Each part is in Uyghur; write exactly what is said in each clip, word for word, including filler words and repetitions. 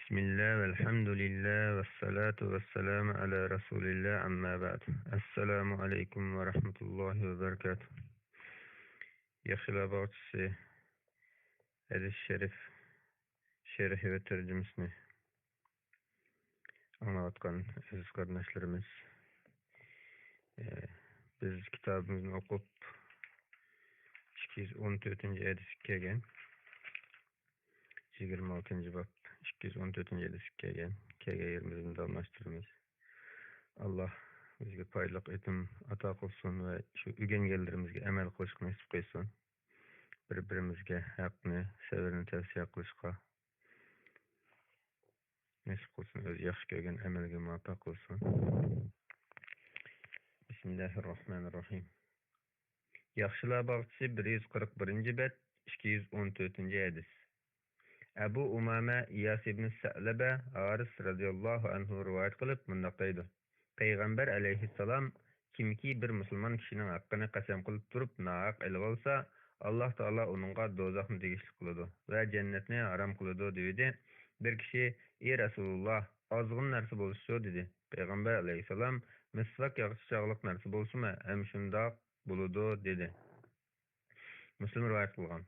بسم الله والحمد لله والصلاة والسلام على رسول الله، أما بعد. السلام عليكم ورحمة الله وبركاته. ياخشىلار باغچىسى ھەدىس شەرىپ شەرھى ۋە تەرجىمىسىنى ئاڭلاۋاتقان ئەزىز قېرىنداشلىرىمىز، ئە، بىز كىتابىمىزنى ئوقۇپ، ئىككى يۈز ئون تۆتىنچى ھەدىسكە كەلگەن. يىگىرمە ئالتىنچى باب، ئىككى يۈز ئون تۆتىنچى ھەدىسكە كەلگەن. كەلگەن يېرىمىزدىن داۋاملاشتۇرىمىز. ئاللا بىزگە پايدىلىق ئېيتىم ئاتا قىلسۇن ۋە شۇ ئۆگەنگەنلىرىمىزگە ئەمەل قىلىشقا نېسىپ قىلسۇن. بىر-بىرىمىزگە ھەقنى، سەۋرنى تەۋسىيە قىلىشقا نېسىپ قىلسۇن. ئۆزى ياخشى كۆرگەن ئەمەلگە مۇۋەپپەق قىلسۇن. بىسمىللاھىررەھمانىررەھىم. ياخشىلار باغچىسى، بىر يۈز قىرىق بىرىنچى بەت، ئىككى يۈز ئون تۆتىنچى ھەدىس. ئەبۇ ئۇمامە ئىياس ئىبنى سەلەبە ھارىس رەزىياللاھۇ ئەنھۇ رىۋايەت قىلىپ مۇنداق دەيدۇ: پەيغەمبەر ئەلەيھىسسالام، كىمكى بىر مۇسۇلمان كىشىنىڭ ھەققىنى قەسەم قىلىپ تۇرۇپ ناھەق ئېلىۋالسا، ئاللاھ تائالا ئۇنىڭغا دوزاخنى تېگىشلىك قىلىدۇ ۋە جەننەتنى ھارام قىلىدۇ، دېۋىدى. بىر كىشى: ئى رەسۇلۇللاھ، ئازغىنە نەرسە بولسىچۇ؟ دېدى. پەيغەمبەر ئەلەيھىسسالام: مىسۋاك ياغىچى چاغلىق نەرسە بولسىمۇ ھەم شۇنداق بولىدۇ، دېدى. مۇسلىم رىۋايەت قىلغان.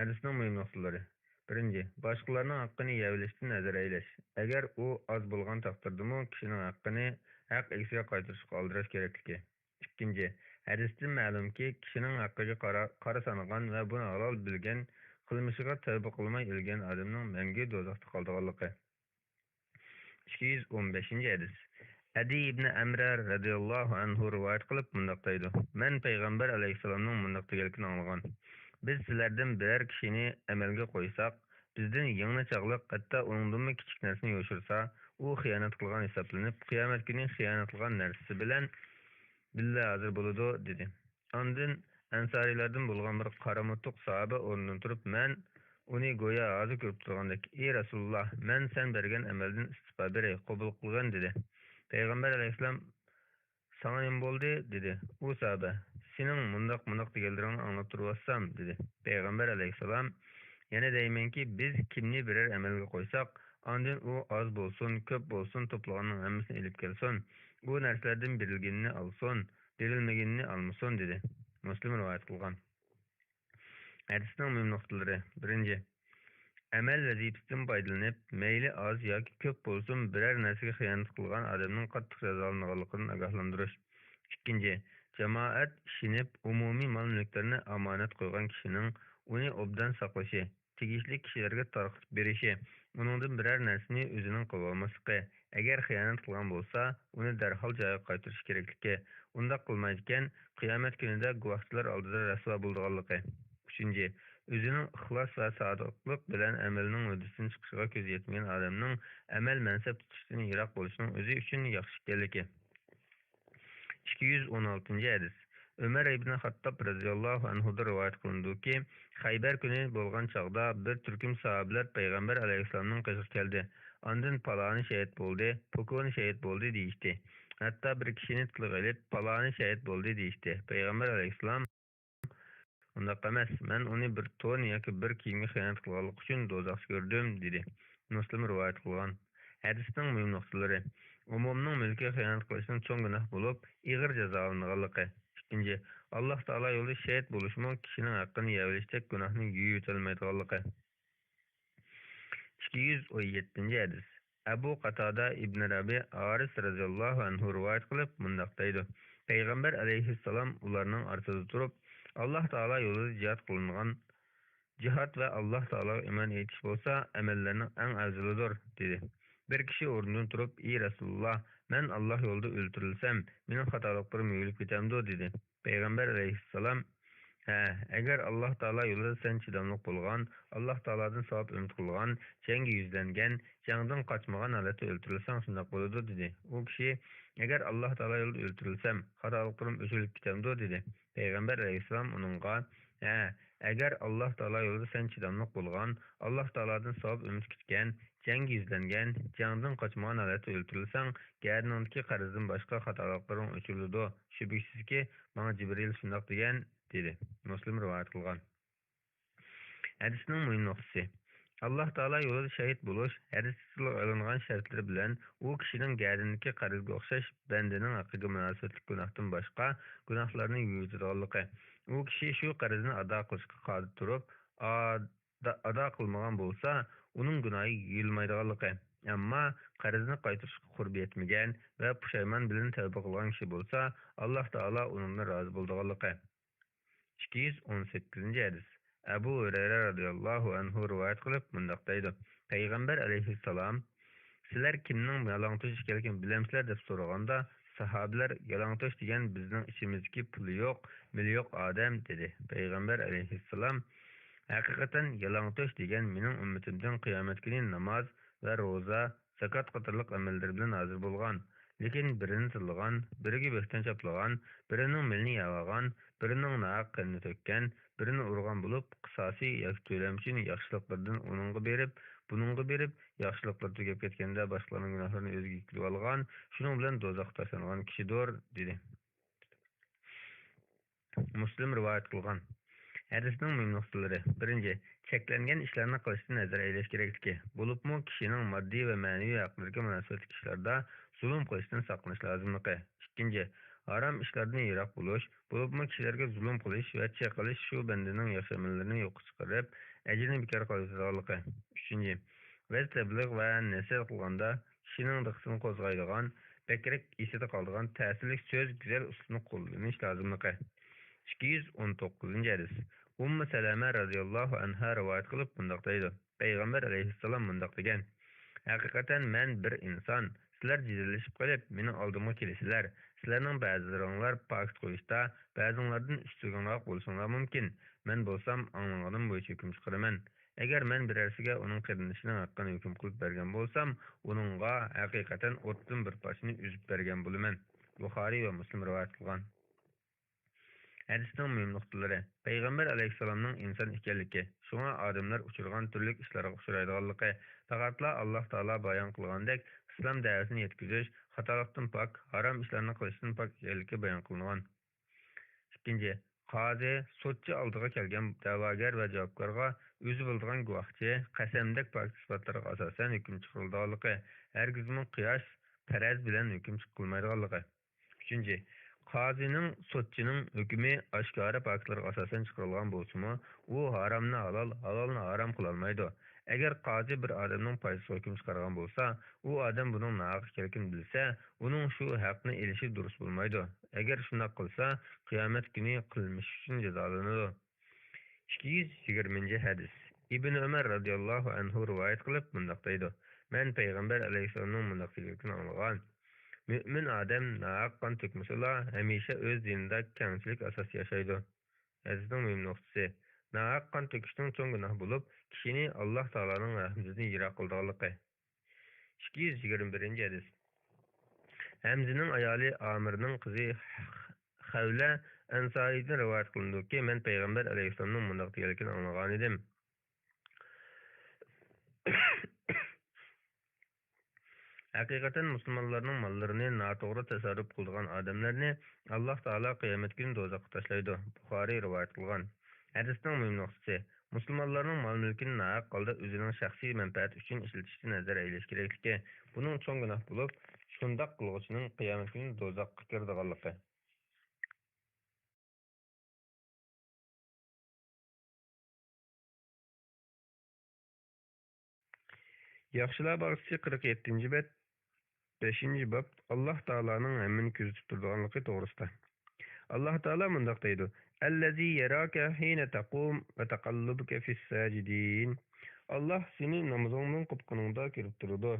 ھەدىسنىڭ مۇھىم نۇقتىلىرى. بىرىنچى، باشقىلارنىڭ ھەققىنى يەۋېلىشتىن ھەزەر ئەيلەش. ئەگەر ئۇ ئاز بولغان تەقدىردىمۇ، كىشىنىڭ ھەققىنى ھەق ئىگىسىگە قايتۇرۇشقا ئالدىراش كېرەكلىكى. ئىككىنچى، ھەدىستىن مەلۇمكى، كىشىنىڭ ھەققىگە قارا-، قارا سانىغان ۋە بۇنى ھالال بىلگەن، قىلمىشىغا تەۋبە قىلماي ئۆلگەن ئادەمنىڭ مەڭگۈ دوزاختا قالىدىغانلىقى. ئىككى يۈز ئون بەشىنچى ھەدىس. ئەدى ئىبنى ئەمرە رەزىياللاھۇ ئەنھۇ رىۋايەت قىلىپ مۇنداق دەيدۇ: مەن پەيغەمبەر ئەلەيھىسسالامنىڭ مۇنداق دېگەنلىكىنى ئاڭلىغان: بىز سىلەردىن بىرەر كىشىنى ئەمەلگە قويساق، بىزدىن يىڭنە چاغلىق، ھەتتا ئۇنىڭدىنمۇ كىچىك نەرسىنى يوشۇرسا، ئۇ خىيانەت قىلغان ھېسابلىنىپ، قىيامەت كۈنى خىيانەت قىلغان نەرسىسى بىلەن بىللە ھازىر بولىدۇ، دېدى. ئاندىن ئەنسارىيلاردىن بولغان بىر قارا مۇتلۇق ساھابە ئورنىدىن تۇرۇپ، مەن ئۇنى گويا ھازىر كۆرۈپ تۇرغاندەك: ئى رەسۇلۇللاھ، مەن سەن بەرگەن ئەمەلدىن ئىستىپا بېرەي، قوبۇل قىلغىن، دېدى. پەيغەمبەر ئەلەيھىسسالام: ساڭا نېمە بولدى؟ دېدى. ئۇ ساھابە: سېنىڭ مۇنداق، مۇنداق دېگەنلىرىڭنى ئاڭلاپ تۇرۇۋاتسام، دېدى. پەيغەمبەر ئەلەيھىسسالام: يەنە دەيمەنكى، بىز كىمنى بىرەر ئەمەلگە قويساق، ئاندىن ئۇ ئاز بولسۇن، كۆپ بولسۇن، توپلىغاننىڭ ھەممىسىنى ئېلىپ كەلسۇن، ئۇ نەرسىلەردىن بېرىلگىنىنى ئالسۇن، بېرىلمىگىنىنى ئالمىسۇن، دېدى. مۇسلىم رىۋايەت قىلغان. ھەدىسنىڭ مۇھىم نۇقتىلىرى. بىرىنچى، ئەمەل ۋەزىپىسىدىن پايدىلىنىپ، مەيلى ئاز ياكى كۆپ بولسۇن، بىرەر نەرسىگە خىيانەت قىلغان ئادەمنىڭ قاتتىق جازالىنىدىغانلىقىدىن ئاگاھلاندۇرۇش. ئىككىنچى، جامائەت ئىشىنىپ، ئومۇمىي مال-مۈلۈكلىرىنى ئامانەت قويغان كىشىنىڭ ئۇنى ئوبدان ساقلىشى، تېگىشلىك كىشىلەرگە تارقىتىپ بېرىشى، ئۇنىڭدىن بىرەر نەرسىنى ئۆزىنىڭ قىلىۋالماسلىقى، ئەگەر خىيانەت قىلغان بولسا، ئۇنى دەرھال جايىغا قايتۇرۇش كېرەكلىكى، ئۇنداق قىلمايدىكەن، قىيامەت كۈنىدە گۇۋاھچىلار ئالدىدا رەسۋا بولىدىغانلىقى. ئۈچىنچى، ئۆزىنىڭ ئىخلاس ۋە سادىقلىق بىلەن ئەمەلنىڭ ھۆددىسىدىن چىقىشىغا كۆزى يەتمىگەن ئادەمنىڭ ئەمەل-مەنسەپ تۇتۇشتىن يىراق بولۇشىنىڭ ئۆزى ئۈچۈن ياخشى ئىكەنلىكى. ئىككى يۈز ئون ئالتىنچى ھەدىس. ئۆمەر ئىبنى خاتتاب رەزىياللاھۇ ئەنھۇدىن رىۋايەت قىلىنىدۇكى، خەيبەر كۈنى بولغان چاغدا بىر تۈركۈم ساھابىلەر پەيغەمبەر ئەلەيھىسسالامنىڭ قېشىغا كەلدى. ئاندىن پالانى شېھىت بولدى، پوكونى شېھىت بولدى دېيىشتى. ھەتتا بىر كىشىنى تىلغا ئېلىپ، پالانى شېھىت بولدى دېيىشتى. پەيغەمبەر ئەلەيھىسسالام، ئۇنداق ئەمەس، مەن ئۇنى بىر تون ياكى بىر كىيىمگە خىيانەت قىلغانلىقى ئۈچۈن دوزاختا كۆردۈم، دېدى. مۇسلىم رىۋايەت قىلغان. ھەدىسنىڭ مۇھىم نۇقتىلىرى. ئومۇمنىڭ مۈلكىگە خىيانەت قىلىشنىڭ چوڭ گۇناھ بولۇپ، ئېغىر جازالىنىدىغانلىقى. ئىككىنچى، ئاللاھ تائالا يولىدا شېھىت بولۇشمۇ كىشىنىڭ ھەققىنى يەۋېلىشتەك گۇناھنى يۇيۇۋېتەلمەيدىغانلىقى. ئىككى يۈز ئون يەتتىنچى ھەدىس. ئەبۇ قاتادە ئىبنى رەبىئە ھارىس رەزىياللاھۇ ئەنھۇ رىۋايەت قىلىپ مۇنداق دەيدۇ: پەيغەمبەر ئەلەيھىسسالام ئۇلارنىڭ ئارىسىدا تۇرۇپ، ئاللاھ تائالا يولىدا جىھاد قىلىنغان، جىھاد ۋە ئاللاھ تائالاغا ئىمان ئېيتىش بولسا ئەمەللەرنىڭ ئەڭ ئەۋزىلىدۇر، دېدى. بىر كىشى ئورنىدىن تۇرۇپ، ئى رەسۇلۇللاھ، مەن ئاللاھ يولىدا ئۆلتۈرۈلسەم، مېنىڭ خاتالىقلىرىم يۇيۇلۇپ كېتەمدۇ؟ دېدى. پەيغەمبەر ئەلەيھىسسالام، ھە، ئەگەر ئاللاھ تائالا يولىدا سەن چىداملىق بولغان، ئاللاھ تائالادىن ساۋاب ئۈمىد قىلغان، جەڭگە يۈزلەنگەن، جەڭدىن قاچمىغان ھالەتتە ئۆلتۈرۈلسەڭ شۇنداق بولىدۇ، دېدى. ئۇ كىشى، ئەگەر ئاللاھ تائالا يولىدا ئۆلتۈرۈلسەم، خاتالىقلىرىم ئۆچۈرۈلۈپ كېتەمدۇ؟ دېدى. پەيغەمبەر ئەلەيھىسسالام ئۇنىڭغا، ھە، ئەگەر ئاللاھ تائالا يولىدا سەن چىداملىق بولغان، ئاللاھ تائالادىن ساۋاب ئۈمىد كۈتكەن، جەڭگە يۈزلەنگەن، جەڭدىن قاچمىغان ھالەتتە ئۆلتۈرۈلسەڭ، گەدىنىڭدىكى قەرزدىن باشقا خاتالىقلىرىڭ ئۆچۈرۈلىدۇ. شۈبھىسىزكى، ماڭا جىبرىئىل شۇنداق دېگەن، دېدى. مۇسلىم رىۋايەت قىلغان. ھەدىسنىڭ مۇھىم نۇقتىسى. ئاللاھ تائالا يولىدا شەھىد بولۇش ھەدىستە تىلغا ئېلىنغان شەرتلىرى بىلەن ئۇ كىشىنىڭ گەدىنىدىكى قەرزگە ئوخشاش بەندىنىڭ ھەققىگە مۇناسىۋەتلىك گۇناھتىن باشقا گۇناھلارنى يۇيۇۋېتىدىغانلىقى، ئۇ كىشى شۇ قەرزنى ئادا قىلىشقا قادىر تۇرۇپ، ئادا، ئادا قىلمىغان بولسا، ئۇنىڭ گۇناھى يۇيۇلمايدىغانلىقى، ئەمما قەرزنى قايتۇرۇشقا قۇربى يەتمىگەن ۋە پۇشايمان بىلەن تەۋبە قىلغان كىشى بولسا، ئاللاھ تائالا ئۇنىڭدىن رازى بولىدىغانلىقى. ئىككى يۈز ئون سەككىزىنچى ھەدىس. ئەبۇ ھۇرەيرە رازىياللاھۇ ئەنھۇ رىۋايەت قىلىپ مۇنداق دەيدۇ، پەيغەمبەر ئەلەيھىسسالام، سىلەر كىمنىڭ يالاڭتۆش ئىكەنلىكىنى بىلەمسىلەر؟ دەپ سورىغاندا، ساھابىلەر، يالاڭتۆش دېگەن بىزنىڭ ئىچىمىزدىكى پۇلى يوق، مېلى يوق ئادەم، دېدى. پەيغەمبەر ئەلەيھىسسالام، ھەقىقەتەن يالاڭتۆش دېگەن مېنىڭ ئۈممىتىمدىن قىيامەت كۈنى ناماز ۋە روزا، زاكات قاتارلىق ئەمەللىرى بىلەن ھازىر بولغان، لېكىن بىرىنى تىللىغان، بىرىگە بۆھتان چاپلىغان، بىرىنىڭ مېلىنى يەۋالغان، بىرىنىڭ ناھەق قېنىنى تۆككەن، بىرىنى ئۇرغان بولۇپ، قىساسى ياكى تۆلەم ئۈچۈن ياخشىلىقلىرىدىن ئۇنىڭغا بېرىپ، بۇنىڭغا بېرىپ، ياخشىلىقلىرى تۈگەپ كەتكەندە باشقىلارنىڭ گۇناھلىرىنى ئۆزىگە يۈكلىۋالغان، شۇنىڭ بىلەن دوزاخقا تاشلانغان كىشىدۇر، دېدى. مۇسلىم رىۋايەت قىلغان. ھەدىسنىڭ مۇھىم نۇقتىلىرى. بىرىنچى، چەكلەنگەن ئىشلارنى قىلىشتىن نەزەر ئەيلەش كېرەكلىكى، بولۇپمۇ كىشىنىڭ ماددىي ۋە مەنىۋى ھەقلىرىگە مۇناسىۋەتلىك ئىشلاردا زۇلۇم قىلىشتىن ساقلىنىش لازىملىقى. ئىككىنچى، ھارام ئىشلاردىن يىراق بولۇش، بولۇپمۇ كىشىلەرگە زۇلۇم قىلىش ۋە چېقىلىش شۇ بەندىنىڭ ياخشى ئەمەللىرىنى يوققا چىقىرىپ، ئەجرىنى بىكار قىلىۋېتىدىغانلىقى. ئۈچىنچى، ۋەز تەبلىغ ۋە نەسىھەت قىلغاندا كىشىنىڭ دىققىتىنى قوزغايدىغان، بەكرەك ئېسىدە قالىدىغان تەسىرلىك سۆز، گۈزەل ئۇسلۇبنى قوللىنىش لازىملىقى. ئىككى يۈز ئون توققۇزىنچى ھەدىس. ئۇممۇ سەلەمە رازىياللاھۇ ئەنھا رىۋايەت قىلىپ مۇنداق دەيدۇ، پەيغەمبەر ئەلەيھىسسالام مۇنداق دېگەن، ھەقىقەتەن مەن بىر ئىنسان، سىلەر جېدەللىشىپ قېلىپ مېنىڭ ئالدىمغا كېلىسىلەر، سىلەرنىڭ بەزىلىرىڭلار پاكىت قويۇشتا بەزىڭلاردىن ئۈستۈنرەك بولۇشۇڭلار مۇمكىن، مەن بولسام ئاڭلىغىنىم بويىچە ھۆكۈم چىقىرىمەن. ئەگەر مەن بىرەرسىگە ئۇنىڭ قېرىندىشىنىڭ ھەققىنى ھۆكۈم قىلىپ بەرگەن بولسام، ئۇنىڭغا ھەقىقەتەن ئوتتىن بىر پارچىنى ئۈزۈپ بەرگەن بولىمەن. بۇخارىي ۋە مۇسلىم رىۋايەت قىلغان. ھەدىسنىڭ مۇھىم نۇقتىلىرى. پەيغەمبەر ئەلەيھىسسالامنىڭ ئىنسان ئىكەنلىكى، شۇڭا ئادەملەر ئۇچرىغان تۈرلۈك ئىشلارغا ئۇچرايدىغانلىقى، پەقەتلا ئاللاھ تائالا بايان قىلغاندەك ئىسلام دەۋەتىنى يەتكۈزۈش، خاتالىقتىن پاك، ھارام ئىشلارنى قىلىشتىن پاك ئىكەنلىكى بايان قىلىنغان. ئىككىنچى، قازى، سوتچى ئالدىغا كەلگەن دەۋاگەر ۋە جاۋابكارغا ئۆزى بىلىدىغان گۇۋاھچى، قەسەمدەك پاكىت ئىسپاتلارغا ئاساسەن ھۆكۈم چىقىرىلىدىغانلىقى، ھەرگىزمۇ قىياس، پەرەز بىلەن ھۆكۈم چىقىرىلمايدىغانلىقى. ئۈچىنچى، قازىنىڭ، سوتچىنىڭ ھۆكمى ئاشكارا پاكىتلارغا ئاساسەن چىقىرىلغان بولسىمۇ، ئۇ ھارامنى ھالال، ھالالنى ھارام قىلالمايدۇ. ئەگەر قازى بىر ئادەمنىڭ پايدىسىغا ھۆكۈم چىقارغان بولسا، ئۇ ئادەم بۇنىڭ ناھەق ئىكەنلىكىنى بىلسە، ئۇنىڭ شۇ ھەقنى ئېلىشى دۇرۇس بولمايدۇ. ئەگەر شۇنداق قىلسا، قىيامەت كۈنى قىلمىشى ئۈچۈن جازالىنىدۇ. ئىككى يۈز يىگىرمىنچى ھەدىس. ئىبن ئۆمەر رازىياللاھۇ ئەنھۇ رىۋايەت قىلىپ مۇنداق دەيدۇ، مەن پەيغەمبەر ئەلەيھىسسالامنىڭ مۇنداق دېگىنىنى ئاڭلىغان، مۆمىن ئادەم ناھەق قان تۆكمىسىلا، ھەمىشە ئۆز دىنىدا كەڭچىلىك ئاساستا ياشايدۇ. ھەدىسنىڭ مۇھىم نۇقتىسى، ناھەق قان تۆكۈشنىڭ چوڭ گۇناھ بولۇپ، كىشىنى ئاللاھ تائالانىڭ رەھمىتىدىن يىراق قىلىدىغانلىقى. ئىككى يۈز يىگىرمە بىرىنچى ھەدىس. ھەمزىنىڭ ئايالى ئامىرنىڭ قىزى خەۋلە ئەنسارىدىن رىۋايەت قىلىنىدۇكى، مەن پەيغەمبەر ئەلەيھىسسالامنىڭ مۇنداق دېگەنلىكىنى ئاڭلىغانىدىم. ھەقىقەتەن مۇسۇلمانلارنىڭ ماللىرىنى ناتوغرا تەسەررۇپ قىلىدىغان ئادەملەرنى ئاللاھ تائالا قىيامەت كۈنى دوزاخقا تاشلايدۇ. بۇخارىي رىۋايەت قىلغان. ھەدىسنىڭ مۇھىم نۇقتىسى، مۇسۇلمانلارنىڭ مال-مۈلكىنى ناھەق ھالدا ئۆزىنىڭ شەخسىي مەنپەئەتى ئۈچۈن ئىشلىتىشتىن نەزەر ئەيلەش كېرەكلىكى، بۇنىڭ چوڭ گۇناھ بولۇپ، شۇنداق قىلغۇچىنىڭ قىيامەت كۈنى دوزاخقا كىرىدىغانلىقى. ياخشىلار باغچىسى، قىرىق يەتتىنچى بەت، بەشىنچى باب، ئاللاھ تائالانىڭ ھەممىنى كۆزىتىپ تۇرىدىغانلىقى توغرىسىدا. ئاللاھ تائالا مۇنداق دەيدۇ، الذي يراك حين تقوم وتقلبك في الساجدين. ئاللاھ سېنى نامىزىڭدىن قوپقىنىڭدا كۆرۈپ تۇرىدۇ.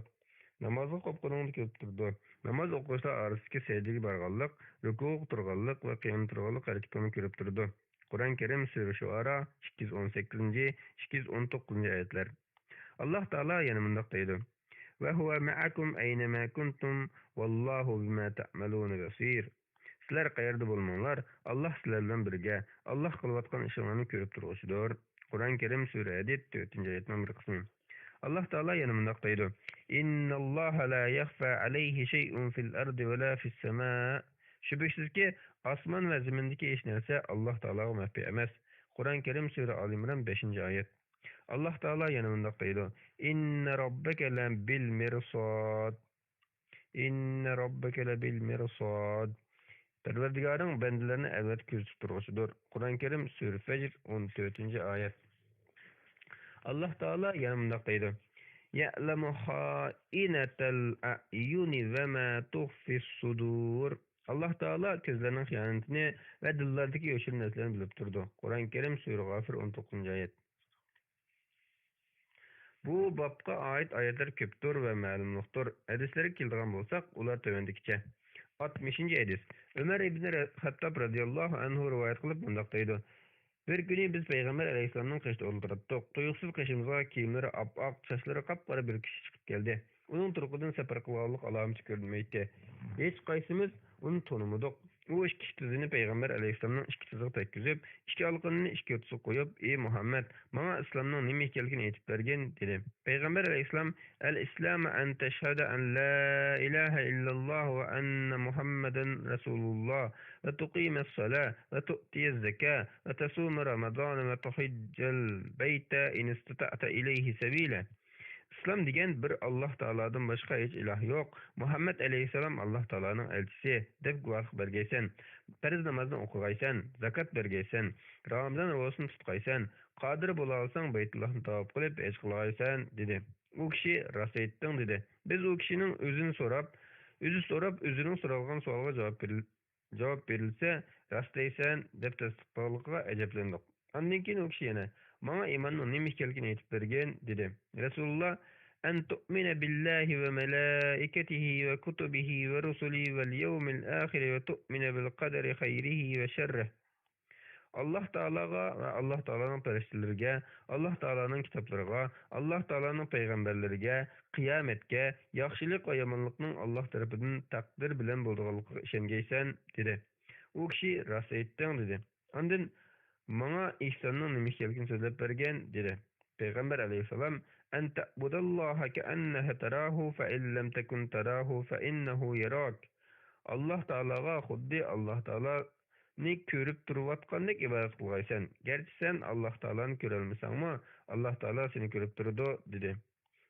نامازغا قوپقىنىڭدا كۆرۈپ تۇرىدۇ. ناماز ئوقۇغۇچىلار ئارىسىدىكى سەجدىگە بارغانلىق، رۇكۇغا تۇرغانلىق ۋە قىيامدا تۇرغانلىق ھەرىكىتىڭنى كۆرۈپ تۇرىدۇ. قۇرئان كەرىم سۈرە شۇئارا ئىككى يۈز ئون سەككىزىنچى، ئىككى يۈز ئون توققۇزىنچى ئايەتلەر. ئاللاھ تائالا يەنە مۇنداق دەيدۇ، وهو معكم أينما كنتم والله بما تعملون بصير. سىلەر قەيەردە بولماڭلار، ئاللاھ سىلەر بىلەن بىرگە، ئاللاھ قىلىۋاتقان ئىشىڭلارنى كۆرۈپ تۇرغۇچىدۇر. قۇرئان كەرىم سۈرە ھەدىد تۆتىنچى ئايەتنىڭ بىر قىسمى. ئاللاھ تائالا يەنە مۇنداق دەيدۇ، إن الله لا يخفى عليه شيء في الأرض ولا في السماء. شۈبھىسىزكى، ئاسمان ۋە زېمىندىكى ھېچ نەرسە ئاللاھ تائالاغا مەخپىي ئەمەس. قۇرئان كەرىم سۈرە ئالى ئىمران بەشىنچى ئايەت. ئاللاھ تائالا يەنە مۇنداق دەيدۇ: «إن ربك لبالمرصاد. إن ربك لبالمرصاد.» پەرۋەردىگارىڭ بەندىلەرنى ئەلۋەتتە كۆزىتىپ تۇرغۇچىدۇر. قۇرئان كەرىم، سۈرە فەجر، ئون تۆتىنچى ئايەت. ئاللاھ تائالا يەنە مۇنداق دەيدۇ: «يعلم خائنة الأعين وما تخفي الصدور.» ئاللاھ تائالا كۆزلەرنىڭ خىيانىتىنى ۋە دىللاردىكى يوشۇرۇن نەرسىلەرنى بىلىپ تۇرىدۇ. قۇرئان كەرىم، سۈرە غافىر، ئون توققۇزىنچى ئايەت. بۇ بابقا ئائىت ئايەتلەر كۆپتۇر ۋە مەلۇملۇقتۇر. ھەدىسلەرگە كېلىدىغان بولساق، ئۇلار تۆۋەندىكىچە. ئاتمىشىنچى ھەدىس. ئۆمەر ئىبنى رە-، خەتتاب رەزىياللاھۇ ئەنھۇ رىۋايەت قىلىپ مۇنداق دەيدۇ: بىر كۈنى بىز پەيغەمبەر ئەلەيھىسسالامنىڭ قېشىدا ئولتۇراتتۇق. تۇيۇقسىز قېشىمىزغا كىيىملىرى ئاپئاق، چاچلىرى قاپقارا بىر كىشى چىقىپ كەلدى. ئۇنىڭ تۇرقىدىن سەپەر قىلغانلىق ئالامىتى كۆرۈنمەيتتى. ھېچقايسىمىز ئۇنى تونۇمىدۇق. ئۇ ئىككى تىزىنى پەيغەمبەر ئەلەيھىسسالامنىڭ ئىككى تىزىغا تەگكۈزۈپ، ئىككى ئالىقىنىنى ئىككى يوتىسىغا قويۇپ، «ئى مۇھەممەد، ماڭا ئىسلامنىڭ نېمە ئىكەنلىكىنى ئېيتىپ بەرگىن» دېدى. پەيغەمبەر ئەلەيھىسسالام: «الإسلام أن تشهد أن لا إله إلا الله وأن محمدا رسول الله وتقيم الصلاة وتؤتي الزكاة وتصوم رمضان وتحج البيت إن استطعت إليه سبيلا.» ئىسلام دېگەن بىر ئاللاھ تائالادىن باشقا ھېچ ئىلاھ يوق، مۇھەممەد ئەلەيھىسسالام ئاللاھ تائالانىڭ ئەلچىسى دەپ گۇۋاھلىق بەرگەيسەن، پەرز نامازنى ئوقۇغايسەن، زاكات بەرگەيسەن، رامىزان روزىسىنى تۇتقايسەن، قادىر بولالىساڭ بەيتۇللاھنى تاۋاپ قىلىپ ھەج قىلغايسەن، دېدى. ئۇ كىشى: «راست ئېيتتىڭ» دېدى. بىز ئۇ كىشىنىڭ ئۆزىنى سوراپ، ئۆزى سوراپ، ئۆزىنىڭ سورالغان سوئالىغا جاۋاب بېرىل-، جاۋاب بېرىلسە، «راست دەيسەن» دەپ تەستىقلىغانلىقىغا ئەجەبلەندۇق. ئاندىن كېيىن ئۇ كىشى يەنە: «ماڭا ئىماننىڭ نېمە ئىكەنلىكىنى ئېيتىپ بەرگىن» دېدى. رەسۇلۇللا: «أن تؤمن بالله وملائكته وكتبه ورسله واليوم الآخر وتؤمن بالقدر خيره وشره.» ئاللاھ تائالاغا ۋە ئاللاھ تائالانىڭ پەرىشتىلىرىگە، ئاللاھ تائالانىڭ كىتابلىرىغا، ئاللاھ تائالانىڭ پەيغەمبەرلىرىگە، قىيامەتكە، ياخشىلىق ۋە يامانلىقنىڭ ئاللاھ تەرىپىدىن تەقدىر بىلەن بولىدىغانلىقىغا ئىشەنگەيسەن، دېدى. ئۇ كىشى: «راست ئېيتتىڭ» دېدى. ئاندىن: «ماڭا ئېھساننىڭ نېمە ئىكەنلىكىنى سۆزلەپ بەرگىن» دېدى. پەيغەمبەر ئەلەيھىسسالام: «أن تعبد الله كأنك تراه فإن لم تكن تراه فإنه يراك.» ئاللاھ تائالاغا خۇددى ئاللاھ تائالانى كۆرۈپ تۇرۇۋاتقاندەك ئىبادەت قىلغايسەن. گەرچە سەن ئاللاھ تائالانى كۆرەلمىسەڭمۇ، ئاللاھ تائالا سېنى كۆرۈپ تۇرىدۇ، دېدى.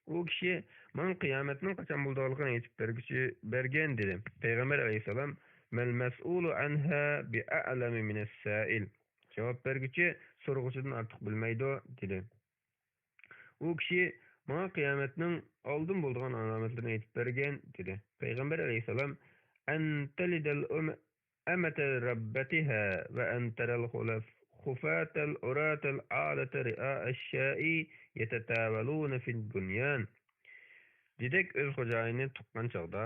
ئۇ كىشى: «ماڭا قىيامەتنىڭ قاچان بولىدىغانلىقىنى ئېيتىپ بەرگۈچى، بەرگىن» دېدى. پەيغەمبەر ئەلەيھىسسالام: «ما المسؤول عنها بأعلم من السائل.» جاۋاب بەرگۈچى سورىغۇچىدىن ئارتۇق بىلمەيدۇ، دېدى. ئۇ كىشى: «ماڭا قىيامەتنىڭ ئالدىن بولىدىغان ئالامەتلىرىنى ئېيتىپ بەرگىن» دېدى. پەيغەمبەر ئەلەيھىسسالام: «أن تلد الأم-، أمة ربتها وأن ترى الخلف-، خفاة العراة العالة رعاء الشاء يتطاولون في البنيان.» دېدەك، ئۆز خوجايىنى تۇغقان چاغدا،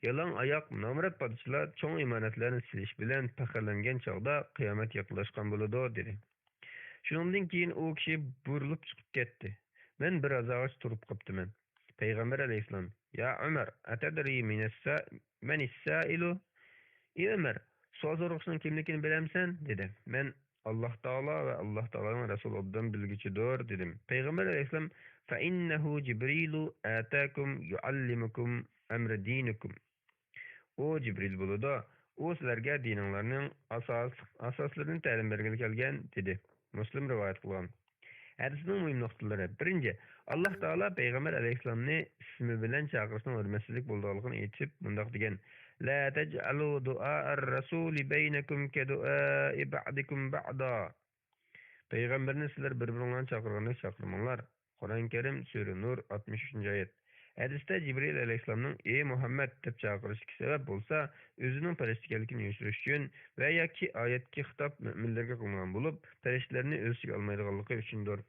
يالاڭ ئاياق نامرات پادىچىلار چوڭ ئىمارەتلەرنى سېلىش بىلەن پەخىرلەنگەن چاغدا قىيامەت يېقىنلاشقان بولىدۇ، دېدى. شۇنىڭدىن كېيىن ئۇ كىشى بۇرۇلۇپ چىقىپ كەتتى. مەن بىر ھازاغىچە تۇرۇپ قاپتىمەن. پەيغەمبەر ئەلەيھىسسالام: «يا عمر، أتدري من السا-، من السائل؟» «ئى ئۆمەر، سوئال سورىغۇچىنىڭ كىملىكىنى بىلەمسەن؟» دېدى. مەن: «ئاللاھ تائالا ۋە ئاللاھ تائالانىڭ رەسۇلى ئوبدان بىلگۈچىدۇر» دېدىم. پەيغەمبەر ئەلەيھىسسالام: «فإنه جبريل أتاكم يعلمكم أمر دينكم.» ئۇ جىبرىل بولىدۇ. ئۇ سىلەرگە دىنىڭلارنىڭ ئاساس-، ئاساسلىرىنى تەلىم بەرگىلى كەلگەن، دېدى. مۇسلىم رىۋايەت قىلغان. ھەدىسنىڭ مۇھىم نۇقتىلىرى. بىرىنچى، ئاللاھ تائالا پەيغەمبەر ئەلەيھىسسالامنى ئىسمى بىلەن چاقىرىشنىڭ ھۆرمەتسىزلىك بولىدىغانلىقىنى ئېيتىپ، مۇنداق دېگەن: «لا تجعلوا دعاء الرسول بينكم كدعاء بعضكم بعضا.» پەيغەمبەرنى سىلەر بىر-بىرىڭلارنى چاقىرغاندەك چاقىرماڭلار. قۇرئان كەرىم، سۈرە نۇر، ئاتمىش ئۈچىنچى ئايەت. ھەدىستە جىبرىئىل ئەلەيھىسسالامنىڭ «ئى مۇھەممەد» دەپ چاقىرىشىدىكى سەۋەب بولسا، ئۆزىنىڭ پەرىشتە ئىكەنلىكىنى يوشۇرۇش ئۈچۈن ۋە ياكى ئايەتتىكى خىتاب مۆمىنلەرگە قىلىنغان بولۇپ، پەرىشتىلەرنى ئۆز ئىچىگە ئالمايدىغانلىقى ئۈچۈندۇر.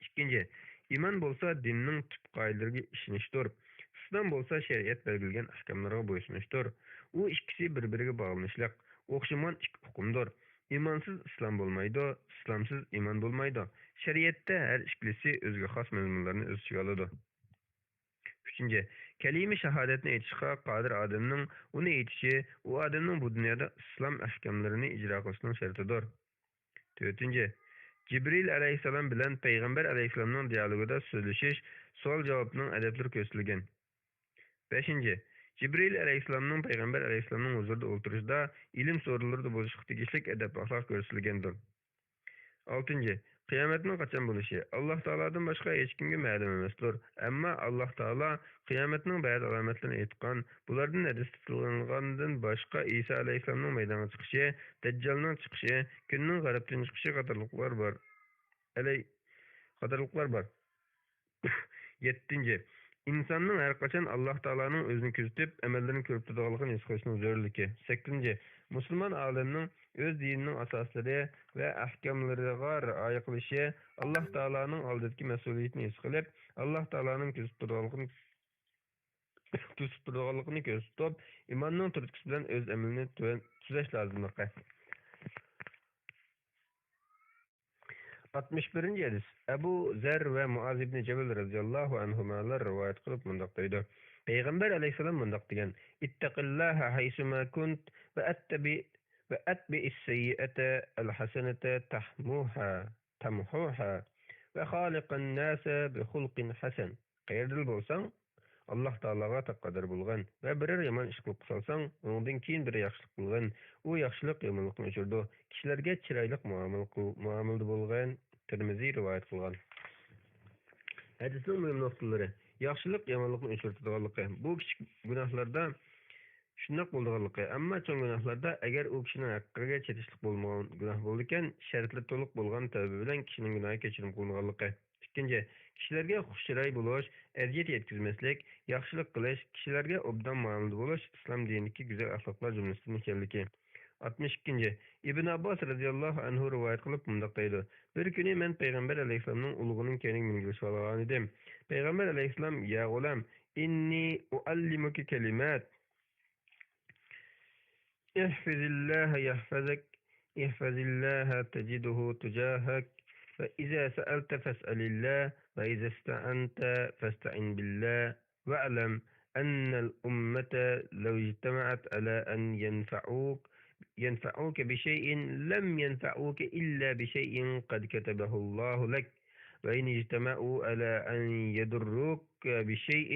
ئىككىنچى، ئىمان بولسا دىننىڭ تۈپ قائىدىلىرىگە ئىشىنىشتۇر. ئىسلام بولسا شەرىئەت بەلگىلىگەن ئەھكاملارغا بويسۇنۇشتۇر. ئۇ ئىككىسى بىر-بىرىگە باغلىنىشلىق، ئوخشىمىغان ئىككى ئۇقۇمدۇر. ئىمانسىز ئىسلام بولمايدۇ، ئىسلامسىز ئىمان بولمايدۇ. شەرىئەتتە ھەر ئىككىلىسى ئۆزىگە خاس مەزمۇنلارنى ئۆز ئىچىگە ئالىدۇ. ئۈچىنچى، كەلىمە شاھادەتنى ئېيتىشقا قادىر ئادەمنىڭ ئۇنى ئېيتىشى ئۇ ئادەمنىڭ بۇ دۇنيادا ئىسلام ئەھكاملىرىنى ئىجرا قىلىشىنىڭ شەرتىدۇر. تۆتىنچى، جىبرىئىل ئەلەيھىسسالام بىلەن پەيغەمبەر ئەلەيھىسسالامنىڭ دىيالوگىدا سۆزلىشىش، سوئال-جاۋابنىڭ ئەدەپلىرى كۆرسىتىلگەن. بەشىنچى، جىبرىئىل ئەلەيھىسسالامنىڭ پەيغەمبەر ئەلەيھىسسالامنىڭ ھۇزۇرىدا ئولتۇرۇشىدا ئىلىم سورۇنلىرىدا بولۇشقا تېگىشلىك ئەدەپ-ئەخلاق كۆرسىتىلگەندۇر. ئالتىنچى، قىيامەتنىڭ قاچان بولۇشى ئاللاھ تائالادىن باشقا ھېچكىمگە مەلۇم ئەمەستۇر. ئەمما ئاللاھ تائالا قىيامەتنىڭ بەزى ئالامەتلىرىنى ئېيتقان، بۇلاردىن ھەدىستە تىلغا ئېلىنغاندىن باشقا ئىسا ئەلەيھىسسالامنىڭ مەيدانغا چىقىشى، دەججالنىڭ چىقىشى، كۈننىڭ غەربتىن چىقىشى قاتارلىقلار بار. ئەلەي-، قاتارلىقلار بار. يەتتىنچى، ئىنساننىڭ ھەر قاچان ئاللاھ تائالانىڭ ئۆزىنى كۆزىتىپ، ئەمەللىرىنى كۆرۈپ تۇرىدىغانلىقىنى ھېس قىلىشنىڭ زۆرۈرلۈكى. سەككىزىنچى، مۇسۇلمان ئالىمنىڭ ئۆز دىنىنىڭ ئاساسلىرى ۋە ئەھكاملىرىغا رىئايە قىلىشى، ئاللاھ تائالانىڭ ئالدىدىكى مەسئۇلىيىتىنى ھېس قىلىپ، ئاللاھ تائالانىڭ كۆزىتىپ تۇرىدىغانلىقىنى، كۆزىتىپ تۇرىدىغانلىقىنى كۆزىتىپ، ئىماننىڭ تۈرتكىسى بىلەن ئۆز ئەمىلىنى تۆۋەن تۈزەش لازىملىقى. ئاتمىش بىرىنچى ھەدىس. ئەبۇ زەر ۋە مۇئاز ئىبنى جەبەل رەزىياللاھۇ ئەنھۇمالار رىۋايەت قىلىپ مۇنداق دەيدۇ. پەيغەمبەر ئەلەيھىسسالام مۇنداق دېگەن: اتق الله حيثما كنت وأتبع، وأتبع السيئة الحسنة تحمها، تمحها، وخالق الناس بخلق حسن. قەيەردىلا بولساڭ، ئاللاھ تائالاغا تاققادار بولغىن ۋە بىرەر يامان ئىش قىلىپ قالساڭ، ئۇنىڭدىن كېيىن بىر ياخشىلىق قىلغىن. ئۇ ياخشىلىق يامانلىقنى ئۆچۈرىدۇ. كىشىلەرگە چىرايلىق مۇئامىلە قىل-، مۇئامىلىدە بولغىن. تىرمىزى رىۋايەت قىلغان. ھەدىسنىڭ مۇھىم نۇقتىلىرى. ياخشىلىق يامانلىقنى ئۆچۈرتىدىغانلىقى. بۇ كىچىك گۇناھلاردا شۇنداق بولىدىغانلىقى، ئەمما چوڭ گۇناھلاردا ئەگەر ئۇ كىشىنىڭ ھەققىگە چېتىشلىق بولمىغان گۇناھ بولىدىكەن، شەرتلىرى تولۇق بولغان تەۋبە بىلەن كىشىنىڭ گۇناھى كەچۈرۈم قىلىنغانلىقى. ئىككىنچى، كىشىلەرگە خۇش چىراي بولۇش، ئەزىيەت يەتكۈزمەسلىك، ياخشىلىق قىلىش، كىشىلەرگە ئوبدان مۇئامىلىدە بولۇش ئىسلام دىنىدىكى گۈزەل ئەخلاقلار جۈملىسىدىن ئىكەنلىكى. ئاتمىش ئىككىنچى، ئىبن ئابباس رەزىياللاھۇ ئەنھۇ رىۋايەت قىلىپ مۇنداق دەيدۇ: بىر كۈنى مەن پەيغەمبەر ئەلەيھىسسالامنىڭ ئۇلىغىنىڭ كەينىگە مىنگىلىشىۋالغانىدىم. پەيغەمبەر ئەلەيھىسسالام: يا غلام، إني أعلمك كلمات. احفظ الله يحفظك، احفظ الله تجده تجاهك، وإذا سألت فاسأل الله، وإذا استعنت فاستعن بالله، واعلم أن الأمة لو اجتمعت على أن ينفعوك، ينفعوك بشيء لم ينفعوك إلا بشيء قد كتبه الله لك، وإن اجتمعوا على أن يضروك بشيء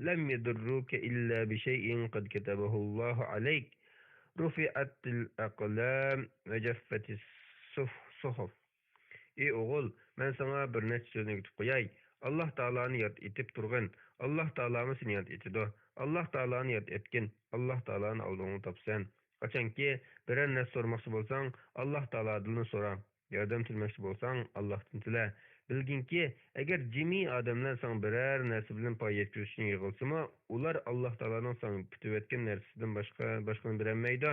لم يضروك إلا بشيء قد كتبه الله عليك، رفعت الأقلام وجفت الصحف. ئى ئوغۇل، مەن ساڭا بىر نەچچە سۆزنى ئۆگىتىپ قوياي. ئاللاھ تائالانى ياد ئېتىپ تۇرغىن. ئاللاھ تائالامۇ سېنى ياد ئېتىدۇ. ئاللاھ تائالانى ياد ئەتكىن. ئاللاھ تائالانى ئالدىڭدا تاپىسەن. قاچانكى بىرەر نەرسە سورىماقچى بولساڭ، ئاللاھ تائالادىنلا سورا. ياردەم تىلىمەكچى بولساڭ، ئاللاھتىن تىلە. بىلگىنكى، ئەگەر جىمى ئادەملەر ساڭا بىرەر نەرسە بىلەن پايدا يەتكۈزۈش ئۈچۈن يىغىلسىمۇ، ئۇلار ئاللاھ تائالانىڭ ساڭا پۈتۈۋەتكەن نەرسىسىدىن باشقا، باشقىنى بېرەلمەيدۇ.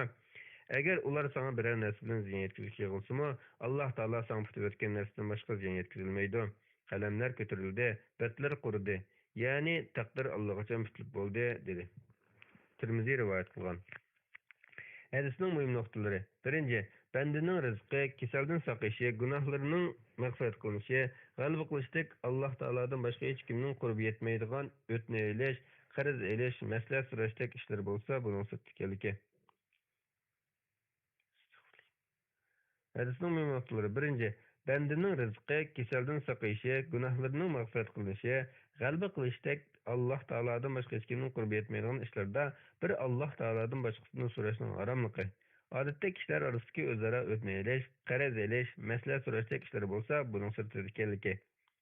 ئەگەر ئۇلار ساڭا بىرەر نەرسە بىلەن زىيان يەتكۈزۈشكە يىغىلسىمۇ، ئاللاھ تائالا ساڭا پۈتۈۋەتكەن نەرسىدىن باشقا زىيان يەتكۈزەلمەيدۇ. قەلەملەر كۆتۈرۈلدى، بەتلەر قۇرۇدى. يەنى تەقدىر ئاللىقاچان پۈتۈلۈپ بولدى، دېدى. تىرمىزى رىۋايەت قىلغان. ھەدىسنىڭ مۇھىم نۇقتىلىرى. بىرىنچى، بەندىنىڭ رىزقى، كېسەلدىن ساقىيىشى، گۇناھلىرىنىڭ مەغپىرەت قىلىنىشى، غەلىبە قىلىشتەك ئاللاھ تائالادىن باشقا ھېچكىمنىڭ قۇربى يەتمەيدىغان ئۆتنە ئېلىش، قەرز ئېلىش، مەسلىھەت سوراشتەك ئىشلىرى بولسا بۇنىڭ سىرتىدا ئىكەنلىكى. ھەدىسنىڭ مۇھىم نۇقتىلىرى. بىرىنچى، بەندىنىڭ رىزقى، كېسەلدىن ساقىيىشى، گۇناھلىرىنىڭ مەغپىرەت قىلىنىشى، غەلىبە قىلىشتەك ئاللاھ تائالادىن باشقا ھېچكىمنىڭ قۇربى يەتمەيدىغان ئىشلاردا بىر ئاللاھ تائالادىن باشقىسىدىن سوراشنىڭ ھاراملىقى. ئادەتتە كىشىلەر ئارىسىدىكى ئۆزئارا ئۆتنە ئېلىش، قەرز ئېلىش، مەسلىھەت سوراشتەك ئىشلىرى بولسا بۇنىڭ سىرتىدا ئىكەنلىكى.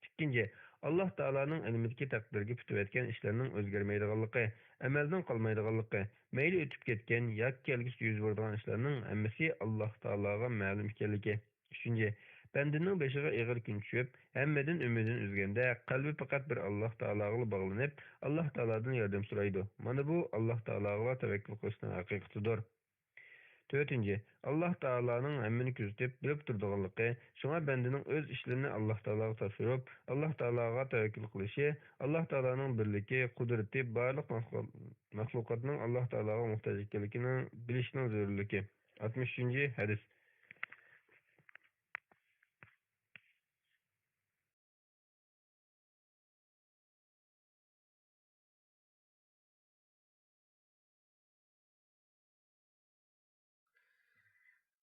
ئىككىنچى، ئاللاھ تائالانىڭ ئىلمىدىكى تەقدىرگە پۈتۈۋەتكەن ئىشلارنىڭ ئۆزگەرمەيدىغانلىقى، ئەمەلدىن قالمايدىغانلىقى، مەيلى ئۆتۈپ كەتكەن ياكى كەلگۈسىدە يۈز بېرىدىغان ئىشلارنىڭ ھەممىسى ئاللاھ تائالاغا مەلۇم ئىكەنلىكى. ئۈچىنچى، بەندىنىڭ بېشىغا ئېغىر كۈن چۈشۈپ، ھەممىدىن ئۈمىدىنى ئۈزگەندە، قەلبى پەقەت بىر ئاللاھ تائالاغىلا باغلىنىپ، ئاللاھ تائالادىن ياردەم سورايدۇ. مانا بۇ ئاللاھ تائالاغىلا تەۋەككۈل قىلىشنىڭ ھەقىقىتىدۇر. تۆتىنچى، ئاللاھ تائالانىڭ ھەممىنى كۆزىتىپ، بىلىپ تۇرىدىغانلىقى، شۇڭا بەندىنىڭ ئۆز ئىشلىرىنى ئاللاھ تائالاغا تاپشۇرۇپ، ئاللاھ تائالاغا تەۋەككۈل قىلىشى، ئاللاھ تائالانىڭ بىرلىكى، قۇدرىتى، بارلىق مەخلۇق-، مەخلۇقاتنىڭ ئاللاھ تائالاغا موھتاج ئىكەنلىكىنى بىلىشنىڭ زۆرۈرلۈكى. ئاتمىش ئۈچىنچى ھەدىس.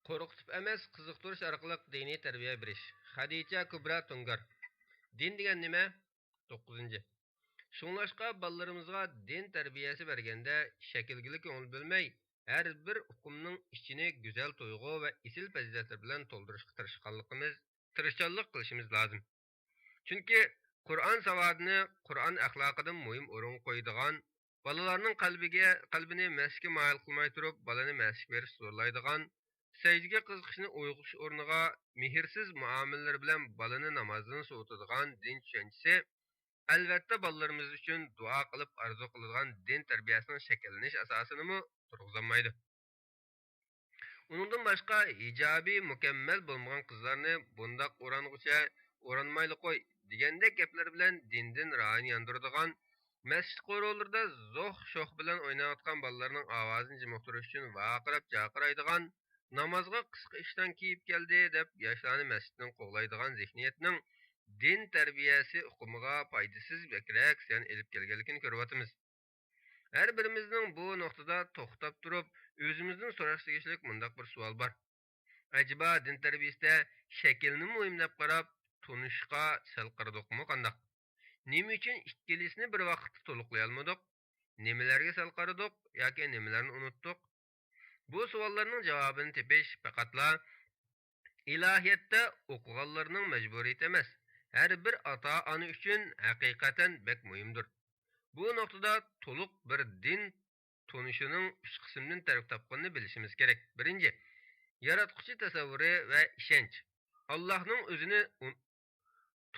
قورقۇتۇپ ئەمەس، قىزىقتۇرۇش ئارقىلىق دىنىي تەربىيە بېرىش. خەدىچە كۇبرا تۇڭگار. دىن دېگەن نېمە؟ توققۇزىنچى. شۇڭلاشقا بالىلىرىمىزغا دىن تەربىيەسى بەرگەندە شەكىلگىلا كۆڭۈل بۆلمەي، ھەر بىر ئۇقۇمنىڭ ئىچىنى گۈزەل تۇيغۇ ۋە ئېسىل پەزىلەتلەر بىلەن تولدۇرۇشقا تىرىشقانلىقىمىز تىرىشچانلىق قىلىشىمىز لازىم. چۈنكى قۇرئان ساۋادىنى قۇرئان ئەخلاقىدىن مۇھىم ئورۇنغا قويىدىغان، بالىلارنىڭ قەلبىگە، قەلبىنى مەسچىتكە مايىل قىلماي تۇرۇپ، بالىنى مەسچىتكە بېرىشقا زورلايدىغان، سەجدىگە قىزىقىشنى ئويغىتىش ئورنىغا مېھىرسىز مۇئامىلىلىرى بىلەن بالىنى نامازدىن سوۋۇتىدىغان دىن چۈشەنچىسى، ئەلۋەتتە، بالىلىرىمىز ئۈچۈن دۇئا قىلىپ ئارزۇ قىلىدىغان دىن تەربىيەسىنىڭ شەكىللىنىش ئاساسىنىمۇ تۇرغۇزالمايدۇ. ئۇنىڭدىن باشقا، ھىجابى مۇكەممەل بولمىغان قىزلارنى «بۇنداق ئورانغۇچە ئورانمايلى قوي» دېگەندەك گەپلەر بىلەن دىندىن رايىنى ياندۇرىدىغان، مەسچىت قورۇلىرىدا زوق-شوخ بىلەن ئويناۋاتقان بالىلارنىڭ ئاۋازىنى جىم ئۇقتۇرۇش ئۈچۈن ۋارقىراپ جارقىرايدىغان، نامازغا قىسقا ئىشتان كىيىپ كەلدى دەپ ياشلارنى مەسچىتتىن قوغلايدىغان زېھنىيەتنىڭ دىن تەربىيەسى ئۇقۇمىغا پايدىسىز، بەكرەك زىيان ئېلىپ كەلگەنلىكىنى كۆرۈۋاتىمىز. ھەر بىرىمىزنىڭ بۇ نۇقتىدا توختاپ تۇرۇپ، ئۆزىمىزدىن سوراشقا تېگىشلىك مۇنداق بىر سوئال بار. ئەجەبا، دىن تەربىيىسىدە شەكىلنى مۇھىم دەپ قاراپ، تونۇشقا سەل قارىدۇقمۇ قانداق؟ نېمە ئۈچۈن ئىككىلىسىنى بىر ۋاقىتتا تولۇقلىيالمىدۇق؟ نېمىلەرگە سەل قارىدۇق ياكى نېمىلەرنى ئۇنتتۇق؟ بۇ سوئاللارنىڭ جاۋابىنى تېپىش پەقەتلا ئىلاھىيەتتە ئوقۇغانلارنىڭ مەجبۇرىيىتى ئەمەس، ھەر بىر ئاتا-ئانا ئۈچۈن ھەقىقەتەن بەك مۇھىمدۇر. بۇ نۇقتىدا تولۇق بىر دىن تونۇشىنىڭ ئۈچ قىسىمدىن تەركىب تاپقىنىنى بىلىشىمىز كېرەك. بىرىنچى، ياراتقۇچى تەسەۋۋۇرى ۋە ئىشەنچ. ئاللاھنىڭ ئۆزىنى ئۇن-،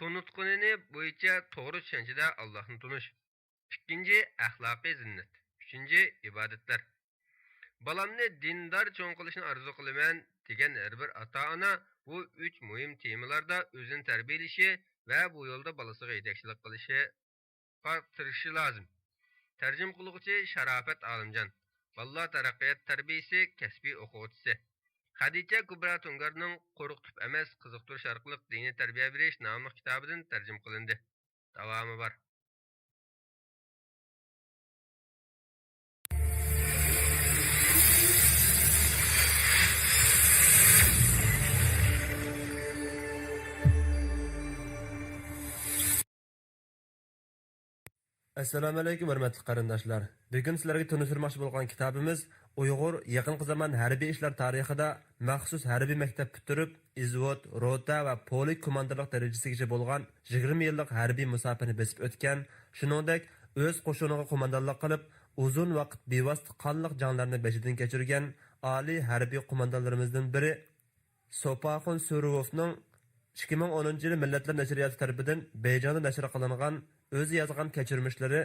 تونۇتقىنىنى بويىچە توغرا چۈشەنچىدە ئاللاھنى تونۇش. ئىككىنچى، ئەخلاقىي زىننەت. ئۈچىنچى، ئىبادەتلەر. «بالامنى دىندار چوڭ قىلىشنى ئارزۇ قىلىمەن» دېگەن ھەر بىر ئاتا-ئانا بۇ ئۈچ مۇھىم تېمىلاردا ئۆزىنى تەربىيەلىشى ۋە بۇ يولدا بالىسىغا يېتەكچىلىك قىلىشىغا تىرىشىشى لازىم. تەرجىمە قىلغۇچى شاراپەت ئالىمجان، بالىلار تەرەققىيات تەربىيىسى كەسپىي ئوقۇغۇچىسى. خەدىچە كۇبرا تۇڭگارنىڭ «قورقۇتۇپ ئەمەس، قىزىقتۇرۇش ئارقىلىق دىنىي تەربىيە بېرىش» ناملىق كىتابىدىن تەرجىمە قىلىندى. داۋامى بار. ئەسسالامۇئەلەيكۇم، ھۆرمەتلىك قېرىنداشلار! بۈگۈن سىلەرگە تونۇشتۇرماقچى بولغان كىتابىمىز ئۇيغۇر يېقىنقى زامان ھەربىي ئىشلار تارىخىدا مەخسۇس ھەربىي مەكتەپ پۈتتۈرۈپ، ئىزۋود، روتا ۋە پولك كوماندىرلىق دەرىجىسىگىچە بولغان يىگىرمە يىللىق ھەربىي مۇساپىنى بېسىپ ئۆتكەن، شۇنىڭدەك ئۆز قوشۇنىغا قوماندانلىق قىلىپ، ئۇزۇن ۋاقىت بىۋاسىتە قانلىق جەڭلەرنى بېشىدىن كەچۈرگەن ئالىي ھەربىي قوماندانلىرىمىزدىن بىرى سوپاخۇن سۇروۋنىڭ ئىككى مىڭ ئونىنچى يىلى مىللەتلەر نەشرىياتى تەرىپىدىن بېيجىڭدا نەشر قىلىنغان ئۆزى يازغان كەچۈرمىشلىرى،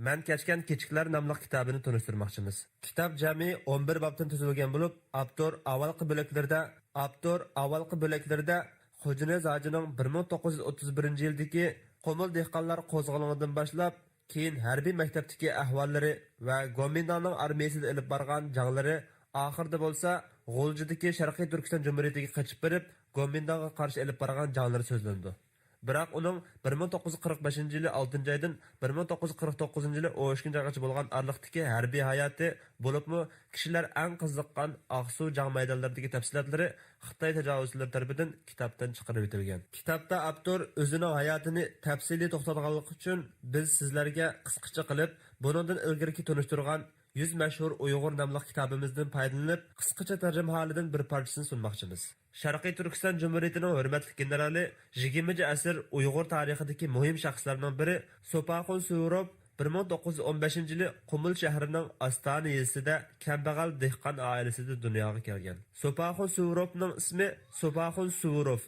مەن كەچكەن كېچىكلەر ناملىق كىتابىنى تونۇشتۇرماقچىمىز. كىتاب جەمئىي ئون بىر بابتىن تۈزۈلگەن بولۇپ، ئاپتور ئاۋۋالقى بۆلەكلىرىدە، ئاپتور ئاۋۋالقى بۆلەكلىرىدە خوجانىياز ھاجىنىڭ بىر مىڭ توققۇز يۈز ئوتتۇز بىرىنچى يىلدىكى قۇمۇل دېھقانلار قوزغىلىڭىدىن باشلاپ، كېيىن ھەربىي مەكتەپتىكى ئەھۋاللىرى ۋە گومىنداڭنىڭ ئارمىيىسىدا ئېلىپ بارغان جەڭلىرى، ئاخىرىدا بولسا غۇلجىدىكى شەرقىي تۈركىستان جۇمھۇرىيىتىگە قېچىپ بېرىپ، گومىنداڭغا قارشى ئېلىپ بارغان جەڭلىرى سۆزلىنىدۇ. بىراق ئۇنىڭ بىر مىڭ توققۇز يۈز قىرىق بەشىنچى يىلى ئالتىنچى ئايدىن بىر مىڭ توققۇز يۈز قىرىق توققۇزىنچى يىلى ئون ئىككىنچى ئايغىچە بولغان ئارىلىقتىكى ھەربىي ھاياتى، بولۇپمۇ كىشىلەر ئەڭ قىزىققان ئاقسۇ جەڭ مەيدانلىرىدىكى تەپسىلاتلىرى خىتاي تاجاۋۇزچىلىرى تەرىپىدىن كىتابتىن چىقىرىۋېتىلگەن. كىتابتا ئاپتور ئۆزىنىڭ ھاياتىنى تەپسىلىي توختاتقانلىقى ئۈچۈن، بىز سىزلەرگە قىسقىچە قىلىپ، بۇنىڭدىن ئىلگىرىكى تونۇشتۇرغان يۈز مەشھۇر ئۇيغۇر ناملىق كىتابىمىزدىن پايدىلىنىپ، قىسقىچە تەرجىمىھالىدىن بىر پارچىسىنى سۇنماقچىمىز. شەرقىي تۈركىستان جۇمھۇرىيىتىنىڭ ھۆرمەتلىك گېنېرالى، يىگىرمىنچى ئەسىر ئۇيغۇر تارىخىدىكى مۇھىم شەخسلەرنىڭ بىرى سوپاخۇن سۇۋروف بىر مىڭ توققۇز يۈز ئون بەشىنچى يىلى قۇمۇل شەھىرىنىڭ ئاستانە يېزىسىدە كەمبەغەل دېھقان ئائىلىسىدە دۇنياغا كەلگەن. سوپاخۇن سۇۋروفنىڭ ئىسمى سوپاخۇن سۇۋروف،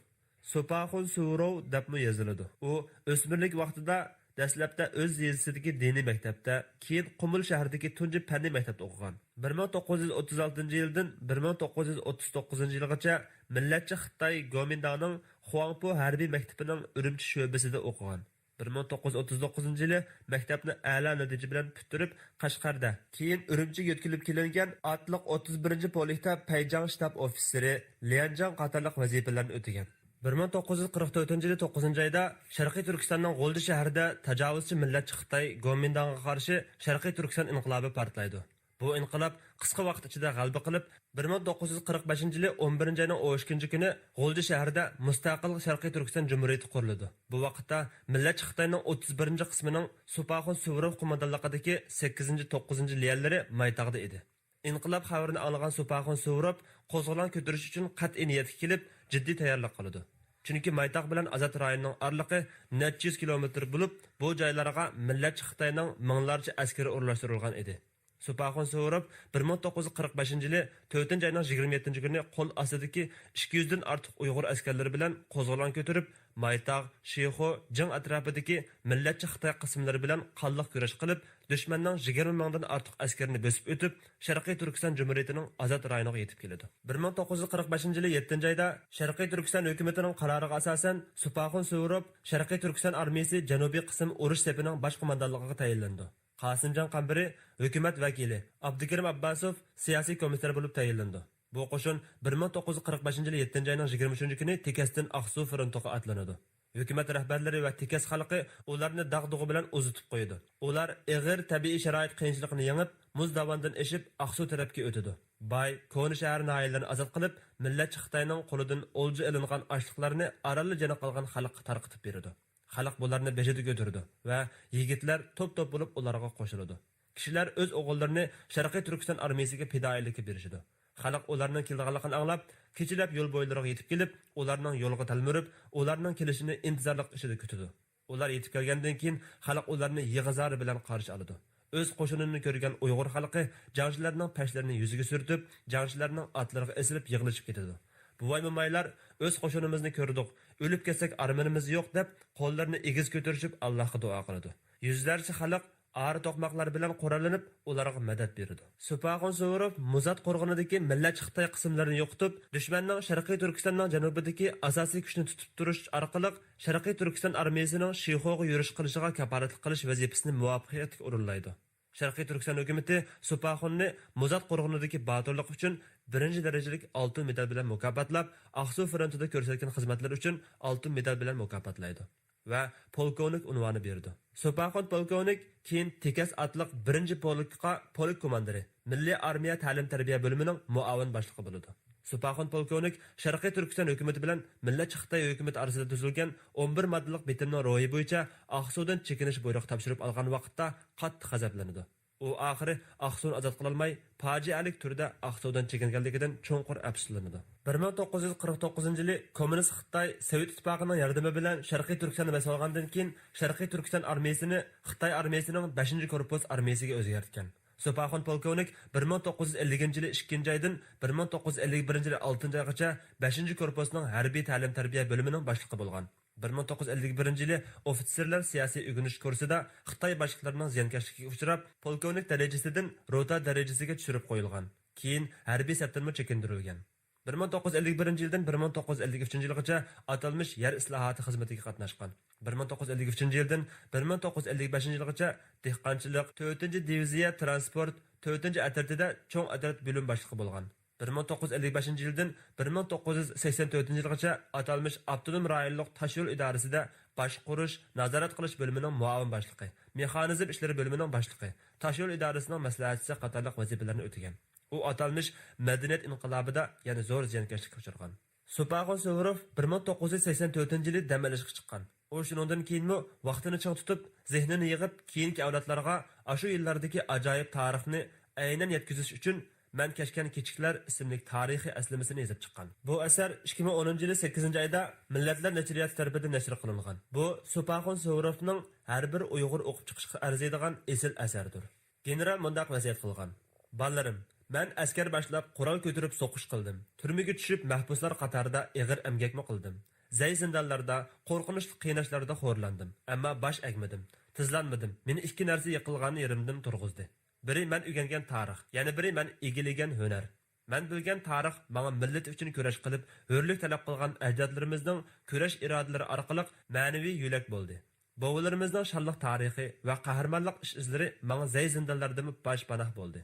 سوپاخۇن سۇۋروف دەپمۇ يېزىلىدۇ. ئۇ ئۆسمۈرلۈك ۋاقتىدا دەسلەپتە ئۆز يېزىسىدىكى دىنىي مەكتەپتە، كېيىن قۇمۇل شەھىرىدىكى تۇنجى پەننىي مەكتەپتە ئوقۇغان. بىر مىڭ توققۇز يۈز ئوتتۇز ئالتىنچى يىلدىن بىر مىڭ توققۇز يۈز ئوتتۇز توققۇزىنچى يىلغىچە مىللەتچى خىتاي گومىنداڭنىڭ خۇاڭپۇ ھەربىي مەكتىپىنىڭ ئۈرۈمچى شۆبىسىدە ئوقۇغان. بىر مىڭ توققۇز يۈز ئوتتۇز توققۇزىنچى يىلى مەكتەپنى ئەلا نەتىجە بىلەن پۈتتۈرۈپ، قەشقەردە، كېيىن ئۈرۈمچىگە يۆتكىلىپ كېلىنگەن ئاتلىق ئوتتۇز بىرىنچى پولكتا پەيجاڭ شتاب ئوفىتسېرى، ليەنجاڭ قاتارلىق ۋەزىپىلەرنى ئۆتىگەن. بىر مىڭ توققۇز يۈز قىرىق تۆتىنچى يىلى توققۇزىنچى ئايدا شەرقىي تۈركىستاننىڭ غۇلجا شەھىرىدە تاجاۋۇزچى مىللەتچى خىتاي گومىنداڭغا قارشى شەرقىي تۈركىستان ئىنقىلابى پارتلايدۇ. بۇ ئىنقىلاب قىسقا ۋاقىت ئىچىدە غەلىبە قىلىپ، بىر مىڭ توققۇز يۈز قىرىق بەشىنچى يىلى ئون بىرىنچى ئاينىڭ ئون ئىككىنچى كۈنى غۇلجا شەھىرىدە مۇستەقىل شەرقىي تۈركىستان جۇمھۇرىيىتى قۇرۇلىدۇ. بۇ ۋاقىتتا مىللەتچى خىتاينىڭ ئوتتۇز بىرىنچى قىسمىنىڭ سوپاخۇن سۇۋروف قوماندانلىقىدىكى سەككىزىنچى، توققۇزىنچى ليەنلىرى مايتاغدا ئىدى. ئىنقىلاب خەۋىرىنى ئاڭلىغان سوپاخۇن سۇۋروف قوزغىلاڭ كۆتۈرۈش ئۈچۈن قەتئىي نىيەتكە كېلىپ، جىددىي تەييارلىق قىلىدۇ. چۈنكى مايتاغ بىلەن ئازاد رايوننىڭ ئارىلىقى نەچچە يۈز كىلومېتىر بولۇپ، بۇ جايلارغا مىللەتچى خىتاينىڭ مىڭلارچە ئەسكىرى ئورۇنلاشتۇرۇلغان ئىدى. سۇپاخۇن سۇۋۇروف بىر مىڭ توققۇز يۈز قىرىق بەشىنچى يىلى تۆتىنچى ئاينىڭ يىگىرمە يەتتىنچى كۈنى قول ئاستىدىكى ئىككى يۈزدىن ئارتۇق ئۇيغۇر ئەسكەرلىرى بىلەن قوزغىلاڭ كۆتۈرۈپ، مايتاغ، شىخۇ، جىڭ ئەتراپىدىكى مىللەتچى خىتاي قىسىملىرى بىلەن قانلىق كۈرەش قىلىپ، دۈشمەننىڭ يىگىرمە مىڭدىن ئارتۇق ئەسكىرىنى بۆسۈپ ئۆتۈپ، شەرقىي تۈركىستان جۇمھۇرىيىتىنىڭ ئازاد رايونىغا يېتىپ كېلىدۇ. بىر مىڭ توققۇز يۈز قىرىق بەشىنچى يىلى يەتتىنچى ئايدا شەرقىي تۈركىستان ھۆكۈمىتىنىڭ قارارىغا ئاساسەن، سۇپاخۇن سۇۋۇروف شەرقىي تۈركىستان ئارمىيىسى جەنۇبىي قىسىم ئۇرۇش سېپىنىڭ باش قوماندانلىقىغا تەيىنلىنىدۇ. قاسىمجان قەمبىرى ھۆكۈمەت ۋەكىلى، ئابدۇكېرىم ئابباسوف سىياسىي كومىسسار بولۇپ تەيىنلىنىدۇ. بۇ قوشۇن بىر مىڭ توققۇز يۈز قىرىق بەشىنچى يىلى يەتتىنچى ئاينىڭ يىگىرمە ئۈچىنچى كۈنى تېكەستىن ئاقسۇ فرونتىغا ئاتلىنىدۇ. ھۆكۈمەت رەھبەرلىرى ۋە تېكەس خەلقى ئۇلارنى داغ-دۇغا بىلەن ئۇزىتىپ قويىدۇ. ئۇلار ئېغىر تەبىئىي شارائىت قىيىنچىلىقىنى يېڭىپ، مۇز داۋاندىن ئېشىپ، ئاقسۇ تەرەپكە ئۆتىدۇ. باي، كونا شەھەر ناھىيەلىرىنى ئازاد قىلىپ، مىللەتچى خىتاينىڭ قولىدىن ئولجا ئېلىنغان ئاشلىقلارنى ئارانلا جېنى قالغان خەلققە تارقىتىپ بېرىدۇ. خەلق بۇلارنى بېشىدا كۆتۈرىدۇ ۋە يىگىتلەر توپ-توپ بولۇپ ئۇلارغا قوشۇلىدۇ. كىشىلەر ئۆز ئوغۇللىرىنى شەرقىي تۈركىستان ئارمىيىسىگە پىدائىيلىككە بېرىشىدۇ. خەلق ئۇلارنىڭ كېلىدىغانلىقىنى ئاڭلاپ، كېچىلەپ يول بويلىرىغا يېتىپ كېلىپ، ئۇلارنىڭ يولغا تەلمۈرۈپ، ئۇلارنىڭ كېلىشىنى ئىنتىزارلىق ئىچىدە كۈتىدۇ. ئۇلار يېتىپ كەلگەندىن كېيىن، خەلق ئۇلارنى يىغا-زار بىلەن قارشى ئالىدۇ. ئۆز قوشۇنىنى كۆرگەن ئۇيغۇر خەلقى جەڭچىلەرنىڭ پەشلىرىنى يۈزىگە سۈرتۈپ، جەڭچىلەرنىڭ ئاتلىرىغا ئېسىلىپ يىغلىشىپ كېتىدۇ. بوۋاي-مومايلار، «ئۆز قوشۇنىمىزنى كۆردۇق، ئۆلۈپ كەتسەك ئارمىنىمىز يوق» دەپ، قوللىرىنى ئېگىز كۆتۈرۈشۈپ، ئاللاھقا دۇئا قىلىدۇ. يۈزلەرچە خەلق ئارا توقماقلار بىلەن قوراللىنىپ، ئۇلارغا مەدەت بېرىدۇ. سۇپاخۇن سۇۋۇروف مۇزات قورغىنىدىكى مىللەتچى خىتاي قىسىملىرىنى يوقىتىپ، دۈشمەننىڭ شەرقىي تۈركىستاننىڭ جەنۇبىدىكى ئاساسىي كۈچنى تۇتۇپ تۇرۇش ئارقىلىق شەرقىي تۈركىستان ئارمىيىسىنىڭ شىخۇغا يۈرۈش قىلىشىغا كاپالەتلىك قىلىش ۋەزىپىسىنى مۇۋەپپەقىيەتلىك ئورۇنلايدۇ. شەرقىي تۈركىستان ھۆكۈمىتى سۇپاخۇننى مۇزات قورغىنىدىكى باتۇرلۇقى ئۈچۈن بىرىنچى دەرىجىلىك ئالتۇن مېدال بىلەن مۇكاپاتلاپ، ئاقسۇ فرونتىدا كۆرسەتكەن خىزمەتلىرى ئۈچۈن ئالتۇن مېدال بىلەن مۇكاپاتلايدۇ ۋە پولكوۋنىك ئۇنۋانى بېرىدۇ. سۇپاخۇن پولكوۋنىك كېيىن تېكەس ئاتلىق بىرىنچى پولكقا پولك كوماندىرى، مىللىي ئارمىيە تەلىم-تەربىيە بۆلۈمىنىڭ مۇئاۋىن باشلىقى بولىدۇ. سۇپاخۇن پولكوۋنىك شەرقىي تۈركىستان ھۆكۈمىتى بىلەن مىللەتچى خىتاي ھۆكۈمىتى ئارىسىدا تۈزۈلگەن ئون بىر ماددىلىق بىتىمنىڭ روھى بويىچە ئاقسۇدىن چېكىنىش بۇيرۇقى تاپشۇرۇپ ئالغان ۋاقىتتا قاتتىق غەزەپلىنىدۇ. ئۇ ئاخىرى ئاقسۇنى ئازاد قىلالماي، پاجىئەلىك تۈردە ئاقسۇدىن چېكىنگەنلىكىدىن چوڭقۇر ئەپسۇسلىنىدۇ. بىر مىڭ توققۇز يۈز قىرىق توققۇزىنچى يىلى كوممۇنىست خىتاي سوۋېت ئىتتىپاقىنىڭ ياردىمى بىلەن شەرقىي تۈركىستاننى بېسىۋالغاندىن كېيىن، شەرقىي تۈركىستان ئارمىيىسىنى خىتاي ئارمىيىسىنىڭ بەشىنچى كورپۇس ئارمىيىسىگە ئۆزگەرتكەن. سۇپاخۇن پولكوۋنىك بىر مىڭ توققۇز يۈز ئەللىكىنچى يىلى ئىككىنچى ئايدىن بىر مىڭ توققۇز يۈز ئەللىك بىرىنچى يىلى ئالتىنچى ئايغىچە بەشىنچى كورپۇسنىڭ ھەربىي تەلىم-تەربىيە بۆلۈمىنىڭ باشلىقى بولغان. بىر مىڭ توققۇز يۈز ئەللىك بىرىنچى يىلى ئوفىتسېرلار سىياسىي ئۆگىنىش كۇرسىدا خىتاي باشلىقلىرىنىڭ زىيانكەشلىكىگە ئۇچراپ، پولكوۋنىك دەرىجىسىدىن روتا دەرىجىسىگە چۈشۈرۈپ قويۇلغان. كېيىن ھەربىي سەپتىنمۇ چېكىندۈرۈلگەن. بىر مىڭ توققۇز يۈز ئەللىك بىرىنچى يىلدىن بىر مىڭ توققۇز يۈز ئەللىك ئۈچىنچى يىلغىچە ئاتالمىش يەر ئىسلاھاتى خىزمىتىگە قاتناشقان. بىر مىڭ توققۇز يۈز ئەللىك ئۈچىنچى يىلدىن بىر مىڭ توققۇز يۈز ئەللىك بەشىنچى يىلغىچە دېھقانچىلىق، تۆتىنچى دىۋىزىيە تىرانسپورت، تۆتىنچى ئەترىتىدە چوڭ ئەترەت بۆلۈم باشلىقى بولغان. بىر مىڭ توققۇز يۈز ئەللىك بەشىنچى يىلدىن بىر مىڭ توققۇز يۈز سەكسەن تۆتىنچى يىلغىچە ئاتالمىش ئاپتونوم رايونلۇق تاشيول ئىدارىسىدە باشقۇرۇش، نازارەت قىلىش بۆلۈمىنىڭ مۇئاۋىن باشلىقى، مېخانىزم ئىشلىرى بۆلۈمىنىڭ باشلىقى، تاشيول ئىدارىسىنىڭ مەسلىھەتچىسى قاتارلىق ۋەزىپىلەرنى ئۆتىگەن. ئۇ ئاتالمىش مەدەنىيەت ئىنقىلابىدا يەنە زور زىيانكەشلىككە ئۇچرىغان. سۇپاخۇن سۇۋۇروف بىر مىڭ توققۇز يۈز سەكسەن تۆتىنچى يىلى دەم ئېلىشقا چىققان. ئۇ شۇنىڭدىن كېيىنمۇ ۋاقتىنى چىڭ تۇتۇپ، زېھنىنى يىغىپ، كېيىنكى ئەۋلادلارغا ئاشۇ يىللاردىكى ئاجايىپ تارىخنى ئەينەن يەتكۈزۈش ئۈچۈن، «مەن كەچكەن كىچىكلەر» ئىسىملىك تارىخىي ئەسلىمىسىنى يېزىپ چىققان. بۇ ئەسەر ئىككى مىڭ ئونىنچى يىلى سەككىزىنچى ئايدا مىللەتلەر نەشرىياتى تەرىپىدىن نەشر قىلىنغان. بۇ سۇپاخۇن سۇۋۇروفنىڭ ھەر بىر ئۇيغۇر ئوقۇپ چىقىشقا ئەرزىيدىغان ئېسىل ئەسەردۇر. گېنېرال مۇنداق ۋەسىيەت قىلغان: «بالىلىرىم، مەن ئەسكەر باشلاپ، قورال كۆتۈرۈپ سوقۇش قىلدىم. تۈرمىگە چۈشۈپ، مەھبۇسلار قاتارىدا ئېغىر ئەمگەكمۇ قىلدىم. زەي زىندانلاردا، قورقۇنچلۇق قىيناشلاردا خورلاندىم. ئەمما باش ئەگمىدىم، تىزلانمىدىم. مېنى ئىككى نەرسە يىقىلغان يېرىمدىن تۇرغۇزدى. بىرى مەن ئۆگەنگەن تارىخ، يەنە بىرى مەن ئىگىلىگەن ھۈنەر. مەن بىلگەن تارىخ ماڭا مىللىتى ئۈچۈن كۈرەش قىلىپ، ھۆرلۈك تەلەپ قىلغان ئەجدادلىرىمىزنىڭ كۈرەش ئىرادىلىرى ئارقىلىق مەنىۋى يۆلەك بولدى. بوۋىلىرىمىزنىڭ شانلىق تارىخى ۋە قەھرىمانلىق ئىش-ئىزلىرى ماڭا زەي زىندانلاردىمۇ باش پاناھ بولدى.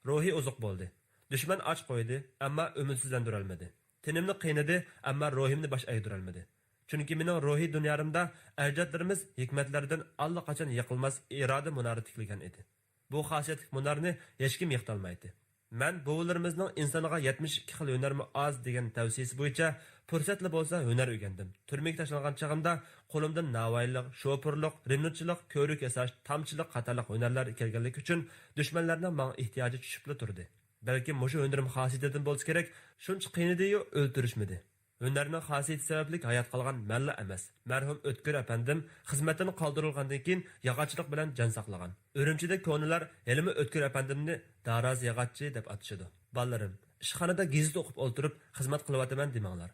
روھىي ئوزۇق بولدى. دۈشمەن ئاچ قويدى، ئەمما ئۈمىدسىزلەندۈرەلمىدى. تېنىمنى قىينىدى، ئەمما روھىمنى باش ئەگدۈرەلمىدى. چۈنكى مېنىڭ روھىي دۇنيالىرىمدا ئەجدادلىرىمىز ھېكمەتلەردىن ئاللىقاچان يىقىلماس ئىرادە مۇنارى تىكلىگەن ئىدى. بۇ خاسىيەتلىك مۇنارنى ھېچكىم يىقىتالمايتتى. مەن بوۋىلىرىمىزنىڭ ئىنسانغا يەتمىش ئىككى خىل ھۈنەرمۇ ئاز دېگەن تەۋسىيىسى بويىچە پۇرسەتلا بولسا ھۈنەر ئۆگەندىم. تۈرمىگە تاشلانغان چېغىمدا قولۇمدىن ناۋايىلىق، شوپۇرلۇق، رېمونتچىلىق، كۆۋرۈك ياساش، تامچىلىق قاتارلىق ھۈنەرلەر كەلگەنلىكى ئۈچۈن دۈشمەنلەرنىڭ ماڭا ئېھتىياجى چۈشۈپلا تۇردى. بەلكىم مۇشۇ ھۈنىرىم خاسىيىتىدىن بولسا كېرەك، شۇنچە قىينىدىيۇ، ئۆلتۈرۈشمىدى. ھۈنەرنىڭ خاسىيىتى سەۋەبلىك ھايات قالغان مەنلا ئەمەس. مەرھۇم ئۆتكۈر ئەپەندىم خىزمەتتىن قالدۇرۇلغاندىن كېيىن ياغاچچىلىق بىلەن جان ساقلىغان. ئۈرۈمچىدە كونىلار ھېلىمۇ ئۆتكۈر ئەپەندىمنى دارازى ياغاچچى دەپ ئاتىشىدۇ. بالىلىرىم، ئىشخانىدا گېزىت ئوقۇپ ئولتۇرۇپ خىزمەت قىلىۋاتىمەن دېمەڭلار.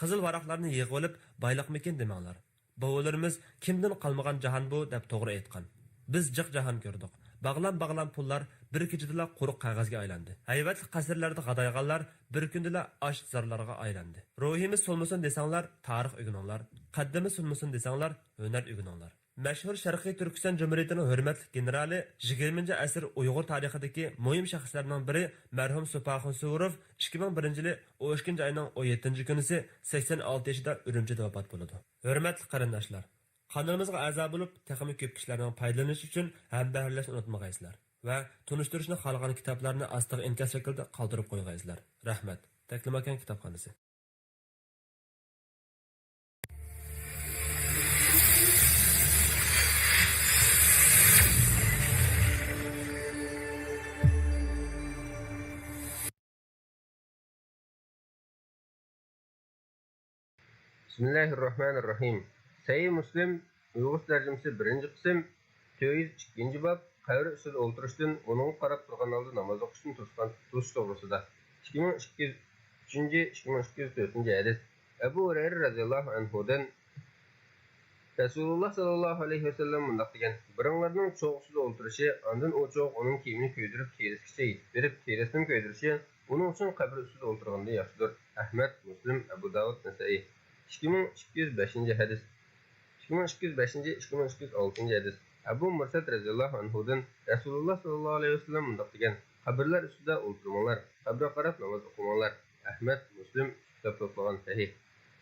قىزىل ۋاراقلارنى يىغىۋېلىپ بايلىقمىكىن دېمەڭلار. بوۋىلىرىمىز كىمدىن قالمىغان جاھان بۇ دەپ توغرا ئېيتقان. بىز جىق جاھان كۆردۇق. باغلام-باغلام پۇللار بىر كېچىدىلا قۇرۇق قەغەزگە ئايلاندى. ھەيۋەتلىك قەسىرلەردە غادايغانلار بىر كۈندىلا ئاچ زارلارغا ئايلاندى. روھىمىز سولمىسۇن دېسەڭلار، تارىخ ئۆگىنىڭلار. قەددىمىز سۇنمىسۇن دېسەڭلار، ھۈنەر ئۆگىنىڭلار. مەشھۇر شەرقىي تۈركىستان جۇمھۇرىيىتىنىڭ ھۆرمەتلىك گېنېرالى، يىگىرمىنچى ئەسىر ئۇيغۇر تارىخىدىكى مۇھىم شەخسلەرنىڭ بىرى مەرھۇم سوپاخۇن سۇۋۇروف ئىككى مىڭ بىرىنچى يىلى ئون ئىككىنچى ئاينىڭ ئون يەتتىنچى كۈنىسى سەكسەن ئالتە يېشىدا ئۈرۈمچىدە ۋاپات بولىدۇ. ھۆرمەتلىك قېرىنداشلار، قانىلىمىزغا ئەزا بولۇپ، تېخىمۇ كۆپ كىشىلەرنىڭ پايدىلىنىشى ئۈچۈن ھەمبەھىرلەشنى ئۇنتۇمىغايسىلەر ۋە تونۇشتۇرۇشنى خالىغان كىتابلارنى ئاستىغا ئىنكاس شەكلىدە قالدۇرۇپ قويغايسىلەر. رەھمەت. تەكلىماكان كىتابخانىسى. بىسمىللاھىررەھمانىررەھىم. سەھىھ مۇسلىم، ئۇيغۇرچە تەرجىمىسى، بىرىنچى قىسىم، تۆت يۈز ئىككىنچى باب، قەبرە ئۈستىدە ئولتۇرۇشتىن، ئۇنىڭغا قاراپ تۇرغان ھالدا ناماز ئوقۇشتىن توسقان، توسۇش توغرىسىدا. ئىككى مىڭ ئىككى يۈز ئۈچىنچى، ئىككى مىڭ ئىككى يۈز تۆتىنچى ھەدىس. ئەبۇ ھۇرەيرە رەزىياللاھۇ ئەنھۇدىن، رەسۇلۇللاھ ساللاللاھۇ ئەلەيھى ۋەسەللەم مۇنداق دېگەن: بىرىڭلارنىڭ چوغ ئۈستىدە ئولتۇرۇشى، ئاندىن ئۇ چوغ ئۇنىڭ كىيىمىنى كۆيدۈرۈپ تېرىسىگىچە يېتىپ بېرىپ، تېرىسىنىمۇ كۆيدۈرۈشى ئۇنىڭ ئۈچۈن قەبرە ئۈستىدە ئولتۇرغاندىن ياخشىدۇر. ئەھمەد، مۇسلىم، ئەبۇ داۋۇد، نەسائىي. ئىككى مىڭ ئىككى يۈز بەشىنچى ھەدىس. ئىككى مىڭ ئىككى يۈز بەشىنچى، ئىككى مىڭ ئىككى يۈز ئالتىنچى ھەدىس. ئەبۇ مۇرسەد رەزىياللاھۇ ئەنھۇدىن رەسۇلۇللاھ ساللاللاھۇ ئەلەيھى ۋەسەللەم مۇنداق دېگەن: قەبرىلەر ئۈستىدە ئولتۇرماڭلار، قەبرىگە قاراپ ناماز ئوقۇماڭلار. ئەھمەد، مۇسلىم، ئۈچ كىتاب توپلىغان سەھىھ.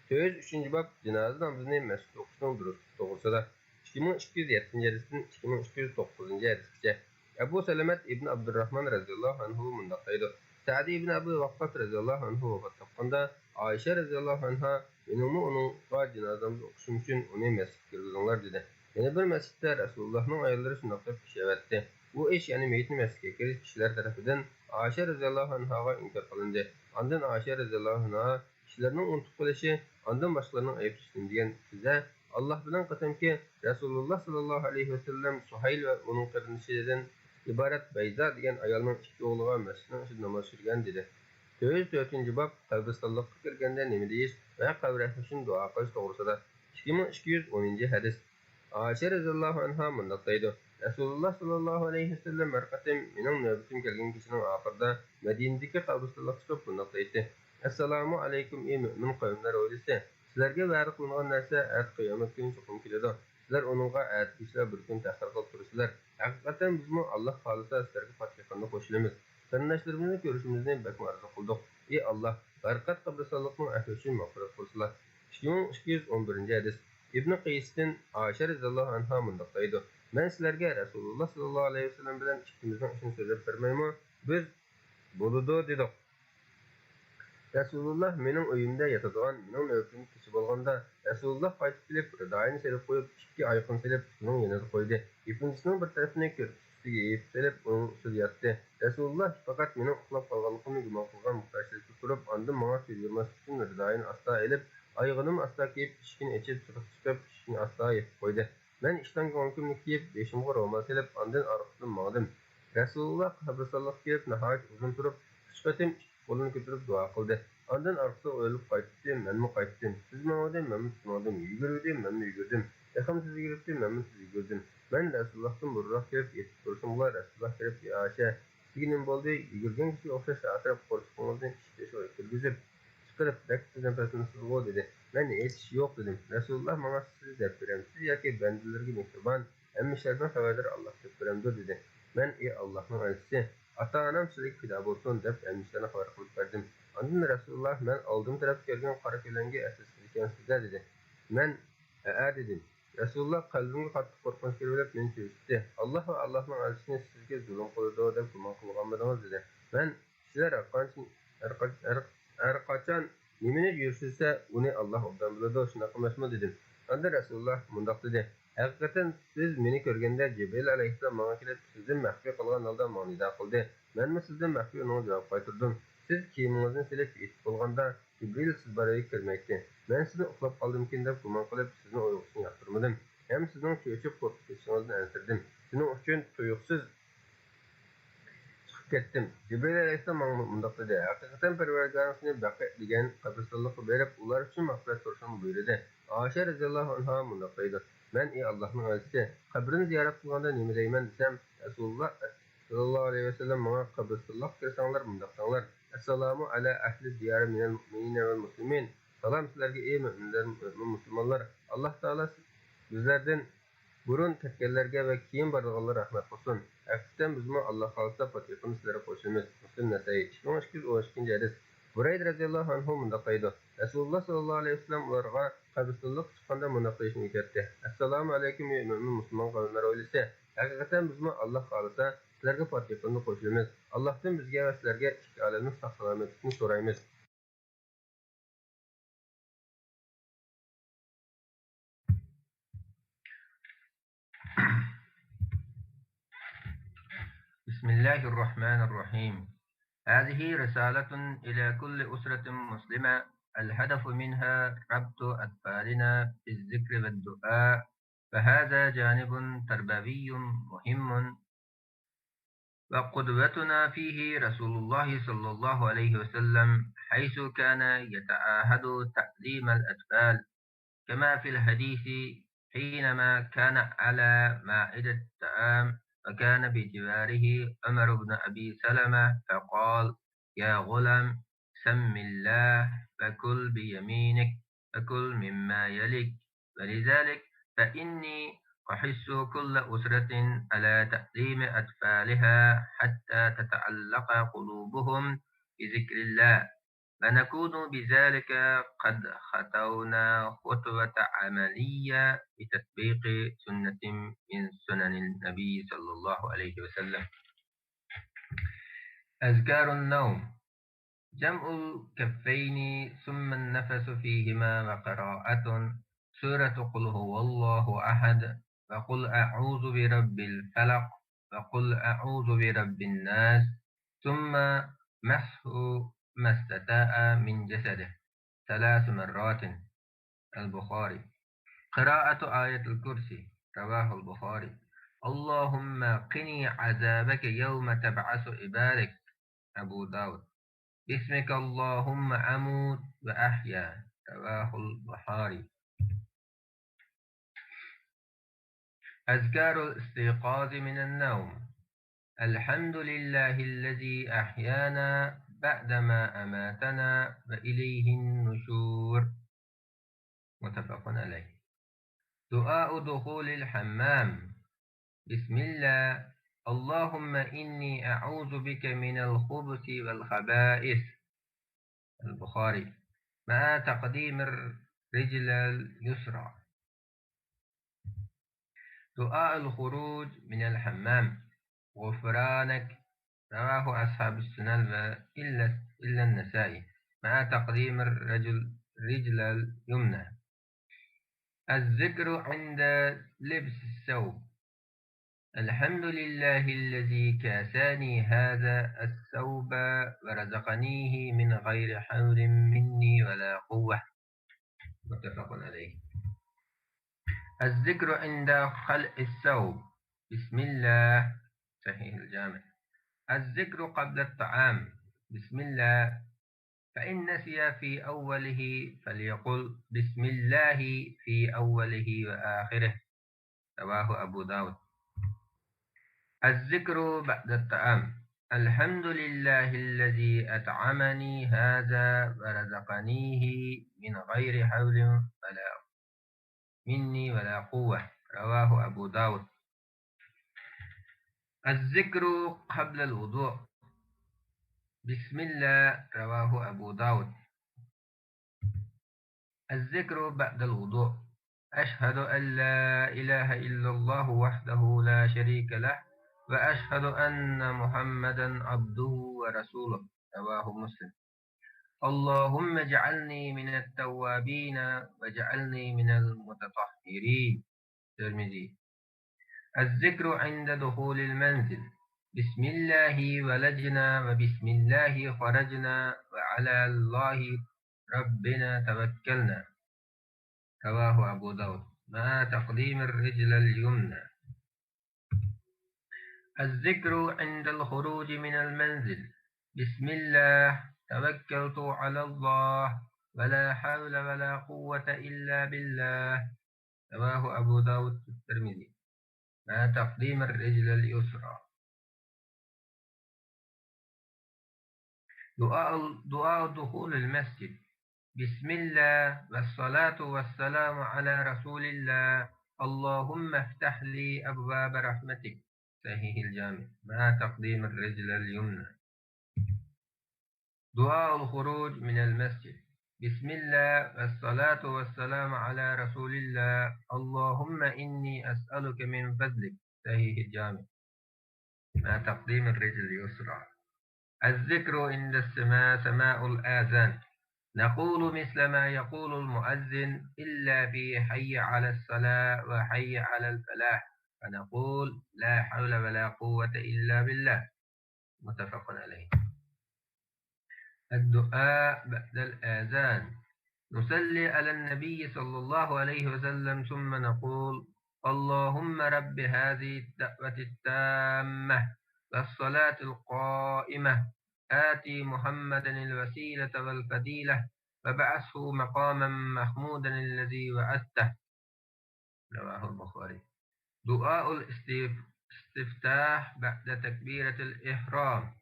تۆت يۈز ئۈچىنچى باب، جىنازا نامىزىنى مەسچىتتە ئوقۇشنىڭ دۇرۇسلۇقى توغرىسىدا. ئىككى مىڭ ئىككى يۈز يەتتىنچى ھەدىستىن ئىككى مىڭ ئىككى يۈز توققۇزىنچى ھەدىسكىچە. ئەبۇ سەلەمەت ئىبن ئابدۇرراھمان رەزىياللاھۇ ئەنھۇ مۇنداق دەيدۇ: سەئدى ئىبن ئەبى ۋەققاس رەزىياللاھۇ ئەنھۇ ۋاپات تاپقاندا، ئائىشە رەزىياللاھۇ ئەنھا مېنىڭمۇ ئۇنىڭغا جىنازا نامىزى ئوقۇشۇم ئۈچۈن ئۇنى مەسچىتكە كىرگۈزۈڭلار دېدى. يەنە بىر مەسچىتتە رەسۇلۇللاھنىڭ ئاياللىرى شۇنداق دەپ ئىش ئەۋەتتى. بۇ ئىش، يەنى مېيىتنى مەسچىتكە كىرىش كىشىلەر تەرىپىدىن ئائىشە رەزىياللاھۇ ئەنھاغا ئىنكار قىلىندى. ئاندىن ئائىشە رەزىياللاھۇ ئەنھا كىشىلەرنىڭ ئۇنتۇپ قېلىشى، ئاندىن باشقىلارنىڭ ئەيىبلىشى نېمە دېگەن سۆزە؟ ئاللاھ بىلەن قەسەمكى، رەسۇلۇللاھ ساللاللاھۇ ئەلەيھى ۋەسەللەم سۇھەيل ۋە ئۇنىڭ قېرىندىشىدىن ئىبارەت بەيزا دېگەن ئايالنىڭ ئىككى ئوغلىغا مەسچىتنىڭ ئىچىدە ناماز چۈشۈرگەن دېدى. تۆت يۈز تۆتىنچى باب، قەبرىستانلىققا كىرگەندە نېمە دېيىش ۋە قەبرە ئەھلى ئۈچۈن دۇئا قىلىش توغرىسىدا. ئىككى مىڭ ئىككى يۈز ئونىنچى ھەدىس. ئائىشە رەزىياللاھۇ ئەنھا مۇنداق دەيدۇ: رەسۇلۇللاھ ساللاللاھۇ ئەلەيھى ۋەسەللەم ھەر قېتىم مېنىڭ نۆۋىتىم كەلگەن كېچىنىڭ ئاخىرىدا مەدىنىدىكى قەبرىستانلىققا چىقىپ مۇنداق دەيتتى: ئەسسالامۇ ئەلەيكۇم، ئى مۆمىن قەۋملەر ھويلىسى! سىلەرگە ۋەدە قىلىنغان نەرسە ئەتە قىيامەت كۈنى چوقۇم كېلىدۇ. سىلەر ئۇنىڭغا ئەتىگىچىلا بىر كۈن تەخىر قىلىپ تۇرىسىلەر. ھەقىقەتەن بىزمۇ، ئاللاھ خالىسا، سىلەرگە پاكىتخانىدا قوشۇلىمىز. قېرىنداشلىرىمىزنى كۆرۈشىمىزنى بەكمۇ ئارزۇ قىلدۇق. ئى ئاللاھ، بەرقەت قەبرىستانلىقنىڭ ئەھلى ئۈچۈن مەغپىرەت قىلسىلا. ئىككى مىڭ ئىككى يۈز ئون بىرىنچى ھەدىس. ئىبنى قەيستىن ئائىشە رەزىياللاھۇ ئەنھا مۇنداق دەيدۇ: مەن سىلەرگە رەسۇلۇللاھ ساللاللاھۇ ئەلەيھى ۋەسەللەم بىلەن ئىككىمىزنىڭ ئىشىنى سۆزلەپ بەرمەيمۇ؟ بىز بولىدۇ دېدۇق. رەسۇلۇللاھ مېنىڭ ئۆيۈمدە ياتىدىغان، مېنىڭ نۆۋىتىم كېچە بولغاندا، رەسۇلۇللاھ قايتىپ كېلىپ، رىدائىنى سېلىپ قويۇپ، ئىككى ئايىغىنى سېلىپ، ئۇنىڭ يېنىدا قويدى. يېپىنچىسىنىڭ بىر تەرىپىنى كۆرپىسى ئۈستىگە يېيىپ سېلىپ، ئۇنىڭ ئۈستىدە ياتتى. رەسۇلۇللاھ پەقەت مېنىڭ ئۇخلاپ قالغانلىقىمنى گۇمان قىلغان مۇھتاجلىقتا تۇرۇپ، ئاندىن ماڭا كۆز يۇرماسلىق ئۈچۈن رىدائىنى ئاستا ئېلىپ، ئايىغىنىمۇ ئاستا كىيىپ، ئىشىكنى ئېچىپ، سىرتقا چىقىپ، ئىشىكنى ئاستا يېپىپ قويدى. مەن ئىشتان كۆڭلىكىمنى كىيىپ، بېشىمغا رومال سېلىپ، ئاندىن ئارقىسىدىن ماڭدىم. رەسۇلۇللاھ قەبرىستانلىققا كېلىپ، ناھايىتى ئۇزۇن تۇرۇپ، ئۈچ قېتىم ئىككى قولىنى كۆتۈرۈپ دۇئا قىلدى. ئاندىن ئارقىسىغا ئۆرۈلۈپ قايتتى، مەنمۇ قايتتىم. سىز ماڭىۋىدى، مەنمۇ ماڭدىم. يۈگۈرۈۋىدى، مەنمۇ يۈگۈردۈم. تېخىمۇ سىز يۈگۈرۈپتى، مەنمۇ سىز يۈگۈردۈم. مەن رەسۇلۇللاھتىن بۇرۇنراق كېلىپ يېتىپ تۇرسامغۇلا، رەسۇلۇللاھ كىرىپ: ئى ئائىشە، سىزگە نېمە بولدى؟ يۈگۈرگەن كىشىگە ئوخشاش ھارقىراپ، قورسىقىڭىزنى ئىشىك تېشىغا كىرگۈزۈپ، چىقىرىپ، بەك تېز نەپەسلىنىسىزغۇ؟ دېدى. مەن: ھېچ ئىش يوق، دېدىم. رەسۇلۇللاھ ماڭا: سىز دەپ بېرەمسىز ياكى بەندىلىرىگە مېھرىبان، ھەممە ئىشلاردىن خەۋەردار ئاللاھ دەپ بېرەمدۇ؟ دېدى. مەن: ئى ئاللاھنىڭ ئەلچىسى، ئاتا-ئانام سىزگە پىدا بولسۇن، دەپ ھەممە ئىشلارنى خەۋەر قىلىپ بەردىم. ئاندىن رەسۇلۇللاھ مەن ئالدىم تەرەپتە كۆرگەن قارا كۆلەڭگە ئەسلىسىز ئىكەنسىز-دە، دېدى. مەن: ھەئە، دېدىم. رەسۇلۇللاھ قەلبىمگە قاتتىق قورقۇنچ كىرىۋېلىپ مېنى چۆچۈتتى. ئاللاھ ۋە ئاللاھنىڭ ئەلچىسىنى سىزگە زۇلۇم قىلىدۇ دەپ گۇمان قىلغانمىدىڭىز؟ دېدى. مەن: كىشىلەر ھەرقانچە، ھەرقا-، ھەر-، ھەرقاچان نېمىنى يۈرسىسە، ئۇنى ئاللاھ ئوبدان بىلىدۇ، شۇنداق ئەمەسمۇ؟ دېدىم. ئاندىن رەسۇلۇللاھ مۇنداق دېدى: ھەقىقەتەن سىز مېنى كۆرگەندە، جىبرىئىل ئەلەيھىسسالام ماڭا كېلىپ، سىزدىن مەخپىي قالغان ھالدا ماڭا نىدا قىلدى. مەنمۇ سىزدىن مەخپىي ئۇنىڭغا جاۋاب قايتۇردۇم. سىز كىيىمىڭىزنى سېلىپ يېتىپ بولغاندا، جىبرىل سىز بار ئۆيگە كىرمەيتتى. مەن سىزنى ئۇخلاپ قالدىمىكىن دەپ گۇمان قىلىپ، سىزنىڭ ئۇيقۇسىنى ياقتۇرمىدىم ھەم سىزنىڭ چۆچۈپ قورقۇپ كېتىشىڭىزدىن ئەنسىرىدىم. شۇنىڭ ئۈچۈن تۇيۇقسىز چىقىپ كەتتىم. جىبرىل ئەلەيھىسسالام ماڭا مۇنداق دېدى، ھەقىقەتەن پەرۋەردىگارىڭىزنى بەقىئ دېگەن قەبرىستانلىققا بېرىپ، ئۇلار ئۈچۈن مەغپىرەت سورىشىڭنى بۇيرۇدى. ئائىشە رەزىياللاھۇ ئەنھا مۇنداق دەيدۇ، مەن، ئى ئاللاھنىڭ ئەلچىسى، قەبرىنى زىيارەت قىلغاندا نېمە دەيمەن دېسەم، رەسۇلۇللا ساللاللاھۇ ئەلەيھى ۋەسەللەم ماڭا، قەبرىستانلىققا كىرسەڭلار مۇنداق دەڭلار، ئەسسالامۇ ئەلا ئەھلى دىيارى مىنەل مۇئمىنىنە ۋەل مۇسلىمىن، سالام سىلەرگە، ئى مۆمىنلەر، مۆمىن مۇسۇلمانلار، ئاللاھ تائالا بىزلەردىن بۇرۇن كەتكەنلەرگە ۋە كېيىن بارىدىغانلارغا رەھمەت قىلسۇن. ھەقىقەتەن بىزمۇ ئاللاھ خالىسا پاتېھىنى سىلەرگە قوشىمىز. مۇسلىم، نەسائىي. ئىككى مىڭ ئىككى يۈز ئون ئىككىنچى ھەدىس. بۇرەيدە رەزىياللاھۇ ئەنھۇ مۇنداق دەيدۇ، رەسۇلۇللا ساللاللاھۇ ئەلەيھى ۋەسەللەم ئۇلارغا قەبرىستانلىققا چىققاندا مۇنداق دېيىشنى ئۆگەتتى، ئەسسالامۇ ئەلەيكۇم، ئى مۆمىن مۇسۇلمان قەۋملەر ئائىلىسى. ھەقىقەتەن بىزمۇ ئاللاھ خالىسا سىلەرگە پاتېھىنى قوشىمىز. ئاللاھتىن بىزگە ۋە سىلەرگە ئىككى ئالەمنىڭ ساق-سالامەتلىكىنى سورايمىز. بسم الله الرحمن الرحيم. هذه رسالة إلى كل أسرة مسلمة، الهدف منها ربط أطفالنا بالذكر والدعاء، فهذا جانب تربوي مهم، وقدوتنا فيه رسول الله صلى الله عليه وسلم، حيث كان يتعاهد تعليم الأطفال، كما في الحديث، حينما كان على مائدة الطعام وكان بجواره عمر بن أبي سلمة فقال، يا غلام، سم الله وكل بيمينك وكل مما يليك، ولذلك فإني أحث كل أسرة على تعليم أطفالها حتى تتعلق قلوبهم بذكر الله، ونكون بذلك قد خطونا خطوة عملية بتطبيق سنة من سنن النبي صلى الله عليه وسلم. أذكار النوم. جمع الكفين ثم النفث فيهما وقراءة سورة قل هو الله أحد وقل أعوذ برب الفلق وقل أعوذ برب الناس، ثم مسح ما استطاع من جسده ثلاث مرات. البخاري. قراءة آية الكرسي. رواه البخاري. اللهم قني عذابك يوم تبعث عبادك. أبو داود. باسمك اللهم أموت وأحيا. رواه البخاري. أذكار الاستيقاظ من النوم. الحمد لله الذي أحيانا بعدما أماتنا وإليه النشور. متفق عليه. دعاء دخول الحمام. بسم الله. اللهم إني أعوذ بك من الخبث والخبائث. البخاري. مع تقديم الرجل اليسرى. دعاء الخروج من الحمام. غفرانك. رواه أصحاب السنن وإلا، إلا النسائي، مع تقديم الرجل، الرجل اليمنى. الذكر عند لبس الثوب. الحمد لله الذي كاساني هذا الثوب ورزقنيه من غير حول مني ولا قوة. متفق عليه. الذكر عند خلع الثوب. بسم الله. صحيح الجامع. الذكر قبل الطعام. بسم الله. فإن نسي في أوله فليقل بسم الله في أوله وآخره. رواه أبو داود. الذكر بعد الطعام. الحمد لله الذي أطعمني هذا ورزقنيه من غير حول ولا مني ولا قوة. رواه أبو داود. الذكر قبل الوضوء. بسم الله. رواه أبو داود. الذكر بعد الوضوء. أشهد أن لا إله إلا الله وحده لا شريك له، وأشهد أن محمدا عبده ورسوله. رواه مسلم. اللهم اجعلني من التوابين واجعلني من المتطهرين. ترمذي. الذكر عند دخول المنزل. بسم الله ولجنا وبسم الله خرجنا وعلى الله ربنا توكلنا. رواه أبو داود مع تقديم الرجل اليمنى. الذكر عند الخروج من المنزل. بسم الله توكلت على الله ولا حول ولا قوة إلا بالله. رواه أبو داود والترمذي مع تقديم الرجل اليسرى. دعاء، دعاء دخول المسجد. بسم الله والصلاة والسلام على رسول الله. اللهم افتح لي أبواب رحمتك. صحيح الجامع مع تقديم الرجل اليمنى. دعاء الخروج من المسجد. بسم الله والصلاة والسلام على رسول الله. اللهم إني أسألك من فضلك. صحيح الجامع مع تقديم الرجل اليسرى. الذكر عند السماع، سماع الآذان. نقول مثل ما يقول المؤذن إلا في حي على الصلاة وحي على الفلاح، فنقول لا حول ولا قوة إلا بالله. متفق عليه. الدعاء بعد الأذان. نصلي على النبي صلى الله عليه وسلم ثم نقول: اللهم رب هذه الدعوة التامة والصلاة القائمة، آت محمدا الوسيلة والفضيلة وابعثه مقاما محمودا الذي وعدته. رواه البخاري. دعاء الاستف-، الاستفتاح بعد تكبيرة الإحرام.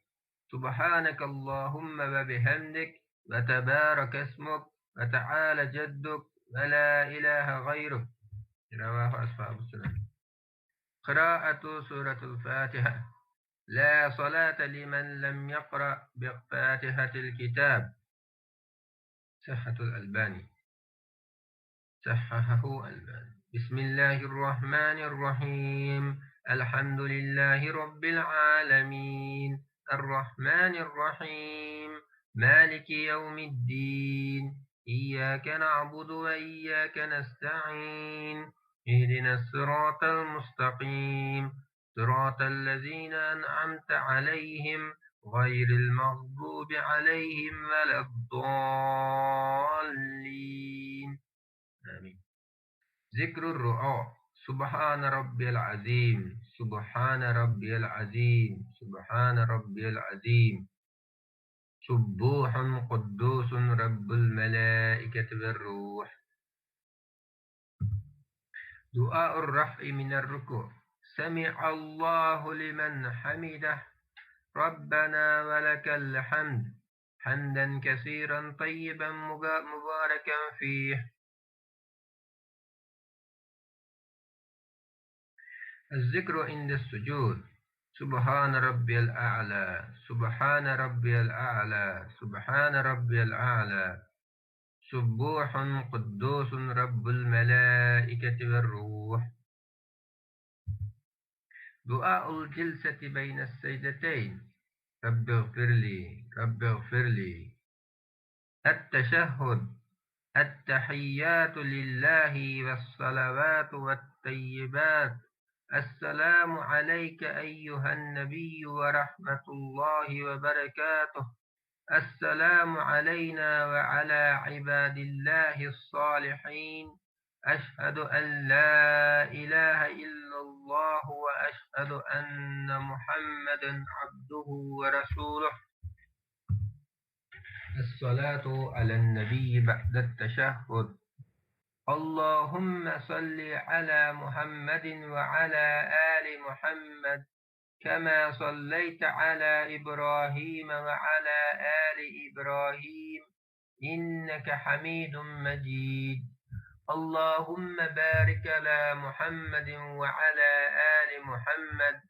سبحانك اللهم وبحمدك وتبارك اسمك وتعالى جدك ولا إله غيرك. رواه أصحاب السنن. قراءة سورة الفاتحة. لا صلاة لمن لم يقرأ بفاتحة الكتاب. صحة الألباني. صححه الألباني. بسم الله الرحمن الرحيم. الحمد لله رب العالمين. الرحمن الرحيم. مالك يوم الدين. إياك نعبد وإياك نستعين. اهدنا الصراط المستقيم. صراط الذين أنعمت عليهم غير المغضوب عليهم ولا الضالين. آمين. ذكر الرعو. سبحان ربي العظيم، سبحان ربي العظيم، سبحان ربي العظيم. سبوح قدوس رب الملائكة والروح. دعاء الرفع من الركوع. سمع الله لمن حمده، ربنا ولك الحمد، حمدا كثيرا طيبا مبا-، مباركا فيه. الذكر عند السجود. سبحان ربي الأعلى، سبحان ربي الأعلى، سبحان ربي الأعلى. سبوح قدوس رب الملائكة والروح. دعاء الجلسة بين السجدتين. رب اغفر لي، رب اغفر لي. التشهد. التحيات لله والصلوات والطيبات. السلام عليك أيها النبي ورحمة الله وبركاته. السلام علينا وعلى عباد الله الصالحين. أشهد أن لا إله إلا الله وأشهد أن محمدا عبده ورسوله. الصلاة على النبي بعد التشهد. اللهم صل على محمد وعلى آل محمد كما صليت على إبراهيم وعلى آل إبراهيم إنك حميد مجيد. اللهم بارك على محمد وعلى آل محمد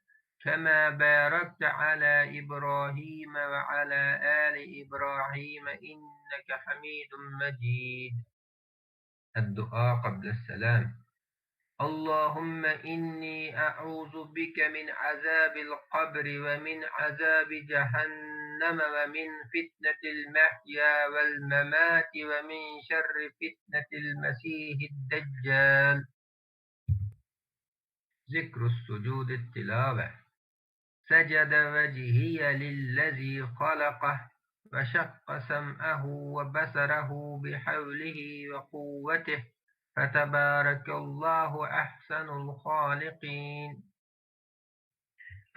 كما باركت على إبراهيم وعلى آل إبراهيم إنك حميد مجيد. الدعاء قبل السلام. اللهم إني أعوذ بك من عذاب القبر ومن عذاب جهنم ومن فتنة المحيا والممات ومن شر فتنة المسيح الدجال. ذكر السجود التلاوة. سجد وجهي للذي خلقه وشق سمعه وبصره بحوله وقوته، فتبارك الله أحسن الخالقين.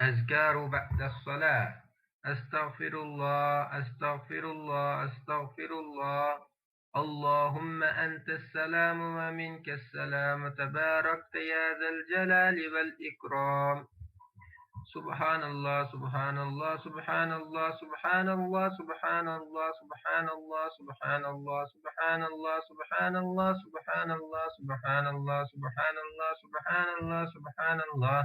أذكار بعد الصلاة. أستغفر الله، أستغفر الله، أستغفر الله. اللهم أنت السلام ومنك السلام، تباركت يا ذا الجلال والإكرام. سبحان الله، سبحان الله، سبحان الله، سبحان الله، سبحان الله، سبحان الله، سبحان الله، سبحان الله، سبحان الله، سبحان الله، سبحان الله، سبحان الله، سبحان الله، سبحان الله.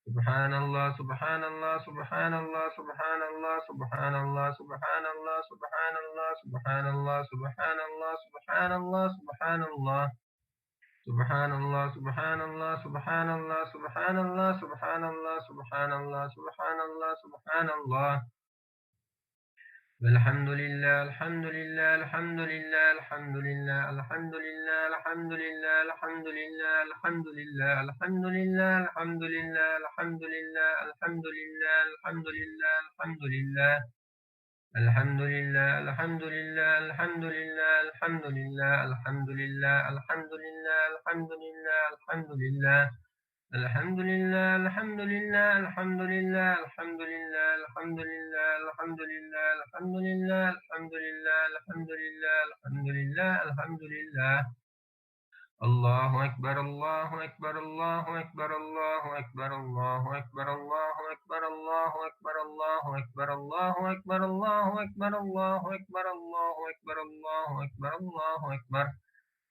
سبحان الله، سبحان الله، سبحان الله، سبحان الله، سبحان الله، سبحان الله، سبحان الله، سبحان الله، سبحان الله، سبحان الله، سبحان الله، سبحان الله. سبحان الله، سبحان الله، سبحان الله، سبحان الله، سبحان الله، سبحان الله، سبحان الله. الحمد لله، الحمد لله، الحمد لله، الحمد لله، الحمد لله، الحمد لله، الحمد لله، الحمد لله، الحمد لله، الحمد لله، الحمد لله، الحمد لله، الحمد لله، الحمد لله. الحمد لله، الحمد لله، الحمد لله، الحمد لله، الحمد لله، الحمد لله، الحمد لله، الحمد لله. الحمد لله، الحمد لله، الحمد لله، الحمد لله، الحمد لله، الحمد لله، الحمد لله، الحمد لله، الحمد لله، الحمد لله، الحمد لله. الله أكبر، الله أكبر، الله أكبر، الله أكبر، الله أكبر، الله أكبر، الله أكبر، الله أكبر، الله أكبر، الله أكبر، الله أكبر، الله أكبر، الله أكبر، الله أكبر، الله أكبر.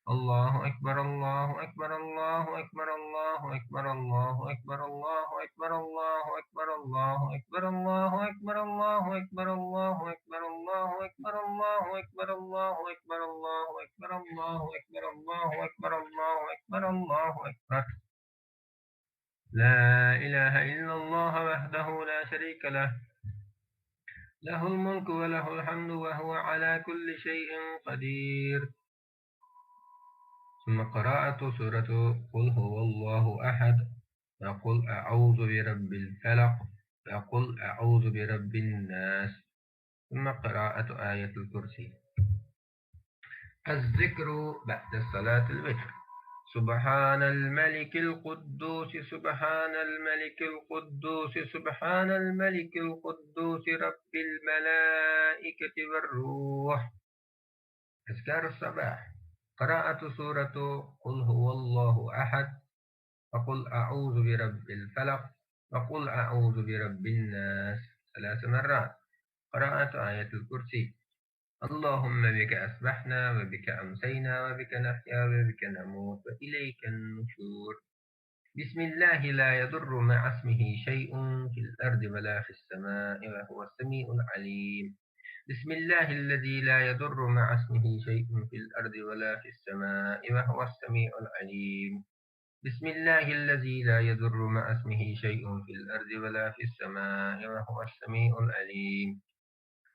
الله أكبر، الله أكبر، الله أكبر، الله أكبر، الله أكبر، الله أكبر، الله أكبر، الله أكبر، الله أكبر، الله أكبر، الله أكبر، الله أكبر، الله أكبر، الله أكبر، الله أكبر، الله أكبر، الله أكبر، الله أكبر، الله أكبر، الله أكبر. لا إله إلا الله وحده لا شريك له، له الملك وله الحمد وهو على كل شيء قدير. ثم قراءة سورة قل هو الله أحد، وقل أعوذ برب الفلق، وقل أعوذ برب الناس، ثم قراءة آية الكرسي. الذكر بعد صلاة الوتر. سبحان الملك القدوس، سبحان الملك القدوس، سبحان الملك القدوس رب الملائكة والروح. أذكار الصباح. قراءة سورة قل هو الله أحد، وقل أعوذ برب الفلق، وقل أعوذ برب الناس ثلاث مرات. قراءة آية الكرسي. اللهم بك أصبحنا وبك أمسينا وبك نحيا وبك نموت وإليك النشور. بسم الله لا يضر مع اسمه شيء في الأرض ولا في السماء وهو السميع العليم. بسم الله الذي لا يضر مع اسمه شيء في الأرض ولا في السماء وهو السميع العليم. بسم الله الذي لا يضر مع اسمه شيء في الأرض ولا في السماء وهو السميع العليم.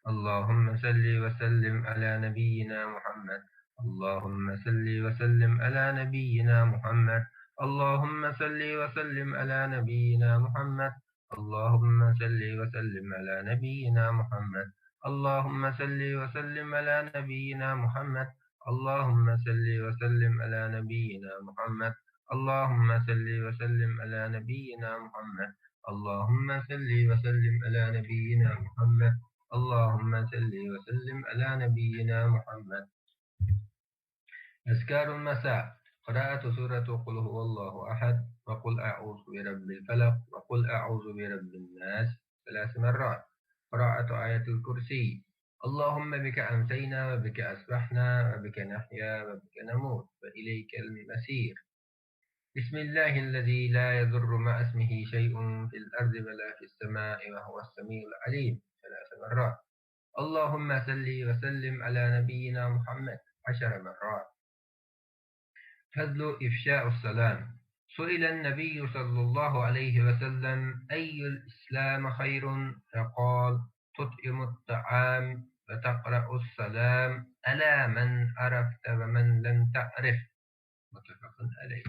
اللهم صل وسلم على نبينا محمد. اللهم صل وسلم على نبينا محمد. اللهم صل وسلم على نبينا محمد. اللهم صل وسلم على نبينا محمد. اللهم صل وسلم على نبينا محمد. اللهم صل وسلم على نبينا محمد. اللهم صل وسلم على نبينا محمد. اللهم صل وسلم على نبينا محمد. اللهم صل وسلم على نبينا محمد. أذكار المساء. قراءة سورة قل هو الله أحد، وقل أعوذ برب الفلق، وقل أعوذ برب الناس ثلاث مرات. قراءة آية الكرسي. اللهم بك أمسينا وبك أصبحنا وبك نحيا وبك نموت وإليك المصير. بسم الله الذي لا يضر مع اسمه شيء في الأرض ولا في السماء وهو السميع العليم ثلاث مرات. اللهم صل وسلم على نبينا محمد عشر مرات. فضل إفشاء السلام. سئل النبي صلى الله عليه وسلم: أي الإسلام خير؟ فقال: تطعم الطعام وتقرأ السلام على من عرفت ومن لم تعرف. متفق عليه.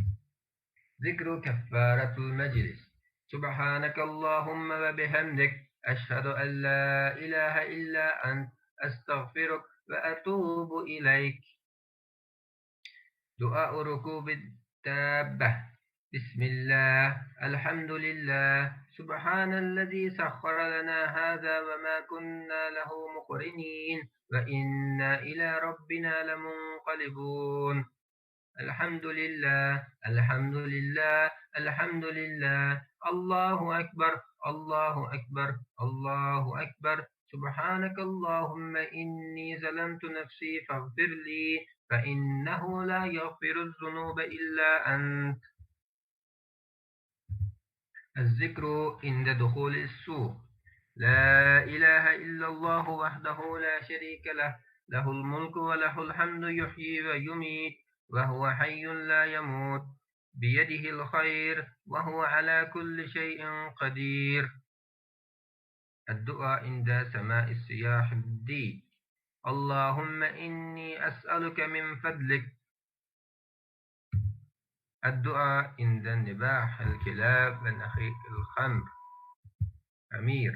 ذكر كفارة المجلس. سبحانك اللهم وبحمدك، أشهد أن لا إله إلا أنت، أستغفرك وأتوب إليك. دعاء ركوب الدابة. بسم الله، الحمد لله، سبحان الذي سخر لنا هذا وما كنا له مقرنين، وإنا إلى ربنا لمنقلبون. الحمد لله، الحمد لله، الحمد لله. الله أكبر، الله أكبر، الله أكبر. سبحانك اللهم إني ظلمت نفسي فاغفر لي، فإنه لا يغفر الذنوب إلا أنت. الذكر عند دخول السوق. لا إله إلا الله وحده لا شريك له، له الملك وله الحمد يحيي ويميت وهو حي لا يموت، بيده الخير وهو على كل شيء قدير. الدعاء عند سماع الصياح الدي. اللهم إني أسألك من فضلك. الدعاء عند نباح الكلاب ونهيك الخمر. أمير.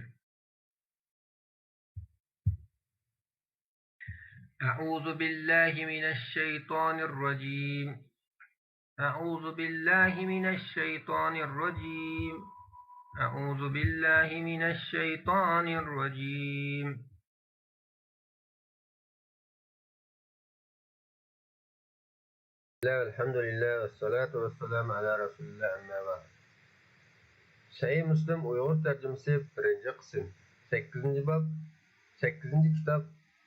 أعوذ بالله من الشيطان الرجيم. أعوذ بالله من الشيطان الرجيم. أعوذ بالله من الشيطان الرجيم. بسم الله، الحمد لله، والصلاة والسلام على رسول الله، أما بعد. سەھىھ مۇسلىم ئۇيغۇر تەرجىمىسى، بىرىنچى قىسىم، سەككىزىنچى باب، سەككىزىنچى كىتاب،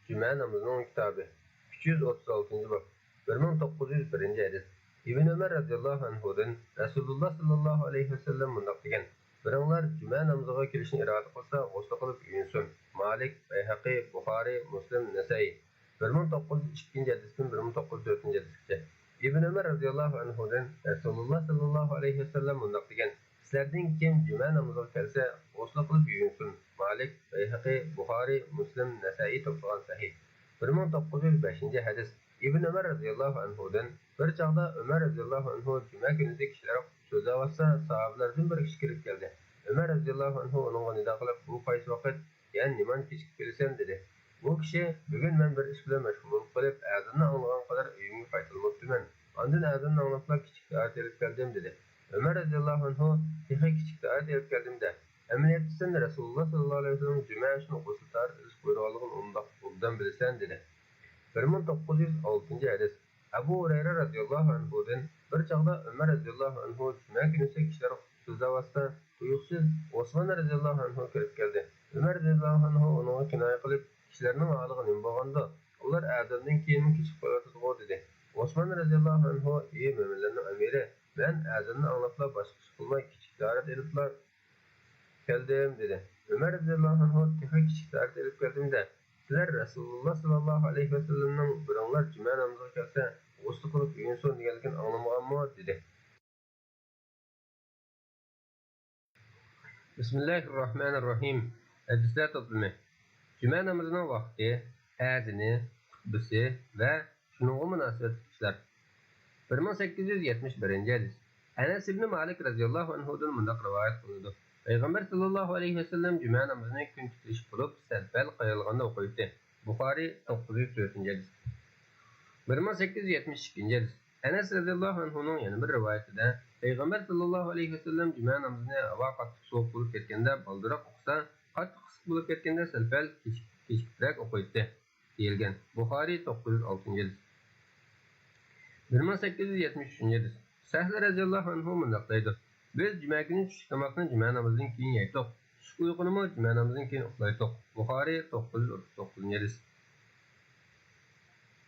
جۈمە نامىزىنىڭ كىتابى، ئۈچ يۈز ئوتتۇز ئالتىنچى باب، بىر مىڭ توققۇز يۈز بىرىنچى ھەدىس. ئىبن ئۆمەر رەزىياللاھۇ ئەنھۇدىن رەسۇلۇللا ساللاللاھۇ ئەلەيھى ۋەسەللەم مۇنداق دېگەن: بىرىڭلار جۈمە نامىزىغا كېلىشنى ئىرادە قىلسا، غۇسلى قىلىپ يۇيۇنسۇن. مالىك، بەيھەقى، بۇخارىي، مۇسلىم، نەسائىي. بىر مىڭ توققۇز يۈز ئىككىنچى ھەدىستىن بىر مىڭ توققۇز يۈز تۆتىنچى ھەدىسكىچە. ئىبن ئۆمەر رەزىياللاھۇ ئەنھۇدىن رەسۇلۇللا ساللاللاھۇ ئەلەيھى ۋەسەللەم مۇنداق دېگەن: سىلەردىن كېيىن جۈمە نامىزىغا كەلسە، غۇسلى قىلىپ يۇيۇنسۇن. مالىك، بەيھەقى، بۇخارىي، مۇسلىم، نەسائىي توپلىغان سەھىھ. بىر مىڭ توققۇز يۈز بەشىنچى ھەدىس. ئىبن ئۆمەر رەزىياللاھۇ ئەنھۇدىن، بىر چاغدا ئۆمەر رەزىياللاھۇ ئەنھۇ جۈمە كۈنىسى كىشىلەر سۆزلەۋاتسا، ساھابىلەردىن بىر كىشى كىرىپ كەلدى. ئۆمەر رەزىياللاھۇ ئەنھۇ ئۇنىڭغا نىدا قىلىپ: بۇ قايسى ۋاقىت؟ يەنى نېمانچە كېچىكىپ كېلىسەن؟ دېدى. بۇ كىشى: بۈگۈن مەن بىر ئىش بىلەن مەشغۇل بولۇپ قېلىپ، ئەزاننى ئاڭلىغان قەدەر ئۆيۈمگە قايتالماپتىمەن. ئاندىن ئەزاننى ئاڭلاپلا كىچىك تاھارەت ئېلىپ كەلدىم، دېدى. ئۆمەر رەزىياللاھۇ ئەنھۇ: تېخى كىچىك تاھارەت ئېلىپ كەلدىم دە، ئەمەلىيەتتە سەن رەسۇلۇللا ساللاللاھۇ ئەلەيھى ۋەسەللەم جۈمە ئۈچۈن غۇسۇل تاھارەت ئېلىش بۇيرۇغانلىقىنى ئۇنداق ئوبدان بىلىسەن، دېدى. بىر مىڭ توققۇز يۈز ئالتىنچى ھەدىس. ئەبۇ ھۇرەيرە رەزىياللاھۇ ئەنھۇدىن، بىر چاغدا ئۆمەر رەزىياللاھۇ ئەنھۇ جۈمە كۈنىسى كىشىلەر سۆزلەۋاتسا، تۇيۇقسىز ئوسمان رەزىياللاھۇ ئەنھۇ كىرىپ كەلدى. ئۆمەر رەزىياللاھۇ ئەنھۇ ئۇنىڭغا كىنايە قىلىپ، كىشىلەرنىڭ ھالىغا نېمە بولغاندۇ؟ ئۇلار ئەزاندىن كېيىنمۇ كېچىكىپ قېلىۋاتىدىغۇ، دېدى. ئوسمان رەزىياللاھۇ ئەنھۇ: ئى مۆمىنلەرنىڭ ئەمىرى، مەن ئەزاننى ئاڭلاپلا باشقا ئىش قىلماي، كىچىك تاھارەت ئېلىپلا كەلدىم، دېدى. ئۆمەر رەزىياللاھۇ ئەنھۇ: تېخى كىچىك تاھارەت ئېلىپ كەلدىم دە، سىلەر رەسۇلۇللا ساللاللاھۇ ئەلەيھى ۋەسەللەمنىڭ بىرىڭلار جۈمە نامىزىغا كەلسە، غۇسلى قىلىپ يۇيۇنسۇن دېگەنلىكىنى ئاڭلىمىغانمۇ؟ دېدى. بىسمىللاھىررەھمانىررەھىم. ھەدىسلەر توپلىمى. جۈمە نامىزىنىڭ ۋاقتى، ئەزىنى، خۇتبىسى ۋە شۇنىڭغا مۇناسىۋەتلىك ئىشلار. بىر مىڭ سەككىز يۈز يەتمىش بىرىنچى ھەدىس. ئەنەس ئىبنى مالىك رەزىياللاھۇ ئەنھۇدىن مۇنداق رىۋايەت قىلىنىدۇ: پەيغەمبەر ساللاللاھۇ ئەلەيھى ۋەسەللەم جۈمە نامىزىنى كۈن تىكلىشىپ بولۇپ، سەل پەل قايرالغاندا ئوقۇيتتى. بۇخارىي، توققۇز يۈز تۆتىنچى ھەدىس. بىر مىڭ سەككىز يۈز يەتمىش ئىككىنچى ھەدىس. ئەنەس رەزىياللاھۇ ئەنھۇنىڭ يەنە بىر رىۋايىتىدە، پەيغەمبەر ساللاللاھۇ ئەلەيھى ۋەسەللەم جۈمە نامىزىنى ھاۋا قاتتىق سوغۇق بولۇپ كەتكەندە بالدۇرراق ئوقۇسا، قاتتىق ئىسسىق بولۇپ كەتكەندە سەل پەل كېچىك-، كېچىكىپرەك ئوقۇيتتى، دېيىلگەن. بۇخارىي، توققۇز يۈز ئالتىنچى ھەدىس. بىر مىڭ سەككىز يۈز يەتمىش ئۈچىنچى ھەدىس. سەھلى رەزىياللاھۇ ئەنھۇ مۇنداق دەيدۇ: بىز جۈمە كۈنى چۈشلۈك تاماقنى جۈمە نامىزىدىن كېيىن يەيتتۇق. چۈشلۈك ئۇيقۇنىمۇ جۈمە نامىزىدىن كېيىن ئۇخلايتتۇق. بۇخارىي، توققۇز يۈز ئوتتۇز توققۇزىنچى ھەدىس.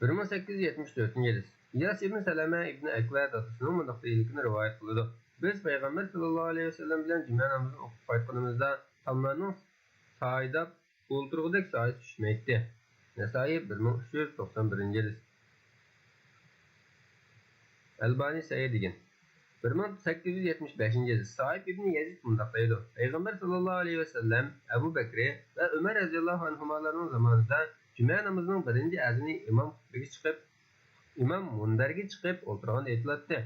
بىر مىڭ سەككىز يۈز يەتمىش تۆتىنچى ھەدىس. ئىياس ئىبن سەلەمە ئىبن ئەكۋە دادىسىنىڭ مۇنداق دېگەنلىكىنى رىۋايەت قىلىدۇ: بىز پەيغەمبەر ساللاللاھۇ ئەلەيھى ۋەسەللەم بىلەن جۈمە نامىزىنى ئوقۇپ قايتقىنىمىزدا، تاملارنىڭ سايىداپ ئولتۇرغۇدەك سايىسى چۈشمەيتتى. نەسائىي، بىر مىڭ ئۈچ يۈز توقسان بىرىنچى ھەدىس. ئەلبانى سەھىھ دېگەن. بىر مىڭ سەككىز يۈز يەتمىش بەشىنچى يىل سائىب ئىبنى يەزىد مۇنداق دەيدۇ: پەيغەمبەر ساللاللاھۇ ئەلەيھى ۋەسەللەم، ئەبۇ بەكرى ۋە ئۆمەر رەزىياللاھۇ ئەنھۇمالارنىڭ زامانىدا جۈمە نامىزىنىڭ بىرىنچى ئەزىنى ئىمام خۇتبىگە چىقىپ، ئىمام مۇنبەرگە چىقىپ ئولتۇرغاندا ئېيتىلاتتى.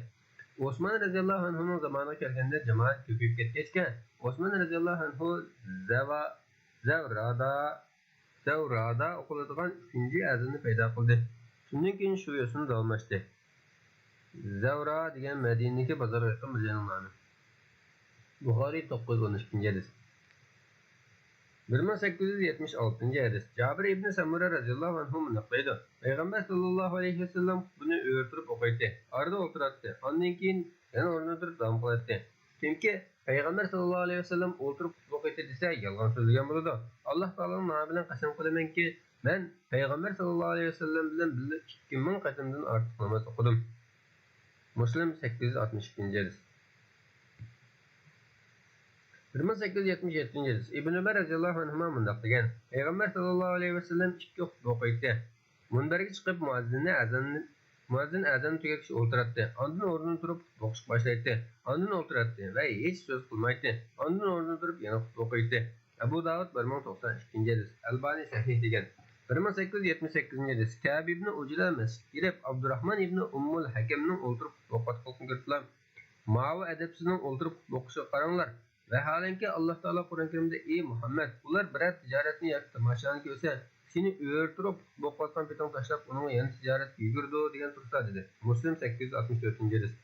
ئوسمان رەزىياللاھۇ ئەنھۇنىڭ زامانىغا كەلگەندە جامائەت كۆپىيىپ كەتكەچكە، ئوسمان رەزىياللاھۇ ئەنھۇ زەۋا-، زەۋرادا زەۋرادا ئوقۇلىدىغان ئۈچىنچى ئەزاننى پەيدا قىلدى. شۇندىن كېيىن شۇ يوسۇندا داۋاملاشتى. زەۋرا دېگەن مەدىنىدىكى بازارغا يېقىن بىر جاينىڭ نامى. بۇخارىي، توققۇز يۈز ئون ئىككىنچى ھەدىس. بىر مىڭ سەككىز يۈز يەتمىش ئالتىنچى ھەدىس. جابىر ئىبنى سەمۇرە رەزىياللاھۇ ئەنھۇ مۇنداق دەيدۇ: پەيغەمبەر ساللاللاھۇ ئەلەيھى ۋەسەللەم خۇتبىنى ئۆرە تۇرۇپ ئوقۇيتتى، ئارىدا ئولتۇراتتى، ئاندىن كېيىن يەنە ئورنىدىن تۇرۇپ داۋام قىلاتتى. كىمكى پەيغەمبەر ساللاللاھۇ ئەلەيھى ۋەسەللەم ئولتۇرۇپ خۇتبە ئوقۇيتتى دېسە، يالغان سۆزلىگەن بولىدۇ. ئاللاھ تائالانىڭ نامى بىلەن قەسەم قىلىمەنكى، مەن پەيغەمبەر ساللاللاھۇ ئەلەيھى ۋەسەللەم بىلەن بىللە ئىككى مىڭ قېتىمدىن ئارتۇق ناماز ئوقۇدۇم. مۇسلىم، سەككىز يۈز ئاتمىش ئىككىنچى ھەدىس. بىر مىڭ سەككىز يۈز يەتمىش يەتتىنچى ھەدىس. ئىبن ئۆمەر رەزىياللاھۇ ئەنھۇما مۇنداق دېگەن: پەيغەمبەر ساللاللاھۇ ئەلەيھى ۋەسەللەم ئىككى خۇتبە ئوقۇيتتى. مۇنبەرگە چىقىپ، مۇئەززىننى ئەزان، مۇئەززىن ئەزان تۈگەتكىچە ئولتۇراتتى. ئاندىن ئورنىدىن تۇرۇپ خۇتبە ئوقۇشقا باشلايتتى. ئاندىن ئولتۇراتتى ۋە ھېچ سۆز قىلمايتتى. ئاندىن ئورنىدىن تۇرۇپ يەنە خۇتبە ئوقۇيتتى. ئەبۇ داۋۇد، بىر مىڭ توقسان ئىككىنچى ھەدىس. ئەلبانى سەھىھ دېگەن. بىر مىڭ سەككىز يۈز يەتمىش سەككىزىنچى ھەدىس. كەئب ئىبنى ئۇجرە مەسچىتكە كىرىپ، ئابدۇراھمان ئىبنى ئۇممۇل ھەكەمنىڭ ئولتۇرۇپ خۇتبە ئوقۇۋاتقانلىقىنى كۆرۈپلا، ماۋۇ ئەدەپسىزنىڭ ئولتۇرۇپ خۇتبە ئوقۇشىغا قاراڭلار! ۋەھالەنكى، ئاللاھ تائالا قۇرئان كەرىمدە: ئى مۇھەممەد، ئۇلار بىرەر تىجارەتنى ياكى تاماشانى كۆرسە، سېنى ئۆرە تۇرۇپ خۇتبە ئوقۇۋاتقان پېتىڭ تاشلاپ، ئۇنىڭغا يەنە تىجارەتكە يۈگۈرىدۇ، دېگەن تۇرسا، دېدى. مۇسلىم، سەككىز يۈز ئاتمىش تۆتىنچى ھەدىس.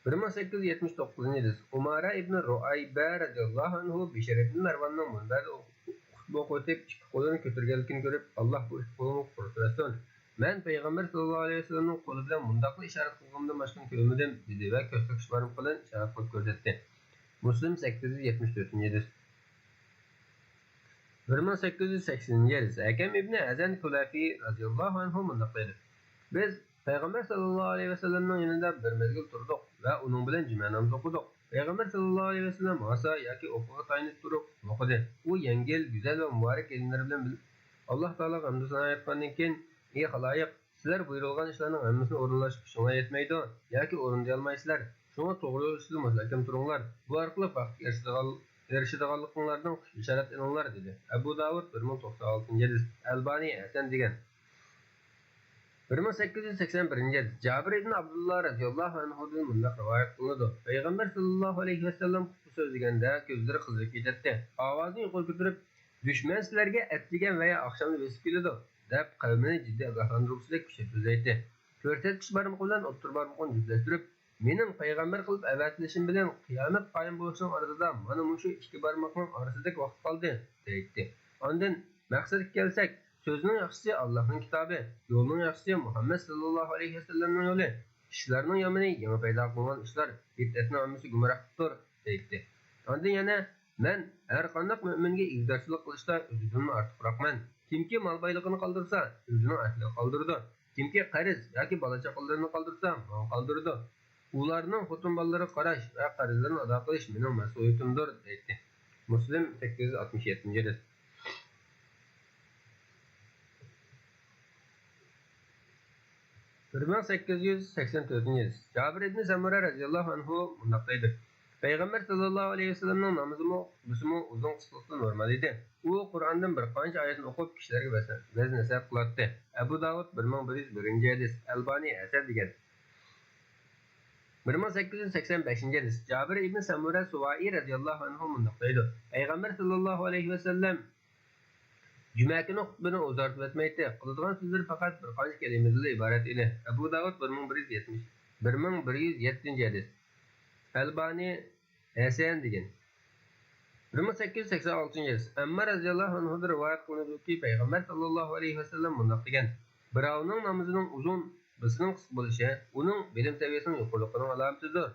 بىر مىڭ سەككىز يۈز يەتمىش توققۇزىنچى ھەدىس. ئۇمارە ئىبنى رۇئەيبە رەزىياللاھۇ ئەنھۇ بىشىر ئىبنى مەرۋاننىڭ مۇنبەردە خۇتبە ئوقۇۋېتىپ، ئىككى قولىنى كۆتۈرگەنلىكىنى كۆرۈپ، ئاللاھ بۇ ئىككى قولۇمنى قۇرۇتۇۋەتسۇن. مەن پەيغەمبەر ساللاللاھۇ ئەلەيھى ۋەسەللەمنىڭ قولى بىلەن مۇنداقلا ئىشارەت قىلغىنىمدىن باشقىنى كۆرمىدىم، دېدى ۋە كۆستىكىش بارمىقى بىلەن ئىشارەت قىلىپ كۆرسەتتى. مۇسلىم، سەككىز يۈز يەتمىش تۆتىنچى ھەدىس. بىر مىڭ سەككىز يۈز سەكسىنىنچى ھەدىس. ھەكەم ئىبنى ھەزەن كۇلەفى رەزىياللاھۇ ئەنھۇ مۇنداق دەيدۇ: بىز پەيغەمبەر ساللاللاھۇ ئەلەيھى ۋەسەللەمنىڭ يېنىدا بىر مەزگىل تۇردۇق ۋە ئۇنىڭ بىلەن جۈمە نامىزى ئوقۇدۇق. پەيغەمبەر ساللاللاھۇ ئەلەيھى ۋەسەللەم ھاسا ياكى ئوقىغا تايىنىپ تۇرۇپ ئوقۇدى. ئۇ يەڭگىل، گۈزەل ۋە مۇبارەك كەلىمىلەر بىلەن بىل-، ئاللاھ تائالاغا ھەمدۇ سانا ئېيتقاندىن كېيىن: ئى خالايىق، سىلەر بۇيرۇلغان ئىشلارنىڭ ھەممىسىنى ئورۇنلاشقا كۈچۈڭلار يەتمەيدۇ ياكى ئورۇندىيالمايسىلەر. شۇڭا توغرا يول ئۈستىدە مۇستەھكەم تۇرۇڭلار. بۇ ئارقىلىق بەختكە ئېرىشىدىغان-، ئېرىشىدىغانلىقىڭلاردىن خۇش بېشارەت ئېلىڭلار، دېدى. ئەبۇ داۋۇد، بىر مىڭ توقسان ئالتىنچى ھەدىس. ئەلبانى ھەسەن دېگەن. بىر مىڭ سەككىز يۈز سەكسەن بىرىنچى ھەدىس. جابىر ئىبن ئابدۇللا رەزىياللاھۇ ئەنھۇدىن مۇنداق رىۋايەت قىلىنىدۇ: پەيغەمبەر ساللاللاھۇ ئەلەيھى ۋەسەللەم خۇتبە سۆزلىگەندە كۆزلىرى قىزىرىپ كېتەتتى. ئاۋازىنى يۇقىرى كۆتۈرۈپ، دۈشمەن سىلەرگە ئەتىگەن ۋە يا ئاخشامدا بېسىپ كېلىدۇ، دەپ قەۋمىنى جىددىي ئاگاھلاندۇرغۇسىدەك كۈچەپ سۆزلەيتتى. كۆرسەتكۈچ بارمىقى بىلەن ئوتتۇرا بارمىقىنى جۈپلەشتۈرۈپ، مېنىڭ پەيغەمبەر قىلىپ ئەۋەتىلىشىم بىلەن قىيامەت قايىم بولۇشنىڭ ئارىسىدا مانا مۇشۇ ئىككى بارماقنىڭ ئارىسىدەك ۋاقىت قالدى، دەيتتى. ئاندىن مەقسەتكە كەلسەك، سۆزنىڭ ياخشىسى ئاللاھنىڭ كىتابى، يولنىڭ ياخشىسى مۇھەممەد ساللاللاھۇ ئەلەيھى ۋەسەللەمنىڭ يولى، ئىشلارنىڭ يامىنى يېڭى پەيدا قىلىنغان ئىشلار، بىدئەتنىڭ ھەممىسى گۇمراھلىقتۇر، دەيتتى. ئاندىن يەنە، مەن ھەر قانداق مۆمىنگە ئىگىدارچىلىق قىلىشتا ئۆزۈمدىنمۇ ئارتۇقراقمەن. كىمكى مال بايلىقىنى قالدۇرسا، ئۆزىنىڭ ئەھلىگە قالدۇرىدۇ. كىمكى قەرز ياكى بالا-چاقىلىرىنى قالدۇرسا، ماڭا قالدۇرىدۇ. ئۇلارنىڭ خوتۇن-بالىلىرىغا قاراش ۋە قەرزلىرىنى ئادا قىلىش مېنىڭ مەسئۇلىيىتىمدۇر، دەيتتى. مۇسلىم، سەككىز يۈز ئاتمىش يەتتىنچى ھەدىس. بىر مىڭ سەككىز يۈز سەكسەن تۆتىنچى ھەدىس. جابىر ئىبنى سەمۇرە رەزىياللاھۇ ئەنھۇ مۇنداق دەيدۇ: پەيغەمبەر ساللاللاھۇ ئەلەيھى ۋەسەللەمنىڭ نامىزىمۇ، خۇتبىسىمۇ ئۇزۇن قىسقىلىقتا نورمال ئىدى. ئۇ قۇرئاندىن بىر قانچە ئايەتنى ئوقۇپ، كىشىلەرگە ۋەز-، ۋەز-نەسىھەت قىلاتتى. ئەبۇ داۋۇد، بىر مىڭ بىر يۈز بىرىنچى ھەدىس. ئەلبانى ھەسەن دېگەن. بىر مىڭ سەككىز يۈز سەكسەن بەشىنچى ھەدىس. جابىر ئىبنى سەمۇرە سۇۋائى رەزىياللاھۇ ئەنھۇ مۇنداق دەيدۇ: پەيغەمبەر ساللاللاھۇ ئەلەيھى ۋەسەللەم جۈمە كۈنى خۇتبىنى ئۇزارتىۋەتمەيتتى. قىلىدىغان سۆزلىرى پەقەت بىر قانچە كەلىمىدىنلا ئىبارەت ئىدى. ئەبۇ داۋۇد، بىر مىڭ بىر يۈز يەتمىش، بىر مىڭ بىر يۈز يەتتىنچى ھەدىس. ئەلبانى ھەسەن دېگەن. بىر مىڭ سەككىز يۈز سەكسەن ئالتىنچى ھەدىس. ئەممار رەزىياللاھۇ ئەنھۇدىن رىۋايەت قىلىنىدۇكى، پەيغەمبەر ساللاللاھۇ ئەلەيھى ۋەسەللەم مۇنداق دېگەن: بىراۋنىڭ نامىزىنىڭ ئۇزۇن، بىسىنىڭ قىسقا بولۇشى ئۇنىڭ بىلىم سەۋىيەسىنىڭ يۇقىرىلىقىنىڭ ئالامىتىدۇر.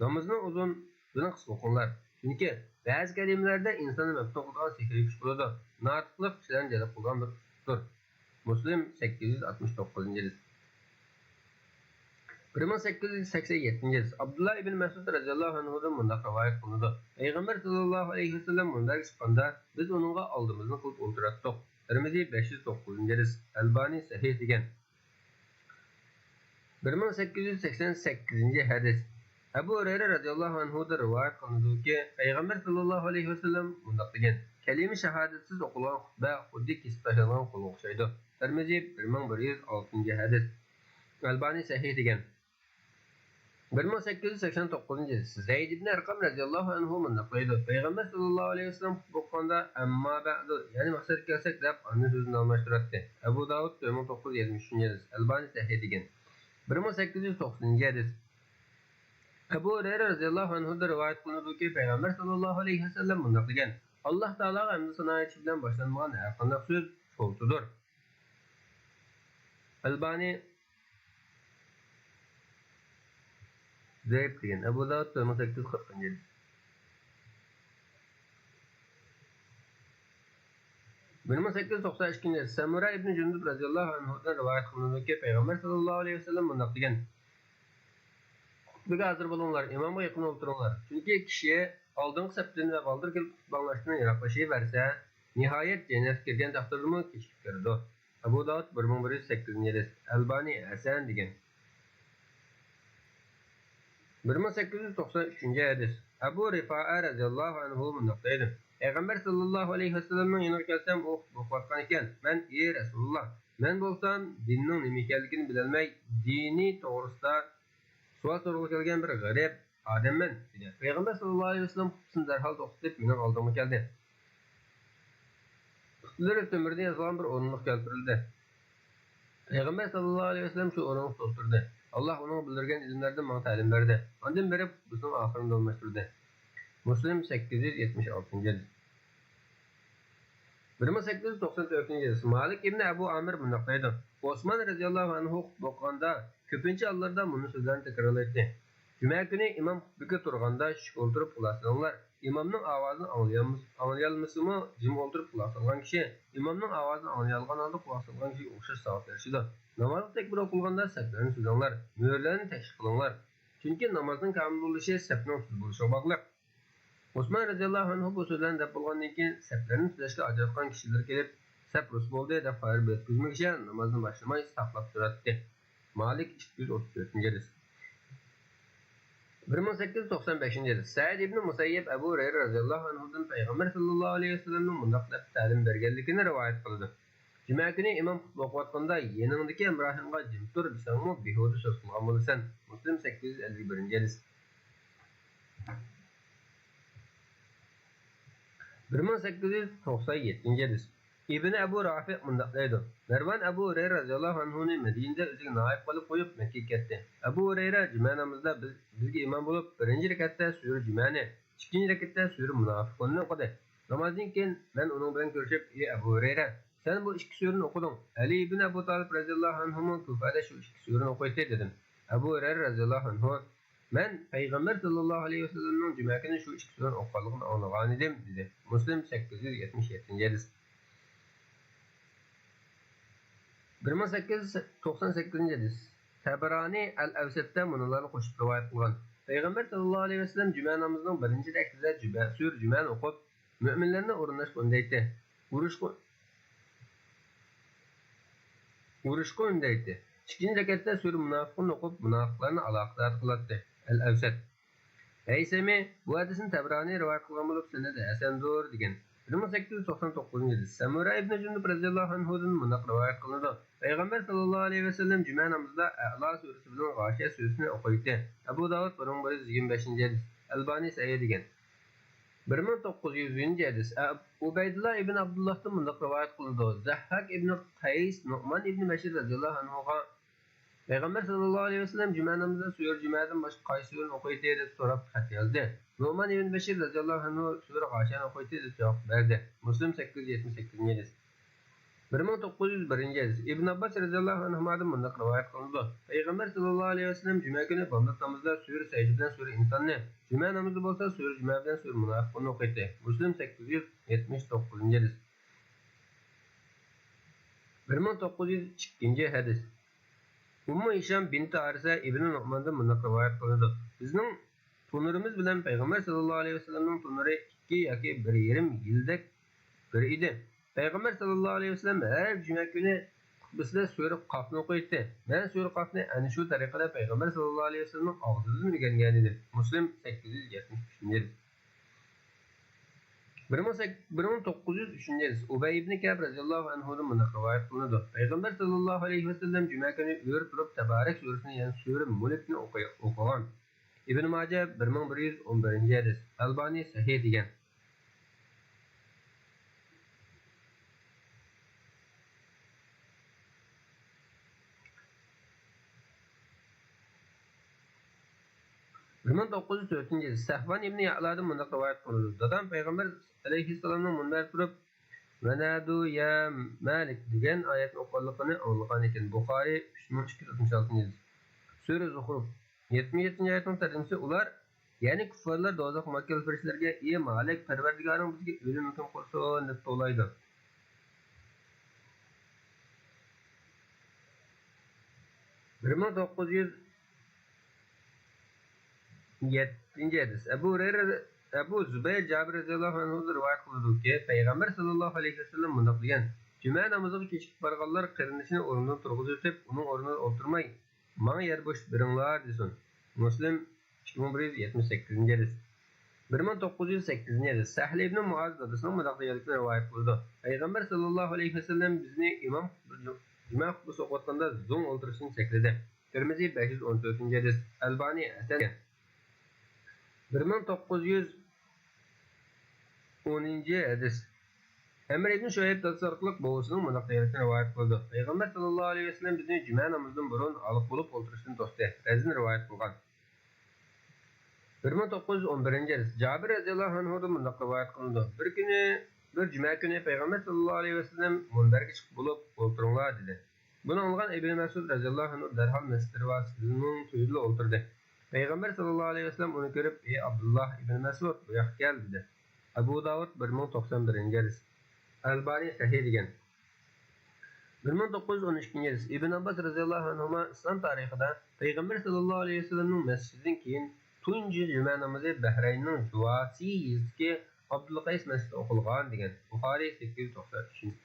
نامىزىنىڭ ئۇزۇن، بىسىنى قىسقا ئوقۇڭلار. چۈنكى بەزى كەلىمىلەردە ئىنساننى مەپتۇن قىلىدىغان سېھرىي كۈچ بولىدۇ. ناتىقلىق كىشىلەرنى جەلپ قىلىدىغان بىر كۈچتۇر. مۇسلىم، سەككىز يۈز ئاتمىش توققۇزىنچى ھەدىس. بىر مىڭ سەككىز يۈز سەكسەن يەتتىنچى ھەدىس. ئابدۇللا ئىبن مەسئۇد رەزىياللاھۇ ئەنھۇدىن مۇنداق رىۋايەت قىلىنىدۇ: پەيغەمبەر ساللاللاھۇ ئەلەيھى ۋەسەللەم مۇنبەرگە چىققاندا، بىز ئۇنىڭغا ئالدىمىزنى قىلىپ ئولتۇراتتۇق. تىرمىزى، بەش يۈز توققۇزىنچى ھەدىس. ئەلبانى سەھىھ دېگەن. بىر مىڭ سەككىز يۈز سەكسەن سەككىزىنچى ھەدىس. ئەبۇ ھۇرەيرە رەزىياللاھۇ ئەنھۇدىن رىۋايەت قىلىنىدۇكى، پەيغەمبەر ساللاللاھۇ ئەلەيھى ۋەسەللەم مۇنداق دېگەن: كەلىمە شاھادەتسىز ئوقۇلغان خۇتبە خۇددى كېسىپ تاشلانغان قولغا ئوخشايدۇ. تىرمىزى، بىر مىڭ بىر يۈز ئالتىنچى ھەدىس. ئەلبانى سەھىھ دېگەن. بىر مىڭ سەككىز يۈز سەكسەن توققۇزىنچى ھەدىس. زەيد ئىبن ئەرقەم رەزىياللاھۇ ئەنھۇ مۇنداق دەيدۇ: پەيغەمبەر ساللاللاھۇ ئەلەيھى ۋەسەللەم خۇتبە ئوقۇغاندا، «ئەمما بەئدۇ»، يەنى مەقسەتكە كەلسەك دەپ ئاندىن سۆزىنى ئالماشتۇراتتى. ئەبۇ داۋۇد، تۆت مىڭ توققۇز يۈز يەتمىش ئۈچىنچى ھەدىس. ئەلبانى سەھىھ دېگەن. بىر مىڭ سەككىز يۈز توقسىنىنچى ھەدىس. ئەبۇ ھۇرەيرە رەزىياللاھۇ ئەنھۇدىن رىۋايەت قىلىنىدۇكى، پەيغەمبەر ساللاللاھۇ ئەلەيھى ۋەسەللەم مۇنداق دېگەن: «ئاللاھ تائالاغا ھەمدۇ سانا ئېيتىش بىلەن باشلانمىغان ھەر قانداق سۆز سوۋتىدۇر.» ئەلبانى زەئىپ دېگەن. ئەبۇ داۋۇد، تۆت مىڭ سەككىز يۈز قىرىقىنچى ھەدىس. بىر مىڭ سەككىز يۈز توقسان ئىككىنچى ھەدىس. سەمۇرا ئىبنى جۇندۇب رەزىياللاھۇ ئەنھۇدىن رىۋايەت قىلىنىدۇكى، پەيغەمبەر ساللاللاھۇ ئەلەيھى ۋەسەللەم مۇنداق دېگەن: «خۇتبىگە ھازىر بولۇڭلار، ئىمامغا يېقىن ئولتۇرۇڭلار. چۈنكى كىشى ئالدىنقى سەپتىن ۋە بالدۇر كېلىپ خۇتبە ئاڭلاشتىن يىراقلىشىۋەرسە، نىھايەت جەننەتكە كىرگەن تەقدىردىمۇ كېچىكىپ كىرىدۇ.» ئەبۇ داۋۇد، بىر مىڭ بىر يۈز سەككىزىنچى ھەدىس. ئەلبانى ھەسەن دېگەن. بىر مىڭ سەككىز يۈز توقسان ئۈچىنچى ھەدىس. ئەبۇ رىفائە رەزىياللاھۇ ئەنھۇ مۇنداق دەيدۇ: پەيغەمبەر ساللاللاھۇ ئەلەيھى ۋەسەللەمنىڭ يېنىغا كەلسەم، ئۇ خۇتبە ئوقۇۋاتقان ئىكەن. مەن: «ئى رەسۇلۇللاھ، مەن بولسام دىننىڭ نېمە ئىكەنلىكىنى بىلەلمەي، دىنى توغرىسىدا سوئال سورىغىلى كەلگەن بىر غېرىب ئادەممەن» دېدى. پەيغەمبەر ساللاللاھۇ ئەلەيھى ۋەسەللەم خۇتبىسىنى دەرھال توختىتىپ، مېنىڭ ئالدىمغا كەلدى. پۇتلىرى تۆمۈردىن ياسالغان بىر ئورۇندۇق كەلتۈرۈلدى. پەيغەمبەر ساللاللاھۇ ئەلەيھى ۋەسەللەم شۇ ئورۇندۇقتا ئولتۇردى. ئاللاھ ئۇنىڭغا بىلدۈرگەن ئىلىملەردىن ماڭا تەلىم بەردى. ئاندىن بېرىپ خۇتبىسىنىڭ ئاخىرىنى داۋاملاشتۇردى. مۇسلىم، سەككىز يۈز يەتمىش ئالتىنچى ھەدىس. بىر مىڭ سەككىز يۈز توقسان تۆتىنچى ھەدىس. مالىك ئىبنى ئەبۇ ئامىر مۇنداق دەيدۇ: ئوسمان رەزىياللاھۇ ئەنھۇ خۇتبە ئوقۇغاندا، كۆپىنچە ھاللاردا مۇنۇ سۆزلەرنى تەكرارلايتتى: «جۈمە كۈنى ئىمام خۇتبىگە تۇرغاندا چۈشكە ئولتۇرۇپ قۇلاق سېلىڭلار. ئىمامنىڭ ئاۋازىنى ئاڭلىيالمىس-، ئاڭلىيالمىسىمۇ، جىم ئولتۇرۇپ قۇلاق سالغان كىشى ئىمامنىڭ ئاۋازىنى ئاڭلىيالىغان ھالدا قۇلاق سالغان كىشىگە ئوخشاش ساۋاب ئېرىشىدۇ. نامازغا تەكبىر ئوقۇلغاندا سەپلەرنى سۈزۈڭلار، مۈرىلەرنى تەشكىل قىلىڭلار. چۈنكى نامازنىڭ كامىل بولۇشى سەپنىڭ تۈز بولۇشىغا باغلىق.» ئوسمان رەزىياللاھۇ ئەنھۇ بۇ سۆزلەرنى دەپ بولغاندىن كېيىن، سەپلەرنى تۈزەشكە ھاجەتخانغا كىشىلەر كېلىپ، سەپ رۇس بولدى دەپ خەۋەر بېرىپ كۆرمىگۈچە نامازنى باشلىماي ساقلاپ تۇراتتى. مالىك، ئىككى يۈز ئوتتۇز تۆتىنچى ھەدىس. بىر مىڭ سەككىز يۈز توقسان بەشىنچى ھەدىس. سەئىد ئىبنى مۇسەييىب ئەبۇ ھۇرەيرە رەزىياللاھۇ ئەنھۇدىن پەيغەمبەر ساللاللاھۇ ئەلەيھى ۋەسەللەمنىڭ مۇنداق دەپ تەلىم بەرگەنلىكىنى رىۋايەت قىلىدۇ: جۈمە كۈنى ئىمام خۇتبە ئوقۇۋاتقاندا يېنىڭدىكى ھەمراھىڭغا جىم تۇر دېسەڭمۇ بىھۇدە سۆز قىلغان بولىسەن. مۇسلىم، سەككىز يۈز ئەللىك بىرىنچى ھەدىس. بىر مىڭ سەككىز يۈز توقسان يەتتىنچى ھەدىس. ئىبنى ئەبۇ رافىئ مۇنداق دەيدۇ: مەرۋان ئەبۇ ھۇرەيرە رەزىياللاھۇ ئەنھۇنى مەدىنىدە ئۆزىگە نائىب قىلىپ قويۇپ مەككىگە كەتتى. ئەبۇ ھۇرەيرە جۈمە نامىزىدا بىز، بىزگە ئىمام بولۇپ، بىرىنچى رەكەتتە سۈرە جۈمەنى، ئىككىنچى رەكەتتە سۈرە مۇناپىقۇننى ئوقۇدى. نامازدىن كېيىن مەن ئۇنىڭ بىلەن كۆرۈشۈپ، ئى ئەبۇ ھۇرەيرە، سەن بۇ ئىككى سۈرىنى ئوقۇدۇڭ. ئەلى ئىبن ئەبۇ تالىپ رەزىياللاھۇ ئەنھۇمۇ كۇفەدە شۇ ئىككى سۈرىنى ئوقۇيتتى، دېدىم. ئەبۇ ھۇرەيرە رەزىياللاھۇ ئەنھۇ، مەن پەيغەمبەر ساللاللاھۇ ئەلەيھى ۋەسەللەمنىڭ جۈمە كۈنى شۇ ئىككى سۈرىنى ئوقۇغانلىقىنى ئاڭلىغانىدىم، دېدى. مۇسلىم، سەككىز يۈز يەتمىش يەتتىنچى ھەدىس. بىر مىڭ سەككىز يۈز توقسان سەككىزىنچى ھەدىس. تەبرانى ئەل ئەۋسەتتە مۇنۇلارنى قوشۇپ رىۋايەت قىلغان: پەيغەمبەر ساللاللاھۇ ئەلەيھى ۋەسەللەم جۈمە نامىزىنىڭ بىرىنچى رەكىتىدە جۈمە، سۈرە جۈمەنى ئوقۇپ، مۆمىنلەرنى ئورۇنلاشقا ئۈندەيتتى. ئۇرۇشقا، ئۇرۇشقا ئۈندەيتتى. ئىككىنچى رەكەتتە سۈرە مۇناپىقۇن ئوقۇپ، مۇناپىقلارنى ئالاقىدار قىلاتتى. ئەل ئەۋسەت. ھەيسەمى بۇ ھەدىسنى تەبرانى رىۋايەت قىلغان بولۇپ، سەنىدى ھەسەندۇر، دېگەن. بىر مىڭ سەككىز يۈز توقسان توققۇزىنچى ھەدىس. سەمۇرا ئىبنى جۇندۇب رەزىياللاھۇ ئەنھۇدىن مۇنداق رىۋايەت قىلىنىدۇ: پەيغەمبەر ساللاللاھۇ ئەلەيھى ۋەسەللەم جۈمە نامىزىدا ئەلا سۈرىسى بىلەن غاشىيە سۈرىسىنى ئوقۇيتتى. ئەبۇ داۋۇد، بىر مىڭ بىر يۈز يىگىرمە بەشىنچى ھەدىس. ئەلبانى سەھىھ دېگەن. بىر مىڭ توققۇز يۈز يۈزىنچى ھەدىس. ئە-، ئۇبەيدۇللا ئىبن ئابدۇللاھتىن مۇنداق رىۋايەت قىلىنىدۇ: زەھھاك ئىبن قەيس نۇئمان ئىبن بەشىر رەزىياللاھۇ ئەنھۇغا پەيغەمبەر ساللاللاھۇ ئەلەيھى ۋەسەللەم جۈمە نامىزىدا سۈرە جۈمەدىن باشقا قايسى سۈرىنى ئوقۇيتتى دەپ سوراپ خەت يازدى. نۇئمان ئىبن بەشىر رەزىياللاھۇ ئەنھۇ سۈرە غاشىيەنى ئوقۇيتتى دەپ جاۋاب بەردى. مۇسلىم، سەككىز يۈز يەتمىش سەككىزىنچى ھەدىس. بىر مىڭ توققۇز يۈز بىرىنچى ھەدىس. ئىبن ئابباس رەزىياللاھۇ ئەنھۇمادىن مۇنداق رىۋايەت قىلىنىدۇ: پەيغەمبەر ساللاللاھۇ ئەلەيھى ۋەسەللەم جۈمە كۈنى بامدات نامىزىدا سۈرە سەجدە بىلەن سۈرە ئىنساننى، جۈمە نامىزىدا بولسا سۈرە جۈمە بىلەن سۈرە مۇناپىقۇننى ئوقۇيتتى. مۇسلىم، سەككىز يۈز يەتمىش توققۇزىنچى ھەدىس. بىر مىڭ توققۇز يۈز ئىككىنچى ھەدىس. ئۇممۇ ھىشام بىنتى ھارىسە ئىبنى نۇئماندىن مۇنداق رىۋايەت قىلىنىدۇ: بىزنىڭ تونۇرىمىز بىلەن پەيغەمبەر ساللاللاھۇ ئەلەيھى ۋەسەللەمنىڭ تونۇرى ئىككى ياكى بىر يېرىم يىلدەك بىر ئىدى. پەيغەمبەر ساللاللاھۇ ئەلەيھى ۋەسەللەم ھەر جۈمە كۈنى خۇتبىسىدە سۈرە قافنى ئوقۇيتتى. مەن سۈرە قافنى ئەنە شۇ تەرىقىدە پەيغەمبەر ساللاللاھۇ ئەلەيھى ۋەسەللەمنىڭ ئاغزىدىن ئۆگەنگەنىدىم. مۇسلىم، سەككىز يۈز يەتمىش ئۈچىنچى يىل. بىر مىڭ سەك-، بىر مىڭ توققۇز يۈز ئۈچىنچى ھەدىس. ئۇبەي ئىبنى كەئب رەزىياللاھۇ ئەنھۇدىن مۇنداق رىۋايەت قىلىنىدۇ: پەيغەمبەر ساللاللاھۇ ئەلەيھى ۋەسەللەم جۈمە كۈنى ئۆرە تۇرۇپ تەبارەك سۈرىسىنى، يەنى سۈرە مۇلكنى ئوقۇي-، ئوقۇغان. ئىبن ماجە، بىر مىڭ بىر يۈز ئون بىرىنچى ھەدىس. ئەلبانى سەھىھ دېگەن. بىر مىڭ توققۇز يۈز تۆتىنچى يىل سەھۋان ئىبنى يەئلادىن مۇنداق رىۋايەت قىلىنىدۇ: دادام پەيغەمبەر ئەلەيھىسسالامنىڭ مۇنبەردە تۇرۇپ، «ۋەنادۇ يا مالىك» دېگەن ئايەتنى ئوقۇغانلىقىنى ئاڭلىغان ئىكەن. بۇخارىي، ئۈچ مىڭ ئىككى يۈز ئاتمىش ئالتىنچى يىل. سۈرە زۇخرۇف، يەتمىش يەتتىنچى ئايەتنىڭ تەرجىمىسى: ئۇلار، يەنى كۇففارلار دوزاخ ماكان پەرىشتىلەرگە: «ئى مالىك، پەرۋەردىگارىڭ بىزگە ئۆلۈم ھۆكۈم قىلسۇن» دەپ توۋلايدۇ. بىر مىڭ توققۇز يۈز يەتتىنچى ھەدىس. ئەبۇ ھۇرەيرە، ئەبۇ زۇبەير جابىر رەزىياللاھۇ ئەنھۇدىن رىۋايەت قىلىنىدۇكى، پەيغەمبەر ساللاللاھۇ ئەلەيھى ۋەسەللەم مۇنداق دېگەن: «جۈمە نامىزىغا كېچىكىپ بارغانلار قېرىندىشىنى ئورنىدىن تۇرغۇزۇۋېتىپ، ئۇنىڭ ئورنىدا ئولتۇرماي، ماڭا يەر بوشىتىپ بېرىڭلار» دېسۇن. مۇسلىم، ئىككى مىڭ بىر يۈز يەتمىش سەككىزىنچى ھەدىس. بىر مىڭ توققۇز يۈز سەككىزىنچى ھەدىس. سەھلى ئىبنى مۇئاز دادىسىنىڭ مۇنداق دېگەنلىكىنى رىۋايەت قىلىدۇ: پەيغەمبەر ساللاللاھۇ ئەلەيھى ۋەسەللەم بىزنى ئىمام جۈمە خۇتبىسى ئوقۇۋاتقاندا زوڭ ئولتۇرۇشتىن چەكلىدى. تىرمىزى، بەش يۈز ئون تۆتىنچى ھەدىس. ئەلبانى ھەسەن. بىر مىڭ توققۇز يۈز ئونىنچى ھەدىس. ئەمىر ئىبن شۇئەيب دادىسى ئارقىلىق بوۋىسىنىڭ مۇنداق دېگەنلىكىنى رىۋايەت قىلىدۇ: پەيغەمبەر ساللاللاھۇ ئەلەيھى ۋەسەللەم بىزنى جۈمە نامىزىدىن بۇرۇن ھالقا بولۇپ ئولتۇرۇشتىن توستى. رەزىن رىۋايەت قىلغان. بىر مىڭ توققۇز يۈز ئون بىرىنچى ھەدىس. جابىر رەزىياللاھۇ ئەنھۇدىن مۇنداق رىۋايەت قىلىنىدۇ: بىر كۈنى، بىر جۈمە كۈنى پەيغەمبەر ساللاللاھۇ ئەلەيھى ۋەسەللەم مۇنبەرگە چىقىپ بولۇپ، «ئولتۇرۇڭلار» دېدى. بۇنى ئاڭلىغان ئىبنى مەسئۇد رەزىياللاھۇ ئەنھۇ دەرھال مەسچىت دەرۋازىسىنىڭ تۈۋىدىلا ئولتۇردى. پەيغەمبەر ساللاللاھۇ ئەلەيھى ۋەسەللەم ئۇنى كۆرۈپ، «ئى ئابدۇللاھ ئىبنى مەسئۇد، بۇ ياققا كەل» دېدى. ئەبۇ داۋۇد، بىر مىڭ توقسان بىرىنچى ھەدىس. ئەلبانى سەھىھ دېگەن. بىر مىڭ توققۇز يۈز ئون ئىككىنچى ھەدىس. ئىبن ئابباس رەزىياللاھۇ ئەنھۇما ئىسلام تارىخىدا پەيغەمبەر ساللاللاھۇ ئەلەيھى ۋەسەللەمنىڭ مەسچىتىدىن كېيىن تۇنجى جۈمە نامىزى بەھرەيننىڭ جۇۋاسى يېزىسىدىكى ئابدۇلقەيس مەسچىتىدە ئوقۇلغان دېگەن. بۇخارىي، سەككىز يۈز توقسان ئۈچىنچى.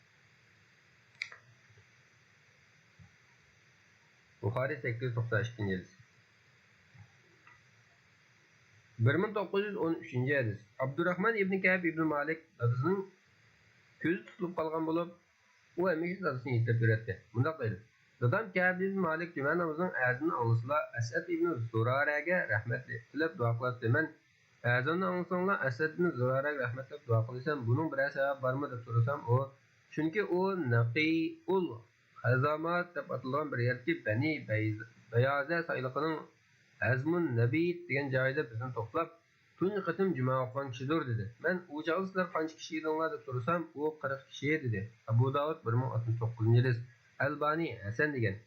بۇخارىي، سەككىز يۈز توقسان ئىككىنچى ھەدىس. بىر مىڭ توققۇز يۈز ئون ئۈچىنچى ھەدىس. ئابدۇراخمان ئىبنى كەئب ئىبنى مالىك دادىسىنىڭ كۆزى تۇتۇلۇپ قالغان بولۇپ، ئۇ ھەمىشە دادىسىنى يېتەپ يۈرەتتى. مۇنداق دەيدۇ: دادام كەئب ئىبنى مالىك جۈمە نامىزىنىڭ ئەزىنىنى ئاڭلىسىلا، ئەسئەد ئىبنى زۇرارەگە رەھمەت تىلەپ دۇئا قىلاتتى. مەن، «ئەزاننى ئاڭلىساڭلار، ئەسئەد ئىبنى زۇرارەگە رەھمەت تىلەپ دۇئا قىلىسەن، بۇنىڭ بىرەر سەۋەبى بارمۇ؟» دەپ سورىسام، ئۇ، «چۈنكى ئۇ نەقىئۇل خەزامات دەپ ئاتىلىدىغان بىر يەردىكى بەنى بەيز-، بەيازە سايلىقىنىڭ ھەزمۇن نەبىت دېگەن جايىدا بىزنى توپلاپ، تۇنجى قېتىم جۈمە ئوقۇغان كىشىدۇر» دېدى. مەن، «ئۇ چاغدا سىلەر قانچە كىشى ئىدىڭلار؟» دەپ سورىسام، ئۇ، «قىرىق كىشى» دېدى. ئەبۇ داۋۇد، بىر مىڭ ئاتمىش توققۇزىنچى ھەدىس. ئەلبانى ھەسەن دېگەن.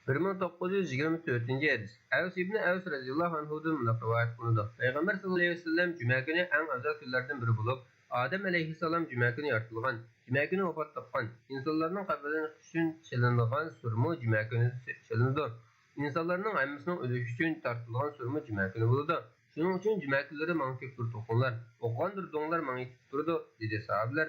بىر مىڭ توققۇز يۈز يىگىرمە تۆتىنچى ھەدىس. ئەۋس ئىبنى ئەۋس رەزىياللاھۇ ئەنھۇدىن مۇنداق رىۋايەت قىلىنىدۇ: پەيغەمبەر ساللاللاھۇ ئەلەيھى ۋەسەللەم جۈمە كۈنى ئەڭ ئەۋزەل كۈنلەردىن بىرى بولۇپ، ئادەم ئەلەيھىسسالام جۈمە كۈنى يارىتىلغان، جۈمە كۈنى ۋاپات تاپقان. ئىنسانلارنىڭ قەبرىلىرى ئۈچۈن چېلىنىدىغان سۈرىمۇ جۈمە كۈنى چېلىنىدۇ. ئىنسانلارنىڭ ھەممىسىنىڭ ئۆلۈشى ئۈچۈن تارتىلىدىغان سۈرىمۇ جۈمە كۈنى بولىدۇ. شۇنىڭ ئۈچۈن جۈمە كۈنلىرى ماڭا كۆپ دۇرۇت ئوقۇڭلار. ئوقۇغان دۇرۇتۇڭلار ماڭا يېتىپ تۇرىدۇ، دېدى. ساھابىلەر،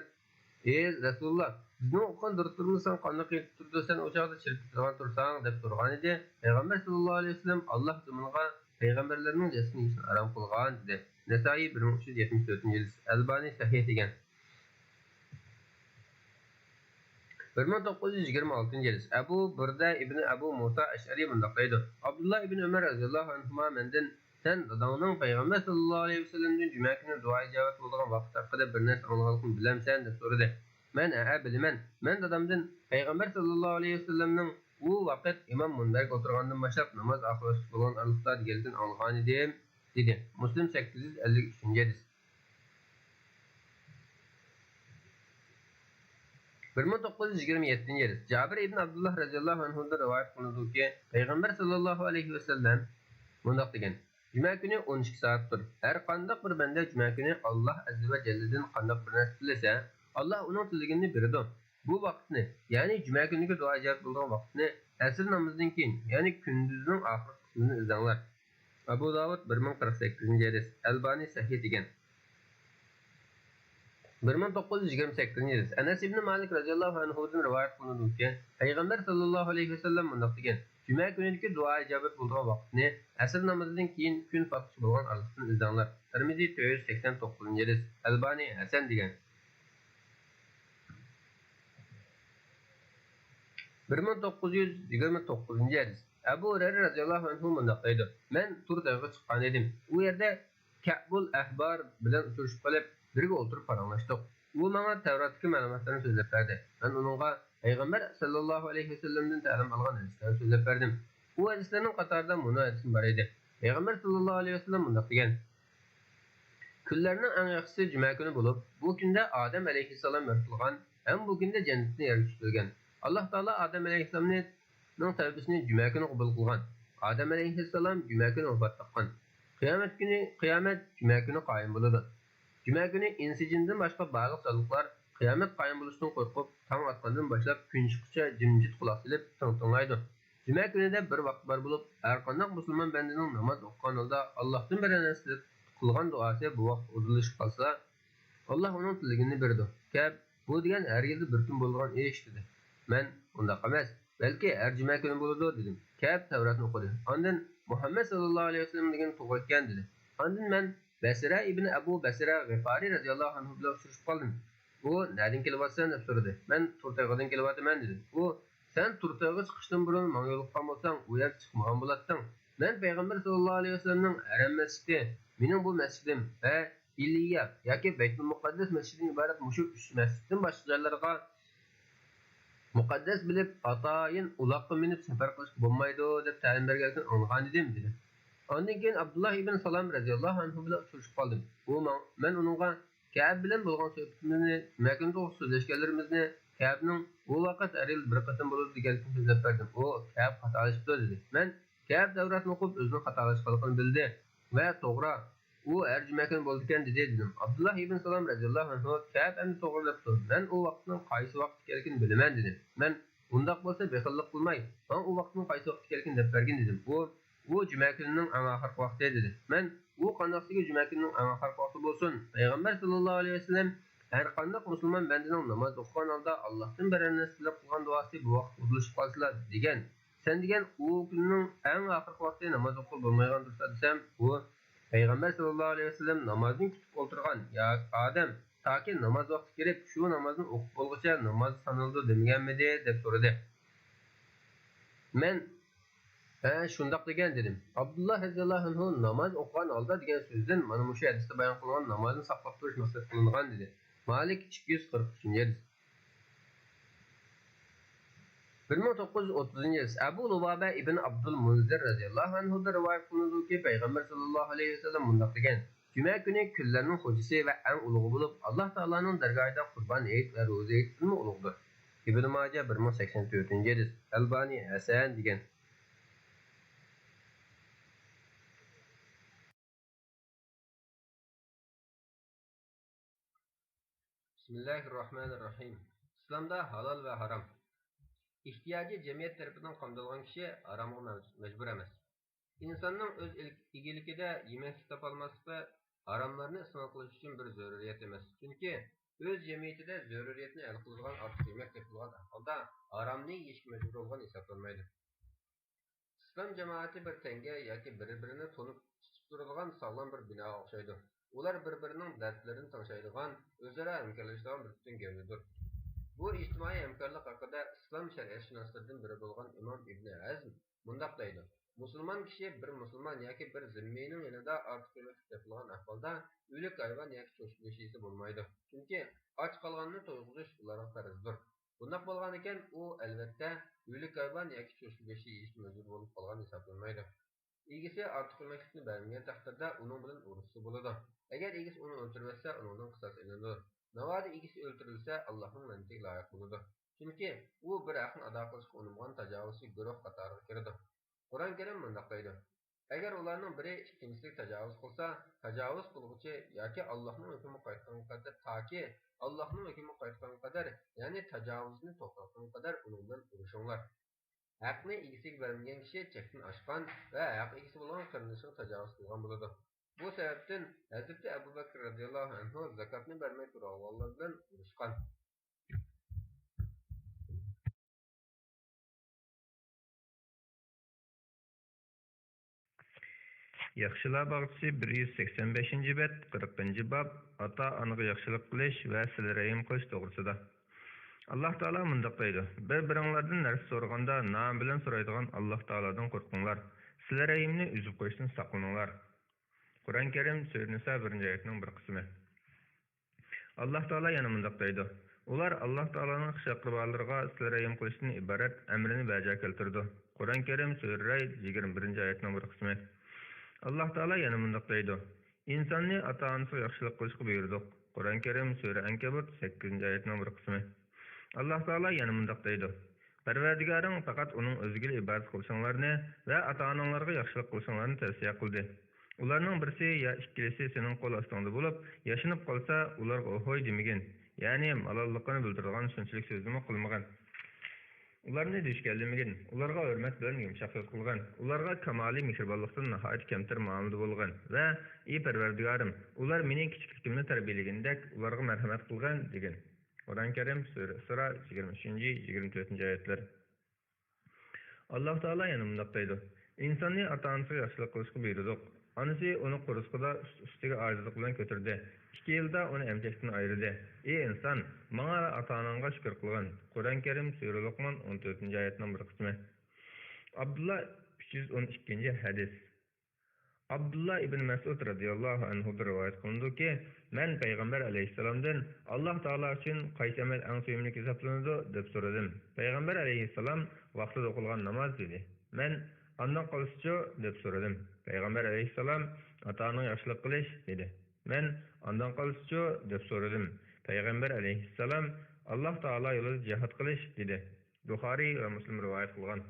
ئى رەسۇلاللا، بىزنىڭ ئوقۇغان دۇرۇتلىرىمىز ساڭا قانداق يېتىپ تۇرىدۇ، سەن ئۇ چاغدا چىرىپ كېتىدىغان تۇرساڭ، دەپ سورىغانىدى. پەيغەمبەر ساللاللاھۇ ئەلەيھى ۋەسەللەم، ئاللاھ زېمىنغا پەيغەمبەرلەرنىڭ جەسىتىنى يېيىشنى ھارام قىلغان، دېدى. نەسائىي، بىر مىڭ ئۈچ يۈز يەتمىش تۆتىنچى ھەدىس. ئەلبانى سەھىھ دېگەن. بىر مىڭ توققۇز يۈز يىگىرمە ئالتىنچى ھەدىس. ئەبۇ بۇردە ئىبنى ئەبۇ مۇسا ئەشئەرى مۇنداق دەيدۇ: ئابدۇللا ئىبنى ئۆمەر رەزىياللاھۇ ئەنھۇما مەندىن، سەن داداڭنىڭ پەيغەمبەر ساللاللاھۇ ئەلەيھى ۋەسەللەمدىن جۈمە كۈنى دۇئا ئىجابەت بولىدىغان ۋاقىت ھەققىدە بىر نەرسە ئاڭلىغانلىقىنى بىلەمسەن؟ دەپ سورىدى. مەن، ھەئە، بىلىمەن. مەن دادامدىن، پەيغەمبەر ساللاللاھۇ ئەلەيھى ۋەسەللەمنىڭ ئۇ ۋاقىت ئىمام مۇنبەرگە ئولتۇرغاندىن باشلاپ ناماز ئاخىرلاشقۇچە بولغان ئارىلىقتا دېگەنلىكىنى ئاڭلىغانىدىم، دېدى. مۇسلىم، سەككىز يۈز ئەللىك ئۈچىنچى ھەدىس. بىر مىڭ توققۇز يۈز يىگىرمە يەتتىنچى ھەدىس. جابىر ئىبن ئابدۇللا رەزىياللاھۇ ئەنھۇدىن رىۋايەت قىلىنىدۇكى، پەيغەمبەر ساللاللاھۇ ئەلەيھى ۋەسەللەم مۇنداق دېگەن: جۈمە كۈنى ئون ئىككى سائەتتۇر. ھەر قانداق بىر بەندە جۈمە كۈنى ئاللاھ ئەززە ۋە جەللىدىن قانداق بىر نەرسە تىلىسە، ئاللاھ ئۇنىڭ تىلىگىنىنى بېرىدۇ. بۇ ۋاقىتنى، يەنى جۈمە كۈنىدىكى دۇئا ئىجابەت بولىدىغان ۋاقىتنى ئەسىر نامىزىدىن كېيىن، يەنى كۈندۈزنىڭ ئاخىرقى قىسمىدىن ئىزدەڭلار. ئەبۇ داۋۇد، بىر مىڭ قىرىق سەككىزىنچى ھەدىس، ئەلبانى سەھىھ دېگەن. بىر مىڭ توققۇز يۈز يىگىرمە سەككىزىنچى ھەدىس، ئەنەس ئىبنى مالىك رەزىياللاھۇ ئەنھۇدىن رىۋايەت قىلىنىدۇكى، پەيغەمبەر ساللاللاھۇ ئەلەيھى ۋەسەللەم مۇنداق دېگەن، جۈمە كۈنىدىكى دۇئا ئىجابەت بولىدىغان ۋاقىتنى ئەسىر نامىزىدىن كېيىن كۈن پاتقۇچە بولغان ئارىلىقتىن ئىزدەڭلار. تىرمىزى، تۆت يۈز سەكسەن توققۇزىنچى ھەدىس، ئەلبانى ھەسەن دېگەن. بىر مىڭ توققۇز يۈز يىگىرمە توققۇزىنچى ھەدىس، ئەبۇ ھۇرەيرە رەزىياللاھۇ ئەنھۇ مۇنداق دەيدۇ، مەن تۇر تېغىغا چىققان ئىدىم. ئۇ يەردە كەئبۇل ئەھبار بىلەن ئۇچرىشىپ قېلىپ، بىرگە ئولتۇرۇپ پاراڭلاشتۇق. ئۇ ماڭا تەۋراتتىكى مەلۇماتلارنى سۆزلەپ بەردى. مەن ئۇنىڭغا پەيغەمبەر ساللاللاھۇ ئەلەيھى ۋەسەللەمدىن تەلىم ئالغان ھەدىسلەرنى سۆزلەپ بەردىم. ئۇ ھەدىسلەرنىڭ قاتارىدا مۇنۇ ھەدىسمۇ بار ئىدى. پەيغەمبەر ساللاللاھۇ ئەلەيھى ۋەسەللەم مۇنداق دېگەن، كۈنلەرنىڭ ئەڭ ياخشىسى جۈمە كۈنى بولۇپ، بۇ كۈندە ئادەم ئەلەيھىسسالام يارىتىلغان ھەم بۇ كۈندە جەننەتتىن يەرگە چۈشۈرۈلگەن. ئاللاھ تائالا ئادەم ئەلەيھىسسالامنى نىڭ تەۋبىسىنى جۈمە كۈنى قوبۇل قىلغان. ئادەم ئەلەيھىسسالام جۈمە كۈنى ۋاپات تاپقان. قىيامەت كۈنى، قىيامەت جۈمە كۈنى قايىم بولىدۇ. جۈمە كۈنى ئىنسى جىندىن باشقا بارلىق جانلىقلار قىيامەت قايىم بولۇشتىن قورقۇپ، تاڭ ئاتقاندىن باشلاپ كۈن چىققۇچە جىمجىت قۇلاق سېلىپ تىڭ تىڭلايدۇ. جۈمە كۈنىدە بىر ۋاقىت بار بولۇپ، ھەرقانداق مۇسۇلمان بەندىنىڭ ناماز ئوقۇغان ھالدا ئاللاھتىن بىرەر نەرسە تىلەپ قىلغان دۇئاسى بۇ ۋاقىت ئورۇنلىشىپ قالسا، ئاللاھ ئۇنىڭ تىلىگىنىنى بېرىدۇ. كەپ، بۇ دېگەن ھەر يىلدا بىر كۈن بولىدىغان ئىش، دېدى. مەن، ئۇنداق ئەمەس، بەلكى ھەر جۈمە كۈنى بولىدۇ، دېدىم. كەپ تەۋراتنى ئوقۇدى. ئاندىن، مۇھەممەد ساللاللاھۇ ئەلەيھى ۋەسەللەم دېگەن توغرا ئىكەن، دېدى. ئاندىن مەن، بەسرە ئىبنى ئەبۇ بەسرە غىپارى رەزىياللاھۇ ئەنھۇ بىلەن ئۇچرىشىپ قالدىم. ئۇ، نەدىن كېلىۋاتىسەن؟ دەپ سورىدى. مەن، تۇر تېغىدىن كېلىۋاتىمەن، دېدىم. ئۇ، سەن تۇر تېغىغا چىقىشتىن بۇرۇن ماڭا يولۇققان بولساڭ، ئۇ يەرگە چىقمىغان بولاتتىڭ. مەن پەيغەمبەر ساللاللاھۇ ئەلەيھى ۋەسەللەمنىڭ ھەرەم مەسچىتى، مېنىڭ بۇ مەسچىتىم ۋە ئىلىييە ياكى بەيتۇل مۇقەددەس مەسچىتىدىن ئىبارەت مۇشۇ ئۈچ مەسچىتتىن باشقا جايلارغا مۇقەددەس بىلىپ، ئاتايىن ئۇلاغقا مىنىپ سەپەر قىلىشقا بولمايدۇ، دەپ تەلىم بەرگەنلىكىنى ئاڭلىغانىدىم، دېدى. ئاندىن كېيىن ئابدۇللا ئىبن سالام رەزىياللاھۇ ئەنھۇ بىلەن ئۇچرىشىپ قالدىم. ئۇ ماڭ-، مەن ئۇنىڭغا كەئب بىلەن بولغان سۆھبىتىمىزنى، جۈمە كۈنى توغرىسىدا سۆزلەشكەنلىرىمىزنى، كەئبنىڭ بۇ ۋاقىت ھەر يىل بىر قېتىم بولىدۇ دېگەنلىكىنى سۆزلەپ بەردىم. ئۇ، كەئب خاتالىشىپتۇ، دېدى. مەن كەئب تەۋراتنى ئوقۇپ، ئۆزىنىڭ خاتالاشقانلىقىنى بىلدى ۋە توغرا، ئۇ ھەر جۈمە كۈنى بولىدىكەن، دېدى، دېدىم. ئابدۇللا ئىبن سالام رەزىياللاھۇ ئەنھۇ، كەئب ئەمدى توغرا دەپتۇ. مەن ئۇ ۋاقىتنىڭ قايسى ۋاقىت ئىكەنلىكىنى بىلىمەن، دېدى. مەن، ئۇنداق بولسا بېخىللىق قىلماي، ماڭا ئۇ ۋاقىتنىڭ قايسى ۋاقىت ئىكەنلىكىنى دەپ بەرگىن، دېدىم. ئۇ، بۇ جۈمە كۈنىنىڭ ئەڭ ئاخىرقى ۋاقتى، دېدى. مەن، ئۇ قانداقسىكى جۈمە كۈنىنىڭ ئەڭ ئاخىرقى ۋاقتى بولسۇن؟ پەيغەمبەر ساللاللاھۇ ئەلەيھى ۋەسەللەم، ھەرقانداق مۇسۇلمان بەندىنىڭ ناماز ئوقۇغان ھالدا ئاللاھتىن بىرەر نەرسە تىلەپ قىلغان دۇئاسى بۇ ۋاقىت ئورۇنلىشىپ قالسىلا، دېگەن. سەن دېگەن ئۇ كۈننىڭ ئەڭ ئاخىرقى ۋاقتى ناماز ئوقۇپ بولمايدىغان تۇرسا دېسەم، ئۇ پەيغەمبەر ساللاللاھۇ ئەلەيھى ۋەسەللەم نامازدىن كۈتۈپ ئولتۇرغان يا ئادەم تاكى ناماز ۋاقتى كىرىپ، شۇ نامازنى ئوقۇپ بولغۇچە ناماز سانىلىدۇ دېمىگەنمىدى؟ دەپ سورىدى. مەن، ھە، شۇنداق دېگەن، دېدىم. ئابدۇللا رەزىياللاھۇ ئەنھۇ ناماز ئوقۇغان ھالدا دېگەن سۆزدىن مانا مۇشۇ ھەدىستە بايان قىلىنغان نامازنى ساقلاپ تۇرۇش مەقسەت قىلىنغان، دېدى. مالىك، ئىككى يۈز قىرىق ئۈچىنچى ھەدىس. بىر مىڭ توققۇز يۈز ئوتتۇزىنچى ھەدىس، ئەبۇ لۇبابە ئىبن ئابدۇل مۇنزىر رەزىياللاھۇ ئەنھۇدىن رىۋايەت قىلىنىدۇكى، پەيغەمبەر ساللاللاھۇ ئەلەيھى ۋەسەللەم مۇنداق دېگەن، جۈمە كۈنى كۈنلەرنىڭ خوجىسى ۋە ئەڭ ئۇلۇغى بولۇپ، ئاللاھ تائالانىڭ دەرگاھىدا قۇربان ھېيت ۋە روزا ھېيتتىنمۇ ئۇلۇغدۇر. ئىبن ماجە، بىر مىڭ سەكسەن تۆتىنچى ھەدىس، ئەلبانى ھەسەن دېگەن. بىسمىللاھىررەھمانىررەھىم. ئىسلامدا ھالال ۋە ھارام. ئېھتىياجى جەمئىيەت تەرىپىدىن قامدالغان كىشى ھارامغا مەج-، مەجبۇر ئەمەس. ئىنساننىڭ ئۆز ئىل-، ئىگىلىكىدە يېمەكلىك تاپالماسلىقى ھاراملارنى ئىستېمال قىلىش ئۈچۈن بىر زۆرۈرىيەت ئەمەس. چۈنكى ئۆز جەمئىيىتىدە زۆرۈرىيەتنى ھەل قىلىدىغان ئارتۇق يېمەك تېپىلغان ئەھۋالدا ھارامنى يېيىشكە مەجبۇر بولغان ھېسابلانمايدۇ. ئىسلام جامائىتى بىر تەڭگە ياكى بىر-بىرىنى تونۇپ تۇتۇپ تۇرىدىغان ساغلام بىر بىناغا ئوخشايدۇ. ئۇلار بىر-بىرىنىڭ دەردلىرىنى تىڭشايدىغان، ئۆزئارا ھەمكارلىشىدىغان بىر پۈتۈن گەۋدىدۇر. بۇ ئىجتىمائىي ھەمكارلىق ھەققىدە ئىسلام شەرىئەتشۇناسلىرىدىن بىرى بولغان ئىمام ئىبنى ھەزم مۇنداق دەيدۇ، مۇسۇلمان كىشى بىر مۇسۇلمان ياكى بىر زىممىينىڭ يېنىدا ئارتۇق يېمەكلىك تېپىلغان ئەھۋالدا ئۆلۈك ھايۋان ياكى چوشقا گۆشى يېسە بولمايدۇ. چۈنكى ئاچ قالغاننى تويغۇزۇش ئۇلارغا پەرزدۇر. بۇنداق بولغانىكەن، ئۇ، ئەلۋەتتە، ئۆلۈك ھايۋان ياكى چوشقا گۆشى يېيىشكە مەجبۇر بولۇپ قالغان ھېسابلانمايدۇ. ئىگىسى ئارتۇق يېمەكلىكنى بەرمىگەن تەقدىردە، ئۇنىڭ بىلەن ئۇرۇشسا بولىدۇ. ئەگەر ئىگىسى ئۇنى ئۆلتۈرۈۋەتسە، ئۇنىڭدىن قىساس ئېلىنىدۇ. ناۋادا ئىگىسى ئۆلتۈرۈلسە، ئاللاھنىڭ لەنىتىگە لايىق بولىدۇ. چۈنكى ئۇ بىر ھەقنى ئادا قىلىشقا ئۇنىمىغان تاجاۋۇزچى گۇرۇھ قاتارىغا كىرىدۇ. قۇرئان كەرىم مۇنداق دەيدۇ، ئەگەر ئۇلارنىڭ بىرى ئىككىنچىسىگە تاجاۋۇز قىلسا، تاجاۋۇز قىلغۇچى ياكى ئاللاھنىڭ ھۆكمى قايتقانغا قەدەر، تاكى ئاللاھنىڭ ھۆكمى قايتقانغا قەدەر، يەنى تاجاۋۇزنى توختاتقانغا قەدەر ئۇنىڭ بىلەن ئۇرۇشۇڭلار. ھەقنى ئىگىسىگە بەرمىگەن كىشى چەكتىن ئاشقان ۋە ھەق ئىگىسى بولغان قېرىندىشىغا تاجاۋۇز قىلغان بولىدۇ. بۇ سەۋەبتىن ھەزرىتى ئەبۇ بەكرى رەزىياللاھۇ ئەنھۇ زاكاتنى بەرمەي تۇرۇۋالغانلار بىلەن ئۇرۇشقان. ياخشىلار باغچىسى، بىر يۈز سەكسەن بەشىنچى بەت، قىرىقىنچى باب، ئاتا-ئانىغا ياخشىلىق قىلىش ۋە سىلە رەھىم قىلىش توغرىسىدا. ئاللاھ تائالا مۇنداق دەيدۇ: بىر-بىرىڭلاردىن نەرسە سورىغاندا، نامى بىلەن سورايدىغان ئاللاھ تائالادىن قورقۇڭلار. سىلە رەھىمنى ئۈزۈپ قويۇشتىن ساقلىنىڭلار. قۇرئان كەرىم، سۈرە نىسا، بىرىنچى ئايەتنىڭ بىر قىسمى. ئاللاھ تائالا يەنە مۇنداق دەيدۇ: ئۇلار ئاللاھ تائالانىڭ خىش-ئەقرىبالىرىغا سىلە رەھىم قىلىشتىن ئىبارەت ئەمرىنى بەجا كەلتۈرىدۇ. قۇرئان كەرىم، سۈرە رەئد، يىگىرمە بىرىنچى ئايەتنىڭ بىر قىسمى. ئاللاھ تائالا يەنە مۇنداق دەيدۇ: ئىنساننى ئاتا-ئانىسىغا ياخشىلىق قىلىشقا بۇيرۇدۇق. قۇرئان كەرىم، سۈرە ئەنكەبۇت، سەككىزىنچى ئايەتنىڭ بىر قىسمى. ئاللاھ تائالا يەنە مۇنداق دەيدۇ: پەرۋەردىگارىڭ پەقەت ئۇنىڭ ئۆزىگىلا ئىبادەت قىلىشىڭلارنى ۋە ئاتا-ئاناڭلارغا ياخشىلىق قىلىشىڭلارنى تەۋسىيە قىلدى. ئۇلارنىڭ بىرسى يا ئىككىلىسى سېنىڭ قول ئاستىڭدا بولۇپ، ياشىنىپ قالسا، ئۇلارغا ھوي دېمىگىن، يەنى مالاللىقىنى بىلدۈرىدىغان شۇنچىلىك سۆزنىمۇ قىلمىغىن. ئۇلارنى دۈشكەنلىمىگىن، ئۇلارغا ھۆرمەت بىلەن يۇمشاق سۆز قىلغىن، ئۇلارغا كامالىي مېھرىبانلىقتىن ناھايىتى كەمتەر مۇئامىلىدە بولغىن ۋە، ئى پەرۋەردىگارىم، ئۇلار مېنى كىچىكلىكىمدە تەربىيەلىگىنىدەك ئۇلارغا مەرھەمەت قىلغىن، دېگىن. قۇرئان كەرىم، سۈرە ئىسرا، يىگىرمە ئۈچىنچى، يىگىرمە تۆتىنچى ئايەتلەر. ئاللاھ تائالا يەنە مۇنداق دەيدۇ: ئىنساننى ئاتا-ئانىسىغا ياخشىلىق قىلىشقا بۇيرۇدۇق. ئانىسى ئۇنى قورسىقىدا ئۈست-ئۈستىگە ئاجىزلىق بىلەن كۆتۈردى. ئىككى يىلدا ئۇنى ئەمچەكتىن ئايرىدى. ئى ئىنسان، ماڭا ۋە ئاتا-ئاناڭغا شۈكۈر قىلغىن. قۇرئان كەرىم، سۈرە لوقمان، ئون تۆتىنچى ئايەتنىڭ بىر قىسمى. ئابدۇللا، ئۈچ يۈز ئون ئىككىنچى ھەدىس. ئابدۇللا ئىبن مەسئۇد رەزىياللاھۇ ئەنھۇدىن رىۋايەت قىلىنىدۇكى، مەن پەيغەمبەر ئەلەيھىسسالامدىن، ئاللاھ تائالا ئۈچۈن قايسى ئەمەل ئەڭ سۆيۈملۈك ھېسابلىنىدۇ؟ دەپ سورىدىم. پەيغەمبەر ئەلەيھىسسالام، ۋاقتىدا ئوقۇلغان ناماز، دېدى. مەن، ئاندىن قالسىچۇ؟ دەپ سورىدىم. پەيغەمبەر ئەلەيھىسسالام، ئاتا-ئاناڭغا ياخشىلىق قىلىش، دېدى. مەن، ئاندىن قالسىچۇ؟ دەپ سورىدىم. پەيغەمبەر ئەلەيھىسسالام، ئاللاھ تائالا يولىدا جىھاد قىلىش، دېدى. بۇخارىي ۋە مۇسلىم رىۋايەت قىلغان.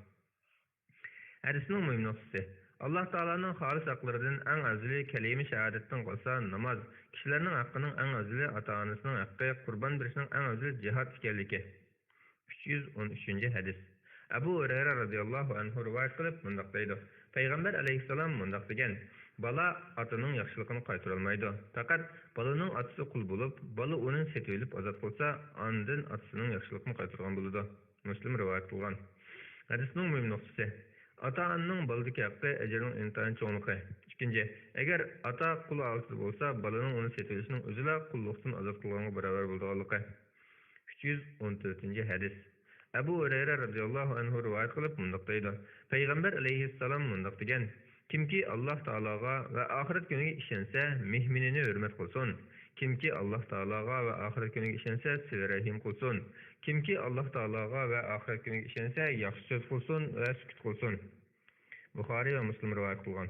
ھەدىسنىڭ مۇھىم نۇقتىسى، ئاللاھ تائالانىڭ خالىس ھەقلىرىدىن ئەڭ ئەۋزىلى كەلىمە شاھادەتتىن قالسا ناماز، كىشىلەرنىڭ ھەققىنىڭ ئەڭ ئەۋزىلى ئاتا-ئانىسىنىڭ ھەققى، قۇربان بېرىشنىڭ ئەڭ ئەۋزىلى جىھاد ئىكەنلىكى. ئۈچ يۈز ئون ئۈچىنچى ھەدىس. ئەبۇ ھۇرەيرە رەزىياللاھۇ ئەنھۇ رىۋايەت قىلىپ مۇنداق دەيدۇ: پەيغەمبەر ئەلەيھىسسالام مۇنداق دېگەن: بالا ئاتىنىڭ ياخشىلىقىنى قايتۇرالمايدۇ. پەقەت بالىنىڭ ئاتىسى قۇل بولۇپ، بالا ئۇنى سېتىۋېلىپ ئازاد قىلسا، ئاندىن ئاتىسىنىڭ ياخشىلىقىنى قايتۇرغان بولىدۇ. مۇسلىم رىۋايەت قىلغان. ھەدىسنىڭ مۇھىم نۇقتىسى، ئاتا-ئانىنىڭ بالىدىكى ھەققى ئەجرىنىڭ ئىنتايىن چوڭلۇقى. ئىككىنچى، ئەگەر ئاتا قۇل ھالىتىدە بولسا، بالىنىڭ ئۇنى سېتىۋېلىشنىڭ ئۆزىلا قۇللۇقتىن ئازاد قىلغانغا باراۋەر بولىدىغانلىقى. ئۈچ يۈز ئون تۆتىنچى ھەدىس. ئەبۇ ھۇرەيرە رەزىياللاھۇ ئەنھۇ رىۋايەت قىلىپ مۇنداق دەيدۇ: پەيغەمبەر ئەلەيھىسسالام مۇنداق دېگەن: كىمكى ئاللاھ تائالاغا ۋە ئاخىرەت كۈنىگە ئىشەنسە، مېھمىنىنى ھۆرمەت قىلسۇن. كىمكى ئاللاھ تائالاغا ۋە ئاخىرەت كۈنىگە ئىشەنسە، سىلە رەھىم قىلسۇن. كىمكى ئاللاھ تائالاغا ۋە ئاخىرەت كۈنىگە ئىشەنسە، ياخشى سۆز قىلسۇن ۋە سۈكۈت قىلسۇن. بۇخارىي ۋە مۇسلىم رىۋايەت قىلغان.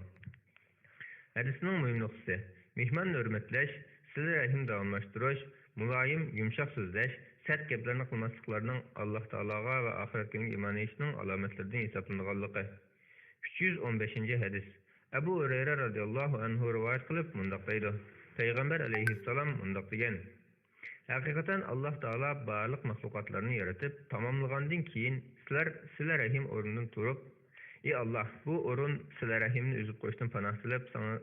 ھەدىسنىڭ مۇھىم نۇقتىسى، مېھماننى ھۆرمەتلەش، سىلە رەھىم داۋاملاشتۇرۇش، مۇلايىم، يۇمشاق سۆزلەش، سەت گەپلەرنى قىلماسلىقلارنىڭ ئاللاھ تائالاغا ۋە ئاخىرەت كۈنىگە ئىمان ئېيتىشنىڭ ئالامەتلىرىدىن ھېسابلىنىدىغانلىقى. ئۈچ يۈز ئون بەشىنچى ھەدىس. ئەبۇ ھۇرەيرە رەزىياللاھۇ ئەنھۇ رىۋايەت قىلىپ مۇنداق دەيدۇ: پەيغەمبەر ئەلەيھىسسالام مۇنداق دېگەن: ھەقىقەتەن ئاللاھ تائالا بارلىق مەخلۇقاتلارنى يارىتىپ تاماملىغاندىن كېيىن، سىلەر سىلە رەھىم ئورنىدىن تۇرۇپ، ئى ئاللاھ، بۇ ئورۇن سىلە رەھىمنى ئۈزۈپ قويۇشتىن پاناھ تىلەپ، ساڭا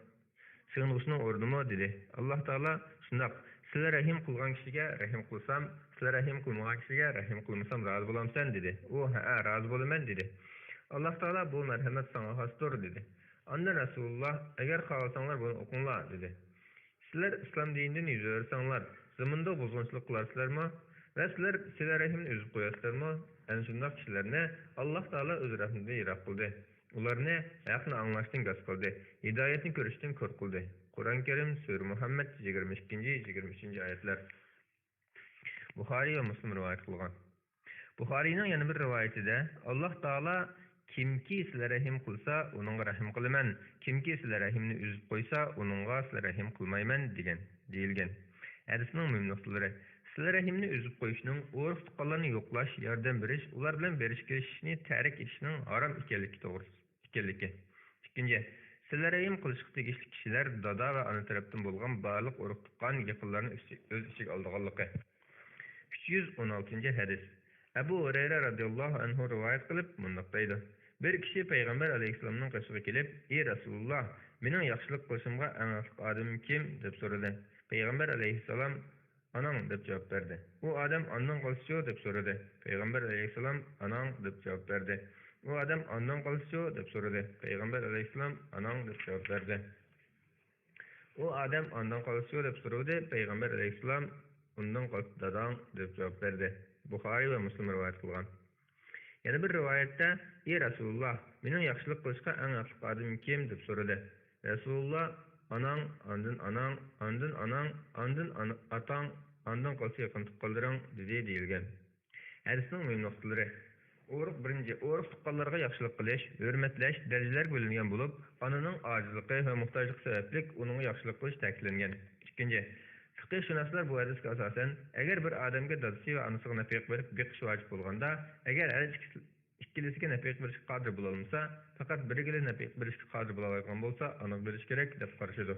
سېغىنغۇچىنىڭ ئورنىمۇ؟ دېدى. ئاللاھ تائالا، شۇنداق، سىلە رەھىم قىلغان كىشىگە رەھىم قىلسام، سىلە رەھىم قىلمىغان كىشىگە رەھىم قىلمىسام رازى بولامسەن؟ دېدى. ئۇ، ھەئە، رازى بولىمەن، دېدى. ئاللاھ تائالا، بۇ مەرھەمەت ساڭا خاستۇر، دېدى. ئاندىن رەسۇلۇللاھ، ئەگەر خالىساڭلار بۇنى ئوقۇڭلار، دېدى. سىلەر ئىسلام دىنىدىن يۈز ئۆرۈسەڭلار، زېمىندا بۇزغۇنچىلىق قىلارسىلەرمۇ؟ ۋە سىلەر سىلە رەھىمنى ئۈزۈپ قويارسىلەرمۇ؟ ئەنە شۇنداق كىشىلەرنى ئاللاھ تائالا ئۆز رەھمىتىدىن يىراق قىلدى. ئۇلارنى ھەقنى ئاڭلاشتىن گاس قىلدى، ھىدايەتنى كۆرۈشتىن كور قىلدى. قۇرئان كەرىم، سۈرە مۇھەممەد، يىگىرمە ئىككىنچى، يىگىرمە ئۈچىنچى ئايەتلەر. بۇخارىي ۋە مۇسلىم رىۋايەت قىلغان. بۇخارىينىڭ يەنە بىر رىۋايىتىدە، ئاللاھ تائالا، كىمكى سىلە رەھىم قىلسا، ئۇنىڭغا رەھىم قىلىمەن، كىمكى سىلە رەھىمنى ئۈزۈپ قويسا، ئۇنىڭغا سىلە رەھىم قىلمايمەن، دېگەن، دېيىلگەن. ھەدىسنىڭ مۇھىم نۇقتىلىرى، سىلە رەھىمنى ئۈزۈپ قويۇشنىڭ، ئۇرۇق-تۇغقانلارنى يوقلاش، ياردەم بېرىش، ئۇلار بىلەن بېرىشىپ كېلىشىشنى تەرك ئېتىشنىڭ ھارام ئىكەنلىكى توغرىسى. ئىكەنلىكى. ئىككىنچى، سىلە رەھىم قىلىشقا تېگىشلىك كىشىلەر دادا ۋە ئانا تەرەپتىن بولغان بارلىق ئۇرۇق-تۇغقان، يېقىنلارنى ئۆز ئىچىگە ئالىدىغانلىقى. ئۈچ يۈز ئون ئالتىنچى ھەدىس. ئەبۇ ھۇرەيرە رەزىياللاھۇ ئەنھۇ رىۋايەت قىلىپ مۇنداق دەيدۇ: بىر كىشى پەيغەمبەر ئەلەيھىسسالامنىڭ قېشىغا كېلىپ، ئى رەسۇلۇللاھ، مېنىڭ ياخشىلىق قىلىشىمغا ئەڭ ھەقلىق ئادىمىم كىم؟ دەپ سورىدى. پەيغەمبەر ئەلەيھىسسالام ئاناڭ دەپ جاۋاب بەردى. ئۇ ئادەم ئاندىن قالسىچۇ؟ دەپ سورىدى. پەيغەمبەر ئەلەيھىسسالام ئاناڭ دەپ جاۋاب بەردى. ئۇ ئادەم ئاندىن قالسىچۇ؟ دەپ سورىدى. پەيغەمبەر ئەلەيھىسسالام ئاناڭ دەپ جاۋاب بەردى. ئۇ ئادەم ئاندىن قالسىچۇ؟ دەپ سورىدى. پەيغەمبەر ئەلەيھىسسالام ئۇندىن قالسا داداڭ دەپ جاۋاب بەردى. بۇخارىي ۋە مۇسلىم رىۋايەت قىلغان. يەنە بىر رىۋايەتتە، ئى رەسۇلۇللاھ، مېنىڭ ياخشىلىق قىلىشقا ئەڭ ھەقلىق ئادىمىم كىم؟ دەپ سورىدى. رەسۇلۇللاھ، ئاناڭ، ئاندىن ئاناڭ، ئاندىن ئاناڭ، ئاندىن ئانا-، ئاتاڭ، ئاندىن قالسا يېقىن تۇغقانلىرىڭ، دېدى دېيىلگەن. ھەدىسنىڭ مۇھىم نۇقتىلىرى. ئۇرۇق، بىرىنچى، ئۇرۇق تۇغقانلارغا ياخشىلىق قىلىش، ھۆرمەتلەش دەرىجىلەرگە بۆلۈنگەن بولۇپ، ئانىنىڭ ئاجىزلىقى ۋە موھتاجلىقى سەۋەبلىك ئۇنىڭغا ياخشىلىق قىلىش تەكىتلەنگەن. ئىككىنچى، فىقىھشۇناسلار بۇ ھەدىسكە ئاساسەن، ئەگەر بىر ئادەمگە دادىسى ۋە ئانىسىغا نەپىقە بېرىپ بېقىش ۋاجىپ بولغاندا، ئەگەر ھەر ئىككىسى، ئىككىلىسىگە نەپىقە بېرىشكە قادىر بولالمىسا، پەقەت بىرىگىلا نەپىقە بېرىشكە قادىر بولالايدىغان بولسا، ئانىغا بېرىش كېرەك، دەپ قارىشىدۇ.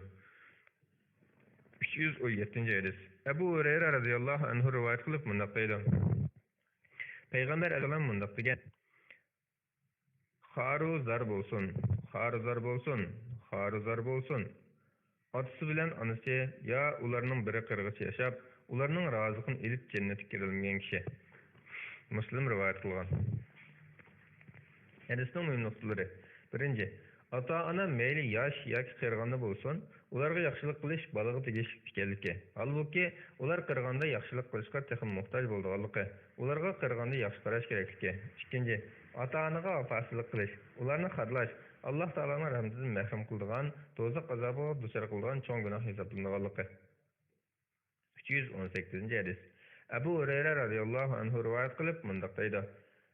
ئۈچ يۈز ئون يەتتىنچى ھەدىس. ئەبۇ ھۇرەيرە رەزىياللاھۇ ئەنھۇ رىۋايەت قىلىپ مۇنداق دەيدۇ: پەيغەمبەر ئەلەيھىسسالام مۇنداق دېگەن: خارۇ زار بولسۇن، خارۇ زار بولسۇن، خارۇ زار بولسۇن. ئاتىسى بىلەن ئانىسى يا ئۇلارنىڭ بىرى قېرىغىچە ياشاپ، ئۇلارنىڭ رازىلىقىنى ئېلىپ جەننەتكە كىرەلمىگەن كىشى. مۇسلىم رىۋايەت قىلغان. ھەدىسنىڭ مۇھىم نۇقتىلىرى. بىرىنچى، ئاتا-ئانا مەيلى ياش ياكى قېرىغاندا بولسۇن، ئۇلارغا ياخشىلىق قىلىش بالىغا تېگىشلىك ئىكەنلىكى. ھالبۇكى، ئۇلار قېرىغاندا ياخشىلىق قىلىشقا تېخىمۇ موھتاج بولىدىغانلىقى، ئۇلارغا قېرىغاندا ياخشى قاراش كېرەكلىكى. ئىككىنچى، ئاتا-ئانىغا ۋاپاسىزلىق قىلىش، ئۇلارنى خارلاش، ئاللاھ تائالانىڭ رەھمىتىدىن مەھرۇم قىلىدىغان، دوزاخ ئازابىغا دۇچار قىلىدىغان چوڭ گۇناھ ھېسابلىنىدىغانلىقى. ئۈچ يۈز ئون سەككىزىنچى ھەدىس. ئەبۇ ھۇرەيرە رەزىياللاھۇ ئەنھۇ رىۋايەت قىلىپ مۇنداق دەيدۇ: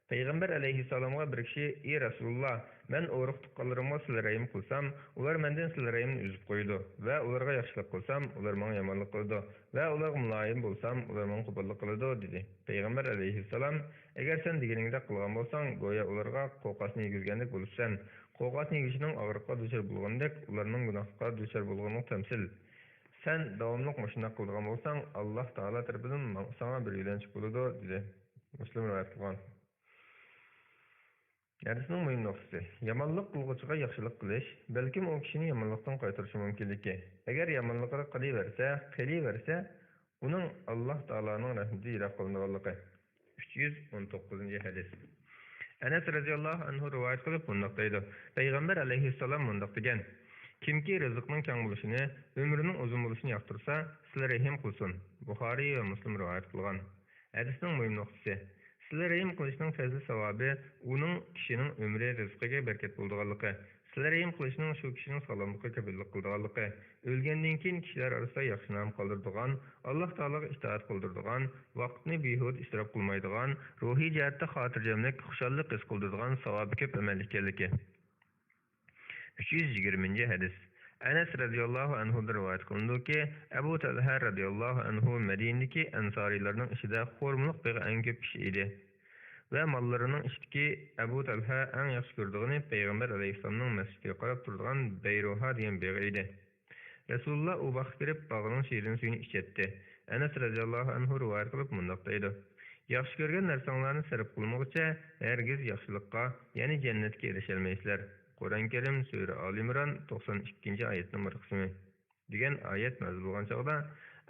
پەيغەمبەر ئەلەيھىسسالامغا بىر كىشى: ئى رەسۇلۇللاھ، مەن ئۇرۇق تۇغقانلىرىمغا سىلە رەھىم قىلسام، ئۇلار مەندىن سىلە رەھىمنى ئۈزۈپ قويىدۇ ۋە ئۇلارغا ياخشىلىق قىلسام، ئۇلار ماڭا يامانلىق قىلىدۇ ۋە ئۇلارغا مۇلايىم بولسام، ئۇلار ماڭا قوپاللىق قىلىدۇ، دېدى. پەيغەمبەر ئەلەيھىسسالام: ئەگەر سەن دېگىنىڭدەك قىلغان بولساڭ، گويا ئۇلارغا قوقاسنى يېگۈزگەندەك بولۇپسەن. قوقاسنى يېگۈچىنىڭ ئاغرىققا دۇچار بولغىنىدەك، ئۇلارنىڭ گۇناھقا دۇچار بولغىنىغا تەمسىل. سەن داۋاملىق مۇشۇنداق قىلىدىغان بولساڭ، ئاللاھ تائالا تەرىپىدىن ماڭ-، ساڭا بىر يۆلەنچۈك بولىدۇ، دېدى. مۇسلىم رىۋايەت قىلغان. ھەدىسنىڭ مۇھىم نۇقتىسى، يامانلىق قىلغۇچىغا ياخشىلىق قىلىش، بەلكىم ئۇ كىشىنى يامانلىقتىن قايتۇرۇشى مۇمكىنلىكى. ئەگەر يامانلىقى قېلىۋەرسە، قېلىۋەرسە، ئۇنىڭ ئاللاھ تائالانىڭ رەھمىتى يىراق قىلىنىدىغانلىقى. ئۈچ يۈز ئون توققۇزىنچى ھەدىس. ئەنەس رەزىياللاھۇ ئەنھۇ رىۋايەت قىلىپ مۇنداق دەيدۇ: پەيغەمبەر ئەلەيھىسسالام مۇنداق دېگەن: كىمكى رىزىقنىڭ كەڭ بولۇشىنى، ئۆمرىنىڭ ئۇزۇن بولۇشىنى ياقتۇرسا، سىلە رەھىم قىلسۇن. بۇخارىي ۋە مۇسلىم رىۋايەت قىلغان. ھەدىسنىڭ مۇھىم نۇقتىسى، سىلە رەھىم قىلىشنىڭ پەزلى ساۋابى ئۇنىڭ، كىشىنىڭ ئۆمرى، رىزقىگە بەرىكەت بولىدىغانلىقى، سىلە رەھىم قىلىشنىڭ شۇ كىشىنىڭ ساغلاملىقىغا كاپىللىق قىلىدىغانلىقى، ئۆلگەندىن كېيىن كىشىلەر ئارىسىدا ياخشى نام قالدۇرىدىغان، ئاللاھ تائالاغا ئىتائەت قىلدۇرىدىغان، ۋاقىتنى بىھۇدە ئىسراپ قىلمايدىغان، روھىي جەھەتتە خاتىرجەملىك، خۇشاللىق ھېس قىلدۇرىدىغان ساۋابى كۆپ ئەمەل ئىكەنلىكى. ئۈچ يۈز يىگىرمىنچى ھەدىس. ئەنەس رەزىياللاھۇ ئەنھۇدىن رىۋايەت قىلىنىدۇكى، ئەبۇ تەلھە رەزىياللاھۇ ئەنھۇ مەدىنىدىكى ئەنسارىيلارنىڭ ئىچىدە خورمىلىق بېغى ئەڭ كۆپ ئىش ئىدى ۋە ماللىرىنىڭ ئىچىدىكى ئەبۇ تەلھە ئەڭ ياخشى كۆرىدىغىنى پەيغەمبەر ئەلەيھىسسالامنىڭ مەسچىتىگە قاراپ تۇرىدىغان بەيرۇھا دېگەن بېغى ئىدى. رەسۇلۇللا ئۇ باغقا كىرىپ، باغنىڭ شېرىن سۈيىنى ئىچەتتى. ئەنەس رەزىياللاھۇ ئەنھۇ رىۋايەت قىلىپ مۇنداق دەيدۇ: ياخشى كۆرگەن نەرسەڭلارنى سەرپ قىلمىغۇچە، ھەرگىز ياخشىلىققا، يەنى جەننەتكە ئېرىشەلمەيسىلەر. قۇرئان كەرىم، سۈرە ئالى ئىمران، توقسان ئىككىنچى ئايەتنىڭ بىر قىسمى. دېگەن ئايەت نازىل بولغان چاغدا،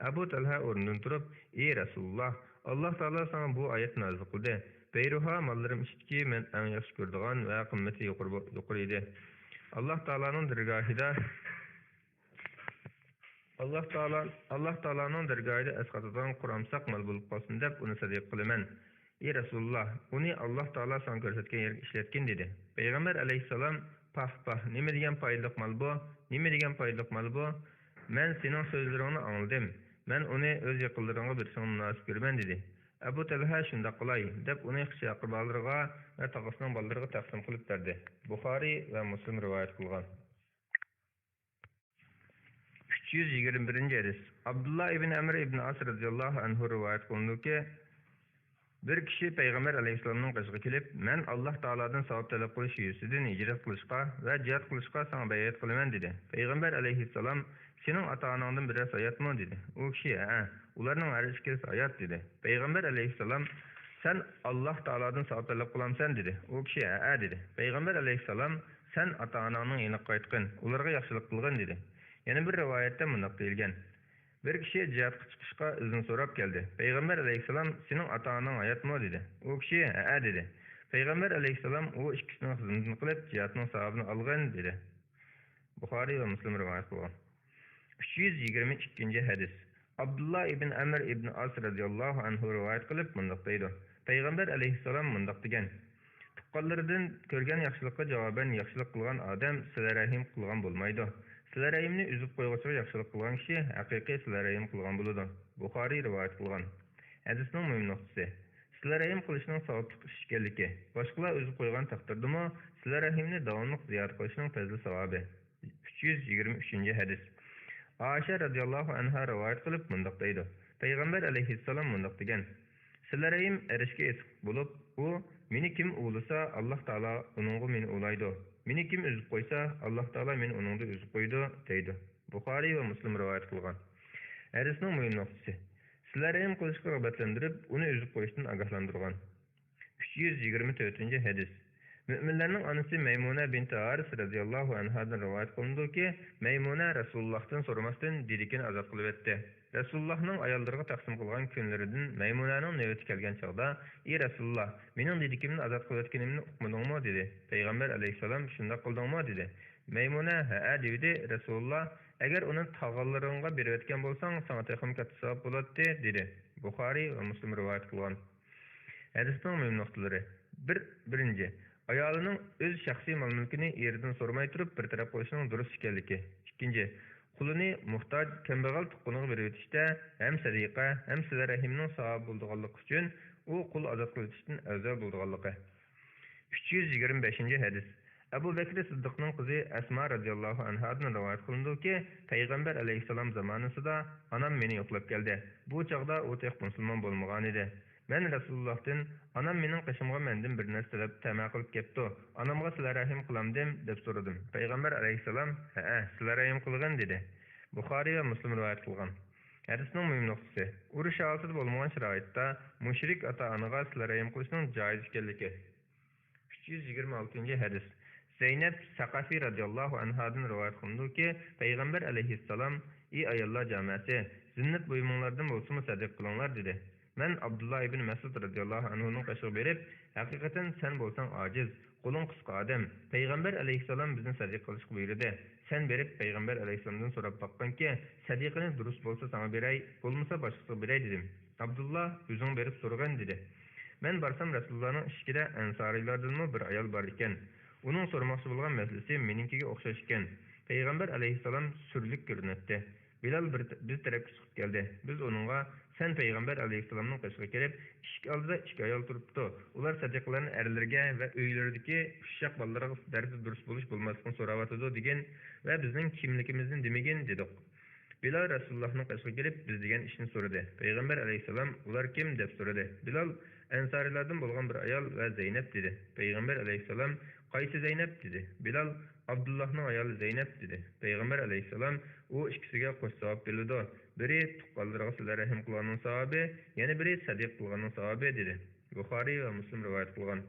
ئەبۇ تەلھە ئورنىدىن تۇرۇپ، ئى رەسۇلۇللا، ئاللاھ تائالا ساڭا بۇ ئايەتنى نازىل قىلدى. بەيرۇھا ماللىرىم ئىچىدىكى مەن ئەڭ ياخشى كۆرىدىغان ۋە قىممىتى يۇقىرى بو-، يۇقىرى ئىدى. ئاللاھ تائالانىڭ دەرگاھىدا، ئاللاھ تائالا، ئاللاھ تائالانىڭ دەرگاھىدا ئەسقاتىدىغان قۇرامساق مال بولۇپ قالسۇن دەپ ئۇنى سەدىقە قىلىمەن. ئى رەسۇلۇللا، ئۇنى ئاللاھ تائالا ساڭا كۆرسەتكەن يەرگە ئىشلەتكىن، دېدى. پەيغەمبەر ئەلەيھىسسالام، پاھ، پاھ، نېمە دېگەن پايدىلىق مال بۇ؟ نېمە دېگەن پايدىلىق مال بۇ؟ مەن سېنىڭ سۆزلىرىڭنى ئاڭلىدىم. مەن ئۇنى ئۆز يېقىنلىرىڭغا بېرىشىڭنى مۇناسىپ كۆرىمەن، دېدى. ئەبۇ تەلھە شۇنداق قىلاي، دەپ ئۇنى قىچا-ئەقرىبالىرىغا ۋە تاغىسىنىڭ بالىلىرىغا تەقسىم قىلىپ بەردى. بۇخارىي ۋە مۇسلىم رىۋايەت قىلغان. ئۈچ يۈز يىگىرمە بىرىنچى ھەدىس. ئابدۇللا ئىبن ئەمر ئىبن ئاس رەزىياللاھۇ ئەنھۇ رىۋايەت قىلىنىدۇكى، بىر كىشى پەيغەمبەر ئەلەيھىسسالامنىڭ قېشىغا كېلىپ، مەن ئاللاھ تائالادىن ساۋاب تەلەپ قىلىش يۈزىسىدىن ھىجرەت قىلىشقا ۋە جىھاد قىلىشقا ساڭا بەيئەت قىلىمەن، دېدى. پەيغەمبەر ئەلەيھىسسالام، سېنىڭ ئاتا-ئاناڭدىن بىرەرسى ھاياتمۇ؟ دېدى. ئۇ كىشى، ھەئە، ئۇلارنىڭ ھەر ئىككىلىسى ھايات، دېدى. پەيغەمبەر ئەلەيھىسسالام، سەن ئاللاھ تائالادىن ساۋاب تەلەپ قىلامسەن؟ دېدى. ئۇ كىشى، ھەئە، دېدى. پەيغەمبەر ئەلەيھىسسالام، سەن ئاتا-ئاناڭنىڭ يېنىغا قايتقىن، ئۇلارغا ياخشىلىق قىلغىن، دېدى. يەنە بىر رىۋايەتتە مۇنداق دېيىلگەن، بىر كىشى جىھادقا چىقىشقا ئىزىن سوراپ كەلدى. پەيغەمبەر ئەلەيھىسسالام، سېنىڭ ئاتا-ئاناڭ ھاياتمۇ؟ دېدى. ئۇ كىشى، ھەئە، دېدى. پەيغەمبەر ئەلەيھىسسالام، ئۇ ئىككىسىنىڭ خىزمىتىنى قىلىپ، جىھادنىڭ ساۋابىنى ئالغىن، دېدى. بۇخارىي ۋە مۇسلىم رىۋايەت قىلغان. ئۈچ يۈز يىگىرمە ئىككىنچى ھەدىس. ئابدۇللا ئىبن ئەمر ئىبن ئاس رەزىياللاھۇ ئەنھۇ رىۋايەت قىلىپ مۇنداق دەيدۇ، پەيغەمبەر ئەلەيھىسسالام مۇنداق دېگەن، تۇغقانلىرىدىن كۆرگەن ياخشىلىققا جاۋابەن ياخشىلىق قىلغان ئادەم سىلە رەھىم قىلغان بولمايدۇ. سىلە رەھىمنى ئۈزۈپ قويغۇچىغا ياخشىلىق قىلغان كىشى ھەقىقىي سىلە رەھىم قىلغان بولىدۇ. بۇخارىي رىۋايەت قىلغان. ھەدىسنىڭ مۇھىم نۇقتىسى، سىلە رەھىم قىلىشنىڭ ساۋابلىق ئىش ئىكەنلىكى، باشقىلار ئۈزۈپ قويغان تەقدىردىمۇ سىلە رەھىمنى داۋاملىق زىيادە قىلىشنىڭ پەزلى ساۋابى. ئۈچ يۈز يىگىرمە ئۈچىنچى ھەدىس. ئائىشە رەزىياللاھۇ ئەنھا رىۋايەت قىلىپ مۇنداق دەيدۇ، پەيغەمبەر ئەلەيھىسسالام مۇنداق دېگەن، سىلە رەھىم ئەرشكە ئېسىق بولۇپ، ئۇ، مېنى كىم ئۇۋىلىسا، ئاللاھ تائالا ئۇنىڭغا مېنى ئۇۋىلايدۇ، مېنى كىم ئۈزۈپ قويسا، ئاللاھ تائالا مېنى ئۇنىڭدىن ئۈزۈپ قويىدۇ، دەيدۇ. بۇخارىي ۋە مۇسلىم رىۋايەت قىلغان. ھەدىسنىڭ مۇھىم نۇقتىسى، سىلە رەھىم قىلىشقا رىغبەتلەندۈرۈپ، ئۇنى ئۈزۈپ قويۇشتىن ئاگاھلاندۇرغان. ئۈچ يۈز يىگىرمە تۆتىنچى ھەدىس. مۆمىنلەرنىڭ ئانىسى مەيمۇنە بىنتى ھارىس رەزىياللاھۇ ئەنھادىن رىۋايەت قىلىنىدۇكى، مەيمۇنە رەسۇلۇللاھتىن سورىماستىن دېدىكىنى ئازاد قىلىۋەتتى. رەسۇلۇللاھنىڭ ئاياللىرىغا تەقسىم قىلغان كۈنلىرىدىن مەيمۇنەنىڭ نۆۋىتى كەلگەن چاغدا، ئى رەسۇلۇللاھ، مېنىڭ دېدىكىمنى ئازاد قىلىۋەتكىنىمنى ئۇقمىدىڭمۇ؟ دېدى. پەيغەمبەر ئەلەيھىسسالام، شۇنداق قىلدىڭمۇ؟ دېدى. مەيمۇنە، ھەئە، دېيىۋىدى. رەسۇلۇللاھ، ئەگەر ئۇنى تاغىلىرىڭغا بېرىۋەتكەن بولساڭ، ساڭا تېخىمۇ كاتتا ساۋاب بولاتتى، دېدى. بۇخارىي ۋە مۇسلىم رىۋايەت قىلغان. ھەدىسنىڭ مۇھىم نۇقتىلىرى. بىر، بىرىنچى، ئايالىنىڭ ئۆز شەخسىي مال-مۈلكىنى ئېرىدىن سورىماي تۇرۇپ بىر تەرەپ قىلىشىنىڭ دۇرۇس ئىكەنلىكى. ئىككىنچى، قۇلىنى موھتاج، كەمبەغەل تۇغقىنىغا بېرىۋېتىشتە ھەم سەدىقە، ھەم سىلە رەھىمنىڭ ساۋابى بولىدىغانلىقى ئۈچۈن ئۇ قۇل ئازاد قىلىۋېتىشتىن ئەۋزەل بولىدىغانلىقى. ئۈچ يۈز يىگىرمە بەشىنچى ھەدىس. ئەبۇ بەكرى سىددىقنىڭ قىزى ئەسما رەزىياللاھۇ ئەنھادىن رىۋايەت قىلىنىدۇكى، پەيغەمبەر ئەلەيھىسسالام زامانىسىدا ئانام مېنى يوقلاپ كەلدى. بۇ چاغدا ئۇ تېخى مۇسۇلمان بولمىغانىدى. مەن رەسۇلۇللاھتىن، ئانام مېنىڭ قېشىمغا مەندىن بىر نەرسە تەلەپ تەمە قىلىپ كەپتۇ، ئانامغا سىلە رەھىم قىلامدىم؟ دەپ سورىدىم. پەيغەمبەر ئەلەيھىسسالام، ھەئە، سىلە رەھىم قىلغىن، دېدى. بۇخارىي ۋە مۇسلىم رىۋايەت قىلغان. ھەدىسنىڭ مۇھىم نۇقتىسى، ئۇرۇش ھالىتىدە بولمىغان شارائىتتا مۇشرىك ئاتا-ئانىغا سىلە رەھىم قىلىشنىڭ جائىز ئىكەنلىكى. ئۈچ يۈز يىگىرمە ئالتىنچى ھەدىس. زەينەپ سەقەفى رەزىياللاھۇ ئەنھادىن رىۋايەت قىلىنىدۇكى، پەيغەمبەر ئەلەيھىسسالام، ئى ئاياللار جامەسى، زىننەت بۇيۇمۇڭلاردىن بولسىمۇ سەدىقە قىلىڭلار، دېدى. مەن ئابدۇللا ئىبن مەسئۇد رەزىياللاھۇ ئەنھۇنىڭ قېشىغا بېرىپ، ھەقىقەتەن سەن بولساڭ ئاجىز، قولۇڭ قىسقا ئادەم. پەيغەمبەر ئەلەيھىسسالام بىزنى سەدىقە قىلىشقا بۇيرۇدى. سەن بېرىپ پەيغەمبەر ئەلەيھىسسالامدىن سوراپ باققىنكى، سەدىقىنى دۇرۇس بولسا ساڭا بېرەي، بولمىسا باشقىسىغا بېرەي، دېدىم. ئابدۇللا، ئۆزۈڭ بېرىپ سورىغىن، دېدى. مەن بارسام، رەسۇلۇللانىڭ ئىشىكىدە ئەنسارىيلاردىنمۇ بىر ئايال بار ئىكەن. ئۇنىڭ سورىماقچى بولغان مەسىلىسى مېنىڭكىگە ئوخشاش ئىكەن. پەيغەمبەر ئەلەيھىسسالام سۈرلۈك كۆرۈنەتتى. بىلال بىر، بىز تەرەپكە چىقىپ كەلدى. بىز ئۇنىڭغا، سەن پەيغەمبەر ئەلەيھىسسالامنىڭ قېشىغا كىرىپ، ئىشىك ئالدىدا ئىككى ئايال تۇرۇپتۇ. ئۇلار سەدىقىلەرنى ئەرلىرىگە ۋە ئۆيلىرىدىكى ئۇششاق بالىلىرىغا بەرسە دۇرۇس بولۇش بولماسلىقىنى سوراۋاتىدۇ، دېگىن ۋە بىزنىڭ كىملىكىمىزنى دېمىگىن، دېدۇق. بىلال رەسۇلۇللاھنىڭ قېشىغا كېلىپ، بىز دېگەن ئىشنى سورىدى. پەيغەمبەر ئەلەيھىسسالام، ئۇلار كىم؟ دەپ سورىدى. بىلال، ئەنسارىيلاردىن بولغان بىر ئايال ۋە زەينەپ، دېدى. پەيغەمبەر ئەلەيھىسسالام، قايسى زەينەپ؟ دېدى. بىلال، ئابدۇللاھنىڭ ئايالى زەينەپ، دېدى. پەيغەمبەر ئەلەيھىسسالام، ئۇ ئىككىسىگە قوش ساۋاب بېرىلىدۇ. بىرى تۇغقانلىرىغا سىلە رەھىم قىلغاننىڭ ساۋابى، يەنە بىرى سەدىقە قىلغاننىڭ ساۋابى، دېدى. بۇخارىي ۋە مۇسلىم رىۋايەت قىلغان.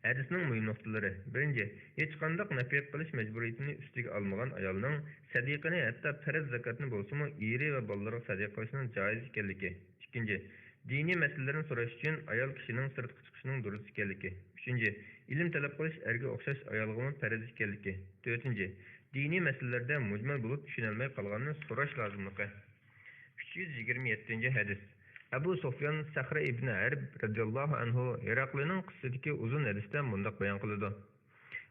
ھەدىسنىڭ مۇھىم نۇقتىلىرى. بىرىنچى، ھېچقانداق نەپىقە قىلىش مەجبۇرىيىتىنى ئۈستىگە ئالمىغان ئايالنىڭ سەدىقىنى، ھەتتا پەرز زاكاتنى بولسىمۇ ئېرى ۋە بالىلىرىغا سەدىقە قىلىشنىڭ جائىز ئىكەنلىكى. ئىككىنچى، دىنىي مەسىلىلەرنى سوراش ئۈچۈن ئايال كىشىنىڭ سىرتقا چىقىشىنىڭ دۇرۇس ئىكەنلىكى. ئۈچىنچى، ئىلىم تەلەپ قىلىش ئەرگە ئوخشاش ئايالغىمۇ پەرز ئىكەنلىكى. تۆتىنچى، دىنىي مەسىلىلەردە مۇجمەل بولۇپ چۈشىنەلمەي قالغاننى سوراش لازىملىقى. ئۈچ يۈز يىگىرمە يەتتىنچى ھەدىس. ئەبۇ سۇفيان سەخرە ئىبنى ھەرب رەزىياللاھۇ ئەنھۇ ھېراقلىنىڭ قىسسىسىدىكى ئۇزۇن ھەدىستە مۇنداق بايان قىلىدۇ.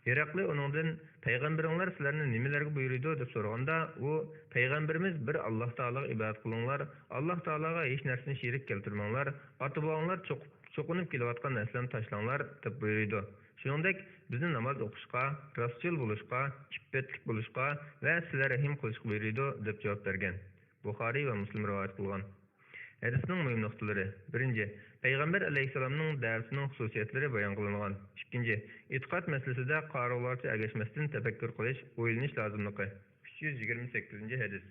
ھېراقلى ئۇنىڭدىن، پەيغەمبىرىڭلار سىلەرنى نېمىلەرگە بۇيرۇيدۇ؟ دەپ سورىغاندا، ئۇ، پەيغەمبىرىمىز بىر ئاللاھ تائالاغا ئىبادەت قىلىڭلار، ئاللاھ تائالاغا ھېچ نەرسىنى شېرىك كەلتۈرمەڭلار، ئاتا-بوۋاڭلار چوق-، چوقۇنۇپ كېلىۋاتقان نەرسىلەرنى تاشلاڭلار، دەپ بۇيرۇيدۇ. شۇنىڭدەك، بىزنى ناماز ئوقۇشقا، راستچىل بولۇشقا، ئىپپەتلىك بولۇشقا ۋە سىلە رەھىم قىلىشقا بۇيرۇيدۇ، دەپ جاۋاب بەرگەن. بۇخارىي ۋە مۇسلىم رىۋايەت قىلغان. ھەدىسنىڭ مۇھىم نۇقتىلىرى. بىرىنچى، پەيغەمبەر ئەلەيھىسسالامنىڭ دەۋىتىنىڭ خۇسۇسىيەتلىرى بايان قىلىنغان. ئىككىنچى، ئېتىقاد مەسىلىسىدە قارىغۇلارچە ئەگەشمەستىن تەپەككۇر قىلىش، ئويلىنىش لازىملىقى. ئۈچ يۈز يىگىرمە سەككىزىنچى ھەدىس.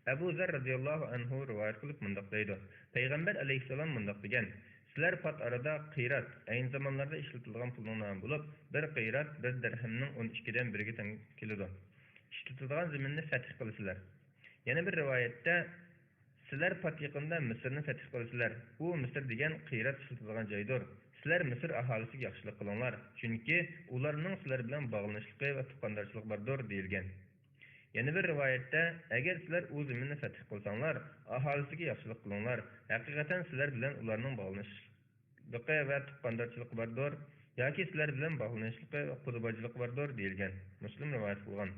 ئەبۇ زەر رەزىياللاھۇ ئەنھۇ رىۋايەت قىلىپ مۇنداق دەيدۇ، پەيغەمبەر ئەلەيھىسسالام مۇنداق دېگەن، سىلەر پات ئارىدا قىرات، ئەينى زامانلاردا ئىشلىتىلىدىغان پۇلنىڭ نامى بولۇپ، بىر قىرات بىر دىرھەمنىڭ ئون ئىككىدىن بىرىگە تەڭ كېلىدۇ. ئىشلىتىلىدىغان زېمىننى فەتھ قىلىسىلەر. يەنە بىر رىۋايەتتە، سىلەر پات يېقىندا مىسىرنى فەتھ قىلىسىلەر. ئۇ مىسىر دېگەن قىرات ئىشلىتىدىغان جايدۇر. سىلەر مىسىر ئاھالىسىگە ياخشىلىق قىلىڭلار، چۈنكى ئۇلارنىڭ سىلەر بىلەن باغلىنىشلىقى ۋە تۇغقاندارچىلىقى باردۇر، دېيىلگەن. يەنە بىر رىۋايەتتە، ئەگەر سىلەر ئۇ زېمىننى فەتھ قىلساڭلار، ئاھالىسىگە ياخشىلىق قىلىڭلار، ھەقىقەتەن سىلەر بىلەن ئۇلارنىڭ باغلىنىشلىقى ۋە تۇغقاندارچىلىقى باردۇر، ياكى سىلەر بىلەن باغلىنىشلىقى ۋە قۇدا باجىلىقى باردۇر، دېيىلگەن. مۇسلىم رىۋايەت قىلغان.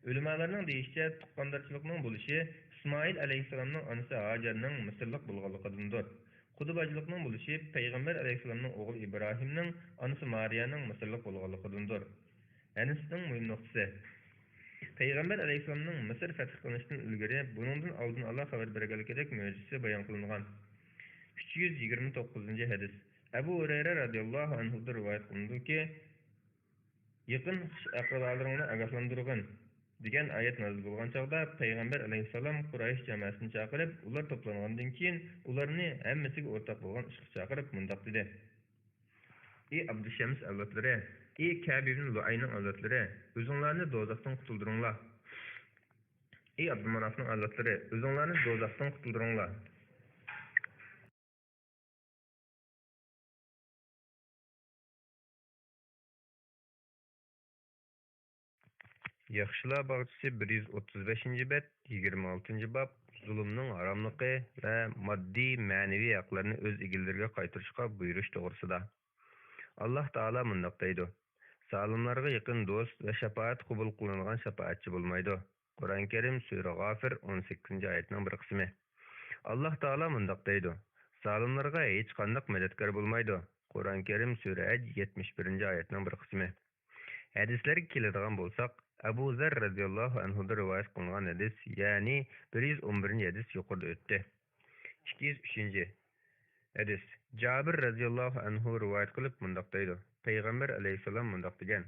ئۆلىمالارنىڭ دېيىشىچە، تۇغقاندارچىلىقنىڭ بولۇشى ئىسمائىل ئەلەيھىسسالامنىڭ ئانىسى ھاجەرنىڭ مىسىرلىق بولغانلىقىدىندۇر. قۇدا باجىلىقنىڭ بولۇشى پەيغەمبەر ئەلەيھىسسالامنىڭ ئوغلى ئىبراھىمنىڭ ئانىسى مارىيانىڭ مىسىرلىق بولغانلىقىدىندۇر. ھەدىسنىڭ مۇھىم نۇقتىسى. پەيغەمبەر ئەلەيھىسسالامنىڭ مىسىر فەتھ قىلىنىشتىن ئىلگىرى بۇنىڭدىن ئالدىن ئالا خەۋەر بەرگەنلىكىدەك مۆجىزىسى بايان قىلىنغان. ئۈچ يۈز يىگىرمە توققۇزىنچى ھەدىس. ئەبۇ ھۇرەيرە رەزىياللاھۇ ئەنھۇدىن رىۋايەت قىلىنىدۇكى، يېقىن خىش ئەقرىبالىرىڭنى ئاگاھلاندۇرغىن، دېگەن ئايەت نازىل بولغان چاغدا پەيغەمبەر ئەلەيھىسسالام قۇرايش جامائەسىنى چاقىرىپ، ئۇلار توپلانغاندىن كېيىن، ئۇلارنى ھەممىسىگە ئورتاق بولغان ئىشقا چاقىرىپ مۇنداق دېدى. ئى ئابدۇشەمس ئەۋلادلىرى، ئى كەب ئىبن لۇئەينىڭ ئەۋلادلىرى، ئۆزۈڭلارنى دوزاختىن قۇتۇلدۇرۇڭلار! ئى ئابدۇمانافنىڭ ئەۋلادلىرى، ئۆزۈڭلارنى دوزاختىن قۇتۇلدۇرۇڭلار! ياخشىلار باغچىسى، بىر يۈز ئوتتۇز بەشىنچى بەت، يىگىرمە ئالتىنچى باب، زۇلۇمنىڭ ھاراملىقى ۋە ماددىي، مەنىۋى ھەقلەرنى ئۆز ئىگىلىرىگە قايتۇرۇشقا بۇيرۇش توغرىسىدا. ئاللاھ تائالا مۇنداق دەيدۇ، زالىملارغا يېقىن دوست ۋە شاپائەت قوبۇل قىلىنغان شاپائەتچى بولمايدۇ. قۇرئان كەرىم، سۈرە غافىر، ئون سەككىزىنچى ئايەتنىڭ بىر قىسمى. ئاللاھ تائالا مۇنداق دەيدۇ، زالىملارغا ھېچقانداق مەدەتكار بولمايدۇ. قۇرئان كەرىم، سۈرە ھەج، يەتمىش بىرىنچى ئايەتنىڭ بىر قىسمى. ھەدىسلەرگە كېلىدىغان بولساق، ئەبۇ زەر رەزىياللاھۇ ئەنھۇدىن رىۋايەت قىلىنغان ھەدىس، يەنى بىر يۈز ئون بىرىنچى ھەدىس يۇقىرىدا ئۆتتى. ئىككى يۈز ئۈچىنچى ھەدىس، جابىر رەزىياللاھۇ ئەنھۇ رىۋايەت قىلىپ مۇنداق دەيدۇ، پەيغەمبەر ئەلەيھىسسالام مۇنداق دېگەن،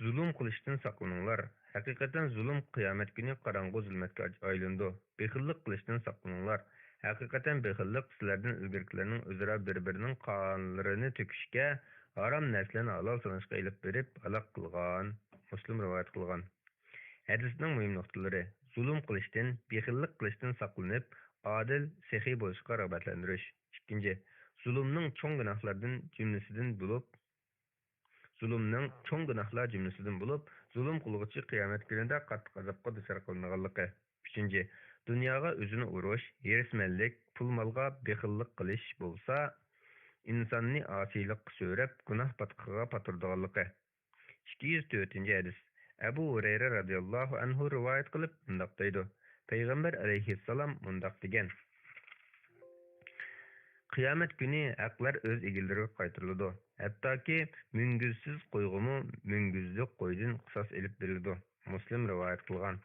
زۇلۇم قىلىشتىن ساقلىنىڭلار. ھەقىقەتەن زۇلۇم قىيامەت كۈنى قاراڭغۇ زۇلمەتكە ئايلىنىدۇ. بېخىللىق قىلىشتىن ساقلىنىڭلار. ھەقىقەتەن بېخىللىق سىلەردىن ئىلگىرىكىلەرنىڭ ئۆزئارا بىر-بىرىنىڭ قانلىرىنى تۆكۈشكە، ھارام نەرسىلەرنى ھالال ساناشقا ئېلىپ بېرىپ ھالاك قىلغان. مۇسلىم رىۋايەت قىلغان. ھەدىسنىڭ مۇھىم نۇقتىلىرى، زۇلۇم قىلىشتىن، بېخىللىق قىلىشتىن ساقلىنىپ، ئادىل، سېخىي بولۇشقا رىغبەتلەندۈرۈش. ئىككىنچى، زۇلۇمنىڭ چوڭ گۇناھلاردىن جۈملىسىدىن بولۇپ، زۇلۇمنىڭ چوڭ گۇناھلار جۈملىسىدىن بولۇپ، زۇلۇم قىلغۇچى قىيامەت كۈنىدە قاتتىق ئازابقا دۇچار قىلىنىدىغانلىقى. ئۈچىنچى، دۇنياغا ئۆزىنى ئۇرۇش، ھېرىسمەنلىك، پۇل-مالغا بېخىللىق قىلىش بولسا، ئىنساننى ئاسىيلىققا سۆرەپ، گۇناھ پاتقىقىغا پاتۇرىدىغانلىقى. ئىككى يۈز تۆتىنچى ھەدىس. ئەبۇ ھۇرەيرە رەزىياللاھۇ ئەنھۇ رىۋايەت قىلىپ مۇنداق دەيدۇ، پەيغەمبەر ئەلەيھىسسالام مۇنداق دېگەن، قىيامەت كۈنى ھەقلەر ئۆز ئىگىلىرىگە قايتۇرۇلىدۇ. ھەتتاكى مۈڭگۈزسىز قويغىمۇ مۈڭگۈزلۈك قويدىن قىساس ئېلىپ بېرىلىدۇ. مۇسلىم رىۋايەت قىلغان.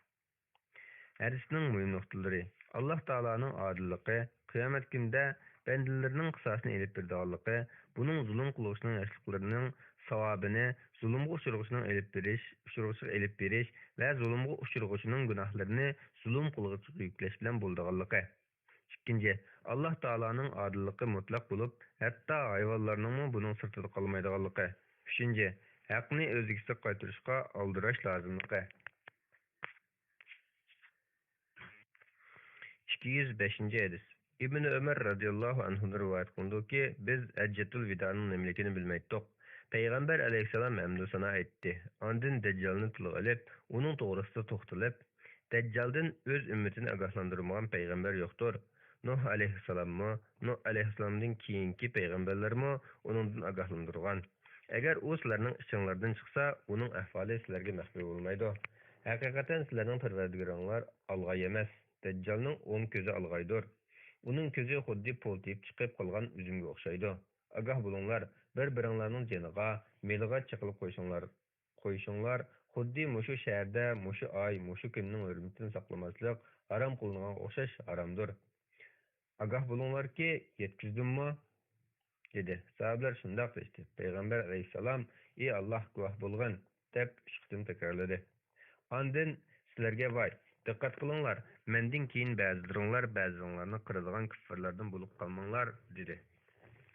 ھەدىسنىڭ مۇھىم نۇقتىلىرى، ئاللاھ تائالانىڭ ئادىللىقى، قىيامەت كۈنىدە بەندىلىرىنىڭ قىساسىنى ئېلىپ بېرىدىغانلىقى، بۇنىڭ زۇلۇم قىلغۇچىنىڭ ياخشىلىقلىرىنىڭ ساۋابىنى زۇلۇمغا ئۇچرىغۇچىنىڭ ئېلىپ بېرىش، ئۇچرىغۇچىغا ئېلىپ بېرىش ۋە زۇلۇمغا ئۇچرىغۇچىنىڭ گۇناھلىرىنى زۇلۇم قىلغۇچىغا يۈكلەش بىلەن بولىدىغانلىقى. ئىككىنچى، ئاللاھ تائالانىڭ ئادىللىقى مۇتلەق بولۇپ، ھەتتا ھايۋانلارنىڭمۇ بۇنىڭ سىرتىدا قالمايدىغانلىقى. ئۈچىنچى، ھەقنى ئۆز ئىگىسىگە قايتۇرۇشقا ئالدىراش لازىملىقى. ئىككى يۈز بەشىنچى ھەدىس. ئىبنى ئۆمەر رەزىياللاھۇ ئەنھۇدىن رىۋايەت قىلىنىدۇكى، بىز ھەججەتۇل ۋىدانىڭ نېمىلىكىنى بىلمەيتتۇق. پەيغەمبەر ئەلەيھىسسالام ھەمدۇ سانا ئېيتتى. ئاندىن دەججالنى تىلغا ئېلىپ، ئۇنىڭ توغرىسىدا توختىلىپ، دەججالدىن ئۆز ئۈممىتىنى ئاگاھلاندۇرمىغان پەيغەمبەر يوقتۇر. نۇھ ئەلەيھىسسالاممۇ، نۇھ ئەلەيھىسسالامدىن كېيىنكى پەيغەمبەرلەرمۇ ئۇنىڭدىن ئاگاھلاندۇرغان. ئەگەر ئۇ سىلەرنىڭ ئىچىڭلاردىن چىقسا، ئۇنىڭ ئەھۋالى سىلەرگە مەخپىي بولمايدۇ. ھەقىقەتەن سىلەرنىڭ پەرۋەردىگىرىڭلار ئالغاي ئەمەس. دەججالنىڭ ئوڭ كۆزى ئالغايدۇر. ئۇنىڭ كۆزى خۇددى پۇل تېيىپ چىقىپ قالغان ئۈزۈمگە ئوخشايدۇ. ئاگاھ بولۇڭلار، بىر-بىرىڭلارنىڭ جېنىغا، مېلىغا چېقىلىپ قويۇشۇڭلار. قويۇشۇڭلار، خۇددى مۇشۇ شەھەردە، مۇشۇ ئاي، مۇشۇ كۈننىڭ ھۆرمىتىنى ساقلىماسلىق ھارام قىلىنغانغا ئوخشاش ھارامدۇر. ئاگاھ بولۇڭلاركى، يەتكۈزدۈممۇ؟ دېدى. ساھابىلەر شۇنداق دېيىشتى. پەيغەمبەر ئەلەيھىسسالام، ئى ئاللاھ گۇۋاھ بولغىن، دەپ ئۈچ قېتىم تەكرارلىدى. ئاندىن، سىلەرگە ۋاي، دىققەت قىلىڭلار، مەندىن كېيىن بەزىلىرىڭلار بەزىلىرىڭلارنى قىرىدىغان كۇففارلاردىن بولۇپ قالماڭلار، دېدى.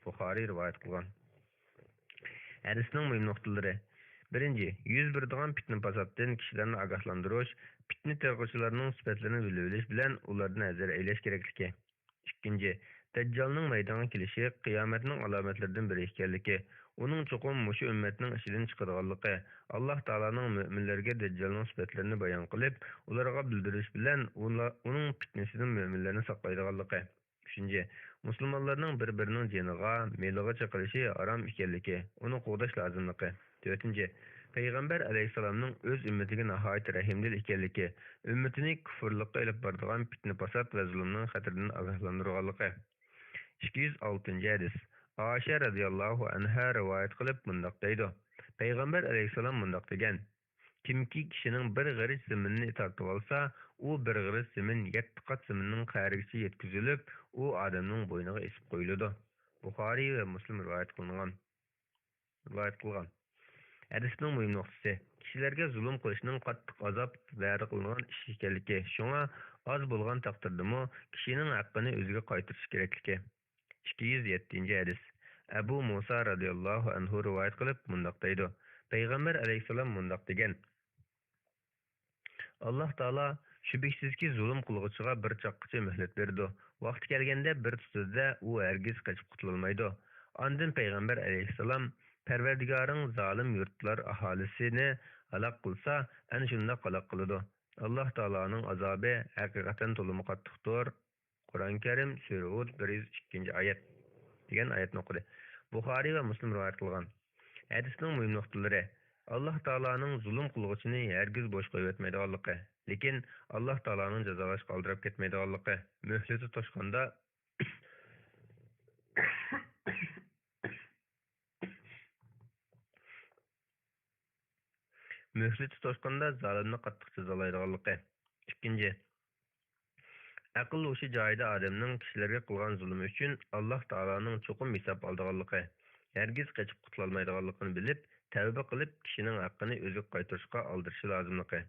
بۇخارىي رىۋايەت قىلغان. ھەدىسنىڭ مۇھىم نۇقتىلىرى. بىرىنچى، يۈز بېرىدىغان پىتنە-پاساتتىن كىشىلەرنى ئاگاھلاندۇرۇش، پىتنە تېرىغۇچىلارنىڭ سۈپەتلىرىنى بىلىۋېلىش بىلەن ئۇلاردىن ھەزەر ئەيلەش كېرەكلىكى. ئىككىنچى، دەججالنىڭ مەيدانغا كېلىشى قىيامەتنىڭ ئالامەتلىرىدىن بىرى ئىكەنلىكى، ئۇنىڭ چوقۇم مۇشۇ ئۈممەتنىڭ ئىچىدىن چىقىدىغانلىقى، ئاللاھ تائالانىڭ مۆمىنلەرگە دەججالنىڭ سۈپەتلىرىنى بايان قىلىپ، ئۇلارغا بىلدۈرۈش بىلەن ئۇلا-، ئۇنىڭ پىتنىسىدىن مۆمىنلەرنى ساقلايدىغانلىقى. ئۈچىنچى، مۇسۇلمانلارنىڭ بىر-بىرىنىڭ جېنىغا، مېلىغا چېقىلىشى ھارام ئىكەنلىكى، ئۇنى قوغداش لازىملىقى. تۆتىنچى، پەيغەمبەر ئەلەيھىسسالامنىڭ ئۆز ئۈممىتىگە ناھايىتى رەھىمدىل ئىكەنلىكى، ئۈممىتىنى كۇفرلۇققا ئېلىپ بارىدىغان پىتنە-پاسات ۋە زۇلۇمنىڭ خەتىرىدىن ئاگاھلاندۇرغانلىقى. ئىككى يۈز ئالتىنچى ھەدىس. ئائىشە رەزىياللاھۇ ئەنھا رىۋايەت قىلىپ مۇنداق دەيدۇ، پەيغەمبەر ئەلەيھىسسالام مۇنداق دېگەن، كىمكى كىشىنىڭ بىر غېرىچ زېمىننى تارتىۋالسا، ئۇ بىر غېرىچ زېمىن يەتتە قات زېمىننىڭ قەرىگىچە يەتكۈزۈلۈپ، ئۇ ئادەمنىڭ بوينىغا ئېسىپ قويۇلىدۇ. بۇخارىي ۋە مۇسلىم رىۋايەت قىلغان. رىۋايەت قىلغان. ھەدىسنىڭ مۇھىم نۇقتىسى، كىشىلەرگە زۇلۇم قىلىشنىڭ قاتتىق ئازاب ۋەدە قىلىنغان ئىش ئىكەنلىكى، شۇڭا ئاز بولغان تەقدىردىمۇ كىشىنىڭ ھەققىنى ئۆزىگە قايتۇرۇش كېرەكلىكى. ئىككى يۈز يەتتىنچى ھەدىس. ئەبۇ مۇسا رەزىياللاھۇ ئەنھۇ رىۋايەت قىلىپ مۇنداق دەيدۇ، پەيغەمبەر ئەلەيھىسسالام مۇنداق دېگەن، ئاللاھ تائالا شۈبھىسىزكى زۇلۇم قىلغۇچىغا بىر چاغقىچە مۆھلەت بېرىدۇ. ۋاقتى كەلگەندە بىر تۇتىدۇ-دە، ئۇ ھەرگىز قېچىپ قۇتۇلالمايدۇ. ئاندىن پەيغەمبەر ئەلەيھىسسالام، پەرۋەردىگارىڭ زالىم يۇرتلار ئاھالىسىنى ھالاك قىلسا، ئەنە شۇنداق ھالاك قىلىدۇ. ئاللاھ تائالانىڭ ئازابى ھەقىقەتەن تولىمۇ قاتتىقتۇر. قۇرئان كەرىم، سۈرە ھۇد، بىر يۈز ئىككىنچى ئايەت دېگەن ئايەتنى ئوقۇدى. بۇخارىي ۋە مۇسلىم رىۋايەت قىلغان. ھەدىسنىڭ مۇھىم نۇقتىلىرى. ئاللاھ تائالانىڭ زۇلۇم قىلغۇچىنى ھەرگىز بوش قويۇۋەتمەيدىغانلىقى، لېكىن ئاللاھ تائالانىڭ جازالاشقا ئالدىراپ كەتمەيدىغانلىقى، مۆھلىتى توشقاندا، مۆھلىتى توشقاندا زالىمنى قاتتىق جازالايدىغانلىقى. ئىككىنچى، ئەقىل ھوشى جايىدا ئادەمنىڭ كىشىلەرگە قىلغان زۇلۇمى ئۈچۈن ئاللاھ تائالانىڭ چوقۇم ھېساب ئالىدىغانلىقى، ھەرگىز قېچىپ قۇتۇلالمايدىغانلىقىنى بىلىپ، تەۋبە قىلىپ، كىشىنىڭ ھەققىنى ئۆزىگە قايتۇرۇشقا ئالدىرىشى لازىملىقى.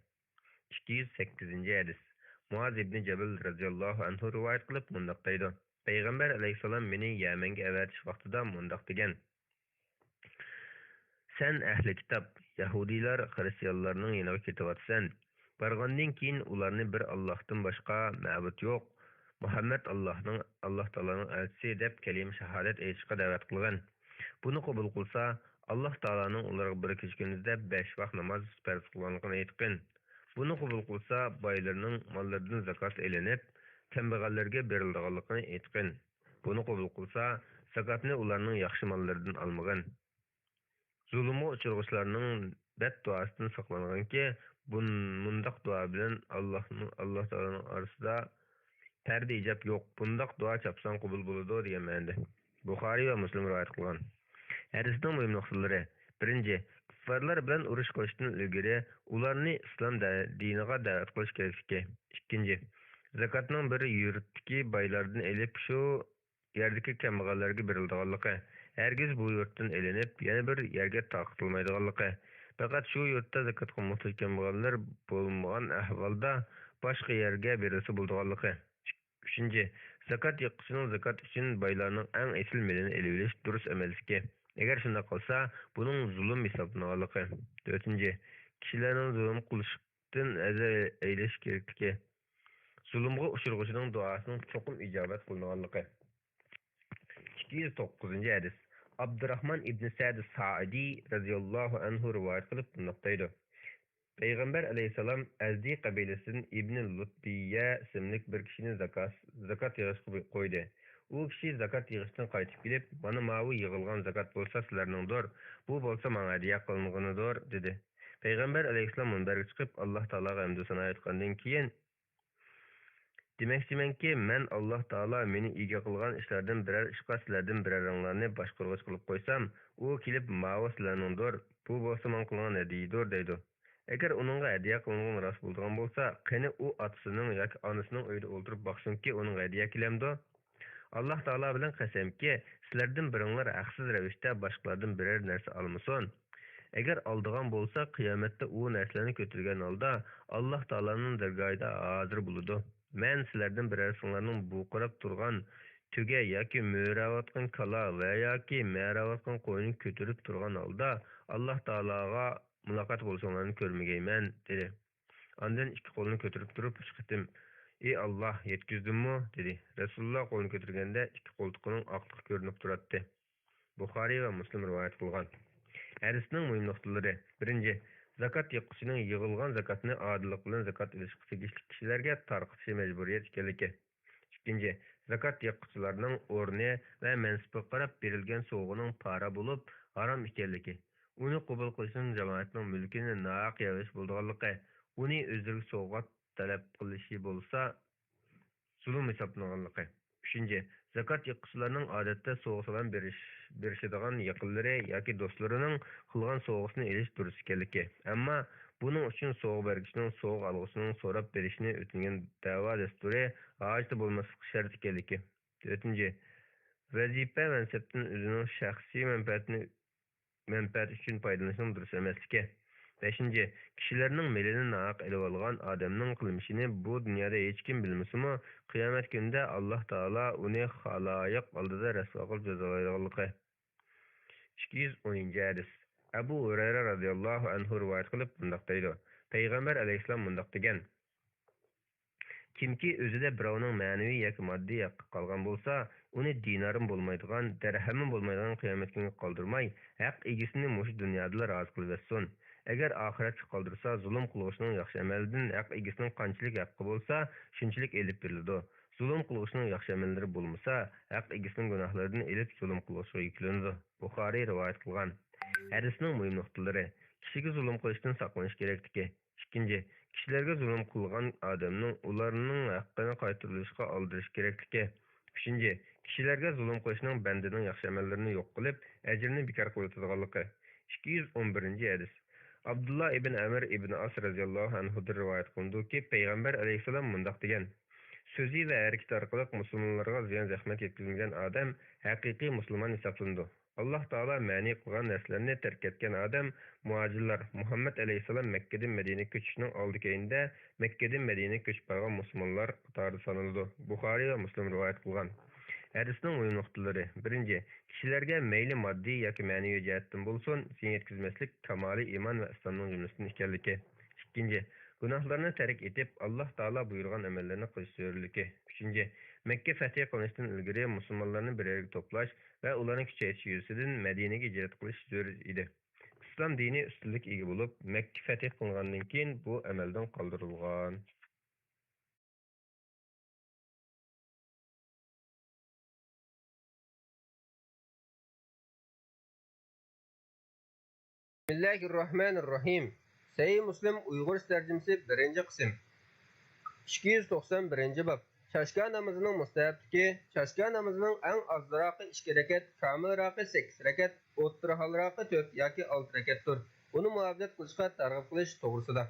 ئىككى يۈز سەككىزىنچى ھەدىس. مۇئاز ئىبنى جەبەل رەزىياللاھۇ ئەنھۇ رىۋايەت قىلىپ مۇنداق دەيدۇ، پەيغەمبەر ئەلەيھىسسالام مېنى يەمەنگە ئەۋەتىش ۋاقتىدا مۇنداق دېگەن، سەن ئەھلى كىتاب، يەھۇدىيلار، خىرىستىيانلارنىڭ يېنىغا كېتىۋاتىسەن. بارغاندىن كېيىن ئۇلارنى بىر ئاللاھتىن باشقا مەبۇد يوق، مۇھەممەد ئاللاھنىڭ، ئاللاھ تائالانىڭ ئەلچىسى دەپ كەلىمە شاھادەت ئېيتىشقا دەۋەت قىلغىن. بۇنى قوبۇل قىلسا، ئاللاھ تائالانىڭ ئۇلارغا بىر كېچە-كۈندۈزدە بەش ۋاق ناماز پەرز قىلغانلىقىنى ئېيتقىن. بۇنى قوبۇل قىلسا، بايلىرىنىڭ ماللىرىدىن زاكات ئېلىنىپ، كەمبەغەللەرگە بېرىلىدىغانلىقىنى ئېيتقىن. بۇنى قوبۇل قىلسا، زاكاتنى ئۇلارنىڭ ياخشى ماللىرىدىن ئالمىغىن. زۇلۇمغا ئۇچرىغۇچىلارنىڭ بەتدۇئاسىدىن ساقلانغىنكى، بۇن-، مۇنداق دۇئا بىلەن ئاللاھنىڭ، ئاللاھ تائالانىڭ ئارىسىدا پەردە ھىجاب يوق. بۇنداق دۇئا چاپسان قوبۇل بولىدۇ دېگەن مەنىدە. بۇخارىي ۋە مۇسلىم رىۋايەت قىلغان. ھەدىسنىڭ مۇھىم نۇقتىلىرى. بىرىنچى، كۇففارلار بىلەن ئۇرۇش قىلىشتىن ئىلگىرى ئۇلارنى ئىسلام دە-، دىنىغا دەۋەت قىلىش كېرەكلىكى. ئىككىنچى، زاكاتنىڭ بىر يۇرتتىكى بايلاردىن ئېلىپ شۇ يەردىكى كەمبەغەللەرگە بېرىلىدىغانلىقى، ھەرگىز بۇ يۇرتتىن ئېلىنىپ، يەنە بىر يەرگە تارقىتىلمايدىغانلىقى، پەقەت شۇ يۇرتتا زاكاتقا موھتاج كەمبەغەللەر بولمىغان ئەھۋالدا باشقا يەرگە بېرىلسە بولىدىغانلىقى. ئۈچىنچى، زاكات يىغقۇچىنىڭ زاكات ئۈچۈن بايلارنىڭ ئەڭ ئېسىل مېلىنى ئېلىۋېلىش دۇرۇس ئەمەسلىكى، ئەگەر شۇنداق قىلسا، بۇنىڭ زۇلۇم ھېسابلىنىدىغانلىقى. تۆتىنچى، كىشىلەرنىڭ زۇلۇم قىلىش دىن ئەزە ئەيلەش كېرەكلىكى، زۇلۇمغا ئۇچرىغۇچىنىڭ دۇئاسىنىڭ چوقۇم ئىجابەت قىلىنىدىغانلىقى. ئىككى يۈز توققۇزىنچى ھەدىس. ئابدۇراخمان ئىبنى سەد سائىدى رەزىياللاھۇ ئەنھۇ رىۋايەت قىلىپ مۇنداق دەيدۇ، پەيغەمبەر ئەلەيھىسسالام ئەزدى قەبىلىسىدىن ئىبنى لۇتبىيە ئىسىملىك بىر كىشىنى زاكاس-، زاكات يىغىشقا قويدى. ئۇ كىشى زاكات يىغىشتىن قايتىپ كېلىپ، مانا ماۋۇ يىغىلغان زاكات بولسا سىلەرنىڭدۇر، بۇ بولسا ماڭا ھەدىيە قىلىنغىنىدۇر، دېدى. پەيغەمبەر ئەلەيھىسسالام مۇنبەرگە چىقىپ، ئاللاھ تائالاغا ھەمدۇ سانا ئېيتقاندىن كېيىن، دېمەكچىمەنكى، مەن ئاللاھ تائالا مېنى ئىگە قىلغان ئىشلاردىن بىرەر ئىشقا سىلەردىن بىرەرىڭلارنى باشقۇرغۇچ قىلىپ قويسام، ئۇ كېلىپ، ماۋۇ سىلەرنىڭدۇر، بۇ بولسا ماڭا قىلغان ھەدىيىدۇر، دەيدۇ. ئەگەر ئۇنىڭغا ھەدىيە قىلىنغىنى راست بولىدىغان بولسا، قېنى ئۇ ئاتىسىنىڭ ياكى ئانىسىنىڭ ئۆيىدە ئولتۇرۇپ باقسۇنكى، ئۇنىڭغا ھەدىيە كېلەمدۇ؟ ئاللاھ تائالا بىلەن قەسەمكى، سىلەردىن بىرىڭلار ھەقسىز رەۋىشتە باشقىلاردىن بىرەر نەرسە ئالمىسۇن. ئەگەر ئالىدىغان بولسا، قىيامەتتە ئۇ نەرسىلەرنى كۆتۈرگەن ھالدا ئاللاھ تائالانىڭ دەرگاھىدا ھازىر بولىدۇ. مەن سىلەردىن بىرەرسىڭلارنىڭ بۇرقىراپ تۇرغان تۆگە ياكى مۆرەۋاتقان كالا ۋە ياكى مەرەۋاتقان قوينى كۆتۈرۈپ تۇرغان ھالدا ئاللاھ تائالاغا مۇلاقات بولۇشۇڭلارنى كۆرمىگەيمەن، دېدى. ئاندىن ئىككى قولىنى كۆتۈرۈپ تۇرۇپ ئۈچ قېتىم، ئى ئاللاھ، يەتكۈزدۈممۇ؟ دېدى. رەسۇلۇللاھ قولىنى كۆتۈرگەندە ئىككى قولتۇقىنىڭ ئاقلىقى كۆرۈنۈپ تۇراتتى. بۇخارىي ۋە مۇسلىم رىۋايەت قىلغان. ھەدىسنىڭ مۇھىم نۇقتىلىرى. بىرىنچى، زاكات يىغقۇچىنىڭ يىغىلغان زاكاتنى ئادىللىق بىلەن زاكات ئېلىشقا تېگىشلىك كىشىلەرگە تارقىتىشى مەجبۇرىيەت ئىكەنلىكى. ئىككىنچى، زاكات يىغقۇچىلارنىڭ ئورنى ۋە مەنسىپىگە قاراپ بېرىلگەن سوۋغىنىڭ پارە بولۇپ ھارام ئىكەنلىكى، ئۇنى قوبۇل قىلىشنىڭ جامائەتنىڭ مۈلكىنى ناھەق يەۋېلىش بولىدىغانلىقى، ئۇنى ئۆزلىرىگە سوۋغات تەلەپ قىلىشى بولسا زۇلۇم ھېسابلىنىدىغانلىقى. ئۈچىنچى، زاكات يىغقۇچىلارنىڭ ئادەتتە سوۋغا-سالام بېرىش-، بېرىشىدىغان يېقىنلىرى ياكى دوستلىرىنىڭ قىلغان سوۋغىسىنى ئېلىش دۇرۇس ئىكەنلىكى، ئەمما بۇنىڭ ئۈچۈن سوۋغا بەرگۈچىنىڭ سوۋغا ئالغۇچىنىڭ سوراپ بېرىشىنى ئۆتۈنگەن دەۋا دەستۇرى ھاجىتى بولماسلىقى شەرت ئىكەنلىكى. تۆتىنچى، ۋەزىپە مەنسەپتىن ئۆزىنىڭ شەخسىي مەنپەئەتىنى، مەنپەئەت ئۈچۈن پايدىلىنىشنىڭ دۇرۇس ئەمەسلىكى. بەشىنچى، كىشىلەرنىڭ مېلىنى ناھەق ئېلىۋالغان ئادەمنىڭ قىلمىشىنى بۇ دۇنيادا ھېچكىم بىلمىسىمۇ، قىيامەت كۈنىدە ئاللاھ تائالا ئۇنى خالايىق ئالدىدا رەسۋا قىلىپ جازالايدىغانلىقى. ئىككى يۈز ئونىنچى ھەدىس. ئەبۇ ھۇرەيرە رەزىياللاھۇ ئەنھۇ رىۋايەت قىلىپ مۇنداق دەيدۇ، پەيغەمبەر ئەلەيھىسسالام مۇنداق دېگەن، كىمكى ئۆزىدە بىراۋنىڭ مەنىۋى ياكى ماددىي ھەققى قالغان بولسا، ئۇنى دىنارمۇ بولمايدىغان، دەرھەممۇ بولمايدىغان قىيامەت كۈنىگە قالدۇرماي، ھەق ئىگىسىنى مۇشۇ دۇنيادىلا رازى قىلىۋەتسۇن. ئەگەر ئاخىرەتكە قالدۇرسا، زۇلۇم قىلغۇچىنىڭ ياخشى ئەمەلدىن ھەق ئىگىسىنىڭ قانچىلىك ھەققى بولسا، شۇنچىلىك ئېلىپ بېرىلىدۇ. زۇلۇم قىلغۇچىنىڭ ياخشى ئەمەللىرى بولمىسا، ھەق ئىگىسىنىڭ گۇناھلىرىدىن ئېلىپ زۇلۇم قىلغۇچىغا يۈكلىنىدۇ. بۇخارىي رىۋايەت قىلغان. ھەدىسنىڭ مۇھىم نۇقتىلىرى. كىشىگە زۇلۇم قىلىشتىن ساقلىنىش كېرەكلىكى. ئىككىنچى، كىشىلەرگە زۇلۇم قىلغان ئادەمنىڭ ئۇلارنىڭ ھەققىنى قايتۇرۇۋېلىشقا ئالدىرىش كېرەكلىكى. ئۈچىنچى، كىشىلەرگە زۇلۇم قىلىشنىڭ بەندىنىڭ ياخشى ئەمەللىرىنى يوق قىلىپ، ئەجرىنى بىكار قىلىۋېتىدىغانلىقى. ئىككى يۈز ئون بىرىنچى ھەدىس. ئابدۇللا ئىبن ئەمر ئىبن ئاس رەزىياللاھۇ ئەنھۇدىن رىۋايەت قىلىنىدۇكى، پەيغەمبەر ئەلەيھىسسالام مۇنداق دېگەن، سۆزى ۋە ھەرىكىتى ئارقىلىق مۇسۇلمانلارغا زىيان-زەخمەت يەتكۈزمىگەن ئادەم ھەقىقىي مۇسۇلمان ھېسابلىنىدۇ. ئاللاھ تائالا مەنئى قىلغان نەرسىلەرنى تەرك ئەتكەن ئادەم، مۇھاجىرلار، مۇھەممەد ئەلەيھىسسالام مەككىدىن مەدىنىگە كۆچۈشنىڭ ئالدى-كەينىدە مەككىدىن مەدىنىگە كۆچۈپ بارغان مۇسۇلمانلار قاتارىدا سانىلىدۇ. بۇخارىي ۋە مۇسلىم رىۋايەت قىلغان. ھەدىسنىڭ مۇھىم نۇقتىلىرى. بىرىنچى، كىشىلەرگە مەيلى ماددىي ياكى مەنىۋى جەھەتتىن بولسۇن، زىيان يەتكۈزمەسلىك كامالىي ئىمان ۋە ئىسلامنىڭ جۈملىسىدىن ئىكەنلىكى. ئىككىنچى، گۇناھلارنى تەرك ئېتىپ، ئاللاھ تائالا بۇيرۇغان ئەمەللەرنى قىلىش زۆرۈرلۈكى. ئۈچىنچى، مەككە فەتھى قىلىنىشتىن ئىلگىرى مۇسۇلمانلارنى بىر يەرگە توپلاش ۋە ئۇلارنى كۈچەيتىش يۈزىسىدىن مەدىنىگە ھىجرەت قىلىش زۆرۈر ئىدى. ئىسلام دىنى ئۈستۈنلۈككە ئىگە بولۇپ، مەككە فەتھى قىلىنغاندىن كېيىن بۇ ئەمەلدىن قالدۇرۇلغان. بىسمىللاھىررەھمانىررەھىم. سەھىھ مۇسلىم ئۇيغۇرچە تەرجىمىسى، بىرىنچى قىسىم. ئىككى يۈز توقسان بىرىنچى باب. چاشكا نامىزىنىڭ مۇستەھەبلىكى. چاشكا نامىزىنىڭ ئەڭ ئازراقى ئىككى رەكەت، كامىلراقى سەككىز رەكەت، ئوتتۇرىھالراقى تۆت ياكى ئالتە رەكەتتۇر. ئۇنى مۇھاپىزەت قىلىشقا تەرغىب قىلىش توغرىسىدا.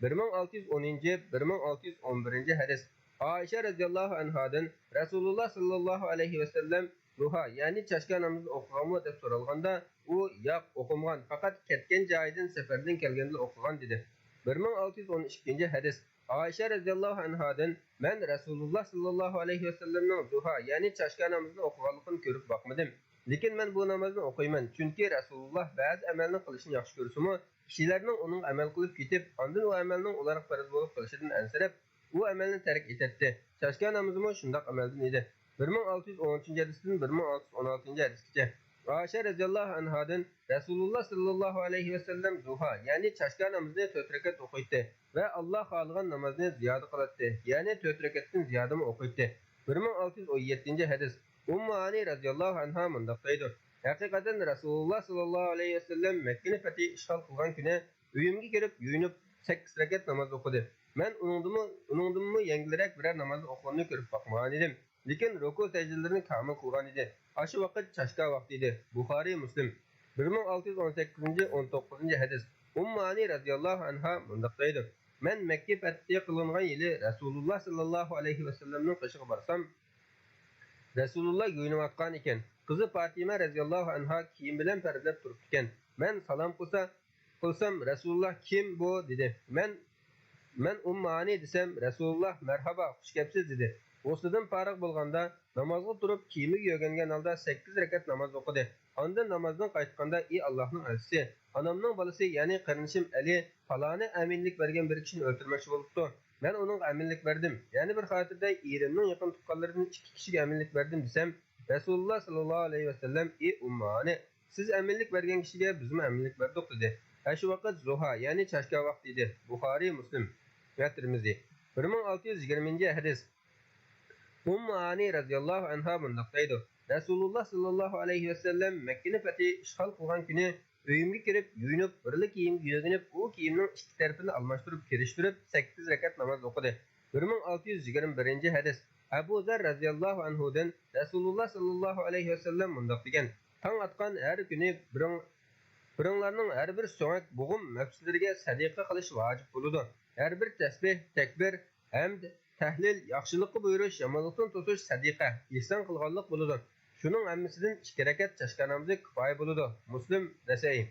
بىر مىڭ ئالتە يۈز ئونىنچى، بىر مىڭ ئالتە يۈز ئون بىرىنچى ھەدىس. ئائىشە رەزىياللاھۇ ئەنھادىن، رەسۇلۇللا ساللاللاھۇ ئەلەيھى ۋەسەللەم زۇھا، يەنى چاشكا نامىزىنى ئوقۇغانمۇ دەپ سورالغاندا، ئۇ ياق، ئوقۇمىغان، پەقەت كەتكەن جايىدىن سەپەردىن كەلگەندىلا ئوقۇغان، دېدى. بىر مىڭ ئالتە يۈز ئون ئىككىنچى ھەدىس. ئائىشە رەزىياللاھۇ ئەنھادىن، مەن رەسۇلۇللا ساللاللاھۇ ئەلەيھى ۋەسەللەمنىڭ زۇھا، يەنى چاشكا نامىزىنى ئوقۇغانلىقىنى كۆرۈپ باقمىدىم. لېكىن مەن بۇ نامازنى ئوقۇيمەن، چۈنكى رەسۇلۇللا بەزى ئەمەلنى قىلىشنى ياخشى كۆرسىمۇ، كىشىلەرنىڭ ئۇنىڭغا ئەمەل قىلىپ كېتىپ، ئاندىن ئۇ ئەمەلنىڭ ئۇلارغا پەرز بولۇپ قېلىشىدىن ئەنسىرەپ، ئۇ ئەمەلنى تەرك ئېتەتتى. چاشكا نامىزىمۇ شۇنداق ئەمەلدىن ئىدى. بىر مىڭ ئالتە يۈز ئون ئۈچىنچى ھەدىستىن بىر مىڭ ئالتە يۈز ئون ئالتىنچى ھەدىسكىچە. ئائىشە رەزىياللاھۇ ئەنھادىن، رەسۇلۇللا ساللاللاھۇ ئەلەيھى ۋەسەللەم زۇھا، يەنى چاشكا نامىزىنى تۆت رەكەت ئوقۇيتتى ۋە ئاللا خالىغان نامازنى زىيادە قىلاتتى، يەنى تۆت رەكەتتىن زىيادىمۇ ئوقۇيتتى. بىر مىڭ ئالتە يۈز ئون يەتتىنچى ھەدىس. ئۇممۇ ھانى رەزىياللاھۇ ئەنھا مۇنداق دەيدۇ، ھەقىقەتەن رەسۇلۇللا ساللاللاھۇ ئەلەيھى ۋەسەللەم مەككىنى پەتھى ئىشغال قىلغان كۈنى ئۆيۈمگە كىرىپ يۇيۇنۇپ سەككىز رەكەت ناماز ئوقۇدى. مەن ئۇنىڭدىنمۇ، ئۇنىڭدىنمۇ يەڭگىلرەك بىرەر نامازنى ئوقۇغىنىنى كۆرۈپ باقمىغانىدىم. لېكىن رۇكۇ سەجدىلىرىنى كامىل قىلغانىدى. ئاشۇ ۋاقىت چاشكا ۋاقتى ئىدى. بۇخارىي، مۇسلىم. بىر مىڭ ئالتە يۈز ئون سەككىزىنچى، ئون توققۇزىنچى ھەدىس. ئۇممۇ ھانى رەزىياللاھۇ ئەنھا مۇنداق دەيدۇ، مەن مەككە پەتھى قىلىنغان يىلى رەسۇلۇللا ساللاللاھۇ ئەلەيھى ۋەسەللەمنىڭ قېشىغا بارسام، رەسۇلۇللا يۇيۇنۇۋاتقان ئىكەن. قىزى پاتىمە رەزىياللاھۇ ئەنھا كىيىم بىلەن پەردىلەپ تۇرۇپتىكەن. مەن سالام قىلسا، قىلسام، رەسۇلۇللا، «كىم بۇ؟» دېدى. مەن، مەن ئۇممۇ ھانى دېسەم، رەسۇلۇللا، «مەرھابا، خۇش كەپسىز» دېدى. غۇسلىدىن پارىغ بولغاندا، نامازغا تۇرۇپ، كىيىمىگە يۆگەنگەن ھالدا سەككىز رەكەت ناماز ئوقۇدى. ئاندىن نامازدىن قايتقاندا، ئى ئاللاھنىڭ ئەلچىسى، ئانامنىڭ بالىسى، يەنى قېرىندىشىم ئەلى پالانى ئەمىنلىك بەرگەن بىر كىشىنى ئۆلتۈرمەكچى بولۇپتۇ. مەن ئۇنىڭغا ئەمىنلىك بەردىم. يەنە بىر خاتىرىدە ئېرىمنىڭ يېقىن تۇغقانلىرىدىن ئىككى كىشىگە ئەمىنلىك بەردىم دېسەم، رەسۇلۇللا ساللاللاھۇ ئەلەيھى ۋەسەللەم، ئى ئۇممۇ ھانى، سىز ئەمىنلىك بەرگەن كىشىگە بىزمۇ ئەمىنلىك بەردۇق، دېدى. ھە، شۇ ۋاقىت زۇھا، يەنى چاشكا ۋاقتى ئىدى. بۇخارىي، مۇسلىم. ۋە تىرمىزى. بىر مىڭ ئالتە يۈز يىگىرمىنچى ھەدىس. ئۇممۇ ھانى رەزىياللاھۇ ئەنھا مۇنداق دەيدۇ: رەسۇلۇللا ساللاللاھۇ ئەلەيھى ۋەسەللەم مەككىنى پەتھى ئىشغال قىلغان كۈنى ئۆيۈمگە كىرىپ، يۇيۇنۇپ، بىرلا كىيىمگە يۆگىنىپ، ئۇ كىيىمنىڭ ئىككى تەرىپىنى ئالماشتۇرۇپ، كىرىشتۈرۈپ، سەككىز رەكەت ناماز ئوقۇدى. بىر مىڭ ئالتە يۈز يىگىرمە بىرىنچى ھەدىس. ئەبۇ زەر رەزىياللاھۇ ئەنھۇدىن رەسۇلۇللا ساللاللاھۇ ئەلەيھى ۋەسەللەم مۇنداق دېگەن: تاڭ ئاتقان ھەر كۈنى بىرىڭ-، بىرىڭلارنىڭ ھەر بىر سۆڭەك بوغۇم نەپسلىرىگە سەدىقە قىلىش ۋاجىپ بولىدۇ. ھەر بىر تەسبىھ، تەكبىر، ھەمد، تەھلىل، ياخشىلىققا بۇيرۇش، يامانلىقتىن توسۇش سەدىقە، ئېھسان قىلغانلىق بولىدۇ. شۇنىڭ ھەممىسىدىن ئىككى رەكەت چاشكا نامىزى كۇپايە بولىدۇ. مۇسلىم، نەسەئىي.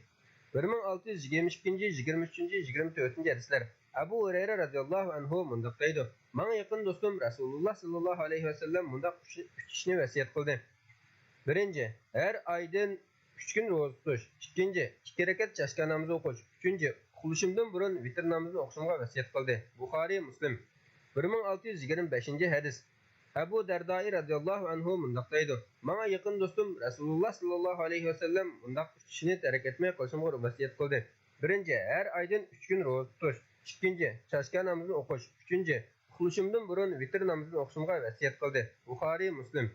بىر مىڭ ئالتە يۈز يىگىرمە ئىككىنچى، يىگىرمە ئۈچىنچى، يىگىرمە تۆتىنچى ھەدىسلەر. ئەبۇ ھۇرەيرە رەزىياللاھۇ ئەنھۇ مۇنداق دەيدۇ: ماڭا يېقىن دوستۇم رەسۇلۇللا ساللاللاھۇ ئەلەيھى ۋەسەللەم مۇنداق ئۈچ، ئۈچ ئىشنى ۋەسىيەت قىلدى. بىرىنچى، ھەر ئايدىن ئۈچ كۈن روزا تۇتۇش. ئىككىنچى، ئىككى رەكەت چاشكا نامىزى ئوقۇش. ئۈچىنچى، ئۇخلىشىمدىن بۇرۇن ۋىتىر نامىزىنى ئوقۇشۇمغا ۋەسىيەت قىلدى. بۇخارىي، مۇسلىم. بىر مىڭ ئالتە يۈز يىگىرمە بەشىنچى ھەدىس. ئەبۇ دەردائى رەزىياللاھۇ ئەنھۇ مۇنداق دەيدۇ: ماڭا يېقىن دوستۇم رەسۇلۇللا ساللاللاھۇ ئەلەيھى ۋەسەللەم مۇنداق ئۈچ ئىشنى تەرك ئەتمەي قىلىشىمغا ۋەسىيەت قىلدى. بىرىنچى، ھەر ئايدىن ئۈچ كۈن روزا تۇتۇش. ئىككىنچى، چاشكا نامىزىنى ئوقۇش. ئۈچىنچى، ئۇخلىشىمدىن بۇرۇن ۋىتىر نامىزىنى ئوقۇشۇمغا ۋەسىيەت قىلدى. بۇخارىي، مۇسلىم.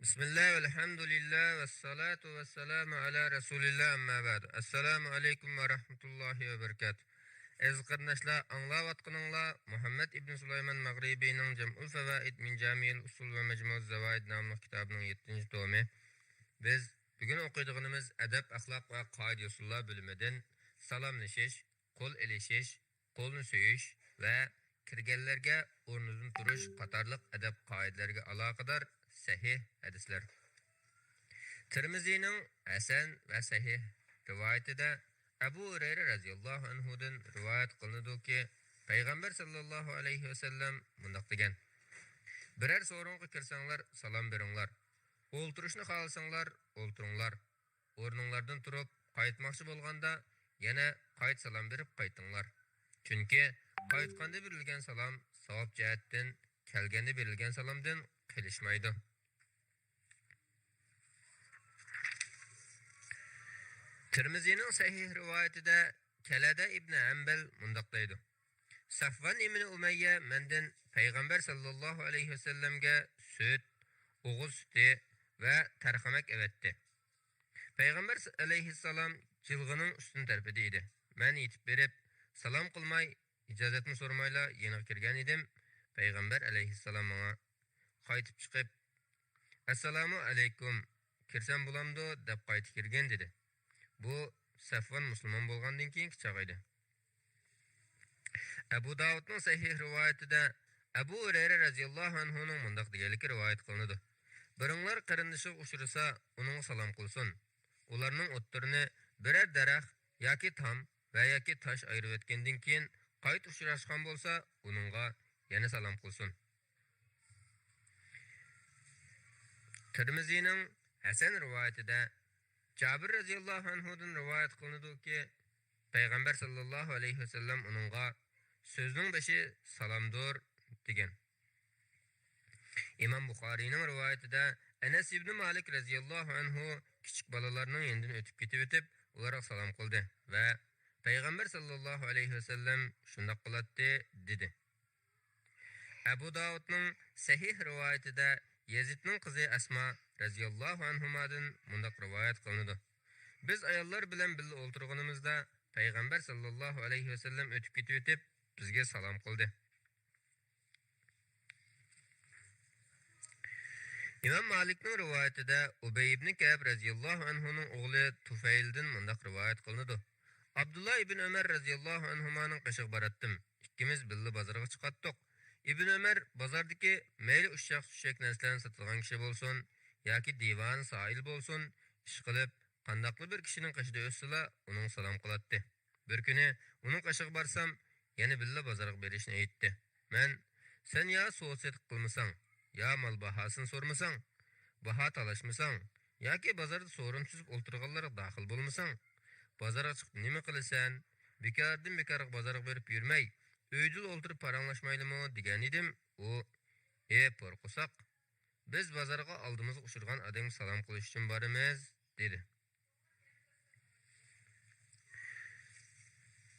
بسم الله والحمد لله والصلاة والسلام على رسول الله، أما بعد. السلام عليكم ورحمة الله وبركاته. ئەزىز قېرىنداشلار، ئاڭلاۋاتقىنىڭلار مۇھەممەد ئىبن سۇلايمان مەغرىبىنىڭ جەمئۇل فەۋائىد مىن جامىئىل ئۇسۇل ۋە مەجمۇئۇز زاۋائىد ناملىق كىتابىنىڭ يەتتىنچى تومى. بىز بۈگۈن ئوقۇيدىغىنىمىز ئەدەپ، ئەخلاق ۋە قائىدە-يوسۇنلار بۆلۈمىدىن سالاملىشىش، قول ئېلىشىش، قولنى سۆيۈش ۋە كىرگەنلەرگە ئورنىدىن تۇرۇش قاتارلىق ئەدەپ قائىدىلەرگە ئالاقىدار سەھىھ ھەدىسلەر. تىرمىزىنىڭ ھەسەن ۋە سەھىھ رىۋايىتىدە ئەبۇ ھۇرەيرە رەزىياللاھۇ ئەنھۇدىن رىۋايەت قىلىنىدۇكى، پەيغەمبەر ساللاللاھۇ ئەلەيھى ۋەسەللەم مۇنداق دېگەن: بىرەر سورۇنغا كىرسەڭلار، سالام بېرىڭلار. ئولتۇرۇشنى خالىساڭلار، ئولتۇرۇڭلار. ئورنۇڭلاردىن تۇرۇپ قايتماقچى بولغاندا، يەنە قايتا سالام بېرىپ قايتىڭلار. چۈنكى قايتقاندا بېرىلگەن سالام ساۋاب جەھەتتىن كەلگەندە بېرىلگەن سالامدىن قېلىشمايدۇ. تىرمىزىنىڭ سەھىھ رىۋايىتىدە كەلەدە ئىبنى ھەنبەل مۇنداق دەيدۇ: سەفۋان ئىبنى ئۇمەييە مەندىن پەيغەمبەر ساللاللاھۇ ئەلەيھى ۋەسەللەمگە سۈت، ئوغۇز سۈتى ۋە تەرخەمەك ئەۋەتتى. پەيغەمبەر ئەلەيھىسسالام جىلغىنىڭ ئۈستۈن تەرىپىدە ئىدى. مەن يېتىپ بېرىپ، سالام قىلماي، ئىجازەتمۇ سورىمايلا يېنىغا كىرگەن ئىدىم. پەيغەمبەر ئەلەيھىسسالام ماڭا قايتىپ چىقىپ، «ئەسسالامۇ ئەلەيكۇم، كىرسەم بولامدۇ؟» دەپ قايتا كىرگىن، دېدى. بۇ سەفۋان مۇسۇلمان بولغاندىن كېيىنكى چاغ ئىدى. ئەبۇ داۋۇدنىڭ سەھىھ رىۋايىتىدە ئەبۇ ھۇرەيرە رەزىياللاھۇ ئەنھۇنىڭ مۇنداق دېگەنلىكى رىۋايەت قىلىنىدۇ: بىرىڭلار قېرىندىشىغا ئۇچرىسا، ئۇنىڭغا سالام قىلسۇن. ئۇلارنىڭ ئوتتۇرىنى بىرەر دەرەخ ياكى تام ۋە ياكى تاش ئايرىۋەتكەندىن كېيىن، قايتا ئۇچراشقان بولسا، ئۇنىڭغا يەنە سالام قىلسۇن. تىرمىزىنىڭ ھەسەن رىۋايىتىدە جابىر رەزىياللاھۇ ئەنھۇدىن رىۋايەت قىلىنىدۇكى، پەيغەمبەر ساللاللاھۇ ئەلەيھى ۋەسەللەم ئۇنىڭغا، «سۆزنىڭ بېشى سالامدۇر» دېگەن. ئىمام بۇخارىينىڭ رىۋايىتىدە ئەنەس ئىبنى مالىك رەزىياللاھۇ ئەنھۇ كىچىك بالىلارنىڭ يېنىدىن ئۆتۈپ كېتىۋېتىپ، ئۇلارغا سالام قىلدى ۋە پەيغەمبەر ساللاللاھۇ ئەلەيھى ۋەسەللەم شۇنداق قىلاتتى، دېدى. ئەبۇ داۋۇدنىڭ سەھىھ رىۋايىتىدە يەزىدنىڭ قىزى ئەسما رەزىياللاھۇ ئەنھۇمادىن مۇنداق رىۋايەت قىلىنىدۇ: بىز ئاياللار بىلەن بىللە ئولتۇرغىنىمىزدا، پەيغەمبەر ساللاللاھۇ ئەلەيھى ۋەسەللەم ئۆتۈپ كېتىۋېتىپ، بىزگە سالام قىلدى. ئىمام مالىكنىڭ رىۋايىتىدە ئۇبەي ئىبنى كەئب رەزىياللاھۇ ئەنھۇنىڭ ئوغلى تۇفەيلدىن مۇنداق رىۋايەت قىلىنىدۇ: ئابدۇللا ئىبن ئۆمەر رەزىياللاھۇ ئەنھۇمانىڭ قېشىغا باراتتىم. ئىككىمىز بىللە بازارغا چىقاتتۇق. ئىبن ئۆمەر بازاردىكى مەيلى ئۇششاق-چۈششەك نەرسىلەرنى ساتىدىغان كىشى بولسۇن ياكى دىۋانە سائىل بولسۇن، ئىشقىلىپ، قانداقلا بىر كىشىنىڭ قېشىدا ئۆتسىلا، ئۇنىڭغا سالام قىلاتتى. بىر كۈنى ئۇنىڭ قېشىغا بارسام، يەنە بىللە بازارغا بېرىشنى ئېيتتى. مەن، سەن يا سودا-سېتىق قىلمىساڭ، يا مال باھاسىنى سورىمىساڭ، باھا تالاشمىساڭ، ياكى بازاردا سورۇن تۈزۈپ ئولتۇرغانلارغا داخىل بولمىساڭ، بازارغا چىقىپ نېمە قىلىسەن؟ بىكاردىن بىكارغا بازارغا بېرىپ يۈرمەي، ئۆيدىلا ئولتۇرۇپ پاراڭلاشمايلىمۇ؟ دېگەنىدىم. ئۇ، ئى، پور قورساق، بىز بازارغا ئالدىمىزغا ئۇچرىغان ئادەمگە سالام قىلىش ئۈچۈن بارىمىز، دېدى.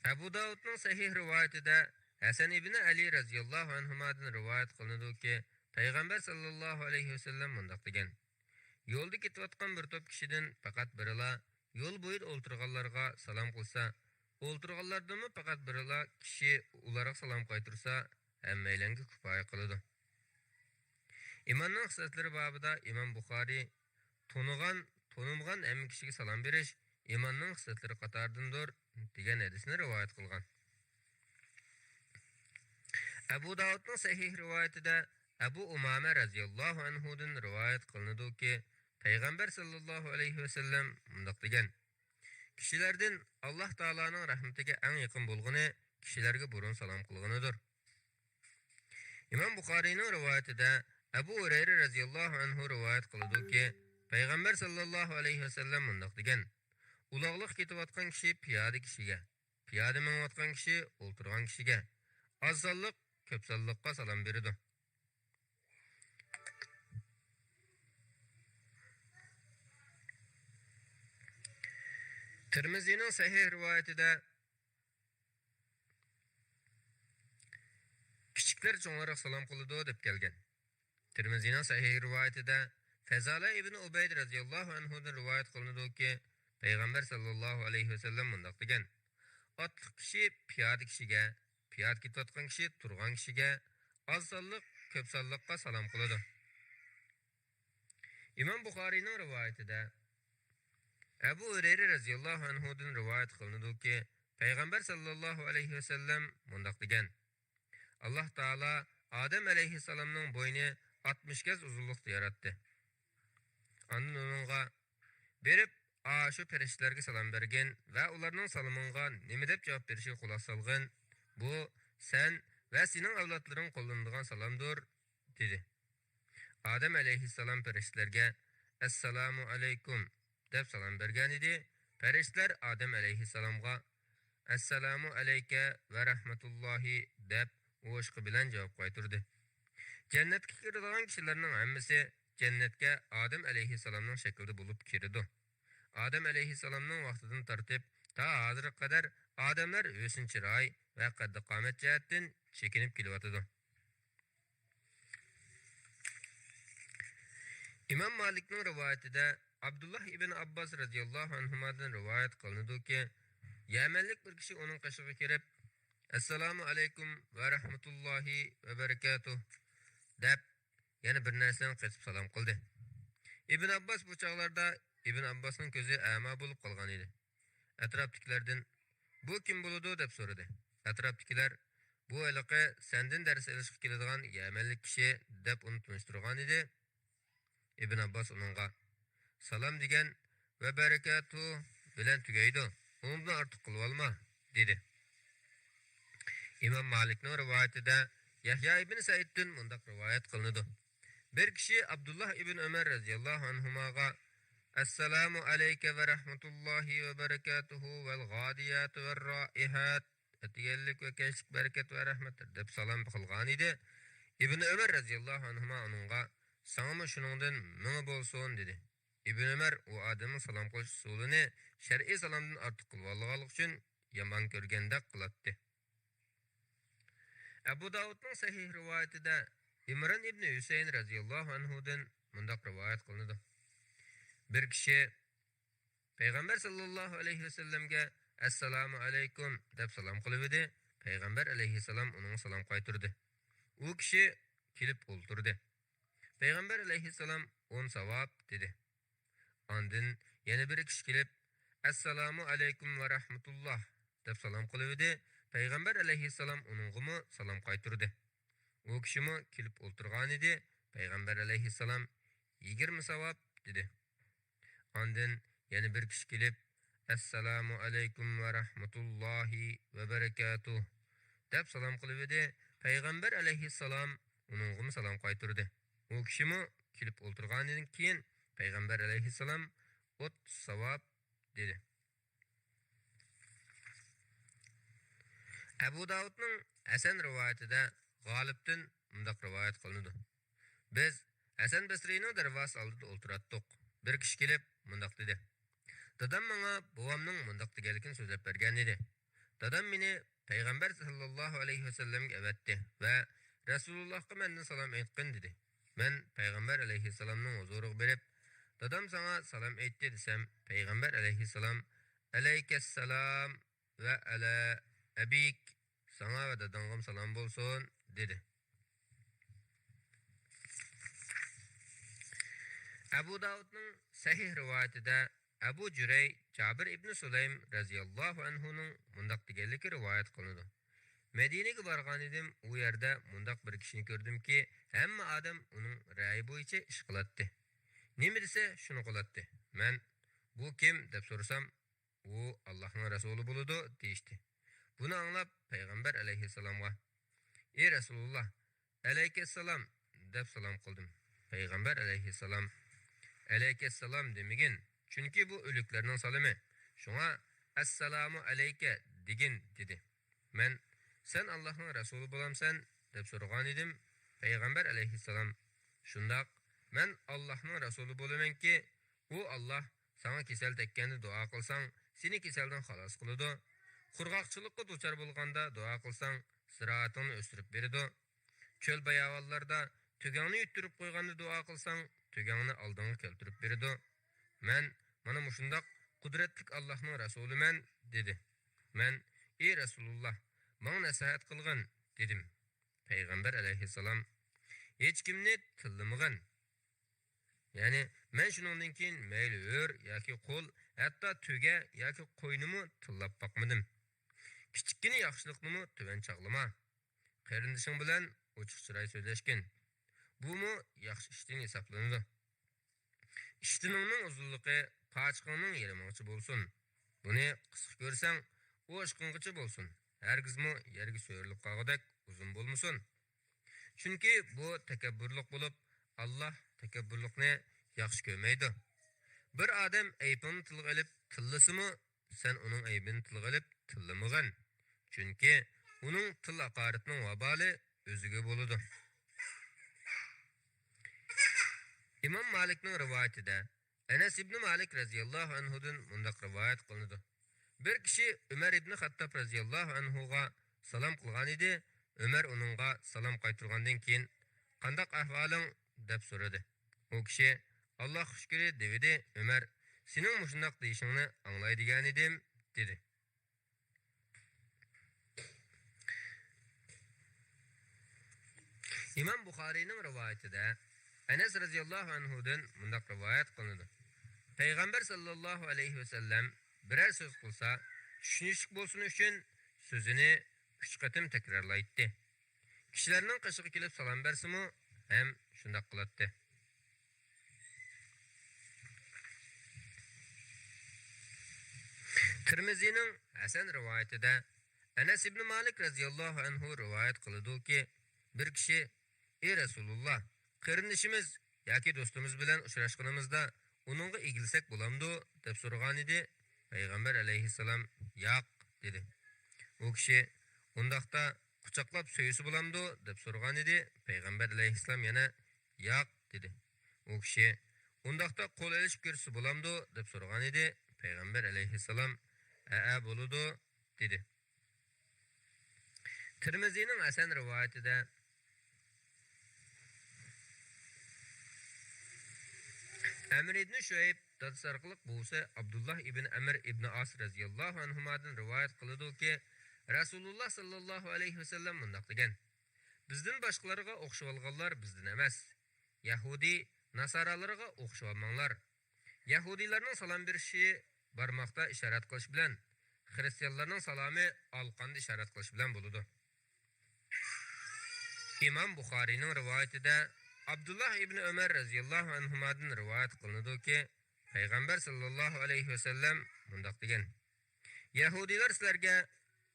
ئەبۇ داۋۇدنىڭ سەھىھ رىۋايىتىدە ھەسەن ئىبنى ئەلى رەزىياللاھۇ ئەنھۇمادىن رىۋايەت قىلىنىدۇكى، پەيغەمبەر ساللاللاھۇ ئەلەيھى ۋەسەللەم مۇنداق دېگەن: يولدا كېتىۋاتقان بىر توپ كىشىدىن پەقەت بىرىلا يول بويىدا ئولتۇرغانلارغا سالام قىلسا، ئولتۇرغانلاردىنمۇ پەقەت بىرىلا كىشى ئۇلارغا سالام قايتۇرسا، ھەممەيلەنگە كۇپايە قىلىدۇ. ئىماننىڭ خىسلەتلىرى بابىدا ئىمام بۇخارىي تونۇغان، تونۇمىغان ھەممە كىشىگە سالام بېرىش ئىماننىڭ خىسلەتلىرى قاتارىدىندۇر، دېگەن ھەدىسنى رىۋايەت قىلغان. ئەبۇ داۋۇدنىڭ سەھىھ رىۋايىتىدە ئەبۇ ئۇمامە رەزىياللاھۇ ئەنھۇدىن رىۋايەت قىلىنىدۇكى، پەيغەمبەر ساللاللاھۇ ئەلەيھى ۋەسەللەم مۇنداق دېگەن: كىشىلەردىن ئاللاھ تائالانىڭ رەھمىتىگە ئەڭ يېقىن بولغىنى كىشىلەرگە بۇرۇن سالام قىلغىنىدۇر. ئىمام بۇخارىينىڭ رىۋايىتىدە ئەبۇ ھۇرەيرە رەزىياللاھۇ ئەنھۇ رىۋايەت قىلىدۇكى، پەيغەمبەر ساللاللاھۇ ئەلەيھى ۋەسەللەم مۇنداق دېگەن: ئۇلاغلىق كېتىۋاتقان كىشى پىيادە كىشىگە، پىيادە مېڭىۋاتقان كىشى ئولتۇرغان كىشىگە، ئاز سانلىق كۆپ سانلىققا سالام بېرىدۇ. تىرمىزىنىڭ سەھىھ رىۋايىتىدە كىچىكلەر چوڭلارغا سالام قىلىدۇ دەپ كەلگەن. تىرمىزىنىڭ سەھىھ رىۋايىتىدە فەزالە ئىبنى ئۇبەيد رەزىياللاھۇ ئەنھۇدىن رىۋايەت قىلىنىدۇكى، پەيغەمبەر ساللاللاھۇ ئەلەيھى ۋەسەللەم مۇنداق دېگەن: ئاتلىق كىشى پىيادە كىشىگە، پىيادە كېتىۋاتقان كىشى تۇرغان كىشىگە، ئاز سانلىق كۆپ سانلىققا سالام قىلىدۇ. ئىمام بۇخارىينىڭ رىۋايىتىدە ئەبۇ ھۇرەيرە رەزىياللاھۇ ئەنھۇدىن رىۋايەت قىلىنىدۇكى، پەيغەمبەر ساللاللاھۇ ئەلەيھى ۋەسەللەم مۇنداق دېگەن: ئاللاھ تائالا ئادەم ئەلەيھىسسالامنىڭ بوينى ئاتمىش گەز ئۇزۇنلۇقتا ياراتتى. ئاندىن ئۇنىڭغا، بېرىپ، ئاشۇ پەرىشتىلەرگە سالام بەرگىن ۋە ئۇلارنىڭ سالىمىڭغا نېمە دەپ جاۋاب بېرىشىگە قۇلاق سالغىن. بۇ سەن ۋە سېنىڭ ئەۋلادلىرىڭ قوللىنىدىغان سالامدۇر، دېدى. ئادەم ئەلەيھىسسالام پەرىشتىلەرگە، ئەسسالامۇ ئەلەيكۇم، دەپ سالام بەرگەنىدى. پەرىشتىلەر ئادەم ئەلەيھىسسالامغا، ئەسسالامۇ ئەلەيكە ۋە رەھمەتۇللاھى، دەپ ئوشۇقى بىلەن جاۋاب قايتۇردى. جەننەتكە كىرىدىغان كىشىلەرنىڭ ھەممىسى جەننەتكە ئادەم ئەلەيھىسسالامنىڭ شەكلىدە بولۇپ كىرىدۇ. ئادەم ئەلەيھىسسالامنىڭ ۋاقتىدىن تارتىپ تا ھازىرغا قەدەر ئادەملەر ھۆسن-چىراي ۋە قەددى-قامەت جەھەتتىن چېكىنىپ كېلىۋاتىدۇ. ئىمام مالىكنىڭ رىۋايىتىدە ئابدۇللاھ ئىبن ئابباس رەزىياللاھۇ ئەنھۇمادىن رىۋايەت قىلىنىدۇكى، يەمەنلىك بىر كىشى ئۇنىڭ قېشىغا كىرىپ، ئەسسالامۇ ئەلەيكۇم ۋە رەھمەتۇللاھى ۋە بەرىكاتۇھ، دەپ، يەنە بىر نەرسىلەرنى قېتىپ سالام قىلدى. ئىبن ئابباس بۇ چاغلاردا، ئىبن ئابباسنىڭ كۆزى ئەما بولۇپ قالغان ئىدى. ئەتراپتىكىلەردىن، بۇ كىم بولىدۇ؟ دەپ سورىدى. ئەتراپتىكىلەر، بۇ ھېلىقى سەندىن دەرس ئېلىشقا كېلىدىغان يەمەنلىك كىشى، دەپ ئۇنى تونۇشتۇرغانىدى. ئىبن ئابباس ئۇنىڭغا، سالام دېگەن ۋە بەرىكاتۇھ بىلەن تۈگەيدۇ، ئۇنىڭدىن ئارتۇق قىلىۋالما، دېدى. ئىمام مالىكنىڭ رىۋايىتىدە يەھيا ئىبن سەئىدتىن مۇنداق رىۋايەت قىلىنىدۇ. بىر كىشى ئابدۇللاھ ئىبن ئۆمەر رەزىياللاھۇ ئەنھۇماغا، ئەسسالامۇ ئەلەيكە ۋە رەھمەتۇللاھى ۋە بەرىكاتۇھۇ ۋەل غادىياتۇ ۋەر رائىھات، ئەتىگەنلىك ۋە كەچلىك بەرىكەت ۋە رەھمەتلەر، دەپ سالام قىلغانىدى. ئىبن ئۆمەر رەزىياللاھۇ ئەنھۇما ئۇنىڭغا، ساڭىمۇ شۇنىڭدىن مىڭى بولسۇن، دېدى. ئىبن ئۆمەر ئۇ ئادەمنىڭ سالام قىلىش ئۇسۇلىنى شەرئىي سالامدىن ئارتۇق قىلىۋالغانلىقى ئۈچۈن يامان كۆرگەندەك قىلاتتى. ئەبۇ داۋۇدنىڭ سەھىھ رىۋايىتىدە ئىمران ئىبنى ھۈسەيىن رەزىياللاھۇ ئەنھۇدىن مۇنداق رىۋايەت قىلىنىدۇ. بىر كىشى پەيغەمبەر ساللاللاھۇ ئەلەيھى ۋەسەللەمگە «ئەسسالامۇ ئەلەيكۇم» دەپ سالام قىلىۋىدى. پەيغەمبەر ئەلەيھىسسالام ئۇنىڭغا سالام قايتۇردى. ئۇ كىشى كېلىپ ئولتۇردى. پەيغەمبەر ئەلەيھىسسالام «ئون ساۋاب» دېدى. ئاندىن يەنە بىر كىشى كېلىپ «ئەسسالامۇ ئەلەيكۇم ۋە رەھمەتۇللاھ» دەپ سالام قىلىۋىدى. پەيغەمبەر ئەلەيھىسسالام ئۇنىڭغىمۇ سالام قايتۇردى. ئۇ كىشىمۇ كېلىپ ئولتۇرغانىدى. پەيغەمبەر ئەلەيھىسسالام «يىگىرمە ساۋاب» دېدى. ئاندىن يەنە بىر كىشى كېلىپ «ئەسسالامۇ ئەلەيكۇم ۋە رەھمەتۇللاھى ۋە بەرەكاتۇھ» دەپ سالام قىلىۋىدى. پەيغەمبەر ئەلەيھىسسالام ئۇنىڭغىمۇ سالام قايتۇردى. ئۇ كىشىمۇ كېلىپ ئولتۇرغاندىن كېيىن پەيغەمبەر ئەلەيھىسسالام «ئوتتۇز ساۋاب» دېدى. ئەبۇ داۋۇدنىڭ ھەسەن رىۋايىتىدە غالىبتىن مۇنداق رىۋايەت قىلىنىدۇ: بىز ھەسەن بەسرىينىڭ دەرۋازىسى ئالدىدا ئولتۇراتتۇق. بىر كىشى كېلىپ مۇنداق دېدى: دادام ماڭا بوۋامنىڭ مۇنداق دېگەنلىكىنى سۆزلەپ بەرگەن ئىدى. دادام مېنى پەيغەمبەر ساللاللاھۇ ئەلەيھى ۋەسەللەمگە ئەۋەتتى ۋە «رەسۇلۇللاھقا مەندىن سالام ئېيتقىن» دېدى. مەن پەيغەمبەر ئەلەيھىسسالامنىڭ ھۇزۇرىغا بېرىپ، «دادام ساڭا سالام ئېيتتى» دېسەم، پەيغەمبەر ئەلەيھىسسالام «ئەلەيكەسسالام ۋە ئەلە ئەبىك، ساڭا ۋە داداڭغىمۇ سالام بولسۇن» دېدى. ئەبۇ داۋۇدنىڭ سەھىھ رىۋايىتىدە ئەبۇ جۈرەي جابىر ئىبنى سۇلەيم رەزىياللاھۇ ئەنھۇنىڭ مۇنداق دېگەنلىكى رىۋايەت قىلىنىدۇ: مەدىنىگە بارغانىدىم، ئۇ يەردە مۇنداق بىر كىشىنى كۆردۈمكى، ھەممە ئادەم ئۇنىڭ رەئىي بويىچە ئىش قىلاتتى. نېمە دېسە، شۇنى قىلاتتى. مەن «بۇ كىم؟» دەپ سورىسام، «ئۇ ئاللاھنىڭ رەسۇلى بولىدۇ» دېيىشتى. بۇنى ئاڭلاپ پەيغەمبەر ئەلەيھىسسالامغا: «ئى رەسۇلۇللاھ، ئەلەيكەسسالام» دەپ سالام قىلدىم. پەيغەمبەر ئەلەيھىسسالام «ئەلەيكەسسالام» دېمىگىن، چۈنكى بۇ ئۆلۈكلەرنىڭ سالىمى. شۇڭا «ئەسسالامۇ ئەلەيكە» دېگىن دېدى. مەن «سەن ئاللاھنىڭ رەسۇلى بولامسەن؟» دەپ سورىغانىدىم. پەيغەمبەر ئەلەيھىسسالام: «شۇنداق، مەن ئاللاھنىڭ رەسۇلى بولىمەنكى، ئۇ ئاللاھ ساڭا كېسەل تەگكەندە دۇئا قىلساڭ، سېنى كېسەلدىن خالاس قىلىدۇ. قۇرغاقچىلىققا دۇچار بولغاندا دۇئا قىلساڭ، زىرائىتىڭنى ئۆستۈرۈپ بېرىدۇ. چۆل باياۋانلاردا تۆگەڭنى يۈتتۈرۈپ قويغاندا دۇئا قىلساڭ، تۆگەڭنى ئالدىڭغا كەلتۈرۈپ بېرىدۇ. مەن مانا مۇشۇنداق قۇدرەتلىك ئاللاھنىڭ رەسۇلىمەن» دېدى. مەن «ئى رەسۇلۇللاھ، ماڭا نەسىھەت قىلغىن» دېدىم. پەيغەمبەر ئەلەيھىسسالام: «ھېچكىمنى تىللىمىغىن. يەنى مەن شۇنىڭدىن كېيىن مەيلى ھۆر ياكى قۇل، ھەتتا تۆگە ياكى قوينىمۇ تىللاپ باقمىدىم. كىچىككىنە ياخشىلىقنىمۇ تۆۋەن چاغلىما. قېرىندىشىڭ بىلەن ئوچۇق چىراي سۆزلەشكىن. بۇمۇ ياخشى ئىشتىن ھېسابلىنىدۇ. ئىشتىنىڭنىڭ ئۇزۇنلۇقى پاچىقىڭنىڭ يېرىمىغىچە بولسۇن. بۇنى قىسقا كۆرسەڭ، ئوشۇقۇڭغىچە بولسۇن. ھەرگىزمۇ يەرگە سۆرىلىپ قالغۇدەك ئۇزۇن بولمىسۇن. چۈنكى بۇ تەكەببۇرلۇق بولۇپ، ئاللاھ تەكەببۇرلۇقنى ياخشى كۆرمەيدۇ. بىر ئادەم ئەيىبىڭنى تىلغا ئېلىپ تىللىسىمۇ، سەن ئۇنىڭ ئەيىبىنى تىلغا ئېلىپ تىللىمىغىن. چۈنكى ئۇنىڭ تىل ھاقارىتىنىڭ ۋابالى ئۆزىگە بولىدۇ.» ئىمام مالىكنىڭ رىۋايىتىدە ئەنەس ئىبنى مالىك رەزىياللاھۇ ئەنھۇدىن مۇنداق رىۋايەت قىلىنىدۇ: بىر كىشى ئۆمەر ئىبنى خەتتاب رەزىياللاھۇ ئەنھۇغا سالام قىلغانىدى. ئۆمەر ئۇنىڭغا سالام قايتۇرغاندىن كېيىن، «قانداق ئەھۋالىڭ؟» دەپ سورىدى. ئۇ كىشى، «ئاللاھقا شۈكرى» دېۋىدى. ئۆمەر، «سېنىڭ مۇشۇنداق دېيىشىڭنى ئاڭلايدىغانىدىم» دېدى. ئىمام بۇخارىينىڭ رىۋايىتىدە ئەنەس رەزىياللاھۇ ئەنھۇدىن مۇنداق رىۋايەت قىلىنىدۇ: پەيغەمبەر ساللاللاھۇ ئەلەيھى ۋەسەللەم بىرەر سۆز قىلسا، چۈشىنىشلىك بولسۇن ئۈچۈن سۆزىنى ئۈچ قېتىم تەكرارلايتتى. كىشىلەرنىڭ قېشىغا كېلىپ سالام بەرسىمۇ ھەم شۇنداق قىلاتتى. تىرمىزىنىڭ ھەسەن رىۋايىتىدە ئەنەس ئىبنى مالىك رەزىياللاھۇ ئەنھۇ رىۋايەت قىلىدۇكى، بىر كىشى، ئى رەسۇلۇللا، قېرىندىشىمىز ياكى دوستىمىز بىلەن ئۇچراشقىنىمىزدا ئۇنىڭغا ئېگىلسەك بولامدۇ؟ دەپ سورىغانىدى. پەيغەمبەر ئەلەيھىسسالام، ياق، دېدى. ئۇ كىشى، ئۇنداقتا قۇچاقلاپ سۆيسە بولامدۇ؟ دەپ سورىغانىدى. پەيغەمبەر ئەلەيھىسسالام يەنە، ياق، دېدى. ئۇ كىشى، ئۇنداقتا قول ئېلىشىپ كۆرسە بولامدۇ؟ دەپ سورىغانىدى. پەيغەمبەر ئەلەيھىسسالام، ھەئە، بولىدۇ، دېدى. تىرمىزىنىڭ ھەسەن رىۋايىتىدە ئەمر ئىبنى شۇئەيب دادىسى ئارقىلىق بوۋىسى ئابدۇللا ئىبن ئەمر ئىبنى ئاس رەزىياللاھۇ ئەنھۇمادىن رىۋايەت قىلىدۇكى، رەسۇلۇللا ساللاللاھۇ ئەلەيھى ۋەسەللەم مۇنداق دېگەن: بىزدىن باشقىلارغا ئوخشىۋالغانلار بىزدىن ئەمەس. يەھۇدىي، ناسارالارغا ئوخشىۋالماڭلار. يەھۇدىيلارنىڭ سالام بېرىشى بارماقتا ئىشارەت قىلىش بىلەن، خىرىستىيانلارنىڭ سالامى ئالقاندا ئىشارەت قىلىش بىلەن بولىدۇ. ئىمام بۇخارىينىڭ رىۋايىتىدە ئابدۇللا ئىبنى ئۆمەر رەزىياللاھۇ ئەنھۇمادىن رىۋايەت قىلىنىدۇكى، پەيغەمبەر ساللاللاھۇ ئەلەيھى ۋەسەللەم مۇنداق دېگەن: يەھۇدىيلار سىلەرگە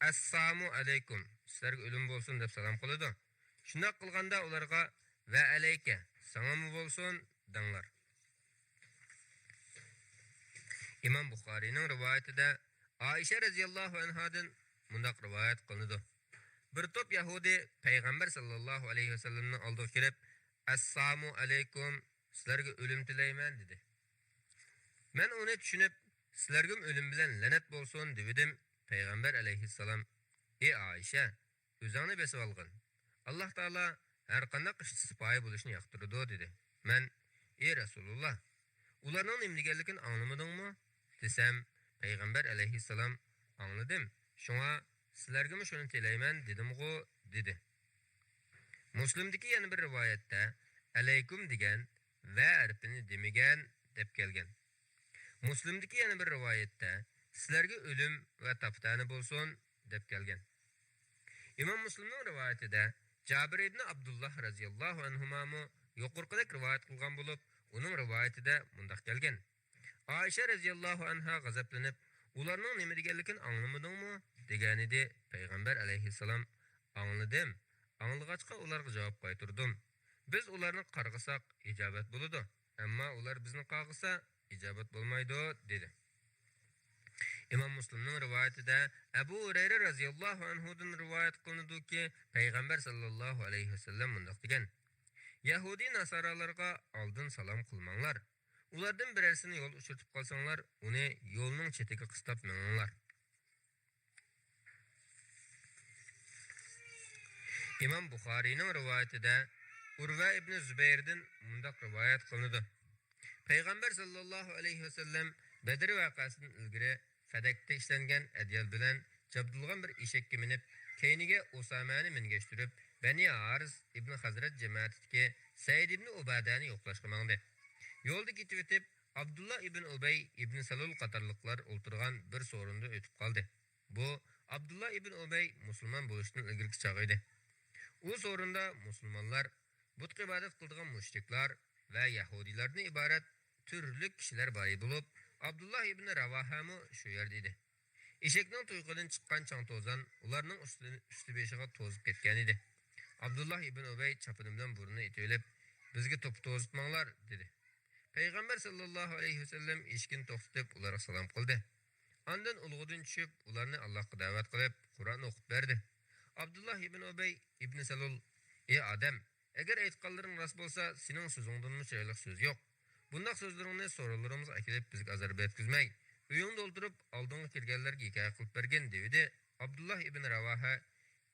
«ئەسسامۇ ئەلەيكۇم، سىلەرگە ئۆلۈم بولسۇن» دەپ سالام قىلىدۇ. شۇنداق قىلغاندا ئۇلارغا «ۋە ئەلەيكە، ساڭىمۇ بولسۇن» دەڭلار. ئىمام بۇخارىينىڭ رىۋايىتىدە ئائىشە رەزىياللاھۇ ئەنھادىن مۇنداق رىۋايەت قىلىنىدۇ: بىر توپ يەھۇدىي پەيغەمبەر ساللاللاھۇ ئەلەيھى ۋەسەللەمنىڭ ئالدىغا كېلىپ، «ئەسسامۇ ئەلەيكۇم، سىلەرگە ئۆلۈم تىلەيمەن» دېدى. مەن ئۇنى چۈشىنىپ، «سىلەرگىمۇ ئۆلۈم بىلەن لەنەت بولسۇن» دېۋىدىم. پەيغەمبەر ئەلەيھىسسالام: «ئى ئائىشە، ئۆزۈڭنى بېسىۋالغىن. ئاللاھ تائالا ھەرقانداق ئىشتا سىپايى بولۇشنى ياقتۇرىدۇ» دېدى. مەن: «ئى رەسۇلۇللاھ، ئۇلارنىڭ نېمە دېگەنلىكىنى ئاڭلىمىدىڭمۇ؟» دېسەم، پەيغەمبەر ئەلەيھىسسالام: «ئاڭلىدىم، شۇڭا سىلەرگىمۇ شۇنى تىلەيمەن دېدىمغۇ» دېدى. مۇسلىمدىكى يەنە بىر رىۋايەتتە «ئەلەيكۇم» دېگەن، «ۋە» ھەرپىنى دېمىگەن دەپ كەلگەن. مۇسلىمدىكى يەنە بىر رىۋايەتتە «سىلەرگە ئۆلۈم ۋە تاپا-تەنە بولسۇن» دەپ كەلگەن. ئىمام مۇسلىمنىڭ رىۋايىتىدە جابىر ئىبنى ئابدۇللاھ رەزىياللاھۇ ئەنھۇمامۇ يۇقىرىقىدەك رىۋايەت قىلغان بولۇپ، ئۇنىڭ رىۋايىتىدە مۇنداق كەلگەن: ئائىشە رەزىياللاھۇ ئەنھا غەزەپلىنىپ، «ئۇلارنىڭ نېمە دېگەنلىكىنى ئاڭلىمىدىڭمۇ؟» دېگەنىدى. پەيغەمبەر ئەلەيھىسسالام: «ئاڭلىدىم. ئاڭلىغاچقا ئۇلارغا جاۋاب قايتۇردۇم. بىز ئۇلارنى قارغىساق، ئىجابەت بولىدۇ. ئەمما ئۇلار بىزنى قارغىسا، ئىجابەت بولمايدۇ» دېدى. ئىمام مۇسلىمنىڭ رىۋايىتىدە ئەبۇ ھۇرەيرە رەزىياللاھۇ ئەنھۇدىن رىۋايەت قىلىنىدۇكى، پەيغەمبەر ساللاللاھۇ ئەلەيھى ۋەسەللەم مۇنداق دېگەن: يەھۇدىي ناسارالارغا ئالدىن سالام قىلماڭلار. ئۇلاردىن بىرەرسىنى يولدا ئۇچرىتىپ قالساڭلار، ئۇنى يولنىڭ چېتىگە قىستاپ مېڭىڭلار. ئىمام بۇخارىينىڭ رىۋايىتىدە ئۇرۋە ئىبنى زۇبەيردىن مۇنداق رىۋايەت قىلىنىدۇ: پەيغەمبەر ساللاللاھۇ ئەلەيھى ۋەسەللەم بەدر ۋەقەسىدىن ئىلگىرى فەدەكتە ئىشلەنگەن ئەدىيال بىلەن جابدۇلغان بىر ئېشەككە مىنىپ، كەينىگە ئۇسامەنى مىنگەشتۈرۈپ، بەنى ھارىس ئىبنى خەزرەج جەمەتىدىكى سەئىد ئىبنى ئۇبادەنى يوقلاشقا ماڭدى. يولدا كېتىۋېتىپ، ئابدۇللا ئىبن ئۇبەي ئىبن سەلۇل قاتارلىقلار ئولتۇرغان بىر سورۇندا ئۆتۈپ قالدى. بۇ ئابدۇللا ئىبن ئۇبەي مۇسۇلمان بولۇشتىن ئىلگىرىكى چاغ ئىدى. ئۇ سورۇندا مۇسۇلمانلار، بۇتقا ئىبادەت قىلىدىغان مۇشرىكلار ۋە يەھۇدىيلاردىن ئىبارەت تۈرلۈك كىشىلەر بار بولۇپ، ئابدۇللا ئىبن راۋاھەمۇ شۇ يەردە ئىدى. ئېشەكنىڭ تۇيىقىدىن چىققان چاڭ-توزان ئۇلارنىڭ ئۈستى، ئۈستى بېشىغا توزۇپ كەتكەنىدى. ئابدۇللا ئىبن ئۇبەي چاپىنى بىلەن بۇرنىنى ئېتىۋېلىپ، بىزگە توپا توزۇتماڭلار، دېدى. پەيغەمبەر ساللاللاھۇ ئەلەيھى ۋەسەللەم ئېشىكىنى توختىتىپ، ئۇلارغا سالام قىلدى. ئاندىن ئۇلىغىدىن چۈشۈپ، ئۇلارنى ئاللاھقا دەۋەت قىلىپ، قۇرئان ئوقۇپ بەردى. ئابدۇللا ئىبن ئۇبەي ئىبن سەلۇل: ئى ئادەم، ئەگەر ئېيتقانلىرىڭ راست بولسا، سېنىڭ سۆزۈڭدىنمۇ چىرايلىق سۆز يوق. بۇنداق سۆزلىرىڭنى سورۇنلىرىمىزغا ئەكېلىپ، بىزگە ئازار بەرگۈزمەي، ئۆيۈڭدە ئولتۇرۇپ، ئالدىڭغا كەلگەنلەرگە ھېكايە قىلىپ بەرگىن، دېۋىدى. ئابدۇللا ئىبن راۋاھە: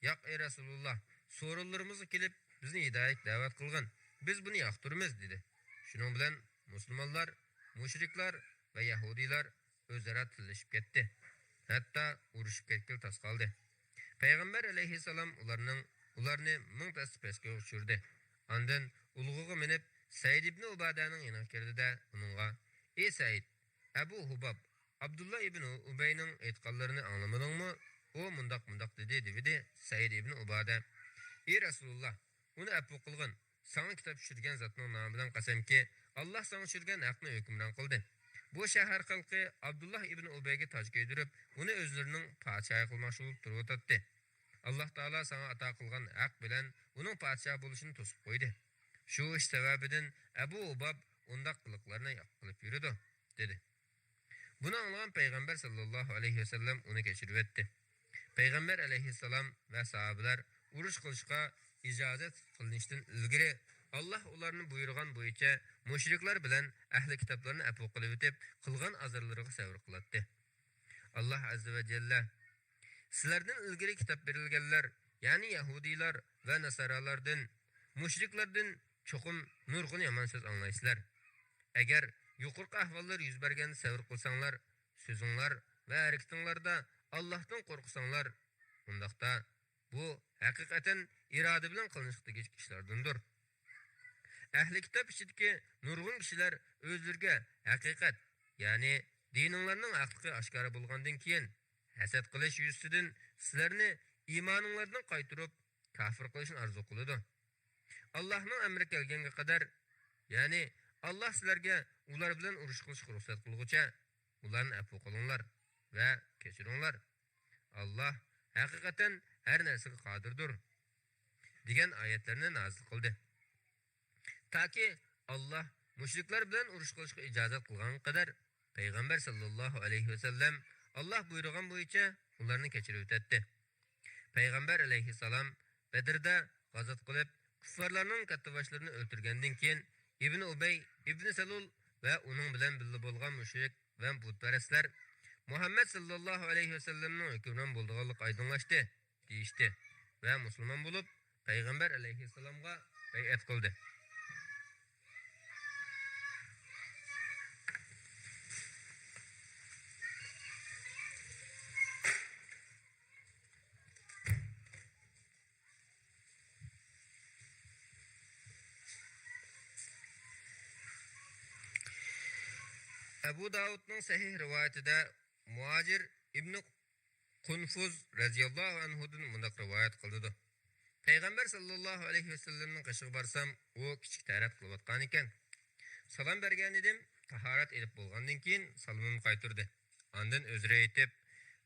ياق، ئەي رەسۇلۇللا، سورۇنلىرىمىزغا كېلىپ، بىزنى ھىدايەتكە دەۋەت قىلغىن، بىز بۇنى ياقتۇرىمىز، دېدى. شۇنىڭ بىلەن مۇسۇلمانلار، مۇشرىكلار ۋە يەھۇدىيلار ئۆزئارا تىللىشىپ كەتتى. ھەتتا ئۇرۇشۇپ كەتكىلى تاس قالدى. پەيغەمبەر ئەلەيھىسسالام ئۇلارنىڭ، ئۇلارنى مىڭ تەستە پەسكە ئۇچۇردى. ئاندىن ئۇلىغىغا مىنىپ، سەئىد ئىبنى ئۇبادەنىڭ يېنىغا كىردى-دە، ئۇنىڭغا: ئى سەئىد، ئەبۇ ھۇباب، ئابدۇللا ئىبن ئۇبەينىڭ ئېيتقانلىرىنى ئاڭلىمىدىڭمۇ؟ ئۇ مۇنداق، مۇنداق دېدى، دېۋىدى. سەئىد ئىبن ئۇبادە: ئى رەسۇلۇللا، ئۇنى ئەپۇ قىلغىن. ساڭا كىتاب چۈشۈرگەن زاتنىڭ نامى بىلەن قەسەمكى، ئاللا ساڭا چۈشۈرگەن ھەقنى ھۆكۈمران قىلدى. بۇ شەھەر خەلقى ئابدۇللا ئىبن ئۇبەيگە تاج كىيدۈرۈپ، ئۇنى ئۆزلىرىنىڭ پادىشاھى قىلماقچى بولۇپ تۇرۇۋاتاتتى. ئاللا تائالا ساڭا ئاتا قىلغان ھەق بىلەن ئۇنىڭ پادىشاھ بولۇشىنى توسۇپ قويدى. شۇ ئىش سەۋەبىدىن ئەبۇ ھۇباب ئۇنداق قىلىقلارنى قىلىپ يۈرىدۇ، دېدى. بۇنى ئاڭلىغان پەيغەمبەر ساللاللاھۇ ئەلەيھى ۋەسەللەم ئۇنى كەچۈرۈۋەتتى. پەيغەمبەر ئەلەيھىسسالام ۋە ساھابىلەر ئۇرۇش قىلىشقا ئىجازەت قىلىنىشتىن ئىلگىرى، ئاللا ئۇلارنى بۇيرۇغان بويىچە مۇشرىكلار بىلەن ئەھلى كىتابلارنى ئەپۇ قىلىۋېتىپ، قىلغان ئازارلىرىغا سەۋر قىلاتتى. ئاللا ئەززە ۋە جەللە: سىلەردىن ئىلگىرى كىتاب بېرىلگەنلەر، يەنى يەھۇدىيلار ۋە ناسارالاردىن، مۇشرىكلاردىن چوقۇم نۇرغۇن يامان سۆز ئاڭلايسىلەر. ئەگەر يۇقىرىقى ئەھۋاللار يۈز بەرگەندە سەۋر قىلساڭلار، سۆزۈڭلار ۋە ھەرىكىتىڭلاردا ئاللاھتىن قورقساڭلار، ئۇنداقتا بۇ ھەقىقەتەن ئىرادە بىلەن قىلىنىشقا تېگىشلىك ئىشلاردىندۇر. ئەھلى كىتاب ئىچىدىكى نۇرغۇن كىشىلەر ئۆزلىرىگە ھەقىقەت، يەنى دىنىڭلارنىڭ ھەقلىقى ئاشكارا بولغاندىن كېيىن، ھەسەت قىلىش يۈزىسىدىن سىلەرنى ئىمانىڭلاردىن قايتۇرۇپ، كاپىر قىلىشنى ئارزۇ قىلىدۇ. ئاللاھنىڭ ئەمرى كەلگەنگە قەدەر، يەنى ئاللاھ سىلەرگە ئۇلار بىلەن ئۇرۇش قىلىشقا رۇخسەت قىلغۇچە، ئۇلارنى ئەپۇ قىلىڭلار ۋە كەچۈرۈڭلار. ئاللاھ ھەقىقەتەن ھەر نەرسىگە قادىردۇر، دېگەن ئايەتلەرنى نازىل قىلدى. تاكى ئاللاھ مۇشرىكلار بىلەن ئۇرۇش قىلىشقا ئىجازەت قىلغانغا قەدەر، پەيغەمبەر ساللاللاھۇ ئەلەيھى ۋەسەللەم ئاللاھ بۇيرۇغان بويىچە ئۇلارنى كەچۈرۈۋېتەتتى. پەيغەمبەر ئەلەيھىسسالام بەدرىدە غازات قىلىپ، كۇففارلارنىڭ كاتتىباشلىرىنى ئۆلتۈرگەندىن كېيىن، ئىبنى ئۇبەي، ئىبنى سەلۇل ۋە ئۇنىڭ بىلەن بىللە بولغان مۇشرىك ۋە بۇتپەرەسلەر مۇھەممەد ساللاللاھۇ ئەلەيھى ۋەسەللەمنىڭ ھۆكۈمران بولىدىغانلىقى ئايدىڭلاشتى، دېيىشتى ۋە مۇسۇلمان بولۇپ، پەيغەمبەر ئەلەيھىسسالامغا بەيئەت قىلدى. ئەبۇ داۋۇدنىڭ سەھىھ رىۋايىتىدە مۇھاجىر ئىبنى قۇنفۇز رەزىياللاھۇ ئەنھۇدىن مۇنداق رىۋايەت قىلىنىدۇ. پەيغەمبەر ساللاللاھۇ ئەلەيھى ۋەسەللەمنىڭ قېشىغا بارسام، ئۇ كىچىك تەرەت قىلىۋاتقانىكەن. سالام بەرگەنىدىم، تاھارەت ئېلىپ بولغاندىن كېيىن سالىمىمنى قايتۇردى. ئاندىن ئۆزرە ئېيتىپ،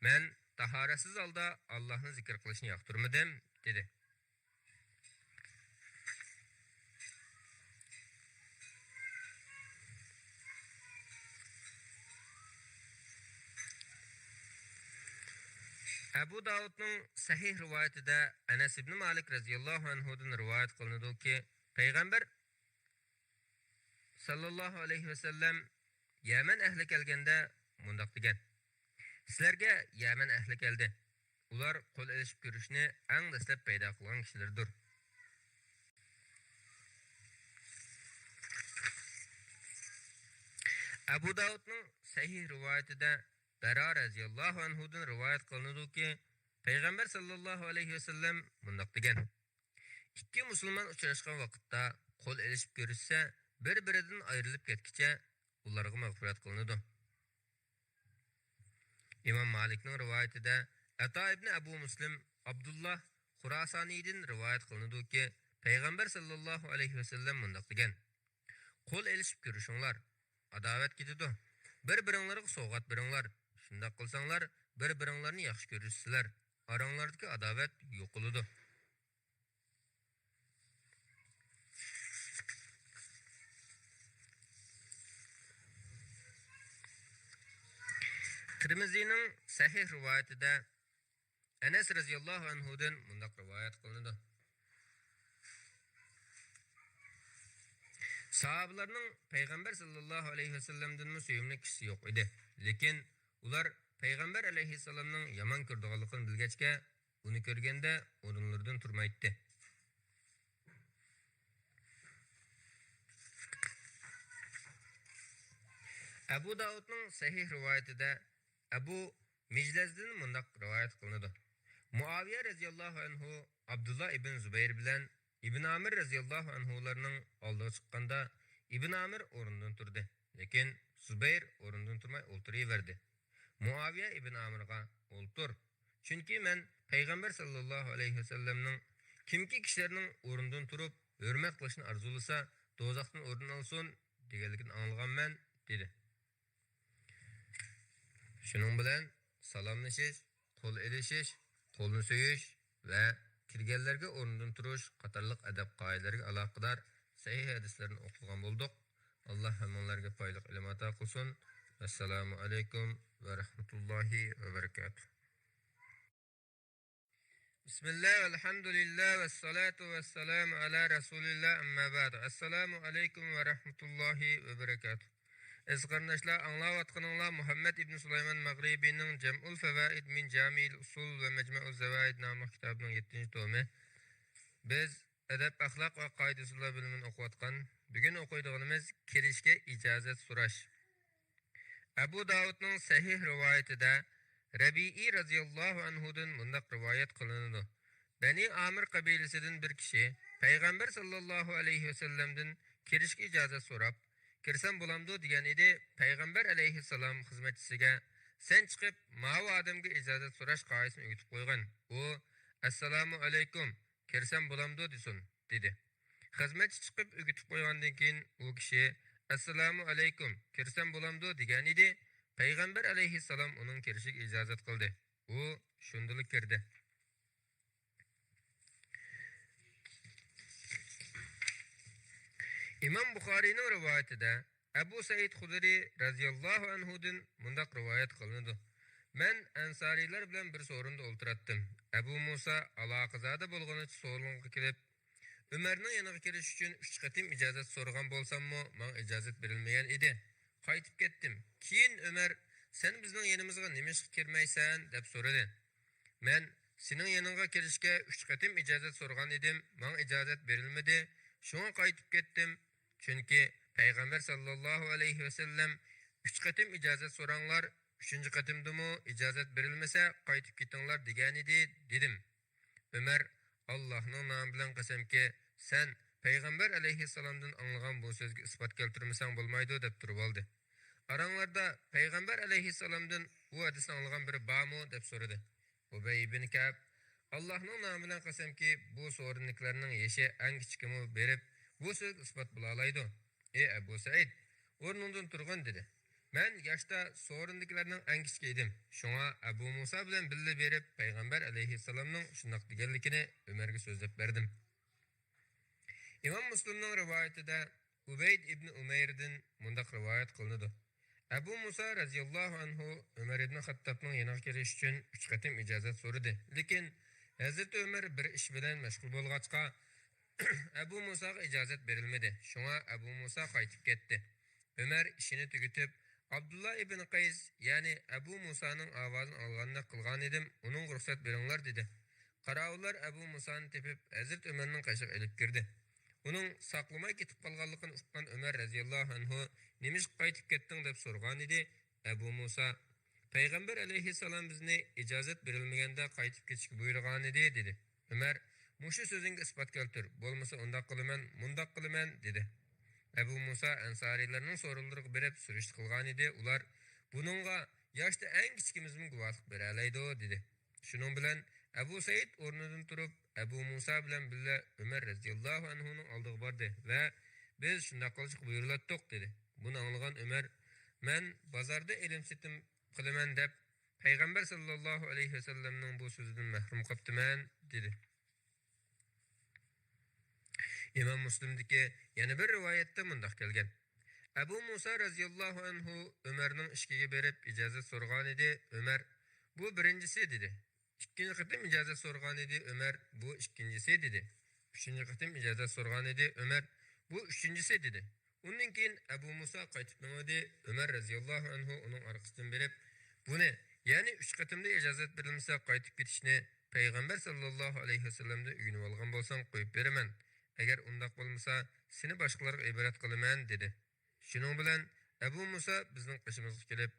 مەن تاھارەتسىز ھالدا ئاللاھنى زىكىر قىلىشنى ياقتۇرمىدىم، دېدى. ئەبۇ داۋۇدنىڭ سەھىھ رىۋايىتىدە ئەنەس ئىبنى مالىك رەزىياللاھۇ ئەنھۇدىن رىۋايەت قىلىنىدۇكى، پەيغەمبەر ساللاللاھۇ ئەلەيھى ۋەسەللەم يەمەن ئەھلى كەلگەندە مۇنداق دېگەن: سىلەرگە يەمەن ئەھلى كەلدى. ئۇلار قول ئېلىشىپ كۆرۈشنى ئەڭ دەسلەپ پەيدا قىلغان كىشىلەردۇر. ئەبۇ داۋۇدنىڭ سەھىھ رىۋايىتىدە بەرا رەزىياللاھۇ ئەنھۇدىن رىۋايەت قىلىنىدۇكى، پەيغەمبەر ساللاللاھۇ ئەلەيھى ۋەسەللەم مۇنداق دېگەن: ئىككى مۇسۇلمان ئۇچراشقان ۋاقىتتا قول ئېلىشىپ كۆرۈشسە، بىر-بىرىدىن ئايرىلىپ كەتكىچە ئۇلارغا مەغپىرەت قىلىنىدۇ. ئىمام مالىكنىڭ رىۋايىتىدە ئەتا ئىبنى ئەبۇ مۇسلىم ئابدۇللا خۇراسانىيدىن رىۋايەت قىلىنىدۇكى، پەيغەمبەر ساللاللاھۇ ئەلەيھى ۋەسەللەم مۇنداق دېگەن: قول ئېلىشىپ كۆرۈشۈڭلار، ئاداۋەت كېتىدۇ. بىر-بىرىڭلارغا سوۋغات بېرىڭلار. شۇنداق قىلساڭلار، بىر-بىرىڭلارنى ياخشى كۆرۈشىسىلەر. ئاراڭلاردىكى ئاداۋەت يوقىلىدۇ. تىرمىزىنىڭ سەھىھ رىۋايىتىدە ئەنەس رەزىياللاھۇ ئەنھۇدىن مۇنداق رىۋايەت قىلىنىدۇ: ساھابىلەرنىڭ پەيغەمبەر ساللاللاھۇ ئەلەيھى ۋەسەللەمدىنمۇ سۆيۈملۈك كىشىسى يوق ئىدى. لېكىن ئۇلار پەيغەمبەر ئەلەيھىسسالامنىڭ يامان كۆرىدىغانلىقىنى بىلگەچكە، ئۇنى كۆرگەندە ئورۇنلىرىدىن تۇرمايتتى. ئەبۇ داۋۇدنىڭ سەھىھ رىۋايىتىدە ئەبۇ مىجلەزدىن مۇنداق رىۋايەت قىلىنىدۇ: مۇئاۋىيە رەزىياللاھۇ ئەنھۇ ئابدۇللا ئىبن زۇبەير بىلەن ئىبن ئامىر رەزىياللاھۇ ئەنھۇلارنىڭ ئالدىغا چىققاندا، ئىبن ئامىر ئورنىدىن تۇردى، لېكىن زۇبەير ئورنىدىن تۇرماي ئولتۇرۇۋەردى. مۇئاۋىيە ئىبن ئامىرغا: ئولتۇر، چۈنكى مەن پەيغەمبەر ساللاللاھۇ ئەلەيھى ۋەسەللەمنىڭ، كىمكى كىشىلەرنىڭ ئورنىدىن تۇرۇپ ھۆرمەت قىلىشنى ئارزۇلىسا، دوزاختىن ئورۇن ئالسۇن، دېگەنلىكىنى ئاڭلىغانمەن، دېدى. شۇنىڭ بىلەن سالاملىشىش، قول ئېلىشىش، قولنى سۆيۈش ۋە كىرگەنلەرگە ئورنىدىن تۇرۇش قاتارلىق ئەدەپ قائىدىلەرگە ئالاقىدار سەھىھ ھەدىسلەرنى ئوقۇغان بولدۇق. ئاللا ھەممىڭلارگە پايدىلىق ئىلىم ئاتا قىلسۇن. ئەسسالامۇ ئەلەيكۇم ۋە رەھمەتۇللاھى ۋە بەرىكاتۇھ. بىسمىللا، ۋەلھەمدۇلىللا، ۋەسسالاتۇ ۋەسسالامۇ ئەلا رەسۇلىللا، ئەمما بەئد. ئەسسالامۇ ئەلەيكۇم ۋە رەھمەتۇللاھى ۋە بەرىكاتۇھ. ئەزىز قېرىنداشلار، ئاڭلاۋاتقىنىڭلار مۇھەممەد ئىبن سۇلايمان مەغرىبىنىڭ جەمئۇل فەۋائىد مىن جامىئىل ئۇسۇل ۋە مەجمەئۇز زەۋائىد ناملىق كىتابىنىڭ يەتتىنچى تومى. بىز ئەدەپ، ئەخلاق ۋە قائىدە-ئۇسۇللار بۆلۈمىنى ئوقۇۋاتقان بۈگۈن ئوقۇيدىغىنىمىز كىرىشكە ئىجازەت سوراش. ئەبۇ داۋۇدنىڭ سەھىھ رىۋايىتىدە رەبىئى رەزىياللاھۇ ئەنھۇدىن مۇنداق رىۋايەت قىلىنىدۇ: بەنى ئامىر قەبىلىسىدىن بىر كىشى پەيغەمبەر ساللاللاھۇ ئەلەيھى ۋەسەللەمدىن كىرىشكە ئىجازەت سوراپ، كىرسەم بولامدۇ دېگەن ئىدى. پەيغەمبەر ئەلەيھىسسالام خىزمەتچىسىگە، سەن چىقىپ ماۋۇ ئادەمگە ئىجازەت سوراش قائىدىسىنى ئۆگىتىپ قويغىن، ئۇ ئەسسالامۇ ئەلەيكۇم، كىرسەم بولامدۇ دېسۇن، دېدى. خىزمەتچى چىقىپ ئۆگىتىپ قويغاندىن كېيىن ئۇ كىشى، ئەسسالامۇ ئەلەيكۇم، كىرسەم بولامدۇ دېگەن ئىدى. پەيغەمبەر ئەلەيھىسسالام ئۇنىڭ كىرىشىگە ئىجازەت قىلدى. ئۇ شۇندىلا كىردى. ئىمام بۇخارىينىڭ رىۋايىتىدە ئەبۇ سەئىد خۇدرى رەزىياللاھۇ ئەنھۇدىن مۇنداق رىۋايەت قىلىنىدۇ: مەن ئەنسارىيلار بىلەن بىر سورۇندا ئولتۇراتتىم. ئەبۇ مۇسا ئالاقىزادە بولغىنىچە سورۇنغا كېلىپ، ئۆمەرنىڭ يېنىغا كىرىش ئۈچۈن ئۈچ قېتىم ئىجازەت سورىغان بولساممۇ، ماڭا ئىجازەت بېرىلمىگەن ئىدى. قايتىپ كەتتىم. كېيىن ئۆمەر، سەن بىزنىڭ يېنىمىزغا نېمىشقا كىرمەيسەن؟ دەپ سورىدى. مەن، سېنىڭ يېنىڭغا كىرىشكە ئۈچ قېتىم ئىجازەت سورىغان ئىدىم، ماڭا ئىجازەت بېرىلمىدى، شۇڭا قايتىپ كەتتىم. چۈنكى پەيغەمبەر ساللاللاھۇ ئەلەيھى ۋەسەللەم، ئۈچ قېتىم ئىجازەت سوراڭلار، ئۈچىنچى قېتىمدىمۇ ئىجازەت بېرىلمىسە قايتىپ كېتىڭلار دېگەنىدى، دېدىم. ئۆمەر، ئاللاھنىڭ نامى بىلەن قەسەمكى، سەن پەيغەمبەر ئەلەيھىسسالامدىن ئاڭلىغان بۇ سۆزگە ئىسپات كەلتۈرمىسەڭ بولمايدۇ، دەپ تۇرۇۋالدى. ئاراڭلاردا پەيغەمبەر ئەلەيھىسسالامدىن بۇ ھەدىسنى ئاڭلىغان بىرى بارمۇ؟ دەپ سورىدى. ئۇبەي ئىبن كەئب، ئاللاھنىڭ نامى بىلەن قەسەمكى، بۇ سورۇندىكىلەرنىڭ يېشى ئەڭ كىچىكىمۇ بېرىپ، بۇ سۆزگە ئىسپات بولالايدۇ. ئى ئەبۇ سەئىد، ئورنۇڭدىن تۇرغىن، دېدى. مەن ياشتا سورۇندىكىلەرنىڭ ئەڭ كىچىكى ئىدىم. شۇڭا ئەبۇ مۇسا بىلەن بىللە بېرىپ، پەيغەمبەر ئەلەيھىسسالامنىڭ شۇنداق دېگەنلىكىنى ئۆمەرگە سۆزلەپ بەردىم. ئىمام مۇسلىمنىڭ رىۋايىتىدە ئۇبەيد ئىبن ئۇمەيردىن مۇنداق رىۋايەت قىلىنىدۇ: ئەبۇ مۇسا رەزىياللاھۇ ئەنھۇ ئۆمەر ئىبن خەتتابنىڭ يېنىغا كىرىش ئۈچۈن ئۈچ قېتىم ئىجازەت سورىدى. لېكىن ھەزرىتى ئۆمەر بىر ئىش بىلەن مەشغۇل بولغاچقا، ئەبۇ مۇساغا ئىجازەت بېرىلمىدى. شۇڭا ئەبۇ مۇسا قايتىپ كەتتى. ئۆمەر ئىشىنى تۈگىتىپ، ئابدۇللا ئىبن قەيس، يەنى ئەبۇ مۇسانىڭ ئاۋازىنى ئاڭلىغاندەك قىلغانىدىم، ئۇنىڭغا رۇخسەت بېرىڭلار، دېدى. قاراۋۇللار ئەبۇ مۇسانى تېپىپ، ھەزرىتى ئۆمەرنىڭ قېشىغا ئېلىپ كىردى. ئۇنىڭ ساقلىماي كېتىپ قالغانلىقىنى ئۇققان ئۆمەر رەزىياللاھۇ ئەنھۇ، نېمىشقا قايتىپ كەتتىڭ؟ دەپ سورىغانىدى. ئەبۇ مۇسا، پەيغەمبەر ئەلەيھىسسالام بىزنى ئىجازەت بېرىلمىگەندە قايتىپ كېتىشكە بۇيرۇغانىدى، دېدى. ئۆمەر، مۇشۇ سۆزۈڭگە ئىسپات كەلتۈر، بولمىسا ئۇنداق قىلىمەن، مۇنداق قىلىمەن، دېدى. ئەبۇ مۇسا ئەنسارىيلارنىڭ سورۇنلىرىغا بېرىپ سۈرۈشتە قىلغانىدى، ئۇلار، بۇنىڭغا ياشتا ئەڭ كىچىكىمىزمۇ گۇۋاھلىق بېرەلەيدۇ، دېدى. شۇنىڭ بىلەن ئەبۇ سەئىد ئورنىدىن تۇرۇپ، ئەبۇ مۇسا بىلەن بىللە ئۆمەر رەزىياللاھۇ ئەنھۇنىڭ ئالدىغا باردى ۋە، بىز شۇنداق قىلىشقا بۇيرۇلاتتۇق، دېدى. بۇنى ئاڭلىغان ئۆمەر، مەن بازاردا ئېلىم-سېتىم قىلىمەن دەپ، پەيغەمبەر ساللاللاھۇ ئەلەيھى ۋەسەللەمنىڭ بۇ سۆزىدىن مەھرۇم قاپتىمەن، دېدى. ئىمام مۇسلىمدىكى يەنە بىر رىۋايەتتە مۇنداق كەلگەن: ئەبۇ مۇسا رەزىياللاھۇ ئەنھۇ ئۆمەرنىڭ ئىشىكىگە بېرىپ ئىجازەت سورىغانىدى، ئۆمەر، بۇ بىرىنچىسى، دېدى. ئىككىنچى قېتىم ئىجازەت سورىغانىدى، ئۆمەر، بۇ ئىككىنچىسى، دېدى. ئۈچىنچى قېتىم ئىجازەت سورىغانىدى، ئۆمەر، بۇ ئۈچىنچىسى، دېدى. ئۇندىن كېيىن ئەبۇ مۇسا قايتىپ مېڭىۋىدى. ئۆمەر رەزىياللاھۇ ئەنھۇ ئۇنىڭ ئارقىسىدىن بېرىپ، بۇنى، يەنى ئۈچ قېتىمدا ئىجازەت بېرىلمىسە قايتىپ كېتىشنى پەيغەمبەر ساللاللاھۇ ئەلەيھى ۋەسەللەمدىن ئۆگىنىۋالغان بولساڭ قويۇپ بېرىمەن، ئەگەر ئۇنداق بولمىسا سېنى باشقىلارغا ئىبرەت قىلىمەن، دېدى. شۇنىڭ بىلەن ئەبۇ مۇسا بىزنىڭ قېشىمىزغا كېلىپ،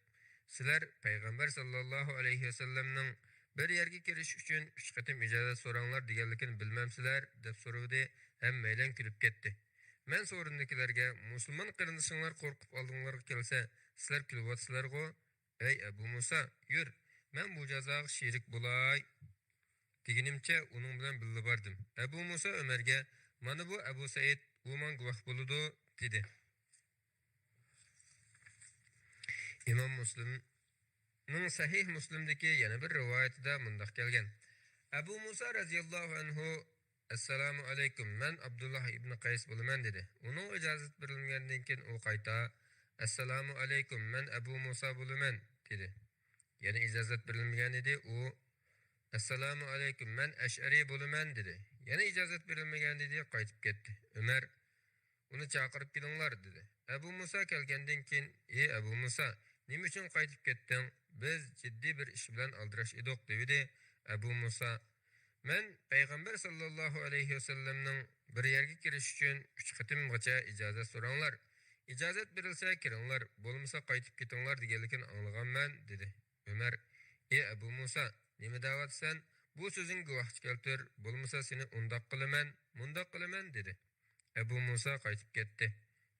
سىلەر پەيغەمبەر ساللاللاھۇ ئەلەيھى ۋەسەللەمنىڭ بىر يەرگە كىرىش ئۈچۈن ئۈچ قېتىم ئىجازەت سوراڭلار دېگەنلىكىنى بىلمەمسىلەر؟ دەپ سورىدى. ھەممەيلەن كۈلۈپ كەتتى. مەن سورۇندىكىلەرگە، مۇسۇلمان قېرىندىشىڭلار قورقۇپ ئالدىڭلارغا كەلسە، سىلەر كۈلۈۋاتىسىلەرغۇ؟ ئەي ئەبۇ مۇسا، يۈر، مەن بۇ جازاغا شېرىك بولاي، دېگىنىمچە ئۇنىڭ بىلەن بىللە باردىم. ئەبۇ مۇسا ئۆمەرگە، مانا بۇ ئەبۇ سەئىد، ئۇ ماڭا گۇۋاھ بولىدۇ، دېدى. ئىمام مۇسلىمنىڭ سەھىھ مۇسلىمدىكى يەنە بىر رىۋايىتىدە مۇنداق كەلگەن: ئەبۇ مۇسا رەزىياللاھۇ ئەنھۇ، ئەسسالامۇ ئەلەيكۇم، مەن ئابدۇللاھ ئىبنى قەيس بولىمەن، دېدى. ئۇنىڭغا ئىجازەت بېرىلمىگەندىن كېيىن ئۇ قايتا، ئەسسالامۇ ئەلەيكۇم، مەن ئەبۇ مۇسا بولىمەن، دېدى. يەنە ئىجازەت بېرىلمىگەنىدى، ئۇ، ئەسسالامۇ ئەلەيكۇم، مەن ئەشئەرى بولىمەن، دېدى. يەنە ئىجازەت بېرىلمىگەنىدى، قايتىپ كەتتى. ئۆمەر، ئۇنى چاقىرىپ كېلىڭلار، دېدى. ئەبۇ مۇسا كەلگەندىن كېيىن، ئى ئەبۇ مۇسا، نېمە ئۈچۈن قايتىپ كەتتىڭ؟ بىز جىددىي بىر ئىش بىلەن ئالدىراش ئىدۇق، دېۋىدى. ئەبۇ مۇسا، مەن پەيغەمبەر ساللاللاھۇ ئەلەيھى ۋەسەللەمنىڭ بىر يەرگە كىرىش ئۈچۈن ئۈچ قېتىمغىچە ئىجازەت سوراڭلار، ئىجازەت بېرىلسە كىرىڭلار، بولمىسا قايتىپ كېتىڭلار دېگەنلىكىنى ئاڭلىغانمەن، دېدى. ئۆمەر، ئى ئەبۇ مۇسا، نېمە دەۋاتىسەن؟ بۇ سۆزۈڭگە گۇۋاھچى كەلتۈر، بولمىسا سېنى ئۇنداق قىلىمەن، مۇنداق قىلىمەن، دېدى. ئەبۇ مۇسا قايتىپ كەتتى.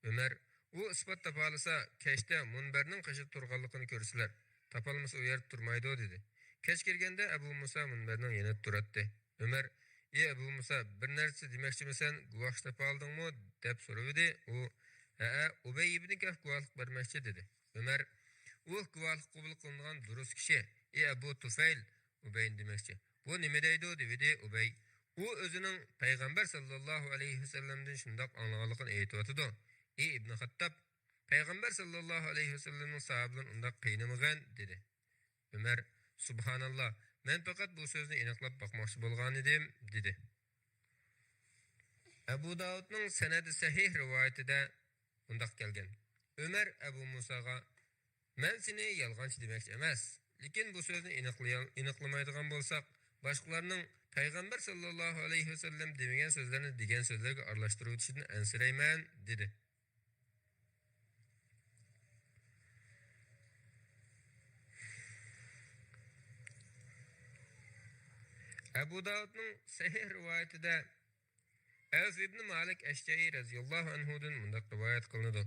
ئۆمەر، ئۇ ئىسپات تاپالىسا، كەچتە مۇنبەرنىڭ قېشىدا تۇرغانلىقىنى كۆرسىلەر، تاپالمىسا ئۇ يەردە تۇرمايدۇ، دېدى. كەچ كىرگەندە ئەبۇ مۇسا مۇنبەرنىڭ يېنىدا تۇراتتى. ئۆمەر، ئى ئەبۇ مۇسا، بىر نەرسە دېمەكچىمىسەن، گۇۋاھچى تاپالدىڭمۇ؟ دەپ سورىۋىدى. ئۇ، ھەئە، ئۇبەي ئىبنى كەھف گۇۋاھلىق بەرمەكچى، دېدى. ئۆمەر، ئۇ گۇۋاھلىق قوبۇل قىلىنغان دۇرۇس كىشى، ئى ئەبۇ تۇفەيل، ئۇبەينى دېمەكچى. بۇ نېمە دەيدۇ؟ دېۋىدى ئۇبەي. ئۇ ئۆزىنىڭ پەيغەمبەر ساللاللاھۇ ئەلەيھى ۋەسەللەمدىن شۇنداق ئاڭلىغانلىقىنى ئېيتىۋاتىدۇ. ئى ئىبنى خەتتاب، پەيغەمبەر ساللاللاھۇ ئەلەيھى ۋەسەللەمنىڭ ساھابىلىرىنى ئۇنداق قىينىمىغىن، دېدى. ئۆمەر، سۇبھاناللا، مەن پەقەت بۇ سۆزنى ئېنىقلاپ باقماقچى بولغانىدىم، دېدى. ئەبۇ داۋۇدنىڭ سەنەدى سەھىھ رىۋايىتىدە مۇنداق كەلگەن. ئۆمەر ئەبۇ مۇساغا، مەن سېنى يالغانچى دېمەكچى ئەمەس، لېكىن بۇ سۆزنى ئېنىقلىيال-، ئېنىقلىمايدىغان بولساق، باشقىلارنىڭ پەيغەمبەر ساللاللاھۇ ئەلەيھى ۋەسەللەم دېمىگەن سۆزلەرنى دېگەن سۆزلەرگە ئارىلاشتۇرۇۋېتىشىدىن ئەنسىرەيمەن، دېدى. ئەبۇ داۋۇدنىڭ سەھىھ رىۋايىتىدە ئەۋف ئىبنى مالىك ئەشجەئى رەزىياللاھۇ ئەنھۇدىن مۇنداق رىۋايەت قىلىنىدۇ.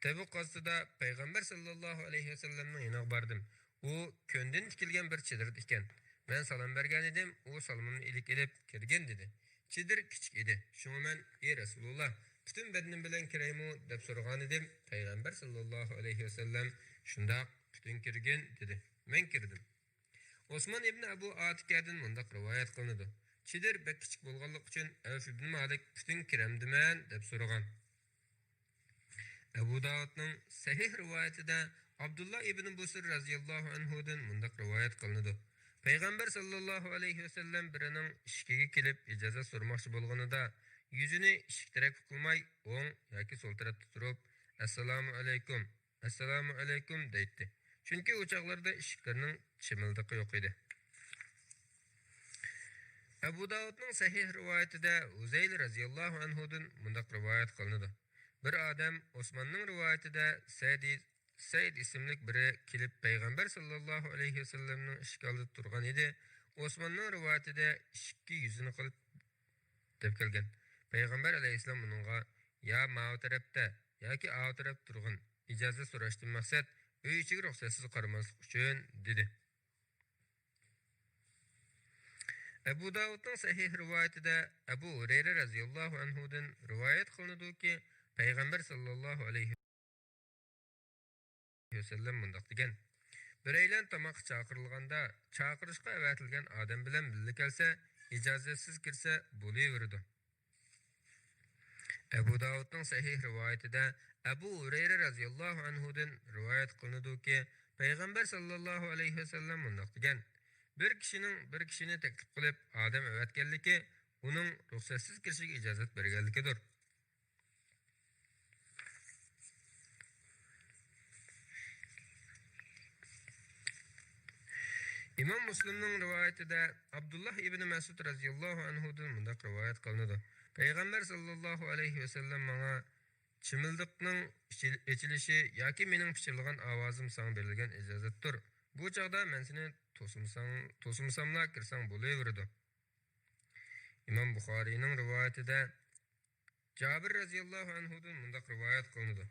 تەبۇك غازىتىدا پەيغەمبەر ساللاللاھۇ ئەلەيھى ۋەسەللەمنىڭ يېنىغا باردىم. ئۇ كۆندىن تىكىلگەن بىر چېدىردا ئىكەن. مەن سالام بەرگەنىدىم، ئۇ سالىمىمنى ئىلىك ئېلىپ، كىرگىن، دېدى. چېدىر كىچىك ئىدى. شۇڭا مەن، ئى رەسۇلۇللا، پۈتۈن بەدىنىم بىلەن كىرەيمۇ؟ دەپ سورىغانىدىم. پەيغەمبەر ساللاللاھۇ ئەلەيھى ۋەسەللەم، شۇنداق، پۈتۈن كىرگىن، دېدى. مەن كىردىم. ئوسمان ئىبنى ئەبۇ ئاتىكەدىن مۇنداق رىۋايەت قىلىنىدۇ. چېدىر بەك كىچىك بولغانلىقى ئۈچۈن ئەۋف ئىبنى مالىك، پۈتۈن كىرەمدىمەن؟ دەپ سورىغان. ئەبۇ داۋۇدنىڭ سەھىھ رىۋايىتىدە ئابدۇللا ئىبنى بۇسىر رەزىياللاھۇ ئەنھۇدىن مۇنداق رىۋايەت قىلىنىدۇ. پەيغەمبەر ساللاللاھۇ ئەلەيھى ۋەسەللەم بىرىنىڭ ئىشىكىگە كېلىپ ئىجازەت سورىماقچى بولغىنىدا، يۈزىنى ئىشىك تەرەپكە قىلماي، ئوڭ ياكى سول تەرەپتە تۇرۇپ، ئەسسالامۇ ئەلەيكۇم، ئەسسالامۇ ئەلەيكۇم دەيتتى. چۈنكى ئۇ چاغلاردا ئىشىكلەرنىڭ چىمىلدىقى يوق ئىدى. ئەبۇ داۋۇدنىڭ سەھىھ رىۋايىتىدە ھۇزەيل رەزىياللاھۇ ئەنھۇدىن مۇنداق رىۋايەت قىلىنىدۇ. بىر ئادەم ئوسماننىڭ رىۋايىتىدە سەيد، سەيد ئىسىملىك بىرى كېلىپ پەيغەمبەر ساللاللاھۇ ئەلەيھى ۋەسەللەمنىڭ ئىشىك ئالدىدا تۇرغان ئىدى. ئوسماننىڭ رىۋايىتىدە ئىشىككە يۈزىنى قىلىپ دەپ كەلگەن. پەيغەمبەر ئەلەيھىسسالام ئۇنىڭغا، يا ماۋۇ تەرەپتە ياكى ئاۋۇ تەرەپتە تۇرغىن، ئىجازەت سوراشتىن مەقسەت ئۆي ئىچىگە رۇخسەتسىز قارىماسلىق ئۈچۈن، دېدى. ئەبۇ داۋۇدنىڭ سەھىھ رىۋايىتىدە ئەبۇ ھۇرەيرە رەزىياللاھۇ ئەنھۇدىن رىۋايەت قىلىنىدۇكى، پەيغەمبەر ساللاللاھۇ ئەلەيھى ۋەسەللەم مۇنداق دېگەن، بىرەيلەن تاماققا چاقىرىلغاندا، چاقىرىشقا ئەۋەتىلگەن ئادەم بىلەن بىللە كەلسە، ئىجازەتسىز كىرسە بولۇۋېرىدۇ. ئەبۇ داۋۇدنىڭ سەھىھ رىۋايىتىدە ئەبۇ ھۇرەيرە رەزىياللاھۇ ئەنھۇدىن رىۋايەت قىلىنىدۇكى، پەيغەمبەر ساللاللاھۇ ئەلەيھى ۋەسەللەم مۇنداق دېگەن، بىر كىشىنىڭ بىر كىشىنى تەكلىپ قىلىپ ئادەم ئەۋەتكەنلىكى، ئۇنىڭ رۇخسەتسىز كىرىشىگە ئىجازەت بەرگەنلىكىدۇر. ئىمام مۇسلىمنىڭ رىۋايىتىدە ئابدۇللا ئىبنى مەسئۇد رەزىياللاھۇ ئەنھۇدىن مۇنداق رىۋايەت قىلىنىدۇ، پەيغەمبەر ساللاللاھۇ ئەلەيھى ۋەسەللەم ماڭا، چىمىلدىقنىڭ ئېچىل-، ئېچىلىشى ياكى مېنىڭ پىچىرلىغان ئاۋازىم ساڭا بېرىلگەن ئىجازەتتۇر. بۇ چاغدا مەن سېنى توسمىساڭ، توسمىساملا كىرسەڭ بولۇۋېرىدۇ. ئىمام بۇخارىينىڭ رىۋايىتىدە جابىر رەزىياللاھۇ ئەنھۇدىن مۇنداق رىۋايەت قىلىنىدۇ،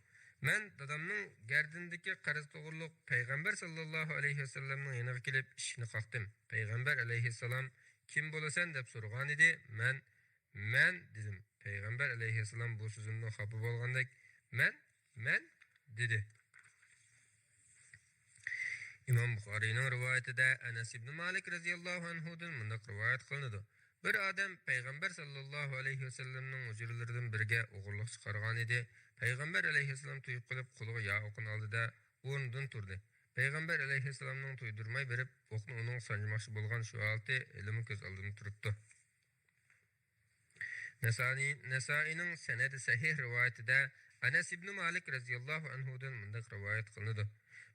مەن دادامنىڭ گەردىنىدىكى قەرز توغرۇلۇق پەيغەمبەر ساللاللاھۇ ئەلەيھى ۋەسەللەمنىڭ يېنىغا كېلىپ ئىشىكنى قاقتىم. پەيغەمبەر ئەلەيھىسسالام، كىم بولىسەن؟ دەپ سورىغانىدى. مەن، مەن دېدىم. پەيغەمبەر ئەلەيھىسسالام بۇ سۆزۈمدىن خاپا بولغاندەك، مەن، مەن دېدى. ئىمام بۇخارىينىڭ رىۋايىتىدە ئەنەس ئىبنى مالىك رەزىياللاھۇ ئەنھۇدىن مۇنداق رىۋايەت قىلىنىدۇ، بىر ئادەم پەيغەمبەر ساللاللاھۇ ئەلەيھى ۋەسەللەمنىڭ ھۇجرىلىرىدىن بىرىگە ئوغرىلىقچە قارىغانىدى. پەيغەمبەر ئەلەيھىسسالام تويۇپ قېلىپ قولىغا ياۋ ئوقىنى ئالدى-دە، ئورنىدىن تۇردى. پەيغەمبەر ئەلەيھىسسالامنىڭ تۇيدۇرماي بېرىپ ئوقنى ئۇنىڭغا سانجىماقچى بولغان شۇ ھالىتى ھېلىمۇ كۆز ئالدىمدا تۇرۇپتۇ. نەسائىي، نەسائىينىڭ سەنەدى سەھىھ رىۋايىتىدە ئەنەس ئىبنى مالىك رەزىياللاھۇ ئەنھۇدىن مۇنداق رىۋايەت قىلىنىدۇ: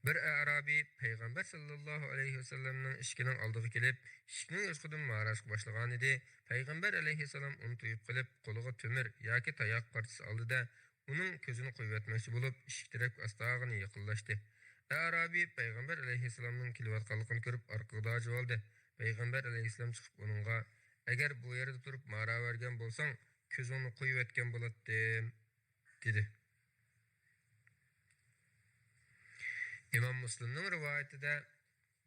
بىر ئەرابىي پەيغەمبەر ساللاللاھۇ ئەلەيھى ۋەسەللەمنىڭ ئىشىكىنىڭ ئالدىغا كېلىپ، ئىشىكنىڭ يوشۇقىدىن ماراش باشلىغانىدى. پەيغەمبەر ئەلەيھىسسالام ئۇنى تۇيۇپ قېلىپ، قولىغا تۆمۈر ياكى تاياق پارچىسى ئالدى-دە، ئۇنىڭ كۆزىنى قويۇۋەتمەكچى بولۇپ، ئىشىك تەرەپكە ئاستاغىنا يېقىنلاشتى. ئەرابىي پەيغەمبەر ئەلەيھىسسالامنىڭ كېلىۋاتقانلىقىنى كۆرۈپ، ئارقىغا داجىۋالدى. پەيغەمبەر ئەلەيھىسسالام چىقىپ ئۇنىڭغا، ئەگەر بۇ يەردە تۇرۇپ مارا بەرگەن بولساڭ، كۆزۈڭنى قويۇۋەتكەن بولاتتىم، دېدى. ئىمام مۇسلىمنىڭ رىۋايىتىدە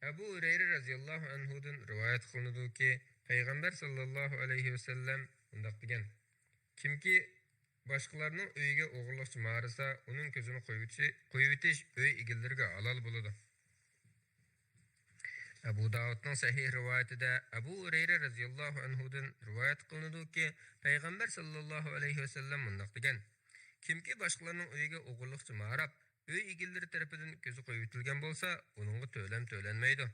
ئەبۇ ھۇرەيرە رەزىياللاھۇ ئەنھۇدىن رىۋايەت قىلىنىدۇكى، پەيغەمبەر ساللاللاھۇ ئەلەيھى ۋەسەللەم مۇنداق دېگەن: كىمكى باشقىلارنىڭ ئۆيىگە ئوغرىلىقچە مارىسا، ئۇنىڭ كۆزىنى قويۇۋېتىشى، قويۇۋېتىش ئۆي ئىگىلىرىگە ھالال بولىدۇ. ئەبۇ داۋۇدنىڭ سەھىھ رىۋايىتىدە ئەبۇ ھۇرەيرە رەزىياللاھۇ ئەنھۇدىن رىۋايەت قىلىنىدۇكى، پەيغەمبەر ساللاللاھۇ ئەلەيھى ۋەسەللەم مۇنداق دېگەن: كىمكى باشقىلارنىڭ ئۆيىگە ئوغرىلىقچە ماراپ، ئۆي ئىگىلىرى تەرىپىدىن كۆزى قويۇۋېتىلگەن بولسا، ئۇنىڭغا تۆلەم تۆلەنمەيدۇ.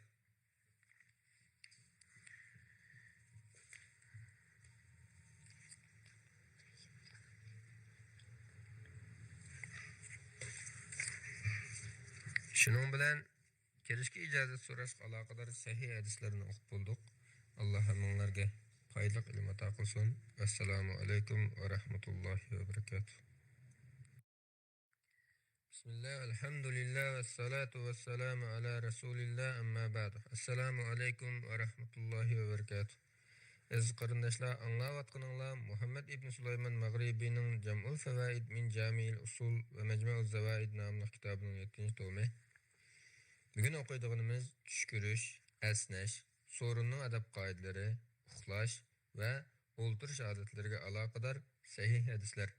شۇنىڭ بىلەن كىرىشكە ئىجازەت سوراشقا ئالاقىدار سەھىھ ھەدىسلەرنى ئوقۇپ بولدۇق. ئاللا ھەممىڭلارگە پايدىلىق ئىلىم ئاتا قىلسۇن. ۋەسسالامۇ ئەلەيكۇم ۋە رەھمەتۇللاھى ۋە بەرىكاتۇھ. بىسمىللا، ئەلھەمدۇلىللا، ۋەسسالاتۇ ۋەسسالامۇ ئەلا رەسۇلىللا، ئەمما بەئدۇ. ئەسسالامۇ ئەلەيكۇم ۋە رەھمەتۇللاھى ۋە بەرىكاتۇھ. ئەزىز قېرىنداشلار، ئاڭلاۋاتقىنىڭلار مۇھەممەد ئىبن سۇلايمان مەغرىبىنىڭ جەمئۇل فەۋائىد مىن جامىئىل ئۇسۇل ۋە مەجمەئۇز زەۋائىد ناملىق كىتابىنىڭ يەتتىنچى تومى. بۈگۈن ئوقۇيدىغىنىمىز چۈش كۆرۈش، ئەسنەش، سورۇننىڭ ئەدەپ قائىدىلىرى، ئۇخلاش ۋە ئولتۇرۇش ئادەتلىرىگە ئالاقىدار سەھىھ ھەدىسلەر.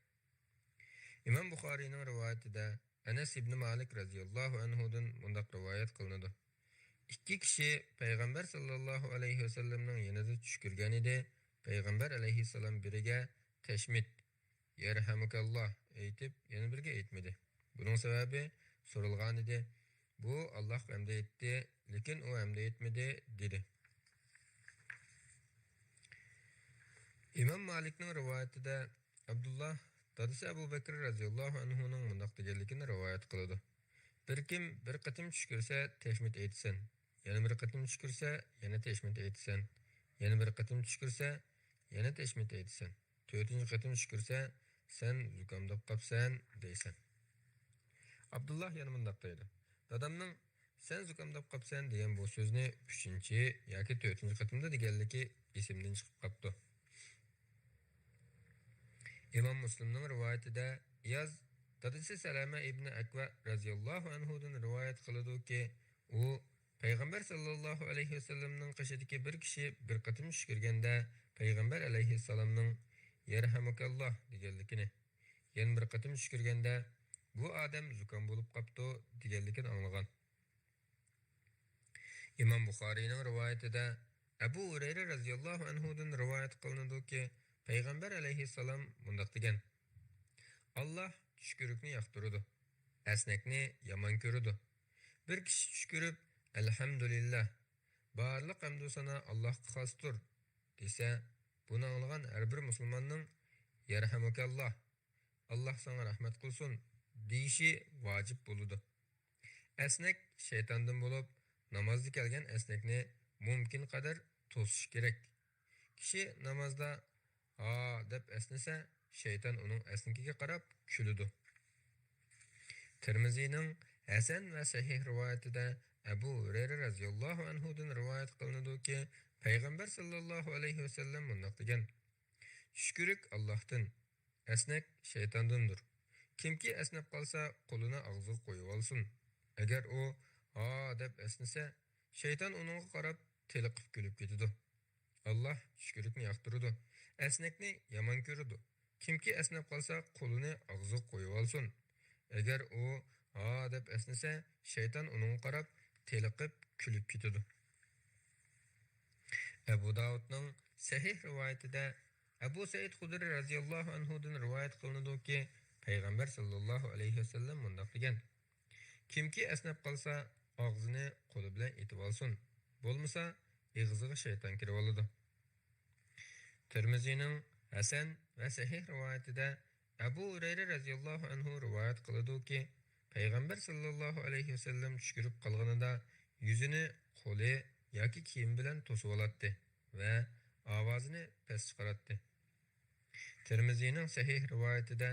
ئىمام بۇخارىينىڭ رىۋايىتىدە ئەنەس ئىبنى مالىك رەزىياللاھۇ ئەنھۇدىن مۇنداق رىۋايەت قىلىنىدۇ: ئىككى كىشى پەيغەمبەر ساللاللاھۇ ئەلەيھى ۋەسەللەمنىڭ يېنىدا چۈش كۆرگەن ئىدى. پەيغەمبەر ئەلەيھىسسالام بىرىگە تەشمىت، يەرھەمۇكەللا ئېيتىپ، يەنە بىرىگە ئېيتمىدى. بۇنىڭ سەۋەبى سورالغانىدى، بۇ ئاللاھقا ھەمدە ئېيتتى، لېكىن ئۇ ھەمدە ئېيتمىدى، دېدى. ئىمام مالىكنىڭ رىۋايىتىدە ئابدۇللا دادىسى ئەبۇ بەكرى رەزىياللاھۇ ئەنھۇنىڭ مۇنداق دېگەنلىكىنى رىۋايەت قىلىدۇ: بىر كىم بىر قېتىم چۈش كۆرسە، تەشمىت ئېيتىسەن. يەنە بىر قېتىم چۈش كۆرسە، يەنە تەشمىت ئېيتىسەن. يەنە بىر قېتىم چۈش كۆرسە، يەنە تەشمىت ئېيتىسەن. تۆتىنچى قېتىم چۈش كۆرسە، سەن زۇكامداپ قاپسەن، دەيسەن. ئابدۇللا يەنە مۇنداق دەيدۇ: دادامنىڭ سەن زۇكامداپ قاپسەن دېگەن بۇ سۆزنى ئۈچىنچى ياكى تۆتىنچى قېتىمدا دېگەنلىكى ئېسىمدىن چىقىپ قاپتۇ. ئىمام مۇسلىمنىڭ رىۋايىتىدە ئىياز دادىسى سەلەمە ئىبنى ئەكۋە رەزىياللاھۇ ئەنھۇدىن رىۋايەت قىلىدۇكى، ئۇ پەيغەمبەر ساللاللاھۇ ئەلەيھى ۋەسەللەمنىڭ قېشىدىكى بىر كىشى بىر قېتىم چۈش كۆرگەندە، پەيغەمبەر ئەلەيھىسسالامنىڭ يەرھەمۇكەللا دېگەنلىكىنى، يەنە بىر قېتىم چۈش كۆرگەندە، بۇ ئادەم زۇكام بولۇپ قاپتۇ دېگەنلىكىنى ئاڭلىغان. ئىمام بۇخارىينىڭ رىۋايىتىدە ئەبۇ ھۇرەيرە رەزىياللاھۇ ئەنھۇدىن رىۋايەت قىلىنىدۇكى، پەيغەمبەر ئەلەيھىسسالام مۇنداق دېگەن: ئاللا چۈش كۆرۈكنى ياقتۇرىدۇ، ئەسنەكنى يامان كۆرىدۇ. بىر كىشى چۈش كۆرۈپ، ئەلھەمدۇلىللا، بارلىق ھەمدۇ سانا ئاللاھقا خاستۇر، دېسە، بۇنى ئاڭلىغان ھەر بىر مۇسۇلماننىڭ يەرھەمۇكەللا، ئاللا ساڭا رەھمەت قىلسۇن، دېيىشى ۋاجىپ بولىدۇ. ئەسنەك شەيتاندىن بولۇپ، نامازدا كەلگەن ئەسنەكنى مۇمكىن قەدەر توسۇش كېرەك. كىشى نامازدا ھا دەپ ئەسنىسە، شەيتان ئۇنىڭ ئەسنىكىگە قاراپ كۈلىدۇ. تىرمىزىنىڭ ھەسەن ۋە سەھىھ رىۋايىتىدە ئەبۇ ھۇرەيرە رەزىياللاھۇ ئەنھۇدىن رىۋايەت قىلىنىدۇكى، پەيغەمبەر ساللاللاھۇ ئەلەيھى ۋەسەللەم مۇنداق دېگەن: چۈش كۆرۈك ئاللاھتىن، ئەسنەك شەيتاندىندۇر. كىمكى ئەسنەپ قالسا، قولىنى ئاغزىغا قويۇۋالسۇن. ئەگەر ئۇ ھا دەپ ئەسنىسە، شەيتان ئۇنىڭغا قاراپ تېلىقىپ كۈلۈپ كېتىدۇ. ئاللا چۈش كۆرۈكنى ياقتۇرىدۇ، ئەسنەكنى يامان كۆرىدۇ. كىمكى ئەسنەپ قالسا، قولىنى ئاغزىغا قويۇۋالسۇن. ئەگەر ئۇ ھا دەپ ئەسنىسە، شەيتان ئۇنىڭغا قاراپ تېلىقىپ كۈلۈپ كېتىدۇ. ئەبۇ داۋۇدنىڭ سەھىھ رىۋايىتىدە ئەبۇ سەئىد خۇدرى رەزىياللاھۇ ئەنھۇدىن رىۋايەت قىلىنىدۇكى، پەيغەمبەر ساللاللاھۇ ئەلەيھى ۋەسەللەم مۇنداق دېگەن: كىمكى ئەسنەپ قالسا، ئاغزىنى قولى بىلەن ئېتىۋالسۇن، بولمىسا ئېغىزىغا شەيتان كىرىۋالىدۇ. تىرمىزىنىڭ ھەسەن ۋە سەھىھ رىۋايىتىدە ئەبۇ ھۇرەيرە رەزىياللاھۇ ئەنھۇ رىۋايەت قىلىدۇكى، پەيغەمبەر ساللاللاھۇ ئەلەيھى ۋەسەللەم چۈشكۈرۈپ قالغىنىدا يۈزىنى قولى ياكى كىيىمى بىلەن توسۇۋالاتتى ۋە ئاۋازىنى پەس چىقىراتتى. تىرمىزىنىڭ سەھىھ رىۋايىتىدە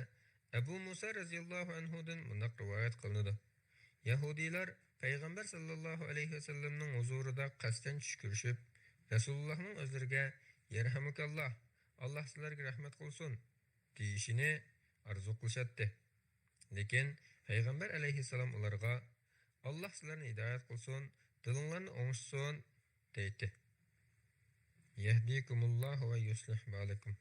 ئەبۇ مۇسا رەزىياللاھۇ ئەنھۇدىن مۇنداق رىۋايەت قىلىنىدۇ: يەھۇدىيلار پەيغەمبەر ساللاللاھۇ ئەلەيھى ۋەسەللەمنىڭ ھۇزۇرىدا قەستەن چۈش كۆرۈشۈپ، رەسۇلۇللاھنىڭ ئۆزلىرىگە «يەرھەمۇكاللاھ، ئاللاھ سىلەرگە رەھمەت قىلسۇن» دېيىشىنى ئارزۇ قىلىشاتتى. لېكىن پەيغەمبەر ئەلەيھىسسالام ئۇلارغا «ئاللاھ سىلەرنى ھىدايەت قىلسۇن، دىلىڭلارنى ئوڭشىسۇن» دەيتتى. يەھدىكۇمۇللاھۇ ۋە يۇسلىھ بالىكۇم.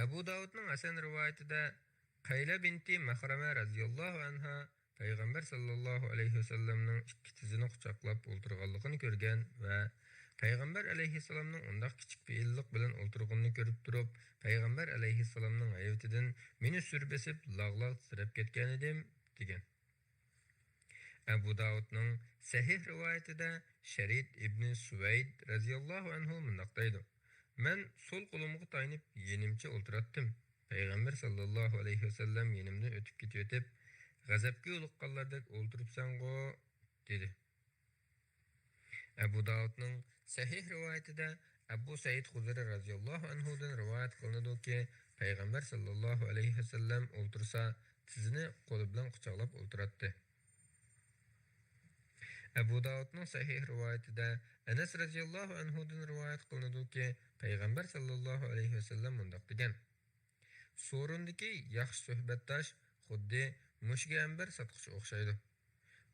ئەبۇ داۋۇدنىڭ ھەسەن رىۋايىتىدە قەيلە بىنتى مەخرەمە رەزىياللاھۇ ئەنھا پەيغەمبەر ساللاللاھۇ ئەلەيھى ۋەسەللەمنىڭ ئىككى تىزىنى قۇچاقلاپ ئولتۇرغانلىقىنى كۆرگەن ۋە پەيغەمبەر ئەلەيھىسسالامنىڭ ئۇنداق كىچىك پېئىللىق بىلەن ئولتۇرغىنىنى كۆرۈپ تۇرۇپ، پەيغەمبەر ئەلەيھىسسالامنىڭ ھەيۋىتىدىن مېنى سۈر بېسىپ لاغ-لاغ تىترەپ كەتكەنىدىم، دېگەن. ئەبۇ داۋۇدنىڭ سەھىھ رىۋايىتىدە شەرىد ئىبنى سۇۋەيد رەزىياللاھۇ ئەنھۇ مۇنداق دەيدۇ: مەن سول قولۇمغا تايىنىپ يېنىمچە ئولتۇراتتىم. پەيغەمبەر ساللاللاھۇ ئەلەيھى ۋەسەللەم يېنىمدىن ئۆتۈپ كېتىۋېتىپ، «غەزەپكە يولۇققانلاردەك ئولتۇرۇپسەنغۇ؟» دېدى. ئەبۇ داۋۇدنىڭ سەھىھ رىۋايىتىدە ئەبۇ سەئىد خۇدرى رەزىياللاھۇ ئەنھۇدىن رىۋايەت قىلىنىدۇكى، پەيغەمبەر ساللاللاھۇ ئەلەيھى ۋەسەللەم ئولتۇرسا، تىزىنى قولى بىلەن قۇچاقلاپ ئولتۇراتتى. ئەبۇ داۋۇدنىڭ سەھىھ رىۋايىتىدە ئەنەس رەزىياللاھۇ ئەنھۇدىن رىۋايەت قىلىنىدۇكى، پەيغەمبەر ساللاللاھۇ ئەلەيھى ۋەسەللەم مۇنداق دېگەن: سورۇندىكى ياخشى سۆھبەتداش خۇددى مۈشۈكئەمبەر ساتقۇچى ئوخشايدۇ.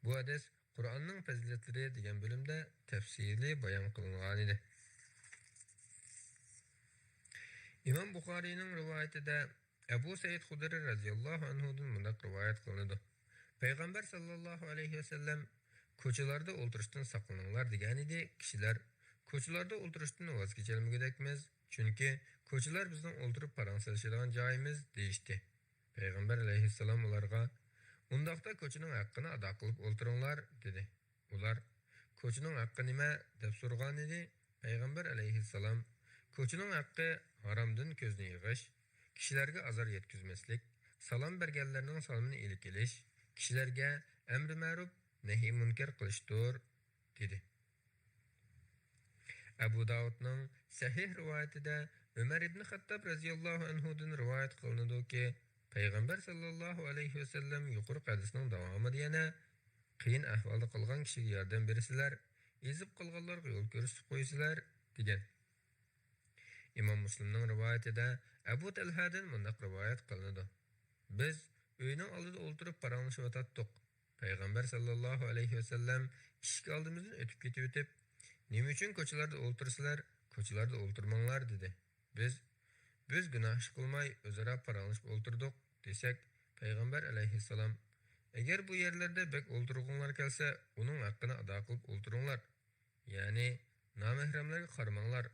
بۇ ھەدىس قۇرئاننىڭ پەزىلەتلىرى دېگەن بۆلۈمدە تەپسىلىي بايان قىلىنغانىدى. ئىمام بۇخارىينىڭ رىۋايىتىدە ئەبۇ سەئىد خۇدرى رەزىياللاھۇ ئەنھۇدىن مۇنداق رىۋايەت قىلىنىدۇ: پەيغەمبەر ساللاللاھۇ ئەلەيھى ۋەسەللەم، «كوچىلاردا ئولتۇرۇشتىن ساقلىنىڭلار» دېگەنىدى. كىشىلەر، «كوچىلاردا ئولتۇرۇشتىن ۋاز كېچەلمىگۈدەكمىز، چۈنكى كوچىلار بىزنىڭ ئولتۇرۇپ پاراڭ سېلىشىدىغان جايىمىز» دېيىشتى. پەيغەمبەر ئەلەيھىسسالام ئۇلارغا، «ئۇنداقتا كوچىنىڭ ھەققىنى ئادا قىلىپ ئولتۇرۇڭلار» دېدى. ئۇلار، «كوچىنىڭ ھەققى نېمە؟» دەپ سورىغانىدى. پەيغەمبەر ئەلەيھىسسالام، «كوچىنىڭ ھەققى ھارامدىن كۆزنى يىغىش، كىشىلەرگە ئازار يەتكۈزمەسلىك، سالام بەرگەنلەرنىڭ سالىمىنى ئېلىپ كېلىش، كىشىلەرگە ئەمرى مەرۇپ، نەھيى مۇنكەر قىلىشتۇر» دېدى. ئەبۇ داۋۇدنىڭ سەھىھ رىۋايىتىدە ئۆمەر ئىبنى خەتتاب رەزىياللاھۇ ئەنھۇدىن رىۋايەت قىلىنىدۇكى، پەيغەمبەر ساللاللاھۇ ئەلەيھى ۋەسەللەم يۇقىرىقى ھەدىسنىڭ داۋامىدا يەنە، «قىيىن ئەھۋالدا قالغان كىشىگە ياردەم بېرىسىلەر، ئېزىپ قالغانلارغا يول كۆرسىتىپ قويىسىلەر» دېگەن. ئىمام مۇسلىمنىڭ رىۋايىتىدە ئەبۇ تەلھەدىن مۇنداق رىۋايەت قىلىنىدۇ: بىز ئۆينىڭ ئالدىدا ئولتۇرۇپ پاراڭلىشىۋاتاتتۇق. پەيغەمبەر ساللاللاھۇ ئەلەيھى ۋەسەللەم ئىشىك ئالدىمىزدىن ئۆتۈپ كېتىۋېتىپ، «نېمە ئۈچۈن كوچىلاردا ئولتۇرىسىلەر؟ كوچىلاردا ئولتۇرماڭلار» دېدى. بىز، «بىز گۇناھ ئىش قىلماي، ئۆزئارا پاراڭلىشىپ ئولتۇردۇق» دېسەك، پەيغەمبەر ئەلەيھىسسالام، «ئەگەر بۇ يەرلەردە بەك ئولتۇرغۇڭلار كەلسە، ئۇنىڭ ھەققىنى ئادا قىلىپ ئولتۇرۇڭلار، يەنى نامەھرەملەرگە قارىماڭلار،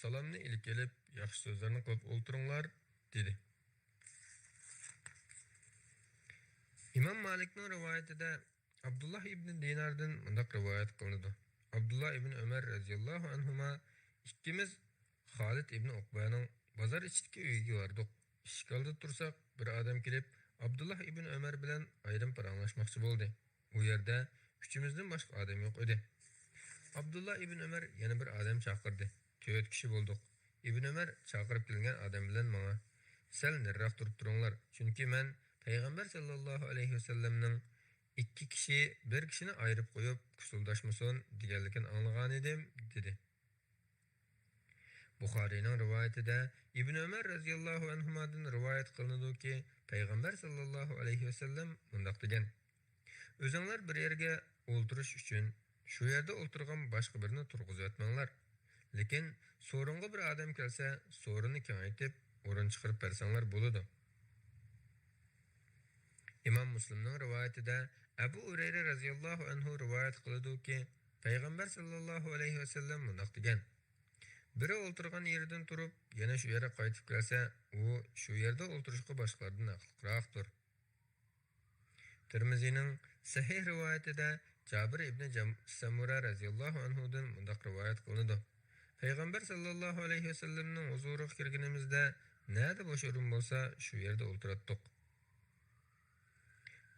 سالامنى ئېلىپ كېلىپ، ياخشى سۆزلەرنى قىلىپ ئولتۇرۇڭلار» دېدى. ئىمام مالىكنىڭ رىۋايىتىدە ئابدۇللا ئىبنى دىناردىن مۇنداق رىۋايەت قىلىنىدۇ: ئابدۇللا ئىبنى ئۆمەر رەزىياللاھۇ ئەنھۇما ئىككىمىز خالىد ئىبنى ئۇقبەنىڭ بازار ئىچىدىكى ئۆيىگە باردۇق. ئىشىك ئالدىدا تۇرساق، بىر ئادەم كېلىپ، ئابدۇللا ئىبنى ئۆمەر بىلەن ئايرىم پاراڭلاشماقچى بولدى. ئۇ يەردە ئۈچىمىزدىن باشقا ئادەم يوق ئىدى. ئابدۇللا ئىبنى ئۆمەر يەنە بىر ئادەم چاقىردى. تۆت كىشى بولدۇق. ئىبنى ئۆمەر چاقىرىپ كەلگەن ئادەم بىلەن ماڭا، «سەل نېرىراق تۇرۇپ تۇرۇڭلار، چۈنكى مەن پەيغەمبەر ساللاللاھۇ ئەلەيھى ۋەسەللەمنىڭ ئىككى كىشى بىر كىشىنى ئايرىپ قويۇپ، كۇسۇلداشمىسۇن دېگەنلىكىنى ئاڭلىغانىدىم» دېدى. بۇخارىينىڭ رىۋايىتىدە ئىبنى ئۆمەر رەزىياللاھۇ ئەنھۇمادىن رىۋايەت قىلىنىدۇكى، پەيغەمبەر ساللاللاھۇ ئەلەيھى ۋەسەللەم مۇنداق دېگەن: ئۆزۈڭلار بىر يەرگە ئولتۇرۇش ئۈچۈن شۇ يەردە ئولتۇرغان باشقا بىرىنى تۇرغۇزۇۋەتمەڭلار. لېكىن سورۇنغا بىر ئادەم كەلسە، سورۇننى كېڭەيتىپ، ئورۇن چىقىرىپ بەرسەڭلار بولىدۇ. ئىمام مۇسلىمنىڭ رىۋايىتىدە ئەبۇ ھۇرەيرە رەزىياللاھۇ ئەنھۇ رىۋايەت قىلىدۇكى، پەيغەمبەر ساللاللاھۇ ئەلەيھى ۋەسەللەم مۇنداق دېگەن: بىرى ئولتۇرغان يېرىدىن تۇرۇپ، يەنە شۇ يەرگە قايتىپ كەلسە، ئۇ شۇ يەردە ئولتۇرۇشقا باشقىلاردىن ھەقلىقراقتۇر. تىرمىزىنىڭ سەھىھ رىۋايىتىدە جابىر ئىبنى جام-، سەمۇرە رەزىياللاھۇ ئەنھۇدىن مۇنداق رىۋايەت قىلىنىدۇ: پەيغەمبەر ساللاللاھۇ ئەلەيھى ۋەسەللەمنىڭ ھۇزۇرىغا كىرگىنىمىزدە، نەدە بوش ئورۇن بولسا، شۇ يەردە ئولتۇراتتۇق.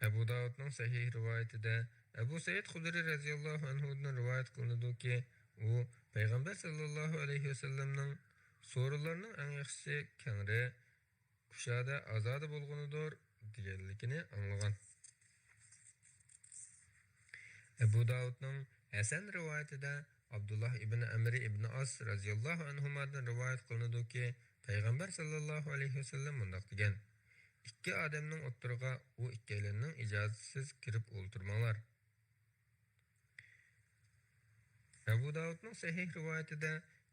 ئەبۇ داۋۇدنىڭ سەھىھ رىۋايىتىدە ئەبۇ سەئىد خۇدرى رەزىياللاھۇ ئەنھۇدىن رىۋايەت قىلىنىدۇكى، ئۇ پەيغەمبەر ساللاللاھۇ ئەلەيھى ۋەسەللەمنىڭ سورۇنلارنىڭ ئەڭ ياخشىسى كەڭرى، كۇشادە، ئازادە بولغىنىدۇر دېگەنلىكىنى ئاڭلىغان. ئەبۇ داۋۇدنىڭ ھەسەن رىۋايىتىدە ئابدۇللاھ ئىبن ئەمر ئىبن ئاس رەزىياللاھۇ ئەنھۇمادىن رىۋايەت قىلىنىدۇكى، پەيغەمبەر ساللاللاھۇ ئەلەيھى ۋەسەللەم مۇنداق دېگەن: «ئىككى ئادەمنىڭ ئوتتۇرىغا ئۇ ئىككىيلەننىڭ ئىجازىتىسىز كىرىپ ئولتۇرماڭلار.» ئەبۇ داۋۇدنىڭ سەھىھ رىۋايىتىدە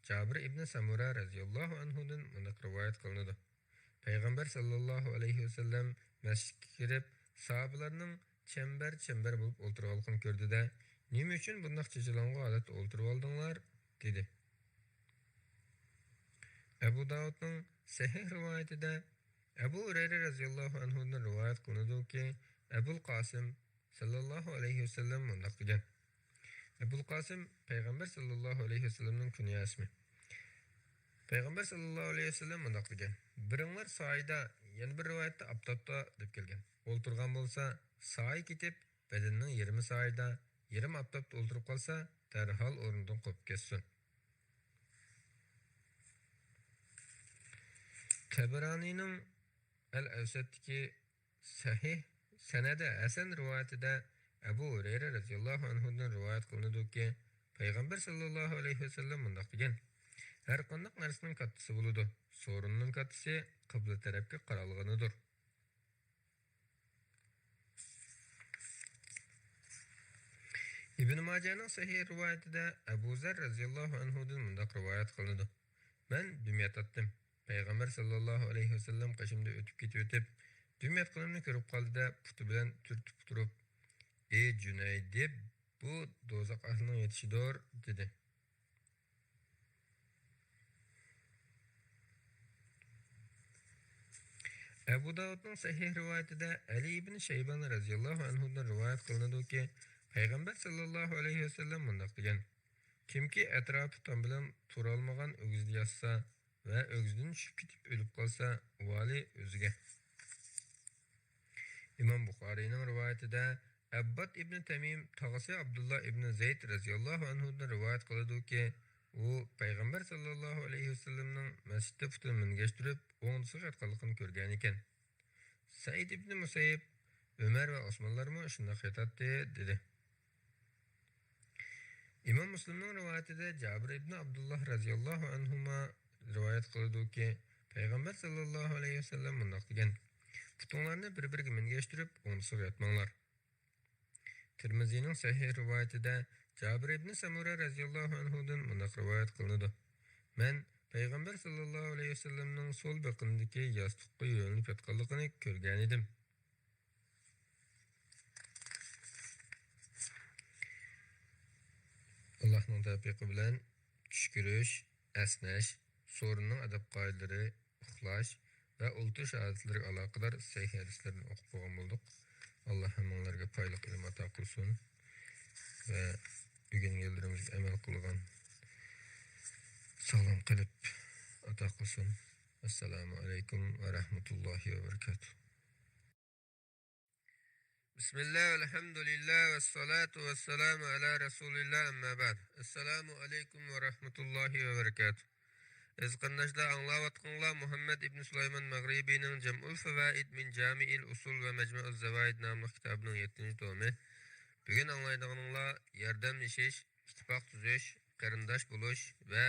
جابىر ئىبنى سەمۇرە رەزىياللاھۇ ئەنھۇدىن مۇنداق رىۋايەت قىلىنىدۇ: پەيغەمبەر ساللاللاھۇ ئەلەيھى ۋەسەللەم مەسچىتكە كىرىپ، ساھابىلەرنىڭ چەمبەر-چەمبەر بولۇپ ئولتۇرغانلىقىنى كۆردى-دە، «نېمە ئۈچۈن بۇنداق چېچىلاڭغۇ ھالەتتە ئولتۇرۇۋالدىڭلار؟» دېدى. ئەبۇ داۋۇدنىڭ سەھىھ رىۋايىتىدە ئەبۇ ھۇرەيرە رەزىياللاھۇ ئەنھۇدىن رىۋايەت قىلىنىدۇكى، ئەبۇل قاسىم ساللاللاھۇ ئەلەيھى ۋەسەللەم مۇنداق دېگەن. ئەبۇل قاسىم پەيغەمبەر ساللاللاھۇ ئەلەيھى ۋەسەللەمنىڭ كۇنيە ئىسمى. پەيغەمبەر ساللاللاھۇ ئەلەيھى ۋەسەللەم مۇنداق دېگەن: «بىرىڭلار سايىدا، يەنە بىر رىۋايەتتە ئاپتاپتا» دەپ كەلگەن. «ئولتۇرغان بولسا، سايە كېتىپ، بەدىنىنىڭ يېرىمى سايىدا، يېرىمى ئاپتاپتا ئولتۇرۇپ قالسا، دەرھال ئورنىدىن قوپۇپ كەتسۇن.» تەبەرانىنىڭ ئەل ئەۋسەتتىكى سەھىھ سەنەدى ھەسەن رىۋايىتىدە ئەبۇ ھۇرەيرە رەزىياللاھۇ ئەنھۇدىن رىۋايەت قىلىنىدۇكى، پەيغەمبەر ساللاللاھۇ ئەلەيھى ۋەسەللەم مۇنداق دېگەن: «ھەر قانداق نەرسىنىڭ كاتتىسى بولىدۇ، سورۇننىڭ كاتتىسى قىبلە تەرەپكە قارالغىنىدۇر.» ئىبن ماجەنىڭ سەھىھ رىۋايىتىدە ئەبۇ زەر رەزىياللاھۇ ئەنھۇدىن مۇنداق رىۋايەت قىلىنىدۇ: مەن دۈم ياتاتتىم. پەيغەمبەر ساللاللاھۇ ئەلەيھى ۋەسەللەم قېشىمدا ئۆتۈپ كېتىۋېتىپ، دۈم ياتقىنىمنى كۆرۈپ قالدى-دە، پۇتى بىلەن تۈرتۈپ تۇرۇپ، «ئى جۈنەيدىب، بۇ دوزاخ ئەھلىنىڭ يېتىشىدۇر» دېدى. ئەبۇ داۋۇدنىڭ سەھىھ رىۋايىتىدە ئەلى ئىبن شەيبان رەزىياللاھۇ ئەنھۇدىن رىۋايەت قىلىنىدۇكى، پەيغەمبەر ساللاللاھۇ ئەلەيھى ۋەسەللەم مۇنداق دېگەن: «كىمكى ئەتراپى تام بىلەن تۇرالمىغان ئۆگزىدە ياتسا ۋە ئۆگزىدىن چۈشۈپ كېتىپ ئۆلۈپ قالسا، ۋالى ئۆزىگە.» ئىمام بۇخارىينىڭ رىۋايىتىدە ئەبباد ئىبنى تەمىم تاغىسى ئابدۇللا ئىبنى زەيد رەزىياللاھۇ ئەنھۇدىن رىۋايەت قىلىدۇكى، ئۇ پەيغەمبەر ساللاللاھۇ ئەلەيھى ۋەسەللەمنىڭ مەسچىتتە پۇتىنى مىنگەشتۈرۈپ، ئوڭدىسىغا ياتقانلىقىنى كۆرگەنىكەن. سەئىد ئىبنى مۇسەييىب، ئۆمەر ۋە ئوسمانلارمۇ شۇنداق ياتاتتى، دېدى. ئىمام مۇسلىمنىڭ رىۋايىتىدە جابىر ئىبنى ئابدۇللاھ رەزىياللاھۇ ئەنھۇما رىۋايەت قىلىدۇكى، پەيغەمبەر ساللاللاھۇ ئەلەيھى ۋەسەللەم مۇنداق دېگەن: «پۇتۇڭلارنى بىر-بىرىگە مىنگەشتۈرۈپ، ئوڭدىسىغا ياتماڭلار.» تىرمىزىنىڭ سەھىھ رىۋايىتىدە جابىر ئىبنى سەمۇرە رەزىياللاھۇ ئەنھۇدىن مۇنداق رىۋايەت قىلىنىدۇ: مەن پەيغەمبەر ساللاللاھۇ ئەلەيھى ۋەسەللەمنىڭ سول بېقىنىدىكى ياستۇققا يۆلىنىپ ياتقانلىقىنى كۆرگەنىدىم. ئاللاھنىڭ تەۋپىقى بىلەن چۈش كۆرۈش، ئەسنەش، سورۇننىڭ ئەدەپ-قائىدىلىرى، ئۇخلاش ۋە ئولتۇرۇش ئادەتلىرىگە ئالاقىدار سەھىھ ھەدىسلەردىن ئوقۇپ بولغان بولدۇق. ئاللاھ ھەممىڭلارغا پايدىلىق ئىلىم ئاتا قىلسۇن ۋە ئۆگەنگەنلىرىمىزگە ئەمەل قىلغان ساغلام قەلب ئاتا قىلسۇن. ئەسسالامۇ ئەلەيكۇم ۋە رەھمەتۇللاھى ۋە بەرىكاتۇھ. بىسمىللا، ۋەلھەمدۇلىللا، ۋەسسالاتۇ ۋەسسالامۇ ئەلا رەسۇلىللا، ئەمما بەئد. ئەسسالامۇ ئەلەيكۇم ۋە رەھمەتۇللاھى ۋە بەرىكاتۇھ. ئەزىز قېرىنداشلار، ئاڭلاۋاتقىنىڭلار مۇھەممەد ئىبن سۇلايمان مەغرىبىنىڭ جەمئۇل فەۋائىد مىن جامىئىل ئۇسۇل ۋە مەجمەئۇز زەۋائىد ناملىق كىتابىنىڭ يەتتىنچى تومى. بۈگۈن ئاڭلايدىغىنىڭلار ياردەملىشىش، ئىتتىپاق تۈزۈش، قېرىنداش بولۇش ۋە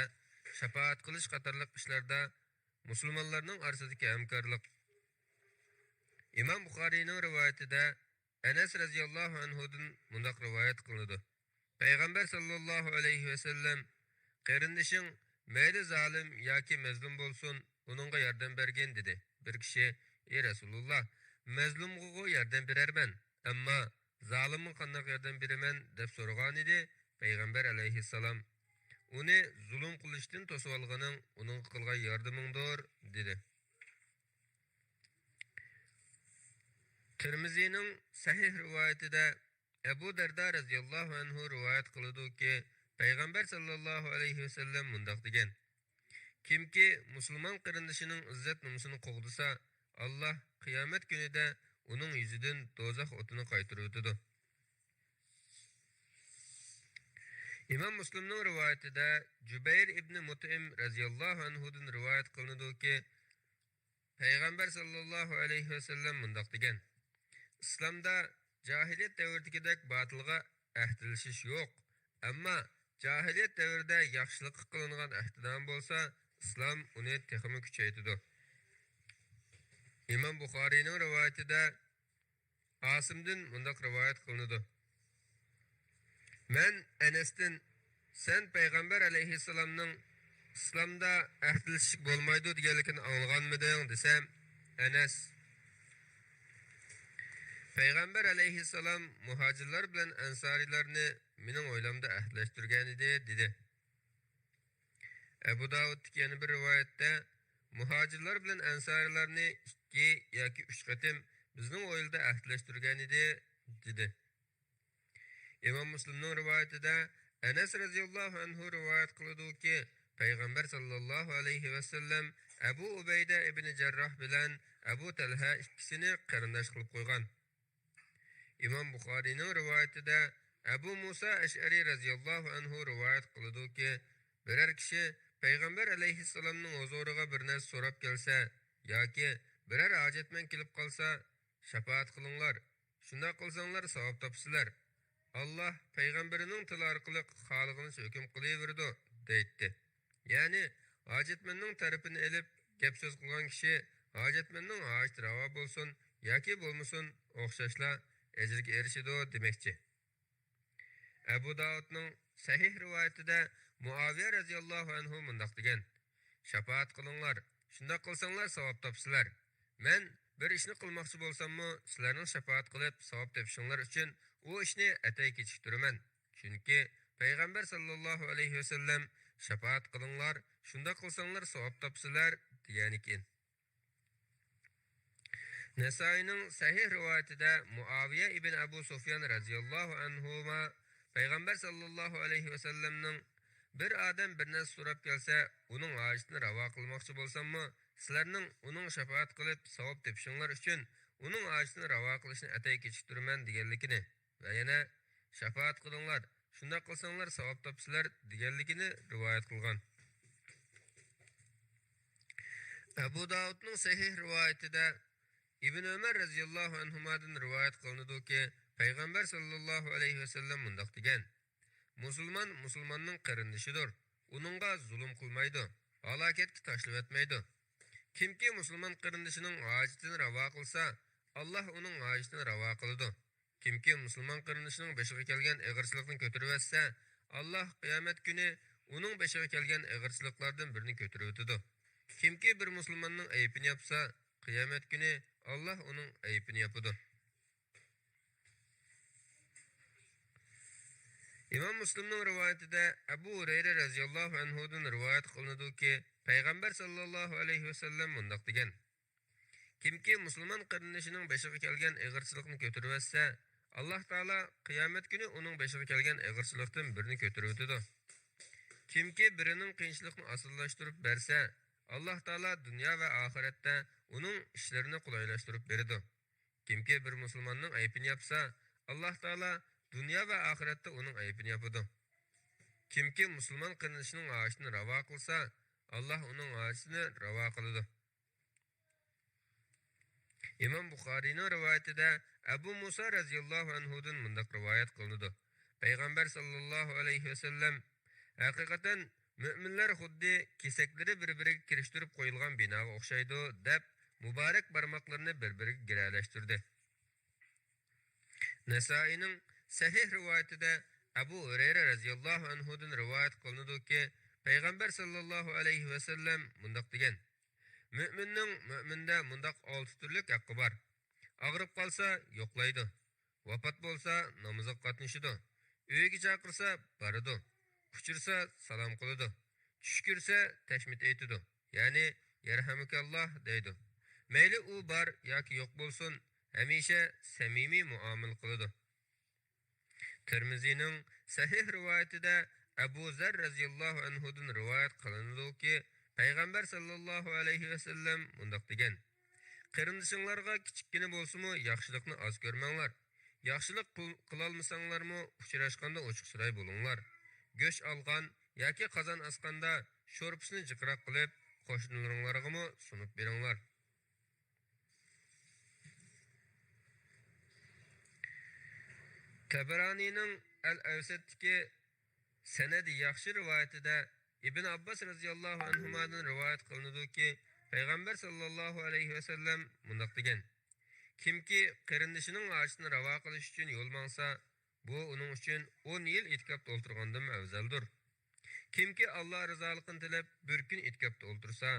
شاپائەت قىلىش قاتارلىق ئىشلاردا مۇسۇلمانلارنىڭ ئارىسىدىكى ھەمكارلىق. ئىمام بۇخارىينىڭ رىۋايىتىدە ئەنەس رەزىياللاھۇ ئەنھۇدىن مۇنداق رىۋايەت قىلىنىدۇ: پەيغەمبەر ساللاللاھۇ ئەلەيھى ۋەسەللەم، «قېرىندىشىڭ مەيلى زالىم ياكى مەزلۇم بولسۇن، ئۇنىڭغا ياردەم بەرگىن» دېدى. بىر كىشى: «ئى رەسۇلۇللا، مەزلۇمغىغۇ ياردەم بېرەرمەن، ئەمما زالىمغا قانداق ياردەم بېرىمەن؟» دەپ سورىغانىدى. پەيغەمبەر ئەلەيھىسسالام: «ئۇنى زۇلۇم قىلىشتىن توسۇۋالغىنىڭ ئۇنىڭغا قىلغان ياردىمىڭدۇر» دېدى. تىرمىزىنىڭ سەھىھ رىۋايىتىدە ئەبۇ دەردا رەزىياللاھۇ ئەنھۇ رىۋايەت قىلىدۇكى، پەيغەمبەر ساللاللاھۇ ئەلەيھى ۋەسەللەم مۇنداق دېگەن: كىمكى مۇسۇلمان قېرىندىشىنىڭ ئىززەت نومۇسىنى قوغدىسا، ئاللاھ قىيامەت كۈنىدە ئۇنىڭ يۈزىدىن دوزاخ ئوتىنى قايتۇرۇۋېتىدۇ. ئىمام مۇسلىمنىڭ رىۋايىتىدە جۇبەير ئىبنى مۇتئىم رەزىياللاھۇ ئەنھۇدىن رىۋايەت قىلىنىدۇكى، پەيغەمبەر ساللاللاھۇ ئەلەيھى ۋەسەللەم مۇنداق دېگەن: ئىسلامدا جاھىلىيەت دەۋرىدىكىدەك باتىلغا ئەھدىلىشىش يوق، ئەمما جاھىلىيەت دەۋرىدە ياخشىلىققا قىلىنغان ئەھدىنامە بولسا، ئىسلام ئۇنى تېخىمۇ كۈچەيتىدۇ. ئىمام بۇخارىينىڭ رىۋايىتىدە ئاسىمدىن مۇنداق رىۋايەت قىلىنىدۇ: مەن ئەنەستىن، سەن پەيغەمبەر ئەلەيھىسسالامنىڭ ئىسلامدا ئەھدىلىشىشكە بولمايدۇ دېگەنلىكىنى ئاڭلىغانمىدىڭ؟ دېسەم، ئەنەس، پەيغەمبەر ئەلەيھىسسالام مۇھاجىرلار بىلەن ئەنسارىيلارنى مېنىڭ ھويلامدا ئەھدىلەشتۈرگەنىدى، دېدى. ئەبۇ داۋۇدتىكى يەنە بىر رىۋايەتتە، مۇھاجىرلار بىلەن ئەنسارىيلارنى ئىككى ياكى ئۈچ قېتىم بىزنىڭ ھويلىدا ئەھدىلەشتۈرگەنىدى، دېدى. ئىمام مۇسلىمنىڭ رىۋايىتىدە ئەنەس رەزىياللاھۇ ئەنھۇ رىۋايەت قىلىدۇكى، پەيغەمبەر ساللاللاھۇ ئەلەيھى ۋەسەللەم ئەبۇ ئۇبەيدە ئىبنى جەرراھ بىلەن ئەبۇ تەلھە ئىككىسىنى قېرىنداش قىلىپ قويغان. ئىمام بۇخارىينىڭ رىۋايىتىدە ئەبۇ مۇسا ئەشئەرى رەزىياللاھۇ ئەنھۇ رىۋايەت قىلىدۇكى، بىرەر كىشى پەيغەمبەر ئەلەيھىسسالامنىڭ ھۇزۇرىغا بىر نەرسە سوراپ كەلسە ياكى بىرەر ھاجەتمەن كېلىپ قالسا، شاپائەت قىلىڭلار، شۇنداق قىلساڭلار ساۋاب تاپىسىلەر. ئاللاھ پەيغەمبىرىنىڭ تىلى ئارقىلىق خالىغىنىچە ھۆكۈم قىلىۋېرىدۇ، دەيتتى. يەنى ھاجەتمەننىڭ تەرىپىنى ئېلىپ گەپ سۆز قىلغان كىشى ھاجەتمەننىڭ ھاجىتى راۋا بولسۇن ياكى بولمىسۇن، ئوخشاشلا ئەجىرگە ئېرىشىدۇ دېمەكچى. ئەبۇ داۋۇدنىڭ سەھىھ رىۋايىتىدە مۇئاۋىيە رەزىياللاھۇ ئەنھۇ مۇنداق دېگەن: شاپائەت قىلىڭلار، شۇنداق قىلساڭلار ساۋاب تاپىسىلەر. مەن بىر ئىشنى قىلماقچى بولساممۇ، سىلەرنىڭ شاپائەت قىلىپ ساۋاب تېپىشىڭلار ئۈچۈن ئۇ ئىشنى ئەتەي كېچىكتۈرىمەن. چۈنكى پەيغەمبەر ساللاللاھۇ ئەلەيھى ۋەسەللەم، شاپائەت قىلىڭلار، شۇنداق قىلساڭلار ساۋاب تاپىسىلەر، دېگەنىكەن. نەسائىينىڭ سەھىھ رىۋايىتىدە مۇئاۋىيە ئىبن ئەبۇ سۇفيان رەزىياللاھۇ ئەنھۇما پەيغەمبەر ساللاللاھۇ ئەلەيھى ۋەسەللەمنىڭ، بىر ئادەم بىر نەرسە سوراپ كەلسە، ئۇنىڭ ھاجىتىنى راۋا قىلماقچى بولساممۇ، سىلەرنىڭ ئۇنىڭ شاپائەت قىلىپ ساۋاب تېپىشىڭلار ئۈچۈن ئۇنىڭ ھاجىتىنى راۋا قىلىشنى ئەتەي كېچىكتۈرىمەن، دېگەنلىكىنى ۋە يەنە شاپائەت قىلىڭلار، شۇنداق قىلساڭلار ساۋاب تاپىسىلەر، دېگەنلىكىنى رىۋايەت قىلغان. ئەبۇ داۋۇدنىڭ سەھىھ رىۋايىتىدە ئىبن ئۆمەر رەزىياللاھۇ ئەنھۇمادىن رىۋايەت قىلىنىدۇكى، پەيغەمبەر ساللاللاھۇ ئەلەيھى ۋەسەللەم مۇنداق دېگەن: مۇسۇلمان مۇسۇلماننىڭ قېرىندىشىدۇر، ئۇنىڭغا زۇلۇم قىلمايدۇ، ھالاكەتكە تاشلىۋەتمەيدۇ. كىمكى مۇسۇلمان قېرىندىشىنىڭ ھاجىتىنى راۋا قىلسا، ئاللاھ ئۇنىڭ ھاجىتىنى راۋا قىلىدۇ. كىمكى مۇسۇلمان قېرىندىشىنىڭ بېشىغا كەلگەن ئېغىرچىلىقنى كۆتۈرۈۋەتسە، ئاللاھ قىيامەت كۈنى ئۇنىڭ بېشىغا كەلگەن ئېغىرچىلىقلاردىن بىرنى كۆتۈرۈۋېتىدۇ. كىمكى بىر مۇسۇلماننىڭ ئەيىبىنى ياپسا، قىيامەت كۈنى ئاللاھ ئۇنىڭ ئەيىبىنى ياپىدۇ. ئىمام مۇسلىمنىڭ رىۋايىتىدە ئەبۇ ھۇرەيرە رەزىياللاھۇ ئەنھۇدىن رىۋايەت قىلىنىدۇكى، پەيغەمبەر ساللاللاھۇ ئەلەيھى ۋەسەللەم مۇنداق دېگەن: كىمكى مۇسۇلمان قېرىندىشىنىڭ بېشىغا كەلگەن ئېغىرچىلىقنى كۆتۈرۈۋەتسە، ئاللاھ تائالا قىيامەت كۈنى ئۇنىڭ بېشىغا كەلگەن ئېغىرچىلىقتىن بىرنى كۆتۈرۈۋېتىدۇ. كىمكى بىرىنىڭ قىيىنچىلىقىنى ئاسانلاشتۇرۇپ بەرسە، ئاللاھ تائالا دۇنيا ۋە ئاخىرەتتە ئۇنىڭ ئىشلىرىنى قولايلاشتۇرۇپ بېرىدۇ. كىمكى بىر مۇسۇلماننىڭ ئەيىبىنى ياپسا، ئاللاھ تائالا دۇنيا ۋە ئاخىرەتتە ئۇنىڭ ئەيىبىنى ياپىدۇ. كىمكى مۇسۇلمان قېرىندىشىنىڭ ھاجىتىنى راۋا قىلسا، ئاللاھ ئۇنىڭ ھاجىتىنى راۋا قىلىدۇ. ئىمام بۇخارىينىڭ رىۋايىتىدە ئەبۇ مۇسا رەزىياللاھۇ ئەنھۇدىن مۇنداق رىۋايەت قىلىنىدۇ: پەيغەمبەر ساللاللاھۇ ئەلەيھى ۋەسەللەم، ھەقىقەتەن مۆمىنلەر خۇددى كېسەكلىرى بىر-بىرىگە كىرىشتۈرۈپ قويۇلغان بىناغا ئوخشايدۇ، دەپ مۇبارەك بارماقلىرىنى بىر-بىرىگە گىرەلەشتۈردى. نەسائىينىڭ سەھىھ رىۋايىتىدە ئەبۇ ھۇرەيرە رەزىياللاھۇ ئەنھۇدىن رىۋايەت قىلىنىدۇكى، پەيغەمبەر ساللاللاھۇ ئەلەيھى ۋەسەللەم مۇنداق دېگەن: مۆمىننىڭ مۆمىندە مۇنداق ئالتە تۈرلۈك ھەققى بار. ئاغرىپ قالسا يوقلايدۇ، ۋاپات بولسا نامىزىغا قاتنىشىدۇ، ئۆيىگە چاقىرسا بارىدۇ، ئۇچرىسا سالام قىلىدۇ، چۈش كۆرسە تەشمىت ئېيتىدۇ، يەنى يەرھەمۇكەللاھ دەيدۇ. مەيلى ئۇ بار ياكى يوق بولسۇن، ھەمىشە سەمىمىي مۇئامىلە قىلىدۇ. تىرمىزىنىڭ سەھىھ رىۋايىتىدە ئەبۇ زەر رەزىياللاھۇ ئەنھۇدىن رىۋايەت قىلىنىدۇكى، پەيغەمبەر ساللاللاھۇ ئەلەيھى ۋەسەللەم مۇنداق دېگەن: قېرىندىشىڭلارغا كىچىككىنە بولسىمۇ ياخشىلىقنى ئاز كۆرمەڭلار. ياخشىلىق قىل-، قىلالمىساڭلارمۇ ئۇچراشقاندا ئوچۇق چىراي بولۇڭلار. گۆش ئالغان ياكى قازان ئاسقاندا شورپىسىنى جىقراق قىلىپ، قوشنىلىرىڭلارغىمۇ سۇنۇپ بېرىڭلار. تەبەرانىنىڭ ئەل ئەۋسەتتىكى سەنەدى ياخشى رىۋايىتىدە ئىبن ئابباس رەزىياللاھۇ ئەنھۇمادىن رىۋايەت قىلىنىدۇكى، پەيغەمبەر ساللاللاھۇ ئەلەيھى ۋەسەللەم مۇنداق دېگەن: كىمكى قېرىندىشىنىڭ ھاجىتىنى راۋا قىلىش ئۈچۈن يولىماڭسا، بۇ ئۇنىڭ ئۈچۈن ئون يىل ئېتىكاپتا ئولتۇرغاندىنمۇ ئەۋزەلدۇر. كىمكى ئاللا رىزالىقىنى تىلەپ بىر كۈن ئېتىكاپتا ئولتۇرسا،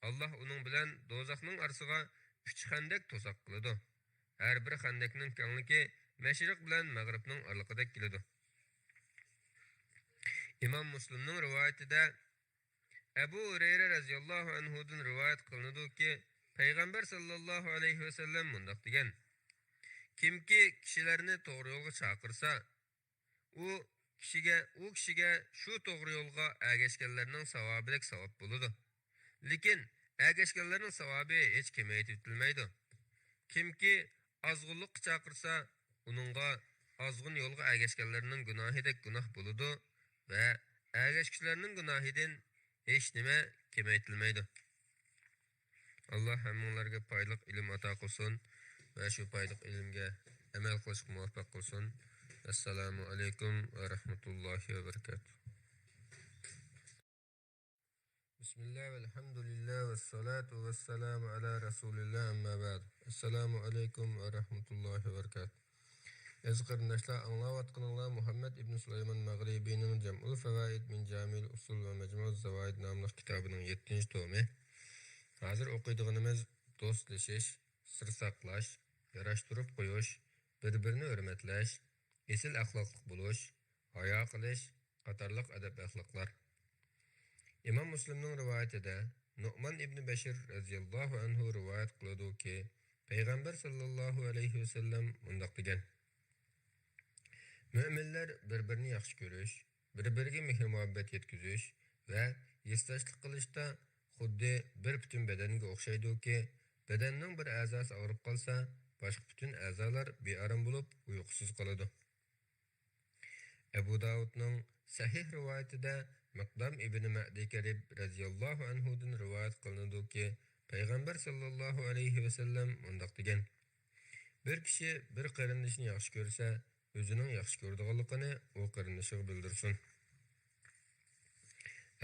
ئاللا ئۇنىڭ بىلەن دوزاخنىڭ ئارىسىغا ئۈچ خەندەك توساق قىلىدۇ. ھەر بىر خەندەكنىڭ كەڭلىكى مەشرىق بىلەن مەغرىبنىڭ ئارىلىقىدەك كېلىدۇ. ئىمام مۇسلىمنىڭ رىۋايىتىدە ئەبۇ ھۇرەيرە رەزىياللاھۇ ئەنھۇدىن رىۋايەت قىلىنىدۇكى، پەيغەمبەر ساللاللاھۇ ئەلەيھى ۋەسەللەم مۇنداق دېگەن: كىمكى كىشىلەرنى توغرا يولغا چاقىرسا، ئۇ كىشىگە، ئۇ كىشىگە شۇ توغرا يولغا ئەگەشكەنلەرنىڭ ساۋابىدەك ساۋاب بولىدۇ. لېكىن ئەگەشكەنلەرنىڭ ساۋابى ھېچ كېمەيتىۋېتىلمەيدۇ. كىمكى ئازغۇنلۇققا چاقىرسا، ئۇنىڭغا ئازغۇن يولغا ئەگەشكەنلەرنىڭ گۇناھىدەك گۇناھ بولىدۇ ۋە ئەگەشكۈچىلەرنىڭ گۇناھىدىن ھېچنېمە كېمەيتىلمەيدۇ. ئاللا ھەممىڭلارغا پايدىلىق ئىلىم ئاتا قىلسۇن ۋە شۇ پايدىلىق ئىلىمگە ئەمەل قىلىشقا مۇۋەپپەق قىلسۇن. ئەسسالامۇ ئەلەيكۇم ۋە رەھمەتۇللاھى ۋە بەرىكاتۇھ. بىسمىللا ۋەلھەمدۇلىللا ۋەسسالاتۇ ۋەسسالامۇ ئەلا رەسۇلىللا، ئەمما بەئد. ئەسسالامۇ ئەلەيكۇم ۋە رەھمەتۇللاھى ۋە بەرىكاتۇھ. ئەزىز قېرىنداشلار، ئاڭلاۋاتقىنىڭلار مۇھەممەد ئىبن سۇلايمان مەغرىبىنىڭ جەمئۇل فەۋائىد مىن جامىئىل ئۇسۇل ۋە مەجمۇئۇز زاۋائىد ناملىق كىتابىنىڭ يەتتىنچى تومى. ھازىر ئوقۇيدىغىنىمىز دوستلىشىش، سىر ساقلاش، ياراشتۇرۇپ قويۇش، بىر-بىرىنى ھۆرمەتلەش، ئېسىل ئەخلاقلىق بولۇش، ھايا قىلىش قاتارلىق ئەدەپ-ئەخلاقلار. ئىمام مۇسلىمنىڭ رىۋايىتىدە نۇئمان ئىبنى بەشىر رەزىياللاھۇ ئەنھۇ رىۋايەت قىلىدۇكى، پەيغەمبەر ساللاللاھۇ ئەلەيھى ۋەسەللەم مۇنداق دېگەن: مۆمىنلەر بىر-بىرىنى ياخشى كۆرۈش، بىر-بىرىگە مېھىر-مۇھەببەت يەتكۈزۈش ۋە ھېسداشلىق قىلىشتا خۇددى بىر پۈتۈن بەدەنگە ئوخشايدۇكى، بەدەننىڭ بىر ئەزاسى ئاغرىپ قالسا، باشقا پۈتۈن ئەزالار بىئارام بولۇپ، ئۇيقۇسىز قالىدۇ. ئەبۇ داۋۇدنىڭ سەھىھ رىۋايىتىدە مىقدام ئىبنى مەئدى كەرىب رەزىياللاھۇ ئەنھۇدىن رىۋايەت قىلىنىدۇكى، پەيغەمبەر ساللاللاھۇ ئەلەيھى ۋەسەللەم مۇنداق دېگەن: بىر كىشى بىر قېرىندىشىنى ياخشى كۆرسە، ئۆزىنىڭ ياخشى كۆرىدىغانلىقىنى ئۇ قېرىندىشىغا بىلدۈرسۇن.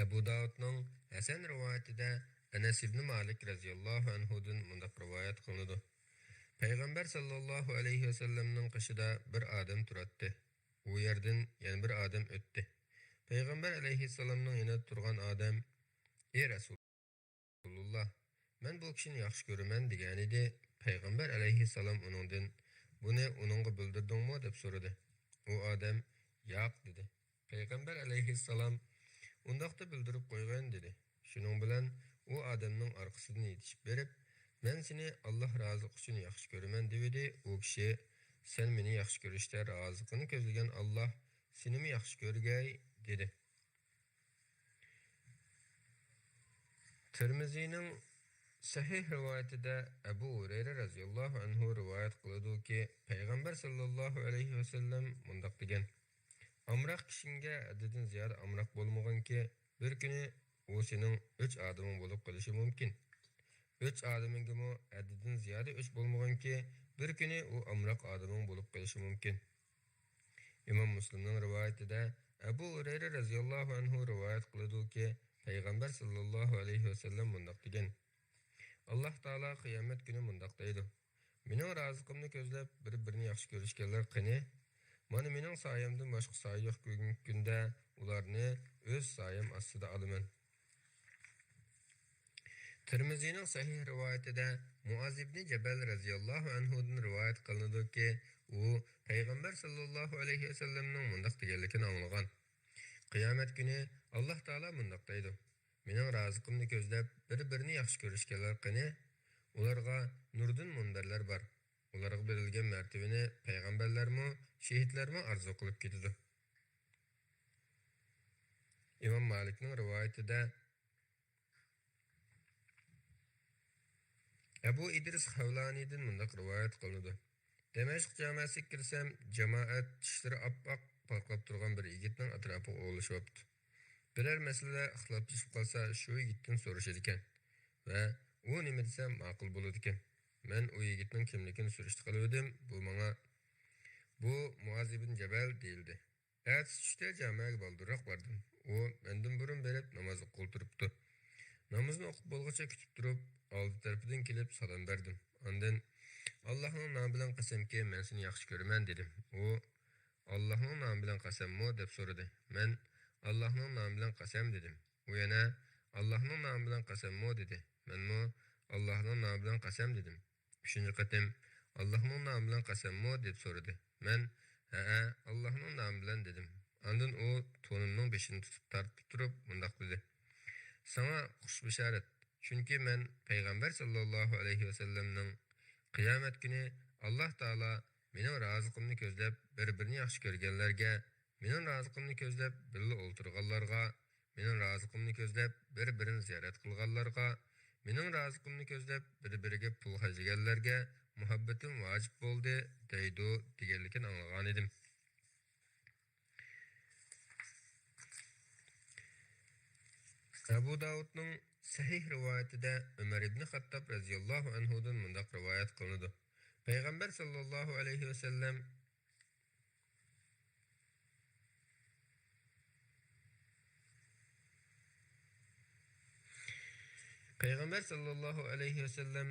ئەبۇ داۋۇدنىڭ ھەسەن رىۋايىتىدە ئەنەس ئىبنى مالىك رەزىياللاھۇ ئەنھۇدىن مۇنداق رىۋايەت قىلىنىدۇ: پەيغەمبەر ساللاللاھۇ ئەلەيھى ۋەسەللەمنىڭ قېشىدا بىر ئادەم تۇراتتى. ئۇ يەردىن يەنە بىر ئادەم ئۆتتى. پەيغەمبەر ئەلەيھىسسالامنىڭ يېنىدا تۇرغان ئادەم: ئى رەسۇل، رەسۇلۇللا، مەن بۇ كىشىنى ياخشى كۆرىمەن، دېگەنىدى. پەيغەمبەر ئەلەيھىسسالام ئۇنىڭدىن، بۇنى ئۇنىڭغا بىلدۈردۈڭمۇ؟ دەپ سورىدى. ئۇ ئادەم، ياق، دېدى. پەيغەمبەر ئەلەيھىسسالام، ئۇنداقتا بىلدۈرۈپ قويغىن، دېدى. شۇنىڭ بىلەن ئۇ ئادەمنىڭ ئارقىسىدىن يېتىشىپ بېرىپ، مەن سېنى ئاللا رازىلىقى ئۈچۈن ياخشى كۆرىمەن، دېۋىدى. ئۇ كىشى، سەن مېنى ياخشى كۆرۈشتە رازىلىقىنى كۆزلىگەن ئاللا سېنىمۇ ياخشى كۆرگەي، دېدى. تىرمىزىنىڭ سەھىھ رىۋايىتىدە ئەبۇ ھۇرەيرە رەزىياللاھۇ ئەنھۇ رىۋايەت قىلىدۇكى، پەيغەمبەر ساللاللاھۇ ئەلەيھى ۋەسەللەم مۇنداق دېگەن: ئامراق كىشىڭگە ھەددىدىن زىيادە ئامراق بولمىغىنكى، بىر كۈنى ئۇ سېنىڭ ئۆچ ئادىمىڭ بولۇپ قېلىشى مۇمكىن. ئۆچ ئادىمىڭگىمۇ ھەددىدىن زىيادە ئۆچ بولمىغىنكى، بىر كۈنى ئۇ ئامراق ئادىمىڭ بولۇپ قېلىشى مۇمكىن. ئىمام مۇسلىمنىڭ رىۋايىتىدە ئەبۇ ھۇرەيرە رەزىياللاھۇ ئەنھۇ رىۋايەت قىلىدۇكى، پەيغەمبەر ساللاللاھۇ ئەلەيھى ۋەسەللەم مۇنداق دېگەن: ئاللاھ تائالا قىيامەت كۈنى مۇنداق دەيدۇ: مېنىڭ رازىلىقىمنى كۆزلەپ بىر-بىرىنى ياخشى كۆرۈشكەنلەر قېنى؟ مانا مېنىڭ سايەمدىن باشقا سايە يوق بۈگۈنكى كۈندە ئۇلارنى ئۆز سايەم ئاستىدا ئالىمەن. تىرمىزىنىڭ سەھىھ رىۋايىتىدە مۇئاز ئىبنى جەبەل رەزىياللاھۇ ئەنھۇدىن رىۋايەت قىلىنىدۇكى، ئۇ پەيغەمبەر ساللاللاھۇ ئەلەيھى ۋەسەللەمنىڭ مۇنداق دېگەنلىكىنى ئاڭلىغان: قىيامەت كۈنى ئاللاھ تائالا مۇنداق دەيدۇ: مېنىڭ رازىقىمنى كۆزلەپ بىر-بىرىنى ياخشى كۆرۈشكەنلەر قېنى؟ ئۇلارغا نۇردىن مۇنبەرلەر بار. ئۇلارغا بېرىلگەن مەرتىۋىنى پەيغەمبەرلەرمۇ، شېھىتلەرمۇ ئارزۇ قىلىپ كېتىدۇ. ئىمام مالىكنىڭ رىۋايىتىدە ئەبۇ ئىدرىس خەۋلانىدىن مۇنداق رىۋايەت قىلىنىدۇ: دىمەشق جامەسىگە كىرسەم، جامائەت چىشلىرى ئاپئاق پارقىراپ تۇرغان بىر يىگىتنىڭ ئەتراپىغا ئولىشىۋاپتۇ. بىرەر مەسىلىدە ئىختىلاپلىشىپ قالسا، شۇ يىگىتتىن سورىشىدىكەن ۋە ئۇ نېمە دېسە ماقۇل بولىدىكەن. مەن ئۇ يىگىتنىڭ كىملىكىنى سۈرۈشتە قىلىۋىدىم، بۇ ماڭا، بۇ مۇئاز ئىبن جەبەل دېيىلدى. ئەتىسى چۈشتە جامەگە بالدۇرراق باردىم. ئۇ مەندىن بۇرۇن بېرىپ نامازلىققا ئولتۇرۇپتۇ. نامىزىنى ئوقۇپ بولغۇچە كۈتۈپ تۇرۇپ، ئالدى تەرىپىدىن كېلىپ سالام بەردىم. ئاندىن، «ئاللاھنىڭ نامى بىلەن قەسەمكى، مەن سېنى ياخشى كۆرىمەن» دېدىم. ئۇ، «ئاللاھنىڭ نامى بىلەن قەسەممۇ؟» دەپ سورىدى. مەن، «ئاللاھنىڭ نامى بىلەن قەسەم» دېدىم. ئۇ يەنە، «ئاللاھنىڭ نامى بىلەن قەسەممۇ؟» دېدى. مەنمۇ، «ئاللاھنىڭ نامى بىلەن قەسەم» دېدىم. ئۈچىنچى قېتىم، «ئاللاھنىڭ نامى بىلەن قەسەممۇ؟» دەپ سورىدى. مەن، «ھەئە، ئاللاھنىڭ نامى بىلەن» دېدىم. ئاندىن ئۇ تونۇمنىڭ بېشىنى تۇتۇپ تارتىپ تۇرۇپ مۇنداق دېدى: «ساڭا خۇش بېشارەت، چۈنكى مەن پەيغەمبەر ساللاللاھۇ ئەلەيھى ۋەسەللەمنىڭ قىيامەت كۈنى، ئاللاھ تائالا مېنىڭ رازىلىقىمنى كۆزلەپ بىر-بىرىنى ياخشى كۆرگەنلەرگە، مېنىڭ رازىلىقىمنى كۆزلەپ بىللە ئولتۇرغانلارغا، مېنىڭ رازىلىقىمنى كۆزلەپ بىر-بىرىنى زىيارەت قىلغانلارغا، مېنىڭ رازىلىقىمنى كۆزلەپ بىر-بىرىگە پۇل خەجلىگەنلەرگە مۇھەببىتىم ۋاجىپ بولدى» دەيدۇ دېگەنلىكىنى ئاڭلىغانىدىم. ئەبۇ داۋۇدنىڭ سەھىھ رىۋايىتىدە ئۆمەر ئىبنى خەتتاب رەزىياللاھۇ ئەنھۇدىن مۇنداق رىۋايەت قىلىنىدۇ: پەيغەمبەر ساللاللاھۇ ئەلەيھى ۋەسەللەم پەيغەمبەر ساللاللاھۇ ئەلەيھى ۋەسەللەم،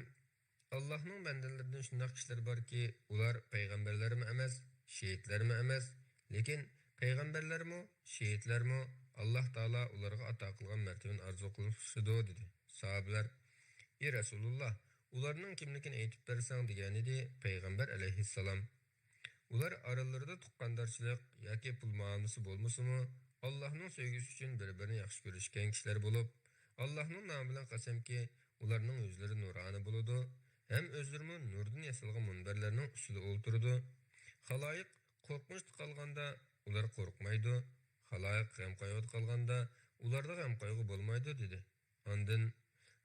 «ئاللاھنىڭ بەندىلىرىدىن شۇنداق كىشىلەر باركى، ئۇلار پەيغەمبەرلەرمۇ ئەمەس، شېھىتلەرمۇ ئەمەس، لېكىن پەيغەمبەرلەرمۇ، شېھىتلەرمۇ ئاللاھ تائالا ئۇلارغا ئاتا قىلغان مەرتىۋىنى ئارزۇ قىلىشىدۇ» دېدى. ساھابىلەر، «ئى رەسۇلۇللاھ، ئۇلارنىڭ كىملىكىنى ئېيتىپ بەرسەڭ» دېگەنىدى پەيغەمبەر ئەلەيھىسسالام. ئۇلار ئارىلىرىدا تۇغقاندارچىلىق ياكى پۇل مۇئامىلىسى بولمىسىمۇ، ئاللاھنىڭ سۆيگۈسى ئۈچۈن بىر-بىرىنى ياخشى كۆرۈشكەن كىشىلەر بولۇپ، ئاللاھنىڭ نامى بىلەن قەسەمكى، ئۇلارنىڭ يۈزلىرى نۇرانە بولىدۇ ھەم ئۆزلىرىمۇ نۇردىن ياسالغان مۇنبەرلەرنىڭ ئۈستىدە ئولتۇرىدۇ. خالايىق قورقۇنچتا قالغاندا ئۇلار قورقمايدۇ، خالايىق غەم-قايغۇدا قالغاندا ئۇلاردا غەم-قايغۇ بولمايدۇ، دېدى. ئاندىن،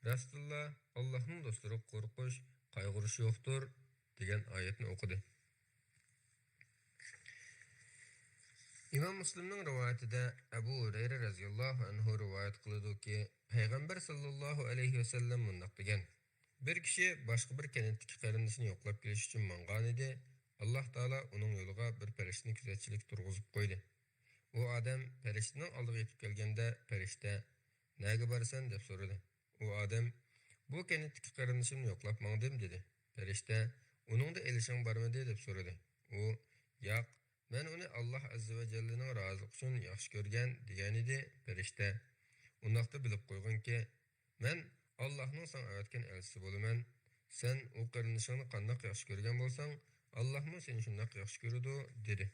«راستتىنلا، ئاللاھنىڭ دوستلىرىغا قورقۇش، قايغۇرۇش يوقتۇر» دېگەن ئايەتنى ئوقۇدى. ئىمام مۇسلىمنىڭ رىۋايىتىدە ئەبۇ ھۇرەيرە رەزىياللاھۇ ئەنھۇ رىۋايەت قىلىدۇكى، پەيغەمبەر ساللاللاھۇ ئەلەيھى ۋەسەللەم مۇنداق دېگەن: بىر كىشى باشقا بىر كەنتتىكى قېرىندىشىنى يوقلاپ كېلىش ئۈچۈن ماڭغانىدى، ئاللاھ تائالا ئۇنىڭ يولىغا بىر پەرىشتىنى كۆزەتچىلىككە تۇرغۇزۇپ قويدى. ئۇ ئادەم پەرىشتىنىڭ ئالدىغا يېتىپ كەلگەندە، پەرىشتە، «نەگە بارىسەن؟» دەپ سورىدى. ئۇ ئادەم، «بۇ كەنتتىكى قېرىندىشىمنى يوقلاپ ماڭدىم» دېدى. پەرىشتە، «ئۇنىڭدا ئېلىشىڭ بارمىدى؟» دەپ سورىدى. ئۇ، «ياق، مەن ئۇنى ئاللاھ ئەززە ۋە جەللىنىڭ رازىلىقى ئۈچۈن ياخشى كۆرگەن» دېگەنىدى. پەرىشتە، «ئۇنداقتا بىلىپ قويغىنكى، مەن ئاللاھنىڭ ساڭا ئەۋەتكەن ئەلچىسى بولىمەن. سەن ئۇ قېرىندىشىڭنى قانداق ياخشى كۆرگەن بولساڭ، ئاللاھمۇ سېنى شۇنداق ياخشى كۆرىدۇ» دېدى.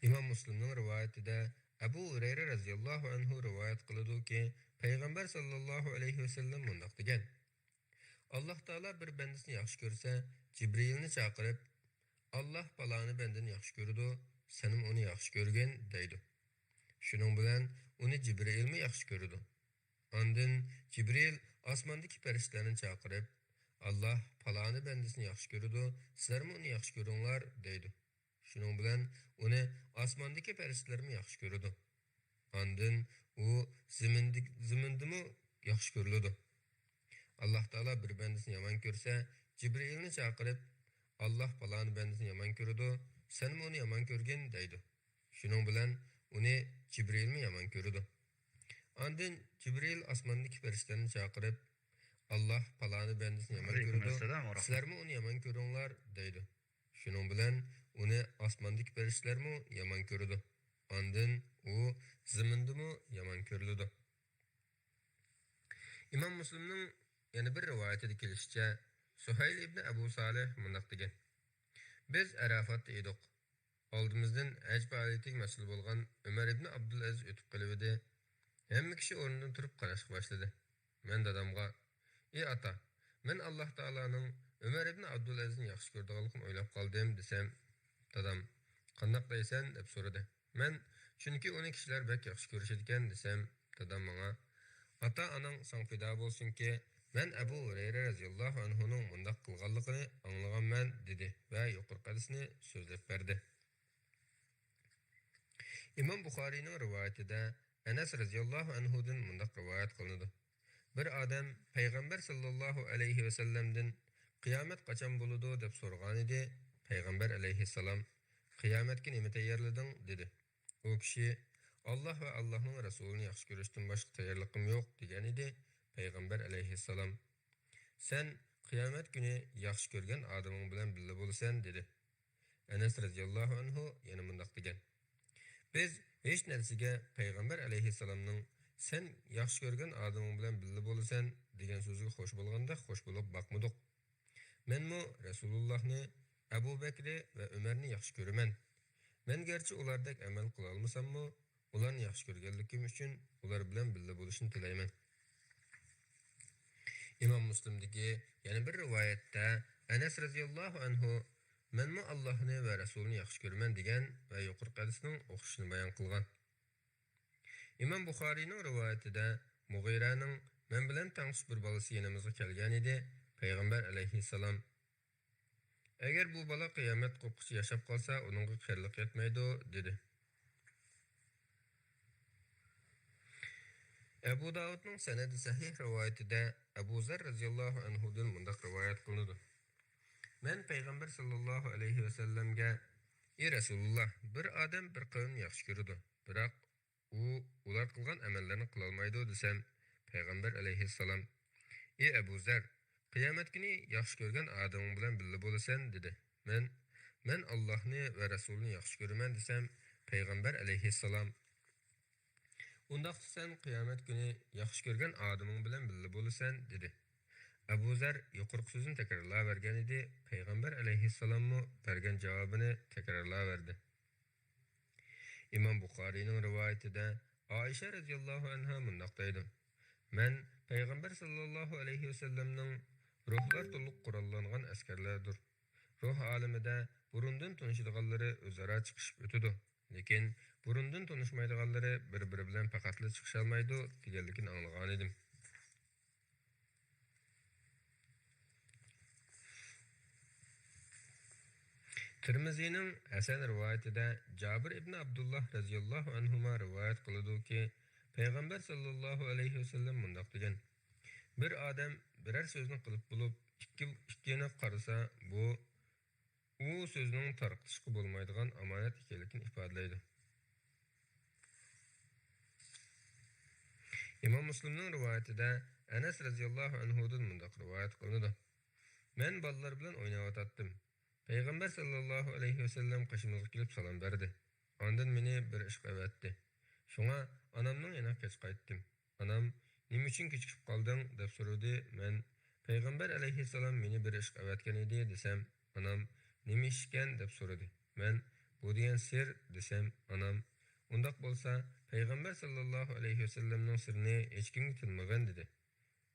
ئىمام مۇسلىمنىڭ رىۋايىتىدە ئەبۇ ھۇرەيرە رەزىياللاھۇ ئەنھۇ رىۋايەت قىلىدۇكى، پەيغەمبەر ساللاللاھۇ ئەلەيھى ۋەسەللەم مۇنداق دېگەن: «ئاللاھ تائالا بىر بەندىسىنى ياخشى كۆرسە، جىبرىئىلنى چاقىرىپ، 'ئاللاھ پالانى بەندىنى ياخشى كۆرىدۇ، سەنمۇ ئۇنى ياخشى كۆرگىن' دەيدۇ. شۇنىڭ بىلەن ئۇنى جىبرىئىلمۇ ياخشى كۆرىدۇ. ئاندىن جىبرىئىل ئاسماندىكى پەرىشتىلەرنى چاقىرىپ، 'ئاللاھ پالانى بەندىسىنى ياخشى كۆرىدۇ، سىلەرمۇ ئۇنى ياخشى كۆرۈڭلار' دەيدۇ. شۇنىڭ بىلەن ئۇنى ئاسماندىكى پەرىشتىلەرمۇ ياخشى كۆرىدۇ. ئاندىن ئۇ زېمىندىك-، زېمىندىمۇ ياخشى كۆرۈلىدۇ. ئاللاھ تائالا بىر بەندىسىنى يامان كۆرسە، جىبرىئىلنى چاقىرىپ، 'ئاللاھ پالانى بەندىسىنى يامان كۆرىدۇ، سەنمۇ ئۇنى يامان كۆرگىن' دەيدۇ. شۇنىڭ بىلەن ئۇنى جىبرىئىلمۇ يامان كۆرىدۇ. ئاندىن جىبرىئىل ئاسماندىكى پەرىشتىلەرنى چاقىرىپ، 'ئاللاھ پالانى بەندىسىنى يامان كۆرىدۇ، سىلەرمۇ ئۇنى يامان كۆرۈڭلار' دەيدۇ. شۇنىڭ بىلەن ئۇنى ئاسماندىكى پەرىشتىلەرمۇ يامان كۆرىدۇ. ئاندىن ئۇ زېمىندىمۇ يامان كۆرۈلىدۇ. ئىمام مۇسلىمنىڭ يەنە بىر رىۋايىتىدە كېلىشىچە، سۇھەيل ئىبنى ئەبۇ سالىھ مۇنداق دېگەن: بىز ئەرەفاتتا ئىدۇق. ئالدىمىزدىن ھەج پائالىيىتىگە مەسئۇل بولغان ئۆمەر ئىبنى ئابدۇلئەزىز ئۆتۈپ قېلىۋىدى. ھەممە كىشى ئورنىدىن تۇرۇپ قاراشقا باشلىدى. مەن دادامغا، ئى ئاتا، مەن ئاللاھ تائالانىڭ ئۆمەر ئىبنى ئابدۇلئەزىزنى ياخشى كۆرىدىغانلىقىنى ئويلاپ قالدىم، دېسەم، دادام، قانداق دەيسەن؟ دەپ سورىدى. مەن، چۈنكى ئۇنى كىشىلەر بەك ياخشى كۆرۈشىدىكەن دېسەم، دادام ماڭا، ئاتا-ئاناڭ ساڭا پىدا بولسۇنكى، مەن ئەبۇ ھۇرەيرە رەزىياللاھۇ ئەنھۇنىڭ مۇنداق قىلغانلىقىنى ئاڭلىغانمەن، دېدى ۋە يۇقىرىقى ھەدىسنى سۆزلەپ بەردى. ئىمام بۇخارىينىڭ رىۋايىتىدە ئەنەس رەزىياللاھۇ ئەنھۇدىن مۇنداق رىۋايەت قىلىنىدۇ. بىر ئادەم پەيغەمبەر ساللاللاھۇ ئەلەيھى ۋەسەللەمدىن، «قىيامەت قاچان بولىدۇ؟» دەپ سورىغانىدى. پەيغەمبەر ئەلەيھىسسالام، «قىيامەتكە نېمە تەييارلىدىڭ؟» دېدى. ئۇ كىشى، «ئاللاھ ۋە ئاللاھنىڭ رەسۇلىنى ياخشى كۆرۈشتىن باشقا تەييارلىقىم يوق» دېگەنىدى. پەيغەمبەر ئەلەيھىسسالام، «سەن قىيامەت كۈنى ياخشى كۆرگەن ئادىمىڭ بىلەن بىللە بولىسەن» دېدى. ئەنەس رەزىياللاھۇ ئەنھۇ يەنە مۇنداق دېگەن، «بىز ھېچ نەرسىگە پەيغەمبەر ئەلەيھىسسالامنىڭ، سەن ياخشى كۆرگەن ئادىمىڭ بىلەن بىللە بولىسەن دېگەن سۆزىگە خوش بولغاندەك خوش بولۇپ باقمىدۇق. مەنمۇ رەسۇلۇللاھنى، ئەبۇ بەكرى ۋە ئۆمەرنى ياخشى كۆرىمەن. مەن گەرچە ئۇلاردەك ئەمەل قىلالمىساممۇ، ئۇلارنى ياخشى كۆرگەنلىكىم ئۈچۈن ئۇلار بىلەن بىللە بولۇشنى تىلەيمەن.» ئىمام مۇسلىمدىكى يەنە بىر رىۋايەتتە ئەنەس رەزىياللاھۇ ئەنھۇ، «مەنمۇ ئاللاھنى ۋە رەسۇلىنى ياخشى كۆرىمەن» دېگەن ۋە يۇقىرىقى ھەدىسنىڭ ئوخشىشىنى بايان قىلغان. ئىمام بۇخارىينىڭ رىۋايىتىدە مۇغىرەنىڭ، «مەن بىلەن تەڭتۇش بىر بالىسى يېنىمىزغا كەلگەنىدى. پەيغەمبەر ئەلەيھىسسالام، ئەگەر بۇ بالا قىيامەت قوپقۇچە ياشاپ قالسا، ئۇنىڭغا قېرىلىق يەتمەيدۇ» دېدى. ئەبۇ داۋۇدنىڭ سەنەدى سەھىھ رىۋايىتىدە ئەبۇ زەر رەزىياللاھۇ ئەنھۇدىن مۇنداق رىۋايەت قىلىنىدۇ: مەن پەيغەمبەر ساللاللاھۇ ئەلەيھى ۋەسەللەمگە، ئى رەسۇلۇللا، بىر ئادەم بىر قەۋمنى ياخشى كۆرىدۇ، بىراق ئۇ ئۇلار قىلغان ئەمەللەرنى قىلالمايدۇ دېسەم، پەيغەمبەر ئەلەيھىسسالام، ئى ئەبۇ زەر، قىيامەت كۈنى ياخشى كۆرگەن ئادىمىڭ بىلەن بىللە بولىسەن دېدى. مەن، مەن ئاللاھنى ۋە رەسۇلىنى ياخشى كۆرىمەن دېسەم، پەيغەمبەر ئەلەيھىسسالام، ئۇنداقتا سەن قىيامەت كۈنى ياخشى كۆرگەن ئادىمىڭ بىلەن بىللە بولىسەن دېدى. ئەبۇ زەر يۇقىرىقى سۆزنى تەكرارلاۋەرگەنىدى، پەيغەمبەر ئەلەيھىسسالاممۇ بەرگەن جاۋابىنى تەكرارلاۋەردى. ئىمام بۇخارىينىڭ رىۋايىتىدە ئائىشە رەزىياللاھۇ ئەنھا مۇنداق دەيدۇ: مەن پەيغەمبەر ساللاللاھۇ ئەلەيھى ۋەسەللەمنىڭ، روھلار تولۇق قوراللانغان ئەسكەرلەردۇر. روھ ئالىمىدە بۇرۇندىن تونۇشىدىغانلىرى ئۆزئارا چىقىشىپ ئۆتىدۇ، لېكىن بۇرۇندىن تونۇشمايدىغانلىرى بىر-بىرى بىلەن پەقەتلا چىقىشالمايدۇ دېگەنلىكىنى ئاڭلىغانىدىم. تىرمىزىنىڭ ھەسەن رىۋايىتىدە جابىر ئىبنى ئابدۇللا رەزىياللاھۇ ئەنھۇما رىۋايەت قىلىدۇكى، پەيغەمبەر ساللاللاھۇ ئەلەيھى ۋەسەللەم مۇنداق دېگەن: بىر ئادەم بىرەر سۆزنى قىلىپ بولۇپ، ئىككى، ئىككىنى قارىسا، بۇ ئۇ سۆزنىڭ تارقىتىشقا بولمايدىغان ئامانەت ئىكەنلىكىنى ئىپادىلەيدۇ. ئىمام مۇسلىمنىڭ رىۋايىتىدە ئەنەس رەزىياللاھۇ ئەنھۇدىن مۇنداق رىۋايەت قىلىنىدۇ: مەن بالىلار بىلەن ئويناۋاتاتتىم. پەيغەمبەر ساللاللاھۇ ئەلەيھى ۋەسەللەم قېشىمىزغا كېلىپ سالام بەردى. ئاندىن مېنى بىر ئىشقا ئەۋەتتى. شۇڭا ئانامنىڭ يېنىغا كەچ قايتتىم. ئانام، نېمە ئۈچۈن كېچىكىپ قالدىڭ؟ دەپ سورىدى. مەن، پەيغەمبەر ئەلەيھىسسالام مېنى بىر ئىشقا ئەۋەتكەن ئىدى، دېسەم، ئانام، نېمە ئىشكەن؟ دەپ سورىدى. مەن، بۇ دېگەن سىر، دېسەم، ئانام، ئۇنداق بولسا، پەيغەمبەر ساللاللاھۇ ئەلەيھى ۋەسەللەمنىڭ سىرىنى ھېچكىمگە تىنمىغىن، دېدى.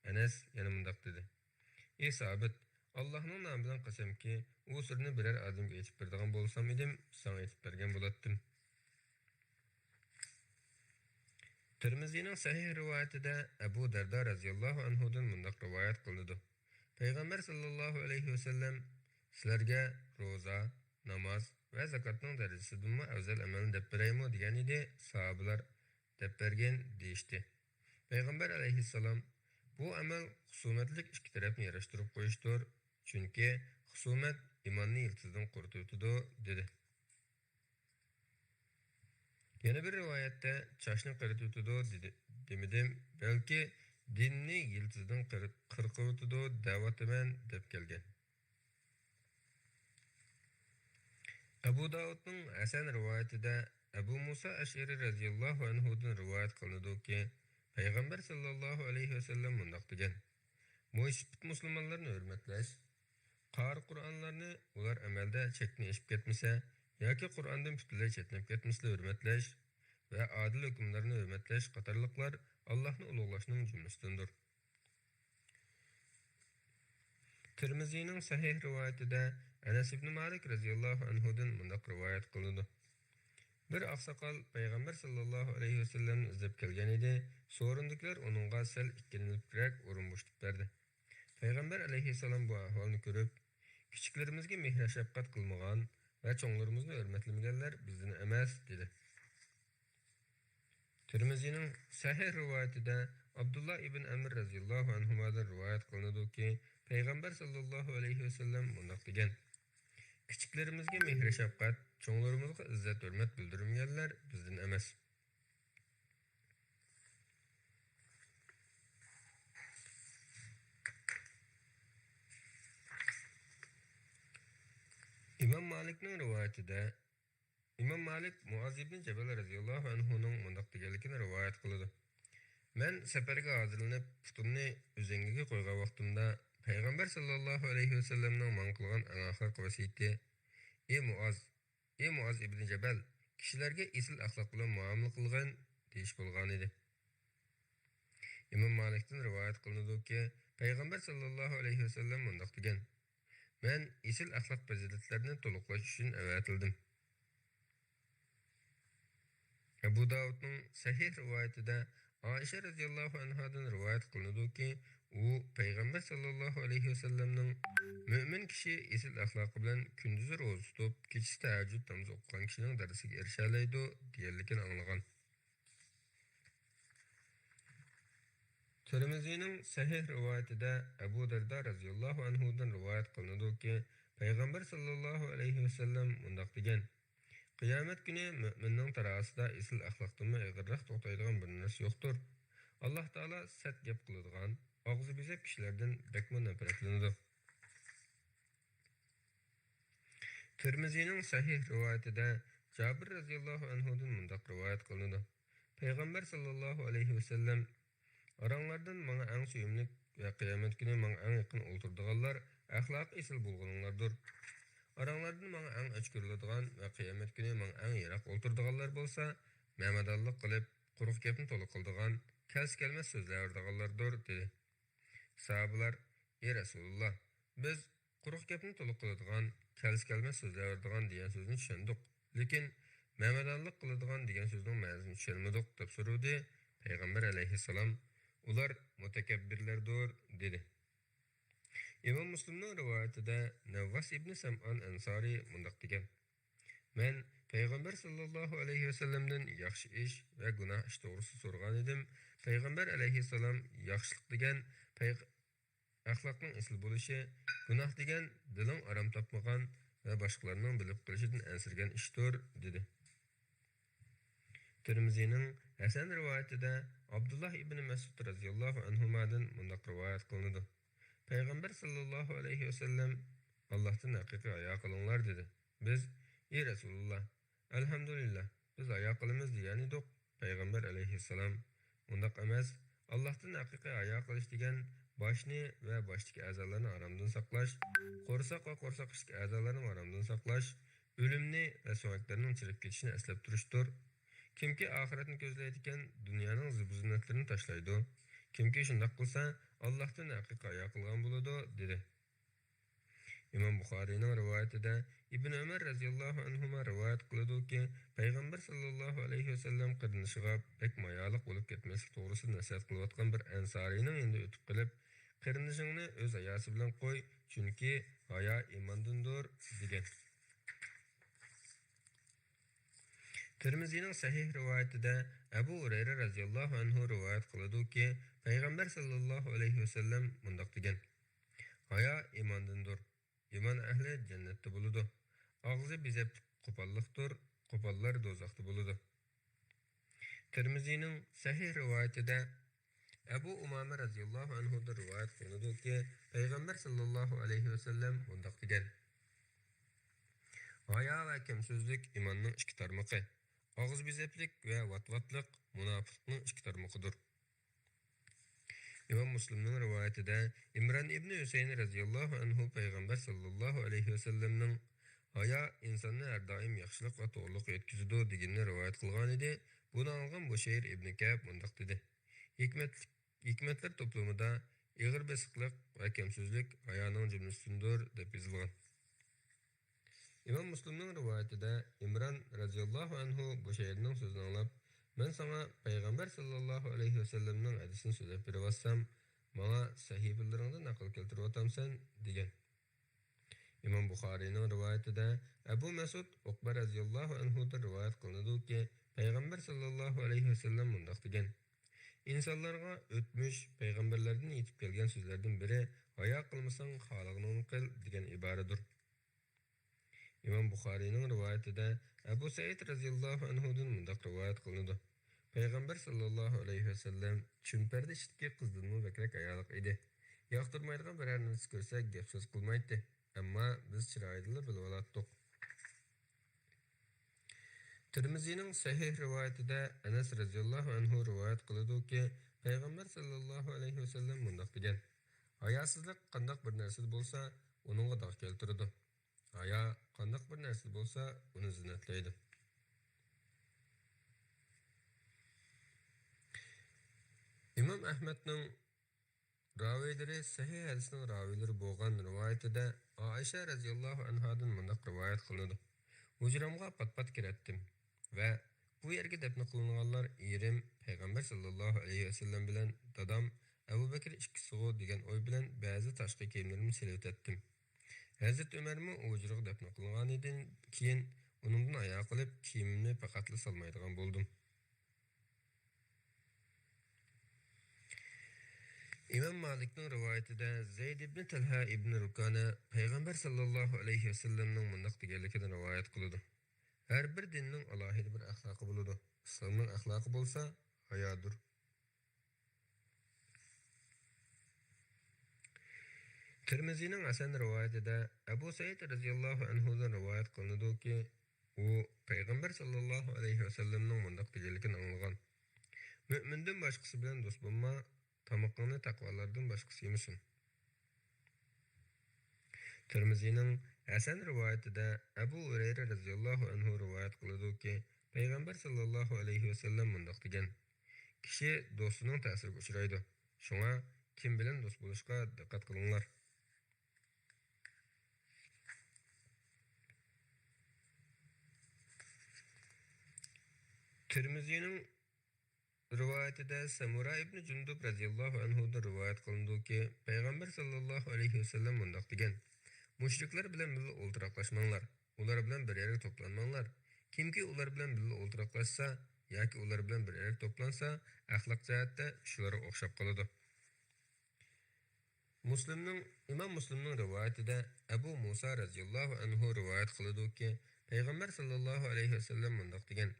ئەنەس يەنە مۇنداق دېدى: ئى سابىت، ئاللاھنىڭ نامى بىلەن قەسەمكى، ئۇ سىرنى بىرەر ئادەمگە ئېيتىپ بېرىدىغان بولسام ئىدىم، ساڭا ئېيتىپ بەرگەن بولاتتىم. تىرمىزىنىڭ سەھىھ رىۋايىتىدە ئەبۇ دەردە رەزىياللاھۇ ئەنھۇدىن مۇنداق رىۋايەت قىلىنىدۇ: پەيغەمبەر ساللاللاھۇ ئەلەيھى ۋەسەللەم، سىلەرگە روزا، ناماز ۋە زاكاتنىڭ دەرىجىسىدىنمۇ ئەۋزەل ئەمەلنى دەپ بېرەيمۇ؟ دېگەنىدى. ساھابىلار، دەپ بەرگىن، دېيىشتى. پەيغەمبەر ئەلەيھىسسالام، بۇ ئەمەل خۇسۇمەتلىك ئىككى تەرەپنى ياراشتۇرۇپ قويۇشتۇر، چۈنكى خۇسۇمەت ئىماننى يىلتىزىدىن قۇرۇتۇۋېتىدۇ، دېدى. يەنە بىر رىۋايەتتە چاچنى قېرىتىۋېتىدۇ دېدى، دېمىدىم، بەلكى دىننى يىلتىزىدىن قىر-، قىرقىۋېتىدۇ دەۋاتىمەن، دەپ كەلگەن. ئەبۇ داۋۇدنىڭ ھەسەن رىۋايىتىدە ئەبۇ مۇسا ئەشئەرى رەزىياللاھۇ ئەنھۇدىن رىۋايەت قىلىنىدۇكى، پەيغەمبەر ساللاللاھۇ ئەلەيھى ۋەسەللەم مۇنداق دېگەن: مويسىپىت مۇسۇلمانلارنى ھۆرمەتلەش، قارى قۇرئانلارنى ئۇلار ئەمەلدە چەكتىن ئېشىپ كەتمىسە ياكى قۇرئاندىن پۈتۈنلەي چەتنەپ كەتمىسىلا ھۆرمەتلەش ۋە ئادىل ھۆكۈمدارنى ھۆرمەتلەش قاتارلىقلار ئاللاھنى ئۇلۇغلاشنىڭ جۈملىسىدىندۇر. تىرمىزىنىڭ سەھىھ رىۋايىتىدە ئەنەس ئىبنى مالىك رەزىياللاھۇ ئەنھۇدىن مۇنداق رىۋايەت قىلىنىدۇ: بىر ئاقساقال پەيغەمبەر ساللاللاھۇ ئەلەيھى ۋەسەللەمنى ئىزدەپ كەلگەن ئىدى. سورۇندىكىلەر ئۇنىڭغا سەل ئىككىلىنىپرەك ئورۇن بوشىتىپ بەردى. پەيغەمبەر ئەلەيھىسسالام بۇ ئەھۋالنى كۆرۈپ، «كىچىكلىرىمىزگە مېھرى شەپقەت قىلمىغان ۋە چوڭلىرىمىزنى ھۆرمەتلىمىگەنلەر بىزدىن ئەمەس» دېدى. تىرمىزىنىڭ سەھىھ رىۋايىتىدە ئابدۇللا ئىبن ئەمر رەزىياللاھۇ ئەنھۇمادىن رىۋايەت قىلىنىدۇكى، پەيغەمبەر ساللاللاھۇ ئەلەيھى ۋەسەللەم مۇنداق دېگەن: «كىچىكلىرىمىزگە مېھرى شەپقەت، چوڭلىرىمىزغا ئىززەت ھۆرمەت بىلدۈرمىگەنلەر بىزدىن ئەمەس.» ئىمام مالىكنىڭ رىۋايىتىدە، ئىمام مالىك مۇئاز ئىبنى جەبەل رەزىياللاھۇ ئەنھۇنىڭ مۇنداق دېگەنلىكىنى رىۋايەت قىلىدۇ: «مەن سەپەرگە ھازىرلىنىپ، پۇتۇمنى ئۈزەڭگىگە قويغان ۋاقتىمدا، پەيغەمبەر ساللاللاھۇ ئەلەيھى ۋەسەللەمنىڭ ماڭا قىلغان ئەڭ ئاخىرقى ۋەسىيىتى، ئى مۇئاز، ئى مۇئاز ئىبنى جەبەل، كىشىلەرگە ئېسىل ئەخلاق بىلەن مۇئامىلە قىلغىن» دېيىش بولغانىدى. ئىمام مالىكتىن رىۋايەت قىلىنىدۇكى، پەيغەمبەر ساللاللاھۇ ئەلەيھى ۋەسەللەم مۇنداق دېگەن: «مەن ئېسىل ئەخلاق پەزىلەتلەرنى تولۇقلاش ئۈچۈن ئەۋەتىلدىم.» ئەبۇ داۋۇدنىڭ سەھىھ رىۋايىتىدە ئائىشە رەزىياللاھۇ ئەنھادىن رىۋايەت قىلىنىدۇكى، ئۇ پەيغەمبەر ساللاللاھۇ ئەلەيھى ۋەسەللەمنىڭ، «مۆمىن كىشى ئېسىل ئەخلاقى بىلەن كۈندۈزى روزا تۇتۇپ، كېچىسى تەھەججۇد نامىزى ئوقۇغان كىشىنىڭ دەرىجىسىگە ئېرىشەلەيدۇ» دېگەنلىكىنى ئاڭلىغان. تىرمىزىنىڭ سەھىھ رىۋايىتىدە ئەبۇ دەردە رەزىياللاھۇ ئەنھۇدىن رىۋايەت قىلىنىدۇكى، پەيغەمبەر ساللاللاھۇ ئەلەيھى ۋەسەللەم مۇنداق دېگەن: «قىيامەت كۈنى مۆمىننىڭ تارازىسىدا ئېسىل ئەخلاقتىنمۇ ئېغىرراق توختايدىغان بىر نەرسە يوقتۇر. ئاللاھ تائالا سەت گەپ قىلىدىغان، ئاغزى بېزەك كىشىلەردىن بەكمۇ نەپرەتلىنىدۇ.» تىرمىزىنىڭ سەھىھ رىۋايىتىدە جابىر رەزىياللاھۇ ئەنھۇدىن مۇنداق رىۋايەت قىلىنىدۇ: پەيغەمبەر ساللاللاھۇ ئەلەيھى ۋەسەللەم: «ئاراڭلاردىن ماڭا ئەڭ سۆيۈملۈك ۋە قىيامەت كۈنى ماڭا ئەڭ يېقىن ئولتۇرىدىغانلار ئەخلاقى ئېسىل بولغىنىڭلاردۇر. ئاراڭلاردىن ماڭا ئەڭ ئۆچ كۆرۈلىدىغان ۋە قىيامەت كۈنى ماڭا ئەڭ يىراق ئولتۇرىدىغانلار بولسا، مەمەدانلىق قىلىپ، قۇرۇق گەپنى تولا قىلىدىغان، كەلسە كەلمەس سۆزلەۋېرىدىغانلاردۇر» دېدى. ساھابىلار: «ئى رەسۇلاللا، بىز قۇرۇق گەپنى تولا قىلىدىغان، كەلسە كەلمەس سۆزلەۋېرىدىغان دېگەن سۆزنى چۈشەندۇق، لېكىن مەمەدانلىق قىلىدىغان دېگەن سۆزنىڭ مەنىسىنى چۈشەنمىدۇق» دەپ سورىدى. پەيغەمبەر ئەلەيھىسسالام: «ئۇلار مۇتەكەببىرلەردۇر» دېدى. ئىمام مۇسلىمنىڭ رىۋايىتىدە نەۋۋاس ئىبنى سەمئان ئەنسارى مۇنداق دېگەن: «مەن پەيغەمبەر ساللاللاھۇ ئەلەيھى ۋەسەللەمدىن ياخشى ئىش ۋە گۇناھ ئىش توغرىسىدا سورىغانىدىم. پەيغەمبەر ئەلەيھىسسالام ياخشىلىق دېگەن پەيغ-، ئەخلاقنىڭ ئېسىل بولۇشى، گۇناھ دېگەن دىلىڭ ئارام تاپمىغان ۋە باشقىلارنىڭ بىلىپ قېلىشىدىن ئەنسىرىگەن ئىشتۇر» دېدى. تىرمىزىنىڭ ھەسەن رىۋايىتىدە ئابدۇللا ئىبنى مەسئۇد رەزىياللاھۇ ئەنھۇمادىن مۇنداق رىۋايەت قىلىنىدۇ: پەيغەمبەر ساللاللاھۇ ئەلەيھى ۋەسەللەم ئاللاھتىن ھەقىقىي ھايا قىلىڭلار دېدى. بىز: «ئى رەسۇلاللا، ئەلھەمدۇلىللا، بىز ھايا قىلىمىز» دېگەنىدۇق. پەيغەمبەر ئەلەيھىسسالام: «ئۇنداق ئەمەس، ئاللاھتىن ھەقىقىي ھايا قىلىش دېگەن باشنى ۋە باشتىكى ئەزالارنى ھارامدىن ساقلاش، قورساق ۋە قورساق ئىچىدىكى ئەزالارنى ھارامدىن ساقلاش، ئۆلۈمنى ۋە سۆڭەكلەرنىڭ چىرىپ كېتىشىنى ئەسلەپ تۇرۇشتۇر. كىمكى ئاخىرەتنى كۆزلەيدىكەن، دۇنيانىڭ زىبۇ-زىننەتلىرىنى تاشلايدۇ. كىمكى شۇنداق قىلسا، ئاللاھتىن ھەقىقىي ھايا قىلغان بولىدۇ» دېدى. ئىمام بۇخارىينىڭ رىۋايىتىدە ئىبن ئۆمەر رەزىياللاھۇ ئەنھۇما رىۋايەت قىلىدۇكى، پەيغەمبەر ساللاللاھۇ ئەلەيھى ۋەسەللەم قېرىندىشىغا بەك مايالىق بولۇپ كەتمەسلىك توغرىسىدا نەسىھەت قىلىۋاتقان بىر ئەنسارىينىڭ يېنىدا ئۆتۈپ قېلىپ، «قېرىندىشىڭنى ئۆز ھاياسى بىلەن قوي، چۈنكى ھايا ئىماندىندۇر» دېگەن. تىرمىزىنىڭ سەھىھ رىۋايىتىدە ئەبۇ ھۇرەيرە رەزىياللاھۇ ئەنھۇ رىۋايەت قىلىدۇكى، پەيغەمبەر ساللاللاھۇ ئەلەيھى ۋەسەللەم مۇنداق دېگەن: «ھايا ئىماندىندۇر، ئىمان ئەھلى جەننەتتە بولىدۇ. ئاغزى بېزەكلىك قوپاللىقتۇر، قوپاللار دوزاختا بولىدۇ.» تىرمىزىنىڭ سەھىھ رىۋايىتىدە ئەبۇ ئۇمامە رەزىياللاھۇ ئەنھۇدىن رىۋايەت قىلىنىدۇكى، پەيغەمبەر ساللاللاھۇ ئەلەيھى ۋەسەللەم مۇنداق دېگەن: «ھايا ۋە كەمسۆزلۈك ئىماننىڭ ئىككى تارمىقى، ئاغزى بېزەكلىك ۋە ۋات-ۋاتلىق مۇناپىقنىڭ ئىككى تارمىقىدۇر.» ئىمام مۇسلىمنىڭ رىۋايىتىدە ئىمران ئىبنى ھۈسەيىن رەزىياللاھۇ ئەنھۇ پەيغەمبەر ساللاللاھۇ ئەلەيھى ۋەسەللەمنىڭ «ھايا ئىنساننى ھەر دائىم ياخشىلىق ۋە توغرىلىققا يەتكۈزىدۇ» دېگىنىنى رىۋايەت قىلغانىدى. بۇنى ئاڭلىغان بۇشەير ئىبنى كەئب مۇنداق دېدى: «ھېكمەتلىك، ھېكمەتلەر توپلىمىدا ئېغىر بېسىقلىق ۋە كەمسۆزلۈك ھايانىڭ جۈملىسىدىندۇر» دەپ يېزىلغان. ئىمام مۇسلىمنىڭ رىۋايىتىدە ئىمران رەزىياللاھۇ ئەنھۇ بۇ شەھىدنىڭ سۆزىنى ئاڭلاپ، مەن ساڭا پەيغەمبەر ساللاللاھۇ ئەلەيھى ۋەسەللەمنىڭ ھەدىسىنى سۆزلەپ بېرىۋاتسام، ماڭا سەھىپىلىرىڭدىن نەقىل كەلتۈرۈۋاتامسەن؟ دېگەن. ئىمام بۇخارىينىڭ رىۋايىتىدە ئەبۇ مەسئۇد ئۇقبە رەزىياللاھۇ ئەنھۇدىن رىۋايەت قىلىنىدۇكى، پەيغەمبەر ساللاللاھۇ ئەلەيھى ۋەسەللەم مۇنداق دېگەن: ئىنسانلارغا ئۆتمۈش پەيغەمبەرلەردىن يېتىپ كەلگەن سۆزلەردىن بىرى، ھايا قىلمىساڭ خالىغىنىڭنى قىل دېگەن ئىبارىدۇر. ئىمام بۇخارىينىڭ رىۋايىتىدە ئەبۇ سەئىد رەزىياللاھۇ ئەنھۇدىن مۇنداق رىۋايەت قىلىنىدۇ: پەيغەمبەر ساللاللاھۇ ئەلەيھى ۋەسەللەم چۈمپەردە ئىچىدىكى قىزدىنمۇ بەكرەك ھايالىق ئىدى. ياقتۇرمايدىغان بىرەر نەرسە كۆرسە گەپ سۆز قىلمايتتى. ئەمما بىز چىرايىدىنلا بىلىۋالاتتۇق. تىرمىزىنىڭ سەھىھ رىۋايىتىدە ئەنەس رەزىياللاھۇ ئەنھۇ رىۋايەت قىلىدۇكى، پەيغەمبەر ساللاللاھۇ ئەلەيھى ۋەسەللەم مۇنداق دېگەن: ھاياسىزلىق قانداق بىر نەرسىدە بولسا، ئۇنىڭغا داغ كەلتۈرىدۇ. ھايا قانداق بىر نەرسىدە بولسا، ئۇنى زىننەتلەيدۇ. ئىمام ئەھمەدنىڭ راۋىيلىرى سەھىھ ھەدىسنىڭ راۋىيلىرى بولغان رىۋايىتىدە ئائىشە رەزىياللاھۇ ئەنھادىن مۇنداق رىۋايەت قىلىنىدۇ: ھۇجرامغا پات-پات كىرەتتىم ۋە بۇ يەرگە دەپنە قىلىنغانلار ئېرىم پەيغەمبەر ساللاللاھۇ ئەلەيھى ۋەسەللەم بىلەن دادام ئەبۇ بەكرى ئىككىسىغۇ دېگەن ئوي بىلەن بەزى تاشقى كىيىملىرىمنى سېلىۋېتەتتىم. ھەزرىتى ئۆمەرمۇ ھۇجرىغا دەپنە قىلىنغاندىن كېيىن ئۇنىڭدىن ھايا قىلىپ كىيىمىمنى پەقەتلا سالمايدىغان بولدۇم. ئىمام مالىكنىڭ رىۋايىتىدە زەيد ئىبنى تەلھە ئىبنى رۇكانە پەيغەمبەر ساللاللاھۇ ئەلەيھى ۋەسەللەمنىڭ مۇنداق دېگەنلىكىنى رىۋايەت قىلىدۇ: ھەر بىر دىننىڭ ئالاھىدە بىر ئەخلاقى بولىدۇ. ئىسلامنىڭ ئەخلاقى بولسا ھايادۇر. تىرمىزىنىڭ ھەسەن رىۋايىتىدە ئەبۇ سەئىد رەزىياللاھۇ ئەنھۇدىن رىۋايەت قىلىنىدۇكى، ئۇ پەيغەمبەر ساللاللاھۇ ئەلەيھى ۋەسەللەمنىڭ مۇنداق دېگەنلىكىنى ئاڭلىغان: مۆمىندىن باشقىسى بىلەن دوست بولما، تامىقىڭنى تەقۋالاردىن باشقىسى يېمىسۇن. تىرمىزىنىڭ ھەسەن رىۋايىتىدە ئەبۇ ھۇرەيرە رەزىياللاھۇ ئەنھۇ رىۋايەت قىلىدۇكى، پەيغەمبەر ساللاللاھۇ ئەلەيھى ۋەسەللەم مۇنداق دېگەن: كىشى دوستىنىڭ تەسىرىگە ئۇچرايدۇ. شۇڭا كىم بىلەن دوست بولۇشقا دىققەت قىلىڭلار. تىرمىزىنىڭ رىۋايىتىدە سەمۇرا ئىبنى جۇندۇب رەزىياللاھۇ ئەنھۇدىن رىۋايەت قىلىنىدۇكى، پەيغەمبەر ساللاللاھۇ ئەلەيھى ۋەسەللەم مۇنداق دېگەن: مۇشرىكلار بىلەن بىللە ئولتۇراقلاشماڭلار، ئۇلار بىلەن بىر يەرگە توپلانماڭلار. كىمكى ئۇلار بىلەن بىللە ئولتۇراقلاشسا ياكى ئۇلار بىلەن بىر يەرگە توپلانسا، ئەخلاق جەھەتتە شۇلارغا ئوخشاپ قالىدۇ. مۇسلىمنىڭ، ئىمام مۇسلىمنىڭ رىۋايىتىدە ئەبۇ مۇسا رەزىياللاھۇ ئەنھۇ رىۋايەت قىلىدۇكى، پەيغەمبەر ساللاللاھۇ ئەلەيھى ۋەسەللەم مۇنداق دېگەن: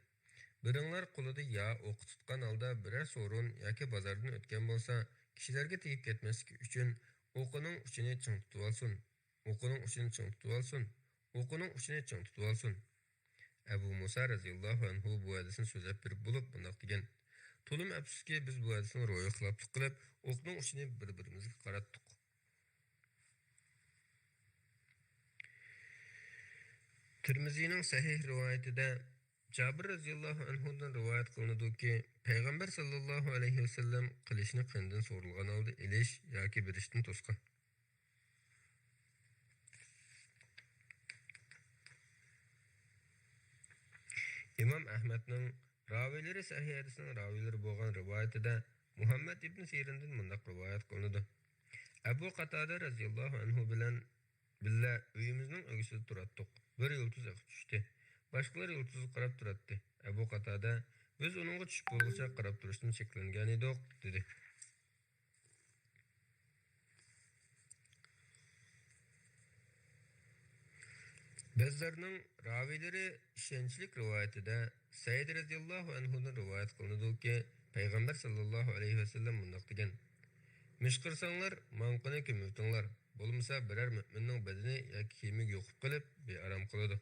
بىرىڭلار قولىدا يا ئوقى تۇتقان ھالدا بىرەر سورۇن ياكى بازاردىن ئۆتكەن بولسا، كىشىلەرگە تېگىپ كەتمەسلىكى ئۈچۈن ئوقىنىڭ ئۇچىنى چىڭ تۇتۇۋالسۇن. ئوقىنىڭ ئۇچىنى چىڭ تۇتۇۋالسۇن. ئوقىنىڭ ئۇچىنى چىڭ تۇتۇۋالسۇن. ئەبۇ مۇسا رەزىياللاھۇ ئەنھۇ بۇ ھەدىسنى سۆزلەپ بېرىپ بولۇپ مۇنداق دېگەن: تولىمۇ ئەپسۇسكى، بىز بۇ ھەدىسنىڭ روھىغا خىلاپلىق قىلىپ، ئوقنىڭ ئۇچىنى بىر-بىرىمىزگە قاراتتۇق. تىرمىزىنىڭ سەھىھ رىۋايىتىدە جابىر رەزىياللاھۇ ئەنھۇدىن رىۋايەت قىلىنىدۇكى، پەيغەمبەر ساللاللاھۇ ئەلەيھى ۋەسەللەم قىلىچنى قېنىدىن سورۇلغان ھالدا ئېلىش ياكى بېرىشتىن توسقان. ئىمام ئەھمەدنىڭ راۋىيلىرى سەھىھ ھەدىسنىڭ راۋىيلىرى بولغان رىۋايىتىدە مۇھەممەد ئىبنى سىرىندىن مۇنداق رىۋايەت قىلىنىدۇ: ئەبۇ قاتادە رەزىياللاھۇ ئەنھۇ بىلەن بىللە ئۆيىمىزنىڭ ئۆگزىدە تۇراتتۇق. بىر يۇلتۇز ئېقىپ چۈشتى. باشقىلار يۇلتۇزغا قاراپ تۇراتتى. ئەبۇ قاتادە، بىز ئۇنىڭغا چۈش بولغۇچە قاراپ تۇرۇشتىن چەكلەنگەن ئىدۇق، دېدى. بەززارنىڭ راۋىيلىرى ئىشەنچلىك رىۋايىتىدە سەئىد رەزىياللاھۇ ئەنھۇدىن رىۋايەت قىلىنىدۇكى، پەيغەمبەر ساللاللاھۇ ئەلەيھى ۋەسەللەم مۇنداق دېگەن: مىشقىرساڭلار، ماڭقىنى كۆمۈۋېتىڭلار، بولمىسا بىرەر مۆمىننىڭ بەدىنى ياكى كىيىمى يۇقۇپ قېلىپ بىئارام قىلىدۇ.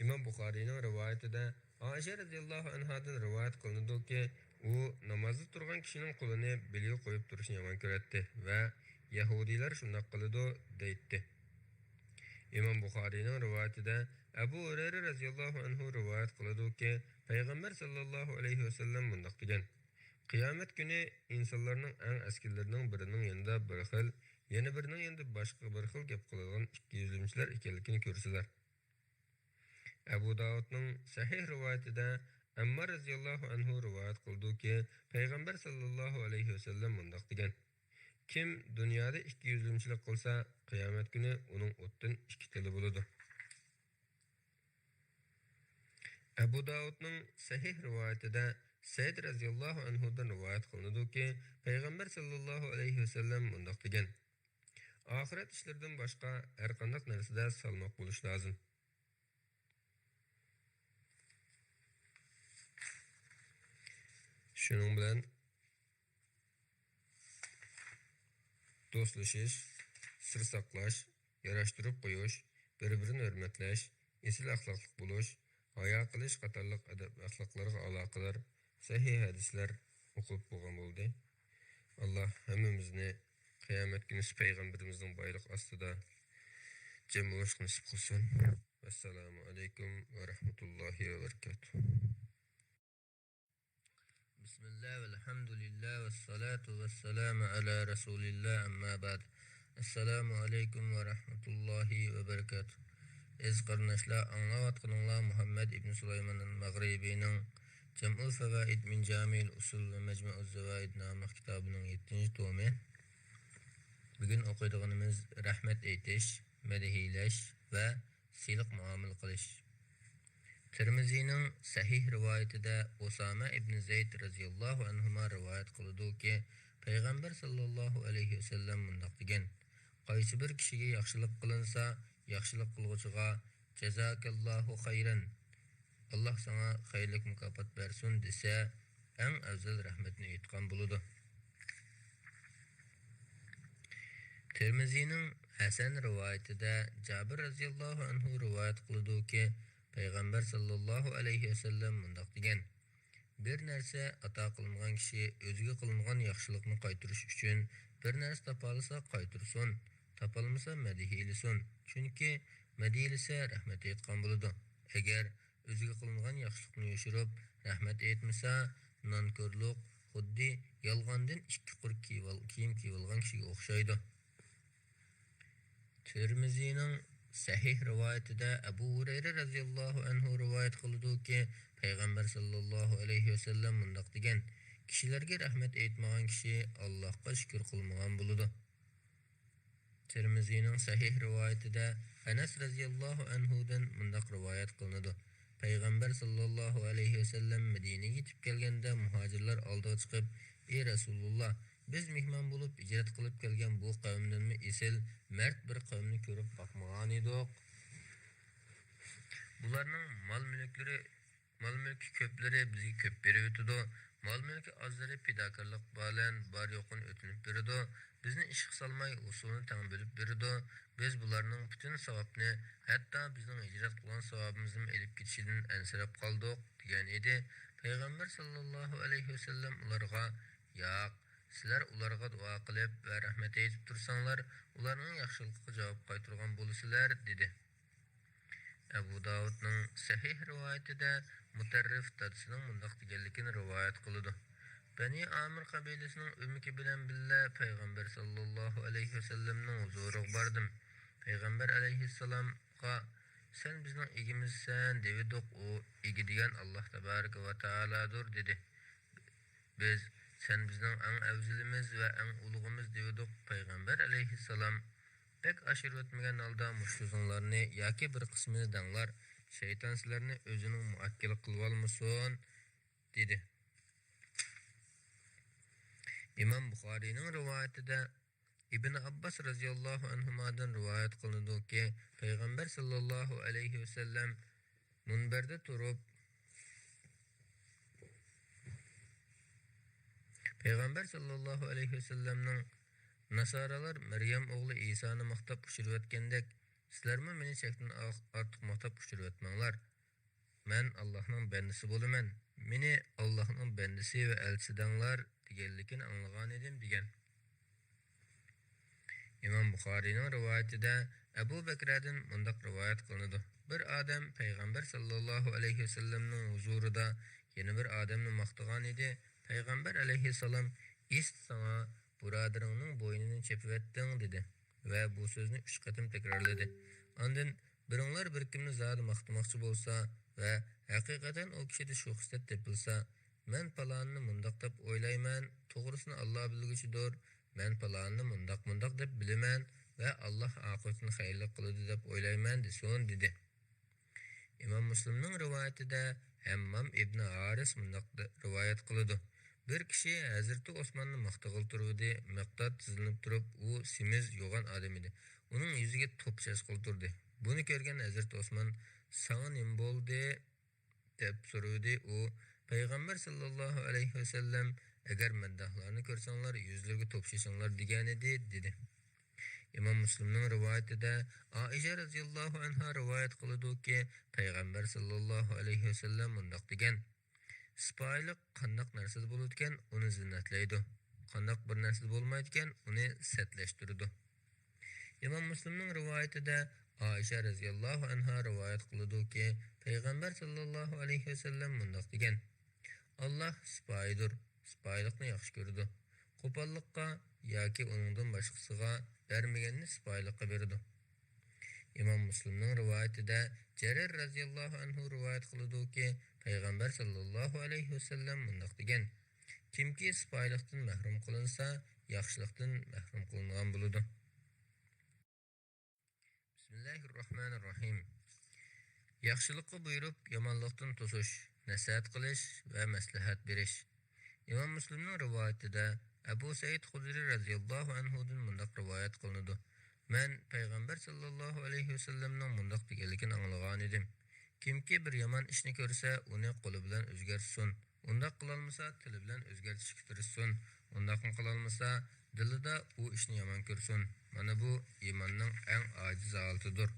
ئىمام بۇخارىينىڭ رىۋايىتىدە ئائىشە رەزىياللاھۇ ئەنھادىن رىۋايەت قىلىنىدۇكى، ئۇ نامازدا تۇرغان كىشىنىڭ قولىنى بېلىگە قويۇپ تۇرۇشنى يامان كۆرەتتى ۋە يەھۇدىيلار شۇنداق قىلىدۇ دەيتتى. ئىمام بۇخارىينىڭ رىۋايىتىدە ئەبۇ ھۇرەيرە رەزىياللاھۇ ئەنھۇ رىۋايەت قىلىدۇكى، پەيغەمبەر ساللاللاھۇ ئەلەيھى ۋەسەللەم مۇنداق دېگەن: قىيامەت كۈنى ئىنسانلارنىڭ ئەڭ ئەسكىلىرىنىڭ بىرىنىڭ يېنىدا بىر خىل يەنە بىرىنىڭ يېنىدا باشقا بىر خىل گەپ قىلىدىغان ئىككى يۈزلىمىچىلەر ئىكەنلىكىنى كۆرىسىلەر. ئەبۇ داۋۇدنىڭ سەھىھ رىۋايىتىدە ئەممار رەزىياللاھۇ ئەنھۇ رىۋايەت قىلىدۇكى، پەيغەمبەر ساللاللاھۇ ئەلەيھى ۋەسەللەم مۇنداق دېگەن: «كىم دۇنيادا ئىككى يۈزلىمىچىلىك قىلسا، قىيامەت كۈنى ئۇنىڭ ئوتتىن ئىككى تىلى بولىدۇ.» ئەبۇ داۋۇدنىڭ سەھىھ رىۋايىتىدە سەئىد رەزىياللاھۇ ئەنھۇدىن رىۋايەت قىلىنىدۇكى، پەيغەمبەر ساللاللاھۇ ئەلەيھى ۋەسەللەم مۇنداق دېگەن: «ئاخىرەت ئىشلىرىدىن باشقا ھەر قانداق نەرسىدە سالماق بولۇش لازىم.» شۇنىڭ بىلەن دوستلىشىش، سىر ساقلاش، ياراشتۇرۇپ قويۇش، بىر-بىرىنى ھۆرمەتلەش، ئېسىل ئەخلاقلىق بولۇش، ھايا قىلىش قاتارلىق ئەدەپ-ئەخلاقلارغا ئالاقىدار سەھىھ ھەدىسلەر ئوقۇلۇپ بولغان بولدى. ئاللا ھەممىمىزنى قىيامەت كۈنى پەيغەمبىرىمىزنىڭ بايرىقى ئاستىدا جەم بولۇشقا نېسىپ قىلسۇن. ۋەسسالامۇ ئەلەيكۇم ۋە رەھمەتۇللاھى ۋە بەرىكاتۇھ. بىسمىللا، ۋەلھەمدۇلىللا، ۋەسسالاتۇ ۋەسسالامۇ ئەلا رەسۇلىللا، ئەمما بەئد. ئەسسالامۇ ئەلەيكۇم ۋە رەھمەتۇللاھى ۋە بەرىكاتۇھ. ئەزىز قېرىنداشلار، ئاڭلاۋاتقىنىڭلار مۇھەممەد ئىبن سۇلايمان ئەل مەغرىبىنىڭ جەمئۇل فەۋائىد مىن جامىئىل ئۇسۇل ۋە مەجمۇئۇز زەۋائىد ناملىق كىتابىنىڭ يەتتىنچى تومى. بۈگۈن ئوقۇيدىغىنىمىز رەھمەت ئېيتىش، مەدھىيلەش ۋە سىلىق مۇئامىلە قىلىش. تىرمىزىنىڭ سەھىھ رىۋايىتىدە ئۇسامە ئىبنى زەيد رەزىياللاھۇ ئەنھۇما رىۋايەت قىلىدۇكى، پەيغەمبەر ساللاللاھۇ ئەلەيھى ۋەسەللەم مۇنداق دېگەن: «قايسى بىر كىشىگە ياخشىلىق قىلىنسا، ياخشىلىق قىلغۇچىغا جازاكاللاھۇ خەيرەن، ئاللا ساڭا خەيرلىك مۇكاپات بەرسۇن دېسە، ئەڭ ئەۋزەل رەھمەتنى ئېيتقان بولىدۇ.» تىرمىزىنىڭ ھەسەن رىۋايىتىدە جابىر رەزىياللاھۇ ئەنھۇ رىۋايەت قىلىدۇكى، پەيغەمبەر ساللاللاھۇ ئەلەيھى ۋەسەللەم مۇنداق دېگەن: «بىر نەرسە ئاتا قىلىنغان كىشى ئۆزىگە قىلىنغان ياخشىلىقنى قايتۇرۇش ئۈچۈن بىر نەرسە تاپالىسا قايتۇرسۇن، تاپالمىسا مەدھىيلىسۇن، چۈنكى مەدھىيلىسە رەھمەت ئېيتقان بولىدۇ. ئەگەر ئۆزىگە قىلىنغان ياخشىلىقنى يوشۇرۇپ، رەھمەت ئېيتمىسا، نانكورلۇق خۇددى يالغاندىن ئىككى قۇر كىيىۋال-، كىيىم كىيىۋالغان كىشىگە ئوخشايدۇ.» تىرمىزىنىڭ سەھىھ رىۋايىتىدە ئەبۇ ھۇرەيرە رەزىياللاھۇ ئەنھۇ رىۋايەت قىلىدۇكى، پەيغەمبەر ساللاللاھۇ ئەلەيھى ۋەسەللەم مۇنداق دېگەن: «كىشىلەرگە رەھمەت ئېيتمىغان كىشى ئاللاھقا شۈكۈر قىلمىغان بولىدۇ.» تىرمىزىنىڭ سەھىھ رىۋايىتىدە ئەنەس رەزىياللاھۇ ئەنھۇدىن مۇنداق رىۋايەت قىلىنىدۇ: پەيغەمبەر ساللاللاھۇ ئەلەيھى ۋەسەللەم مەدىنىگە يېتىپ كەلگەندە، مۇھاجىرلار ئالدىغا چىقىپ، ئى رەسۇلۇللا، بىز مېھمان بولۇپ ھىجرەت قىلىپ كەلگەن بۇ قەۋمدىنمۇ ئېسىل، مەرد بىر قەۋمنى كۆرۈپ باقمىغانىدۇق. بۇلارنىڭ مال-مۈلۈكلىرى مال-مۈلكى كۆپلىرى بىزگە كۆپ بېرىۋېتىدۇ. مال-مۈلكى ئازلىرى پىداكارلىق بىلەن بار-يوقىنى ئۆتۈنۈپ بېرىدۇ. بىزنى ئىشقا سالماي، ھوسۇلنى تەڭ بۆلۈپ بېرىدۇ. بىز بۇلارنىڭ پۈتۈن ساۋابنى، ھەتتا بىزنىڭ ھىجرەت قىلغان ساۋابىمىزنىمۇ ئېلىپ كېتىشىدىن ئەنسىرەپ قالدۇق، دېگەن ئىدى. پەيغەمبەر ساللاللاھۇ ئەلەيھى ۋەسەللەم ئۇلارغا: «ياق، سىلەر ئۇلارغا دۇئا قىلىپ ۋە رەھمەت ئېيتىپ تۇرساڭلار، ئۇلارنىڭ ياخشىلىقىغا جاۋاب قايتۇرغان بولىسىلەر» دېدى. ئەبۇ داۋۇدنىڭ سەھىھ رىۋايىتىدە مۇتەررىف دادىسىنىڭ مۇنداق دېگەنلىكىنى رىۋايەت قىلىدۇ: بەنى ئامىر قەبىلىسىنىڭ ئۆمىكى بىلەن بىللە پەيغەمبەر ساللاللاھۇ ئەلەيھى ۋەسەللەمنىڭ ھۇزۇرىغا باردىم. پەيغەمبەر ئەلەيھىسسالامغا: «سەن بىزنىڭ ئىگىمىزسەن» دېۋىدۇق. ئۇ: «ئىگە دېگەن ئاللا تەبارەكە ۋە تائالادۇر» دېدى. بىز: «سەن بىزنىڭ ئەڭ ئەۋزىلىمىز ۋە ئەڭ ئۇلۇغىمىز» دېۋىدۇق. پەيغەمبەر ئەلەيھىسسالام: «بەك ئاشۇرۇۋەتمىگەن ھالدا مۇشۇ سۆزۈڭلارنى ياكى بىر قىسمىنى دەڭلار، شەيتان سىلەرنى ئۆزىنىڭ مۇئەككىلى قىلىۋالمىسۇن» دېدى. ئىمام بۇخارىينىڭ رىۋايىتىدە ئىبن ئابباس رەزىياللاھۇ ئەنھۇمادىن رىۋايەت قىلىنىدۇكى، پەيغەمبەر ساللاللاھۇ ئەلەيھى ۋەسەللەم مۇنبەردە تۇرۇپ، پەيغەمبەر ساللاللاھۇ ئەلەيھى ۋەسەللەمنىڭ، «ناسارالار مەريەم ئوغلى ئىسانى ماختاپ ئۇچۇرۇۋەتكەندەك، سىلەرمۇ مېنى چەكتىن ئا-، ئارتۇق ماختاپ ئۇچۇرۇۋەتمەڭلار. مەن ئاللاھنىڭ بەندىسى بولىمەن. مېنى ئاللاھنىڭ بەندىسى ۋە ئەلچىسى دەڭلار» دېگەنلىكىنى ئاڭلىغانىدىم، دېگەن. ئىمام بۇخارىينىڭ رىۋايىتىدە ئەبۇ بەكرەدىن مۇنداق رىۋايەت قىلىنىدۇ: بىر ئادەم پەيغەمبەر ساللاللاھۇ ئەلەيھى ۋەسەللەمنىڭ ھۇزۇرىدا يەنە بىر ئادەمنى ماختىغان ئىدى. پەيغەمبەر ئەلەيھىسسالام: «ئىست ساڭا بۇرادىرىڭنىڭ بوينىنى چېپىۋەتتىڭ» دېدى ۋە بۇ سۆزنى ئۈچ قېتىم تەكرارلىدى. ئاندىن، «بىرىڭلار بىر كىمنى زادى ماختىماقچى بولسا ۋە ھەقىقەتەن ئۇ كىشىدە شۇ خىسلەت تېپىلسا، مەن پالانىنى مۇنداق دەپ ئويلايمەن، توغرىسىنى ئاللا بىلگۈچىدۇر، مەن پالانىنى مۇنداق، مۇنداق دەپ بىلىمەن ۋە ئاللا ئاقىۋىتىنى خەيرلىك قىلىدۇ دەپ ئويلايمەن» دېسۇن، دېدى. ئىمام مۇسلىمنىڭ رىۋايىتىدە ھەممام ئىبنى ھارىس مۇنداق دە-، رىۋايەت قىلىدۇ: «بىر كىشى ھەزرىتى ئوسماننى ماختىغىلى تۇرۇۋىدى، مىقداد تىزلىنىپ تۇرۇپ، ئۇ سېمىز، يوغان ئادەم ئىدى. ئۇنىڭ يۈزىگە توپا چاچقىلى تۇردى. بۇنى كۆرگەن ھەزرىتى ئوسمان، ساڭا نېمە بولدى؟» دەپ سورىدى. ئۇ، پەيغەمبەر ساللاللاھۇ ئەلەيھى ۋەسەللەم، «ئەگەر مەدداھلارنى كۆرسەڭلار، يۈزلىرىگە توپا چېچىڭلار» دېگەنىدى، دېدى. ئىمام مۇسلىمنىڭ رىۋايىتىدە ئائىشە رەزىياللاھۇ ئەنھا رىۋايەت قىلىدۇكى، پەيغەمبەر ساللاللاھۇ ئەلەيھى ۋەسەللەم مۇنداق دېگەن: «سىپايىلىق قانداق نەرسىدە بولىدىكەن، ئۇنى زىننەتلەيدۇ. قانداق بىر نەرسىدە بولمايدىكەن، ئۇنى سەتلەشتۈرىدۇ.» ئىمام مۇسلىمنىڭ رىۋايىتىدە ئائىشە رەزىياللاھۇ ئەنھا رىۋايەت قىلىدۇكى، پەيغەمبەر ساللاللاھۇ ئەلەيھى ۋەسەللەم مۇنداق دېگەن: «ئاللا سىپايىدۇر، سىپايىلىقنى ياخشى كۆرىدۇ. قوپاللىققا ياكى ئۇنىڭدىن باشقىسىغا بەرمىگەننى سىپايىلىققا بېرىدۇ.» ئىمام مۇسلىمنىڭ رىۋايىتىدە جەرىر رەزىياللاھۇ ئەنھۇ رىۋايەت قىلىدۇكى، پەيغەمبەر ساللاللاھۇ ئەلەيھى ۋەسەللەم مۇنداق دېگەن: «كىمكى سىپايىلىقتىن مەھرۇم قىلىنسا، ياخشىلىقتىن مەھرۇم قىلىنغان بولىدۇ.» بىسمىللاھىررەھمانىررەھىم. ياخشىلىققا بۇيرۇپ، يامانلىقتىن توسۇش، نەسىھەت قىلىش ۋە مەسلىھەت بېرىش. ئىمام مۇسلىمنىڭ رىۋايىتىدە ئەبۇ سەئىد خۇدرى رەزىياللاھۇ ئەنھۇدىن مۇنداق رىۋايەت قىلىنىدۇ: «مەن پەيغەمبەر ساللاللاھۇ ئەلەيھى ۋەسەللەمنىڭ مۇنداق دېگەنلىكىنى ئاڭلىغانىدىم: كىمكى بىر يامان ئىشنى كۆرسە، ئۇنى قولى بىلەن ئۆزگەرتسۇن. ئۇنداق قىلالمىسا، تىلى بىلەن ئۆزگەرتىشكە تىرىشسۇن. ئۇنداقمۇ قىلالمىسا، دىلىدا ئۇ ئىشنى يامان كۆرسۇن. مانا بۇ ئىماننىڭ ئەڭ ئاجىز ھالىتىدۇر.»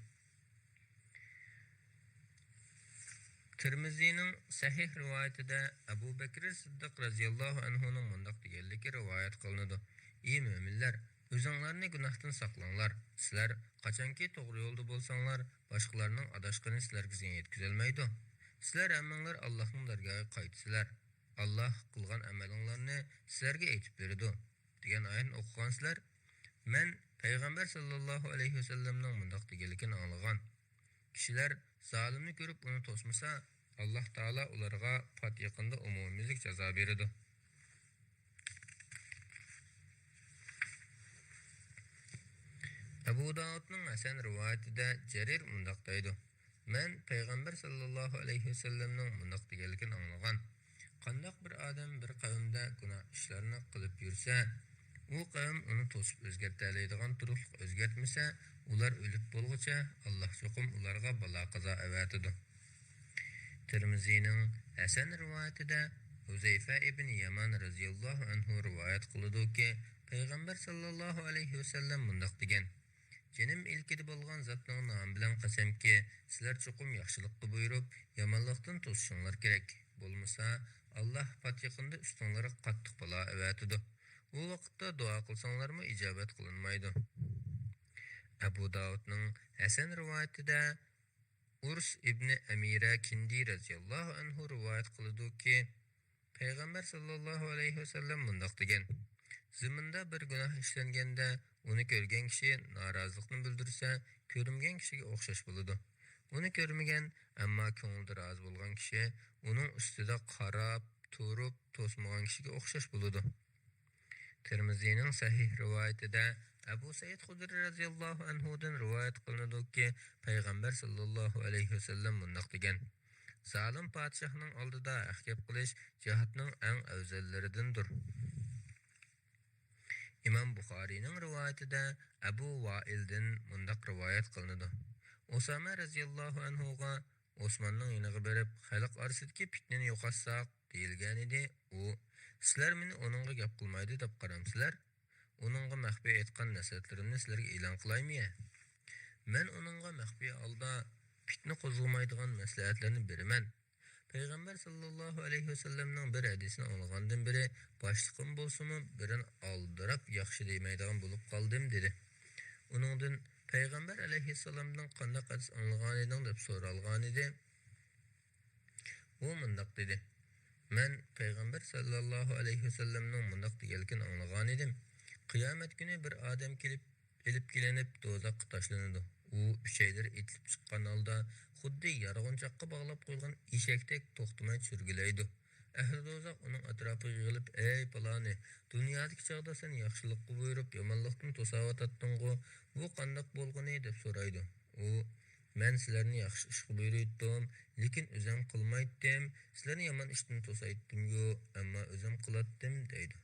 تىرمىزىنىڭ سەھىھ رىۋايىتىدە ئەبۇ بەكرى سىددىق رەزىياللاھۇ ئەنھۇنىڭ مۇنداق دېگەنلىكى رىۋايەت قىلىنىدۇ: «ئى مۆمىنلەر، ئۆزۈڭلارنى گۇناھتىن ساقلاڭلار. سىلەر قاچانكى توغرا يولدا بولساڭلار، باشقىلارنىڭ ئاداشقىنى سىلەرگە زىيان يەتكۈزەلمەيدۇ. سىلەر ھەممىڭلار ئاللاھنىڭ دەرگاھىغا قايتىسىلەر. ئاللاھ قىلغان ئەمەلىڭلارنى سىلەرگە ئېيتىپ بېرىدۇ» دېگەن ئايەتنى ئوقۇغانسىلەر. مەن پەيغەمبەر ساللاللاھۇ ئەلەيھى ۋەسەللەمنىڭ مۇنداق دېگەنلىكىنى ئاڭلىغان: «كىشىلەر زالىمنى كۆرۈپ ئۇنى توسمىسا، ئاللاھ تائالا ئۇلارغا پات يېقىندا ئومۇميۈزلۈك جازا بېرىدۇ.» ئەبۇ داۋۇدنىڭ ھەسەن رىۋايىتىدە جەرىر مۇنداق دەيدۇ: «مەن پەيغەمبەر ساللاللاھۇ ئەلەيھى ۋەسەللەمنىڭ مۇنداق دېگەنلىكىنى ئاڭلىغان: قانداق بىر ئادەم بىر قەۋمدە گۇناھ ئىشلارنى قىلىپ يۈرسە، ئۇ قەۋم ئۇنى توسۇپ ئۆزگەرتەلەيدىغان تۇرۇقلۇق ئۆزگەرتمىسە، ئۇلار ئۆلۈپ بولغۇچە ئاللاھ چوقۇم ئۇلارغا بالا-قازا ئەۋەتىدۇ.» تىرمىزىنىڭ ھەسەن رىۋايىتىدە ھۇزەيفە ئىبن يامان رەزىياللاھۇ ئەنھۇ رىۋايەت قىلىدۇكى، پەيغەمبەر ساللاللاھۇ ئەلەيھى ۋەسەللەم مۇنداق دېگەن: «جېنىم ئىلكىدە بولغان زاتنىڭ نامى بىلەن قەسەمكى، سىلەر چوقۇم ياخشىلىققا بۇيرۇپ، يامانلىقتىن توسۇشۇڭلار كېرەك. بولمىسا، ئاللاھ پات يېقىندا ئۈستۈڭلارغا قاتتىق بالا ئەۋەتىدۇ. ئۇ ۋاقىتتا دۇئا قىلساڭلارمۇ ئىجابەت قىلىنمايدۇ.» ئەبۇ داۋۇدنىڭ ھەسەن رىۋايىتىدە ئۇرس ئىبنى ئەمىرە كىندى رەزىياللاھۇ ئەنھۇ رىۋايەت قىلىدۇكى، پەيغەمبەر ساللاللاھۇ ئەلەيھى ۋەسەللەم مۇنداق دېگەن: «زېمىندا بىر گۇناھ ئىشلەنگەندە، ئۇنى كۆرگەن كىشى نارازىلىقنى بىلدۈرسە، كۆرمىگەن كىشىگە ئوخشاش بولىدۇ. ئۇنى كۆرمىگەن، ئەمما كۆڭلىدە رازى بولغان كىشى ئۇنىڭ ئۈستىدە قاراپ تۇرۇپ توسمىغان كىشىگە ئوخشاش بولىدۇ.» تىرمىزىنىڭ سەھىھ رىۋايىتىدە ئەبۇ سەئىد خۇدرى رەزىياللاھۇ ئەنھۇدىن رىۋايەت قىلىنىدۇكى، پەيغەمبەر ساللاللاھۇ ئەلەيھى ۋەسەللەم مۇنداق دېگەن: «زالىم پادىشاھنىڭ ئالدىدا ھەق گەپ قىلىش جىھادنىڭ ئەڭ ئەۋزەللىرىدىندۇر.» ئىمام بۇخارىينىڭ رىۋايىتىدە ئەبۇ ۋائىلدىن مۇنداق رىۋايەت قىلىنىدۇ: ئۇسامە رەزىياللاھۇ ئەنھۇغا، «ئوسماننىڭ يېنىغا بېرىپ، خەلق ئارىسىدىكى پىتنىنى يوقاتساق» دېيىلگەنىدى. ئۇ، «سىلەر مېنى ئۇنىڭغا گەپ قىلمايدۇ دەپ قارامسىلەر؟ ئۇنىڭغا مەخپىي ئېيتقان نەسىھەتلىرىمنى سىلەرگە ئېلان قىلايمۇ يە؟ مەن ئۇنىڭغا مەخپىي ھالدا پىتنە قوزغىمايدىغان مەسلىھەتلەرنى بېرىمەن.» پەيغەمبەر ساللاللاھۇ ئەلەيھى ۋەسەللەمنىڭ بىر ھەدىسىنى ئاڭلىغاندىن بېرى، باشلىقىم بولسىمۇ بىرىنى ئالدىراپ ياخشى دېمەيدىغان بولۇپ قالدىم، دېدى. ئۇنىڭدىن پەيغەمبەر ئەلەيھىسسالامدىن قانداق ھەدىس ئاڭلىغانىدىڭ دەپ سورالغانىدى. ئۇ مۇنداق دېدى: «مەن پەيغەمبەر ساللاللاھۇ ئەلەيھى ۋەسەللەمنىڭ مۇنداق دېگەنلىكىنى ئاڭلىغانىدىم: قىيامەت كۈنى بىر ئادەم كېلىپ، ئېلىپ كېلىنىپ، دوزاخقا تاشلىنىدۇ. ئۇ ئۈچەيلىرى ئېتىلىپ چىققان ھالدا، خۇددى يارغۇنچاققا باغلاپ قويغان ئېشەكتەك توختىماي سۈرگۈلەيدۇ. ئەھلى دوزاخ ئۇنىڭ ئەتراپىغا يىغىلىپ، «ئەي پالانى، دۇنيادىكى چاغدا سەن ياخشىلىققا بۇيرۇپ، يامانلىقتىن توساۋاتاتتىڭغۇ، بۇ قانداق بولغىنى؟» دەپ سورايدۇ. ئۇ، «مەن سىلەرنى ياخشى ئىشقا بۇيرۇيتتۇم، لېكىن ئۆزۈم قىلمايتتىم، سىلەرنى يامان ئىشتىن توسايتتىمغۇ، ئەمما ئۆزۈم قىلاتتىم» دەيدۇ.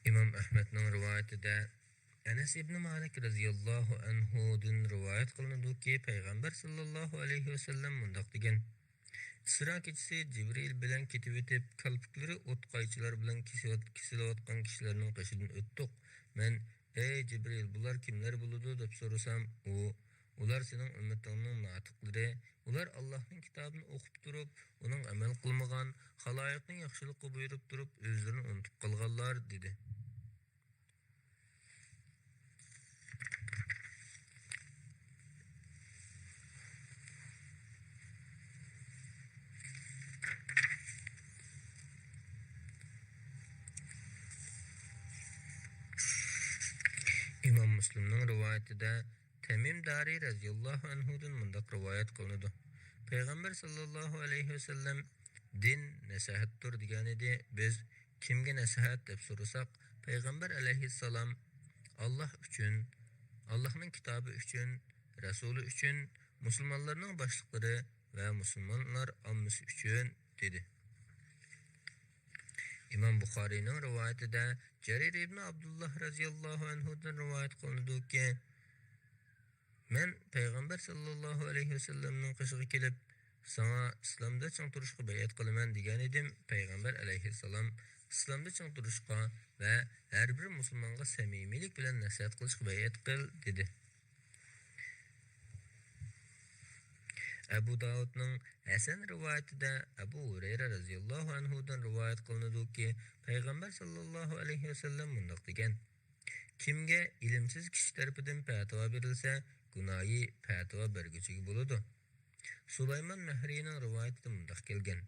ئىمام ئەھمەدنىڭ رىۋايىتىدە ئەنەس ئىبنى مالىك رەزىياللاھۇ ئەنھۇدىن رىۋايەت قىلىنىدۇكى، پەيغەمبەر ساللاللاھۇ ئەلەيھى ۋەسەللەم مۇنداق دېگەن: «ئىسرا كېچىسى جىبرىئىل بىلەن كېتىۋېتىپ، كالپۇكلىرى ئوت قايچىلار بىلەن كېسىۋات-، كېسىلىۋاتقان كىشىلەرنىڭ قېشىدىن ئۆتتۇق. مەن، ئەي جىبرىئىل، بۇلار كىملەر بولىدۇ؟» دەپ سورىسام، ئۇ، «ئۇلار سېنىڭ ئۈممىتىڭنىڭ ناتىقلىرى، ئۇلار ئاللاھنىڭ كىتابىنى ئوقۇپ تۇرۇپ، ئۇنىڭغا ئەمەل قىلمىغان، خالايىقنى ياخشىلىققا بۇيرۇپ تۇرۇپ، ئۆزلىرىنى ئۇنتۇپ قالغانلار» دېدى. ئىمام مۇسلىمنىڭ رىۋايىتىدە تەمىم دارىي رەزىياللاھۇ ئەنھۇدىن مۇنداق رىۋايەت قىلىنىدۇ: پەيغەمبەر ساللاللاھۇ ئەلەيھى ۋەسەللەم، «دىن نەسىھەتتۇر» دېگەنىدى. بىز، «كىمگە نەسىھەت؟» دەپ سورىساق، پەيغەمبەر ئەلەيھىسسالام، «ئاللاھ ئۈچۈن، ئاللاھنىڭ كىتابى ئۈچۈن، رەسۇلى ئۈچۈن، مۇسۇلمانلارنىڭ باشلىقلىرى ۋە مۇسۇلمانلار ئاممىسى ئۈچۈن» دېدى. ئىمام بۇخارىينىڭ رىۋايىتىدە جەرىر ئىبنى ئابدۇللاھ رەزىياللاھۇ ئەنھۇدىن رىۋايەت قىلىنىدۇكى، مەن پەيغەمبەر ساللاللاھۇ ئەلەيھى ۋەسەللەمنىڭ قېشىغا كېلىپ، «ساڭا ئىسلامدا چىڭ تۇرۇشقا بەيئەت قىلىمەن» دېگەنىدىم. پەيغەمبەر ئەلەيھىسسالام، «ئىسلامدا چىڭ تۇرۇشقا ۋە ھەر بىر مۇسۇلمانغا سەمىمىيلىك بىلەن نەسىھەت قىلىشقا بەيئەت قىل» دېدى. ئەبۇ داۋۇدنىڭ ھەسەن رىۋايىتىدە ئەبۇ ھۇرەيرە رەزىياللاھۇ ئەنھۇدىن رىۋايەت قىلىنىدۇكى، پەيغەمبەر ساللاللاھۇ ئەلەيھى ۋەسەللەم مۇنداق دېگەن: «كىمگە ئىلىمسىز كىشى تەرىپىدىن پەتىۋا بېرىلسە، گۇناھى پەتىۋا بەرگۈچىگە بولىدۇ.» سۇلايمان مەھرىينىڭ رىۋايىتىدە مۇنداق كەلگەن: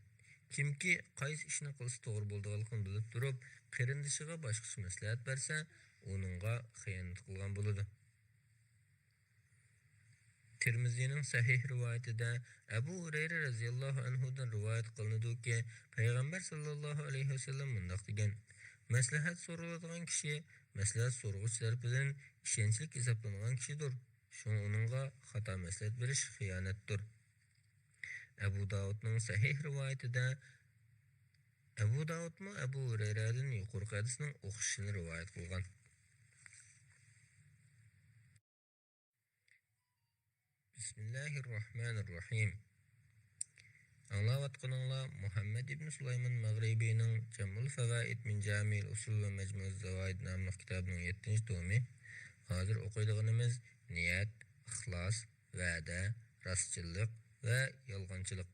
«كىمكى قايسى ئىشنى قىلسا توغرا بولىدىغانلىقىنى بىلىپ تۇرۇپ، قېرىندىشىغا باشقىچە مەسلىھەت بەرسە، ئۇنىڭغا خىيانەت قىلغان بولىدۇ.» تىرمىزىنىڭ سەھىھ رىۋايىتىدە ئەبۇ ھۇرەيرە رەزىياللاھۇ ئەنھۇدىن رىۋايەت قىلىنىدۇكى، پەيغەمبەر ساللاللاھۇ ئەلەيھى ۋەسەللەم مۇنداق دېگەن: «مەسلىھەت سورىلىدىغان كىشى مەسلىھەت سورىغۇچى تەرىپىدىن ئىشەنچلىك ھېسابلانغان كىشىدۇر. شۇڭا ئۇنىڭغا خاتا مەسلىھەت بېرىش خىيانەتتۇر.» ئەبۇ داۋۇدنىڭ سەھىھ رىۋايىتىدە، ئەبۇ داۋۇدمۇ ئەبۇ ھۇرەيرەدىن يۇقىرىقى ھەدىسنىڭ ئوخشىشىنى رىۋايەت قىلغان. بىسمىللاھىررەھمانىررەھىم. ئاڭلاۋاتقىنىڭلار مۇھەممەد ئىبن سۇلايمان مەغرىبىنىڭ جامئۇل فەۋائىد مىن جامىئىل ئۇسۇل ۋە مەجمۇئىز زاۋائىد ناملىق كىتابىنىڭ يەتتىنچى تومى. ھازىر ئوقۇيدىغىنىمىز نىيەت، ئىخلاس، ۋەدە، راستچىللىق ۋە يالغانچىلىق.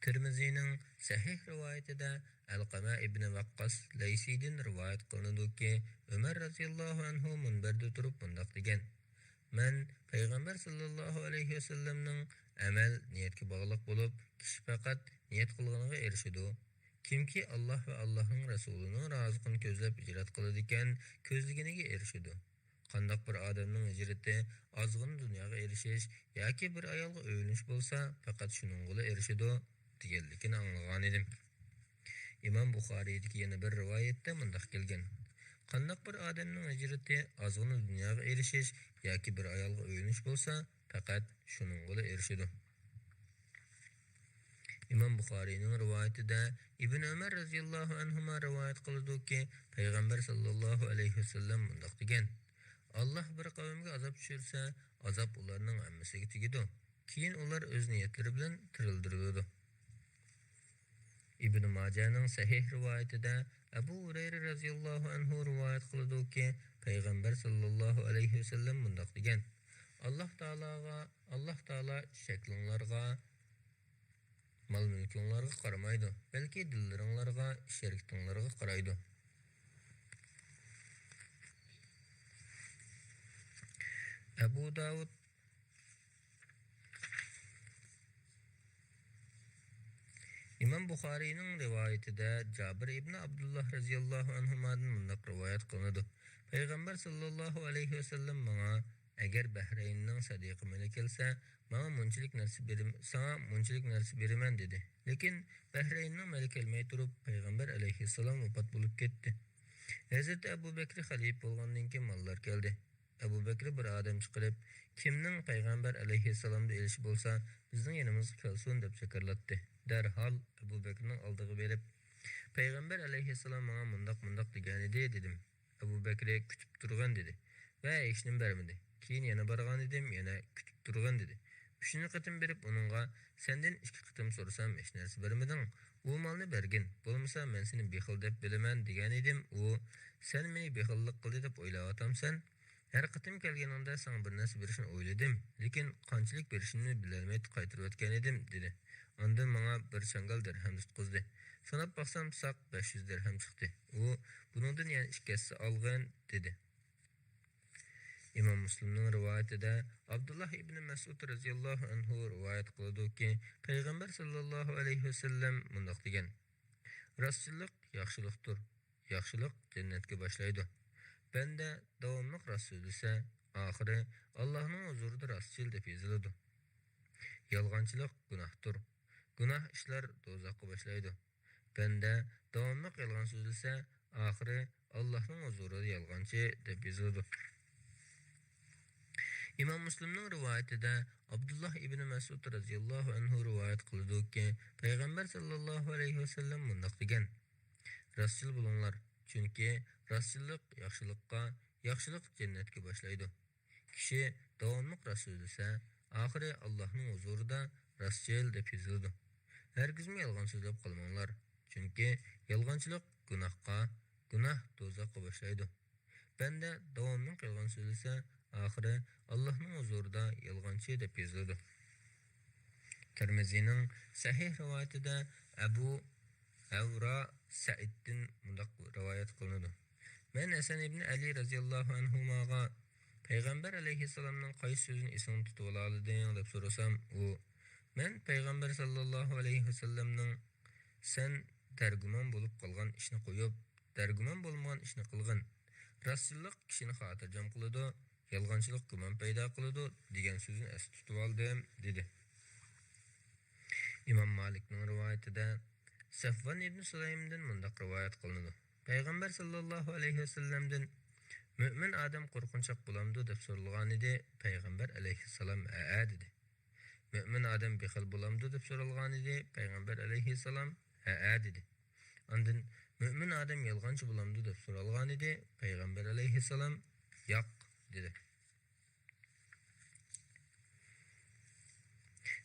تىرمىزىنىڭ سەھىھ رىۋايىتىدە ئەلقەمە ئىبنى ۋەققاس لەيسىدىن رىۋايەت قىلىنىدۇكى، ئۆمەر رەزىياللاھۇ ئەنھۇ مۇنبەردە تۇرۇپ مۇنداق دېگەن: «مەن پەيغەمبەر ساللاللاھۇ ئەلەيھى ۋەسەللەمنىڭ، ئەمەل نىيەتكە باغلىق بولۇپ، كىشى پەقەت نىيەت قىلغىنىغا ئېرىشىدۇ. كىمكى ئاللاھ ۋە ئاللاھنىڭ رەسۇلىنىڭ رازىلىقىنى كۆزلەپ ھىجرەت قىلىدىكەن، كۆزلىگىنىگە ئېرىشىدۇ. قانداق بىر ئادەمنىڭ ھىجرىتى ئازغىنا دۇنياغا ئېرىشىش ياكى بىر ئايالغا ئۆيلىنىش بولسا، پەقەت شۇنىڭغىلا ئېرىشىدۇ» دېگەنلىكىنى ئاڭلىغانىدىم. ئىمام بۇخارىيدىكى يەنە بىر رىۋايەتتە مۇنداق كەلگەن: «قانداق بىر ئادەمنىڭ ھىجرىتى ئازغىنا دۇنياغا ئېرىشىش ياكى بىر ئايالغا ئۆيلىنىش بولسا، پەقەت شۇنىڭغىلا ئېرىشىدۇ.» ئىمام بۇخارىينىڭ رىۋايىتىدە ئىبن ئۆمەر رەزىياللاھۇ ئەنھۇما رىۋايەت قىلىدۇكى، پەيغەمبەر ساللاللاھۇ ئەلەيھى ۋەسەللەم مۇنداق دېگەن: «ئاللاھ بىر قەۋمگە ئازاب چۈشۈرسە، ئازاب ئۇلارنىڭ ھەممىسىگە تېگىدۇ. كېيىن ئۇلار ئۆز نىيەتلىرى بىلەن تىرىلدۈرۈلىدۇ.» ئىبن ماجەنىڭ سەھىھ رىۋايىتىدە ئەبۇ ھۇرەيرە رەزىياللاھۇ ئەنھۇ رىۋايەت قىلىدۇكى، پەيغەمبەر ساللاللاھۇ ئەلەيھى ۋەسەللەم مۇنداق دېگەن: «ئاللاھ تائالاغا، ئاللاھ تائالا شەكلىڭلارغا، مال-مۈلكۈڭلارغا قارىمايدۇ، بەلكى دىللىرىڭلارغا، ئىش-ھەرىكىتىڭلارغا قارايدۇ.» ئەبۇ داۋۇد. ئىمام بۇخارىينىڭ رىۋايىتىدە جابىر ئىبنى ئابدۇللا رەزىياللاھۇ ئەنھۇمادىن مۇنداق رىۋايەت قىلىنىدۇ: پەيغەمبەر ساللاللاھۇ ئەلەيھى ۋەسەللەم ماڭا، ئەگەر بەھرەيننىڭ سەدىقە مېلى كەلسە، ماڭا مۇنچىلىك نەرسە بېرىم-، ساڭا مۇنچىلىك نەرسە بېرىمەن، دېدى. لېكىن بەھرەيننىڭ مېلى كەلمەي تۇرۇپ، پەيغەمبەر ئەلەيھىسسالام ۋاپات بولۇپ كەتتى. ھەزرىتى ئەبۇ بەكرى خەلىپە بولغاندىن كېيىن ماللار كەلدى. ئەبۇ بەكرى بىر ئادەم چىقىرىپ، كىمنىڭ پەيغەمبەر ئەلەيھىسسالامدا ئېلىشى بولسا، بىزنىڭ يېنىمىزغا كەلسۇن، دەپ جاكارلاتتى. دەرھال ئەبۇ بەكرىنىڭ ئالدىغا بېرىپ، پەيغەمبەر ئەلەيھىسسالام ماڭا مۇنداق، مۇنداق دېگەنىدى، دېدىم. ئەبۇ بەكرى كۈتۈپ تۇرغىن، دېدى ۋە ھېچنېمە بەرمىدى. كېيىن يەنە بارغانىدىم، يەنە كۈتۈپ تۇرغىن، دېدى. ئۈچىنچى قېتىم بېرىپ ئۇنىڭغا، سەندىن ئىككى قېتىم سورىسام، ھېچ نەرسە بەرمىدىڭ. ئۇ مالنى بەرگىن، بولمىسا مەن سېنى بېخىل دەپ بىلىمەن، دېگەنىدىم. ئۇ، سەن مېنى بېخىللىق قىلدى دەپ ئويلاۋاتامسەن؟ ھەر قېتىم كەلگىنىڭدە ساڭا بىر نەرسە بېرىشنى ئويلىدىم، لېكىن قانچىلىك بېرىشىمنى بىلەلمەي قايتۇرۇۋەتكەنىدىم، دېدى. ئاندىن ماڭا بىر چاڭگال دىرھەم تۇتقۇزدى. ساناپ باقسام، ساق بەش يۈز دىرھەم چىقتى. ئۇ، بۇنىڭدىن يەنە ئىككى ھەسسە ئالغىن، دېدى. ئىمام مۇسلىمنىڭ رىۋايىتىدە ئابدۇللا ئىبنى مەسئۇد رەزىياللاھۇ ئەنھۇ رىۋايەت قىلىدۇكى، پەيغەمبەر ساللاللاھۇ ئەلەيھى ۋەسەللەم مۇنداق دېگەن: راستچىللىق ياخشىلىقتۇر، ياخشىلىق جەننەتكە باشلايدۇ. بەندە داۋاملىق راست سۆزلىسە، ئاخىرى ئاللاھنىڭ ھۇزۇرىدا راستچىل دەپ يېزىلىدۇ. يالغانچىلىق گۇناھتۇر. گۇناھ ئىشلار دوزاخقا باشلايدۇ. بەندە داۋاملىق يالغان سۆزلىسە، ئاخىرى ئاللاھنىڭ ھۇزۇرىدا يالغانچى دەپ يېزىلىدۇ. ئىمام مۇسلىمنىڭ رىۋايىتىدە ئابدۇللا ئىبنى مەسئۇد رەزىياللاھۇ ئەنھۇ رىۋايەت قىلىدۇكى، پەيغەمبەر ساللاللاھۇ ئەلەيھى ۋەسەللەم مۇنداق دېگەن: راستچىل بولۇڭلار، چۈنكى راستچىللىق ياخشىلىققا، ياخشىلىق جەننەتكە باشلايدۇ. كىشى داۋاملىق راست سۆزلىسە، ئاخىرى ئاللاھنىڭ ھۇزۇرىدا راستچىل دەپ يېزىلىدۇ. ھەرگىزمۇ يالغان سۆزلەپ قالماڭلار، چۈنكى يالغانچىلىق گۇناھقا، گۇناھ دوزاخقا باشلايدۇ. بەندە داۋاملىق يالغان سۆزلىسە، ئاخىرى ئاللاھنىڭ ھۇزۇرىدا يالغانچى دەپ يېزىلىدۇ. تىرمىزىنىڭ سەھىھ رىۋايىتىدە ئەبۇ ھەۋرا سەئىدتىن مۇنداق رىۋايەت قىلىنىدۇ: مەن ھەسەن ئىبنى ئەلى رەزىياللاھۇ ئەنھۇماغا، پەيغەمبەر ئەلەيھىسسالامنىڭ قايسى سۆزىنى ئېسىڭدە تۇتۇۋالالىدىڭ؟ دەپ سورىسام، ئۇ، مەن پەيغەمبەر ساللاللاھۇ ئەلەيھى ۋەسەللەمنىڭ سەن تەرگۇمان بولۇپ قالغان ئىشنى قويۇپ، تەرگۇمان بولمىغان ئىشنى قىلغىن. راستچىللىق كىشىنى خاتىرجەم قىلىدۇ، يالغانچىلىق گۇمان پەيدا قىلىدۇ، دېگەن سۆزىنى ئەستە تۇتۇۋالدىم، دېدى. ئىمام مالىكنىڭ رىۋايىتىدە سەفۋان ئىبنى سۇلەيمدىن مۇنداق رىۋايەت قىلىنىدۇ: پەيغەمبەر ساللاللاھۇ ئەلەيھى ۋەسەللەمدىن، مۆمىن ئادەم قورقۇنچاق بولامدۇ؟ دەپ سورالغانىدى، پەيغەمبەر ئەلەيھىسسالام ھەئە، دېدى. مۆمىن ئادەم بېخىل بولامدۇ؟ دەپ سورالغانىدى، پەيغەمبەر ئەلەيھىسسالام ھەئە، دېدى. ئاندىن، مۆمىن ئادەم يالغانچى بولامدۇ؟ دەپ سورالغانىدى، پەيغەمبەر ئەلەيھىسسالام ياق، دېدى.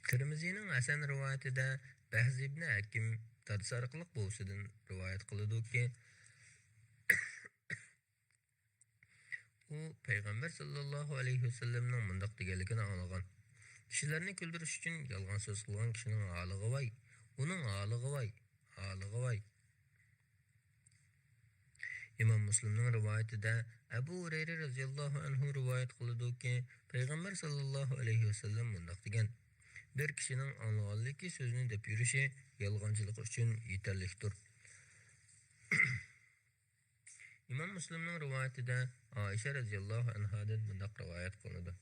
تىرمىزىنىڭ ھەسەن رىۋايىتىدە بەھز ئىبنى ھەكىم دادىسى ئارقىلىق بوۋىسىدىن رىۋايەت قىلىدۇكى، ئۇ پەيغەمبەر ساللاللاھۇ ئەلەيھى ۋەسەللەمنىڭ مۇنداق دېگەنلىكىنى ئاڭلىغان: كىشىلەرنى كۈلدۈرۈش ئۈچۈن يالغان سۆز قىلغان كىشىنىڭ ھالىغا ۋاي، ئۇنىڭ ھالىغا ۋاي، ھالىغا ۋاي. ئىمام مۇسلىمنىڭ رىۋايىتىدە ئەبۇ ھۇرەيرە رەزىياللاھۇ ئەنھۇ رىۋايەت قىلىدۇكى، پەيغەمبەر ساللاللاھۇ ئەلەيھى ۋەسەللەم مۇنداق دېگەن: بىر كىشىنىڭ ئاڭلىغانلىكى سۆزىنى دەپ يۈرۈشى يالغانچىلىقى ئۈچۈن يېتەرلىكتۇر. ئىمام مۇسلىمنىڭ رىۋايىتىدە ئائىشە رەزىياللاھۇ ئەنھادىن مۇنداق رىۋايەت قىلىنىدۇ: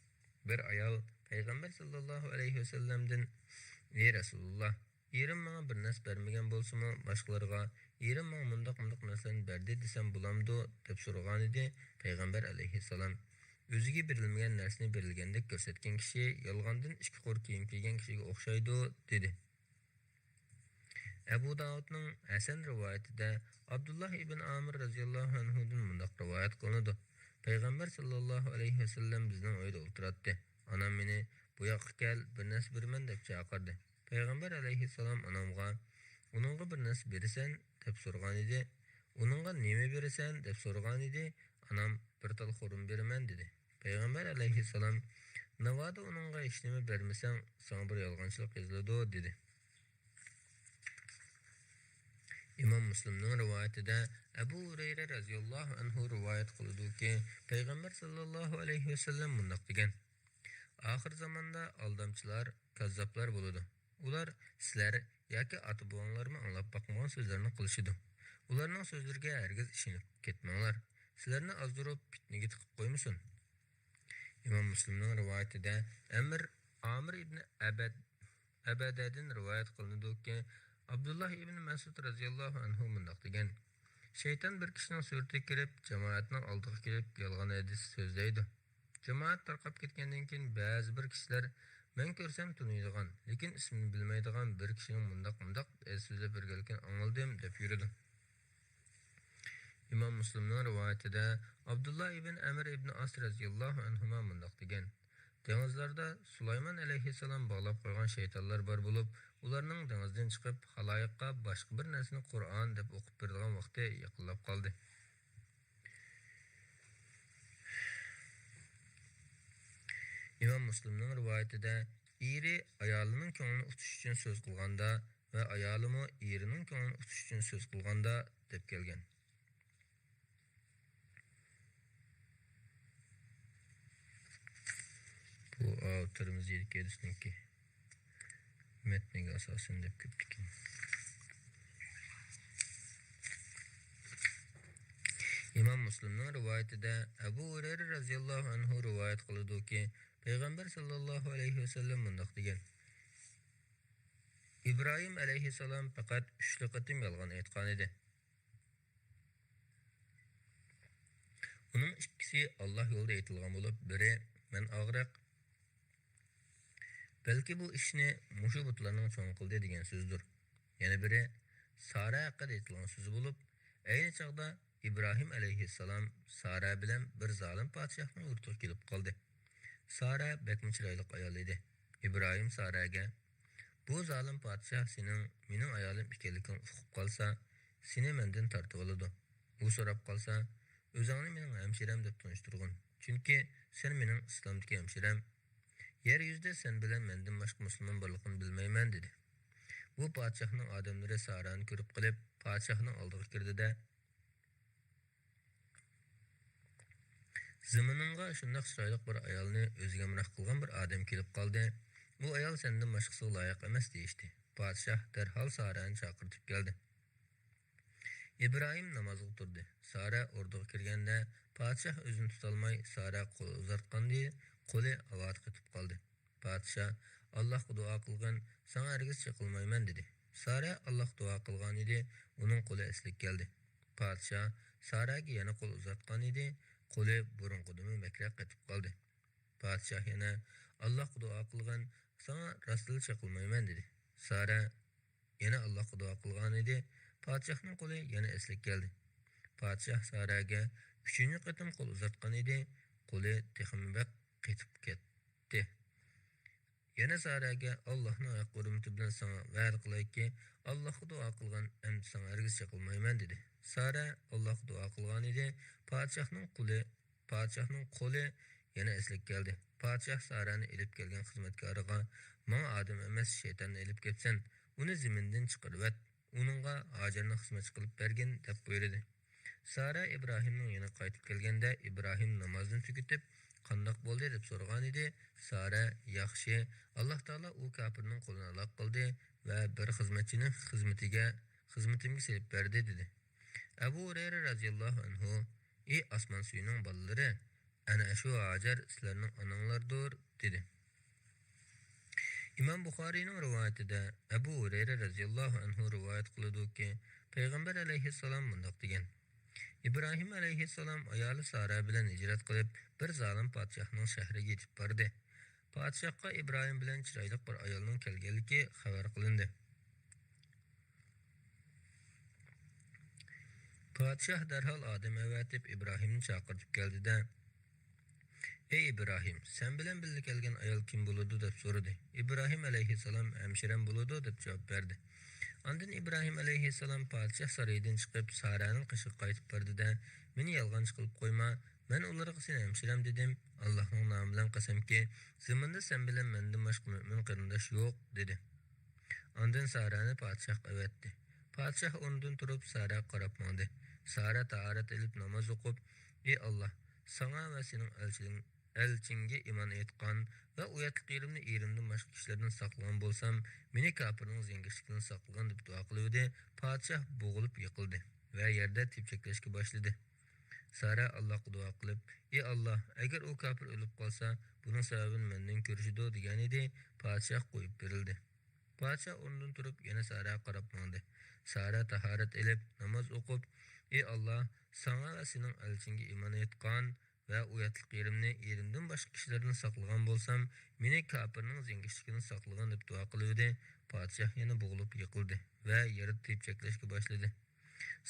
بىر ئايال پەيغەمبەر ساللاللاھۇ ئەلەيھى ۋەسەللەمدىن، ئى رەسۇلۇللا، ئېرىم ماڭا بىر نەرسە بەرمىگەن بولسىمۇ، باشقىلارغا، ئېرىم ماڭا مۇنداق مۇنداق نەرسىلەرنى بەردى دېسەم بولامدۇ؟ دەپ سورىغانىدى. پەيغەمبەر ئەلەيھىسسالام، ئۆزىگە بېرىلمىگەن نەرسىنى بېرىلگەندەك كۆرسەتكەن كىشى يالغاندىن ئىككى قۇر كىيىم كىيگەن كىشىگە ئوخشايدۇ، دېدى. ئەبۇ داۋۇدنىڭ ھەسەن رىۋايىتىدە ئابدۇللا ئىبن ئامىر رەزىياللاھۇ ئەنھۇدىن مۇنداق رىۋايەت قىلىنىدۇ: پەيغەمبەر ساللاللاھۇ ئەلەيھى ۋەسەللەم بىزنىڭ ئۆيدە ئولتۇراتتى. ئانام مېنى، بۇ ياققا كەل، بىر نەرسە بېرىمەن، دەپ چاقىردى. پەيغەمبەر ئەلەيھىسسالام ئانامغا، ئۇنىڭغا بىر نەرسە بېرىسەن؟ دەپ سورىغانىدى. ئۇنىڭغا نېمە بېرىسەن؟ دەپ سورىغانىدى. ئانام، بىر تال خورما بېرىمەن، دېدى. پەيغەمبەر ئەلەيھىسسالام، ناۋادا ئۇنىڭغا ھېچنېمە بەرمىسەڭ، ساڭا بىر يالغانچىلىق يېزىلىدۇ، دېدى. ئىمام مۇسلىمنىڭ رىۋايىتىدە ئەبۇ ھۇرەيرە رەزىياللاھۇ ئەنھۇ رىۋايەت قىلىدۇكى، پەيغەمبەر ساللاللاھۇ ئەلەيھى ۋەسەللەم مۇنداق دېگەن: ئاخىر زاماندا ئالدامچىلار، كاززاپلار بولىدۇ. ئۇلار، سىلەر ياكى ئاتا-بوۋاڭلارمۇ ئاڭلاپ باقمىغان سۆزلەرنى قىلىشىدۇ. ئۇلارنىڭ سۆزلىرىگە ھەرگىز ئىشىنىپ كەتمەڭلار. سىلەرنى ئازدۇرۇپ، پىتنىگە تىقىپ قويمىسۇن. ئىمام مۇسلىمنىڭ رىۋايىتىدە ئەمىر ئامىر ئىبنى ئەبەد، ئەبەدەدىن رىۋايەت قىلىنىدۇكى، ئابدۇللا ئىبنى مەسئۇد رەزىياللاھۇ ئەنھۇ مۇنداق دېگەن: شەيتان بىر كىشىنىڭ سۈرىتىگە كىرىپ، جامائەتنىڭ ئالدىغا كېلىپ، يالغان ھەدىس سۆزلەيدۇ. جامائەت تارقاپ كەتكەندىن كېيىن، بەزى بىر كىشىلەر مەن كۆرسەم تونۇيدىغان، لېكىن ئىسمىنى بىلمەيدىغان بىر كىشىنىڭ مۇنداق، مۇنداق سۆزلەپ يۈرگەنلىكىنى ئاڭلىدىم، دەپ يۈرىدۇ. ئىمام مۇسلىمنىڭ رىۋايىتىدە ئابدۇللا ئىبن ئەمر ئىبن ئاس رەزىياللاھۇ ئەنھۇما مۇنداق دېگەن: دېڭىزلاردا سۇلايمان ئەلەيھىسسالام باغلاپ قويغان شەيتانلار بار بولۇپ، ئۇلارنىڭ دېڭىزدىن چىقىپ، خالايىققا باشقا بىر نەرسىنى قۇرئان دەپ ئوقۇپ بېرىدىغان ۋاقتى يېقىنلاپ قالدى. ئىمام مۇسلىمنىڭ رىۋايىتىدە، ئېرى ئايالىنىڭ كۆڭلىنى ئۇتۇش ئۈچۈن سۆز قىلغاندا ۋە ئايالىمۇ ئېرىنىڭ كۆڭلىنى ئۇتۇش ئۈچۈن سۆز قىلغاندا، دەپ كەلگەن. بۇ ئاۋۇ تىرمىزىدىكى ھەدىسنىڭكى مەتنىگە ئاساسەن دەپ كەپتىكەن. ئىمام مۇسلىمنىڭ رىۋايىتىدە ئەبۇ ھۇرەيرە رەزىياللاھۇ ئەنھۇ رىۋايەت قىلىدۇكى، پەيغەمبەر ساللاللاھۇ ئەلەيھى ۋەسەللەم مۇنداق دېگەن: ئىبراھىم ئەلەيھىسسالام پەقەت ئۈچلا قېتىم يالغان ئېيتقانىدى. ئۇنىڭ ئىككىسى ئاللا يولىدا ئېيتىلغان بولۇپ، بىرى، مەن ئاغرىق، بەلكى بۇ ئىشنى مۇشۇ بۇتلارنىڭ چوڭى قىلدى دېگەن سۆزدۇر. يەنە بىرى، سارا ھەققىدە ئېيتىلغان سۆزى بولۇپ، ئەينى چاغدا ئىبراھىم ئەلەيھىسسالام سارا بىلەن بىر زالىم پادىشاھنىڭ يۇرتىغا كېلىپ قالدى. سارا بەكمۇ چىرايلىق ئايال ئىدى. ئىبراھىم ساراگە، بۇ زالىم پادىشاھ سېنىڭ مېنىڭ ئايالىم ئىكەنلىكىڭنى ئۇقۇپ قالسا، سېنى مەندىن تارتىۋالىدۇ. ئۇ سوراپ قالسا، ئۆزۈڭنى مېنىڭ ھەمشىرەم دەپ تونۇشتۇرغىن. چۈنكى سەن مېنىڭ ئىسلامدىكى ھەمشىرەم. يەر يۈزىدە سەن بىلەن مەندىن باشقا مۇسۇلمان بارلىقىنى بىلمەيمەن، دېدى. بۇ پادىشاھنىڭ ئادەملىرى سارانى كۆرۈپ قېلىپ، پادىشاھنىڭ ئالدىغا كىردى-دە، زېمىنىڭغا شۇنداق چىرايلىق بىر ئايالنى ئۆزىگە ھەمراھ قىلغان بىر ئادەم كېلىپ قالدى. ئۇ ئايال سەندىن باشقىسىغا لايىق ئەمەس، دېيىشتى. پادىشاھ دەرھال سارانى چاقىرتىپ كەلدى. ئىبراھىم نامازغا تۇردى. سارا ئوردىغا كىرگەندە، پادىشاھ ئۆزىنى تۇتالماي، سارا قول ئۇزارتقانىدى، قولى ھاۋادا قېتىپ قالدى. پادىشاھ، ئاللاھقا دۇئا قىلغىن، ساڭا ھەرگىز چېقىلمايمەن، دېدى. سارا ئاللاھقا دۇئا قىلغانىدى، ئۇنىڭ قولى ئەسلىگە كەلدى. پادىشاھ ساراگە يەنە قول ئۇزارتقانىدى، قولى بۇرۇنقىدىنمۇ بەكرەك قېتىپ قالدى. پادىشاھ يەنە، ئاللاھقا دۇئا قىلغىن، ساڭا راستلا چېقىلمايمەن، دېدى. سارا يەنە ئاللاھقا دۇئا قىلغانىدى، پادىشاھنىڭ قولى يەنە ئەسلىگە كەلدى. پادىشاھ ساراگە ئۈچىنچى قېتىم قول ئۇزارتقانىدى، قولى تېخىمۇ بەك قېتىپ كەتتى. يەنە ساراگە، ئاللاھنىڭ ھەق ھۆرمىتى بىلەن ساڭا ۋەدە قىلايكى، ئاللاھقا دۇئا قىلغىن، ئەمدى ساڭا ھەرگىز چېقىلمايمەن، دېدى. سارا ئاللاھقا دۇئا قىلغانىدى، پادىشاھنىڭ قولى، پادىشاھنىڭ قولى يەنە ئەسلىگە كەلدى. پادىشاھ سارانى ئېلىپ كەلگەن خىزمەتكارىغا، ماڭا ئادەم ئەمەس، شەيتاننى ئېلىپ كەپسەن، ئۇنى زېمىندىن چىقىرىۋەت، ئۇنىڭغا ھاجەرنى خىزمەتچى قىلىپ بەرگىن، دەپ بۇيرۇدى. سارا ئىبراھىمنىڭ يېنىغا قايتىپ كەلگەندە، ئىبراھىم نامازنى تۈگىتىپ، قانداق بولدى، دەپ سورىغانىدى. سارا، ياخشى، ئاللاھ تائالا ئۇ كاپىرنىڭ قولىنى ھالاك قىلدى ۋە بىر خىزمەتچىنى خىزمىتىگە، خىزمىتىمگە سېلىپ بەردى، دېدى. ئەبۇ ھۇرەيرە رەزىياللاھۇ ئەنھۇ، ئى ئاسمان سۈيىنىڭ بالىلىرى، ئەنە شۇ ھاجەر سىلەرنىڭ ئاناڭلاردۇر، دېدى. ئىمام بۇخارىينىڭ رىۋايىتىدە ئەبۇ ھۇرەيرە رەزىياللاھۇ ئەنھۇ رىۋايەت قىلىدۇكى، پەيغەمبەر ئەلەيھىسسالام مۇنداق دېگەن: ئىبراھىم ئەلەيھىسسالام ئايالى سارا بىلەن ھىجرەت قىلىپ، بىر زالىم پادىشاھنىڭ شەھىرىگە يېتىپ باردى. پادىشاھقا ئىبراھىم بىلەن چىرايلىق بىر ئايالنىڭ كەلگەنلىكى خەۋەر قىلىندى. پادىشاھ دەرھال ئادەم ئەۋەتىپ، ئىبراھىمنى چاقىرتىپ كەلدى-دە، ئەي ئىبراھىم، سەن بىلەن بىللە كەلگەن ئايال كىم بولىدۇ؟ دەپ سورىدى. ئىبراھىم ئەلەيھىسسالام ھەمشىرەم بولىدۇ، دەپ جاۋاب بەردى. ئاندىن ئىبراھىم ئەلەيھىسسالام پادىشاھ سارىيىدىن چىقىپ، سارانىڭ قېشىغا قايتىپ باردى-دە، مېنى يالغانچى قىلىپ قويما، مەن ئۇلارغا سېنى ھەمشىرەم دېدىم، ئاللاھنىڭ نامى بىلەن قەسەمكى، زېمىندا سەن بىلەن مەندىن باشقا مۆمىن قېرىنداش يوق، دېدى. ئاندىن سارانى پادىشاھقا ئەۋەتتى. پادىشاھ ئورنىدىن تۇرۇپ ساراغا قاراپ ماڭدى. سارا تاھارەت ئېلىپ ناماز ئوقۇپ، ئى ئاللاھ، ساڭا ۋە سېنىڭ ئەلچىلىرىڭ، ئەلچىڭگە ئىمان ئېيتقان ۋە ئۇياتلىق يېرىمنى ئېرىمدىن باشقا كىشىلەردىن ساقلىغان بولسام، مېنى كاپىرنىڭ زەڭگىشلىكىدىن ساقلىغىن» دەپ دۇئا قىلىۋىدى. پادىشاھ بوغۇلۇپ يىقىلدى ۋە يەردە تېپچەكلەشكە باشلىدى. سارا ئاللاھقا دۇئا قىلىپ، «ئى ئاللاھ، ئەگەر ئۇ كاپىر ئۆلۈپ قالسا، بۇنىڭ سەۋەبىنى مەندىن كۆرۈشىدۇ» دېگەنىدى، پادىشاھ قويۇپ بېرىلدى. پادىشاھ ئورنىدىن تۇرۇپ، يەنە ساراغا قاراپ ماڭدى. سارا تاھارەت ئېلىپ، ناماز ئوقۇپ، «ئى ئاللاھ، ساڭا ۋە سېنىڭ ئەلچىڭگە ئىمان ئېيتقان ۋە ئۇياتلىق يېرىمنى ئېرىمدىن باشقا كىشىلەردىن ساقلىغان بولسام، مېنى كاپىرنىڭ زەڭگىشلىكىدىن ساقلىغىن» دەپ دۇئا قىلىۋىدى. پادىشاھ يەنە بوغۇلۇپ يىقىلدى ۋە يەردە تېپچەكلەشكە باشلىدى.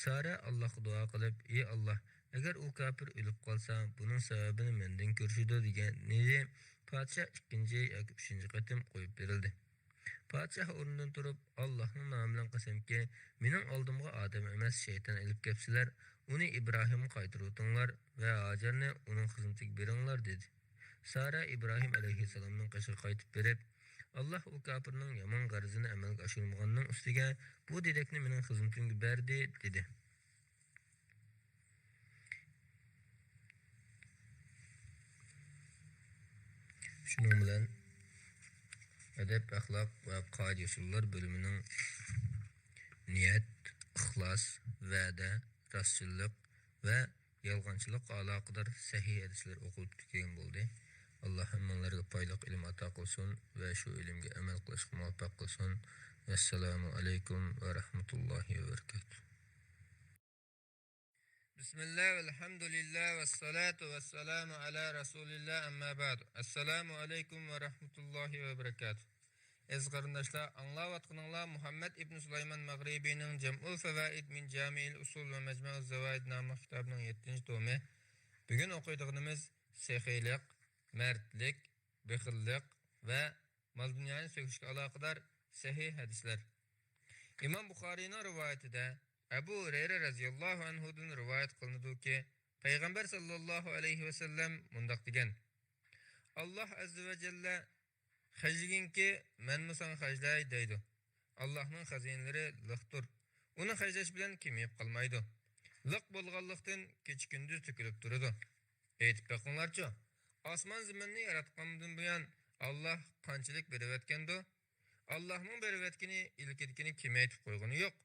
سارا ئاللاھقا دۇئا قىلىپ، «ئى ئاللاھ، ئەگەر ئۇ كاپىر ئۆلۈپ قالسا، بۇنىڭ سەۋەبىنى مەندىن كۆرۈشىدۇ» دېگەنىدى. پادىشاھ ئىككىنچى ياكى ئۈچىنچى قېتىم قويۇپ بېرىلدى. پادىشاھ ئورنىدىن تۇرۇپ، «ئاللاھنىڭ نامى بىلەن قەسەمكى، مېنىڭ ئالدىمغا ئادەم ئەمەس، شەيتان ئېلىپ كەپسىلەر، ئۇنى ئىبراھىمغا قايتۇرۇۋېتىڭلار ۋە ھاجەرنى ئۇنىڭ خىزمىتىگە بېرىڭلار» دېدى. سارا ئىبراھىم ئەلەيھىسسالامنىڭ قېشىغا قايتىپ بېرىپ، «ئاللاھ ئۇ كاپىرنىڭ يامان غەرىزىنى ئەمەلگە ئاشۇرمىغاننىڭ ئۈستىگە بۇ دېدەكنى مېنىڭ خىزمىتىمگە بەردى» دېدى. شۇنىڭ بىلەن ئەدەپ، ئەخلاق ۋە قائىدە-يوسۇنلار بۆلۈمىنىڭ نىيەت، ئىخلاس، ۋەدە، راستچىللىق ۋە يالغانچىلىققا ئالاقىدار سەھىھ ھەدىسلەر ئوقۇلۇپ تۈگىگەن بولدى. ئاللاھ ھەممىڭلارغا پايدىلىق ئىلىم ئاتا قىلسۇن ۋە شۇ ئىلىمگە ئەمەل قىلىشقا مۇۋەپپەق قىلسۇن. ۋەسسالامۇ ئەلەيكۇم ۋە رەھمەتۇللاھى ۋە بەرىكاتۇھ. بىسمىللا، ۋەلھەمدۇلىللا، ۋەسسالاتۇ ۋەسسالامۇ ئەلا رەسۇلىللا، ئەمما بەئد. ئەسسالامۇ ئەلەيكۇم ۋە رەھمەتۇللاھى ۋە بەرىكاتۇھ. ئەزىز قېرىنداشلار، ئاڭلاۋاتقىنىڭلار مۇھەممەد ئىبن سۇلايمان مەغرىبىنىڭ جەمئۇل فەۋائىد مىن جامىئىل ئۇسۇل ۋە مەجمەئۇز زەۋائىد ناملىق كىتابىنىڭ يەتتىنچى تومى. بۈگۈن ئوقۇيدىغىنىمىز سېخىيلىق، مەردلىك، بېخىللىق ۋە مال-دۇنيانى سۆكۈشكە ئالاقىدار سەھىھ ھەدىسلەر. ئىمام بۇخارىينىڭ رىۋايىتىدە ئەبۇ ھۇرەيرە رەزىياللاھۇ ئەنھۇدىن رىۋايەت قىلىنىدۇكى، پەيغەمبەر ساللاللاھۇ ئەلەيھى ۋەسەللەم مۇنداق دېگەن: «ئاللاھ ئەززە ۋە جەللە، خەجلىگىنكى، مەنمۇ ساڭا خەجلەي» دەيدۇ. ئاللاھنىڭ خەزىنىلىرى لىقتۇر. ئۇنى خەجلەش بىلەن كېمىيىپ قالمايدۇ. لىق بولغانلىقتىن، كېچە-كۈندۈز تۆكۈلۈپ تۇرىدۇ. ئېيتىپ بېقىڭلارچۇ، ئاسمان-زېمىننى ياراتقاندىن بۇيان، ئاللاھ قانچىلىك بېرىۋەتكەندۇ؟ ئاللاھنىڭ بېرىۋەتكىنى، ئىلكىدىكىنى كېمەيتىپ قويغىنى يوق.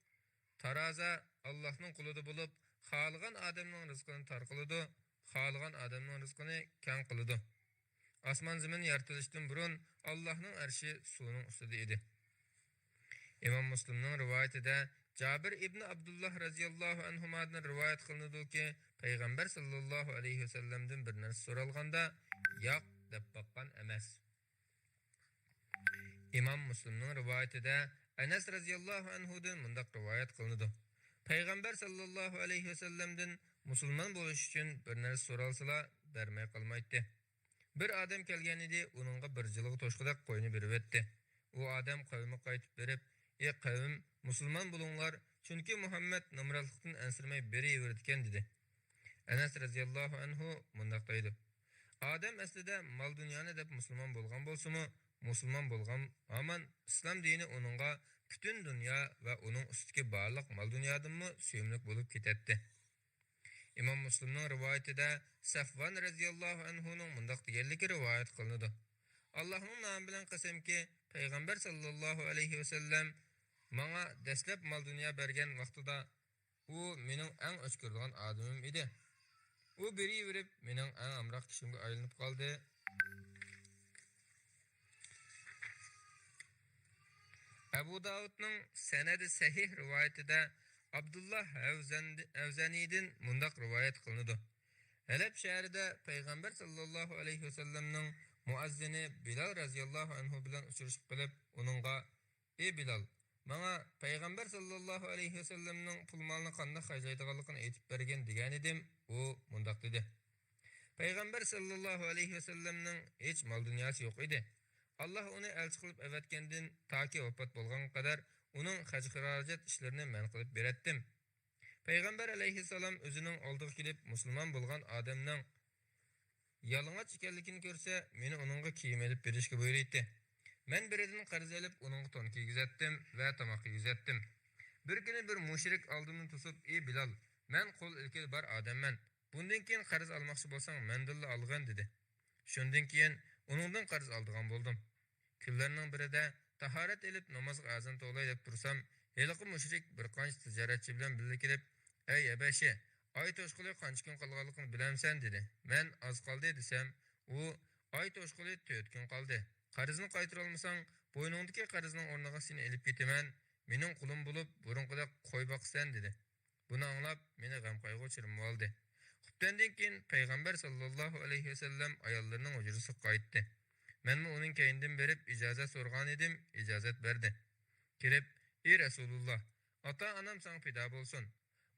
تارازا ئاللاھنىڭ قولىدا بولۇپ، خالىغان ئادەمنىڭ رىزقىنى تار قىلىدۇ، خالىغان ئادەمنىڭ رىزقىنى كەڭ قىلىدۇ. ئاسمان-زېمىن يارىتىلىشتىن بۇرۇن ئاللاھنىڭ ئەرشى سۇنىڭ ئۈستىدە ئىدى. ئىمام مۇسلىمنىڭ رىۋايىتىدە جابىر ئىبنى ئابدۇللاھ رەزىياللاھۇ ئەنھۇمادىن رىۋايەت قىلىنىدۇكى، پەيغەمبەر ساللاللاھۇ ئەلەيھى ۋەسەللەمدىن بىر نەرسە سورالغاندا، «ياق» دەپ باققان ئەمەس. ئىمام مۇسلىمنىڭ رىۋايىتىدە ئەنەس رەزىياللاھۇ ئەنھۇدىن مۇنداق رىۋايەت قىلىنىدۇ: پەيغەمبەر ساللاللاھۇ ئەلەيھى ۋەسەللەمدىن مۇسۇلمان بولۇش ئۈچۈن بىر نەرسە سورالسىلا، بەرمەي قالمايتتى. بىر ئادەم كەلگەنىدى، ئۇنىڭغا بىر جىلغا توشقۇدەك قوينى بېرىۋەتتى. ئۇ ئادەم قەۋمىگە قايتىپ بېرىپ، «ئى قەۋم، مۇسۇلمان بولۇڭلار، چۈنكى مۇھەممەد نامراتلىقتىن ئەنسىرىمەي بېرىۋېرىدىكەن» دېدى. ئەنەس رەزىياللاھۇ ئەنھۇ مۇنداق دەيدۇ: ئادەم ئەسلىدە مال-دۇنيانى دەپ مۇسۇلمان بولغان بولسىمۇ، مۇسۇلمان بولغان ھامان ئىسلام دىنى ئۇنىڭغا پۈتۈن دۇنيا ۋە ئۇنىڭ ئۈستىدىكى بارلىق مال-دۇنيادىنمۇ سۆيۈملۈك بولۇپ كېتەتتى. ئىمام مۇسلىمنىڭ رىۋايىتىدە سەفۋان رەزىياللاھۇ ئەنھۇنىڭ مۇنداق دېگەنلىكى رىۋايەت قىلىنىدۇ: ئاللاھنىڭ نامى بىلەن قەسەمكى، پەيغەمبەر ساللاللاھۇ ئەلەيھى ۋەسەللەم ماڭا دەسلەپ مال-دۇنيا بەرگەن ۋاقتىدا، ئۇ مېنىڭ ئەڭ ئۆچ كۆرىدىغان ئادىمىم ئىدى. ئۇ بېرىۋېرىپ، مېنىڭ ئەڭ ئامراق كىشىمگە ئايلىنىپ قالدى. ئەبۇ داۋۇدنىڭ سەنەدى سەھىھ رىۋايىتىدە ئابدۇللا ھەۋزەندى-، ھەۋزەنىدىن مۇنداق رىۋايەت قىلىنىدۇ: ھەلەب شەھىرىدە پەيغەمبەر ساللاللاھۇ ئەلەيھى ۋەسەللەمنىڭ مۇئەززىنى بىلال رەزىياللاھۇ ئەنھۇ بىلەن ئۇچرىشىپ قېلىپ، ئۇنىڭغا، ئى بىلال، ماڭا پەيغەمبەر ساللاللاھۇ ئەلەيھى ۋەسەللەمنىڭ پۇل-مالنى قانداق خەجلەيدىغانلىقىنى ئېيتىپ بەرگىن دېگەنىدىم، ئۇ مۇنداق دېدى: پەيغەمبەر ساللاللاھۇ ئەلەيھى ۋەسەللەمنىڭ ھېچ مال-دۇنياسى يوق ئىدى. ئاللاھ ئۇنى ئەلچى قىلىپ ئەۋەتكەندىن تاكى ۋاپات بولغانغا قەدەر ئۇنىڭ خەج-خىراجەت ئىشلىرىنى مەن قىلىپ بېرەتتىم. پەيغەمبەر ئەلەيھىسسالام ئۆزىنىڭ ئالدىغا كېلىپ مۇسۇلمان بولغان ئادەمنىڭ يالىڭاچ ئىكەنلىكىنى كۆرسە، مېنى ئۇنىڭغا كىيىم ئېلىپ بېرىشكە بۇيرۇيتتى. مەن بىرىدىن قەرز ئېلىپ، ئۇنىڭغا تون كىيگۈزەتتىم ۋە تاماق يېگۈزەتتىم. بىر كۈنى بىر مۇشرىك ئالدىمنى توسۇپ، ئى بىلال، مەن قول ئىلكىدە بار ئادەممەن. بۇندىن كېيىن قەرز ئالماقچى بولساڭ، مەندىنلا ئالغىن، دېدى. شۇندىن كېيىن ئۇنىڭدىن قەرز ئالىدىغان بولدۇم. كۈنلەرنىڭ بىرىدە تاھارەت ئېلىپ نامازغا ئەزان توۋلاي دەپ تۇرسام، ھېلىقى مۇشرىك بىر قانچە تىجارەتچى بىلەن بىللە كېلىپ، ئەي ھەبەشى، ئاي توشقىلى قانچە كۈن قالغانلىقىنى بىلەمسەن؟ دېدى. مەن ئاز قالدى دېسەم، ئۇ، ئاي توشقىلى تۆت كۈن قالدى. قەرزنى قايتۇرالمىساڭ، بوينۇڭدىكى قەرزنىڭ ئورنىغا سېنى ئېلىپ كېتىمەن، مېنىڭ قۇلۇم بولۇپ، بۇرۇنقىدەك قوي باقىسەن، دېدى. بۇنى ئاڭلاپ، مېنى غەم-قايغۇ چىرمىۋالدى. خۇپتەندىن كېيىن پەيغەمبەر ساللاللاھۇ ئەلەيھى ۋەسەللەم ئاياللىرىنىڭ ھۇجرىسىغا قايتتى. مەنمۇ ئۇنىڭ كەينىدىن بېرىپ ئىجازەت سورىغانىدىم، ئىجازەت بەردى. كىرىپ، ئى رەسۇلۇللا، ئاتا-ئانام ساڭا پىدا بولسۇن.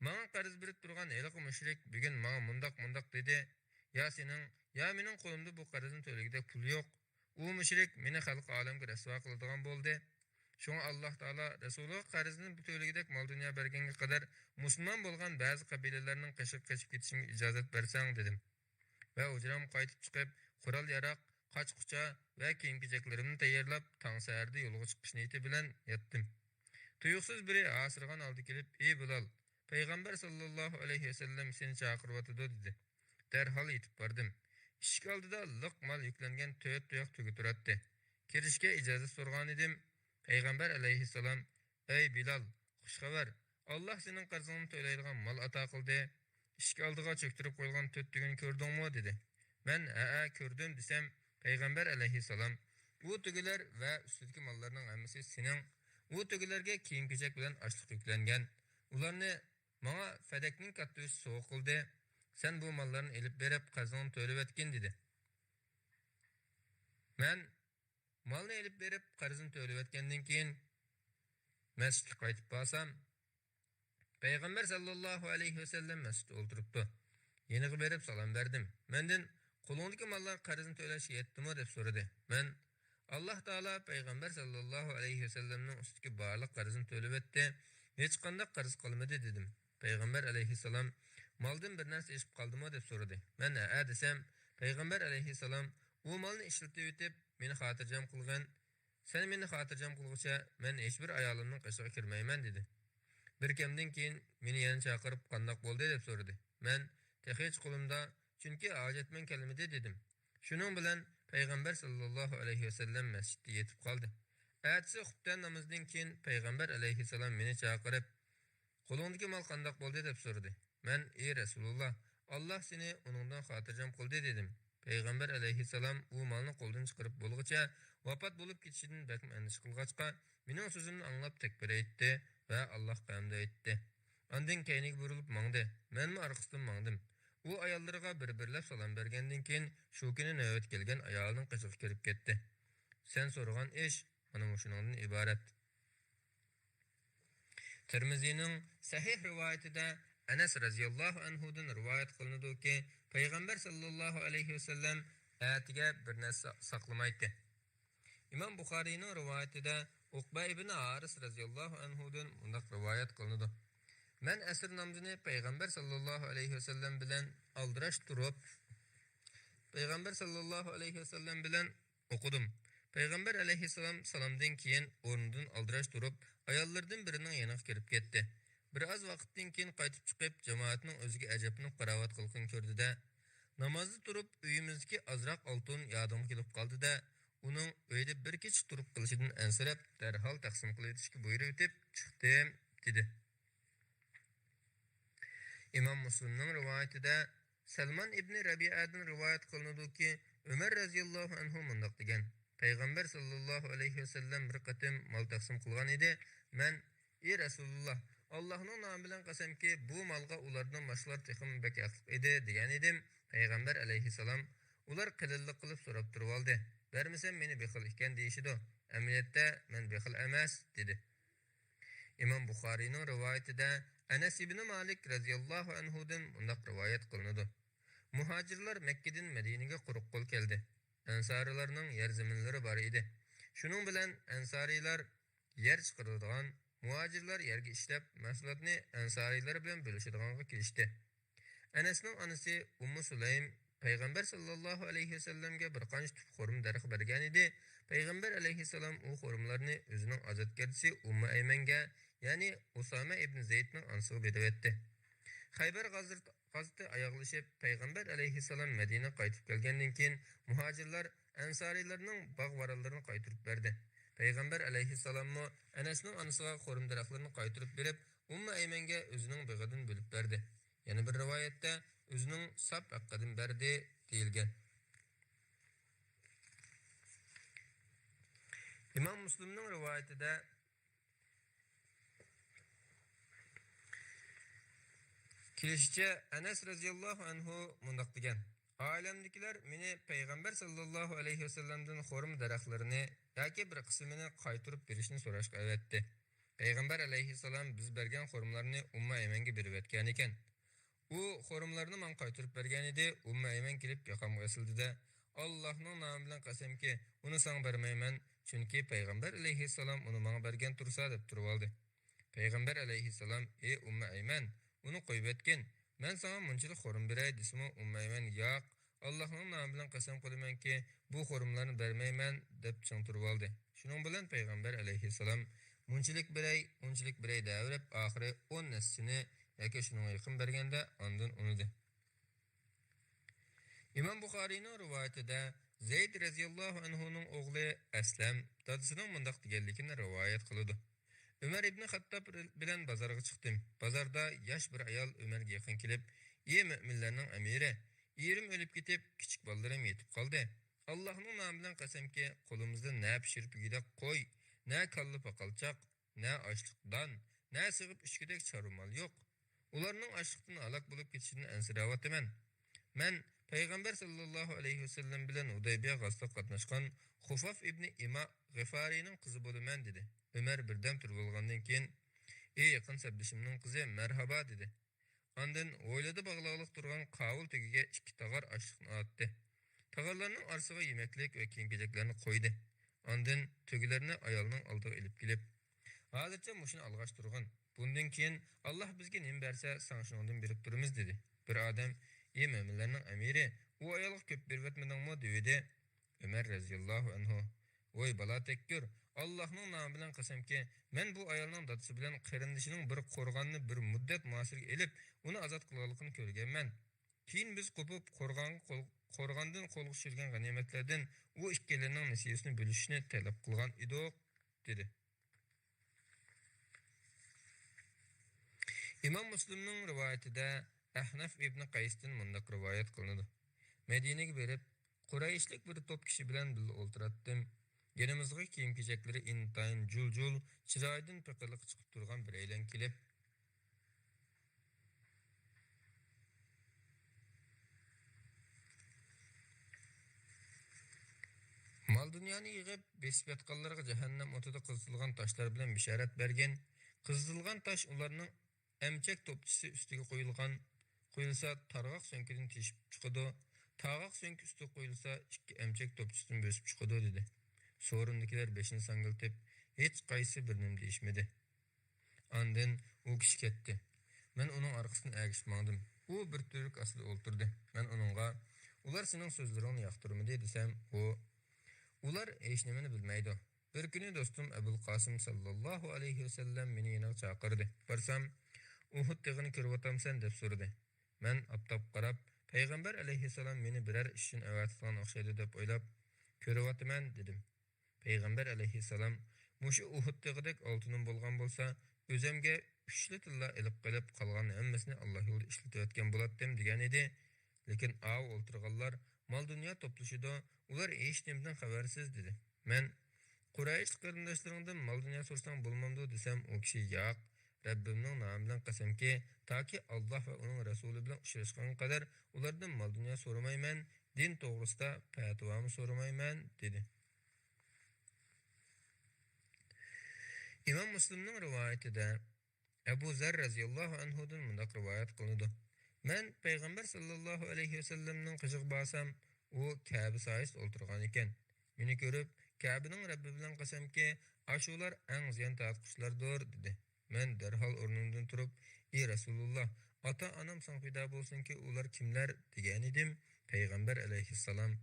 ماڭا قەرز بېرىپ تۇرغان ھېلىقى مۇشرىك بۈگۈن ماڭا مۇنداق، مۇنداق دېدى. يا سېنىڭ، يا مېنىڭ قولۇمدا بۇ قەرزنى تۆلىگۈدەك پۇل يوق. ئۇ مۇشرىك مېنى خەلقى ئالەمگە رەسۋا قىلىدىغان بولدى. شۇڭا ئاللاھ تائالا رەسۇلىغا قەرزنى تۆلىگۈدەك مال-دۇنيا بەرگەنگە قەدەر مۇسۇلمان بولغان بەزى قەبىلىلەرنىڭ قېشىغا قېچىپ كېتىشىمگە ئىجازەت بەرسەڭ، دېدىم. ۋە ھۇجرامغا قايتىپ چىقىپ، قورال-ياراق، قاچا-قۇچا ۋە كىيىم-كېچەكلىرىمنى تەييارلاپ، تاڭ سەھەردە يولغا چىقىش نىيىتى بىلەن ياتتىم. تۇيۇقسىز بىرى ھاسىرىغان ھالدا كېلىپ، ئى بىلال، پەيغەمبەر ساللاللاھۇ ئەلەيھى ۋەسەللەم سېنى چاقىرىۋاتىدۇ، دېدى. دەرھال يېتىپ باردىم. ئىشىك ئالدىدا لىق مال يۈكلەنگەن تۆت تۇياق تۆگە تۇراتتى. كىرىشكە ئىجازەت سورىغانىدىم. پەيغەمبەر ئەلەيھىسسالام، ئەي بىلال، خۇش خەۋەر! ئاللاھ سېنىڭ قەرزىڭنى تۆلەيدىغان مال ئاتا قىلدى. ئىشىك ئالدىغا چۆكتۈرۈپ قويۇلغان تۆت تۆگىنى كۆردۈڭمۇ؟ دېدى. مەن، ھەئە، كۆردۈم، دېسەم، پەيغەمبەر ئەلەيھىسسالام، ئۇ تۆگىلەر ۋە ئۈستىدىكى ماللارنىڭ ھەممىسى سېنىڭ. ئۇ تۆگىلەرگە كىيىم-كېچەك بىلەن ئاشلىق يۈكلەنگەن. ئۇلارنى ماڭا فەدەكنىڭ كاتتىبېشى سوۋغا قىلدى. سەن بۇ ماللارنى ئېلىپ بېرىپ، قەرزىڭنى تۆلىۋەتكىن، دېدى. مەن مالنى ئېلىپ بېرىپ، قەرزنى تۆلىۋەتكەندىن كېيىن، مەسچىتكە قايتىپ بارسام، پەيغەمبەر ساللاللاھۇ ئەلەيھى ۋەسەللەم مەسچىتتە ئولتۇرۇپتۇ. يېنىغا بېرىپ سالام بەردىم. مەندىن، قولۇڭدىكى ماللار قەرزنى تۆلەشكە يەتتىمۇ؟ دەپ سورىدى. مەن، ئاللاھ تائالا پەيغەمبەر ساللاللاھۇ ئەلەيھى ۋەسەللەمنىڭ ئۈستىدىكى بارلىق قەرزنى تۆلىۋەتتى، ھېچقانداق قەرز قالمىدى، دېدىم. پەيغەمبەر ئەلەيھىسسالام، مالدىن بىر نەرسە ئېشىپ قالدىمۇ؟ دەپ سورىدى. مەن، ھەئە، دېسەم، پەيغەمبەر ئەلەيھىسسالام، ئۇ مالنى ئىشلىتىۋېتىپ، مېنى خاتىرجەم قىلغىن. سەن مېنى خاتىرجەم قىلغۇچە، مەن ھېچبىر ئايالىمنىڭ قېشىغا كىرمەيمەن، دېدى. بىر كەمدىن كېيىن مېنى يەنە چاقىرىپ، قانداق بولدى؟ دەپ سورىدى. مەن، تېخىچە قولۇمدا، چۈنكى ھاجەتمەن كەلمىدى، دېدىم. شۇنىڭ بىلەن پەيغەمبەر ساللاللاھۇ ئەلەيھى ۋەسەللەم مەسچىتتە يېتىپ قالدى. ئەتىسى خۇپتەن نامىزىدىن كېيىن پەيغەمبەر ئەلەيھىسسالام مېنى چاقىرىپ، قولۇڭدىكى مال قانداق بولدى؟ دەپ سورىدى. مەن، ئى رەسۇلۇللا، ئاللاھ سېنى ئۇنىڭدىن خاتىرجەم قىلدى، دېدىم. پەيغەمبەر ئەلەيھىسسالام ئۇ مالنى قولدىن چىقىرىپ بولغۇچە، ۋاپات بولۇپ كېتىشىدىن بەكمۇ ئەندىشە قىلغاچقا، مېنىڭ سۆزۈمنى ئاڭلاپ تەكبىر ئېيتتى ۋە ئاللاھقا ھەمدۇ ئېيتتى. ئاندىن كەينىگە بۇرۇلۇپ ماڭدى. مەنمۇ ئارقىسىدىن ماڭدىم. ئۇ ئاياللىرىغا بىر-بىرلەپ سالام بەرگەندىن كېيىن، شۇ كۈنى نۆۋەت كەلگەن ئايالىنىڭ قېشىغا كىرىپ كەتتى. سەن سورىغان ئىش مانا مۇشۇنىڭدىن ئىبارەت. تىرمىزىنىڭ سەھىھ رىۋايىتىدە ئەنەس رەزىياللاھۇ ئەنھۇدىن رىۋايەت قىلىنىدۇكى، پەيغەمبەر ساللاللاھۇ ئەلەيھى ۋەسەللەم ئەتىگە بىر نەرسە ساقلىمايتتى. ئىمام بۇخارىينىڭ رىۋايىتىدە ئۇقبە ئىبنى ھارىس رەزىياللاھۇ ئەنھۇدىن مۇنداق رىۋايەت قىلىنىدۇ: مەن ئەسىر نامىزىنى پەيغەمبەر ساللاللاھۇ ئەلەيھى ۋەسەللەم بىلەن ئالدىراش تۇرۇپ، پەيغەمبەر ساللاللاھۇ ئەلەيھى ۋەسەللەم بىلەن ئوقۇدۇم. پەيغەمبەر ئەلەيھىسسالام سالامدىن كېيىن ئورنىدىن ئالدىراش تۇرۇپ، ئاياللىرىدىن بىرىنىڭ يېنىغا كىرىپ كەتتى. بىر ئاز ۋاقىتتىن كېيىن قايتىپ چىقىپ، جامائەتنىڭ ئۆزىگە ئەجەبلىنىپ قاراۋاتقانلىقىنى كۆردى-دە، نامازدا تۇرۇپ ئۆيىمىزدىكى ئازراق ئالتۇن يادىمغا كېلىپ قالدى-دە، ئۇنىڭ ئۆيدە بىر كېچە تۇرۇپ قېلىشىدىن ئەنسىرەپ، دەرھال تەقسىم قىلىۋېتىشكە بۇيرۇۋېتىپ چىقتىم، دېدى. ئىمام مۇسلىمنىڭ رىۋايىتىدە سەلمان ئىبنى رەبىئەدىن رىۋايەت قىلىنىدۇكى، ئۆمەر رەزىياللاھۇ ئەنھۇ مۇنداق دېگەن: پەيغەمبەر ساللاللاھۇ ئەلەيھى ۋەسەللەم بىر قېتىم مال تەقسىم قىلغان ئىدى. مەن، ئى رەسۇلۇللا، ئاللاھنىڭ نامى بىلەن قەسەمكى، بۇ مالغا ئۇلاردىن باشقىلار تېخىمۇ بەك ھەقلىق ئىدى، دېگەنىدىم. پەيغەمبەر ئەلەيھىسسالام، ئۇلار قېلىنلىق قىلىپ سوراپ تۇرۇۋالدى، بەرمىسەم مېنى بىخىل ئىكەن دېيىشىدۇ. ئەمەلىيەتتە مەن بېخىل ئەمەس، دېدى. ئىمام بۇخارىينىڭ رىۋايىتىدە ئەنەس ئىبنى مالىك رەزىياللاھۇ ئەنھۇدىن مۇنداق رىۋايەت قىلىنىدۇ: مۇھاجىرلار مەككىدىن مەدىنىگە قۇرۇق قول كەلدى. ئەنسارىيلارنىڭ يەر زېمىنلىرى بار ئىدى. شۇنىڭ بىلەن ئەنسارىيلار يەر چىقىرىدىغان، مۇھاجىرلار يەرگە ئىشلەپ، مەھسۇلاتنى ئەنسارىيلار بىلەن بۆلۈشىدىغانغا كېلىشتى. ئەنەسنىڭ ئانىسى ئۇممۇ سۇلەيم پەيغەمبەر ساللاللاھۇ ئەلەيھى ۋەسەللەمگە بىر قانچە تۈپ خورما دەرىخى بەرگەنىدى. پەيغەمبەر ئەلەيھىسسالام ئۇ خورمىلارنى ئۆزىنىڭ ئازادكارچىسى ئۇممۇ ئەيمەنگە، يەنى ئۇسامە ئىبنى زەيدنىڭ ئانىسىغا بېرىۋەتتى. خەيبەر غازىرت-، قازىتى ئاياغلىشىپ، پەيغەمبەر ئەلەيھىسسالام مەدىنىگە قايتىپ كەلگەندىن كېيىن، مۇھاجىرلار ئەنسارىيلارنىڭ باغ-ۋارانلىرىنى قايتۇرۇپ بەردى. پەيغەمبەر ئەلەيھىسسالاممۇ ئەنەسنىڭ ئانىسىغا خورما دەرەخلىرىنى قايتۇرۇپ بېرىپ، ئۇممۇ ئەيمەنگە ئۆزىنىڭ بېغىدىن بۆلۈپ بەردى. يەنە بىر رىۋايەتتە، ئۆزىنىڭ ساپ ھەققىدىن بەردى، دېيىلگەن. ئىمام مۇسلىمنىڭ رىۋايىتىدە كېلىشىچە، ئەنەس رەزىياللاھۇ ئەنھۇ مۇنداق دېگەن: «ئائىلەمدىكىلەر مېنى پەيغەمبەر ساللاللاھۇ ئەلەيھى ۋەسەللەمدىن خورما دەرەخلىرىنى ياكى بىر قىسمىنى قايتۇرۇپ بېرىشنى سوراشقا ئەۋەتتى. پەيغەمبەر ئەلەيھىسسالام بىز بەرگەن خورمىلارنى ئۇممۇ ئەيمەنگە بېرىۋەتكەنىكەن. ئۇ خورمىلارنى ماڭا قايتۇرۇپ بەرگەنىدى، ئۇممۇ ئەيمەن كېلىپ ياقامغا ئېسىلدى-دە، ئاللاھنىڭ نامى بىلەن قەسەمكى، ئۇنى ساڭا بەرمەيمەن، چۈنكى پەيغەمبەر ئەلەيھىسسالام ئۇنى ماڭا بەرگەن تۇرسا» دەپ تۇرۇۋالدى. پەيغەمبەر ئەلەيھىسسالام: «ئى ئۇممۇ ئەيمەن، ئۇنى قويۇۋەتكىن، مەن ساڭا مۇنچىلىك خورما بېرەي» دېسىمۇ، ئۇممۇ ئەيمەن: «ياق، ئاللاھنىڭ نامى بىلەن قەسەم قىلىمەنكى، بۇ خورمىلارنى بەرمەيمەن» دەپ چىڭ تۇرۇۋالدى. شۇنىڭ بىلەن پەيغەمبەر ئەلەيھىسسالام: «مۇنچىلىك بېرەي، ئۇنچىلىك بېرەي» دەۋېرىپ، ئاخىرى ئون ھەسسىسىنى ياكى شۇنىڭغا يېقىن بەرگەندە، ئاندىن ئۇنىدى. ئىمام بۇخارىينىڭ رىۋايىتىدە زەيد رەزىياللاھۇ ئەنھۇنىڭ ئوغلى ئەسلەم دادىسىنىڭ مۇنداق دېگەنلىكىنى رىۋايەت قىلىدۇ: «ئۆمەر ئىبنى خەتتاب بىلەن بازارغا چىقتىم. بازاردا ياش بىر ئايال ئۆمەرگە يېقىن كېلىپ، ئى مۆمىنلەرنىڭ ئەمىرى، ئېرىم ئۆلۈپ كېتىپ، كىچىك بالىلىرىم يېتىپ قالدى. ئاللاھنىڭ نامى بىلەن قەسەمكى، قولىمىزدا نە پىشۇرۇپ يېگۈدەك قوي، نە كاللا پاقالچاق، نە ئاشلىق دان، نە سېغىپ ئىچكۈدەك چارۋا مال يوق. ئۇلارنىڭ ئاچلىقتىن ھالاك بولۇپ كېتىشىدىن ئەنسىرەۋاتىمەن. مەن پەيغەمبەر ساللاللاھۇ ئەلەيھى ۋەسەللەم بىلەن ھۇدەيبىيە غازىتىغا قاتناشقان خۇفاف ئىبنى ئىما غىفارىينىڭ قىزى بولىمەن» دېدى. ئۆمەر بىردەم تۇرۇۋالغاندىن كېيىن: «ئى يېقىن سەپدىشىمنىڭ قىزى، مەرھابا» دېدى. ئاندىن ھويلىدا باغلاقلىق تۇرغان قاۋۇل تۆگىگە ئىككى تاغار ئاشلىقنى ئاتتى. تاغارلارنىڭ ئارىسىغا يېمەكلىك ۋە كىيىم-كېچەكلەرنى قويدى. ئاندىن تۆگىلەرنى ئايالنىڭ ئالدىغا ئېلىپ كېلىپ، «ھازىرچە مۇشۇنى ئالغاچ تۇرغىن. بۇندىن كېيىن ئاللاھ بىزگە نېمە بەرسە، ساڭا شۇنىڭدىن بېرىپ تۇرىمىز» دېدى. بىر ئادەم: «ئى مۆمىنلەرنىڭ ئەمىرى، ئۇ ئايالغا كۆپ بېرىۋەتمىدىڭمۇ؟» دېۋىدى. ئۆمەر رەزىياللاھۇ ئەنھۇ: «ۋوي بالا تەككۈر، ئاللاھنىڭ نامى بىلەن قەسەمكى، مەن بۇ ئايالنىڭ دادىسى بىلەن قېرىندىشىنىڭ بىر قورغاننى بىر مۇددەت مۇھاسىرىگە ئېلىپ، ئۇنى ئازاد قىلغانلىقىنى كۆرگەنمەن. كېيىن بىز قوپۇپ، قورغانغا قول-، قورغاندىن قولغا چۈشۈرگەن غەنىيمەتلەردىن ئۇ ئىككىيلەننىڭ نېسىۋىسىنى بۆلۈشۈشنى تەلەپ قىلغان ئىدۇق» دېدى. ئىمام مۇسلىمنىڭ رىۋايىتىدە ئەھنەف ئىبنى قەيستىن مۇنداق رىۋايەت قىلىنىدۇ: «مەدىنىگە بېرىپ، قۇرەيشلىك بىر توپ كىشى بىلەن بىللە ئولتۇراتتىم. يېنىمىزغا كىيىم-كېچەكلىرى ئىنتايىن جۇل-جۇل، چىرايىدىن پېقىرلىق چىقىپ تۇرغان بىرەيلەن كېلىپ، مال-دۇنيانى يىغىپ، بېسىپ ياتقانلارغا جەھەننەم ئوتىدا قىزىتىلغان تاشلار بىلەن بېشارەت بەرگىن. قىزىتىلغان تاش ئۇلارنىڭ ئەمچەك توپچىسى ئۈستىگە قويۇلغان، قويۇلسا، تارغاق سۆڭىكىدىن تېشىپ چىقىدۇ. تارغاق سۆڭىكى ئۈستىگە قويۇلسا، ئىككى ئەمچەك توپچىسىدىن بۆسۈپ چىقىدۇ» دېدى. سورۇندىكىلەر بېشىنى ساڭگىلىتىپ، ھېچقايسىسى بىر نېمە دېيىشمىدى. ئاندىن ئۇ كىشى كەتتى. مەن ئۇنىڭ ئارقىسىدىن ئەگىشىپ ماڭدىم. ئۇ بىر تۈۋرۈك ئاستىدا ئولتۇردى. مەن ئۇنىڭغا: «ئۇلار سېنىڭ سۆزلىرىڭنى ياقتۇرمىدى» دېسەم، ئۇ: «ئۇلار ھېچنېمىنى بىلمەيدۇ. بىر كۈنى دوستۇم ئەبۇل قاسىم ساللاللاھۇ ئەلەيھى ۋەسەللەم مېنى يېنىغا چاقىردى. بارسام، ئۇھۇد تېغىنى كۆرۈۋاتامسەن دەپ سورىدى. مەن ئاپتاپقا قاراپ، پەيغەمبەر ئەلەيھىسسالام مېنى بىرەر ئىش ئۈچۈن ئەۋەتىدىغان ئوخشايدۇ دەپ ئويلاپ، كۆرۈۋاتىمەن دېدىم. پەيغەمبەر ئەلەيھىسسالام، مۇشۇ ئۇھۇد تېغىدەك ئالتۇنۇم بولغان بولسا، ئۆزەمگە ئۈچلا تىللا ئېلىپ قېلىپ، قالغان ھەممىسىنى ئاللا يولىدا ئىشلىتىۋەتكەن بولاتتىم دېگەنىدى. لېكىن ئاۋۇ ئولتۇرغانلار مال-دۇنيا توپلىشىدۇ، ئۇلار ھېچنېمىدىن خەۋەرسىز دېدى. مەن، قۇرەيش قېرىنداشلىرىڭدىن مال-دۇنيا سورىساڭ بولمامدۇ دېسەم، ئۇ كىشى، ياق، رەببىمنىڭ نامى بىلەن قەسەمكى، تاكى ئاللا ۋە ئۇنىڭ رەسۇلى بىلەن ئۇچراشقانغا قەدەر ئۇلاردىن مال-دۇنيا سورىمايمەن، دىن توغرىسىدا پەتىۋامۇ سورىمايمەن، دېدى. ئىمام مۇسلىمنىڭ رىۋايىتىدە ئەبۇ زەر رەزىياللاھۇ ئەنھۇدىن مۇنداق رىۋايەت قىلىنىدۇ: مەن پەيغەمبەر ساللاللاھۇ ئەلەيھى ۋەسەللەمنىڭ قېشىغا بارسام، ئۇ كەبە سايىسىدا ئولتۇرغان ئىكەن. مېنى كۆرۈپ، كەبىنىڭ رەببى بىلەن قەسەمكى، ئاشۇلار ئەڭ زىيان تارتقۇچىلاردۇر، دېدى. مەن دەرھال ئورنۇمدىن تۇرۇپ، ئى رەسۇلۇللا، ئاتا-ئانام ساڭا پىدا بولسۇنكى، ئۇلار كىملەر؟ دېگەنىدىم. پەيغەمبەر ئەلەيھىسسالام،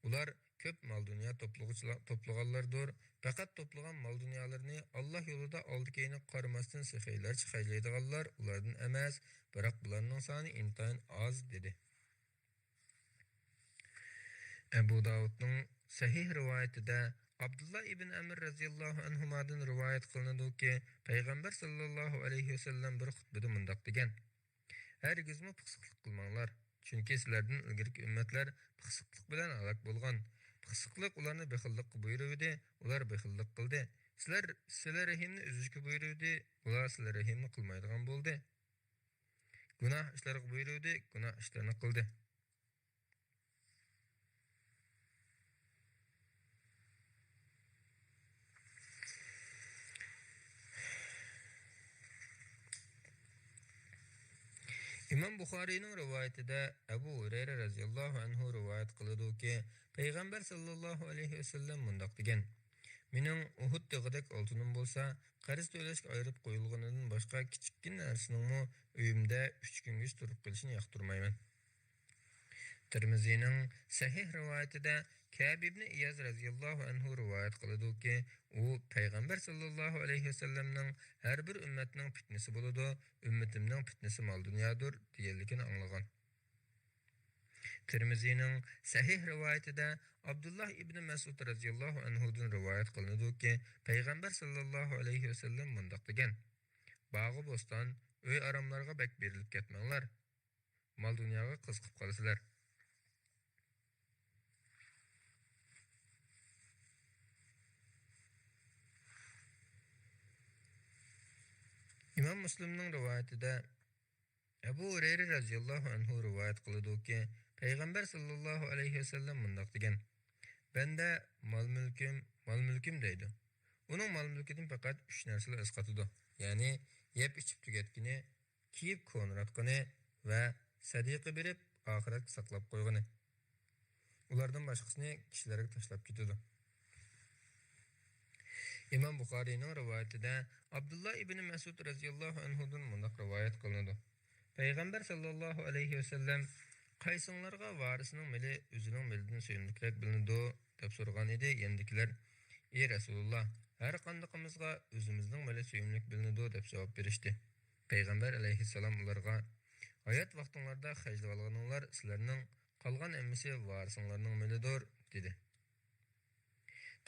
ئۇلار كۆپ مال-دۇنيا توپلىغۇچىلار، توپلىغانلاردۇر. پەقەت توپلىغان مال-دۇنيالىرىنى ئاللا يولىدا ئالدى-كەينىگە قارىماستىن سېخىيلارچە خەجلەيدىغانلار ئۇلاردىن ئەمەس، بىراق بۇلارنىڭ سانى ئىنتايىن ئاز، دېدى. ئەبۇ داۋۇدنىڭ سەھىھ رىۋايىتىدە ئابدۇللا ئىبن ئەمر رەزىياللاھۇ ئەنھۇمادىن رىۋايەت قىلىنىدۇكى، پەيغەمبەر ساللاللاھۇ ئەلەيھى ۋەسەللەم بىر خۇتبىدە مۇنداق دېگەن: «ھەرگىزمۇ پىخسىقلىق قىلماڭلار، چۈنكى سىلەردىن ئىلگىرىكى ئۈممەتلەر پىخسىقلىق بىلەن ھالاك بولغان. پىخسىقلىق ئۇلارنى بېخىللىققا بۇيرۇۋىدى، ئۇلار بېخىللىق قىلدى. سىلەر سىلە رەھىمنى ئۈزۈشكە بۇيرۇۋىدى، ئۇلار سىلە رەھىمنى قىلمايدىغان بولدى. گۇناھ ئىشلارغا بۇيرۇۋىدى، گۇناھ ئىشلارنى قىلدى.» ئىمام بۇخارىينىڭ رىۋايىتىدە ئەبۇ ھۇرەيرە رەزىياللاھۇ ئەنھۇ رىۋايەت قىلىدۇكى، پەيغەمبەر ساللاللاھۇ ئەلەيھى ۋەسەللەم مۇنداق دېگەن: «مېنىڭ ئۇھۇد تېغىدەك ئالتۇنۇم بولسا، قەرز تۆلەشكە ئايرىپ قويۇلغىنىدىن باشقا كىچىككىنە نەرسىنىڭمۇ ئۆيۈمدە ئۈچ كۈنگىچە تۇرۇپ قېلىشىنى ياقتۇرمايمەن.» تىرمىزىنىڭ سەھىھ رىۋايىتىدە كەب ئىبنى ئىياز رەزىياللاھۇ ئەنھۇ رىۋايەت قىلىدۇكى، ئۇ پەيغەمبەر ساللاللاھۇ ئەلەيھى ۋەسەللەمنىڭ «ھەر بىر ئۈممەتنىڭ پىتنىسى بولىدۇ، ئۈممىتىمنىڭ پىتنىسى مال-دۇنيادۇر» دېگەنلىكىنى ئاڭلىغان. تىرمىزىنىڭ سەھىھ رىۋايىتىدە ئابدۇللا ئىبنى مەسئۇد رەزىياللاھۇ ئەنھۇدىن رىۋايەت قىلىنىدۇكى، پەيغەمبەر ساللاللاھۇ ئەلەيھى ۋەسەللەم مۇنداق دېگەن: «باغۇ بوستان، ئۆي ئاراملارغا بەك بېرىلىپ كەتمەڭلار. مال-دۇنياغا قىزىقىپ قالىسىلەر.» ئىمام مۇسلىمنىڭ رىۋايىتىدە ئەبۇ ھۇرەيرە رەزىياللاھۇ ئەنھۇ رىۋايەت قىلىدۇكى، پەيغەمبەر ساللاللاھۇ ئەلەيھى ۋەسەللەم مۇنداق دېگەن: «بەندە مال-مۈلكۈم، مال-مۈلكۈم دەيدۇ. ئۇنىڭ مال-مۈلكىدىن پەقەت ئۈچ نەرسىلا ئەسقاتىدۇ، يەنى يەپ-ئىچىپ تۈگەتكىنى، كىيىپ كونىراتقىنى ۋە سەدىقە بېرىپ، ئاخىرەتكە ساقلاپ قويغىنى. ئۇلاردىن باشقىسىنى كىشىلەرگە تاشلاپ كېتىدۇ.» ئىمام بۇخارىينىڭ رىۋايىتىدە ئابدۇللا ئىبنى مەسئۇد رەزىياللاھۇ ئەنھۇدىن مۇنداق رىۋايەت قىلىنىدۇ: پەيغەمبەر ساللاللاھۇ ئەلەيھى ۋەسەللەم: «قايسىڭلارغا ۋارىسىنىڭ مېلى ئۆزىنىڭ مېلىدىن سۆيۈملۈكرەك بىلىنىدۇ؟» دەپ سورىغان ئىدى. يېنىدىكىلەر: «ئى رەسۇلۇللا، ھەر قاندىقىمىزغا ئۆزىمىزنىڭ مېلى سۆيۈملۈك بىلىنىدۇ» دەپ جاۋاب بېرىشتى. پەيغەمبەر ئەلەيھىسسالام ئۇلارغا: «ھايات ۋاقتىڭلاردا خەجلىۋالغىنىڭلار سىلەرنىڭ، قالغان ھەممىسى ۋارىسىڭلارنىڭ مېلىدۇر» دېدى.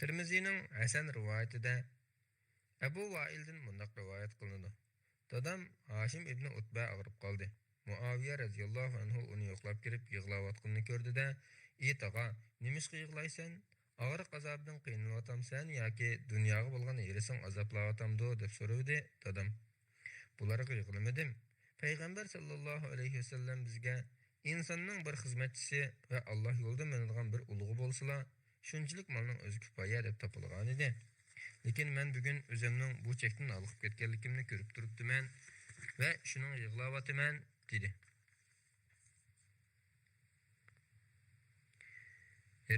تىرمىزىنىڭ ھەسەن رىۋايىتىدە ئەبۇ ۋائىلدىن مۇنداق رىۋايەت قىلىنىدۇ: دادام ھاشىم ئىبنى ئۇتبە ئاغرىپ قالدى. مۇئاۋىيە رەزىياللاھۇ ئەنھۇ ئۇنى يوقلاپ كىرىپ يىغلاۋاتقىنىنى كۆردى-دە، «ئى تاغا، نېمىشقا يىغلايسەن؟ ئاغرىق ئازابىدىن قىينىلىۋاتامسەن ياكى دۇنياغا بولغان ھېرىسىڭ ئازابلاۋاتامدۇ؟» دەپ سورىدى. دادام: «بۇلارغا يىغلىمىدىم. پەيغەمبەر ساللاللاھۇ ئەلەيھى ۋەسەللەم بىزگە، ئىنساننىڭ بىر خىزمەتچىسى ۋە ئاللا يولىدا مىنىدىغان بىر ئۇلۇغى بولسىلا، شۇنچىلىك مالنىڭ ئۆزى كۇپايە دەپ تاپىلغانىدى. لېكىن مەن بۈگۈن ئۆزۈمنىڭ بۇ چەكتىن ھالقىپ كەتكەنلىكىمنى كۆرۈپ تۇرۇپتىمەن ۋە شۇنىڭغا يىغلاۋاتىمەن» دېدى.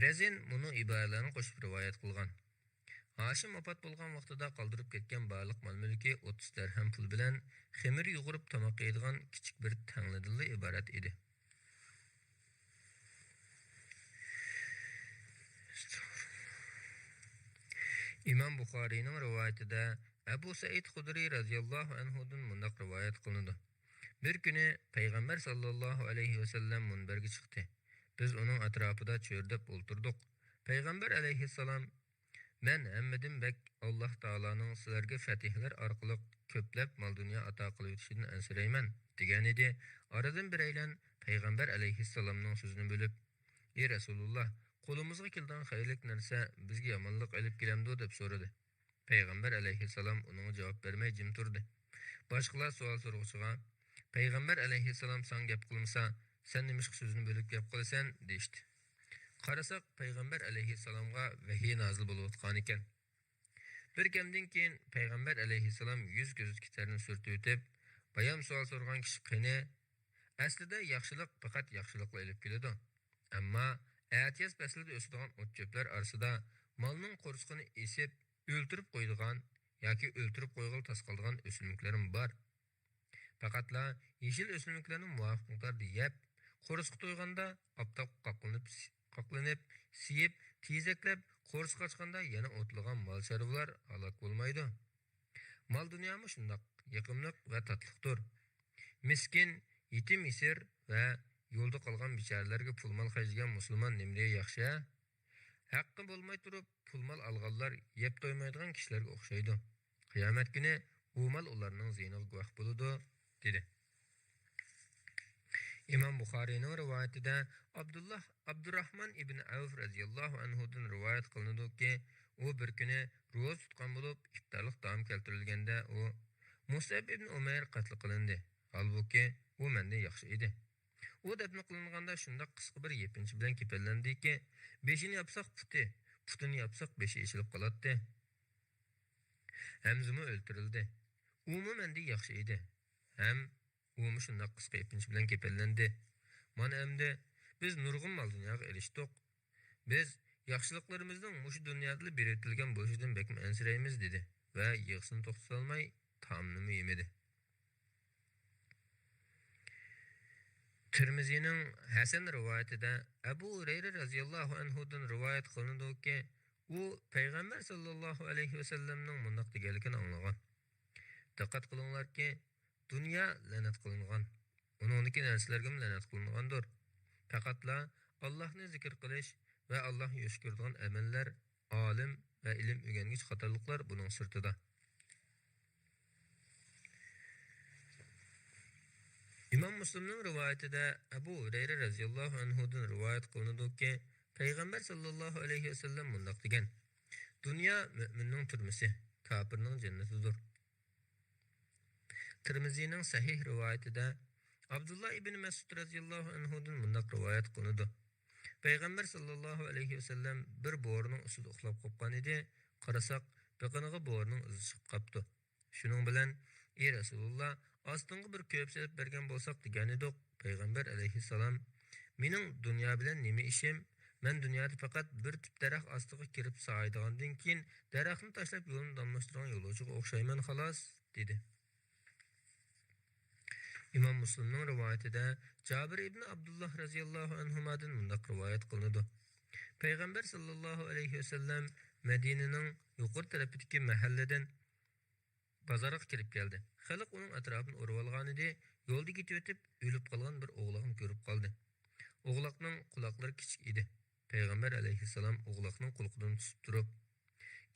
رەزىن مۇنۇ ئىبارىلەرنى قوشۇپ رىۋايەت قىلغان: ھاشىم ۋاپات بولغان ۋاقتىدا قالدۇرۇپ كەتكەن بارلىق مال-مۈلكى ئوتتۇز دەرھەم پۇل بىلەن خېمىر يۇغۇرۇپ تاماق يەيدىغان كىچىك بىر تەڭلىدىنلا ئىبارەت ئىدى. ئىمام بۇخارىينىڭ رىۋايىتىدە ئەبۇ سەئىد خۇدرىي رەزىياللاھۇ ئەنھۇدىن مۇنداق رىۋايەت قىلىنىدۇ: بىر كۈنى پەيغەمبەر ساللاللاھۇ ئەلەيھى ۋەسەللەم مۇنبەرگە چىقتى. بىز ئۇنىڭ ئەتراپىدا چۆرىدەپ ئولتۇردۇق. پەيغەمبەر ئەلەيھىسسالام: «مەن ھەممىدىن بەك ئاللا تائالانىڭ سىلەرگە فەتھلەر ئارقىلىق كۆپلەپ مال-دۇنيا ئاتا قىلىۋېتىشىدىن ئەنسىرەيمەن» دېگەنىدى. ئارىدىن بىرەيلەن پەيغەمبەر ئەلەيھىسسالامنىڭ سۆزىنى بۆلۈپ: «ئى رەسۇلۇللا، قولىمىزغا كېلىدىغان خەيرلىك نەرسە بىزگە يامانلىق ئېلىپ كېلەمدۇ؟» دەپ سورىدى. پەيغەمبەر ئەلەيھىسسالام ئۇنىڭغا جاۋاب بەرمەي جىم تۇردى. باشقىلار سوئال سورىغۇچىغا: «پەيغەمبەر ئەلەيھىسسالام ساڭا گەپ قىلمىسا، سەن نېمىشقا سۆزىنى بۆلۈپ گەپ قىلىسەن؟» دېيىشتى. قارىساق، پەيغەمبەر ئەلەيھىسسالامغا ۋەھىي نازىل بولۇۋاتقانىكەن. بىر كەمدىن كېيىن پەيغەمبەر ئەلەيھىسسالام يۈز كۆزىدىكى تەرنى سۈرتۈۋېتىپ، بايام سوئال سورىغان كىشى قېنى؟ ئەسلىدە ياخشىلىق پەقەت ياخشىلىقلا ئېلىپ كېلىدۇ. ئەمما ئەتىياز پەسلىدە ئۆسىدىغان ئوت-چۆپلەر ئارىسىدا مالنىڭ قورسىقىنى ئېسىپ، ئۆلتۈرۈپ قويىدىغان ياكى ئۆلتۈرۈپ قويغىلى تاس قالىدىغان ئۆسۈملۈكلەرمۇ بار. پەقەتلا يېشىل ئۆسۈملۈكلەرنى مۇۋاپىق مىقداردا يەپ، قورسىقى تويغاندا ئاپتاپقا قاقلىنىپ، قاقلىنىپ، سىيىپ، تېزەكلەپ، قورسىقى ئاچقاندا يەنە ئوتلىغان مال-چارۋىلار ھالاك بولمايدۇ. مال-دۇنيامۇ شۇنداق يېقىملىق ۋە تاتلىقتۇر. مىسكىن، يېتىم-يېسىر ۋە يولدا قالغان بىچارىلەرگە پۇل-مال خەجلىگەن مۇسۇلمان نېمىدېگەن ياخشى، ھە؟ ھەققى بولماي تۇرۇپ پۇل-مال ئالغانلار يەپ تويمايدىغان كىشىلەرگە ئوخشايدۇ. قىيامەت كۈنى ئۇ مال ئۇلارنىڭ زىيىنىغا گۇۋاھ بولىدۇ، دېدى. ئىمام بۇخارىينىڭ رىۋايىتىدە ئابدۇللا، ئابدۇراھمان ئىبن ئەۋف رەزىياللاھۇ ئەنھۇدىن رىۋايەت قىلىنىدۇكى، ئۇ بىر كۈنى روزا تۇتقان بولۇپ، ئىپتارلىق تائام كەلتۈرۈلگەندە، ئۇ مۇسئەب ئىبن ئۇمەير قەتل قىلىندى. ھالبۇكى، ئۇ مەندىن ياخشى ئىدى. ئۇ دەپنە قىلىنغاندا شۇنداق قىسقا بىر يېپىنچا بىلەن كېپەنلەندىكى، بېشىنى ياپساق پۇتى، پۇتىنى ياپساق بېشى ئېچىلىپ قالاتتى. ھەمزىمۇ ئۆلتۈرۈلدى. ئۇمۇ مەندىن ياخشى ئىدى. ھەم ئۇمۇ شۇنداق قىسقا يېپىنچا بىلەن كېپەنلەندى. مانا ئەمدى بىز نۇرغۇن مال-دۇنياغا ئېرىشتۇق. بىز ياخشىلىقلىرىمىزنىڭ مۇشۇ دۇنيادىلا بېرىۋېتىلگەن بولۇشىدىن بەكمۇ ئەنسىرەيمىز، دېدى ۋە يىغىسىنى توختىتالماي تائامنىمۇ يېمىدى. تىرمىزىنىڭ ھەسەن رىۋايىتىدە ئەبۇ ھۇرەيرە رەزىياللاھۇ ئەنھۇدىن رىۋايەت قىلىنىدۇكى، ئۇ پەيغەمبەر ساللاللاھۇ ئەلەيھى ۋەسەللەمنىڭ مۇنداق دېگەنلىكىنى ئاڭلىغان. دىققەت قىلىڭلاركى، دۇنيا لەنەت قىلىنغان، ئۇنىڭدىكى نەرسىلەرگىمۇ لەنەت قىلىنغاندۇر. پەقەتلا ئاللاھنى زىكىر قىلىش ۋە ئاللاھنى ياخشى كۆرىدىغان ئەمەللەر، ئالىم ۋە ئىلىم ئۆگەنگۈچى قاتارلىقلار بۇنىڭ سىرتىدا. ئىمام مۇسلىمنىڭ رىۋايىتىدە ئەبۇ ھۇرەيرە رەزىياللاھۇ ئەنھۇدىن رىۋايەت قىلىنىدۇكى، پەيغەمبەر ساللاللاھۇ ئەلەيھى ۋەسەللەم مۇنداق دېگەن: دۇنيا مۆمىننىڭ تۈرمىسى، كاپىرنىڭ جەننىتىدۇر. تىرمىزىنىڭ سەھىھ رىۋايىتىدە ئابدۇللا ئىبنى مەسئۇد رەزىياللاھۇ ئەنھۇدىن مۇنداق رىۋايەت قىلىنىدۇ: پەيغەمبەر ساللاللاھۇ ئەلەيھى ۋەسەللەم بىر بورىنىڭ ئۈستىدە ئۇخلاپ قاپقان ئىدى. قارىساق، بېقىنىغا بورىنىڭ ئىزى چىقىپ قاپتۇ. شۇنىڭ بىلەن، ئى رەسۇلۇللا، ئاستىڭغا بىر كۆۋۈپ سېلىپ بەرگەن بولساق دېگەنىدۇق. پەيغەمبەر ئەلەيھىسسالام، مېنىڭ دۇنيا بىلەن نېمە ئىشىم؟ مەن دۇنيادا پەقەت بىر تۈپ دەرەخ ئاستىغا كىرىپ سايىدىغاندىن كېيىن، دەرەخنى تاشلاپ يولنى داۋاملاشتۇرغان يولۇچىغا ئوخشايمەن خالاس، دېدى. ئىمام مۇسلىمنىڭ رىۋايىتىدە جابىر ئىبن ئابدۇللا رەزىياللاھۇ ئەنھۇمادىن مۇنداق رىۋايەت قىلىنىدۇ: پەيغەمبەر ساللاللاھۇ ئەلەيھى ۋەسەللەم مەدىنىنىڭ يۇقىرى تەرىپىدىكى مەھەللىدىن بازارغا كىرىپ كەلدى. خەلق ئۇنىڭ ئەتراپىنى ئورىۋالغانىدى، يولدا كېتىۋېتىپ ئۆلۈپ قالغان بىر ئوغلاقنى كۆرۈپ قالدى. ئوغلاقنىڭ قۇلاقلىرى كىچىك ئىدى. پەيغەمبەر ئەلەيھىسسالام ئوغلاقنىڭ قۇلىقىدىن تۇتۇپ تۇرۇپ،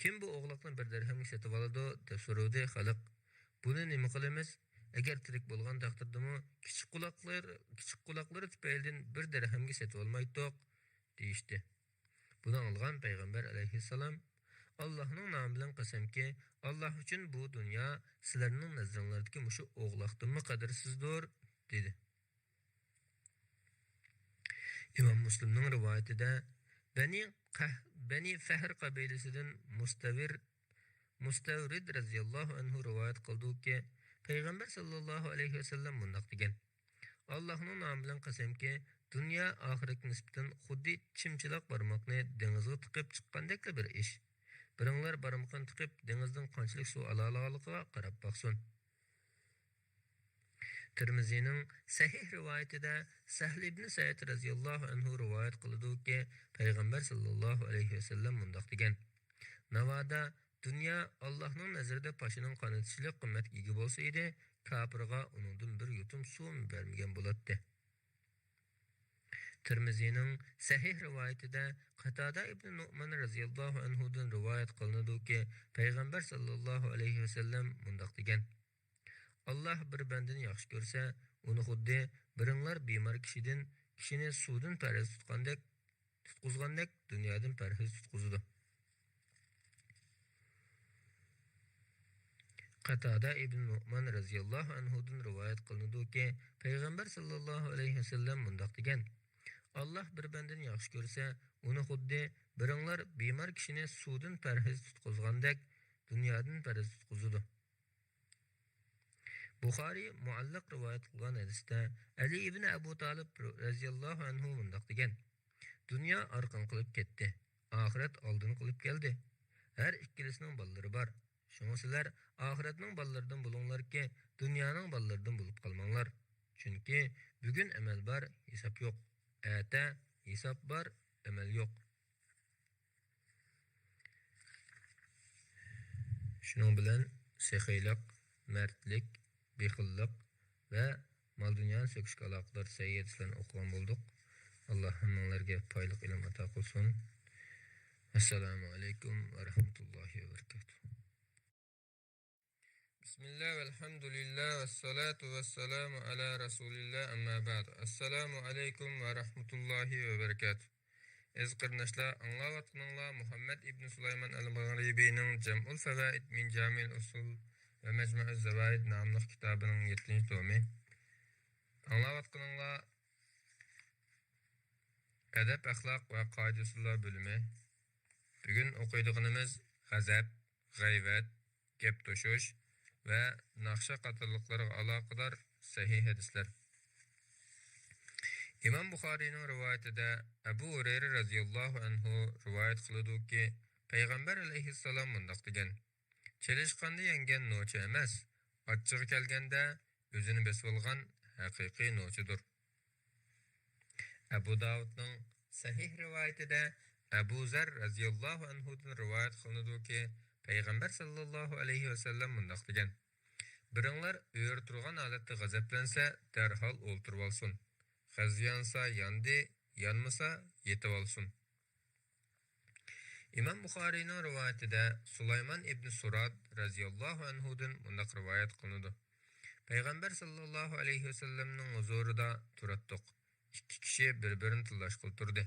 كىم بۇ ئوغلاقنى بىر دەرھەمگە سېتىۋالىدۇ؟ دەپ سورىدى. خەلق، بۇنى نېمە قىلىمىز؟ ئەگەر تىرىك بولغان تەقدىردىمۇ كىچىك قۇلاقلار، كىچىك قۇلاقلىرى تۈپەيلىدىن بىر دەرھەمگە سېتىۋالمايتتۇق، دېيىشتى. بۇنى ئاڭلىغان پەيغەمبەر ئەلەيھىسسالام، ئاللاھنىڭ نامى بىلەن قەسەمكى، ئاللاھ ئۈچۈن بۇ دۇنيا سىلەرنىڭ نەزىرىڭلاردىكى مۇشۇ ئوغلاقتىنمۇ قەدىرسىزدۇر؟ دېدى. ئىمام مۇسلىمنىڭ رىۋايىتىدە بەنى قەھ-، بەنى فەھر قەبىلىسىدىن مۇستەۋىر، مۇستەۋرىد رەزىياللاھۇ ئەنھۇ رىۋايەت قىلدىكى، پەيغەمبەر ساللاللاھۇ ئەلەيھى ۋەسەللەم مۇنداق دېگەن: ئاللاھنىڭ نامى بىلەن قەسەمكى، دۇنيا ئاخىرەتكە نىسبەتەن خۇددى چىمچىلاق بارماقنى دېڭىزغا تىقىپ چىققاندەكلا بىر ئىش. بىرىڭلار بارمىقىنى تىقىپ دېڭىزدىن قانچىلىك سۇ ئالالىغانلىقىغا قاراپ باقسۇن. تىرمىزىنىڭ سەھىھ رىۋايىتىدە سەھل ئىبنى سەئىد رەزىياللاھۇ ئەنھۇ رىۋايەت قىلىدۇكى، پەيغەمبەر ساللاللاھۇ ئەلەيھى ۋەسەللەم مۇنداق دېگەن: ناۋادا دۇنيا ئاللاھنىڭ نەزىرىدە پاشىنىڭ قانىتىچىلىك قىممەتكە ئىگە بولسا ئىدى، كاپىرغا ئۇنىڭدىن بىر يۇتۇم سۇمۇ بەرمىگەن بولاتتى. تىرمىزىنىڭ سەھىھ رىۋايىتىدە قاتادە ئىبنى نۇئمان رەزىياللاھۇ ئەنھۇدىن رىۋايەت قىلىنىدۇكى، پەيغەمبەر ساللاللاھۇ ئەلەيھى ۋەسەللەم مۇنداق دېگەن: ئاللاھ بىر بەندىنى ياخشى كۆرسە، ئۇنى خۇددى بىرىڭلار بىمار كىشىدىن، كىشىنى سۇدىن پەرھىز تۇتقاندەك، تۇتقۇزغاندەك دۇنيادىن پەرھىز تۇتقۇزىدۇ. قاتادە ئىبن نۇئمان رەزىياللاھۇ ئەنھۇدىن رىۋايەت قىلىنىدۇكى، پەيغەمبەر ساللاللاھۇ ئەلەيھى ۋەسەللەم مۇنداق دېگەن: ئاللاھ بىر بەندىنى ياخشى كۆرسە، ئۇنى خۇددى بىرىڭلار بىمار كىشىنى سۇدىن پەرھىز تۇتقۇزغاندەك دۇنيادىن پەرھىز تۇتقۇزىدۇ. بۇخارىي مۇئەللەق رىۋايەت قىلغان ھەدىستە ئەلى ئىبنى ئەبۇ تالىپ رەزىياللاھۇ ئەنھۇ مۇنداق دېگەن: دۇنيا ئارقىن قىلىپ كەتتى، ئاخىرەت ئالدىن قىلىپ كەلدى. ھەر ئىككىلىسىنىڭ بالىلىرى بار. شۇڭا سىلەر ئاخىرەتنىڭ بالىلىرىدىن بولۇڭلاركى، دۇنيانىڭ بالىلىرىدىن بولۇپ قالماڭلار. چۈنكى بۈگۈن ئەمەل بار، ھېساب يوق. ئەتە ھېساب بار، ئەمەل يوق. شۇنىڭ بىلەن سېخىيلىق، مەردلىك، بېخىللىق ۋە مال-دۇنيانى سۆكۈشكە ئالاقىدار سەھىھ ھەدىسلەرنى ئوقۇغان بولدۇق. ئاللا ھەممىڭلارگە پايدىلىق ئىلىم ئاتا قىلسۇن. ئەسسالامۇ ئەلەيكۇم ۋە رەھمەتۇللاھى ۋە بەرىكاتۇھ. بىسمىللا ۋەلھەمدۇلىللا ۋەسسالاتۇ ۋەسسالامۇ ئەلا رەسۇلىللا، ئەمما بەئد. ئەسسالامۇ ئەلەيكۇم ۋە رەھمەتۇللاھى ۋە بەرىكاتۇھ. ئەزىز قېرىنداشلار، ئاڭلاۋاتقىنىڭلار مۇھەممەد ئىبن سۇلايمان ئەل مەغرىبىنىڭ جەمئۇل فەۋائىد مىن جامىئىل ئۇسۇل ۋە مەجمەئۇز زەۋائىد ناملىق كىتابىنىڭ يەتتىنچى تومى. ئاڭلاۋاتقىنىڭلار ئەدەپ، ئەخلاق ۋە قائىدە-ئۇسۇللار بۆلۈمى. بۈگۈن ئوقۇيدىغىنىمىز غەزەپ، غەيۋەت، گەپ توشۇش ۋە ناخشا قاتارلىقلارغا ئالاقىدار سەھىھ ھەدىسلەر. ئىمام بۇخارىينىڭ رىۋايىتىدە ئەبۇ ھۇرەيرە رەزىياللاھۇ ئەنھۇ رىۋايەت قىلىدۇكى، پەيغەمبەر ئەلەيھىسسالام مۇنداق دېگەن: چېلىشقاندا يەڭگەن نوچى ئەمەس، ئاچچىقى كەلگەندە ئۆزىنى بېسىۋالغان ھەقىقىي نوچىدۇر. ئەبۇ داۋۇدنىڭ سەھىھ رىۋايىتىدە ئەبۇ زەر رەزىياللاھۇ ئەنھۇدىن رىۋايەت قىلىنىدۇكى، پەيغەمبەر ساللاللاھۇ ئەلەيھى ۋەسەللەم مۇنداق دېگەن: بىرىڭلار ئۆرە تۇرغان ھالەتتە غەزەپلەنسە، دەرھال ئولتۇرۇۋالسۇن. غەزىپى يانسا ياندى، يانمىسا يېتىۋالسۇن. ئىمام بۇخارىينىڭ رىۋايىتىدە سۇلايمان ئىبنى سۇراد رەزىياللاھۇ ئەنھۇدىن مۇنداق رىۋايەت قىلىنىدۇ: پەيغەمبەر ساللاللاھۇ ئەلەيھى ۋەسەللەمنىڭ ھۇزۇرىدا تۇراتتۇق. ئىككى كىشى بىر-بىرىنى تىللاشقىلى تۇردى.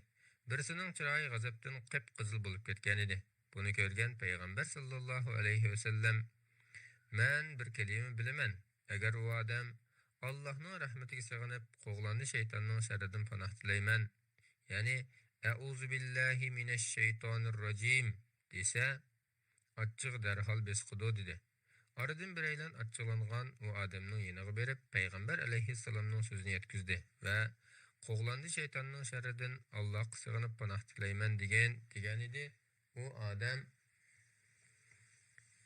بىرسىنىڭ چىرايى غەزەپتىن قىپقىزىل بولۇپ كەتكەنىدى. بۇنى كۆرگەن پەيغەمبەر ساللاللاھۇ ئەلەيھى ۋەسەللەم: مەن بىر كەلىمە بىلىمەن، ئەگەر ئۇ ئادەم ئاللاھنىڭ رەھمىتىگە سېغىنىپ، قوغلاندى شەيتاننىڭ شەررىدىن پاناھ تىلەيمەن، يەنى ئەئۇزۇ بىللاھى مىنەششەيتانىرراجىم دېسە، ئاچچىقى دەرھال بېسىقىدۇ، دېدى. ئارىدىن بىرەيلەن ئاچچىقلانغان ئۇ ئادەمنىڭ يېنىغا بېرىپ، پەيغەمبەر ئەلەيھىسسالامنىڭ سۆزىنى يەتكۈزدى ۋە قوغلاندى شەيتاننىڭ شەررىدىن ئاللاھقا سېغىنىپ پاناھ تىلەيمەن دېگىن، دېگەنىدى. ئۇ ئادەم: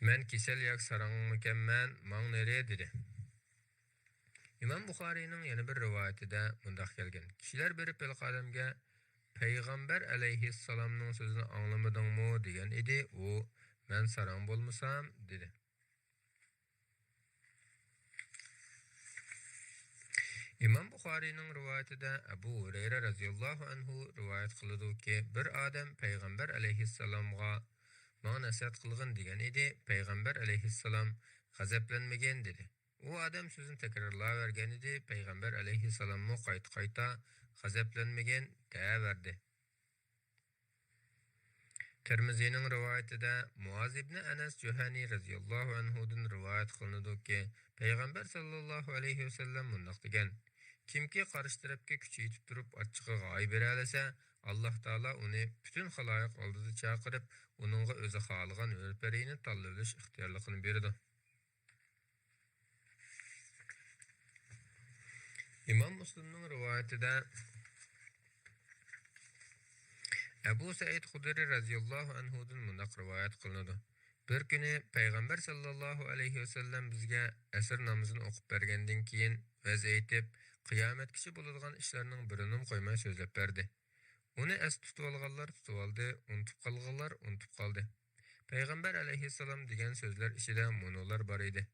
مەن كېسەل ياكى ساراڭمىكەنمەن، ماڭ نېرى، دېدى. ئىمام بۇخارىينىڭ يەنە بىر رىۋايىتىدە مۇنداق كەلگەن: كىشىلەر بېرىپ ھېلىقى ئادەمگە، پەيغەمبەر ئەلەيھىسسالامنىڭ سۆزىنى ئاڭلىمىدىڭمۇ؟ دېگەن ئىدى. ئۇ، مەن ساراڭ بولمىسام، دېدى. ئىمام بۇخارىينىڭ رىۋايىتىدە ئەبۇ ھۇرەيرە رەزىياللاھۇ ئەنھۇ رىۋايەت قىلىدۇكى، بىر ئادەم پەيغەمبەر ئەلەيھىسسالامغا، ماڭا نەسىھەت قىلغىن، دېگەن ئىدى. پەيغەمبەر ئەلەيھىسسالام، غەزەپلەنمىگىن، دېدى. ئۇ ئادەم سۆزىنى تەكرارلاۋەرگەنىدى، پەيغەمبەر ئەلەيھىسسالاممۇ قايتا-قايتا، غەزەپلەنمىگىن، دەۋەردى. تىرمىزىنىڭ رىۋايىتىدە مۇئاز ئىبنى ئەنەس جۇھەنى رەزىياللاھۇ ئەنھۇدىن رىۋايەت قىلىنىدۇكى، پەيغەمبەر ساللاللاھۇ ئەلەيھى ۋەسەللەم مۇنداق دېگەن: كىمكى قارشى تەرەپكە كۈچى يېتىپ تۇرۇپ ئاچچىقىغا ھاي بېرەلىسە، ئاللاھ تائالا ئۇنى پۈتۈن خالايىق ئالدىدا چاقىرىپ، ئۇنىڭغا ئۆزى خالىغان ھۆر-پەرىنى تاللىۋېلىش ئىختىيارلىقىنى بېرىدۇ. ئىمام مۇسلىمنىڭ رىۋايىتىدە ئەبۇ سەئىد خۇدرى رەزىياللاھۇ ئەنھۇدىن مۇنداق رىۋايەت قىلىنىدۇ: بىر كۈنى پەيغەمبەر ساللاللاھۇ ئەلەيھى ۋەسەللەم بىزگە ئەسىر نامىزىنى ئوقۇپ بەرگەندىن كېيىن ۋەز ئېيتىپ، قىيامەتكىچە بولىدىغان ئىشلارنىڭ بىرىنىمۇ قويماي سۆزلەپ بەردى. ئۇنى ئەستە تۇتۇۋالغانلار تۇتۇۋالدى، ئۇنتۇپ قالغانلار ئۇنتۇپ قالدى. پەيغەمبەر ئەلەيھىسسالام دېگەن سۆزلەر ئىچىدە مۇنۇلار بار ئىدى: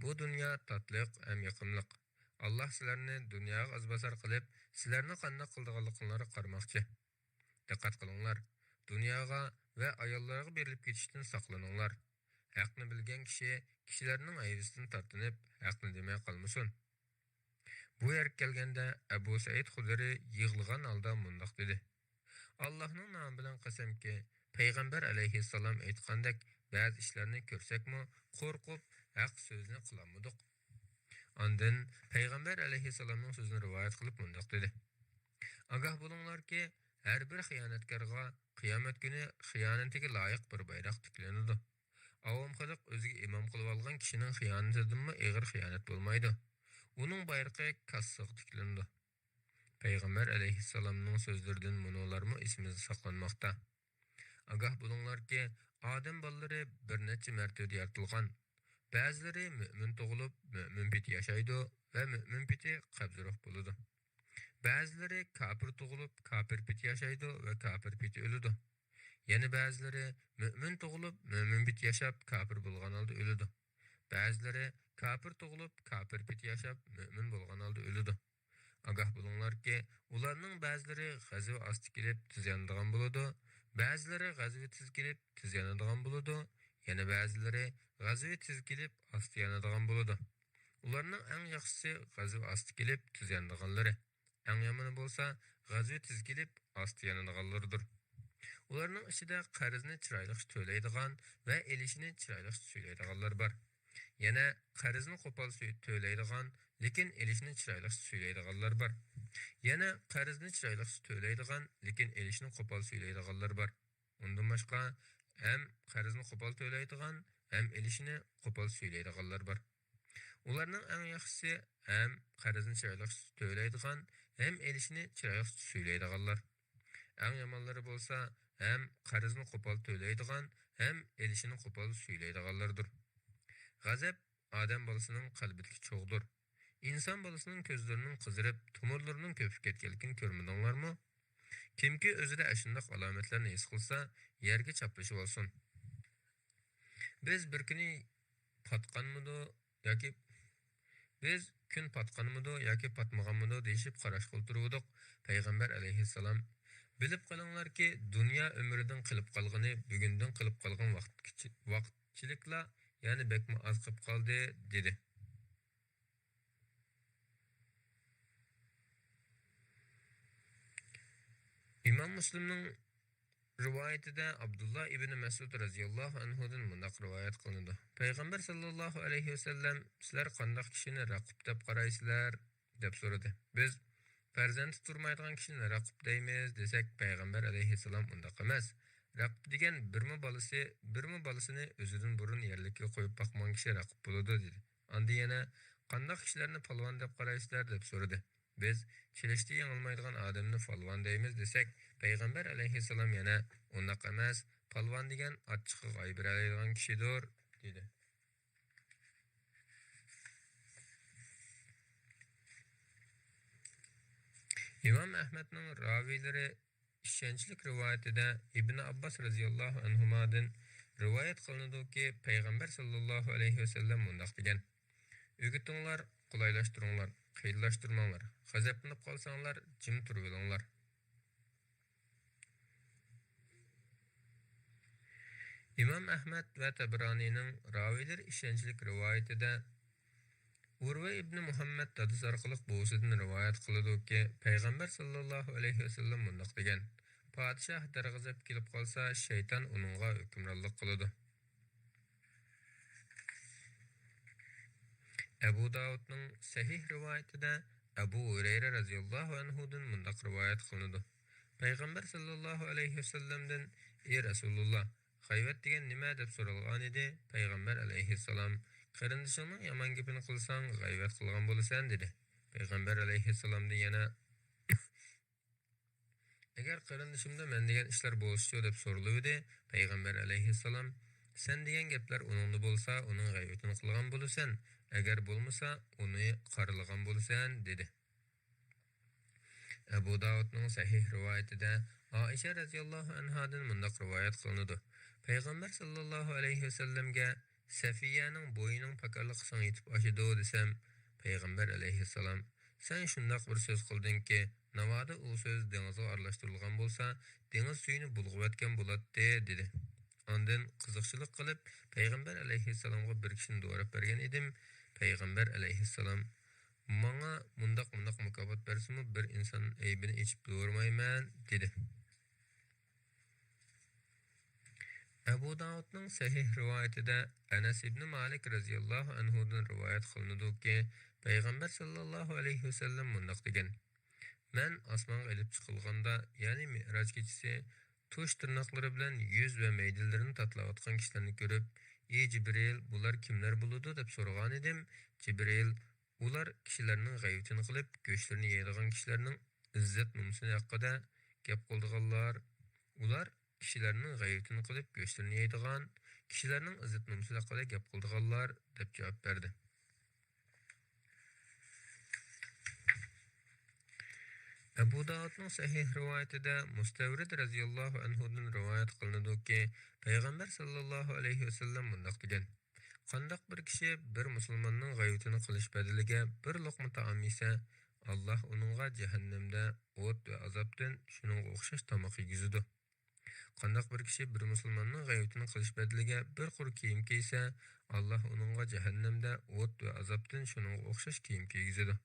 بۇ دۇنيا تاتلىق ھەم يېقىملىق. ئاللاھ سىلەرنى دۇنياغا ئىزباسار قىلىپ، سىلەرنى قانداق قىلىدىغانلىقىڭلارغا قارىماقچى. دىققەت قىلىڭلار، دۇنياغا ۋە ئاياللارغا بېرىلىپ كېتىشتىن ساقلىنىڭلار. ھەقنى بىلگەن كىشى كىشىلەرنىڭ ھەيۋىسىدىن تارتىنىپ، ھەقنى دېمەي قالمىسۇن. بۇ يەرگە كەلگەندە ئەبۇ سەئىد خۇدرى يىغلىغان ھالدا مۇنداق دېدى: ئاللاھنىڭ نامى بىلەن قەسەمكى، پەيغەمبەر ئەلەيھىسسالام ئېيتقاندەك بەزى ئىشلارنى كۆرسەكمۇ، قورقۇپ ھەق سۆزنى قىلالمىدۇق. ئاندىن پەيغەمبەر ئەلەيھىسسالامنىڭ سۆزىنى رىۋايەت قىلىپ مۇنداق دېدى: ئاگاھ بولۇڭلاركى، ھەر بىر خىيانەتكارغا قىيامەت كۈنى خىيانىتىگە لايىق بىر بايراق تىكلىنىدۇ. ئاۋام خەلق ئۆزىگە ئىمام قىلىۋالغان كىشىنىڭ خىيانىتىدىنمۇ ئېغىر خىيانەت بولمايدۇ. ئۇنىڭ بايرىقى كاسىسىغا تىكلىنىدۇ. پەيغەمبەر ئەلەيھىسسالامنىڭ سۆزلىرىدىن مۇنۇلارمۇ ئېسىمىزدە ساقلانماقتا. ئاگاھ بولۇڭلاركى، ئادەم بالىلىرى بىر نەچچە مەرتىۋىدە يارىتىلغان. بەزىلىرى مۆمىن تۇغۇلۇپ، مۆمىن پېتى ياشايدۇ ۋە مۆمىن پېتى قەبزى روھ بولىدۇ. بەزىلىرى كاپىر تۇغۇلۇپ، كاپىر پېتى ياشايدۇ ۋە كاپىر پېتى ئۆلىدۇ. يەنە بەزىلىرى مۆمىن تۇغۇلۇپ، مۆمىن پېتى ياشاپ، كاپىر بولغان ھالدا ئۆلىدۇ. بەزىلىرى كاپىر تۇغۇلۇپ، كاپىر پېتى ياشاپ، مۆمىن بولغان ھالدا ئۆلىدۇ. ئاگاھ بولۇڭلاركى، ئۇلارنىڭ بەزىلىرى غەزۋە ئاستى كېلىپ تېز يانىدىغان بولىدۇ، بەزىلىرى غەزۋە تېز كېلىپ تېز يانىدىغان بولىدۇ، يەنە بەزىلىرى غەزۋە تېز كېلىپ ئاستا يانىدىغان بولىدۇ. ئۇلارنىڭ ئەڭ ياخشىسى غەزۋە ئاستا كېلىپ تېز يانىدىغانلىرى. ئەڭ يامىنى بولسا غەزۋە تېز كېلىپ ئاستا يانىدىغانلىرىدۇر. ئۇلارنىڭ ئىچىدە قەرزنى چىرايلىقچە تۆلەيدىغان ۋە ئېلىشىنى چىرايلىقچە سۈيلەيدىغانلار بار. يەنە قەرزنى قوپال سۈي-، تۆلەيدىغان، لېكىن ئېلىشنى چىرايلىقچە سۈيلەيدىغانلار بار. يەنە قەرزنى چىرايلىقچە تۆلەيدىغان، لېكىن ئېلىشنى قوپال سۈيلەيدىغانلار بار. ئۇندىن باشقا، ھەم قەرزنى قوپال تۆلەيدىغان، ھەم ئېلىشىنى قوپال سۈيلەيدىغانلار بار. ئۇلارنىڭ ئەڭ ياخشىسى ھەم قەرزنى چىرايلىق تۆلەيدىغان، ھەم ئېلىشىنى چىرايلىق سۈيلەيدىغانلار. ئەڭ يامانلىرى بولسا ھەم قەرزنى قوپال تۆلەيدىغان، ھەم ئېلىشىنى قوپال سۈيلەيدىغانلاردۇر. غەزەپ ئادەم بالىسىنىڭ قەلبىدىكى چوغدۇر. ئىنسان بالىسىنىڭ كۆزلىرىنىڭ قىزىرىپ، تومۇرلىرىنىڭ كۆپۈپ كەتكەنلىكىنى كۆرمىدىڭلارمۇ؟ كىمكى ئۆزىدە ئاشۇنداق ئالامەتلەرنى ھېس قىلسا، يەرگە چاپلىشىۋالسۇن. بىز بىر كۈنى پاتقانمىدۇ ياكى، بىز كۈن پاتقانمىدۇ ياكى پاتمىغانمىدۇ دېيىشىپ قاراشقا ئولتۇرۇۋىدۇق. پەيغەمبەر ئەلەيھىسسالام، بىلىپ قېلىڭلاركى، دۇنيا ئۆمرىدىن قېلىپ قالغىنى بۈگۈندىن قېلىپ قالغان ۋاقىت كىچىك، ۋاقىت چىلىكلا، يەنى بەكمۇ ئاز قېلىپ قالدى، دېدى. ئىمام مۇسلىمنىڭ رىۋايىتىدە ئابدۇللا ئىبنى مەسئۇد رەزىياللاھۇ ئەنھۇدىن مۇنداق رىۋايەت قىلىنىدۇ: پەيغەمبەر ساللاللاھۇ ئەلەيھى ۋەسەللەم، سىلەر قانداق كىشىنى رەقۇب دەپ قارايسىلەر؟ دەپ سورىدى. بىز، پەرزەنتى تۇرمايدىغان كىشىنى رەقۇب دەيمىز دېسەك، پەيغەمبەر ئەلەيھىسسالام ئۇنداق ئەمەس. رەقۇب دېگەن بىرمۇ بالىسى، بىرمۇ بالىسىنى ئۆزىدىن بۇرۇن يەرلىككە قويۇپ باقمىغان كىشى رەقۇب بولىدۇ، دېدى. ئاندىن يەنە، قانداق كىشىلەرنى پالۋان دەپ قارايسىلەر؟ دەپ سورىدى. بىز، چېلىشتا يېڭىلمايدىغان ئادەمنى پالۋان دەيمىز دېسەك، پەيغەمبەر ئەلەيھىسسالام يەنە، ئۇنداق ئەمەس، پالۋان دېگەن ئاچچىقىغا غايە بېرەلەيدىغان كىشىدۇر، دېدى. ئىمام ئەھمەدنىڭ راۋىيلىرى ئىشەنچلىك رىۋايىتىدە ئىبن ئابباس رەزىياللاھۇ ئەنھۇمادىن رىۋايەت قىلىنىدۇكى، پەيغەمبەر ساللاللاھۇ ئەلەيھى ۋەسەللەم مۇنداق دېگەن: ئۆگىتىڭلار، قولايلاشتۇرۇڭلار، قىيىنلاشتۇرماڭلار، غەزەپلىنىپ قالساڭلار، جىم تۇرۇۋېلىڭلار. ئىمام ئەھمەد ۋە تەبرانىنىڭ راۋىيلىرى ئىشەنچلىك رىۋايىتىدە ئۇرۋە ئىبنى مۇھەممەد دادىسى ئارقىلىق بوۋىسىدىن رىۋايەت قىلىدۇكى، پەيغەمبەر ساللاللاھۇ ئەلەيھى ۋەسەللەم مۇنداق دېگەن: پادىشاھ دەرغەزەپ كېلىپ قالسا، شەيتان ئۇنىڭغا ھۆكۈمرانلىق قىلىدۇ. ئەبۇ داۋۇدنىڭ سەھىھ رىۋايىتىدە ئەبۇ ھۇرەيرە رەزىياللاھۇ ئەنھۇدىن مۇنداق رىۋايەت قىلىنىدۇ: پەيغەمبەر ساللاللاھۇ ئەلەيھى ۋەسەللەمدىن: ئى رەسۇلۇللا، غەيۋەت دېگەن نېمە؟ دەپ سورالغانىدى. پەيغەمبەر ئەلەيھىسسالام: قېرىندىشىڭنىڭ يامان گېپىنى قىلساڭ، غەيۋەت قىلغان بولىسەن، دېدى. پەيغەمبەر ئەلەيھىسسالامدىن يەنە: ئەگەر قېرىندىشىمدا مەن دېگەن ئىشلار بولسىچۇ؟ دەپ سورىلىۋىدى. پەيغەمبەر ئەلەيھىسسالام: سەن دېگەن گەپلەر ئۇنىڭدا بولسا، ئۇنىڭ غەيۋىتىنى قىلغان بولىسەن، ئەگەر بولمىسا، ئۇنى قارىلىغان بولىسەن، دېدى. ئەبۇ داۋۇدنىڭ سەھىھ رىۋايىتىدە ئائىشە رەزىياللاھۇ ئەنھادىن مۇنداق رىۋايەت قىلىنىدۇ: پەيغەمبەر ساللاللاھۇ ئەلەيھى ۋەسەللەمگە، سەفىيەنىڭ بويىنىڭ پاكارلىقى ساڭا يېتىپ ئاشىدۇ، دېسەم، پەيغەمبەر ئەلەيھىسسالام: سەن شۇنداق بىر سۆز قىلدىڭكى، ناۋادا ئۇ سۆز دېڭىزغا ئارىلاشتۇرۇلغان بولسا، دېڭىز سۈيىنى بۇلغىۋەتكەن بولاتتى، دېدى. ئاندىن قىزىقچىلىق قىلىپ، پەيغەمبەر ئەلەيھىسسالامغا بىر كىشىنى دوراپ بەرگەن ئىدىم. پەيغەمبەر ئەلەيھىسسالام: ماڭا مۇنداق، مۇنداق مۇكاپات بەرسىمۇ، بىر ئىنسان ئەيىبىنى ئېچىپ دورىمايمەن، دېدى. ئەبۇ داۋۇدنىڭ سەھىھ رىۋايىتىدە ئەنەس ئىبنى مالىك رەزىياللاھۇ ئەنھۇدىن رىۋايەت قىلىنىدۇكى، پەيغەمبەر ساللاللاھۇ ئەلەيھى ۋەسەللەم مۇنداق دېگەن: مەن ئاسمانغا ئېلىپ چىقىلغاندا، يەنى مىئراج كېچىسى، تۇش تىرناقلىرى بىلەن يۈز ۋە مەيدىلىرىنى تاتىلاۋاتقان كىشىلەرنى كۆرۈپ، ئى جىبرىئىل، بۇلار كىملەر بولىدۇ؟ دەپ سورىغانىدىم. جىبرىئىل، ئۇلار كىشىلەرنىڭ غەيۋىتىنى قىلىپ، گۆشلىرىنى يەيدىغان كىشىلەرنىڭ ئىززەت نومۇسى ھەققىدە گەپ قىلىدىغانلار. ئۇلار كىشىلەرنىڭ غەيۋىتىنى قىلىپ، گۆشلىرىنى يەيدىغان، كىشىلەرنىڭ ئىززەت نومۇسى ھەققىدە گەپ قىلىدىغانلار، دەپ جاۋاب بەردى. ئەبۇ داۋۇدنىڭ سەھىھ رىۋايىتىدە مۇستەۋرىد رەزىياللاھۇ ئەنھۇدىن رىۋايەت قىلىنىدۇكى، پەيغەمبەر ساللاللاھۇ ئەلەيھى ۋەسەللەم مۇنداق دېگەن: قانداق بىر كىشى بىر مۇسۇلماننىڭ غەيۋىتىنى قىلىش بەدىلىگە بىر لوقما تائام يېسە، ئاللاھ ئۇنىڭغا جەھەننەمدە ئوت ۋە ئازابتىن شۇنىڭغا ئوخشاش تاماق يېگۈزىدۇ. قانداق بىر كىشى بىر مۇسۇلماننىڭ غەيۋىتىنى قىلىش بەدىلىگە بىر قۇر كىيىم كىيسە، ئاللاھ ئۇنىڭغا جەھەننەمدە ئوت ۋە ئازابتىن شۇنىڭغا ئوخشاش كىيىم كىيگۈزىدۇ.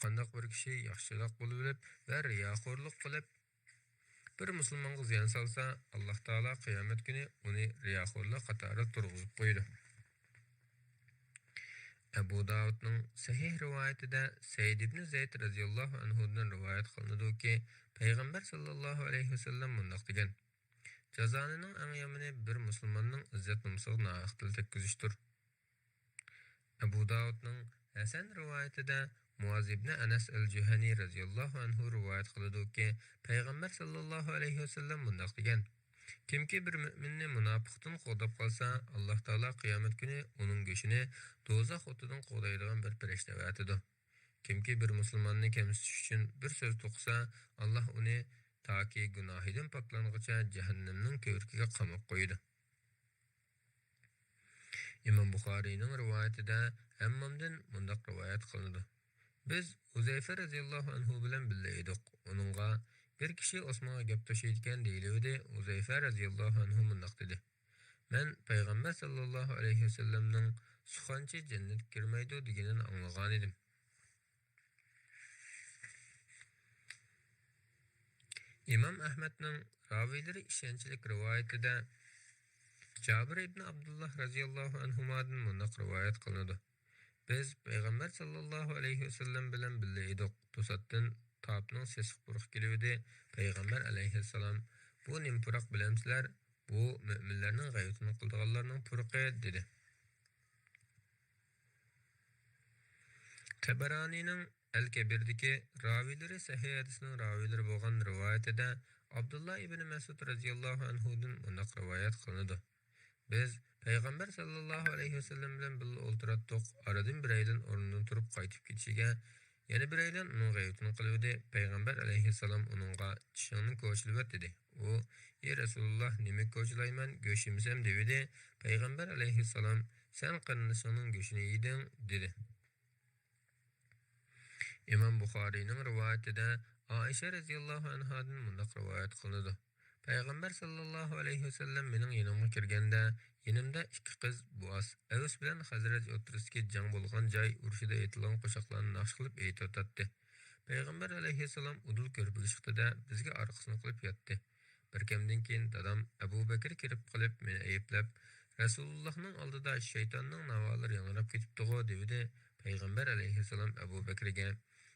قانداق بىر كىشى ياخشىراق بولۇۋېلىپ ۋە رىياخورلۇق قىلىپ، بىر مۇسۇلمانغا زىيان سالسا، ئاللاھ تائالا قىيامەت كۈنى ئۇنى رىياخورلار قاتارىدا تۇرغۇزۇپ قويىدۇ. ئەبۇ داۋۇدنىڭ سەھىھ رىۋايىتىدە سەئىد ئىبنى زەيد رەزىياللاھۇ ئەنھۇدىن رىۋايەت قىلىنىدۇكى، پەيغەمبەر ساللاللاھۇ ئەلەيھى ۋەسەللەم مۇنداق دېگەن: جازانىنىڭ ئەڭ يامىنى بىر مۇسۇلماننىڭ ئىززەت نومۇسىغا ناھەق تىل تەگكۈزۈشتۇر. ئەبۇ داۋۇدنىڭ ھەسەن رىۋايىتىدە مۇئاز ئىبنى ئەنەس ئەل جۇھەنى رەزىياللاھۇ ئەنھۇ رىۋايەت قىلىدۇكى، پەيغەمبەر ساللاللاھۇ ئەلەيھى ۋەسەللەم مۇنداق دېگەن: كىمكى بىر مۆمىننى مۇناپىقتىن قوغداپ قالسا، ئاللاھ تائالا قىيامەت كۈنى ئۇنىڭ گۆشىنى دوزاخ ئوتىدىن قوغدايدىغان بىر پەرىشتە ئەۋەتىدۇ. كىمكى بىر مۇسۇلماننى كەمسىتىش ئۈچۈن بىر سۆز توقۇسا، ئاللاھ ئۇنى تاكى گۇناھىدىن پاكلانغۇچە جەھەننەمنىڭ كۆۋرۈكىگە قاماپ قويىدۇ. ئىمام بۇخارىينىڭ رىۋايىتىدە ھەممامدىن مۇنداق رىۋايەت قىلىنىدۇ: بىز ھۇزەيفە رەزىياللاھۇ ئەنھۇ بىلەن بىللە ئىدۇق. ئۇنىڭغا بىر كىشى ئوسمانغا گەپ توشۇيدىكەن دېيىلىۋىدى. ھۇزەيفە رەزىياللاھۇ ئەنھۇ مۇنداق دېدى: مەن پەيغەمبەر ساللاللاھۇ ئەلەيھى ۋەسەللەمنىڭ سۇخانچى جەننەتكە كىرمەيدۇ دېگىنىنى ئاڭلىغانىدىم. ئىمام ئەھمەدنىڭ راۋىيلىرى ئىشەنچلىك رىۋايىتىدە جابىر ئىبنى ئابدۇللاھ رەزىياللاھۇ ئەنھۇمادىن مۇنداق رىۋايەت قىلىنىدۇ: بىز پەيغەمبەر ساللاللاھۇ ئەلەيھى ۋەسەللەم بىلەن بىللە ئىدۇق. توساتتىن تاپنىڭ سېسىق پۇرىقى كېلىۋىدى. پەيغەمبەر ئەلەيھىسسالام: بۇ نېمە پۇراق بىلەمسىلەر؟ بۇ مۆمىنلەرنىڭ غەيۋىتىنى قىلىدىغانلارنىڭ پۇرىقى، دېدى. تەبەرانىنىڭ ئەل كەبىردىكى راۋىيلىرى سەھىھ ھەدىسنىڭ راۋىيلىرى بولغان رىۋايىتىدە ئابدۇللا ئىبنى مەسئۇد رەزىياللاھۇ ئەنھۇدىن مۇنداق رىۋايەت قىلىنىدۇ: بىز پەيغەمبەر ساللاللاھۇ ئەلەيھى ۋەسەللەم بىلەن بىللە ئولتۇراتتۇق. ئارىدىن بىرەيلەن ئورنىدىن تۇرۇپ قايتىپ كېتىشىگە، يەنە بىرەيلەن ئۇنىڭ غەيۋىتىنى قىلىۋىدى. پەيغەمبەر ئەلەيھىسسالام ئۇنىڭغا: چىشىڭنى كوچىلىۋەت، دېدى. ئۇ: ئى رەسۇلۇللاھ، نېمىگە كوچىلايمەن؟ گۆش يېمىسەم، دېۋىدى. پەيغەمبەر ئەلەيھىسسالام: سەن قېرىندىشىڭنىڭ گۆشىنى يېدىڭ، دېدى. ئىمام بۇخارىينىڭ رىۋايىتىدە ئائىشە رەزىياللاھۇ ئەنھادىن مۇنداق رىۋايەت قىلىنىدۇ: پەيغەمبەر ساللاللاھۇ ئەلەيھى ۋەسەللەم مېنىڭ يېنىمغا كىرگەندە، يېنىمدا ئىككى قىز بۇئاس، ئەۋس بىلەن خەزرەج ئوتتۇرىسىدىكى جەڭ بولغان جاي ئۇرۇشىدا ئېيتىلغان قوشاقلارنى ناخشا قىلىپ ئېيتىۋاتاتتى. پەيغەمبەر ئەلەيھىسسالام ئۇدۇل كۆرپىگە چىقتى-دە، بىزگە ئارقىسىنى قىلىپ ياتتى. بىر كەمدىن كېيىن دادام ئەبۇ بەكرى كىرىپ قېلىپ، مېنى ئەيىبلەپ، رەسۇلۇللاھنىڭ ئالدىدا شەيتاننىڭ ناۋالىرى ياڭراپ كېتىپتىغۇ، دېۋىدى. پەيغەمبەر ئەلەيھىسسالام ئەبۇ بەكرىگە: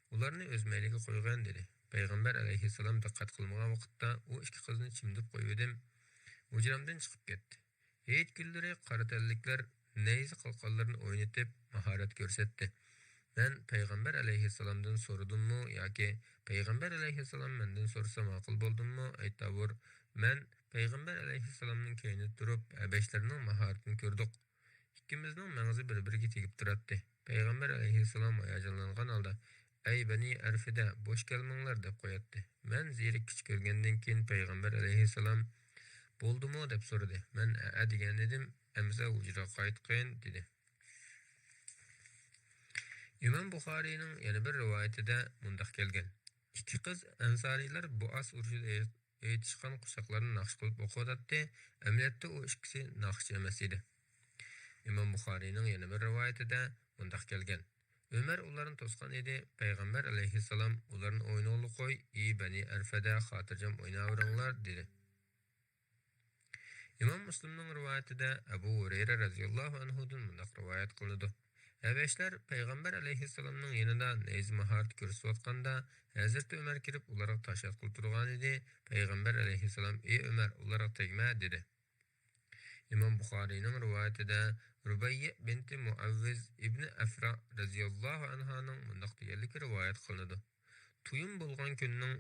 ئۇلارنى ئۆز مەيلىگە قويغىن، دېدى. پەيغەمبەر ئەلەيھىسسالام دىققەت قىلمىغان ۋاقىتتا ئۇ ئىككى قىزنى چىمدىپ قويۇۋىدىم. ھۇجرامدىن چىقىپ كەتتى. ھېيت كۈنلىرى قارا تەنلىكلەر نەيزە قالقانلىرىنى ئوينىتىپ، ماھارەت كۆرسەتتى. مەن پەيغەمبەر ئەلەيھىسسالامدىن سورىدىممۇ ياكى پەيغەمبەر ئەلەيھىسسالام مەندىن سورىسا ماقۇل بولدۇممۇ؟ ئەيتاۋۇر، مەن پەيغەمبەر ئەلەيھىسسالامنىڭ كەينىدە تۇرۇپ، ھەبەشلەرنىڭ ماھارىتىنى كۆردۇق. ئىككىمىزنىڭ مەڭزى بىر-بىرىگە تېگىپ تۇراتتى. پەيغەمبەر ئەلەيھىسسالام ھاياجانلانغان ھالدا: ئەي بەنى ئەرفىدە، بوش كەلمەڭلار، دەپ قوياتتى. مەن زېرىككىچە كۆرگەندىن كېيىن پەيغەمبەر ئەلەيھىسسالام: بولدىمۇ؟ دەپ سورىدى. مەن ھەئە دېگەنىدىم. ئەمىسە ھۇجرىغا قايتقىن، دېدى. ئىمام بۇخارىينىڭ يەنە بىر رىۋايىتىدە مۇنداق كەلگەن: ئىككى قىز ئەنسارىيلار بۇئاس ئۇرۇشىدا ئېيتىشقان قوشاقلارنى ناخشا قىلىپ ئوقۇۋاتاتتى. ئەمەلىيەتتە ئۇ ئىككىسى ناخشىچى ئەمەس ئىدى. ئىمام بۇخارىينىڭ يەنە بىر رىۋايىتىدە مۇنداق كەلگەن: ئۆمەر ئۇلارنى توسقان ئىدى. پەيغەمبەر ئەلەيھىسسالام: ئۇلارنى ئوينىغىلى قوي، ئى بەنى ئەرفەدە، خاتىرجەم ئويناۋېرىڭلار، دېدى. ئىمام مۇسلىمنىڭ رىۋايىتىدە ئەبۇ ھۇرەيرە رەزىياللاھۇ ئەنھۇدىن مۇنداق رىۋايەت قىلىنىدۇ: ھەبەشلەر پەيغەمبەر ئەلەيھىسسالامنىڭ يېنىدا نەيزە ماھارىتى كۆرسىتىۋاتقاندا، ھەزرىتى ئۆمەر كىرىپ ئۇلارغا تاش ئاتقىلى تۇرغانىدى. پەيغەمبەر ئەلەيھىسسالام: ئى ئۆمەر، ئۇلارغا تەگمە، دېدى. ئىمام بۇخارىينىڭ رىۋايىتىدە رۇبەييە بىنتى مۇئەۋۋىز ئىبنى ئەفرا رەزىياللاھۇ ئەنھانىڭ مۇنداق دېگەنلىكى رىۋايەت قىلىنىدۇ: تويۇم بولغان كۈننىڭ،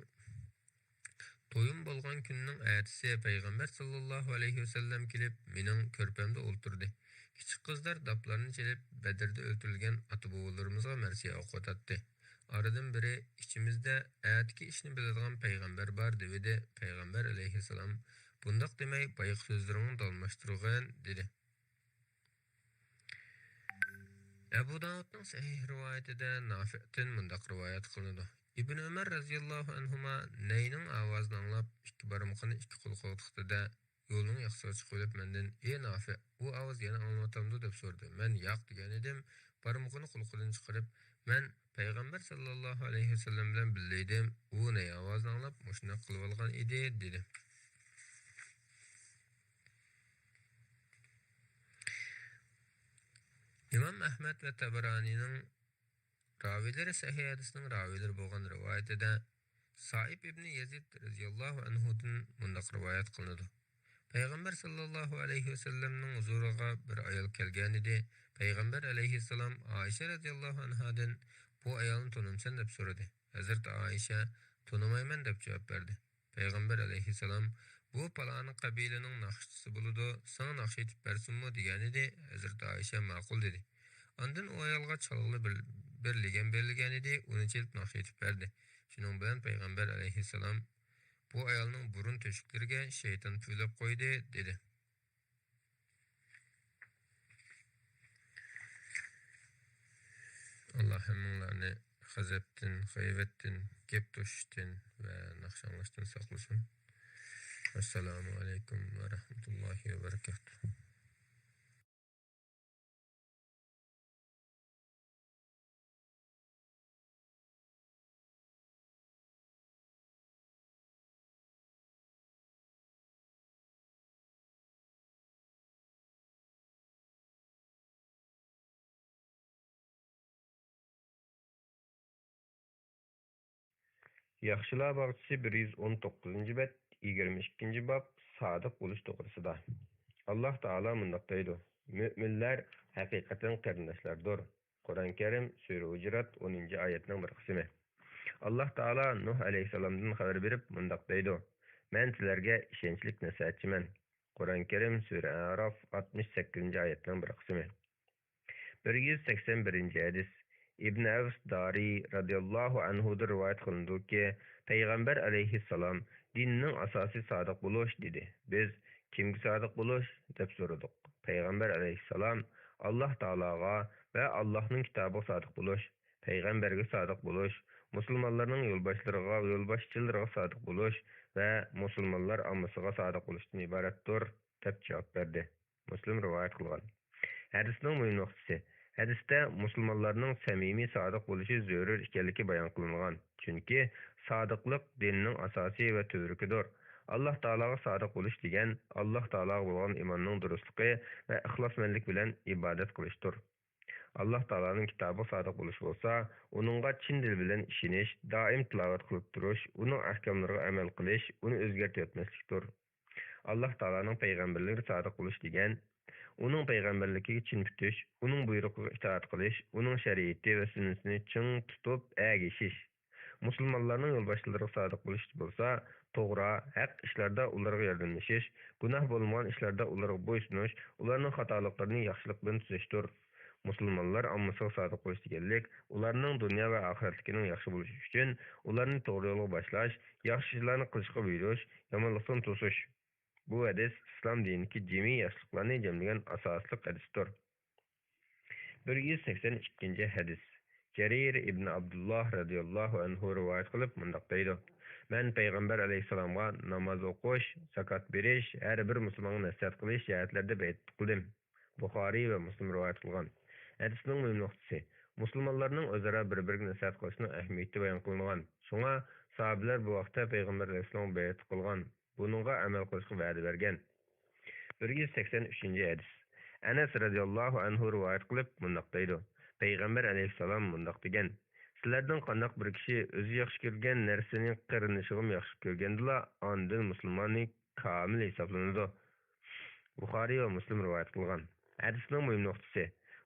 تويۇم بولغان كۈننىڭ ئەتىسى پەيغەمبەر ساللاللاھۇ ئەلەيھى ۋەسەللەم كېلىپ، مېنىڭ كۆرپەمدە ئولتۇردى. كىچىك قىزلار داپلارنى چېلىپ، بەدرىدە ئۆلتۈرۈلگەن ئاتا-بوۋىلىرىمىزغا مەرسىيە ئوقۇۋاتاتتى. ئارىدىن بىرى ئىچىمىزدە ئەتىكى ئىشنى بىلىدىغان پەيغەمبەر بار دېۋىدى. پەيغەمبەر ئەلەيھىسسالام بۇنداق دېمەي، بايىقى سۆزلىرىڭنى داۋاملاشتۇرغىن، دېدى. ئەبۇ داۋۇدنىڭ سەھىھ رىۋايىتىدە نافىئتىن مۇنداق رىۋايەت قىلىنىدۇ: ئىبن ئۆمەر رەزىياللاھۇ ئەنھۇما نەينىڭ ئاۋازىنى ئاڭلاپ، ئىككى بارمىقىنى ئىككى قۇلىقىغا تىقتى-دە، يولنىڭ ياقىسىغا چىقىۋېلىپ مەندىن: «ئى نافىئ، ئۇ ئاۋاز يەنە ئاڭلىنىۋاتامدۇ؟» دەپ سورىدى. مەن: «ياق» دېگەنىدىم. بارمىقىنى قۇلىقىدىن چىقىرىپ، مەن پەيغەمبەر ساللاللاھۇ ئەلەيھى ۋەسەللەم بىلەن بىللە ئىدىم، ئۇ نەي ئاۋازنى ئاڭلاپ مۇشۇنداق قىلىۋالغان ئىدى، دېدى. ئىمام ئەھمەد ۋە تەبەرانىنىڭ راۋىلىرى سەھىھ ھەدىسنىڭ راۋىلىرى بولغان رىۋايىتىدە سائىب ئىبنى يەزىد رەزىياللاھۇ ئەنھۇدىن مۇنداق رىۋايەت قىلىنىدۇ: پەيغەمبەر ساللاللاھۇ ئەلەيھى ۋەسەللەمنىڭ ھۇزۇرىغا بىر ئايال كەلگەنىدى. پەيغەمبەر ئەلەيھىسسالام ئائىشە رەزىياللاھۇ ئەنھادىن: «بۇ ئايالنى تونۇمسەن؟» دەپ سورىدى. ھەزرىتى ئائىشە: «تونۇمايمەن» دەپ جاۋاب بەردى. پەيغەمبەر ئەلەيھىسسالام: «بۇ پالانى قەبىلىنىڭ ناخشىچىسى بولىدۇ، ساڭا ناخشا ئېيتىپ بەرسۇنمۇ؟» دېگەنىدى. ھەزرىتى ئائىشە: «ماقۇل» دېدى. ئاندىن ئۇ ئايالغا چالغىلى بىر، بىر لېگەن بېرىلگەنىدى، ئۇنى چېلىپ ناخشا ئېيتىپ بەردى. شۇنىڭ بىلەن پەيغەمبەر ئەلەيھىسسالام بۇ ئايالنىڭ بۇرۇن تۆشۈكلىرىگە شەيتان پۈۋلەپ قويدى، دېدى. ئاللا ھەممىڭلارنى غەزەپتىن، غەيۋەتتىن، گەپ توشۇشتىن ۋە ناخشا ئاڭلاشتىن ساقلىسۇن. ئەسسالامۇ ئەلەيكۇم ۋە رەھمەتۇللاھى ۋە بەرىكاتۇھ. ياخشىلار باغچىسى، بىر يۈز ئون توققۇزىنچى بەت، يىگىرمە ئىككىنچى باب، سادىق بولۇش توغرىسىدا. ئاللا تائالا مۇنداق دەيدۇ: «مۆمىنلەر ھەقىقەتەن قېرىنداشلاردۇر.» قۇرئان كەرىم، سۈرە ھۇجرات، ئونىنچى ئايەتنىڭ بىر قىسمى. ئاللا تائالا نۇھ ئەلەيھىسسالامدىن خەۋەر بېرىپ مۇنداق دەيدۇ: «مەن سىلەرگە ئىشەنچلىك نەسىھەتچىمەن.» قۇرئان كەرىم، سۈرە ئەراف، ئاتمىش سەككىزىنچى ئايەتنىڭ بىر قىسمى. بىر يۈز سەكسەن بىرىنچى ھەدىس. ئىبن ئەۋس دارى رەزىياللاھۇ ئەنھۇدىن رىۋايەت قىلىنىدۇكى، پەيغەمبەر ئەلەيھىسسالام: «دىننىڭ ئاساسى سادىق بولۇش» دېدى. بىز: «كىمگە سادىق بولۇش؟» دەپ سورىدۇق. پەيغەمبەر ئەلەيھىسسالام: «ئاللا تائالاغا ۋە ئاللانىڭ كىتابىغا سادىق بولۇش، پەيغەمبەرگە سادىق بولۇش، مۇسۇلمانلارنىڭ يولباشلىرىغا، يولباشچىلىرىغا سادىق بولۇش ۋە مۇسۇلمانلار ئاممىسىغا سادىق بولۇشتىن ئىبارەتتۇر» دەپ جاۋاب بەردى. مۇسلىم رىۋايەت قىلغان. ھەدىسنىڭ مۇھىم نۇقتىسى. ھەدىستە مۇسۇلمانلارنىڭ سەمىمىي سادىق بولۇشى زۆرۈر ئىكەنلىكى بايان قىلىنغان. چۈنكى سادىقلىق دىننىڭ ئاساسى ۋە تۈۋرۈكىدۇر. ئاللا تائالاغا سادىق بولۇش دېگەن ئاللا تائالاغا بولغان ئىماننىڭ دۇرۇسلۇقى ۋە ئىخلاسمەنلىك بىلەن ئىبادەت قىلىشتۇر. ئاللا تائالانىڭ كىتابىغا سادىق بولۇش بولسا، ئۇنىڭغا چىن دىل بىلەن ئىشىنىش، دائىم تىلاۋەت قىلىپ تۇرۇش، ئۇنىڭ ئەھكاملىرىغا ئەمەل قىلىش، ئۇنى ئۆزگەرتىۋەتمەسلىكتۇر. ئاللا تائالانىڭ پەيغەمبەرلىرىگە سادىق بولۇش دېگەن، ئۇنىڭ پەيغەمبەرلىكىگە چىن پۈتۈش، ئۇنىڭ بۇيرۇقىغا ئىتائەت قىلىش، ئۇنىڭ شەرىئىتى ۋە سۈننىتىنى چىڭ تۇتۇپ ئەگىشىش. مۇسۇلمانلارنىڭ يولباشچىلىرىغا سادىق بولۇش بولسا، توغرا، ھەق ئىشلاردا ئۇلارغا ياردەملىشىش، گۇناھ بولمىغان ئىشلاردا ئۇلارغا بويسۇنۇش، ئۇلارنىڭ خاتالىقلىرىنى ياخشىلىق بىلەن تۈزەشتۇر. مۇسۇلمانلار ئاممىسىغا سادىق بولۇش دېگەنلىك، ئۇلارنىڭ دۇنيا ۋە ئاخىرەتلىكىنىڭ ياخشى بولۇشى ئۈچۈن ئۇلارنى توغرا يولغا باشلاش، ياخشى ئىشلارنى قىلىشقا بۇيرۇش، يامانلىقتىن توسۇش. بۇ ھەدىس ئىسلام دىنىدىكى جىمى ياخشىلىقلارنى جەملىگەن ئاساسلىق ھەدىستۇر. بىر يۈز سەكسەن ئىككىنچى ھەدىس. جەرىر ئىبن ئابدۇللا رەزىياللاھۇ ئەنھۇ رىۋايەت قىلىپ مۇنداق دەيدۇ: مەن پەيغەمبەر ئەلەيھىسسالامغا ناماز ئوقۇش، زاكات بېرىش، ھەر بىر مۇسۇلمانغا نەسىھەت قىلىش جەھەتلەردە بەيئەت قىلدىم. بۇخارىي ۋە مۇسلىم رىۋايەت قىلغان. ھەدىسنىڭ مۇھىم نۇقتىسى، مۇسۇلمانلارنىڭ ئۆزئارا بىر-بىرىگە نەسىھەت قىلىشىنىڭ ئەھمىيىتى بايان قىلىنغان. شۇڭا ساھابىلەر بۇ ھەقتە پەيغەمبەر ئەلەيھىسسالامغا بەيئەت قىلغان. بۇنىڭغا ئەمەل قىلىشقا ۋەدە بەرگەن. بىر يۈز سەكسەن ئۈچىنچى ھەدىس. ئەنەس رەزىياللاھۇ ئەنھۇ رىۋايەت قىلىپ مۇنداق دەيدۇ: پەيغەمبەر ئەلەيھىسسالام مۇنداق دېگەن: سىلەردىن قانداق بىر كىشى ئۆزى ياخشى كۆرگەن نەرسىنى قېرىندىشىغىمۇ ياخشى كۆرگەندىلا، ئاندىن مۇسۇلمانى كامىل ھېسابلىنىدۇ. بۇخارىي ۋە مۇسلىم رىۋايەت قىلغان. ھەدىسنىڭ مۇھىم نۇقتىسى،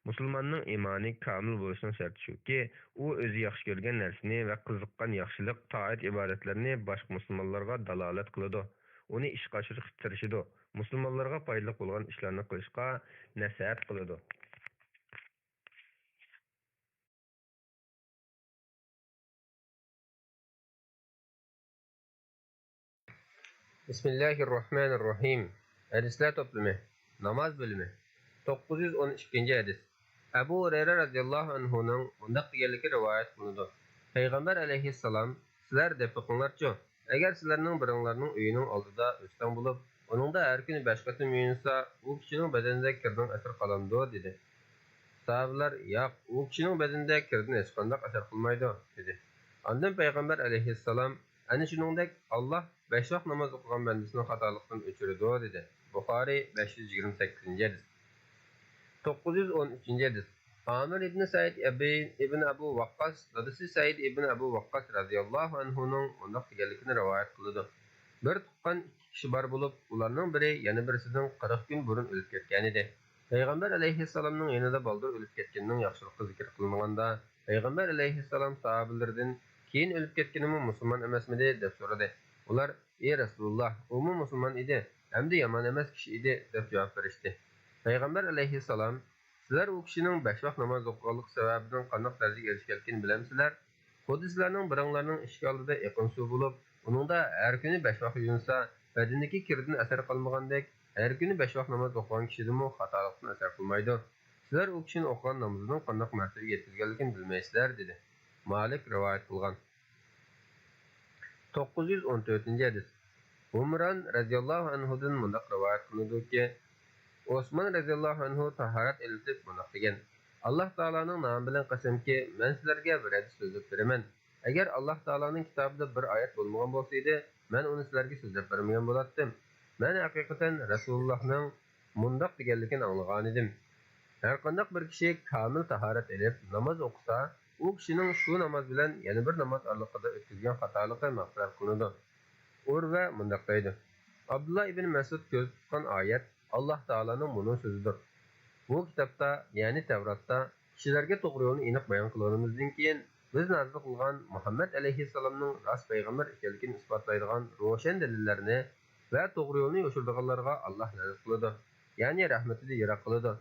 مۇسۇلماننىڭ ئىمانى كامىل بولۇشىنىڭ شەرتى شۇكى، ئۇ ئۆزى ياخشى كۆرگەن نەرسىنى ۋە قىزىققان ياخشىلىق، تائەت-ئىبادەتلەرنى باشقا مۇسۇلمانلارغا دالالەت قىلىدۇ، ئۇنى ئىشقا ئاشۇرۇشقا تىرىشىدۇ، مۇسۇلمانلارغا پايدىلىق بولغان ئىشلارنى قىلىشقا نەسىھەت قىلىدۇ. بىسمىللاھىررەھمانىررەھىم. ھەدىسلەر توپلىمى. ناماز بۆلۈمى. توققۇز يۈز ئون ئىككىنچى ھەدىس. ئەبۇ ھۇرەيرە رەزىياللاھۇ ئەنھۇنىڭ مۇنداق دېگەنلىكى رىۋايەت قىلىنىدۇ. پەيغەمبەر ئەلەيھىسسالام، سىلەر دەپ بېقىڭلارچۇ، ئەگەر سىلەرنىڭ بىرىڭلارنىڭ ئۆيىنىڭ ئالدىدا ئۆستەڭ بولۇپ، ئۇنىڭدا ھەر كۈنى بەش قېتىم يۇيۇنسا، ئۇ كىشىنىڭ بەدىنىدە كىردىن ئەسەر قالامدۇ؟ دېدى. ساھابىلەر، ياق، ئۇ كىشىنىڭ بەدىنىدە كىردىن ھېچقانداق ئەسەر قىلمايدۇ، دېدى. ئاندىن پەيغەمبەر ئەلەيھىسسالام، ئەنە شۇنىڭدەك، ئاللاھ بەش ۋاق ناماز ئوقۇغان بەندىسىنىڭ خاتالىقىنى ئۆچۈرىدۇ، دېدى. بۇخارىي، بەش يۈز يىگىرمە سەككىزىنچى ھەدىس. توققۇز يۈز ئون ئۈچىنچى ھەدىس. ئامىر ئىبنى سەئىد ئەبى ئىبن ئەبۇ ۋەققاس، دادىسى سەئىد ئىبن ئەبۇ ۋەققاس رەزىياللاھۇ ئەنھۇنىڭ مۇنداق دېگەنلىكىنى رىۋايەت قىلىدۇ. بىر تۇغقان ئىككى كىشى بار بولۇپ، ئۇلارنىڭ بىرى يەنە بىرسىدىن قىرىق كۈن بۇرۇن ئۆلۈپ كەتكەنىدى. پەيغەمبەر ئەلەيھىسسالامنىڭ يېنىدا بالدۇر ئۆلۈپ كەتكىنىنىڭ ياخشىلىقى زىكىر قىلىنغاندا، پەيغەمبەر ئەلەيھىسسالام ساھابىلىرىدىن، كېيىن ئۆلۈپ كەتكىنىمۇ مۇسۇلمان ئەمەسمىدى؟ دەپ سورىدى. ئۇلار، ئى رەسۇلۇللاھ، ئۇمۇ مۇسۇلمان ئىدى ھەمدە يامان ئەمەس كىشى ئىدى، دەپ جاۋاب بېرىشتى. پەيغەمبەر ئەلەيھىسسالام، سىلەر ئۇ كىشىنىڭ بەش ۋاق ناماز ئوقۇغانلىقى سەۋەبىدىن قانداق دەرىجىگە ئېرىشكەنلىكىنى بىلەمسىلەر؟ خۇددى سىلەرنىڭ بىرىڭلارنىڭ ئىشىكى ئالدىدا ئېقىن سۇ بولۇپ، ئۇنىڭدا ھەر كۈنى بەش ۋاق يۇيۇنسا، بەدىنىدىكى كىردىن ئەسەر قالمىغاندەك، ھەر كۈنى بەش ۋاق ناماز ئوقۇغان كىشىدىمۇ خاتالىقتىن ئەسەر قىلمايدۇ. سىلەر ئۇ كىشىنى ئوقۇغان نامىزىنىڭ قانداق مەرتىۋىگە يەتكۈزگەنلىكىنى بىلمەيسىلەر، دېدى. مالىك رىۋايەت قىلغان. توققۇز يۈز ئون تۆتىنچى ھەدىس. ھۇمران رەزىياللاھۇ ئەنھۇدىن مۇنداق رىۋايەت قىلىنىدۇكى، ئوسمان رەزىياللاھۇ ئەنھۇ تاھارەت ئېلىۋېتىپ مۇنداق دېگەن، ئاللاھ تائالانىڭ نامى بىلەن قەسەمكى، مەن سىلەرگە بىر ھەدىس سۆزلەپ بېرىمەن. ئەگەر ئاللاھ تائالانىڭ كىتابىدا بىر ئايەت بولمىغان بولسىدى، مەن ئۇنى سىلەرگە سۆزلەپ بەرمىگەن بولاتتىم. مەن ھەقىقەتەن رەسۇلۇللاھنىڭ مۇنداق دېگەنلىكىنى ئاڭلىغانىدىم. ھەرقانداق بىر كىشى كامىل تاھارەت ئېلىپ ناماز ئوقۇسا، ئۇ كىشىنىڭ شۇ ناماز بىلەن يەنە بىر ناماز ئارىلىقىدا ئۆتكۈزگەن خاتالىقى مەغپىرەت قىلىنىدۇ. ئۇرۋە مۇنداق دەيدۇ، ئابدۇللا ئىبن مەسئۇد كۆزدە تۇتقان ئايەت ئاللاھ تائالانىڭ مۇنۇ سۆزىدۇر. بۇ كىتابتا، يەنى تەۋراتتا، كىشىلەرگە توغرا يولنى ئېنىق بايان قىلغىنىمىزدىن كېيىن، بىز نازىل قىلغان مۇھەممەد ئەلەيھىسسالامنىڭ راست پەيغەمبەر ئىكەنلىكىنى ئىسپاتلايدىغان روشەن دەلىللەرنى ۋە توغرا يولنى يوشۇرىدىغانلارغا ئاللاھ لەنەت قىلىدۇ، يەنى رەھمىتىدىن يىراق قىلىدۇ.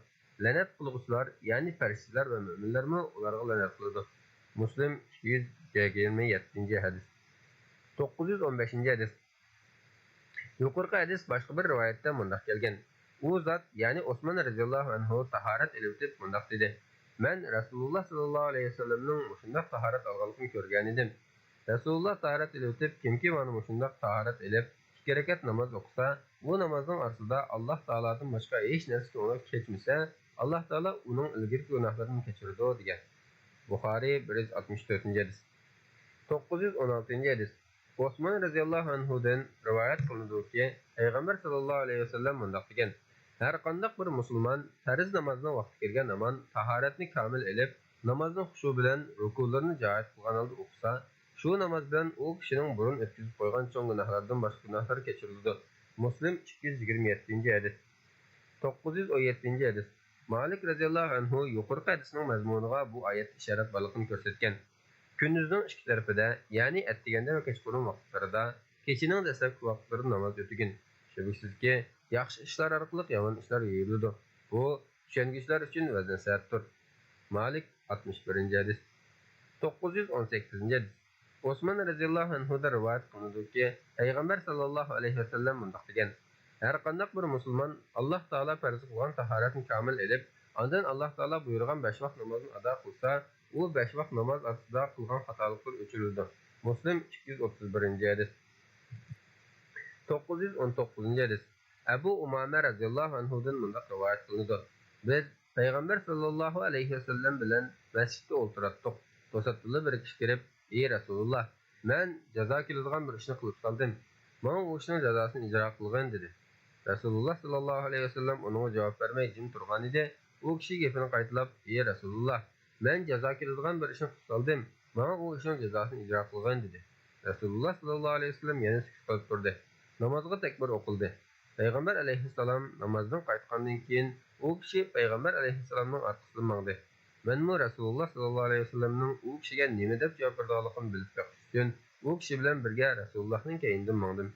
لەنەت قىلغۇچىلار، يەنى پەرىشتىلەر ۋە مۆمىنلەرمۇ ئۇلارغا لەنەت قىلىدۇ. مۇسلىم، ئىككى يۈز يىگىرمە يەتتىنچى ھەدىس. توققۇز يۈز ئون بەشىنچى ھەدىس. يۇقىرىقى ھەدىس باشقا بىر رىۋايەتتە مۇنداق كەلگەن، ئۇ زات، يەنى ئوسمان رەزىياللاھۇ ئەنھۇ تاھارەت ئېلىۋېتىپ مۇنداق دېدى، مەن رەسۇلۇللاھ ساللاللاھۇ ئەلەيھى ۋەسەللەمنىڭ مۇشۇنداق تاھارەت ئالغانلىقىنى كۆرگەنىدىم. رەسۇلۇللاھ تاھارەت ئېلىۋېتىپ، كىمكى مانا مۇشۇنداق تاھارەت ئېلىپ، ئىككى رەكەت ناماز ئوقۇسا، بۇ نامازنىڭ ئارىسىدا ئاللاھ تائالادىن باشقا ھېچ نەرسە كۆڭلىگە كەچمىسە، ئاللاھ تائالا ئۇنىڭ ئىلگىرىكى گۇناھلىرىنى كەچۈرىدۇ، دېگەن. بۇخارىي، بىر يۈز ئاتمىش تۆتىنچى ھەدىس. توققۇز يۈز ئون ئالتىنچى ھەدىس. ئوسمان رەزىياللاھۇ ئەنھۇدىن رىۋايەت قىلىنىدۇكى، پەيغەمبەر ساللاللاھۇ ئەلەيھى ۋەسەللەم مۇنداق دېگەن، ھەرقانداق بىر مۇسۇلمان پەرز نامازنىڭ ۋاقتى كىرگەن ھامان تاھارەتنى كامىل ئېلىپ، نامازنىڭ خۇشۇ بىلەن رۇكۇلىرىنى جايىدا قىلغان ھالدا ئوقۇسا، شۇ ناماز بىلەن ئۇ كىشىنىڭ بۇرۇن ئۆتكۈزۈپ قويغان چوڭ گۇناھلاردىن باشقا گۇناھلار كەچۈرۈلىدۇ. مۇسلىم، ئىككى يۈز يىگىرمە يەتتىنچى ھەدىس. توققۇز يۈز ئون يەتتىنچى ھەدىس. مالىك رەزىياللاھۇ ئەنھۇ يۇقىرىقى ھەدىسنىڭ مەزمۇنىغا بۇ ئايەتتە ئىشارەت بارلىقىنى كۆرسەتكەن. كۈندۈزنىڭ ئىككى تەرىپىدە، يەنى ئەتىگەندە ۋە كەچقۇرۇن ۋاقىتلىرىدا، كېچىنىڭ دەسلەپكى ۋاقىتلىرىدا ناماز ئۆتىگىن. شۈبھىسىزكى، ياخشى ئىشلار ئارقىلىق يامان ئىشلار يويۇلىدۇ. بۇ چۈشەنگۈچىلەر ئۈچۈن ۋەز-نەسىھەتتۇر. مالىك، ئاتمىش بىرىنچى ھەدىس. توققۇز يۈز ئون سەككىزىنچى ھەدىس. ئوسمان رەزىياللاھۇ ئەنھۇدىن رىۋايەت قىلىنىدۇكى، پەيغەمبەر ساللاللاھۇ ئەلەيھى ۋەسەللەم مۇنداق دېگەن، ھەرقانداق بىر مۇسۇلمان ئاللاھ تائالا پەرز قىلغان تاھارەتنى كامىل ئېلىپ، ئاندىن ئاللاھ تائالا بۇيرۇغان بەش ۋاق نامازنى ئادا قىلسا، ئۇ بەش ۋاق ناماز ئارىسىدا قىلغان خاتالىقلىرى ئۆچۈرۈلىدۇ. مۇسلىم، ئىككى يۈز ئوتتۇز بىرىنچى ھەدىس. توققۇز يۈز ئون توققۇزىنچى ھەدىس. ئەبۇ ئۇمامە رەزىياللاھۇ ئەنھۇدىن مۇنداق رىۋايەت قىلىنىدۇ، بىز پەيغەمبەر ساللاللاھۇ ئەلەيھى ۋەسەللەم بىلەن مەسچىتتە ئولتۇراتتۇق. توساتتىنلا بىر كىشى كىرىپ، ئى رەسۇلۇللاھ، مەن جازا كېلىدىغان بىر ئىشنى قىلىپ سالدىم. ماڭا ئۇ ئىشنىڭ جازاسىنى ئىجرا قىلغىن، دېدى. رەسۇلۇللاھ ساللاللاھۇ ئەلەيھى ۋەسەللەم ئۇنىڭغا جاۋاب بەرمەي جىم تۇرغانىدى. ئۇ كىشى گېپىنى قايتىلاپ، ئى رەسۇلۇللاھ، مەن جازا كېلىدىغان بىر ئىشنى قىلىپ سالدىم، ماڭا ئۇ ئىشنىڭ جازاسىنى ئىجرا قىلغىن، دېدى. رەسۇلۇللاھ ساللاللاھۇ ئەلەيھى ۋەسەللەم يەنە سۈكۈت قىلىپ تۇردى. نامازغا تەكبىر ئوقۇلدى. پەيغەمبەر ئەلەيھىسسالام نامازدىن قايتقاندىن كېيىن، ئۇ كىشى پەيغەمبەر ئەلەيھىسسالامنىڭ ئارقىسىدىن ماڭدى. مەنمۇ رەسۇلۇللاھ ساللاللاھۇ ئەلەيھى ۋەسەللەمنىڭ ئۇ كىشىگە نېمە دەپ جاۋاب بېرىدىغانلىقىنى بىلىپ بېقىش ئۈچۈن، ئۇ كىشى بىلەن بىرگە رەسۇلۇللاھنىڭ كەينىدىن ماڭدىم.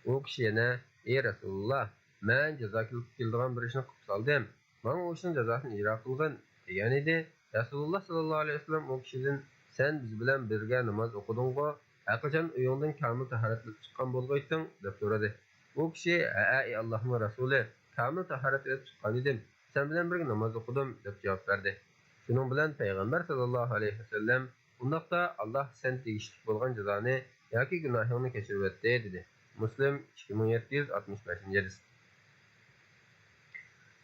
ئۇ كىشى يەنە، ئى رەسۇلۇللاھ، مەن جازا كېلىدىغان بىر ئىشنى قىلىپ سالدىم. ماڭا ئۇ ئىشنىڭ جازاسىنى ئىجرا قىلغىن، دېگەنىدى. رەسۇلۇللاھ ساللاللاھۇ ئەلەيھى ۋەسەللەم ئۇ كىشىدىن، سەن بىز بىلەن بىرگە ناماز ئوقۇدۇڭغۇ؟ «ھەرقاچان ئۆيۈڭدىن كامىل تاھارەت ئېلىپ چىققان بولغىيتتىڭ؟» دەپ سورىدى. ئۇ كىشى، «ھەئە، ئى ئاللاھنىڭ رەسۇلى، كامىل تاھارەت ئېلىپ چىققانىدىم، سەن بىلەن بىرگە ناماز ئوقۇدۇم» دەپ جاۋاب بەردى. شۇنىڭ بىلەن پەيغەمبەر ساللاللاھۇ ئەلەيھى ۋەسەللەم، «ئۇنداقتا ئاللاھ سەن تېگىشلىك بولغان جازانى ياكى گۇناھىڭنى كەچۈرۈۋەتتى» دېدى. مۇسلىم، ئىككى مىڭ يەتتە يۈز ئاتمىش بەشىنچى ھەدىس.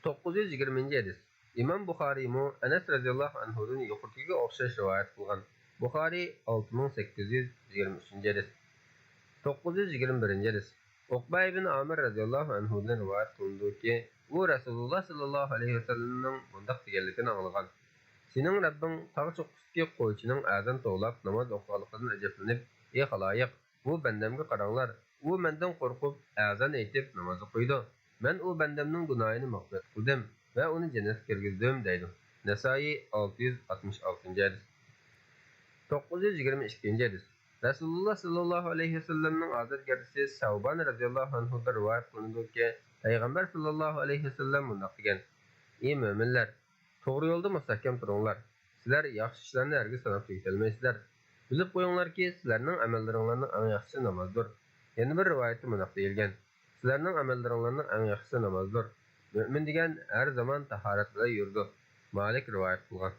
توققۇز يۈز يىگىرمىنچى ھەدىس. ئىمام بۇخارىيمۇ ئەنەس رەزىياللاھۇ ئەنھۇدىن يۇقىرىدىكىگە ئوخشاش رىۋايەت قىلغان. بۇخارىي، ئالتە مىڭ سەككىز يۈز يىگىرمە ئۈچىنچى ھەدىس. توققۇز يۈز يىگىرمە بىرىنچى ھەدىس. ئۇقبە ئىبن ئامىر رەزىياللاھۇ ئەنھۇدىن رىۋايەت قىلىنىدۇكى، ئۇ رەسۇلۇللا ساللاللاھۇ ئەلەيھى ۋەسەللەمنىڭ مۇنداق دېگەنلىكىنى ئاڭلىغان: «سېنىڭ رەببىڭ تاغ چوققىسىدىكى قويچىنىڭ ئەزان توۋلاپ ناماز ئوقۇغانلىقىدىن ئەجەبلىنىپ، ئى خالايىق، بۇ بەندەمگە قاراڭلار، ئۇ مەندىن قورقۇپ ئەزان ئېيتىپ ناماز ئوقۇيدۇ. مەن ئۇ بەندەمنىڭ گۇناھىنى مەغپىرەت قىلدىم ۋە ئۇنى جەننەتكە كىرگۈزدۈم» دەيدۇ. نەسائىي، ئالتە يۈز ئاتمىش ئالتىنچى ھەدىس. توققۇز يۈز يىگىرمە ئىككىنچى ھەدىس. رەسۇلۇللا ساللاللاھۇ ئەلەيھى ۋەسەللەمنىڭ ئازادگەرچىسى سەۋبان رەزىياللاھۇ ئەنھۇدىن رىۋايەت قىلىنىدۇكى، پەيغەمبەر ساللاللاھۇ ئەلەيھى ۋەسەللەم مۇنداق دېگەن: «ئى مۆمىنلەر، توغرا يولدا مۇستەھكەم تۇرۇڭلار. سىلەر ياخشى ئىشلارنى ھەرگىز ساناپ تۈگىتەلمەيسىلەر. بىلىپ قويۇڭلاركى، سىلەرنىڭ ئەمەللىرىڭلارنىڭ ئەڭ ياخشىسى نامازدۇر.» يەنە بىر رىۋايەتتە مۇنداق دېيىلگەن: «سىلەرنىڭ ئەمەللىرىڭلارنىڭ ئەڭ ياخشىسى نامازدۇر. مۆمىن دېگەن ھەر زامان تاھارەت بىلەن يۈرىدۇ.» مالىك رىۋايەت قىلغان.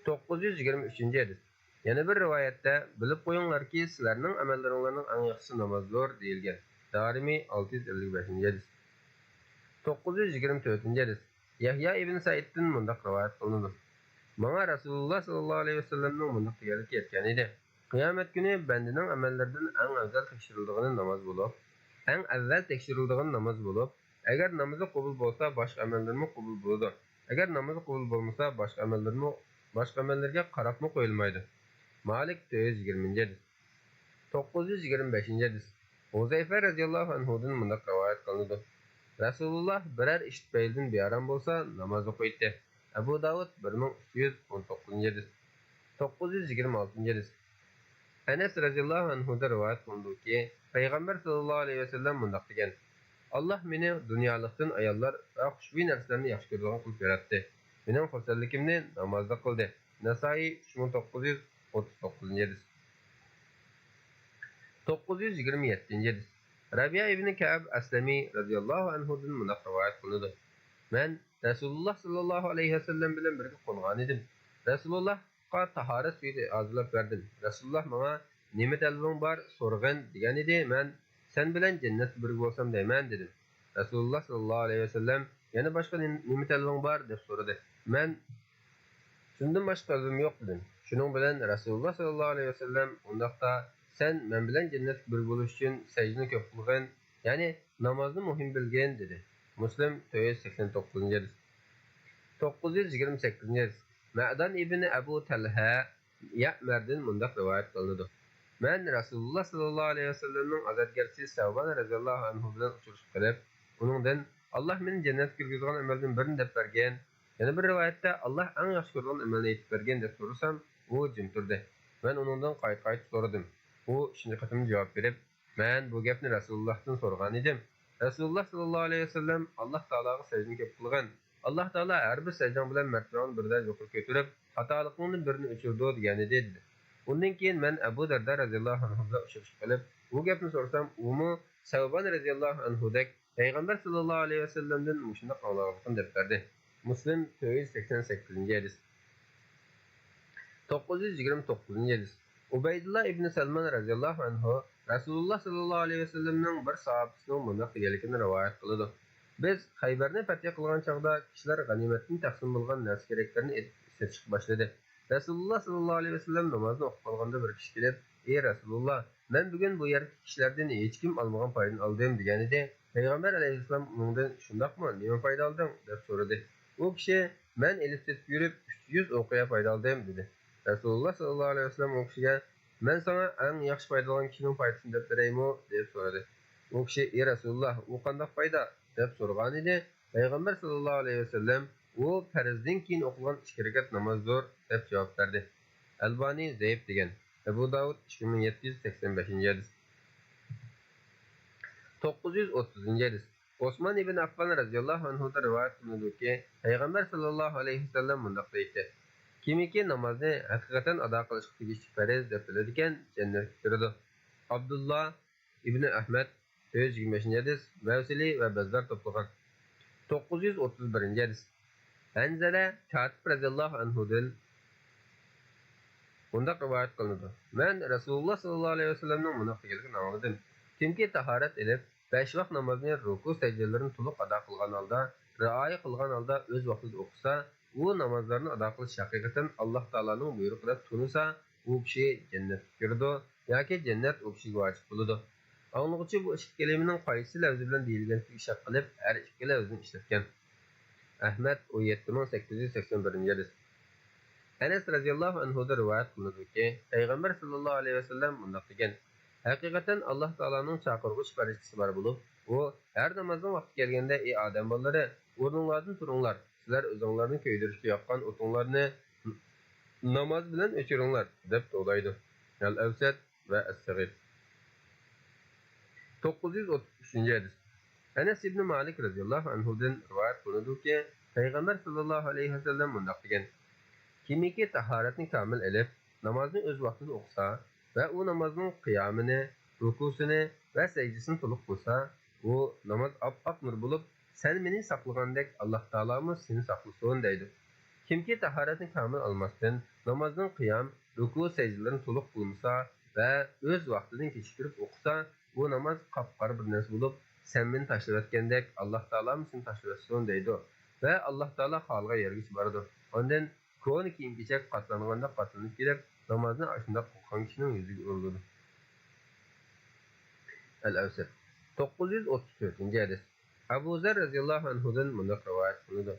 توققۇز يۈز يىگىرمە ئۈچىنچى ھەدىس. يەنە بىر رىۋايەتتە، بىلىپ قويۇڭلاركى، سىلەرنىڭ ئەمەللىرىڭلارنىڭ ئەڭ ياخشىسى نامازدۇر، دېيىلگەن. دارىمى، ئالتە يۈز ئەللىك بەشىنچى ھەدىس. توققۇز يۈز يىگىرمە تۆتىنچى ھەدىس. يەھيا ئىبن سەئىدتىن مۇنداق رىۋايەت قىلىنىدۇ: «ماڭا رەسۇلۇللا ساللاللاھۇ ئەلەيھى ۋەسەللەمنىڭ مۇنداق دېگەنلىكى يەتكەن ئىدى: قىيامەت كۈنى بەندىنىڭ ئەمەللىرىدىن ئەڭ ئەۋزەل تەكشۈرۈلىدىغىنى ناماز بولۇپ، ئەڭ ئەۋزەل تەكشۈرۈلىدىغىنى ناماز بولۇپ، ئەگەر نامىزى قوبۇل بولسا، باشقا ئەمەللىرىمۇ قوبۇل بولىدۇ. ئەگەر نامىزى قوبۇل بولمىسا، باشقا ئەمەللىرىمۇ، باشقا ئەمەللەرگە قاراپمۇ قويۇلمايدۇ.» مالىك، تۆت يۈز يىگىرمىنچى ھەدىس. توققۇز يۈز يىگىرمە بەشىنچى ھەدىس. ھۇزەيفە رەزىياللاھۇ ئەنھۇدىن مۇنداق رىۋايەت قىلىنىدۇ: رەسۇلۇللا بىرەر ئىش تۈپەيلىدىن بىئارام بولسا، ناماز ئوقۇيتتى. ئەبۇ داۋۇد، بىر مىڭ ئۈچ يۈز ئون توققۇزىنچى ھەدىس. توققۇز يۈز يىگىرمە ئالتىنچى ھەدىس. ئەنەس رەزىياللاھۇ ئەنھۇدىن رىۋايەت قىلىنىدۇكى، پەيغەمبەر ساللاللاھۇ ئەلەيھى ۋەسەللەم مۇنداق دېگەن: «ئاللاھ مېنى دۇنيالىقتىن ئاياللار ۋە خۇشبۇي نەرسىلەرنى ياخشى كۆرىدىغان قىلىپ ياراتتى. مېنىڭ خۇرسەنلىكىمنى نامازدا قىلدى.» نەسائىي، ئۈچ مىڭ توققۇز يۈز ئوتتۇز توققۇزىنچى ھەدىس. توققۇز يۈز يىگىرمە يەتتىنچى ھەدىس. رەبىئە ئىبنى كەئب ئەسلەمى رەزىياللاھۇ ئەنھۇدىن مۇنداق رىۋايەت قىلىنىدۇ: مەن رەسۇلۇللا ساللاللاھۇ ئەلەيھى ۋەسەللەم بىلەن بىرگە قونغانىدىم. رەسۇلۇللاھقا تاھارەت سۈيى ھازىرلاپ بەردىم. رەسۇلۇللا ماڭا، «نېمە تەلىپىڭ بار، سورىغىن» دېگەنىدى. مەن، «سەن بىلەن جەننەتتە بىرگە بولسام دەيمەن» دېدىم. رەسۇلۇللا ساللاللاھۇ ئەلەيھى ۋەسەللەم، «يەنە باشقا نېمە، نېمە تەلىپىڭ بار؟» دەپ سورىدى. مەن، «شۇندىن باشقا تەلىپىم يوق» دېدىم. شۇنىڭ بىلەن رەسۇلۇللا ساللاللاھۇ ئەلەيھى ۋەسەللەم، «ئۇنداقتا سەن مەن بىلەن جەننەتتە بىرگە بولۇش ئۈچۈن سەجدىنى كۆپ قىلغىن، يەنى نامازنى مۇھىم بىلگىن» دېدى. مۇسلىم، تۆت يۈز سەكسەن توققۇزىنچى ھەدىس. توققۇز يۈز يىگىرمە سەككىزىنچى ھەدىس. مەئدان ئىبنى ئەبۇ تەلھە يەمەردىن مۇنداق رىۋايەت قىلىنىدۇ: مەن رەسۇلۇللا ساللاللاھۇ ئەلەيھى ۋەسەللەمنىڭ ئازادگەرچىسى سەۋبان رەزىياللاھۇ ئەنھۇ بىلەن ئۇچرىشىپ قېلىپ، ئۇنىڭدىن، «ئاللاھ مېنى جەننەتكە كىرگۈزىدىغان ئەمەلدىن بىرنى دەپ بەرگىن، يەنە بىر رىۋايەتتە، ئاللاھ ئەڭ ياخشى كۆرىدىغان ئەمەلنى ئېيتىپ بەرگىن» دەپ سورىسام، ئۇ جىم تۇردى. مەن ئۇنىڭدىن قايتا-قايتا سورىدىم. ئۇ ئۈچىنچى قېتىم جاۋاب بېرىپ، مەن بۇ گەپنى رەسۇلۇللاھتىن سورىغانىدىم. رەسۇلۇللاھ ساللاللاھۇ ئەلەيھى ۋەسەللەم، «ئاللاھ تائالاغا سەجدىنى كۆپ قىلغىن. ئاللاھ تائالا ھەر بىر سەجدەڭ بىلەن مەرتىۋەڭنى بىردەك يۇقىرى كۆتۈرۈپ، خاتالىقىڭدىن بىرنى ئۆچۈرىدۇ» دېگەنىدى، دېدى. ئۇندىن كېيىن مەن ئەبۇ دەردە رەزىياللاھۇ ئەنھۇ بىلەن ئۇچرىشىپ قېلىپ، بۇ گەپنى سورىسام، ئۇمۇ سەۋبان رەزىياللاھۇ ئەنھۇدەك پەيغەمبەر ساللاللاھۇ ئەلەيھى ۋەسەللەمدىن مۇشۇنداق ئاڭلىغانلىقىنى دەپ بەردى. مۇسلىم، تۆت يۈز سەكسەن سەككىزىنچى ھەدىس. توققۇز يۈز يىگىرمە توققۇزىنچى ھەدىس. ئۇبەيدۇللا ئىبنى سەلمان رەزىياللاھۇ ئەنھۇ رەسۇلۇللا ساللاللاھۇ ئەلەيھى ۋەسەللەمنىڭ بىر ساھابىسىنىڭ مۇنداق دېگەنلىكىنى رىۋايەت قىلىدۇ: بىز خەيبەرنى پەتھى قىلغان چاغدا كىشىلەر غەنىيمەتتىن تەقسىم بولغان نەرسە-كېرەكلەرنى ئېلىپ سېتىشقا باشلىدى. رەسۇلۇللا ساللاللاھۇ ئەلەيھى ۋەسەللەم نامازنى ئوقۇپ بولغاندا بىر كىشى كېلىپ، ئى رەسۇلۇللا، مەن بۈگۈن بۇ يەردىكى كىشىلەردىن ھېچكىم ئالمىغان پايدىنى ئالدىم، دېگەنىدى. پەيغەمبەر ئەلەيھىسسالام ئۇنىڭدىن، شۇنداقمۇ، نېمە پايدا ئالدىڭ؟ دەپ سورىدى. ئۇ كىشى، مەن ئېلىپ سېتىپ يۈرۈپ ئۈچ يۈز ئوقىيە پايدا ئالدىم، دېدى. رەسۇلۇللا ساللاللاھۇ ئەلەيھى ۋەسەللەم ئۇ كىشىگە، مەن ساڭا ئەڭ ياخشى پايدا ئالغان كىشىنىڭ پايدىسىنى دەپ بېرەيمۇ؟ دەپ سورىدى. ئۇ كىشى، ئى رەسۇلۇللا، ئۇ قانداق پايدا؟ دەپ سورىغانىدى. پەيغەمبەر ساللاللاھۇ ئەلەيھى ۋەسەللەم، ئۇ پەرزدىن كېيىن ئوقۇلغان ئىككى رەكەت نامازدۇر، دەپ جاۋاب بەردى. ئەلبانى زەئىپ دېگەن. ئەبۇ داۋۇد، ئىككى مىڭ يەتتە يۈز سەكسەن بەشىنچى ھەدىس. توققۇز يۈز ئوتتۇزىنچى ھەدىس. ئوسمان ئىبن ئەففان رەزىياللاھۇ ئەنھۇدىن رىۋايەت قىلىنىدۇكى، پەيغەمبەر ساللاللاھۇ ئەلەيھى ۋەسەللەم مۇنداق دەيتتى: كىمكى نامازنى ھەقىقەتەن ئادا قىلىشقا تېگىشلىك پەرز دەپ بىلىدىكەن، جەننەتكە كىرىدۇ. ئابدۇللا ئىبنى ئەھمەد، تۆت يۈز يىگىرمە بەشىنچى ھەدىس، مەۋسىلى ۋە بەززار توپلىغان. توققۇز يۈز ئوتتۇز بىرىنچى ھەدىس. ھەنزەلە كاتىب رەزىياللاھۇ ئەنھۇدىن مۇنداق رىۋايەت قىلىنىدۇ: مەن رەسۇلۇللا ساللاللاھۇ ئەلەيھى ۋەسەللەمنىڭ مۇنداق دېگەنلىكىنى ئاڭلىدىم: كىمكى تاھارەت ئېلىپ، بەش ۋاق نامازنى رۇكۇ سەجدىلىرىنى تولۇق ئادا قىلغان ھالدا، رىئايە قىلغان ھالدا ئۆز ۋاقتىدا ئوقۇسا، ئۇ نامازلارنى ئادا قىلىش ھەقىقەتەن ئاللاھ تائالانىڭ بۇيرۇقى دەپ تونۇسا، ئۇ كىشى جەننەتكە كىرىدۇ ياكى جەننەت ئۇ كىشىگە ۋاجىپ بولىدۇ. ئاڭلىغۇچى بۇ ئىككى كەلىمىنىڭ قايسى لەۋزى بىلەن دېيىلگەنلىكىگە شەك قىلىپ، ھەر ئىككى لەۋزىنى ئىشلەتكەن. ئەھمەد، ئون يەتتە مىڭ سەككىز يۈز سەكسەن بىرىنچى ھەدىس. ئەنەس رەزىياللاھۇ ئەنھۇدىن رىۋايەت قىلىنىدۇكى، پەيغەمبەر ساللاللاھۇ ئەلەيھى ۋەسەللەم مۇنداق دېگەن: ھەقىقەتەن ئاللاھ تائالانىڭ چاقىرغۇچ پەرىشتىسى بار بولۇپ، ئۇ ھەر نامازنىڭ ۋاقتى كەلگەندە، ئى ئادەم بالىلىرى، ئورنۇڭلاردىن تۇرۇڭلار، سىلەر ئۆزۈڭلارنى كۆيدۈرۈشكە ياققان ئوتۇڭلارنى ناماز بىلەن ئۆچۈرۈڭلار، دەپ توۋلايدۇ. ئەل ئەۋسەت ۋە ئەس-سەغىر. توققۇز يۈز ئوتتۇز ئۈچىنچى ھەدىس. ئەنەس ئىبنى مالىك رەزىياللاھۇ ئەنھۇدىن رىۋايەت قىلىنىدۇكى، پەيغەمبەر ساللاللاھۇ ئەلەيھى ۋەسەللەم مۇنداق دېگەن: كىمكى تاھارەتنى كامىل ئېلىپ، نامازنى ئۆز ۋاقتىدا ئوقۇسا ۋە ئۇ نامازنىڭ قىيامىنى، رۇكۇسىنى ۋە سەجدىسىنى تولۇق قىلسا، ئۇ ناماز ئاپئاق نۇر بولۇپ، سەن مېنى ساقلىغاندەك ئاللاھ تائالامۇ سېنى ساقلىسۇن، دەيدۇ. كىمكى تاھارەتنى كامىل ئالماستىن، نامازنىڭ قىيام، رۇكۇ، سەجدىلىرىنى تولۇق قىلمىسا ۋە ئۆز ۋاقتىدىن كېچىكتۈرۈپ ئوقۇسا، ئۇ ناماز قاپقارا بىر نەرسە بولۇپ، سەن مېنى تاشلىۋەتكەندەك، ئاللاھ تائالامۇ سېنى تاشلىۋەتسۇن، دەيدۇ. ۋە ئاللاھ تائالا خالىغان يەرگىچە بارىدۇ. ئاندىن كونا كىيىم-كېچەك قاتلانغاندەك قاتلىنىپ كېلىپ، نامازنى ئاشۇنداق ئوقۇغان كىشىنىڭ يۈزىگە ئۇرۇلىدۇ. ئەل ئەۋسەت. توققۇز يۈز ئوتتۇز تۆتىنچى ھەدىس. ئەبۇ زەر رەزىياللاھۇ ئەنھۇدىن مۇنداق رىۋايەت قىلىنىدۇ: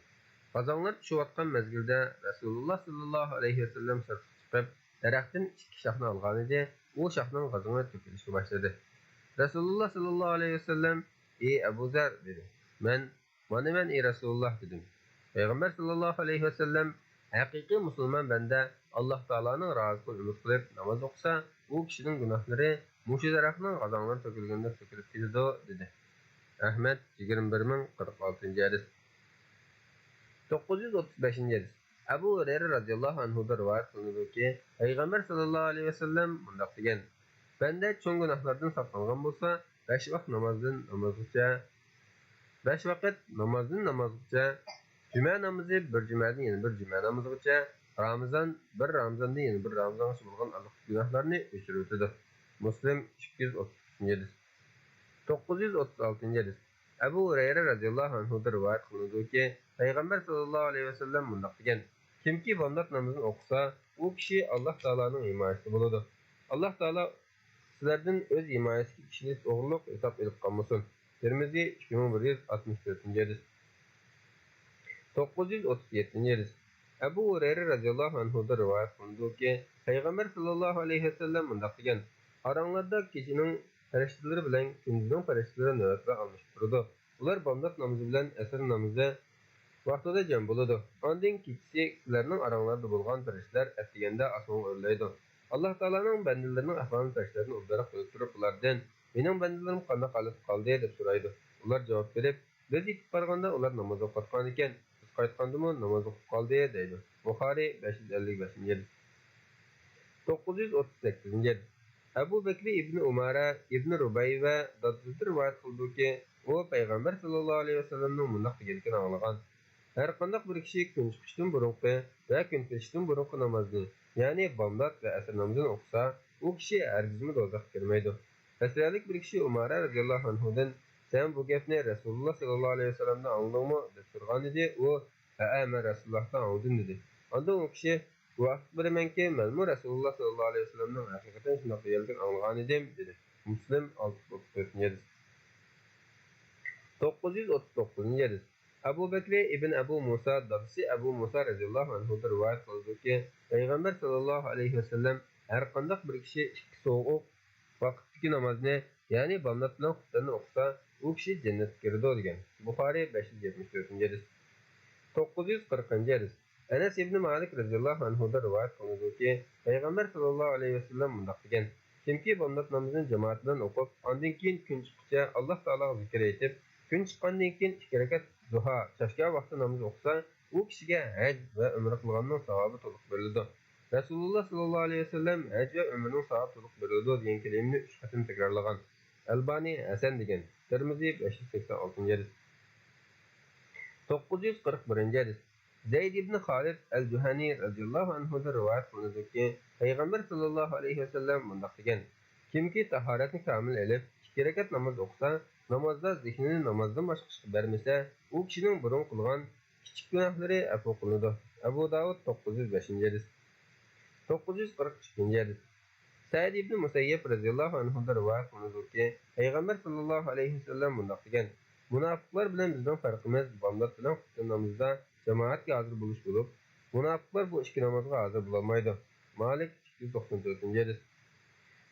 غازاڭلار چۈشۈۋاتقان مەزگىلدە رەسۇلۇللا ساللاللاھۇ ئەلەيھى ۋەسەللەم سىرتقا چىقىپ، دەرەختىن ئىككى شاخنى ئالغانىدى، ئۇ شاخنىڭ غازىڭى تۆكۈلۈشكە باشلىدى. رەسۇلۇللا ساللاللاھۇ ئەلەيھى ۋەسەللەم: ئى ئەبۇ زەر، دېدى، مەن مانا مەن، ئى رەسۇلۇللا، دېدىم. پەيغەمبەر ساللاللاھۇ ئەلەيھى ۋەسەللەم: ھەقىقىي مۇسۇلمان بەندە ئاللاھ تائالانىڭ رازىلىقىنى ئۈمىد قىلىپ ناماز ئوقۇسا، ئۇ كىشىنىڭ گۇناھلىرى مۇشۇ دەرەخنىڭ غازاڭلىرى تۆكۈلگەندەك تۆكۈلۈپ كېتىدۇ، دېدى. ئەھمەد، يىگىرمە بىر مىڭ قىرىق ئالتىنچى ھەدىس. توققۇز يۈز ئوتتۇز بەشىنچى ھەدىس. ئەبۇ ھۇرەيرە رەزىياللاھۇ ئەنھۇدىن رىۋايەت قىلىنىدۇكى، پەيغەمبەر ساللاللاھۇ ئەلەيھى ۋەسەللەم مۇنداق دېگەن: بەندە چوڭ گۇناھلاردىن ساقلانغان بولسا، بەش ۋاق نامازدىن نامازغىچە، بەش ۋاقىت نامازدىن نامازغىچە، جۈمە نامىزى بىر جۈمەدىن يەنە بىر جۈمە نامىزىغىچە، رامىزان بىر رامىزاندىن يەنە بىر رامىزانغىچە بولغان ئازلىق گۇناھلارنى ئۆچۈرۈۋېتىدۇ. مۇسلىم، ئىككى يۈز ئوتتۇز ئۈچىنچى ھەدىس. توققۇز يۈز ئوتتۇز ئالتىنچى ھەدىس. ئەبۇ ھۇرەيرە رەزىياللاھۇ ئەنھۇدىن رىۋايەت قىلىنىدۇكى، پەيغەمبەر ساللاللاھۇ ئەلەيھى ۋەسەللەم مۇنداق دېگەن: كىمكى بامدات نامىزىنى ئوقۇسا، ئۇ كىشى ئاللاھ تائالانىڭ ھىمايىسىدە بولىدۇ. ئاللاھ تائالا سىلەردىن ئۆز ھىمايىسىدىكى كىشىنى ئوغرىلىق ھېساب ئېلىپ قالمىسۇن. تىرمىزى، ئىككى مىڭ بىر يۈز ئاتمىش تۆتىنچى ھەدىس. توققۇز يۈز ئوتتۇز يەتتىنچى ھەدىس. ئەبۇ ھۇرەيرە رەزىياللاھۇ ئەنھۇدىن رىۋايەت قىلىنىدۇكى، پەيغەمبەر ساللاللاھۇ ئەلەيھى ۋەسەللەم مۇنداق دېگەن: ئاراڭلاردا كېچىنىڭ پەرىشتىلىرى بىلەن كۈندۈزنىڭ پەرىشتىلىرى نۆۋەتلەر ئالمىشىپ تۇرىدۇ. ئۇلار بامدات نامىزى بىلەن ئەسىر نامىزى ۋاقتىدا جەم بولىدۇ. ئاندىن كېچىسى سىلەرنىڭ ئاراڭلاردا بولغان پەرىشتىلەر ئەتىگەندە ئاسمانغا ئۆرلەيدۇ. ئاللاھ تائالانىڭ بەندىلىرىنىڭ ئەھۋالىنى پەرىشتىلەردىن ئوبدانراق بىلىپ تۇرۇپ، ئۇلاردىن: مېنىڭ بەندىلىرىم قانداق ھالەتتە قالدى؟ دەپ سورايدۇ. ئۇلار جاۋاب بېرىپ، بىز يېتىپ بارغاندا ئۇلار ناماز ئوقۇۋاتقانىكەن، بىز قايتقاندىمۇ ناماز ئوقۇپ قالدى، دەيدۇ. بۇخارىي، بەش يۈز ئەللىك بەشىنچى ھەدىس. توققۇز يۈز ئوتتۇز سەككىزىنچى ھەدىس. ئەبۇ بەكرى ئىبنى ئۇمارە ئىبنى رۇبەيۋە دادىسىدىن رىۋايەت قىلىدۇكى، ئۇ پەيغەمبەر ساللاللاھۇ ئەلەيھى ۋەسەللەمنىڭ مۇنداق دېگەنلىكىنى ئاڭلىغان: ھەرقانداق بىر كىشى كۈن چىقىشتىن بۇرۇنقى ۋە كۈن پېتىشتىن بۇرۇنقى نامازنى، يەنى بامدات ۋە ئەسىر نامىزىنى ئوقۇسا، ئۇ كىشى ھەرگىزمۇ دوزاخقا كىرمەيدۇ. بەسرەلىك بىر كىشى ئۇمارە رەزىياللاھۇ ئەنھۇدىن: سەن بۇ گەپنى رەسۇلۇللا ساللاللاھۇ ئەلەيھى ۋەسەللەمدىن ئاڭلىدىڭمۇ؟ دەپ سورىغانىدى. ئۇ: ھەئە، مەن رەسۇلۇللاھتىن ئاڭلىدىم، دېدى. ئاندىن ئۇ كىشى: گۇۋاھلىق بېرىمەنكى، مەنمۇ رەسۇلۇللا ساللاللاھۇ ئەلەيھى ۋەسەللەمنىڭ ھەقىقەتەن شۇنداق دېگەنلىكىنى ئاڭلىغانىدىم، دېدى. مۇسلىم، ئالتە يۈز ئوتتۇز تۆتىنچى ھەدىس. توققۇز يۈز ئوتتۇز توققۇزىنچى ھەدىس. ئەبۇ بەكرى ئىبن ئەبۇ مۇسا دادىسى ئەبۇ مۇسا رەزىياللاھۇ ئەنھۇدىن رىۋايەت قىلىدۇكى، پەيغەمبەر ساللاللاھۇ ئەلەيھى ۋەسەللەم: ھەرقانداق بىر كىشى ئىككى سوغۇق ۋاقىتتىكى نامازنى، يەنى بامدات بىلەن خۇپتەننى ئوقۇسا، ئۇ كىشى جەننەتكە كىرىدۇ، دېگەن. بۇخارىي، بەش يۈز يەتمىش تۆتىنچى ھەدىس. توققۇز يۈز قىرىقىنچى ھەدىس. ئەنەس ئىبنى مالىك رەزىياللاھۇ ئەنھۇدىن رىۋايەت قىلىنىدۇكى، پەيغەمبەر ساللاللاھۇ ئەلەيھى ۋەسەللەم مۇنداق دېگەن: كىمكى بامدات نامىزىنى جامائەت بىلەن ئوقۇپ، ئاندىن كېيىن كۈن چىققۇچە ئاللاھ تائالاغا زىكىر ئېيتىپ، كۈن چىققاندىن كېيىن ئىككى رەكەت زۇھا، چاشكا ۋاقتى نامىزى ئوقۇسا، ئۇ كىشىگە ھەج ۋە ئۆمرە قىلغاننىڭ ساۋابى تولۇق بېرىلىدۇ. رەسۇلۇللا ساللاللاھۇ ئەلەيھى ۋەسەللەم ھەج ۋە ئۆمرىنىڭ ساۋابى تولۇق بېرىلىدۇ دېگەن كەلىمىنى ئۈچ قېتىم تەكرارلىغان. ئەلبانى ھەسەن دېگەن. تىرمىزى بەش يۈز سەكسەن ئالتىنچى ھەدىس. توققۇز يۈز قىرىق بىرىنچى ھەدىس. زەيد ئىبن خالىد ئەل جۇھەنى رەزىياللاھۇ ئەنھۇدىن رىۋايەت قىلىنىدۇكى، پەيغەمبەر ساللاللاھۇ ئەلەيھى ۋەسەللەم مۇنداق دېگەن: كىمكى تاھارەتنى كامىل ئېلىپ، ئىككى رەكەت ناماز ئوقۇسا، نامازدا زېھنىنى نامازدىن باشقا ئىشقا بەرمىسە، ئۇ كىشىنىڭ بۇرۇن قىلغان كىچىك گۇناھلىرى ئەپۇ قىلىنىدۇ. ئەبۇ داۋۇد، توققۇز يۈز بەشىنچى ھەدىس. توققۇز يۈز قىرىق ئىككىنچى ھەدىس. سەئىد ئىبنى مۇسەييەب رەزىياللاھۇ ئەنھۇدىن رىۋايەت قىلىنىدۇكى، پەيغەمبەر ساللاللاھۇ ئەلەيھى ۋەسەللەم مۇنداق دېگەن: مۇناپىقلار بىلەن بىزنىڭ پەرقىمىز بامدات بىلەن خۇپتىن نامىزىدا جامائەتكە ھازىر بولۇش بولۇپ، مۇناپىقلار بۇ ئىككى نامازغا ھازىر بولالمايدۇ. مالىك، ئىككى يۈز توقسان تۆتىنچى ھەدىس.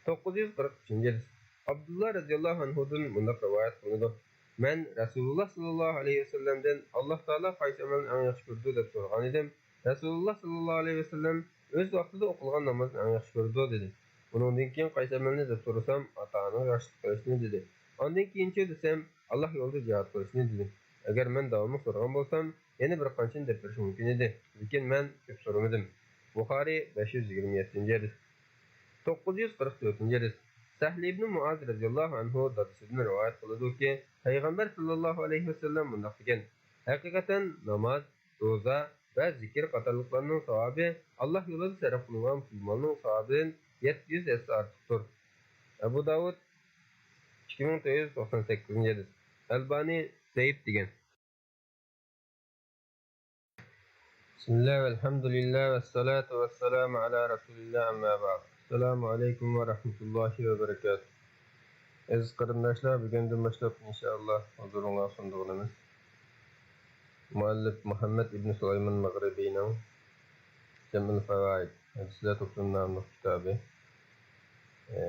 توققۇز يۈز قىرىق ئۈچىنچى ھەدىس. ئابدۇللا رەزىياللاھۇ ئەنھۇدىن مۇنداق رىۋايەت قىلىنىدۇ: مەن رەسۇلۇللا ساللاللاھۇ ئەلەيھى ۋەسەللەمدىن، ئاللا تائالا قايسى ئەمەلنى ئەڭ ياخشى كۆرىدۇ دەپ سورىغان ئىدىم. رەسۇلۇللا ساللاللاھۇ ئەلەيھى ۋەسەللەم ئۆز ۋاقتىدا ئوقۇلغان نامازنى ئەڭ ياخشى كۆرىدۇ دېدى. ئۇنىڭدىن كېيىن قايسى ئەمەلنى دەپ سورىسام، ئاتا-ئانىغا ياخشىلىق قىلىشنى دېدى. ئاندىن كېيىنچۇ دېسەم، ئاللا يولىدا جىھاد قىلىشنى دېدى. ئەگەر مەن داۋاملىق سورىغان بولسام، يەنە بىر قانچىنى دەپ بېرىشى مۇمكىن ئىدى. لېكىن مەن كۆپ سورىمىدىم. بۇخارىي، بەش يۈز يىگىرمە يەتتىنچى ھەدىس. توققۇز يۈز قىرىق تۆتىنچى ھەدىس. سەھلى ئىبنى مۇئاز رەزىياللاھۇ ئەنھۇ دادىسىدىن رىۋايەت قىلىدۇكى، پەيغەمبەر ساللاللاھۇ ئەلەيھى ۋەسەللەم مۇنداق دېگەن: ھەقىقەتەن ناماز، روزا ۋە زىكىر قاتارلىقلارنىڭ ساۋابى ئاللا يولىدا سەرپ قىلىنغان پۇل مالنىڭ ساۋابىدىن يەتتە يۈز ھەسسە ئارتۇقتۇر. ئەبۇ داۋۇد، ئىككى مىڭ تۆت يۈز توقسان سەككىزىنچى ھەدىس. ئەلبانى زەئىپ دېگەن. بسم الله والحمد لله والصلاة والسلام على رسول الله، أما بعد. السلام عليكم ورحمة الله وبركاته. ئەزىز قېرىنداشلار، بۈگۈندىن باشلاپ ئىنشائاللا ھۇزۇرۇڭلارغا سۇنىدىغىنىمىز مۇئەللىپ مۇھەممەد ئىبنى سۇلايمان مەغرىبىنىڭ جەمئۇل فەۋائىد، ھەدىسلەر توپلىمى ناملىق كىتابى. ئى،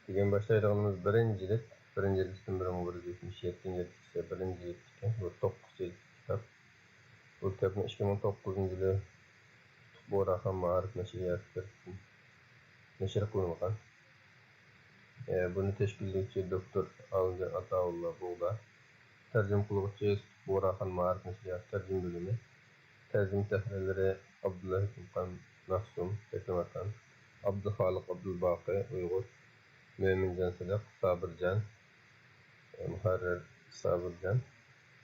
بۈگۈن باشلايدىغىنىمىز بىرىنچى جىلد، بىرىنچى جىلدتىن بىر مىڭ بىر يۈز يەتمىش يەتتىنچى جىلدكىچە، بىرىنچى جىلدتىكى بۇ توققۇز جىلدلىق كىتاب. بۇ كىتابنى ئىككى مىڭ توققۇزىنچى يىلى قۇتلۇق بۇغراخان مائارىپ نەشرىياتى تەرىپىدىن نەشر قىلىنغان. ئى، بۇنى تەشكىللىگۈچى دوكتور ئالىمجان ئاتاۋۇللا بۇغدا. تەرجىمە قىلغۇچى بۇغراخان مائارىپ نەشرىياتى تەرجىمە بۆلۈمى. تەرجىمە تەھرىرلىرى ئابدۇللا ھۆكۈمخان مەخسۇم، تەكلىماكان، ئابدۇخالىق ئابدۇلباقى ئۇيغۇر، مۆمىنجان سىدىق، سابىرجان، مۇھەررىر سابىرجان،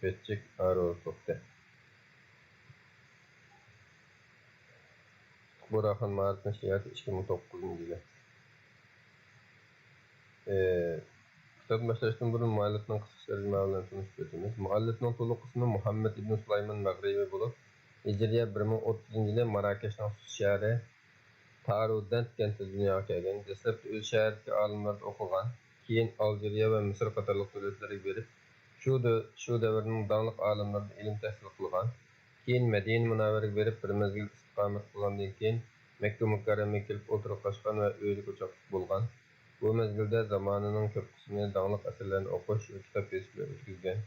بەتچىك ئارۇ توختى. بۇغراخان مائارىپ نەشرىياتى، ئىككى مىڭ توققۇزىنچى يىلى. ئى، كىتابنى باشلاشتىن بۇرۇن مۇئەللىپنىڭ قىسقىچە تەرجىمە بىلەن تونۇشۇپ ئۆتىمىز. مۇئەللىپنىڭ تولۇق ئىسمى مۇھەممەد ئىبنى سۇلايمان مەغرىبى بولۇپ، ھىجرىيە بىر مىڭ ئوتتۇزىنچى يىلى ماراكەشنىڭ سۇس شەھىرى تارۇدەنت كەنتىدە دۇنياغا كەلگەن. دەسلەپتە ئۆز شەھىرىدىكى ئالىملاردا ئوقۇغان، كېيىن ئالجىرىيە ۋە مىسىر قاتارلىق دۆلەتلەرگە بېرىپ، شۇ دۆ-، شۇ دەۋرنىڭ داڭلىق ئالىملىرىدىن ئىلىم تەھسىل قىلغان. كېيىن مەدىنە مۇنەۋۋەرىگە بېرىپ، بىر مەزگىل ئىستىقامەت قىلغاندىن كېيىن، مەككە مۇكەررەمىگە كېلىپ ئولتۇراقلاشقان ۋە ئۆيلۈك ئوچاقلىق بولغان. بۇ مەزگىلدە زامانىنىڭ كۆپ قىسمىنى داڭلىق ئەسەرلەرنى ئوقۇش ۋە كىتاب يېزىش بىلەن ئۆتكۈزگەن.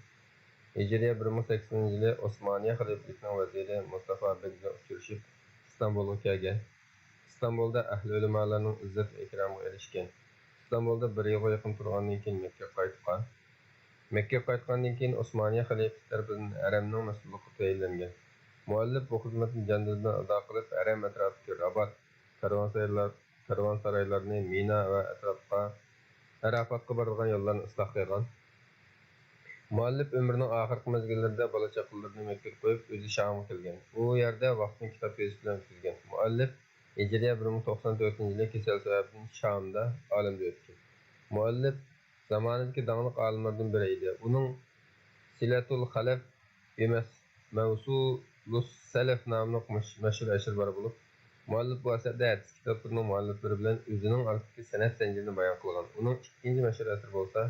ھىجرىيە بىر مىڭ سەكسىنىنچى يىلى ئوسمانىيە خەلىپىلىكىنىڭ ۋەزىرى مۇستافا بەگ بىلەن ئۇچرىشىپ، ئىستانبۇلغا كەلگەن. ئىستانبۇلدا ئەھلى ئۆلىمالارنىڭ ئىززەت ۋە ئىكرامىغا ئېرىشكەن. ئىستانبۇلدا بىر يىلغا يېقىن تۇرغاندىن كېيىن مەككىگە قايتقان. مەككىگە قايتقاندىن كېيىن ئوسمانىيە خەلىپىسى تەرىپىدىن ھەرەمنىڭ مەسئۇللۇقىغا تەيىنلەنگەن. مۇئەللىپ بۇ خىزمەتنى جان-دىل بىلەن ئادا قىلىپ، ھەرەم ئەتراپىدىكى رابات، كارۋانسارايلار، كارۋانسارايلارنى، مىنا ۋە ئەتراپقا، ئەرەپاتقا بارىدىغان يوللارنى ئىسلاھ قىلغان. مۇئەللىپ ئۆمرىنىڭ ئاخىرقى مەزگىللىرىدە بالا-چاقىلىرىنى مەككىدە قويۇپ، ئۆزى شامغا كەلگەن. ئۇ يەردە ۋاقتىنى كىتاب يېزىش بىلەن ئۆتكۈزگەن. مۇئەللىپ ھىجرىيە بىر مىڭ توقسان تۆتىنچى يىلى كېسەل سەۋەبىدىن شامدا ئالەمدىن ئۆتكەن. مۇئەللىپ زامانىدىكى داڭلىق ئالىملاردىن بىرى ئىدى. ئۇنىڭ سىلەتۇل خەلەف بىمەس-، مەۋسۇلۇس سەلەف ناملىق مەش-، مەشھۇر ئەسىرى بار بولۇپ، مۇئەللىپ بۇ ئەسەردە ھەدىس كىتابلىرىنىڭ مۇئەللىپلىرى بىلەن ئۆزىنىڭ ئارىسىدىكى سەنەد زەنجىرىنى بايان قىلغان. ئۇنىڭ ئىككىنچى مەشھۇر ئەسىرى بولسا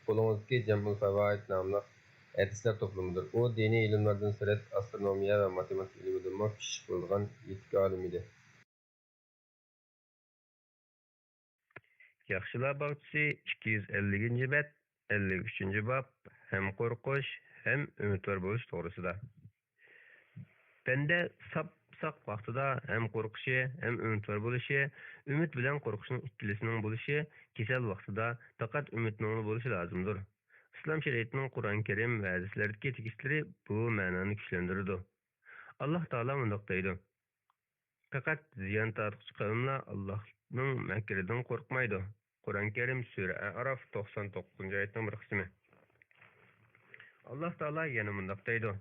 قولىڭىزدىكى جەمئۇل فەۋائىد ناملىق ھەدىسلەر توپلىمىدۇر. ئۇ دىنىي ئىلىملاردىن سىرت، ئاسترونومىيە ۋە ماتېماتىكا ئىلمىدىنمۇ پىششىق بىلىدىغان يېتىك ئالىم ئىدى. ياخشىلار باغچىسى، ئىككى يۈز ئەللىكىنچى بەت، ئەللىك ئۈچىنچى باب، ھەم قورقۇش، ھەم ئۈمىدۋار بولۇش توغرىسىدا. بەندە ساپساق ۋاقتىدا ھەم قورقۇشى، ھەم ئۈمىدۋار بولۇشى، ئۈمىد بىلەن قورقۇشنىڭ ئىككىلىسىنىڭ بولۇشى، كېسەل ۋاقتىدا پەقەت ئۈمىدنىڭلا بولۇشى لازىمدۇر. ئىسلام شەرىئىتىنىڭ قۇرئان كەرىم ۋە ھەدىسلەردىكى تېكىستلىرى بۇ مەنانى كۈچلەندۈرىدۇ. ئاللاھ تائالا مۇنداق دەيدۇ: پەقەت زىيان تارتقۇچى قەۋملا ئاللاھنىڭ مەكرىدىن قورقمايدۇ. قۇرئان كەرىم، سۈرە ئەئراف، توقسان توققۇزىنچى ئايەتنىڭ بىر قىسمى. ئاللاھ تائالا يەنە مۇنداق دەيدۇ: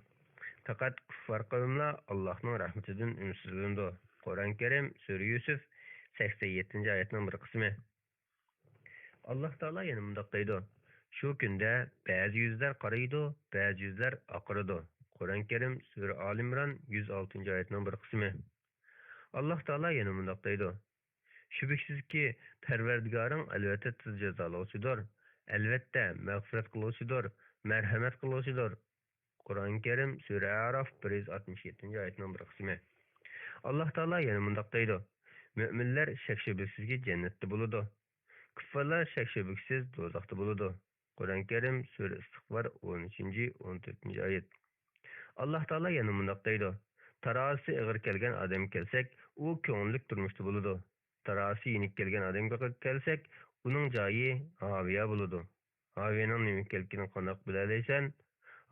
پەقەت كۇففار قەۋملا ئاللاھنىڭ رەھمىتىدىن ئۈمىدسىزلىنىدۇ. قۇرئان كەرىم، سۈرە يۈسۈف، سەكسەن يەتتىنچى ئايەتنىڭ بىر قىسمى. ئاللاھ تائالا يەنە مۇنداق دەيدۇ: شۇ كۈندە بەزى يۈزلەر قارىيدۇ، بەزى يۈزلەر ئاقىرىدۇ. قۇرئان كەرىم، سۈرە ئالى ئىمران، يۈز ئالتىنچى ئايەتنىڭ بىر قىسمى. ئاللاھ تائالا يەنە مۇنداق دەيدۇ: شۈبھىسىزكى، پەرۋەردىگارىڭ ئەلۋەتتە تېز جازالىغۇچىدۇر، ئەلۋەتتە مەغپىرەت قىلغۇچىدۇر، مەرھەمەت قىلغۇچىدۇر. قۇرئان كەرىم، سۈرە ئەئراف، بىر يۈز ئاتمىش يەتتىنچى ئايەتنىڭ بىر قىسمى. ئاللاھ تائالا يەنە مۇنداق دەيدۇ: مۆمىنلەر شەك-شۈبھىسىزكى جەننەتتە بولىدۇ. كۇففارلار شەك-شۈبھىسىز دوزاختا بولىدۇ. قۇرئان كەرىم، سۈرە ئىستىغفار، ئون ئۈچىنچى، ئون تۆتىنچى ئايەت. ئاللاھ تائالا يەنە مۇنداق دەيدۇ: تارازىسى ئېغىر كەلگەن ئادەمگە كەلسەك، ئۇ كۆڭۈللۈك تۇرمۇشتا بولىدۇ. تارازىسى يېنىك كەلگەن ئادەمگە كەلسەك، ئۇنىڭ جايى ھاۋىيە بولىدۇ. ھاۋىيەنىڭ نېمە ئىكەنلىكىنى قانداق بىلەلەيسەن؟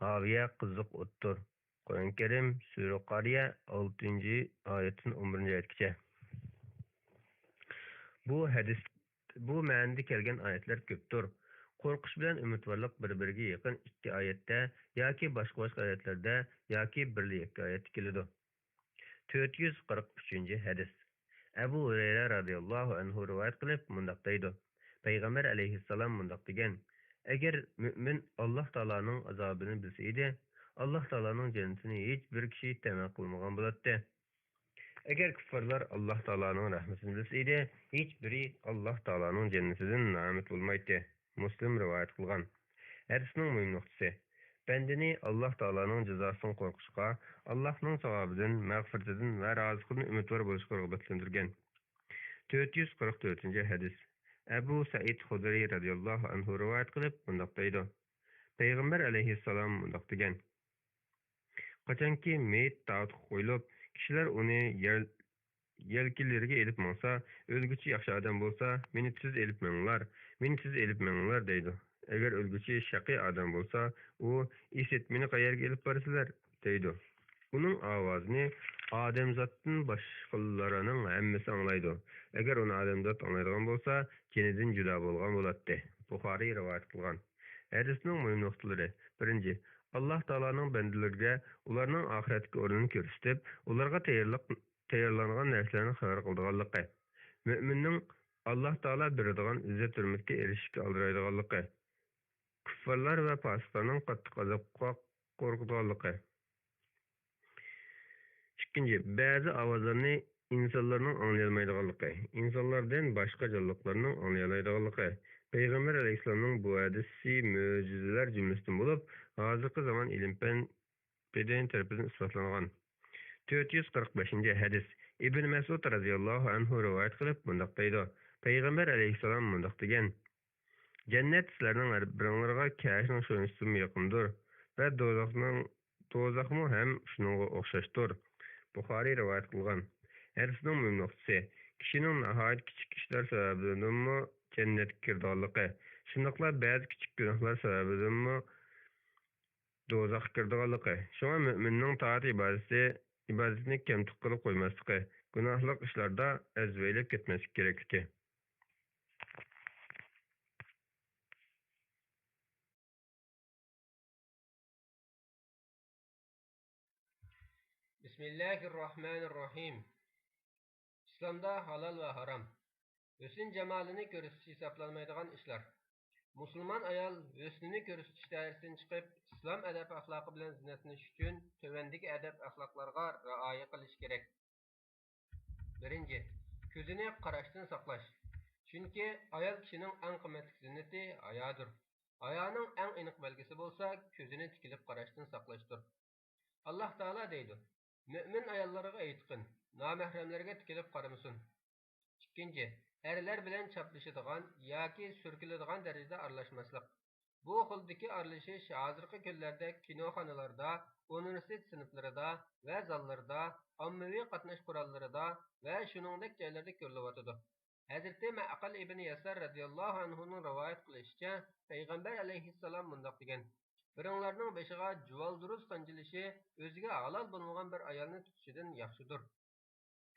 ھاۋىيە قىزىق ئوتتۇر. قۇرئان كەرىم، سۈرە قارىيە، ئالتىنچى ئايەتتىن ئون بىرىنچى ئايەتكىچە. بۇ ھەدىس، بۇ مەنىدە كەلگەن ئايەتلەر كۆپتۇر. قورقۇش بىلەن ئۈمىدۋارلىق بىر-بىرىگە يېقىن ئىككى ئايەتتە ياكى باشقا-باشقا ئايەتلەردە ياكى بىرلا يەككە ئايەتتە كېلىدۇ. تۆت يۈز قىرىق ئۈچىنچى ھەدىس. ئەبۇ ھۇرەيرە رازىياللاھۇ ئەنھۇ رىۋايەت قىلىپ مۇنداق دەيدۇ: پەيغەمبەر ئەلەيھىسسالام مۇنداق دېگەن: ئەگەر مۆمىن ئاللاھ تائالانىڭ ئازابىنى بىلسە ئىدى، ئاللاھ تائالانىڭ جەننىتىنى ھېچ بىر كىشى تەمە قىلمىغان بولاتتى. ئەگەر كۇففارلار ئاللاھ تائالانىڭ رەھمىتىنى بىلسە ئىدى، ھېچ بىرى ئاللاھ تائالانىڭ جەننىتىدىن نائۈمىد بولمايتتى. مۇسلىم رىۋايەت قىلغان. ھەدىسنىڭ مۇھىم نۇقتىسى: بەندىنى ئاللاھ تائالانىڭ جازاسىدىن قورقۇشقا، ئاللاھنىڭ ساۋابىدىن، مەغپىرىتىدىن ۋە رازىلىقىدىن ئۈمىدۋار بولۇشقا رىغبەتلەندۈرگەن. تۆت يۈز قىرىق تۆتىنچى ھەدىس. ئەبۇ سەئىد خۇدرىي رازىياللاھۇ ئەنھۇ رىۋايەت قىلىپ مۇنداق دەيدۇ: پەيغەمبەر ئەلەيھىسسالام مۇنداق دېگەن: قاچانكى مېيىت تاغۇتقا قويۇلۇپ، كىشىلەر ئۇنى يەل-، يەلكىلىرىگە ئېلىپ ماڭسا، ئۆلگۈچى ياخشى ئادەم بولسا، مېنى تېز ئېلىپ مېڭىڭلار، مېنى تېز ئېلىپ مېڭىڭلار دەيدۇ. ئەگەر ئۆلگۈچى شەقىي ئادەم بولسا، ئۇ ئىسىت، مېنى قەيەرگە ئېلىپ بارىسىلەر؟ دەيدۇ. ئۇنىڭ ئاۋازىنى ئادەمزاتتىن باشقىلارنىڭ ھەممىسى ئاڭلايدۇ. ئەگەر ئۇنى ئادەمزات ئاڭلايدىغان بولسا، جېنىدىن جۇدا بولغان بولاتتى. بۇخارىي رىۋايەت قىلغان. ھەدىسنىڭ مۇھىم نۇقتىلىرى. بىرىنچى، ئاللاھ تائالانىڭ بەندىلىرىگە ئۇلارنىڭ ئاخىرەتتىكى ئورنىنى كۆرسىتىپ، ئۇلارغا تەييارلىق، تەييارلانغان نەرسىلەرنى خەۋەر قىلىدىغانلىقى. مۆمىننىڭ ئاللاھ تائالا بېرىدىغان ئىززەت-ھۆرمەتكە ئېرىشىشكە ئالدىرايدىغانلىقى. كۇففارلار ۋە پاسىقلارنىڭ قاتتىق ئازابقا قورقىدىغانلىقى. ئىككىنچى، بەزى ئاۋازلارنى ئىنسانلارنىڭ ئاڭلىيالمايدىغانلىقى، ئىنسانلاردىن باشقا جانلىقلارنىڭ ئاڭلىيالايدىغانلىقى. پەيغەمبەر ئەلەيھىسسالامنىڭ بۇ ھەدىسى مۆجىزىلەر جۈملىسىدىن بولۇپ، ھازىرقى زامان ئىلىم-پەن پىدائىيلىرى تەرىپىدىن ئىسپاتلانغان. تۆت يۈز قىرىق بەشىنچى ھەدىس. ئىبن مەسئۇد رازىياللاھۇ ئەنھۇ رىۋايەت قىلىپ مۇنداق دەيدۇ: پەيغەمبەر ئەلەيھىسسالام مۇنداق دېگەن: جەننەت سىلەرنىڭ ھەر بىرىڭلارغا كەشنىڭ شۇنچىسىمۇ يېقىندۇر ۋە دوزاخنىڭ، دوزاخمۇ ھەم شۇنىڭغا ئوخشاشتۇر. بۇخارىي رىۋايەت قىلغان. ھەدىسنىڭ مۇھىم نۇقتىسى: كىشىنىڭ ناھايىتى كىچىك ئىشلار سەۋەبىدىنمۇ جەننەتكە كىرىدىغانلىقى، شۇنداقلا بەزى كىچىك گۇناھلار سەۋەبىدىنمۇ دوزاخقا كىرىدىغانلىقى. شۇڭا مۆمىننىڭ تائەت ئىبادىتى، ئىبادىتىنى كەمتۈك قىلىپ قويماسلىقى، گۇناھلىق ئىشلاردا ئەزۋەيلەپ كەتمەسلىك كېرەكلىكى. بىسمىللاھىررەھمانىررەھىم. ئىسلامدا ھالال ۋە ھارام، ھۆسن-جامالىنى كۆرسىتىش ھېسابلانمايدىغان ئىشلار. مۇسۇلمان ئايال ھۆسنىنى كۆرسىتىش دائىرىسىدىن چىقىپ، ئىسلام ئەدەپ-ئەخلاقى بىلەن زىننەتلىنىش ئۈچۈن تۆۋەندىكى ئەدەپ-ئەخلاقلارغا رىئايە قىلىشى كېرەك. بىرىنچى، كۆزىنى قاراشتىن ساقلاش. چۈنكى ئايال كىشىنىڭ ئەڭ قىممەتلىك زىننىتى ھايادۇر. ھايانىڭ ئەڭ ئېنىق بەلگىسى بولسا كۆزىنى تىكىلىپ قاراشتىن ساقلاشتۇر. ئاللاھ تائالا دەيدۇ: مۆمىن ئاياللىرىغا ئېيتقىن، نامەھرەملەرگە تىكىلىپ قارىمىسۇن. ئىككىنچى، ئەرلەر بىلەن چاپلىشىدىغان ياكى سۈركىلىدىغان دەرىجىدە ئارىلاشماسلىق. بۇ خىلدىكى ئارىلىشىش ھازىرقى كۈنلەردە كىنوخانىلاردا، ئۇنىۋېرسىتېت سىنىپلىرىدا ۋە زاللىرىدا، ئاممىۋى قاتناش قوراللىرىدا ۋە شۇنىڭدەك جايلاردا كۆرۈلۈۋاتىدۇ. ھەزرىتى مەئقىل ئىبن يەسار رەزىياللاھۇ ئەنھۇنىڭ رىۋايەت قىلىشىچە، پەيغەمبەر ئەلەيھىسسالام مۇنداق دېگەن: بىرىڭلارنىڭ بېشىغا جۇۋالدۇرۇز قانچىلىشى ئۆزىگە ھالال بولمىغان بىر ئايالنى تۇتۇشىدىن ياخشىدۇر.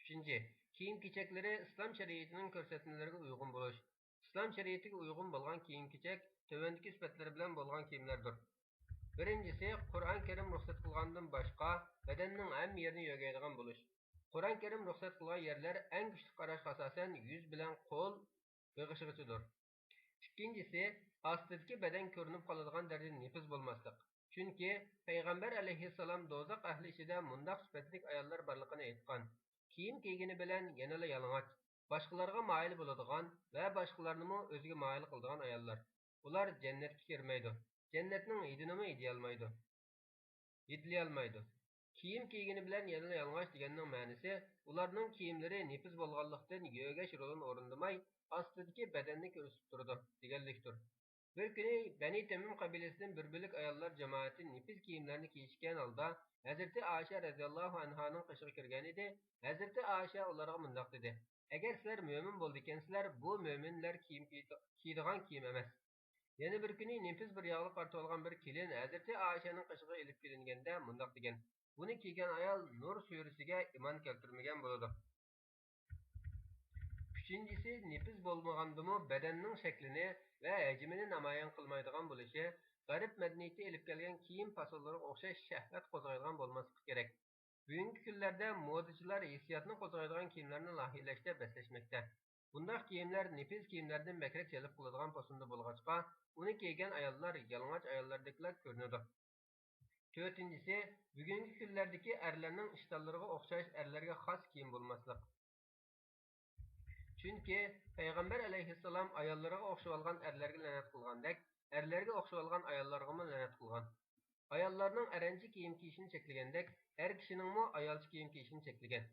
ئۈچىنچى، كىيىم-كېچەكلىرى ئىسلام شەرىئىتىنىڭ كۆرسەتمىلىرىگە ئۇيغۇن بولۇش. ئىسلام شەرىئىتىگە ئۇيغۇن بولغان كىيىم-كېچەك تۆۋەندىكى سۈپەتلەر بىلەن بولغان كىيىملەردۇر. بىرىنچىسى، قۇرئان كەرىم رۇخسەت قىلغاندىن باشقا بەدەننىڭ ھەممە يېرىنى يۆگەيدىغان بولۇش. قۇرئان كەرىم رۇخسەت قىلغان يەرلەر ئەڭ كۈچلۈك قاراش ئاساسەن يۈز بىلەن قول بېغىشىغىچىدۇر. ئىككىنچىسى، ئاستىدىكى بەدەن كۆرۈنۈپ قالىدىغان دەرىجىدە نېپىز بولماسلىق. چۈنكى پەيغەمبەر ئەلەيھىسسالام دوزاخ ئەھلى ئىچىدە مۇنداق سۈپەتلىك ئاياللار بارلىقىنى ئېيتقان. كىيىم كىيگىنى بىلەن يەنىلا يالىڭاچ، باشقىلارغا مايىل بولىدىغان ۋە باشقىلارنىمۇ ئۆزىگە مايىل قىلىدىغان ئاياللار. ئۇلار جەننەتكە كىرمەيدۇ، جەننەتنىڭ ھىدىنىمۇ ھىدىيالمايدۇ. ھىدلىيالمايدۇ. كىيىم كىيگىنى بىلەن يەنىلا يالىڭاچ دېگەننىڭ مەنىسى، ئۇلارنىڭ كىيىملىرى نېپىز بولغانلىقتىن، يۆگەش رولىنى ئورۇندىماي، ئاستىدىكى بەدەننى كۆرسىتىپ تۇرىدۇ، دېگەنلىكتۇر. بىر كۈنى بەنى تەمىم قەبىلىسىدىن بىر بۆلەك ئاياللار جامائىتى نېپىز كىيىملەرنى كىيىشكەن ھالدا ھەزرىتى ئائىشە رەزىياللاھۇ ئەنھانىڭ قېشىغا كىرگەنىدى. ھەزرىتى ئائىشە ئۇلارغا مۇنداق دېدى: «ئەگەر سىلەر مۆمىن بولىدىكەنسىلەر، بۇ مۆمىنلەر كىيىم كىيىدىغان كىيىم ئەمەس.» يەنە بىر كۈنى نېپىز بىر ياغلىق ئارتىۋالغان بىر كېلىن ھەزرىتى ئائىشەنىڭ قېشىغا ئېلىپ كېلىنگەندە مۇنداق دېگەن: «بۇنى كىيگەن ئايال نۇر سۈرىسىگە ئىمان كەلتۈرمىگەن بولىدۇ.» ئۈچىنچىسى، نېپىز بولمىغاندىمۇ بەدەننىڭ شەكلىنى ۋە ھەجمىنى نامايان قىلمايدىغان بولۇشى، غەرب مەدەنىيىتى ئېلىپ كەلگەن كىيىم پاسونلىرىغا ئوخشاش شەھۋەت قوزغايدىغان بولماسلىقى كېرەك. بۈگۈنكى كۈنلەردە مودىچىلار ھېسسىياتنى قوزغايدىغان كىيىملەرنى لايىھىلەشتە بەسلەشمەكتە. بۇنداق كىيىملەر نېپىز كىيىملەردىن بەكرەك جەلپ قىلىدىغان پاسوندا بولغاچقا، ئۇنى كىيگەن ئاياللار يالىڭاچ ئاياللاردەكلا كۆرۈنىدۇ. تۆتىنچىسى، بۈگۈنكى كۈنلەردىكى ئەرلەرنىڭ ئىشتانلىرىغا ئوخشاش ئەرلەرگە خاس كىيىم بولماسلىق. چۈنكى پەيغەمبەر ئەلەيھىسسالام ئاياللىرىغا ئوخشىۋالغان ئەرلەرگە لەنەت قىلغاندەك، ئەرلەرگە ئوخشىۋالغان ئاياللارغىمۇ لەنەت قىلغان. ئاياللارنىڭ ئەرەنچە كىيىم كىيىشىنى چەكلىگەندەك، ئەر كىشىنىڭمۇ ئايالچە كىيىم كىيىشىنى چەكلىگەن.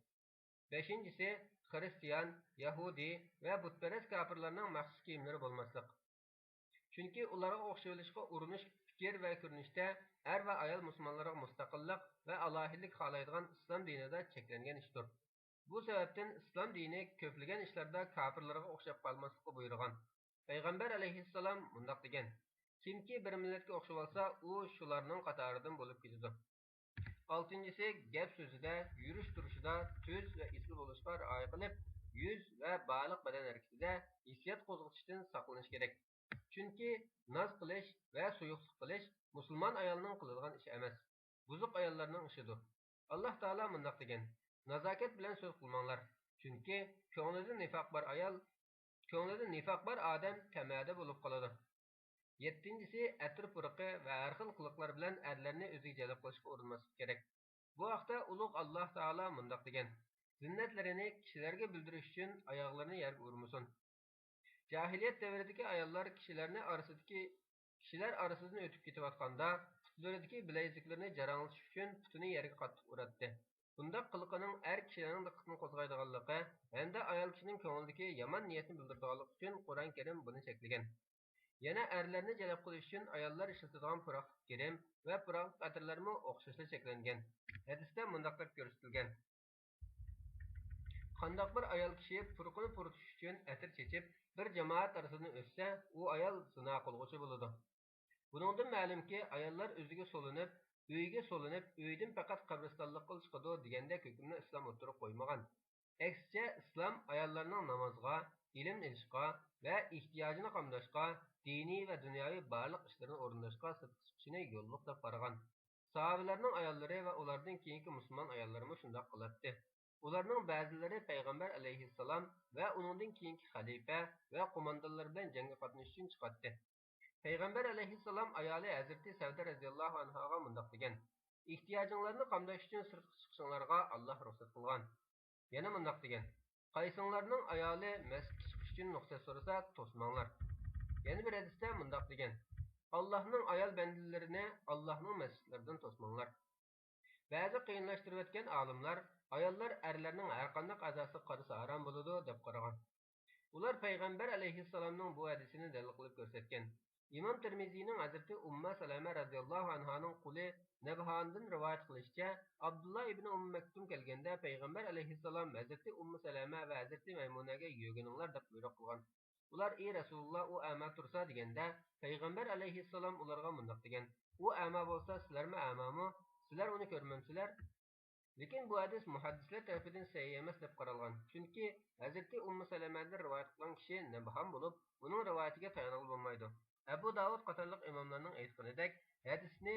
بەشىنچىسى، خىرىستىيان، يەھۇدىي ۋە بۇتپەرەس كاپىرلارنىڭ مەخسۇس كىيىملىرى بولماسلىق. چۈنكى ئۇلارغا ئوخشىۋېلىشقا ئۇرۇنۇش پىكىر ۋە كۆرۈنۈشتە ئەر ۋە ئايال مۇسۇلمانلارغا مۇستەقىللىق ۋە ئالاھىدىلىك خالايدىغان ئىسلام دىنىدا چەكلەنگەن ئىشتۇر. بۇ سەۋەبتىن ئىسلام دىنى كۆپلىگەن ئىشلاردا كاپىرلارغا ئوخشاپ قالماسلىققا بۇيرۇغان. پەيغەمبەر ئەلەيھىسسالام مۇنداق دېگەن: «كىمكى بىر مىللەتكە ئوخشىۋالسا، ئۇ شۇلارنىڭ قاتارىدىن بولۇپ كېتىدۇ.» ئالتىنچىسى، گەپ سۆزىدە، يۈرۈش تۇرۇشىدا تۈز ۋە ئېسىل بولۇشقا رىئايە قىلىپ، يۈز ۋە بارلىق بەدەن ھەرىكىتىدە ھېسسىيات قوزغىتىشتىن ساقلىنىش كېرەك. چۈنكى ناز قىلىش ۋە سۇيۇقلۇق قىلىش مۇسۇلمان ئايالنىڭ قىلىدىغان ئىشى ئەمەس، بۇزۇق ئاياللارنىڭ ئىشىدۇر. ئاللاھ تائالا مۇنداق دېگەن: «نازاكەت بىلەن سۆز قىلماڭلار، چۈنكى كۆڭلىدە نىفاق بار ئايال، كۆڭلىدە نىفاق بار ئادەم تەمەدە بولۇپ قالىدۇ.» يەتتىنچىسى، ئەتىر پۇرىقى ۋە ھەر خىل قىلىقلار بىلەن ئەرلەرنى ئۆزىگە جەلپ قىلىشقا ئۇرۇنماسلىق كېرەك. بۇ ھەقتە ئۇلۇغ ئاللاھ تائالا مۇنداق دېگەن: «زىننەتلىرىنى كىشىلەرگە بىلدۈرۈش ئۈچۈن ئاياغلىرىنى يەرگە ئۇرمىسۇن.» جاھىلىيەت دەۋرىدىكى ئاياللار كىشىلەرنى ئارىسىدىكى، كىشىلەر ئارىسىدىن ئۆتۈپ كېتىۋاتقاندا، پۇتلىرىدىكى بىلەيزۈكلىرىنى جاراڭلىتىش ئۈچۈن پۇتىنى يەرگە قاتتىق ئۇراتتى. بۇنداق قىلىقىنىڭ ئەر كىشىلەرنىڭ دىققىتىنى قوزغايدىغانلىقى ھەمدە ئايال كىشىنىڭ كۆڭلىدىكى يامان نىيەتنى بىلدۈرىدىغانلىقى ئۈچۈن قۇرئان كەرىم بۇنى چەكلىگەن. يەنە ئەرلەرنى جەلپ قىلىش ئۈچۈن ئاياللار ئىشلىتىدىغان پۇراقلىق گىرىم ۋە پۇراقلىق ئەتىرلەرمۇ ئوخشاشلا چەكلەنگەن. ھەدىستە مۇنداق دەپ كۆرسىتىلگەن: «قانداق بىر ئايال كىشى پۇرىقىنى پۇرىتىش ئۈچۈن ئەتىر چېچىپ، بىر جامائەت ئارىسىدىن ئۆتسە، ئۇ ئايال زىنا قىلغۇچى بولىدۇ.» بۇنىڭدىن مەلۇمكى، ئاياللار ئۆزىگە سولىنىپ، ئۆيگە سولىنىپ، ئۆيدىن پەقەت قەبرىستانلىققىلا چىقىدۇ دېگەندەك ھۆكۈمنى ئىسلام ئوتتۇرىغا قويمىغان. ئەكسىچە، ئىسلام ئاياللارنىڭ نامازغا، ئىلىم ئېلىشقا ۋە ئېھتىياجىنى قامداشقا، دىنىي ۋە دۇنياۋى بارلىق ئىشلىرىنى ئورۇنداشقا سىرتقا چىقىشىنى يوللۇق دەپ قارىغان. ساھابىلەرنىڭ ئاياللىرى ۋە ئۇلاردىن كېيىنكى مۇسۇلمان ئاياللىرىمۇ شۇنداق قىلاتتى. ئۇلارنىڭ بەزىلىرى پەيغەمبەر ئەلەيھىسسالام ۋە ئۇنىڭدىن كېيىنكى خەلىپە ۋە قوماندانلار بىلەن جەڭگە قاتنىشىش ئۈچۈن چىقاتتى. پەيغەمبەر ئەلەيھىسسالام ئايالى ھەزرىتى سەۋدە رەزىياللاھۇ ئەنھاغا مۇنداق دېگەن: «ئېھتىياجىڭلارنى قامداش ئۈچۈن سىرتقا چىقىشىڭلارغا ئاللاھ رۇخسەت قىلغان.» يەنە مۇنداق دېگەن: «قايسىڭلارنىڭ ئايالى مەسچىتكە چىقىش ئۈچۈن رۇخسەت سورىسا، توسماڭلار.» يەنە بىر ھەدىستە مۇنداق دېگەن: «ئاللاھنىڭ ئايال بەندىلىرىنى ئاللاھنىڭ مەسچىتلىرىدىن توسماڭلار.» بەزى قىيىنلاشتۇرۇۋەتكەن ئالىملار ئاياللار ئەرلەرنىڭ ھەرقانداق ئەزاسىغا قارىسا ھارام بولىدۇ دەپ قارىغان. ئۇلار پەيغەمبەر ئەلەيھىسسالامنىڭ بۇ ھەدىسىنى دەلىل قىلىپ كۆرسەتكەن. ئىمام تىرمىزىنىڭ ھەزرىتى ئۇممە سەلەمە رەزىياللاھۇ ئەنھانىڭ قۇلى نەبھاندىن رىۋايەت قىلىشىچە، ئابدۇللا ئىبنى ئۇممى مەكتۇم كەلگەندە، پەيغەمبەر ئەلەيھىسسالام ھەزرىتى ئۇممى سەلەمە ۋە ھەزرىتى مەيمۇنەگە يۆگىنىڭلار دەپ بۇيرۇق قىلغان. ئۇلار: «ئى رەسۇلۇللا، ئۇ ئەما تۇرسا» دېگەندە، پەيغەمبەر ئەلەيھىسسالام ئۇلارغا مۇنداق دېگەن: ئۇ ئەما بولسا، سىلەرمۇ ئەمامۇ؟ سىلەر ئۇنى كۆرمەمسىلەر؟ لېكىن بۇ ھەدىس مۇھەددىسلەر تەرىپىدىن سەھىھ ئەمەس دەپ قارالغان، چۈنكى ھەزرىتى ئۇممۇ سەلەمەدىن رىۋايەت قىلغان كىشى مۇبھەم بولۇپ، ئۇنىڭ رىۋايىتىگە تايانغىلى بولمايدۇ. ئەبۇ داۋۇد قاتارلىق ئىماملارنىڭ ئېيتقىنىدەك، ھەدىسنى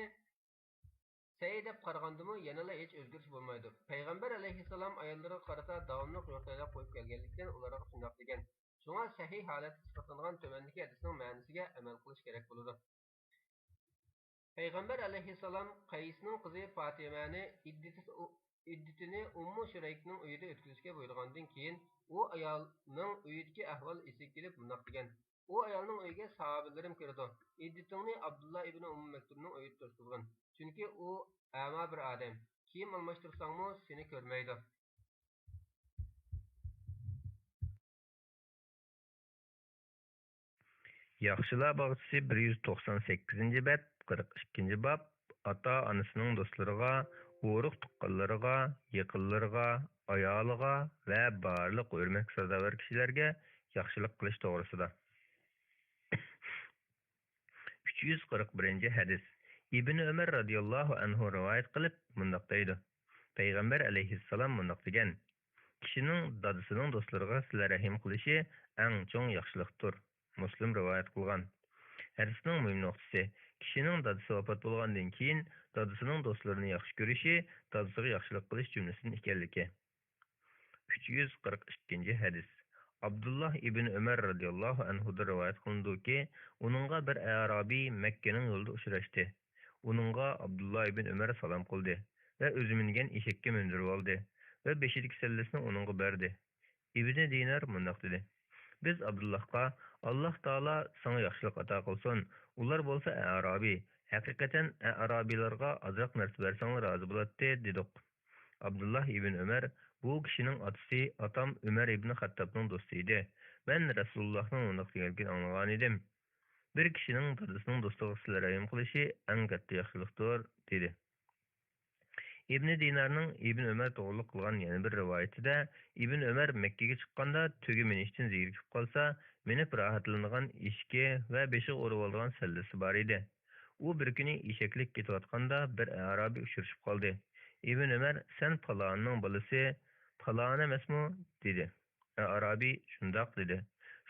سەھىھ دەپ قارىغاندىمۇ يەنىلا ھېچ ئۆزگىرىش بولمايدۇ. پەيغەمبەر ئەلەيھىسسالام ئاياللىرىغا قارىتا داۋاملىق يورۇق يايلاپ قويۇپ كەلگەنلىكتىن، ئۇلارغا شۇنداق دېگەن. شۇڭا سەھىھ ھالەتتە ئىسپاتلانغان تۆۋەندىكى ھەدىسنىڭ مەنىسىگە ئەمەل قىلىش كېرەك بولىدۇ. پەيغەمبەر ئەلەيھىسسالام قەيسنىڭ قىزى پاتىمەنى ئىددىتى-، ئىددىتىنى ئۇممۇ شۇرەيكنىڭ ئۆيىدە ئۆتكۈزۈشكە بۇيرۇغاندىن كېيىن، ئۇ ئايالنىڭ ئۆيىدىكى ئەھۋال ئېسىگە كېلىپ مۇنداق دېگەن: ئۇ ئايالنىڭ ئۆيىگە ساھابىلىرىم كىرىدۇ. ئىددىتىڭنى ئابدۇللا ئىبنى ئۇممۇ مەكتۇمنىڭ ئۆيىدە تۇرغۇزغىن، چۈنكى ئۇ ئەما بىر ئادەم. كىيىم ئالماشتۇرساڭمۇ سېنى كۆرمەيدۇ. ياخشىلار باغچىسى بىر يۈز توقسان سەككىزىنچى بەت، قىرىق ئىككىنچى باب، ئاتا-ئانىسىنىڭ دوستلىرىغا، ئۇرۇق-تۇغقانلىرىغا، يېقىنلىرىغا، ئايالىغا ۋە بارلىق ھۆرمەتكە سازاۋەر كىشىلەرگە ياخشىلىق قىلىش توغرىسىدا. ئۈچ يۈز قىرىق بىرىنچى ھەدىس. ئىبن ئۆمەر رازىياللاھۇ ئەنھۇ رىۋايەت قىلىپ مۇنداق دەيدۇ: پەيغەمبەر ئەلەيھىسسالام مۇنداق دېگەن: كىشىنىڭ دادىسىنىڭ دوستلىرىغا سىلە رەھىم قىلىشى ئەڭ چوڭ ياخشىلىقتۇر. مۇسلىم رىۋايەت قىلغان. ھەدىسنىڭ مۇھىم نۇقتىسى، كىشىنىڭ دادىسى ۋاپات بولغاندىن كېيىن دادىسىنىڭ دوستلىرىنى ياخشى كۆرۈشى دادىسىغا ياخشىلىق قىلىش جۈملىسىدىن ئىكەنلىكى. ئۈچ يۈز قىرىق ئىككىنچى ھەدىس. ئابدۇللا ئىبن ئۆمەر رازىياللاھۇ ئەنھۇدىن رىۋايەت قىلىنىدۇكى، ئۇنىڭغا بىر ئەرابىي مەككىنىڭ يولىدا ئۇچراشتى. ئۇنىڭغا ئابدۇللا ئىبن ئۆمەر سالام قىلدى ۋە ئۆزى مىنگەن ئېشەككە مىندۈرۈۋالدى ۋە بېشىدىكى سەللىسىنى ئۇنىڭغا بەردى. ئىبنى دىنار مۇنداق دېدى: بىز ئابدۇللاھقا، «ئاللاھ تائالا ساڭا ياخشىلىق ئاتا قىلسۇن، ئۇلار بولسا ئەرابىي، ھەقىقەتەن ئەرابىيلارغا ئازراق نەرسە بەرسەڭلار رازى بولاتتى» دېدۇق. ئابدۇللا ئىبن ئۆمەر: بۇ كىشىنىڭ ئاتىسى ئاتام ئۆمەر ئىبن خەتتابنىڭ دوستى ئىدى. مەن رەسۇلۇللاھنىڭ مۇنداق دېگەنلىكىنى ئاڭلىغانىدىم: بىر كىشىنىڭ دادىسىنىڭ دوستىغا سىلە رەھىم قىلىشى ئەڭ كاتتا ياخشىلىقتۇر، دېدى. ئىبنى دىنارنىڭ ئىبن ئۆمەر توغرۇلۇق قىلغان يەنە بىر رىۋايىتىدە، ئىبن ئۆمەر مەككىگە چىققاندا تۆگە مىنىشتىن زېرىكىپ قالسا، مىنىپ راھەتلىنىدىغان ئېشىكى ۋە بېشىغا ئورىۋالىدىغان سەللىسى بار ئىدى. ئۇ بىر كۈنى ئېشەكلىك كېتىۋاتقاندا بىر ئەرابىي ئۇچرىشىپ قالدى. ئىبن ئۆمەر: «سەن پالانىنىڭ بالىسى پالان ئەمەسمۇ؟» دېدى. ئەرابىي: «شۇنداق» دېدى.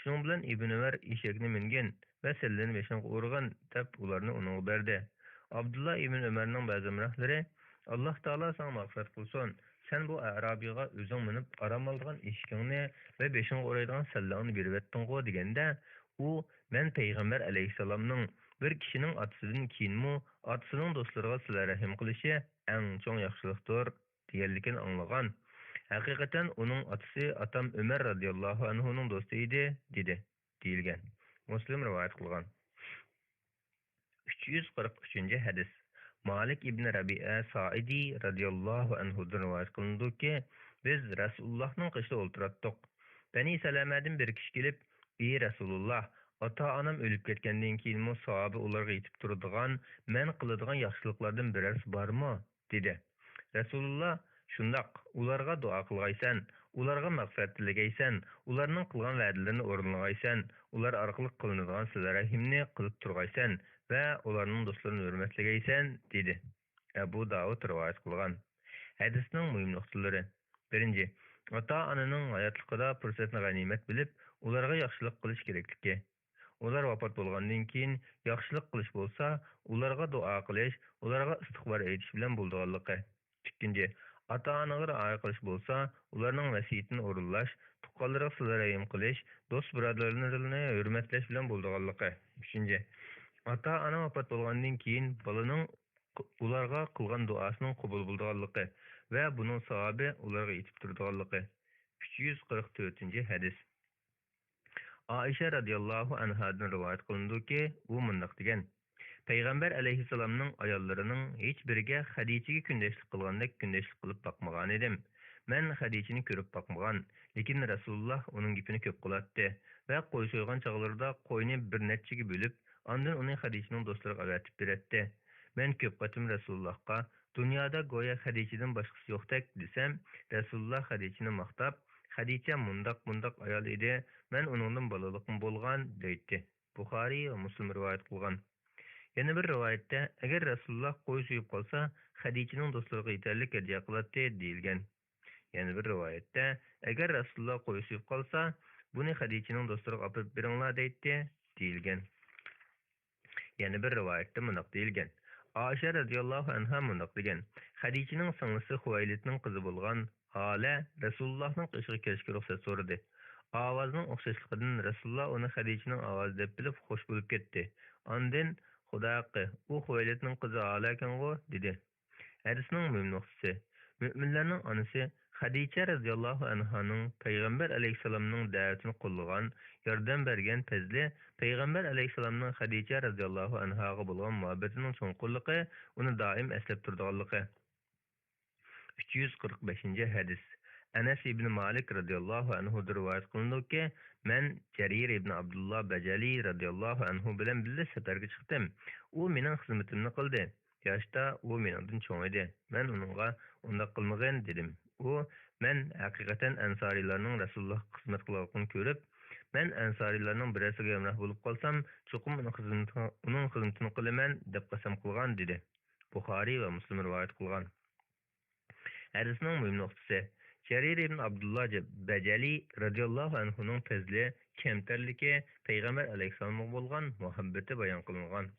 شۇنىڭ بىلەن ئىبن ئۆمەر: «ئېشەكنى مىنگىن ۋە سەللىنى بېشىڭغا ئورىغىن» دەپ، ئۇلارنى ئۇنىڭغا بەردى. ئابدۇللا ئىبن ئۆمەرنىڭ بەزى ھەمراھلىرى: «ئاللاھ تائالا ساڭا مەغپىرەت قىلسۇن، سەن بۇ ئەرابىيغا ئۆزۈڭ مىنىپ ئارام ئالىدىغان ئېشىكىڭنى ۋە بېشىڭغا ئورايدىغان سەللەڭنى بېرىۋەتتىڭغۇ» دېگەندە، ئۇ: «مەن پەيغەمبەر ئەلەيھىسسالامنىڭ بىر كىشىنىڭ ئاتىسىدىن كېيىنمۇ ئاتىسىنىڭ دوستلىرىغا سىلە رەھىم قىلىشى ئەڭ چوڭ ياخشىلىقتۇر» دېگەنلىكىنى ئاڭلىغان. ھەقىقەتەن ئۇنىڭ ئاتىسى ئاتام ئۆمەر رازىياللاھۇ ئەنھۇنىڭ دوستى ئىدى، دېدى، دېيىلگەن. مۇسلىم رىۋايەت قىلغان. ئۈچ يۈز قىرىق ئۈچىنچى ھەدىس. مالىك ئىبن رەبىئە سائىدى رازىياللاھۇ ئەنھۇدىن رىۋايەت قىلىنىدۇكى، بىز رەسۇلۇللاھنىڭ قېشىدا ئولتۇراتتۇق. بەنى سەلەمەدىن بىر كىشى كېلىپ، ئى رەسۇلۇللاھ، ئاتا-ئانام ئۆلۈپ كەتكەندىن كېيىنمۇ ساھابە ئۇلارغا يېتىپ تۇرىدىغان، مەن قىلىدىغان ياخشىلىقلاردىن بىرەرسى بارمۇ؟ دېدى. رەسۇلۇللا: «شۇنداق، ئۇلارغا دۇئا قىلغايسەن، ئۇلارغا مەغپىرەت تىلىگەيسەن، ئۇلارنىڭ قىلغان ۋەدىلىرىنى ئورۇنلىغايسەن، ئۇلار ئارقىلىق قىلىنىدىغان سىلە رەھىمنى قىلىپ تۇرغايسەن ۋە ئۇلارنىڭ دوستلىرىنى ھۆرمەتلىگەيسەن» دېدى. ئەبۇ داۋۇد رىۋايەت قىلغان. ھەدىسنىڭ مۇھىم نۇقتىلىرى. بىرىنچى، ئاتا-ئانىنىڭ ھاياتلىقىدا پۇرسەتنى غەنىيمەت بىلىپ، ئۇلارغا ياخشىلىق قىلىش كېرەكلىكى. ئۇلار ۋاپات بولغاندىن كېيىن ياخشىلىق قىلىش بولسا، ئۇلارغا دۇئا قىلىش، ئۇلارغا ئىستىغپار ئېيتىش بىلەن بولىدىغانلىقى. ئىككىنچى، ئاتا-ئانىغا رىئايە قىلىش بولسا، ئۇلارنىڭ ۋەسىيىتىنى ئورۇنلاش، تۇغقانلىرىغا سىلە رەھىم قىلىش، دوست-بۇرادەرلىرىنى ھۆرمەتلەش بىلەن بولىدىغانلىقى. ئۈچىنچى، ئاتا-ئانا ۋاپات بولغاندىن كېيىن بالىنىڭ ئۇلارغا قىلغان دۇئاسىنىڭ قوبۇل بولىدىغانلىقى ۋە بۇنىڭ ساۋابى ئۇلارغا يېتىپ تۇرىدىغانلىقى. ئۈچ يۈز قىرىق تۆتىنچى ھەدىس. ئائىشە رازىياللاھۇ ئەنھادىن رىۋايەت قىلىنىدۇكى، ئۇ مۇنداق دېگەن: پەيغەمبەر ئەلەيھىسسالامنىڭ ئاياللىرىنىڭ ھېچ بىرىگە خەدىچىگە كۈندەشلىك قىلغاندەك كۈندەشلىك قىلىپ باقمىغانىدىم. مەن خەدىچىنى كۆرۈپ باقمىغان، لېكىن رەسۇلۇللا ئۇنىڭ گېپىنى كۆپ قىلاتتى ۋە قوي سويغان چاغلىرىدا قوينى بىر نەچچىگە بۆلۈپ، ئاندىن ئۇنى خەدىچىنىڭ دوستلىرىغا ئەۋەتىپ بېرەتتى. مەن كۆپ قېتىم رەسۇلۇللاھقا، «دۇنيادا گويا خەدىچىدىن باشقىسى يوقتەك» دېسەم، رەسۇلۇللا خەدىچىنى ماختاپ، «خەدىچە مۇنداق-مۇنداق ئايال ئىدى، مەن ئۇنىڭدىن بالىلىقمۇ بولغان» دەيتتى. بۇخارىي ۋە مۇسلىم رىۋايەت قىلغان. يەنە بىر رىۋايەتتە، ئەگەر رەسۇلۇللا قوي سويۇپ قالسا، خەدىچىنىڭ دوستلىرىغا يېتەرلىك ھەدىيە قىلاتتى، دېيىلگەن. يەنە بىر رىۋايەتتە، ئەگەر رەسۇلۇللا قوي سويۇپ قالسا، بۇنى خەدىچىنىڭ دوستلىرىغا ئاپىرىپ بېرىڭلار دەيتتى، دېيىلگەن. يەنە بىر رىۋايەتتە مۇنداق دېيىلگەن، ئائىشە رەزىياللاھۇ ئەنھا مۇنداق دېگەن، خەدىچىنىڭ سىڭلىسى خۇۋەيلىدنىڭ قىزى بولغان ھالە رەسۇلۇللاھنىڭ قېشىغا كېلىشكە رۇخسەت سورىدى. ئاۋازىنىڭ ئوخشاشلىقىدىن رەسۇلۇللا ئۇنى خەدىچىنىڭ ئاۋازى دەپ بىلىپ خوش بولۇپ كەتتى. ئاندىن، «خۇدا ھەققى، ئۇ خۇۋەيلىدنىڭ قىزى ھالەكەنغۇ؟» دېدى. ھەدىسنىڭ مۇھىم نۇقتىسى، مۆمىنلەرنىڭ ئانىسى خەدىچە رەزىياللاھۇ ئەنھانىڭ پەيغەمبەر ئەلەيھىسسالامنىڭ دەۋىتىنى قوللىغان، ياردەم بەرگەن پەزلى، پەيغەمبەر ئەلەيھىسسالامنىڭ خەدىچە رەزىياللاھۇ ئەنھاغا بولغان مۇھەببىتىنىڭ چوڭقۇرلۇقى، ئۇنى دائىم ئەسلەپ تۇرىدىغانلىقى. ئۈچ يۈز قىرىق بەشىنچى ھەدىس. ئەنەس ئىبنى مالىك رەزىياللاھۇ ئەنھۇدىن رىۋايەت قىلىنىدۇكى، مەن جەرىر ئىبنى ئابدۇللا بەجەلى رەزىياللاھۇ ئەنھۇ بىلەن بىللە سەپەرگە چىقتىم. ئۇ مېنىڭ خىزمىتىمنى قىلدى. ياشتا ئۇ مېنىڭدىن چوڭ ئىدى. مەن ئۇنىڭغا، «ئۇنداق قىلمىغىن» دېدىم. ئۇ، «مەن ھەقىقەتەن ئەنسارىيلارنىڭ رەسۇلۇللاھقا خىزمەت قىلىۋاتقىنىنى كۆرۈپ، مەن ئەنسارىيلارنىڭ بىرەرسىگە ھەمراھ بولۇپ قالسام، چوقۇم ئۇنىڭ خىزمىتىنى، ئۇنىڭ خىزمىتىنى قىلىمەن» دەپ قەسەم قىلغان، دېدى. بۇخارىي ۋە مۇسلىم رىۋايەت قىلغان. ھەدىسنىڭ مۇھىم نۇقتىسى، جەرىر ئىبن ئابدۇللا جە-، بەجەلى رەزىياللاھۇ ئەنھۇنىڭ پەزلى، كەمتەرلىكى، پەيغەمبەر ئەلەيھىسسالامغا بولغان مۇھەببىتى بايان قىلىنغان.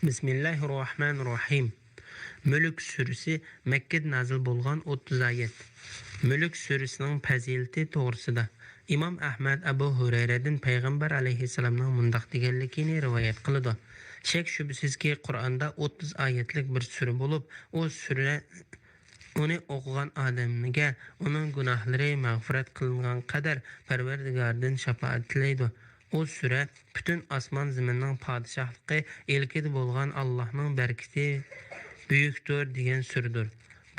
بىسمىللاھىررەھمانىررەھىم. مۈلۈك سۈرىسى، مەككىدە نازىل بولغان، ئوتتۇز ئايەت. مۈلۈك سۈرىسىنىڭ پەزىلىتى توغرىسىدا ئىمام ئەھمەد ئەبۇ ھۇرەيرەدىن پەيغەمبەر ئەلەيھىسسالامنىڭ مۇنداق دېگەنلىكىنى رىۋايەت قىلىدۇ: شەك-شۈبھىسىزكى، قۇرئاندا ئوتتۇز ئايەتلىك بىر سۈرە بولۇپ، ئۇ سۈرە ئۇنى ئوقۇغان ئادەمگە ئۇنىڭ گۇناھلىرى مەغپىرەت قىلىنغان قەدەر پەرۋەردىگاردىن شاپائەت تىلەيدۇ. ئۇ سۈرە پۈتۈن ئاسمان زېمىننىڭ پادىشاھلىقى ئىلكىدە بولغان ئاللاھنىڭ بەرىكىتى بۈيۈكتۇر دېگەن سۈرىدۇر.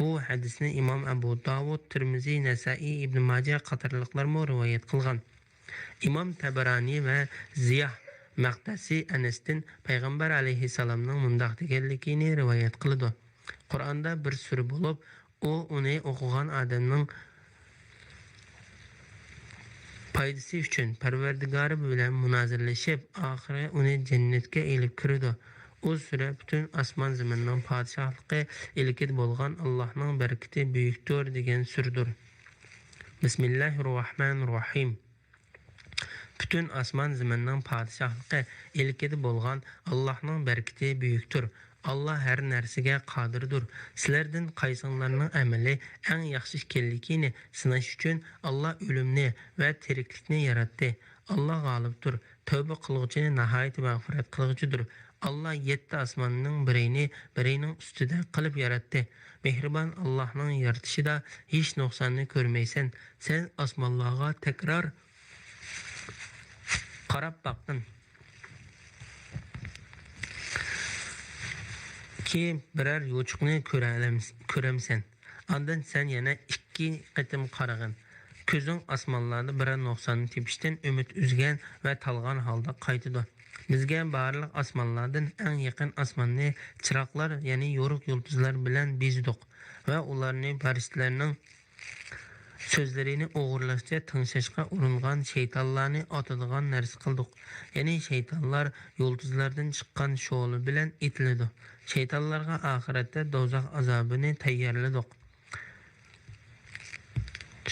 بۇ ھەدىسنى ئىمام ئەبۇ داۋۇد، تىرمىزى، نەسائىي، ئىبن ماجە قاتارلىقلارمۇ رىۋايەت قىلغان. ئىمام تەبەرانى ۋە زىياھ مەقدەسى ئەنەستىن پەيغەمبەر ئەلەيھىسسالامنىڭ مۇنداق دېگەنلىكىنى رىۋايەت قىلىدۇ: قۇرئاندا بىر سۈرە بولۇپ، ئۇ ئۇنى ئوقۇغان ئادەمنىڭ پايدىسى ئۈچۈن پەرۋەردىگارى بىلەن مۇنازىرىلىشىپ، ئاخىرى ئۇنى جەننەتكە ئېلىپ كىرىدۇ. ئۇ سۈرە پۈتۈن ئاسمان زېمىننىڭ پادىشاھلىقى ئىلكىدە بولغان ئاللاھنىڭ بەرىكىتى بۈيۈكتۇر دېگەن سۈرىدۇر. بىسمىللاھىررەھمانىررەھىم. پۈتۈن ئاسمان زېمىننىڭ پادىشاھلىقى ئىلكىدە بولغان ئاللاھنىڭ بەرىكىتى بۈيۈكتۇر. ئاللا ھەر نەرسىگە قادىردۇر. سىلەردىن قايسىڭلارنىڭ ئەمىلى ئەڭ ياخشى ئىكەنلىكىنى سىناش ئۈچۈن ئاللا ئۆلۈمنى ۋە تىرىكلىكنى ياراتتى. ئاللا غالىبتۇر، تەۋبە قىلغۇچىنى ناھايىتى مەغپىرەت قىلغۇچىدۇر. ئاللا يەتتە ئاسماننىڭ بىرىنى بىرىنىڭ ئۈستىدە قىلىپ ياراتتى. مېھرىبان ئاللاھنىڭ يارىتىشىدا ھېچ نۇقساننى كۆرمەيسەن. سەن ئاسمانلارغا تەكرار قاراپ باققىن. كېيىن بىرەر يوچۇقنى كۆرەلەمس-، كۆرەمسەن. ئاندىن سەن يەنە ئىككى قېتىم قارىغىن. كۆزۈڭ ئاسمانلاردا بىرەر نۇقساننى تېپىشتىن ئۈمىد ئۈزگەن ۋە تالغان ھالدا قايتىدۇ. بىزگە بارلىق ئاسمانلاردىن ئەڭ يېقىن ئاسماننى چىراغلار، يەنى يورۇق يۇلتۇزلار بىلەن بېزىدۇق ۋە ئۇلارنى پەرىشتىلەرنىڭ سۆزلىرىنى ئوغرىلاشچە تىڭشاشقا ئۇرۇنغان شەيتانلارنى ئاتىدىغان نەرسە قىلدۇق. يەنى شەيتانلار يۇلتۇزلاردىن چىققان شولا بىلەن ئېتىلىدۇ. شەيتانلارغا ئاخىرەتتە دوزاخ ئازابىنى تەييارلىدۇق.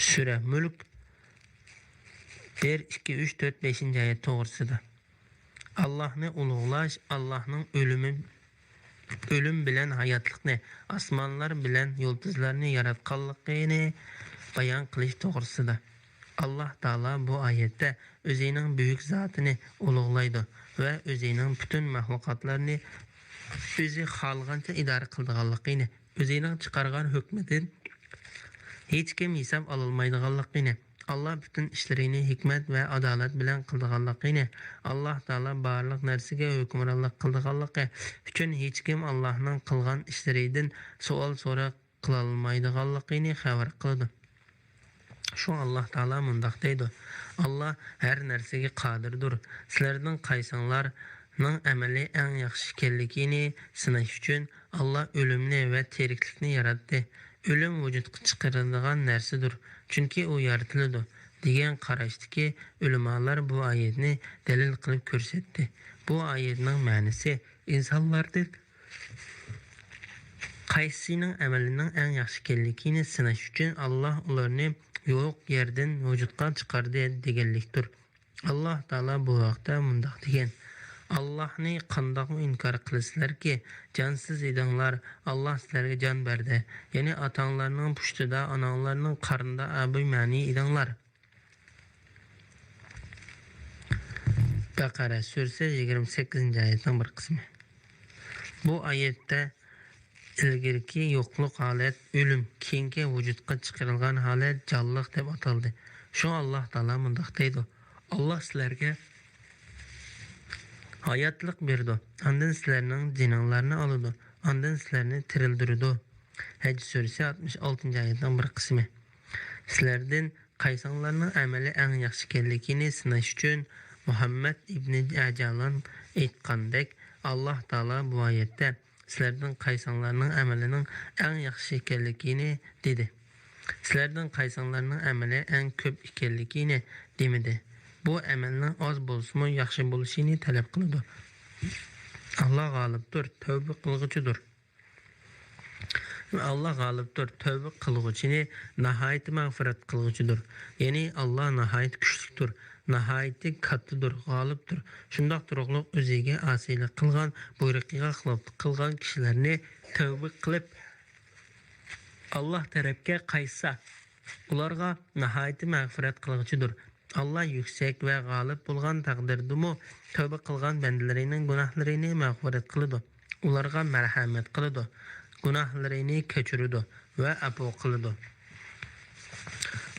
سۈرە مۈلك بىر، ئىككى، ئۈچ، تۆت، بەشىنچى ئايەت توغرىسىدا. ئاللاھنى ئۇلۇغلاش، ئاللاھنىڭ ئۆلۈمى، ئۆلۈم بىلەن ھاياتلىقنى، ئاسمانلار بىلەن يۇلتۇزلارنى ياراتقانلىقىنى بايان قىلىش توغرىسىدا. ئاللاھ تائالا بۇ ئايەتتە ئۆزىنىڭ بۈيۈك زاتىنى ئۇلۇغلايدۇ ۋە ئۆزىنىڭ پۈتۈن مەخلۇقاتلارنى ئۆزى خالىغانچە ئىدارە قىلىدىغانلىقىنى، ئۆزىنىڭ چىقارغان ھۆكمىدىن ھېچكىم ھېساب ئالالمايدىغانلىقىنى، ئاللا پۈتۈن ئىشلىرىنى ھېكمەت ۋە ئادالەت بىلەن قىلىدىغانلىقىنى، ئاللا تائالا بارلىق نەرسىگە ھۆكۈمرانلىق قىلىدىغانلىقى ئۈچۈن ھېچكىم ئاللانىڭ قىلغان ئىشلىرىدىن سوئال سوراق قىلالمايدىغانلىقىنى خەۋەر قىلىدۇ. شۇڭا ئاللا تائالا مۇنداق دەيدۇ: «ئاللا ھەر نەرسىگە قادىردۇر. سىلەردىن قايسىڭلارنىڭ ئەمەلى ئەڭ ياخشى ئىكەنلىكىنى سىناش ئۈچۈن ئاللا ئۆلۈمنى ۋە تىرىكلىكنى ياراتتى. ئۆلۈم ۋۇجۇدقا چىقىرىلىدىغان نەرسىدۇر، چۈنكى ئۇ يارىتىلىدۇ» دېگەن قاراشتىكى ئۆلىمالار بۇ ئايەتنى دەلىل قىلىپ كۆرسەتتى. بۇ ئايەتنىڭ مەنىسى ئىنسانلاردىن قايسىسىنىڭ ئەمەلىنىڭ ئەڭ ياخشى ئىكەنلىكىنى سىناش ئۈچۈن، ئاللا ئۇلارنى يوق يەردىن ۋۇجۇدقا چىقاردى دېگەنلىكتۇر. ئاللا تائالا بۇ ھەقتە مۇنداق دېگەن: «ئاللاھنى قانداقمۇ ئىنكار قىلىسىلەركى؟ جانسىز ئىدىڭلار، ئاللا سىلەرگە جان بەردى. يەنى ئاتاڭلارنىڭ پۇشتىدا، ئاناڭلارنىڭ قارنىدا ئەبۇ مەنى ئىدىڭلار.» بەقەرە سۈرىسى يىگىرمە سەككىزىنچى ئايەتنىڭ بىر قىسمى. بۇ ئايەتتە ئىلگىرىكى يوقلۇق ھالەت ئۆلۈم، كېيىنكى ۋۇجۇدقا چىقىرىلغان ھالەت جانلىق دەپ ئاتالدى. شۇڭا ئاللا تائالا مۇنداق دەيدۇ: «ئاللا سىلەرگە ھاياتلىق بېرىدۇ، ئاندىن سىلەرنىڭ جېنىڭلارنى ئالىدۇ، ئاندىن سىلەرنى تىرىلدۈرىدۇ.» ھەج سۈرىسى ئاتمىش ئالتىنچى ئايەتنىڭ بىر قىسمى. سىلەردىن قايسىڭلارنىڭ ئەمەلى ئەڭ ياخشى ئىكەنلىكىنى سىناش ئۈچۈن، مۇھەممەد ئىبنى ئەجلان ئېيتقاندەك، ئاللا تائالا بۇ ئايەتتە سىلەردىن قايسىڭلارنىڭ ئەمىلىنىڭ ئەڭ ياخشى ئىكەنلىكىنى دېدى. سىلەردىن قايسىڭلارنىڭ ئەمىلى ئەڭ كۆپ ئىكەنلىكىنى دېمىدى. بۇ ئەمەلنىڭ ئاز بولسىمۇ ياخشى بولۇشىنى تەلەپ قىلىدۇ. ئاللا غالىبتۇر، تەۋبە قىلغۇچىدۇر. ئاللا غالىبتۇر، تەۋبە قىلغۇچىنى ناھايىتى مەغپىرەت قىلغۇچىدۇر. يەنى ئاللا ناھايىتى كۈچلۈكتۇر، ناھايىتى كاتتىدۇر، غالىبتۇر. شۇنداق تۇرۇقلۇق ئۆزىگە ئاسىيلىق قىلغان، بۇيرۇقىغا خىلاپلىق قىلغان كىشىلەرنى تەۋبە قىلىپ، ئاللا تەرەپكە قايتسا، ئۇلارغا ناھايىتى مەغپىرەت قىلغۇچىدۇر. ئاللا يۈكسەك ۋە غالىب بولغان تەقدىردىمۇ، تەۋبە قىلغان بەندىلىرىنىڭ گۇناھلىرىنى مەغپىرەت قىلىدۇ، ئۇلارغا مەرھەمەت قىلىدۇ، گۇناھلىرىنى كەچۈرىدۇ ۋە ئەپۇ قىلىدۇ.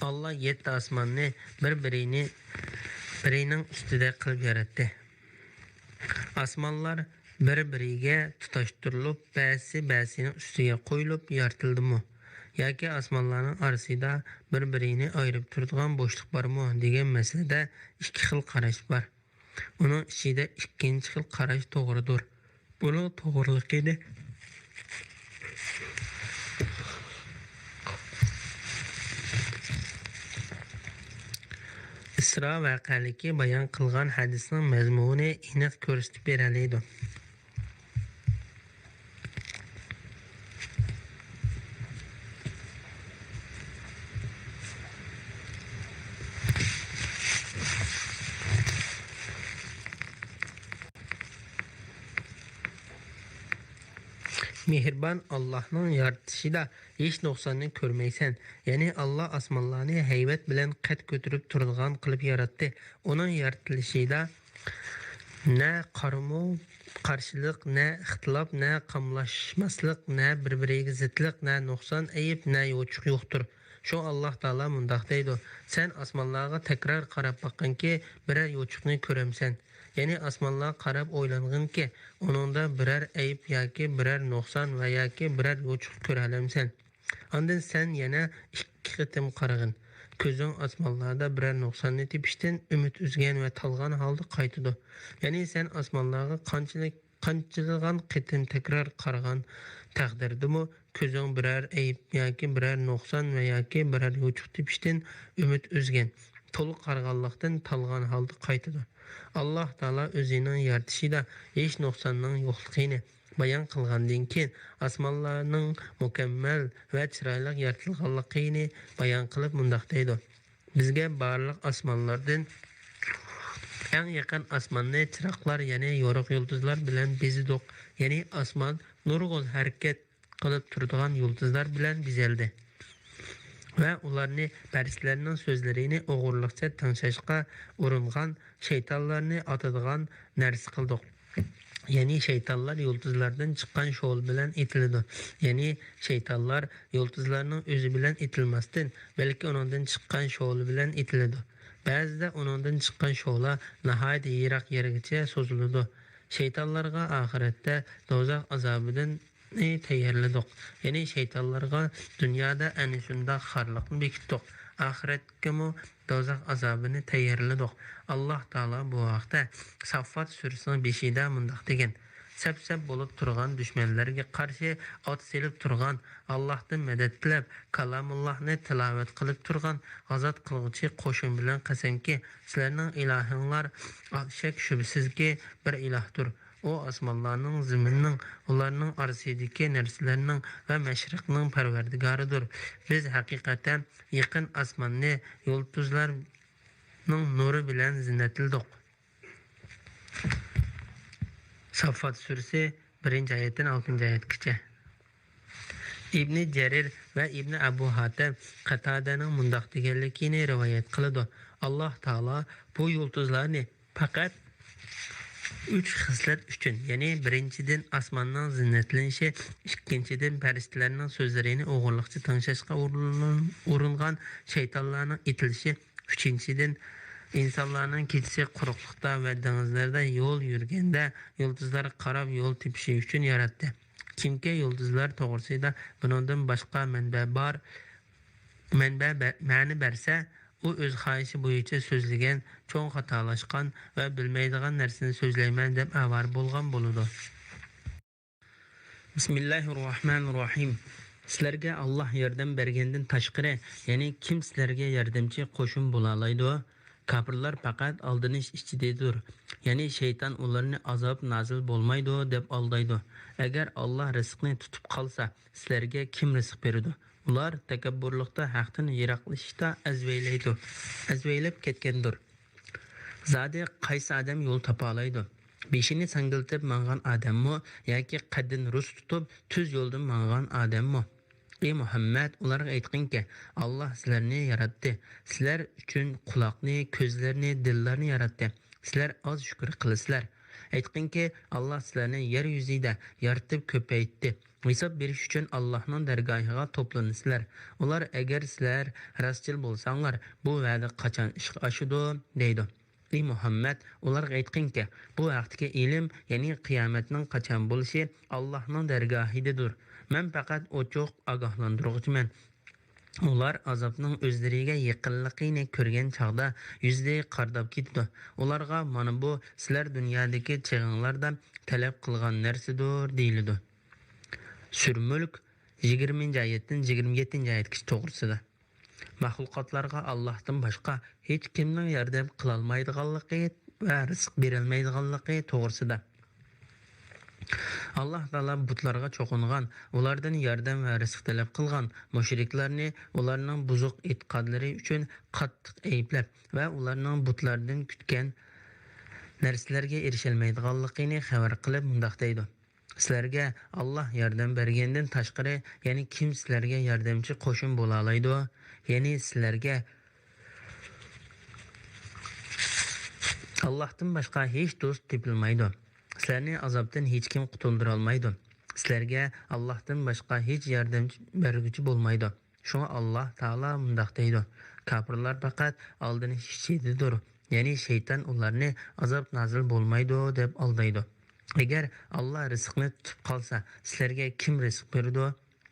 ئاللا يەتتە ئاسماننى بىر-بىرىنى، بىرىنىڭ ئۈستىدە قىلىپ ياراتتى. ئاسمانلار بىر-بىرىگە تۇتاشتۇرۇلۇپ، بەزىسى بەزىسىنىڭ ئۈستىگە قويۇلۇپ يارىتىلدىمۇ؟ ياكى ئاسمانلارنىڭ ئارىسىدا بىر-بىرىنى ئايرىپ تۇرىدىغان بوشلۇق بارمۇ دېگەن مەسىلىدە ئىككى خىل قاراش بار. ئۇنىڭ ئىچىدە ئىككىنچى خىل قاراش توغرىدۇر. بۇنىڭ توغرىلىقىنى ئىسرا ۋەقەلىكى بايان قىلغان ھەدىسنىڭ مەزمۇنى ئېنىق كۆرسىتىپ بېرەلەيدۇ. مېھرىبان ئاللاھنىڭ يارىتىشىدا ھېچ نۇقساننى كۆرمەيسەن. يەنى ئاللا ئاسمانلارنى ھەيۋەت بىلەن قەد كۆتۈرۈپ تۇرىدىغان قىلىپ ياراتتى. ئۇنىڭ يارىتىلىشىدا نە قارمۇ قارشىلىق، نە ئىختىلاپ، نە قاملاشماسلىق، نە بىر-بىرىگە زىتلىق، نە نۇقسان، ئەيىب، نە يوچۇق يوقتۇر. شۇڭا ئاللا تائالا مۇنداق دەيدۇ: «سەن ئاسمانلارغا تەكرار قاراپ باققىنكى، بىرەر يوچۇقنى كۆرەمسەن؟» يەنى ئاسمانلارغا قاراپ ئويلانغىنكى، ئۇنىڭدا بىرەر ئەيىب ياكى بىرەر نۇقسان ۋە ياكى بىرەر يوچۇق كۆرەلەمسەن؟ ئاندىن سەن يەنە ئىككى قېتىم قارىغىن. كۆزۈڭ ئاسمانلاردا بىرەر نۇقساننى تېپىشتىن ئۈمىد ئۈزگەن ۋە تالغان ھالدا قايتىدۇ. يەنى سەن ئاسمانلارغا قانچىلىك، قانچىلىغان قېتىم تەكرار قارىغان تەقدىردىمۇ، كۆزۈڭ بىرەر ئەيىب ياكى بىرەر نۇقسان ۋە ياكى بىرەر يوچۇق تېپىشتىن ئۈمىد ئۈزگەن، تولا قارىغانلىقتىن تالغان ھالدا قايتىدۇ. ئاللا تائالا ئۆزىنىڭ يارىتىشىدا ھېچ نۇقساننىڭ يوقلۇقىنى بايان قىلغاندىن كېيىن، ئاسمانلارنىڭ مۇكەممەل ۋە چىرايلىق يارىتىلغانلىقىنى بايان قىلىپ مۇنداق دەيدۇ: «بىزگە بارلىق ئاسمانلاردىن ئەڭ يېقىن ئاسماننى چىراغلار، يەنى يورۇق يۇلتۇزلار بىلەن بېزىدۇق.» يەنى ئاسمان نۇرغۇن ھەرىكەت قىلىپ تۇرىدىغان يۇلتۇزلار بىلەن بېزەلدى ۋە ئۇلارنى پەرىشتىلەرنىڭ سۆزلىرىنى ئوغرىلىقچە تىڭشاشقا ئۇرۇنغان شەيتانلارنى ئاتىدىغان نەرسە قىلدۇق. يەنى شەيتانلار يۇلتۇزلاردىن چىققان شولا بىلەن ئېتىلىدۇ. يەنى شەيتانلار يۇلتۇزلارنىڭ ئۆزى بىلەن ئېتىلماستىن، بەلكى ئۇنىڭدىن چىققان شولا بىلەن ئېتىلىدۇ. بەزىدە ئۇنىڭدىن چىققان شولا ناھايىتى يىراق يەرگىچە سوزۇلىدۇ. شەيتانلارغا ئاخىرەتتە دوزاخ ئازابىدىن تەييارلىدۇق. يەنى شەيتانلارغا دۇنيادا ئەنە شۇنداق خارلىقنى بېكىتتۇق. ئاخىرەتكىمۇ دوزاخ ئازابىنى تەييارلىدۇق. ئاللاھ تائالا بۇ ھەقتە ساففات سۈرىسىنىڭ بېشىدا مۇنداق دېگەن: سەپ-سەپ بولۇپ تۇرغان دۈشمەنلەرگە قارشى ئات سېلىپ تۇرغان، ئاللاھتىن مەدەت تىلەپ، كالامۇللاھنى تىلاۋەت قىلىپ تۇرغان غازات قىلغۇچى قوشۇن بىلەن قەسەمكى، سىلەرنىڭ ئىلاھىڭلار شەك-شۈبھىسىزكى بىر ئىلاھتۇر. ئۇ ئاسمانلارنىڭ، زېمىننىڭ، ئۇلارنىڭ ئارىسىدىكى نەرسىلەرنىڭ ۋە مەشرىقنىڭ پەرۋەردىگارىدۇر. بىز ھەقىقەتەن يېقىن ئاسماننى يۇلتۇزلارنىڭ نۇرى بىلەن زىننەتلىدۇق. ساففات سۈرىسى، بىرىنچى ئايەتتىن ئالتىنچى ئايەتكىچە. ئىبنى جەرىر ۋە ئىبنى ئەبۇ ھاتەم قاتادەنىڭ مۇنداق دېگەنلىكىنى رىۋايەت قىلىدۇ: ئاللاھ تائالا بۇ يۇلتۇزلارنى پەقەت ئۈچ خىسلەت ئۈچۈن، يەنى بىرىنچىدىن، ئاسماننىڭ زىننەتلىنىشى، ئىككىنچىدىن، پەرىشتىلەرنىڭ سۆزلىرىنى ئوغرىلىقچە تىڭشاشقا ئۇرۇنغان شەيتانلارنىڭ ئېتىلىشى، ئۈچىنچىدىن، ئىنسانلارنىڭ كېچىسى قۇرۇقلۇقتا ۋە دېڭىزلاردا يول يۈرگەندە يۇلتۇزلارغا قاراپ يول تېپىشى ئۈچۈن ياراتتى. كىمكى يۇلتۇزلار توغرىسىدا بۇنىڭدىن باشقا مەنبە بار، مەنبە بە-، مەنە بەرسە، ئۇ ئۆز خاھىشى بويىچە سۆزلىگەن، چوڭ خاتالاشقان ۋە بىلمەيدىغان نەرسىنى سۆزلەيمەن دەپ ئاۋارە بولغان بولىدۇ. بىسمىللاھىررەھمانىررەھىم. سىلەرگە ئاللاھ ياردەم بەرگەندىن تاشقىرى يەنە كىم سىلەرگە ياردەمچى، قوشۇن بولالايدۇ؟ كاپىرلار پەقەت ئالدىنىش ئىچىدىدۇر. يەنى شەيتان ئۇلارنى ئازاب نازىل بولمايدۇ دەپ ئالدايدۇ. ئەگەر ئاللاھ رىزقىنى تۇتۇپ قالسا، سىلەرگە كىم رىزىق بېرىدۇ؟ ئۇلار تەكەببۇرلۇقتا، ھەقتىن يىراقلىشىشتا ئەزۋەيلەيدۇ، ئەزۋەيلەپ كەتكەندۇر. زادى قايسى ئادەم يول تاپالايدۇ؟ بېشىنى ساڭگىلىتىپ ماڭغان ئادەممۇ ياكى قەددىنى رۇس تۇتۇپ تۈز يولدا ماڭغان ئادەممۇ؟ ئى مۇھەممەد، ئۇلارغا ئېيتقىنكى، ئاللاھ سىلەرنى ياراتتى. سىلەر ئۈچۈن قۇلاقنى، كۆزلەرنى، دىللارنى ياراتتى. سىلەر ئاز شۈكۈر قىلىسىلەر. ئېيتقىنكى، ئاللاھ سىلەرنى يەر يۈزىدە يارىتىپ كۆپەيتتى. ھېساب بېرىش ئۈچۈن ئاللاھنىڭ دەرگاھىغا توپلىنىسىلەر. ئۇلار، ئەگەر سىلەر راستچىل بولساڭلار، بۇ ۋەدە قاچان ئىشقا ئاشىدۇ؟ دەيدۇ. ئى مۇھەممەد، ئۇلارغا ئېيتقىنكى، بۇ ھەقتىكى ئىلىم، يەنى قىيامەتنىڭ قاچان بولۇشى ئاللاھنىڭ دەرگاھىدىدۇر. مەن پەقەت ئوچۇق ئاگاھلاندۇرغۇچىمەن. ئۇلار ئازابنىڭ ئۆزلىرىگە يېقىنلىقىنى كۆرگەن چاغدا يۈزلىرى قارىداپ كېتىدۇ. ئۇلارغا، مانا بۇ سىلەر دۇنيادىكى چېغىڭلاردا تەلەپ قىلغان نەرسىدۇر، دېيىلىدۇ. سۈرە مۈلك، يىگىرمىنچى ئايەتتىن يىگىرمە يەتتىنچى ئايەتكىچە توغرىسىدا. مەخلۇقاتلارغا ئاللاھتىن باشقا ھېچكىمنىڭ ياردەم قىلالمايدىغانلىقى ۋە رىزىق بېرەلمەيدىغانلىقى توغرىسىدا. ئاللاھ تائالا بۇتلارغا چوقۇنغان، ئۇلاردىن ياردەم ۋە رىزىق تەلەپ قىلغان مۇشرىكلارنى ئۇلارنىڭ بۇزۇق ئېتىقادلىرى ئۈچۈن قاتتىق ئەيىبلەپ ۋە ئۇلارنىڭ بۇتلاردىن كۈتكەن نەرسىلەرگە ئېرىشەلمەيدىغانلىقىنى خەۋەر قىلىپ مۇنداق دەيدۇ: سىلەرگە ئاللاھ ياردەم بەرگەندىن تاشقىرى يەنە كىم سىلەرگە ياردەمچى، قوشۇن بولالايدۇ؟ يەنى سىلەرگە ئاللاھتىن باشقا ھېچ دوست تېپىلمايدۇ. سىلەرنى ئازابتىن ھېچكىم قۇتۇلدۇرالمايدۇ. سىلەرگە ئاللاھتىن باشقا ھېچ ياردەم بەرگۈچى بولمايدۇ. شۇڭا ئاللاھ تائالا مۇنداق دەيدۇ: كاپىرلار پەقەت ئالدىنىش ئىچىدىدۇر. يەنى شەيتان ئۇلارنى ئازاب نازىل بولمايدۇ دەپ ئالدايدۇ. ئەگەر ئاللاھ رىزىقنى تۇتۇپ قالسا، سىلەرگە كىم رىزىق بېرىدۇ؟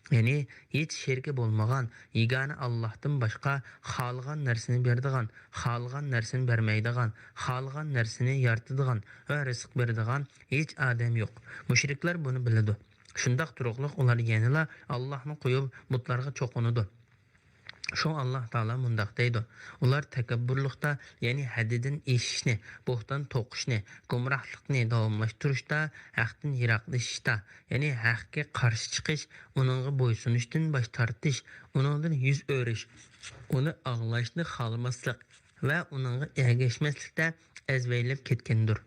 يەنى ھېچ شېرىكى بولمىغان يېگانە ئاللاھتىن باشقا خالىغان نەرسىنى بېرىدىغان، خالىغان نەرسىنى بەرمەيدىغان، خالىغان نەرسىنى يارىتىدىغان ۋە رىزىق بېرىدىغان ھېچ ئادەم يوق. مۇشرىكلار بۇنى بىلىدۇ. شۇنداق تۇرۇقلۇق ئۇلار يەنىلا ئاللاھنى قويۇپ، بۇتلارغا چوقۇنىدۇ. شۇڭا ئاللاھ تائالا مۇنداق دەيدۇ: ئۇلار تەكەببۇرلۇقتا، يەنى ھەددىدىن ئېشىشنى، بوھتان توقۇشنى، گۇمراھلىقنى داۋاملاشتۇرۇشتا، ھەقتىن يىراقلىشىشتا، يەنى ھەققە قارشى چىقىش، ئۇنىڭغا بويسۇنۇشتىن باش تارتىش، ئۇنىڭدىن يۈز ئۆرۈش، ئۇنى ئاڭلاشنى خالىماسلىق ۋە ئۇنىڭغا ئەگەشمەسلىكتە ئەزۋەيلەپ كەتكەندۇر.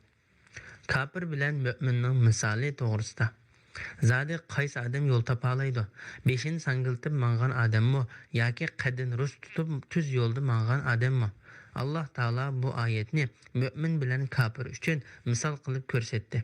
كاپىر بىلەن مۆمىننىڭ مىسالى توغرىسىدا. زادى قايسى ئادەم يول تاپالايدۇ؟ بېشىنى ساڭگىلىتىپ ماڭغان ئادەممۇ ياكى قەددىنى رۇس تۇتۇپ تۈز يولدا ماڭغان ئادەممۇ؟ ئاللاھ تائالا بۇ ئايەتنى مۆمىن بىلەن كاپىر ئۈچۈن مىسال قىلىپ كۆرسەتتى.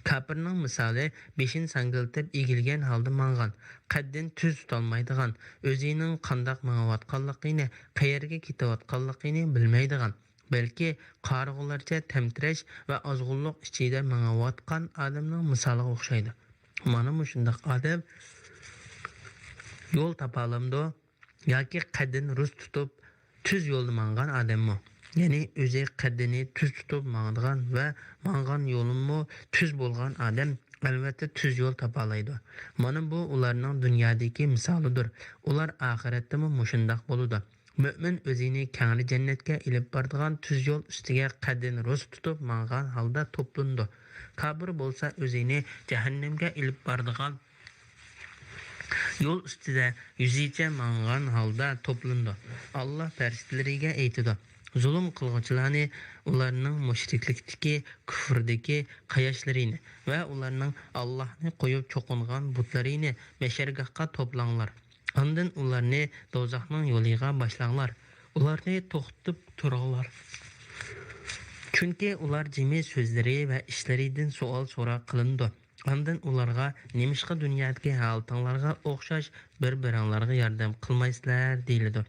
كاپىرنىڭ مىسالى بېشىنى ساڭگىلىتىپ ئېگىلگەن ھالدا ماڭغان، قەددىنى تۈز تۇتالمايدىغان، ئۆزىنىڭ قانداق مېڭىۋاتقانلىقىنى، قەيەرگە كېتىۋاتقانلىقىنى بىلمەيدىغان، بەلكى قارىغۇلارچە تەمتىرەش ۋە ئازغۇنلۇق ئىچىدە مېڭىۋاتقان ئادەمنىڭ مىسالىغا ئوخشايدۇ. مانا مۇشۇنداق ئادەم يول تاپالامدۇ؟ ياكى قەددىنى رۇس تۇتۇپ، تۈز يولدا ماڭغان ئادەممۇ؟ يەنى ئۆزى قەددىنى تۈز تۇتۇپ ماڭىدىغان ۋە ماڭغان يولىمۇ تۈز بولغان ئادەم، ئەلۋەتتە، تۈز يول تاپالايدۇ. مانا بۇ ئۇلارنىڭ دۇنيادىكى مىسالىدۇر. ئۇلار ئاخىرەتتىمۇ مۇشۇنداق بولىدۇ. مۆمىن ئۆزىنى كەڭرى جەننەتكە ئېلىپ بارىدىغان تۈز يول ئۈستىگە قەددىنى رۇس تۇتۇپ ماڭغان ھالدا توپلىنىدۇ. كاپىر بولسا ئۆزىنى جەھەننەمگە ئېلىپ بارىدىغان يول ئۈستىدە يۈزىچە ماڭغان ھالدا توپلىنىدۇ. ئاللا پەرىشتىلىرىگە ئېيتىدۇ، زۇلۇم قىلغۇچىلارنى، ئۇلارنىڭ مۇشرىكلىكتىكى، كۇفرىدىكى قاياشلىرىنى ۋە ئۇلارنىڭ ئاللاھنى قويۇپ چوقۇنغان بۇتلىرىنى مەشەرگاھقا توپلاڭلار. ئاندىن ئۇلارنى دوزاخنىڭ يولىغا باشلاڭلار. ئۇلارنى توختىتىپ تۇرۇڭلار. چۈنكى ئۇلار جىمى سۆزلىرى ۋە ئىشلىرىدىن سوئال سوراق قىلىنىدۇ. ئاندىن ئۇلارغا، نېمىشقا دۇنيادىكى ھالىتىڭلارغا ئوخشاش بىر-بىرىڭلارغا ياردەم قىلمايسىلەر؟ دېيىلىدۇ.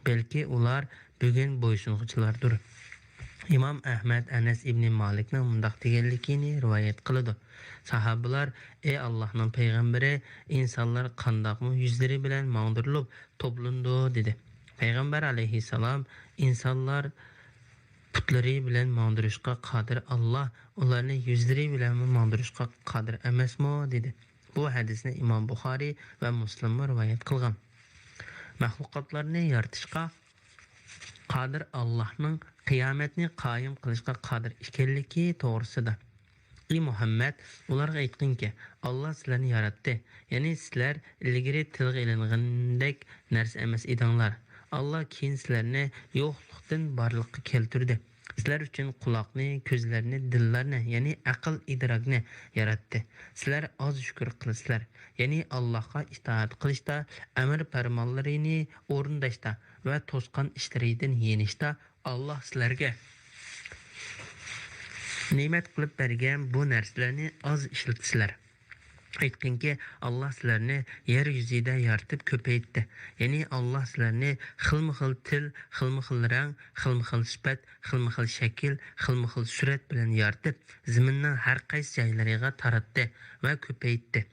بەلكى ئۇلار بۈگۈن بويسۇنغۇچىلاردۇر. ئىمام ئەھمەد ئەنەس ئىبنى مالىكنىڭ مۇنداق دېگەنلىكىنى رىۋايەت قىلىدۇ. ساھابىلار، ئەي ئاللاھنىڭ پەيغەمبىرى، ئىنسانلار قانداقمۇ يۈزلىرى بىلەن ماڭدۇرۇلۇپ توپلىنىدۇ؟ دېدى. پەيغەمبەر ئەلەيھىسسالام، ئىنسانلار پۇتلىرى بىلەن ماڭدۇرۇشقا قادىر ئاللا ئۇلارنى يۈزلىرى بىلەنمۇ ماڭدۇرۇشقا قادىر ئەمەسمۇ؟ دېدى. بۇ ھەدىسنى ئىمام بۇخارىي ۋە مۇسلىممۇ رىۋايەت قىلغان. مەخلۇقاتلارنى يارىتىشقا قادىر ئاللاھنىڭ قىيامەتنى قايىم قىلىشقا قادىر ئىكەنلىكى توغرىسىدا. ئى مۇھەممەد، ئۇلارغا ئېيتقىنكى، ئاللا سىلەرنى ياراتتى، يەنى سىلەر ئىلگىرى تىلغا ئېلىنغىنىدەك نەرسە ئەمەس ئىدىڭلار. ئاللا كېيىن سىلەرنى يوقلۇقتىن بارلىققا كەلتۈردى. سىلەر ئۈچۈن قۇلاقنى، كۆزلەرنى، دىللارنى، يەنى ئەقىل ئىدراكنى ياراتتى. سىلەر ئاز شۈكۈر قىلىسىلەر، يەنى ئاللاھقا ئىتائەت قىلىشتا، ئەمىر پەرمانلىرىنى ئورۇنداشتا ۋە توسقان ئىشلىرىدىن يېنىشتا ئاللا سىلەرگە نېمەت قىلىپ بەرگەن بۇ نەرسىلەرنى ئاز ئىشلىتىسىلەر. ئېيتقىنكى، ئاللا سىلەرنى يەر يۈزىدە يارىتىپ كۆپەيتتى. يەنى ئاللا سىلەرنى خىلمۇ خىل تىل، خىلمۇ خىل رەڭ، خىلمۇ خىل سۈپەت، خىلمۇ خىل شەكىل، خىلمۇ خىل سۈرەت بىلەن يارىتىپ، زېمىننىڭ ھەر قايسى جايلىرىغا تاراتتى ۋە كۆپەيتتى.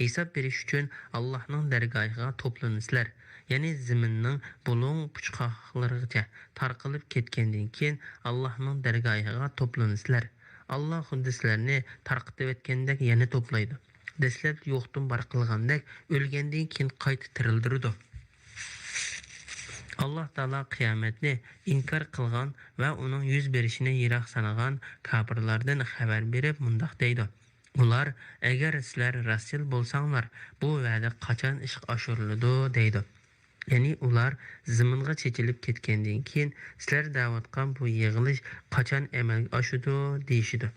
ھېساب بېرىش ئۈچۈن ئاللاھنىڭ دەرگاھىغا توپلىنىسىلەر. يەنى زېمىننىڭ بۇلۇڭ پۇچقاقلىرىغىچە تارقىلىپ كەتكەندىن كېيىن، ئاللاھنىڭ دەرگاھىغا توپلىنىسىلەر. ئاللا خۇددى سىلەرنى تارقىتىۋەتكەندەك يەنە توپلايدۇ. دەسلەپ يوقتىن بار قىلغاندەك ئۆلگەندىن كېيىن قايتا تىرىلدۈرىدۇ. ئاللا تائالا قىيامەتنى ئىنكار قىلغان ۋە ئۇنىڭ يۈز بېرىشىنى يىراق سانىغان كاپىرلاردىن خەۋەر بېرىپ مۇنداق دەيدۇ. ئۇلار، ئەگەر سىلەر راستچىل بولساڭلار، بۇ ۋەدە قاچان ئىشقا ئاشۇرۇلىدۇ؟ دەيدۇ. يەنى ئۇلار زېمىنغا چېچىلىپ كەتكەندىن كېيىن، سىلەر دەۋاتقان بۇ يىغىلىش قاچان ئەمەلگە ئاشىدۇ؟ دېيىشىدۇ.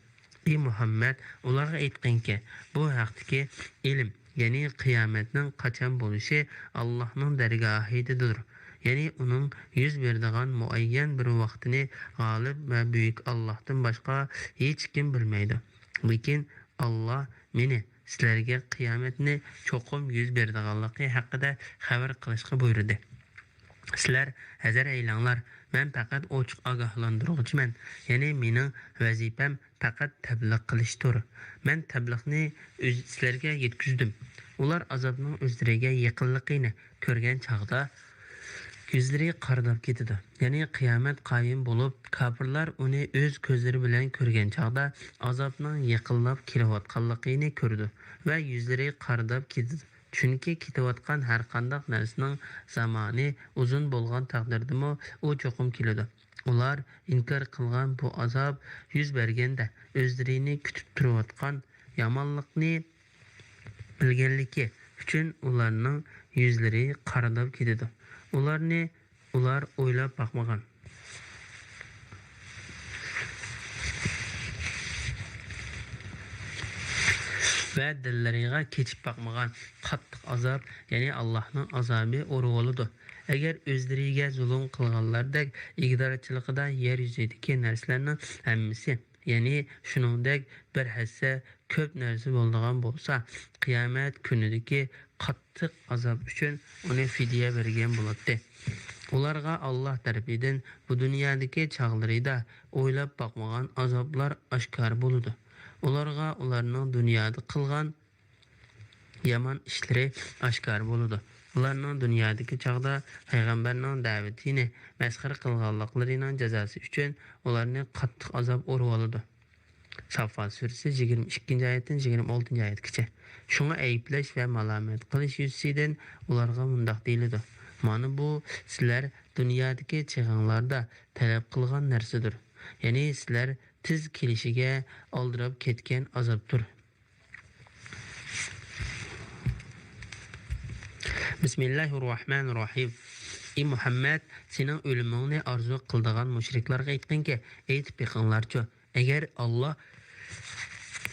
ئى مۇھەممەد، ئۇلارغا ئېيتقىنكى، بۇ ھەقتىكى ئىلىم، يەنى قىيامەتنىڭ قاچان بولۇشى ئاللاھنىڭ دەرگاھىدىدۇر. يەنى ئۇنىڭ يۈز بېرىدىغان مۇئەييەن بىر ۋاقتىنى غالىب ۋە بۈيۈك ئاللاھتىن باشقا ھېچكىم بىلمەيدۇ. لېكىن ئاللا مېنى سىلەرگە قىيامەتنى چوقۇم يۈز بېرىدىغانلىقى ھەققىدە خەۋەر قىلىشقا بۇيرۇدى. سىلەر ھەزەر ئەيلەڭلار، مەن پەقەت ئوچۇق ئاگاھلاندۇرغۇچىمەن، يەنى مېنىڭ ۋەزىپەم پەقەت تەبلىغ قىلىشتۇر. مەن تەبلىغنى ئۆز-، سىلەرگە يەتكۈزدۈم. ئۇلار ئازابنىڭ ئۆزلىرىگە يېقىنلىقىنى كۆرگەن چاغدا يۈزلىرى قارىداپ كېتىدۇ. يەنى قىيامەت قايىم بولۇپ، كاپىرلار ئۇنى ئۆز كۆزلىرى بىلەن كۆرگەن چاغدا ئازابنىڭ يېقىنلاپ كېلىۋاتقانلىقىنى كۆرىدۇ ۋە يۈزلىرى قارىداپ كېتىدۇ. چۈنكى كېتىۋاتقان ھەرقانداق نەرسىنىڭ زامانى ئۇزۇن بولغان تەقدىردىمۇ ئۇ چوقۇم كېلىدۇ. ئۇلار ئىنكار قىلغان بۇ ئازاب يۈز بەرگەندە ئۆزلىرىنى كۈتۈپ تۇرۇۋاتقان يامانلىقنى بىلگەنلىكى ئۈچۈن ئۇلارنىڭ يۈزلىرى قارىداپ كېتىدۇ. ئۇلارنى ئۇلار ئويلاپ باقمىغان ۋە دىللىرىغا كېچىپ باقمىغان قاتتىق ئازاب، يەنى ئاللاھنىڭ ئازابى ئۇرغۇلىدۇ. ئەگەر ئۆزلىرىگە زۇلۇم قىلغانلاردەك ئىگىدارچىلىقىدا يەر يۈزىدىكى نەرسىلەرنىڭ ھەممىسى يەنى شۇنىڭدەك بىر ھەسسە كۆپ نەرسە بولىدىغان بولسا، قىيامەت كۈنىدىكى قاتتىق ئازاب ئۈچۈن ئۇنى فىدىيە بەرگەن بولاتتى. ئۇلارغا ئاللاھ تەرىپىدىن بۇ دۇنيادىكى چاغلىرىدا ئويلاپ باقمىغان ئازابلار ئاشكارا بولىدۇ. ئۇلارغا ئۇلارنىڭ دۇنيادا قىلغان يامان ئىشلىرى ئاشكارا بولىدۇ. ئۇلارنىڭ دۇنيادىكى چاغدا پەيغەمبەرنىڭ دەۋىتىنى مەسخىرە قىلغانلىقلىرىنىڭ جازاسى ئۈچۈن ئۇلارنى قاتتىق ئازاب ئۇرۇۋالىدۇ. ساففات سۈرىسى يىگىرمە ئىككىنچى ئايەتتىن يىگىرمە ئالتىنچى ئايەتكىچە. شۇڭا ئەيىبلەش ۋە مالامەت قىلىش يۈزىسىدىن ئۇلارغا مۇنداق دېيىلىدۇ: مانا بۇ سىلەر دۇنيادىكى چېغىڭلاردا تەلەپ قىلغان نەرسىدۇر. يەنى سىلەر تېز كېلىشىگە ئالدىراپ كەتكەن ئازابتۇر. بىسمىللاھىررەھمانىررەھىم. ئى مۇھەممەد، سېنىڭ ئۆلۈمۈڭنى ئارزۇ قىلىدىغان مۇشرىكلارغا ئېيتقىنكى، ئېيتىپ بېقىڭلارچۇ، ئەگەر ئاللا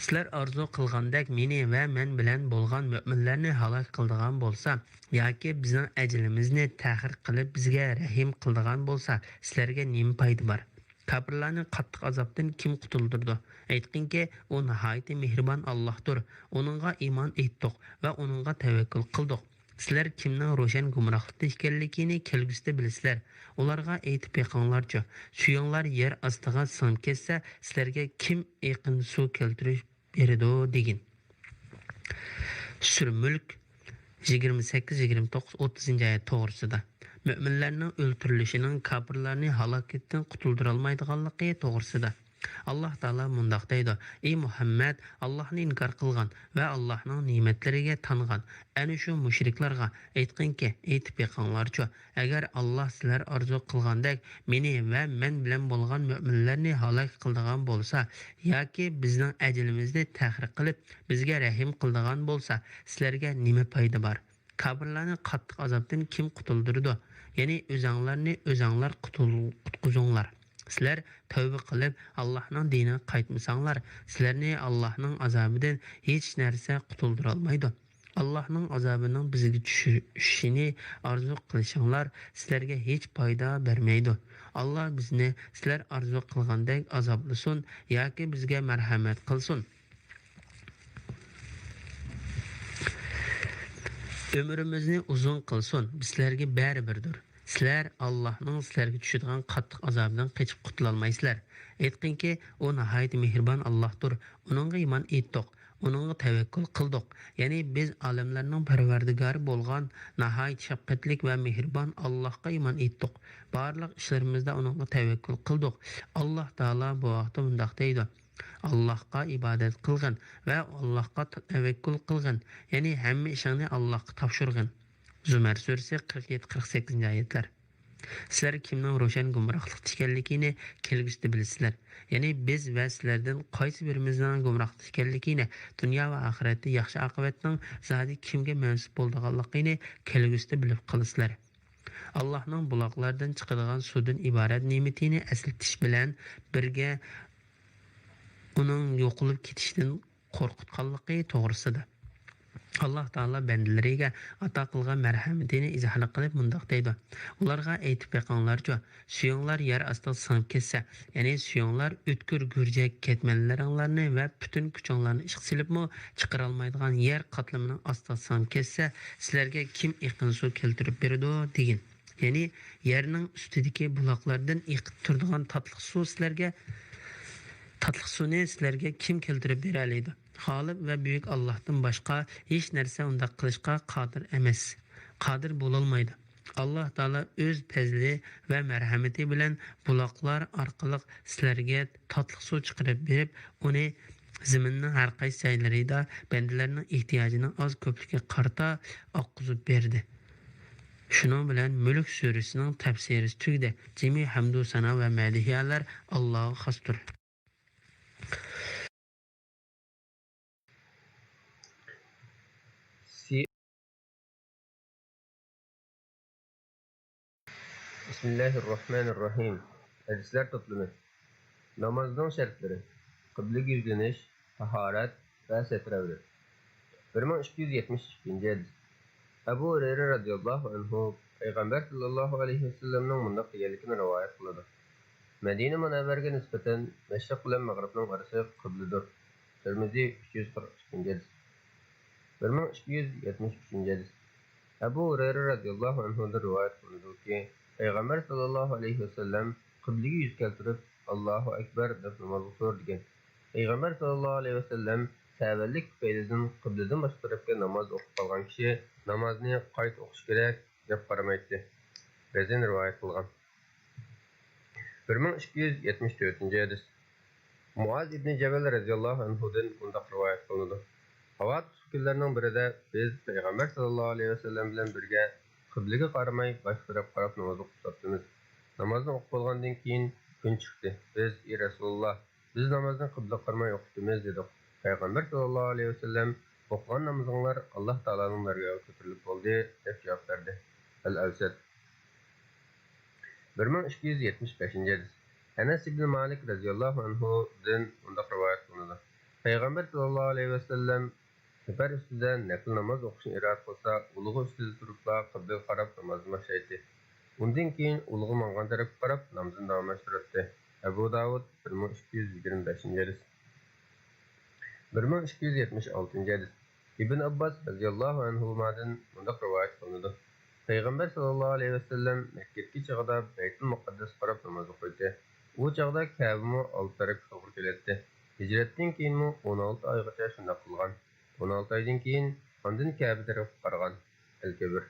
سىلەر ئارزۇ قىلغاندەك مېنى ۋە مەن بىلەن بولغان مۆمىنلەرنى ھالاك قىلىدىغان بولسا ياكى بىزنىڭ ئەجىلىمىزنى تەخىر قىلىپ بىزگە رەھىم قىلىدىغان بولسا، سىلەرگە نېمە پايدا بار؟ كاپىرلارنى قاتتىق ئازابتىن كىم قۇتۇلدۇرىدۇ؟ ئېيتقىنكى، ئۇ ناھايىتى مېھرىبان ئاللاھتۇر. ئۇنىڭغا ئىمان ئېيتتۇق ۋە ئۇنىڭغا تەۋەككۈل قىلدۇق. سىلەر كىمنىڭ روشەن گۇمراھلىقتا ئىكەنلىكىنى كەلگۈسىدە بىلىسىلەر. ئۇلارغا ئېيتىپ بېقىڭلارچۇ، سۈيۈڭلار يەر ئاستىغا سىڭىپ كەتسە، سىلەرگە كىم ئېقىن سۇ كەلتۈرۈپ بېرىدۇ دېگىن. سۈرە مۈلك يىگىرمە سەككىز، يىگىرمە توققۇز، ئوتتۇزىنچى ئايەت توغرىسىدا. مۆمىنلەرنىڭ ئۆلتۈرۈلۈشىنىڭ كاپىرلارنى ھالاكەتتىن قۇتۇلدۇرالمايدىغانلىقى توغرىسىدا. ئاللاھ تائالا مۇنداق دەيدۇ: ئى مۇھەممەد، ئاللاھنى ئىنكار قىلغان ۋە ئاللاھنىڭ نېمەتلىرىگە تانغان ئەنە شۇ مۇشرىكلارغا ئېيتقىنكى، ئېيتىپ بېقىڭلارچۇ، ئەگەر ئاللاھ سىلەر ئارزۇ قىلغاندەك مېنى ۋە مەن بىلەن بولغان مۆمىنلەرنى ھالاك قىلىدىغان بولسا ياكى بىزنىڭ ئەجىلىمىزنى تەخىر قىلىپ بىزگە رەھىم قىلىدىغان بولسا، سىلەرگە نېمە پايدا بار؟ كاپىرلارنى قاتتىق ئازابتىن كىم قۇتۇلدۇرىدۇ؟ يەنى ئۆزەڭلارنى ئۆزەڭلار قۇتۇل-، قۇتقۇزۇڭلار. سىلەر تەۋبە قىلىپ ئاللاھنىڭ دىنىغا قايتمىساڭلار، سىلەرنى ئاللاھنىڭ ئازابىدىن ھېچ نەرسە قۇتۇلدۇرالمايدۇ. ئاللاھنىڭ ئازابىنىڭ بىزگە چۈشۈشىنى ئارزۇ قىلىشىڭلار سىلەرگە ھېچ پايدا بەرمەيدۇ. ئاللاھ بىزنى سىلەر ئارزۇ قىلغاندەك ئازابلىسۇن ياكى بىزگە مەرھەمەت قىلسۇن. ئۆمرىمىزنى ئۇزۇن قىلسۇن، بىز سىلەرگە بەرىبىردۇر. سىلەر ئاللاھنىڭ سىلەرگە چۈشىدىغان قاتتىق ئازابىدىن قېچىپ قۇتۇلالمايسىلەر. ئېيتقىنكى، ئۇ ناھايىتى مېھرىبان ئاللاھتۇر. ئۇنىڭغا ئىمان ئېيتتۇق. ئۇنىڭغا تەۋەككۈل قىلدۇق. يەنى بىز ئالەملەرنىڭ پەرۋەردىگارى بولغان ناھايىتى شەپقەتلىك ۋە مېھرىبان ئاللاھقا ئىمان ئېيتتۇق. بارلىق ئىشلىرىمىزدا ئۇنىڭغا تەۋەككۈل قىلدۇق. ئاللاھ تائالا بۇ ھەقتە مۇنداق دەيدۇ: ئاللاھقا ئىبادەت قىلغىن ۋە ئاللاھقا تەۋەككۈل قىلغىن، يەنى ھەممە ئىشىڭنى ئاللاھقا تاپشۇرغىن. زۇمەر سۈرىسى، قىرىق يەتتە، قىرىق سەككىزىنچى ئايەتلەر. سىلەر كىمنىڭ روشەن گۇمراھلىقتا ئىكەنلىكىنى كەلگۈسىدە بىلىسىلەر. يەنى بىز ۋە سىلەردىن قايسى بىرىمىزنىڭ گۇمراھلىقتا ئىكەنلىكىنى، دۇنيا ۋە ئاخىرەتتە ياخشى ئاقىۋەتنىڭ زادى كىمگە مەنسۇپ بولىدىغانلىقىنى كەلگۈسىدە بىلىپ قالىسىلەر. ئاللاھنىڭ بۇلاقلاردىن چىقىدىغان سۇدىن ئىبارەت نېمىتىنى ئەسلىتىش بىلەن بىرگە ئۇنىڭ يوقىلىپ كېتىشىدىن قورقۇتقانلىقى توغرىسىدا. ئاللاھ تائالا بەندىلىرىگە ئاتا قىلغان مەرھەمىتىنى ئىزھار قىلىپ مۇنداق دەيدۇ: ئۇلارغا ئېيتىپ بېقىڭلارچۇ، سۈيۈڭلار يەر ئاستىغا سىڭىپ كەتسە، يەنى سۈيۈڭلار ئۆتكۈر گۈرجەك كەتمەنلىرىڭلارنى ۋە پۈتۈن كۈچۈڭلارنى ئىشقا سېلىپمۇ چىقىرالمايدىغان يەر قاتلىمىنىڭ ئاستىغا سىڭىپ كەتسە، سىلەرگە كىم ئېقىن سۇ كەلتۈرۈپ بېرىدۇ؟ دېگىن. يەنى يەرنىڭ ئۈستىدىكى بۇلاقلاردىن ئېقىپ تۇرىدىغان تاتلىق سۇ سىلەرگە، تاتلىق سۇنى سىلەرگە كىم كەلتۈرۈپ بېرەلەيدۇ؟ غالىب ۋە بۈيۈك ئاللاھتىن باشقا ھېچ نەرسە ئۇنداق قىلىشقا قادىر ئەمەس. قادىر بولالمايدۇ. ئاللاھ تائالا ئۆز پەزلى ۋە مەرھەمىتى بىلەن بۇلاقلار ئارقىلىق سىلەرگە تاتلىق سۇ چىقىرىپ بېرىپ، ئۇنى زېمىننىڭ ھەر قايسى جايلىرىدا بەندىلەرنىڭ ئېھتىياجىنىڭ ئاز كۆپلۈكىگە قارىتا ئاققۇزۇپ بەردى. شۇنىڭ بىلەن مۈلۈك سۈرىسىنىڭ تەپسىرى تۈگىدى. جىمى ھەمدۇ سانا ۋە مەدھىيەلەر ئاللاغا خاستۇر. بىسمىللاھىررەھمانىررەھىم. ھەدىسلەر توپلىمى. نامازنىڭ شەرتلىرى. قىبلىگە يۈزلىنىش، تاھارەت ۋە سەترە ئەۋرەت. بىر مىڭ ئىككى يۈز يەتمىش ئىككىنچى ھەدىس. ئەبۇ ھۇرەيرە رەزىياللاھۇ ئەنھۇ پەيغەمبەر ساللاللاھۇ ئەلەيھى ۋەسەللەمنىڭ مۇنداق دېگەنلىكىنى رىۋايەت قىلىدۇ: مەدىنە مۇنەۋۋەرىگە نىسبەتەن مەشرىق بىلەن مەغرىبنىڭ ئارىسى قىبلىدۇر. تىرمىزى ئۈچ يۈز قىرىق ئىككىنچى ھەدىس. بىر مىڭ ئىككى يۈز يەتمىش ئۈچىنچى ھەدىس. ئەبۇ ھۇرەيرە رەزىياللاھۇ ئەنھۇدىن رىۋايەت قىلىنىدۇكى، پەيغەمبەر ساللاللاھۇ ئەلەيھى ۋەسەللەم قىبلىگە يۈز كەلتۈرۈپ، «ئاللاھۇ ئەكبەر» دەپ نامازغا تۇر دېگەن. پەيغەمبەر ساللاللاھۇ ئەلەيھى ۋەسەللەم سەۋەنلىك تۈپەيلىدىن قىبلىدىن باشقا تەرەپكە ناماز ئوقۇپ قالغان كىشى نامازنى قايتا ئوقۇش كېرەك دەپ قارىمايتتى. رەزىن رىۋايەت قىلغان. بىر مىڭ ئىككى يۈز يەتمىش تۆتىنچى ھەدىس. مۇئاز ئىبنى جەبەل رەزىياللاھۇ ئەنھۇدىن مۇنداق رىۋايەت قىلىنىدۇ، ھاۋا تۇتۇش كۈنلەرنىڭ بىرىدە بىز پەيغەمبەر ساللاللاھۇ ئەلەيھى ۋەسەللەم بىلەن بىرگە قىبلىگە قارىماي باشقا تەرەپكە قاراپ ناماز ئوقۇپ تۇراتتىمىز. نامازنى ئوقۇپ بولغاندىن كېيىن كۈن چىقتى. بىز، ئى رەسۇلاللا، بىز نامازنى قىبلىگە قارىماي ئوقۇيتتىمىز دېدۇق. پەيغەمبەر ساللاللاھۇ ئەلەيھى ۋەسەللەم، ئوقۇغان نامىزىڭلار ئاللاھ تائالانىڭ دەرگاھىغا كۆتۈرۈلۈپ بولدى دەپ جاۋاب بەردى. ئەل ئەۋسەت. بىر مىڭ ئىككى يۈز يەتمىش بەشىنچى ھەدىس. ئەنەس ئىبنى مالىك رەزىياللاھۇ ئەنھۇدىن مۇنداق رىۋايەت قىلىنىدۇ، پەيغەمبەر ساللاللاھۇ ئەلەيھى ۋەسەللەم سەپەر ئۈستىدە نەپىل ناماز ئوقۇشنى ئىرادە قىلسا، ئۇلىغا ئۈستىدە تۇرۇپلا قىبلىگە قاراپ نامازنى باشلايتتى. ئۇندىن كېيىن ئۇلىغا ماڭغان تەرەپكە قاراپ نامىزىنى داۋاملاشتۇراتتى. ئەبۇ داۋۇد، بىر مىڭ ئىككى يۈز يىگىرمە بەشىنچى ھەدىس. بىر مىڭ ئىككى يۈز يەتمىش ئالتىنچى ھەدىس. ئىبن ئابباس رەزىياللاھۇ ئەنھۇمادىن مۇنداق رىۋايەت قىلىنىدۇ، پەيغەمبەر ساللاللاھۇ ئەلەيھى ۋەسەللەم مەككىدىكى چېغىدا بەيتۇل مۇقەددەسكە قاراپ ناماز ئوقۇيتتى. ئۇ چاغدا كەبىمۇ ئالدى تەرەپكە توغرا كېلەتتى. ھىجرەتتىن كېيىنمۇ ئون ئالتە ئايغىچە شۇنداق قىلغان. ئون ئالتە ئايدىن كېيىن ئاندىن كەبە تەرەپكە قارىغان. ئەل كەبىر.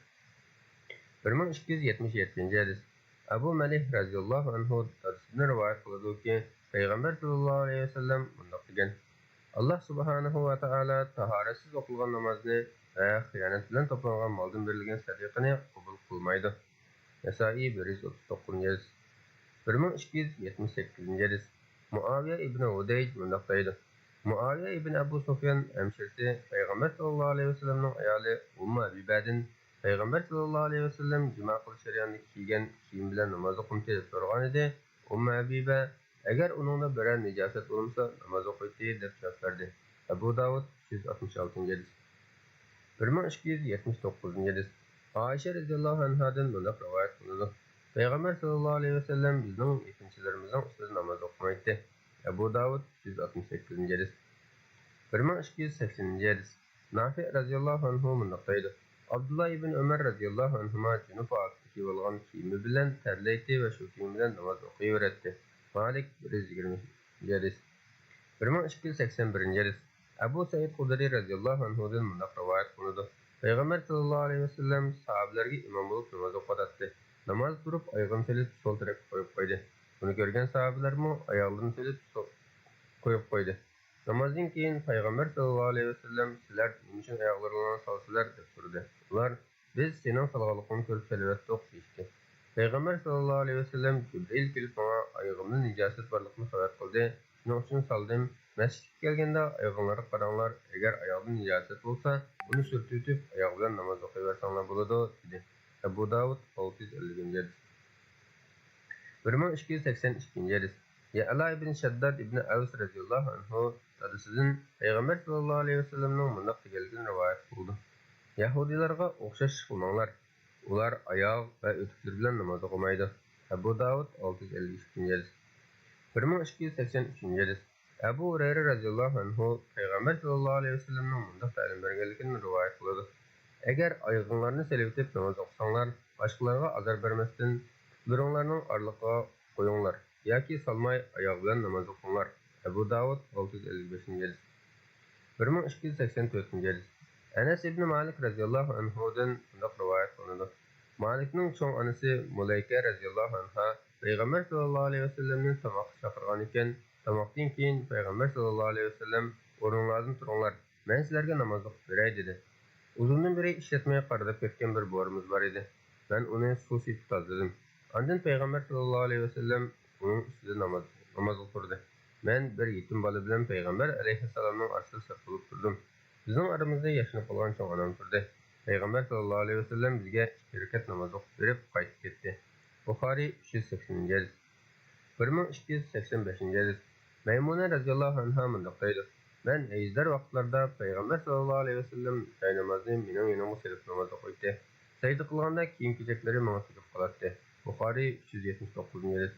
بىر مىڭ ئىككى يۈز يەتمىش يەتتىنچى ھەدىس. ئەبۇ مەلىھ رەزىياللاھۇ ئەنھۇ دادىسىدىن رىۋايەت قىلىدۇكى، پەيغەمبەر ساللاللاھۇ ئەلەيھى ۋەسەللەم مۇنداق دېگەن، ئاللاھ سۇبھانەھۇ ۋە تائالا تاھارەتسىز ئوقۇلغان نامازنى ۋە خىيانەت بىلەن توپلانغان مالدىن بېرىلگەن سەدىقىنى قوبۇل قىلمايدۇ. نەسائىي، بىر يۈز ئوتتۇز توققۇزىنچى ھەدىس. بىر مىڭ ئىككى يۈز يەتمىش سەككىزىنچى ھەدىس. مۇئاۋىيە ئىبنى ھۇدەيج مۇنداق دەيدۇ، مۇئاۋىيە ئىبنى ئەبۇ سۇفيان ھەمشىرىسى پەيغەمبەر ساللاللاھۇ ئەلەيھى ۋەسەللەمنىڭ ئايالى ئۇممۇ ھەبىبەدىن پەيغەمبەر ساللاللاھۇ ئەلەيھى ۋەسەللەم جۇما قىلىش جەريانىدا كىيگەن كىيىم بىلەن ناماز ئوقۇمتى دەپ سورىغانىدى. ئۇممۇ ھەبىبە، ئەگەر ئۇنىڭدا بىرەر نىجاسەت بولمىسا، ناماز ئوقۇيتتى دەپ جاۋاب بەردى. ئەبۇ داۋۇد، ئۈچ يۈز ئاتمىش ئالتىنچى ھەدىس. بىر مىڭ ئىككى يۈز يەتمىش توققۇزىنچى ھەدىس. ئائىشە رەزىياللاھۇ ئەنھادىن مۇنداق رىۋايەت قىلىنىدۇ، پەيغەمبەر ساللاللاھۇ ئەلەيھى ۋەسەللەم بىزنىڭ يېقىنچىلىرىمىزنىڭ ئۈستىدە ناماز ئوقۇمايتتى. ئەبۇ داۋۇد، ئۈچ يۈز ئاتمىش سەككىزىنچى ھەدىس. بىر مىڭ ئىككى يۈز سەكسىنىنچى ھەدىس. نافىئ رەزىياللاھۇ ئەنھۇ مۇنداق دەيدۇ، ئابدۇللا ئىبن ئۆمەر رەزىياللاھۇ ئەنھۇما جۇنۇپ ھالىتىدە كىيىۋالغان كىيىمى بىلەن تەرلەيتتى ۋە شۇ كىيىم بىلەن ناماز ئوقۇيۋېرەتتى. مالىك، بىر يۈز يىگىرمە ھەدىس. بىر مىڭ ئىككى يۈز سەكسەن بىرىنچى ھەدىس. ئەبۇ سەئىد خۇدرى رەزىياللاھۇ ئەنھۇدىن مۇنداق رىۋايەت قىلىنىدۇ، پەيغەمبەر ساللاللاھۇ ئەلەيھى ۋەسەللەم ساھابىلەرگە ئىمام بولۇپ ناماز ئوقۇۋاتاتتى. ناماز تۇرۇپ ئايىغىنى سېلىپ سول تەرەپكە قويۇپ قويدى. بۇنى كۆرگەن ساھابىلەرمۇ ئاياغلىرىنى سېلىپ سول قويۇپ قويدى. نامازدىن كېيىن پەيغەمبەر ساللاللاھۇ ئەلەيھى ۋەسەللەم، سىلەر نېمە ئۈچۈن ئاياغلىرىڭلارنى سالىسىلەر؟ دەپ سورىدى. ئۇلار، بىز سېنىڭ سالغانلىقىڭنى كۆرۈپ سېلىۋەتتۇق، دېيىشتى. پەيغەمبەر ساللاللاھۇ ئەلەيھى ۋەسەللەم، جىبرىئىل كېلىپ ماڭا ئايىغىمدا نىجاسەت بارلىقىنى خەۋەر قىلدى، شۇنىڭ ئۈچۈن سالدىم. مەسچىتكە كەلگەندە ئايىغىڭلارغا قاراڭلار، ئەگەر ئاياغدا نىجاسەت بولسا، ئۇنى سۈرتۈۋېتىپ ئاياغ بىلەن ناماز ئوقۇيۋەرسەڭلار بولىدۇ، دېدى. ئەبۇ داۋۇد، ئالتە يۈز ئەللىكىنچى ھەدىس. بىر مىڭ ئىككى يۈز سەكسەن ئىككىنچى ھەدىس. يەئلا ئىبن شەدداد ئىبن ئەۋس رەزىياللاھۇ ئەنھۇ دادىسىدىن پەيغەمبەر ساللاللاھۇ ئەلەيھى ۋەسەللەمنىڭ مۇنداق دېگەنلىكىنى رىۋايەت قىلىدۇ، يەھۇدىيلارغا ئوخشاش ئىش قىلماڭلار. ئۇلار ئاياغ ۋە ئۆتۈكلىرى بىلەن ناماز ئوقۇمايدۇ. ئەبۇ داۋۇد، ئالتە يۈز ئەللىك ئىككىنچى ھەدىس. بىر مىڭ ئىككى يۈز سەكسەن ئۈچىنچى ھەدىس. ئەبۇ ھۇرەيرە رەزىياللاھۇ ئەنھۇ پەيغەمبەر ساللاللاھۇ ئەلەيھى ۋەسەللەمنىڭ مۇنداق تەلىم بەرگەنلىكىنى رىۋايەت قىلىدۇ، ئەگەر ئايىغىڭلارنى سېلىۋېتىپ ناماز ئوقۇساڭلار، باشقىلارغا ئازار بەرمەستىن، پۇتلىرىڭلارنىڭ ئارىلىقىغا قويۇڭلار ياكى سالماي ئاياغ بىلەن ناماز ئوقۇڭلار. ئەبۇ داۋۇد، ئالتە يۈز ئەللىك بەشىنچى ھەدىس. بىر مىڭ ئىككى يۈز سەكسەن تۆتىنچى ھەدىس. ئەنەس ئىبنى مالىك رەزىياللاھۇ ئەنھۇدىن مۇنداق رىۋايەت قىلىنىدۇ، مالىكنىڭ چوڭ ئانىسى مۇلەيكە رەزىياللاھۇ ئەنھا پەيغەمبەر ساللاللاھۇ ئەلەيھى ۋەسەللەمنى تاماققا چاقىرغانىكەن، تاماقتىن كېيىن پەيغەمبەر ساللاللاھۇ ئەلەيھى ۋەسەللەم، ئورنۇڭلاردىن تۇرۇڭلار، مەن سىلەرگە ناماز ئوقۇپ بېرەي، دېدى. ئۇزۇندىن بېرى ئىشلەتمەي قارىداپ كەتكەن بىر بورىمىز بار ئىدى. مەن ئۇنى سۇ سېپىپ تازىلىدىم. ئاندىن پەيغەمبەر ساللاللاھۇ ئەلەيھى ۋەسەللەم ئۇنىڭ ئۈستىدە ناماز، نامازغا تۇردى. مەن بىر يېتىم بالا بىلەن پەيغەمبەر ئەلەيھىسسالامنىڭ ئارىسىدا سەپ بولۇپ تۇردۇم. بىزنىڭ ئارىمىزدا ياشىنىپ قالغان چوڭ ئانام تۇردى. پەيغەمبەر ساللاللاھۇ ئەلەيھى ۋەسەللەم بىزگە ئىككى رەكەت ناماز ئوقۇپ بېرىپ قايتىپ كەتتى. بۇخارىي، ئۈچ يۈز سەكسىنىنچى ھەدىس. بىر مىڭ ئىككى يۈز سەكسەن بەشىنچى ھەدىس. مەيمۇنە رەزىياللاھۇ ئەنھا مۇنداق دەيدۇ، مەن ھېيتدار ۋاقىتلاردا پەيغەمبەر ساللاللاھۇ ئەلەيھى ۋەسەللەم جاينامازنى مېنىڭ يېنىمغا سېلىپ ناماز ئوقۇيتتى. سەجدە قىلغاندا كىيىم-كېچەكلىرى ماڭا تېگىپ قالاتتى. بۇخارىي، ئۈچ يۈز يەتمىش توققۇزىنچى ھەدىس.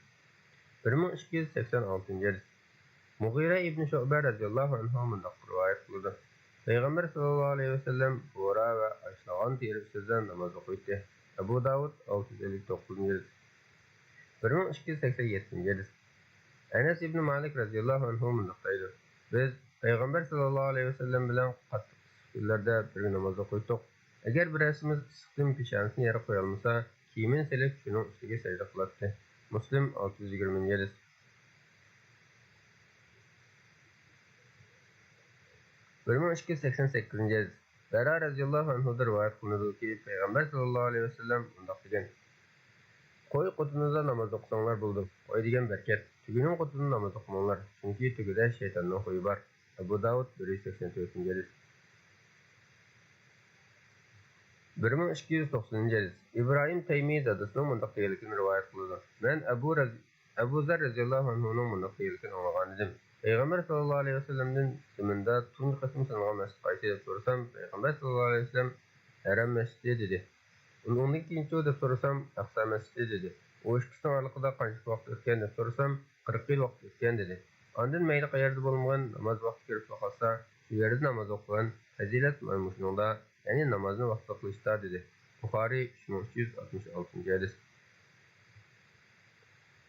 بىر مىڭ ئىككى يۈز سەكسەن ئالتىنچى ھەدىس. مۇغىرە ئىبنى شۇئبە رەزىياللاھۇ ئەنھۇ مۇنداق رىۋايەت قىلىدۇ: پەيغەمبەر ساللاللاھۇ ئەلەيھى ۋەسەللەم بورا ۋە ئاشلىغان تېرە ئۈستىدە ناماز ئوقۇيتتى. ئەبۇ داۋۇد، ئالتە يۈز ئەللىك توققۇزىنچى ھەدىس. بىر مىڭ ئىككى يۈز سەكسەن يەتتىنچى ھەدىس. ئەنەس ئىبنى مالىك رەزىياللاھۇ ئەنھۇ مۇنداق دەيدۇ: بىز پەيغەمبەر ساللاللاھۇ ئەلەيھى ۋەسەللەم بىلەن قاتتىق ئىسسىق كۈنلەردە بىرگە ناماز ئوقۇيتتۇق. ئەگەر بىرەرسىمىز ئىسسىقتىن پېشانىسىنى يەرگە قويالمىسا، كىيىمىنى سېلىپ شۇنىڭ ئۈستىگە سەجدە قىلاتتى. مۇسلىم، ئالتە يۈز يىگىرمىنچى ھەدىس. بىر مىڭ ئىككى يۈز سەكسەن سەككىزىنچى ھەدىس. بەرا رەزىياللاھۇ ئەنھۇدىن رىۋايەت قىلىنىدۇكى، پەيغەمبەر ساللاللاھۇ ئەلەيھى ۋەسەللەم مۇنداق دېگەن: قوي قوتىنىدا ناماز ئوقۇساڭلار بولىدۇ. قوي دېگەن بەركەت. تۆگىنىڭ قوتىنىدا ناماز ئوقۇماڭلار، چۈنكى تۆگىدە شەيتاننىڭ خۇيى بار. ئەبۇ داۋۇد، بىر يۈز سەكسەن تۆتىنچى ھەدىس. بىر مىڭ ئىككى يۈز توقسىنىنچى ھەدىس. ئىبراھىم تەيمى دادىسىنىڭ مۇنداق دېگەنلىكىنى رىۋايەت قىلىدۇ: مەن ئەبۇ رەز-، ئەبۇ زەر رەزىياللاھۇ ئەنھۇنىڭ مۇنداق دېگەنلىكىنى ئاڭلىغانىدىم. پەيغەمبەر ساللاللاھۇ ئەلەيھى ۋەسەللەمدىن زېمىندا تۇنجى قېتىم سىنىغان مەسچىت قايسى دەپ سورىسام، پەيغەمبەر ساللاللاھۇ ئەلەيھى ۋەسەللەم ھەرەم مەسچىتى دېدى. ئۇنىڭدىن كېيىنچۇ دەپ سورىسام، ئەقسا مەسچىتى دېدى. ئۇ ئىككىسىنىڭ ئارىلىقىدا قانچىلىك ۋاقىت ئۆتكەن دەپ سورىسام، قىرىق يىل ۋاقىت ئۆتكەن دېدى. ئاندىن مەيلى قەيەردە بولمىغىن، ناماز ۋاقتى كىرىپلا قالسا، شۇ يەردە ناماز ئوقۇغىن، پەزىلەت مانا مۇشۇنىڭدا، يەنى نامازنى ۋاقتىدا قىلىشتا، دېدى. بۇخارىي، ئۈچ مىڭ ئۈچ يۈز ئاتمىش ئالتىنچى ھەدىس.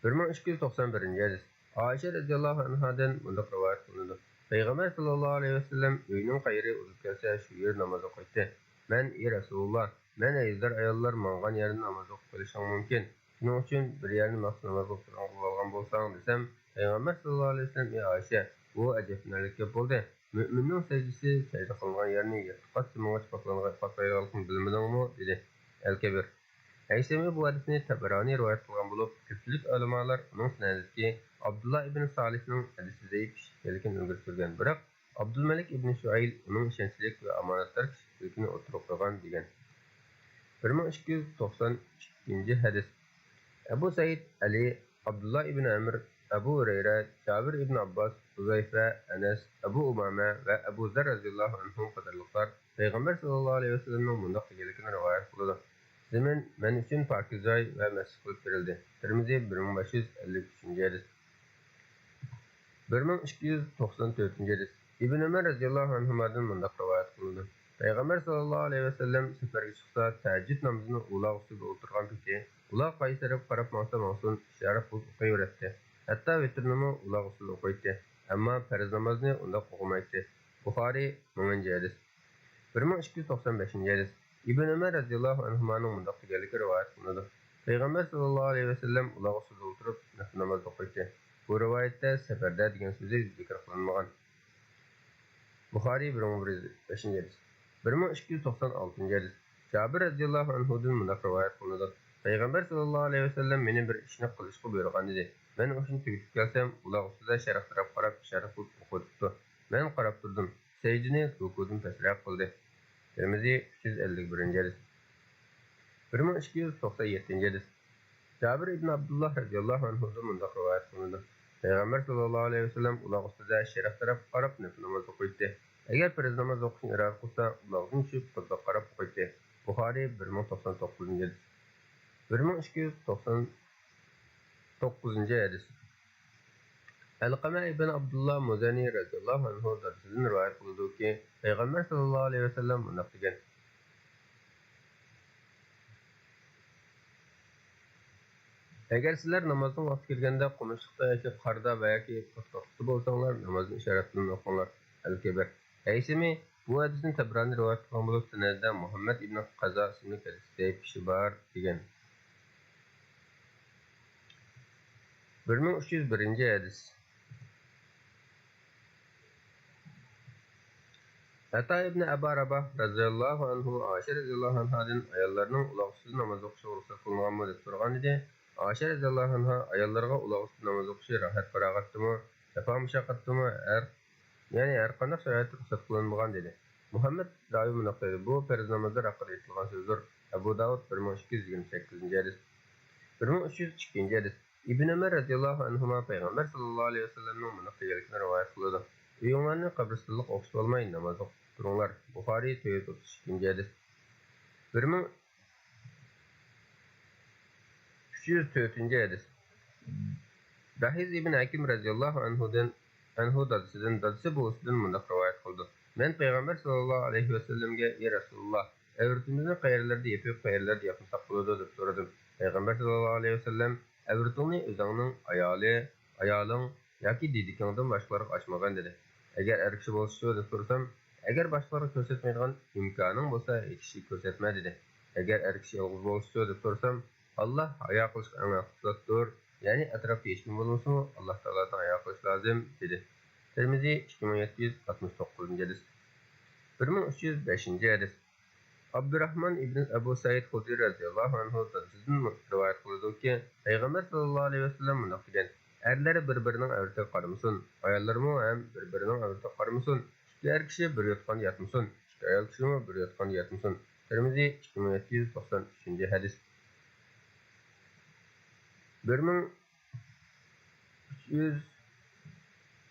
بىر مىڭ ئىككى يۈز توقسان بىرىنچى ھەدىس. ئائىشە رەزىياللاھۇ ئەنھادىن مۇنداق رىۋايەت قىلىنىدۇ: پەيغەمبەر ساللاللاھۇ ئەلەيھى ۋەسەللەم ئۆيىنىڭ قەيىرى ئۇزۇپ كەلسە، شۇ يەردە ناماز ئوقۇيتتى. مەن: ئى رەسۇلۇللا، مەن ئەيسدار ئاياللار ماڭغان يەردە ناماز ئوقۇپ قېلىشىڭ مۇمكىن. شۇنىڭ ئۈچۈن بىر يەرنى مەخسۇس ناماز ئوقۇيدىغان قىلىۋالغان بولساڭ، دېسەم، پەيغەمبەر ساللاللاھۇ ئەلەيھى ۋەسەللەم: ئى ئائىشە، بۇ ئەجەبلىنەرلىك گەپ بولدى. مۆمىننىڭ سەجدىسى سەجدە قىلىنغان يەرنى يەتتە قات زېمىنغىچە پاكلانغا-، پاكلايدىغانلىقىنى بىلمىدىڭمۇ؟ دېدى. ئەلكەبىر. ھەيسەمى بۇ ھەدىسنى تەبەرانى رىۋايەت قىلغان بولۇپ، كۆپچىلىك ئۆلىمالار ئۇنىڭ سەنەدىدىكى ئابدۇللا ئىبن سالىھنىڭ ھەدىسى زەئىپ ئىكەنلىكىنى ئىلگىرى سۈرگەن، بىراق ئابدۇلمەلىك ئىبن شۇئەيل ئۇنىڭ ئىشەنچلىك ۋە ئامانەتدار كىشىلىكىنى ئوتتۇرىغا قويغان، دېگەن. بىر مىڭ ئىككى يۈز توقسان ئىككىنچى ھەدىس. ئەبۇ سەئىد، ئەلى، ئابدۇللا ئىبن ئەمر، ئەبۇ ھۇرەيرە، جابىر ئىبن ئابباس، ھۇزەيفە، ئەنەس، ئەبۇ ئۇمامە ۋە ئەبۇ زەر رەزىياللاھۇ ئەنھۇم قاتارلىقلار پەيغەمبەر ساللاللاھۇ ئەلەيھى ۋەسەللەمنىڭ مۇنداق دېگەنلىكىنى رىۋايەت قىلىدۇ: زېمىن مەن ئۈچۈن پاكىز جاي ۋە مەسچىت قىلىپ بېرىلدى. تىرمىزى، بىر مىڭ بەش يۈز ئەللىك ئۈچىنچى ھەدىس. بىر مىڭ ئىككى يۈز توقسان تۆتىنچى ھەدىس. ئىبن ئۆمەر رەزىياللاھۇ ئەنھۇمادىن مۇنداق رىۋايەت قىلىنىدۇ: پەيغەمبەر ساللاللاھۇ ئەلەيھى ۋەسەللەم سەپەرگە چىقسا، تەھەججۇد نامىزىنى ئۇلاغ ئۈستىدە ئولتۇرغان پېتى، ئۇلاغ قايسى تەرەپكە قاراپ ماڭسا ماڭسۇن، ئىشارە قىلىپ ئوقۇيۋېرەتتى. ھەتتا ۋىتىرنىمۇ ئۇلاغ ئۈستىدە ئوقۇيتتى. ئەمما پەرز نامازنى ئۇنداق ئوقۇمايتتى. بۇخارىي، مىڭىنچى ھەدىس. بىر مىڭ ئىككى يۈز توقسان بەشىنچى ھەدىس. ئىبن ئۆمەر رەزىياللاھۇ ئەنھۇمانىڭ مۇنداق دېگەنلىكى رىۋايەت قىلىنىدۇ: پەيغەمبەر ساللاللاھۇ ئەلەيھى ۋەسەللەم ئۇلاغ ئۈستىدە ئولتۇرۇپ، نەپلى ناماز ئوقۇيتتى. بۇ رىۋايەتتە سەپەردە دېگەن سۆزى زىكىر قىلىنمىغان. بۇخارىي، بىر مىڭ بىر يۈز بەشىنچى ھەدىس. بىر مىڭ ئىككى يۈز توقسان ئالتىنچى ھەدىس. جابىر رەزىياللاھۇ ئەنھۇدىن مۇنداق رىۋايەت قىلىنىدۇ: پەيغەمبەر ساللاللاھۇ ئەلەيھى ۋەسەللەم مېنى بىر ئىشنى قىلىشقا بۇيرۇغان ئىدى. مەن ئۇ ئىشنى تۈگىتىپ كەلسەم، ئۇلاغ ئۈستىدە شەرق تەرەپكە قاراپ ئىشارە قىلىپ ئوقۇۋېتىپتۇ. مەن قاراپ تۇردۇم. سەجدىنى رۇكۇدىن پەسرەك قىلدى. تىرمىزى، ئۈچ يۈز ئەللىك بىرىنچى ھەدىس. بىر مىڭ ئىككى يۈز توقسان يەتتىنچى ھەدىس. جابىر ئىبن ئابدۇللا رەزىياللاھۇ ئەنھۇدىن مۇنداق رىۋايەت قىلىنىدۇ: پەيغەمبەر ساللاللاھۇ ئەلەيھى ۋەسەللەم ئۇلاغ ئۈستىدە شەرق تەرەپكە قاراپ نەپلى ناماز ئوقۇيتتى. ئەگەر پەرز ناماز ئوقۇشنى ئىرادە قىلسا، ئۇلاغدىن چۈشۈپ قىبلىگە قاراپ ئوقۇيتتى. بۇخارىي، بىر مىڭ توقسان توققۇزىنچى ھەدىس. بىر مىڭ ئىككى يۈز توقسان توققۇزىنچى ھەدىس. ئەلقەمە ئىبن ئابدۇللا مۇزەنى رەزىياللاھۇ ئەنھۇ دادىسىدىن رىۋايەت قىلىدۇكى، پەيغەمبەر ساللاللاھۇ ئەلەيھى ۋەسەللەم مۇنداق دېگەن: ئەگەر سىلەر نامازنىڭ ۋاقتى كىرگەندە قومۇشلۇقتا ياكى قاردا ۋە ياكى پاتقاقلىقتا بولساڭلار، نامازنى ئىشارەت بىلەن ئوقۇڭلار. ئەلكەبىر. ھەيسىمى بۇ ھەدىسنى تەبرانى رىۋايەت قىلغان بولۇپ، سەنەدىدە مۇھەممەد ئىبن قازا ئىسىملىك ھەدىسكە زەئىپ كىشى بار، دېگەن. بىر مىڭ ئۈچ يۈز بىرىنچى ھەدىس. ئەتا ئىبنى ئەبا راباھ رەزىياللاھۇ ئەنھۇ ئائىشە رەزىياللاھۇ ئەنھادىن ئاياللارنىڭ ئۇلاغ ئۈستىدە ناماز ئوقۇشىغا رۇخسەت قىلىنغانمۇ دەپ سورىغانىدى. ئائىشە رەزىياللاھۇ ئەنھا ئاياللارغا ئۇلاغ ئۈستىدە ناماز ئوقۇشى راھەت پاراغەتتىمۇ، جاپا مۇشەققەتتىمۇ، ھەر يەنى ھەرقانداق شارائىتتا رۇخسەت قىلىنمىغان دېدى. مۇھەممەد راۋى مۇنداق دەيدۇ، بۇ پەرز نامازلار ھەققىدە ئېيتىلغان سۆزدۇر. ئەبۇ داۋۇد، بىر مىڭ ئىككى يۈز يىگىرمە سەككىزىنچى ھەدىس. بىر مىڭ ئۈچ يۈز ئىككىنچى ھەدىس. ئىبن ئۆمەر رەزىياللاھۇ ئەنھۇما پەيغەمبەر ساللاللاھۇ ئەلەيھى ۋەسەللەمنىڭ مۇنداق دېگەنلىكىنى رىۋايەت قىلىدۇ، ئۆيۈڭلارنى قەبرىستانلىققا ئوخشىتىۋالماي ناماز ئوقۇپ تۇرۇڭلار. بۇخارىي، تۆت يۈز ئوتتۇز ئىككىنچى ھەدىس. بىر مىڭ ئۈچ يۈز تۆتىنچى ھەدىس. بەھىز ئىبن ھەكىم رەزىياللاھۇ ئەنھۇدىن، ئەنھۇ دادىسىدىن، دادىسى بوۋىسىدىن مۇنداق رىۋايەت قىلىدۇ: مەن پەيغەمبەر ساللاللاھۇ ئەلەيھى ۋەسەللەمگە: «ئى رەسۇلاللاھ، ئەۋرىتىمىزنى قەيەرلەردە يېپىپ، قەيەرلەردە ياپمىساق بولىدۇ؟» دەپ سورىدىم. پەيغەمبەر ساللاللاھۇ ئەلەيھى ۋەسەللەم: «ئەۋرىتىڭنى ئۆزۈڭنىڭ ئايالى، ئايالىڭ ياكى دېدىكىڭدىن باشقىلارغا ئاچمىغىن» دېدى. «ئەگەر ئەر كىشى بولسىچۇ؟» دەپ سورىسام، «ئەگەر باشقىلارغا كۆرسەتمەيدىغان ئىمكانىڭ بولسا، ھېچ كىشىگە كۆرسەتمە» دېدى. «ئەگەر ئەر كىشى يالغۇز بولسىچۇ؟» دەپ سورىسام، «ئاللاھ ھايا قىلىشقا ئەڭ ھەقلىق زاتتۇر، يەنى ئەتراپتا ھېچكىم بولمىسىمۇ، ئاللاھ تائالادىن ھايا قىلىش لازىم» دېدى. تىرمىزى، ئىككى مىڭ يەتتە يۈز ئاتمىش توققۇزىنچى ھەدىس. بىر مىڭ ئۈچ يۈز بەشىنچى ھەدىس. ئابدۇراھمان ئىبن ئەبۇ سەئىد خۇدرى رەزىياللاھۇ ئەنھۇ دادىسىدىن رىۋايەت قىلىدۇكى، پەيغەمبەر ساللاللاھۇ ئەلەيھى ۋەسەللەم مۇنداق دېگەن: «ئەرلەر بىر-بىرىنىڭ ئەۋرىتىگە قارىمىسۇن، ئاياللارمۇ ھەم بىر-بىرىنىڭ ئەۋرىتىگە قارىمىسۇن. ئىككى ئەر كىشى بىر يوتقاندا ياتمىسۇن، ئىككى ئايال كىشىمۇ بىر يوتقاندا ياتمىسۇن.» تىرمىزى، ئىككى مىڭ يەتتە يۈز توقسان ئۈچىنچى ھەدىس. بىر مىڭ ئۈچ يۈز،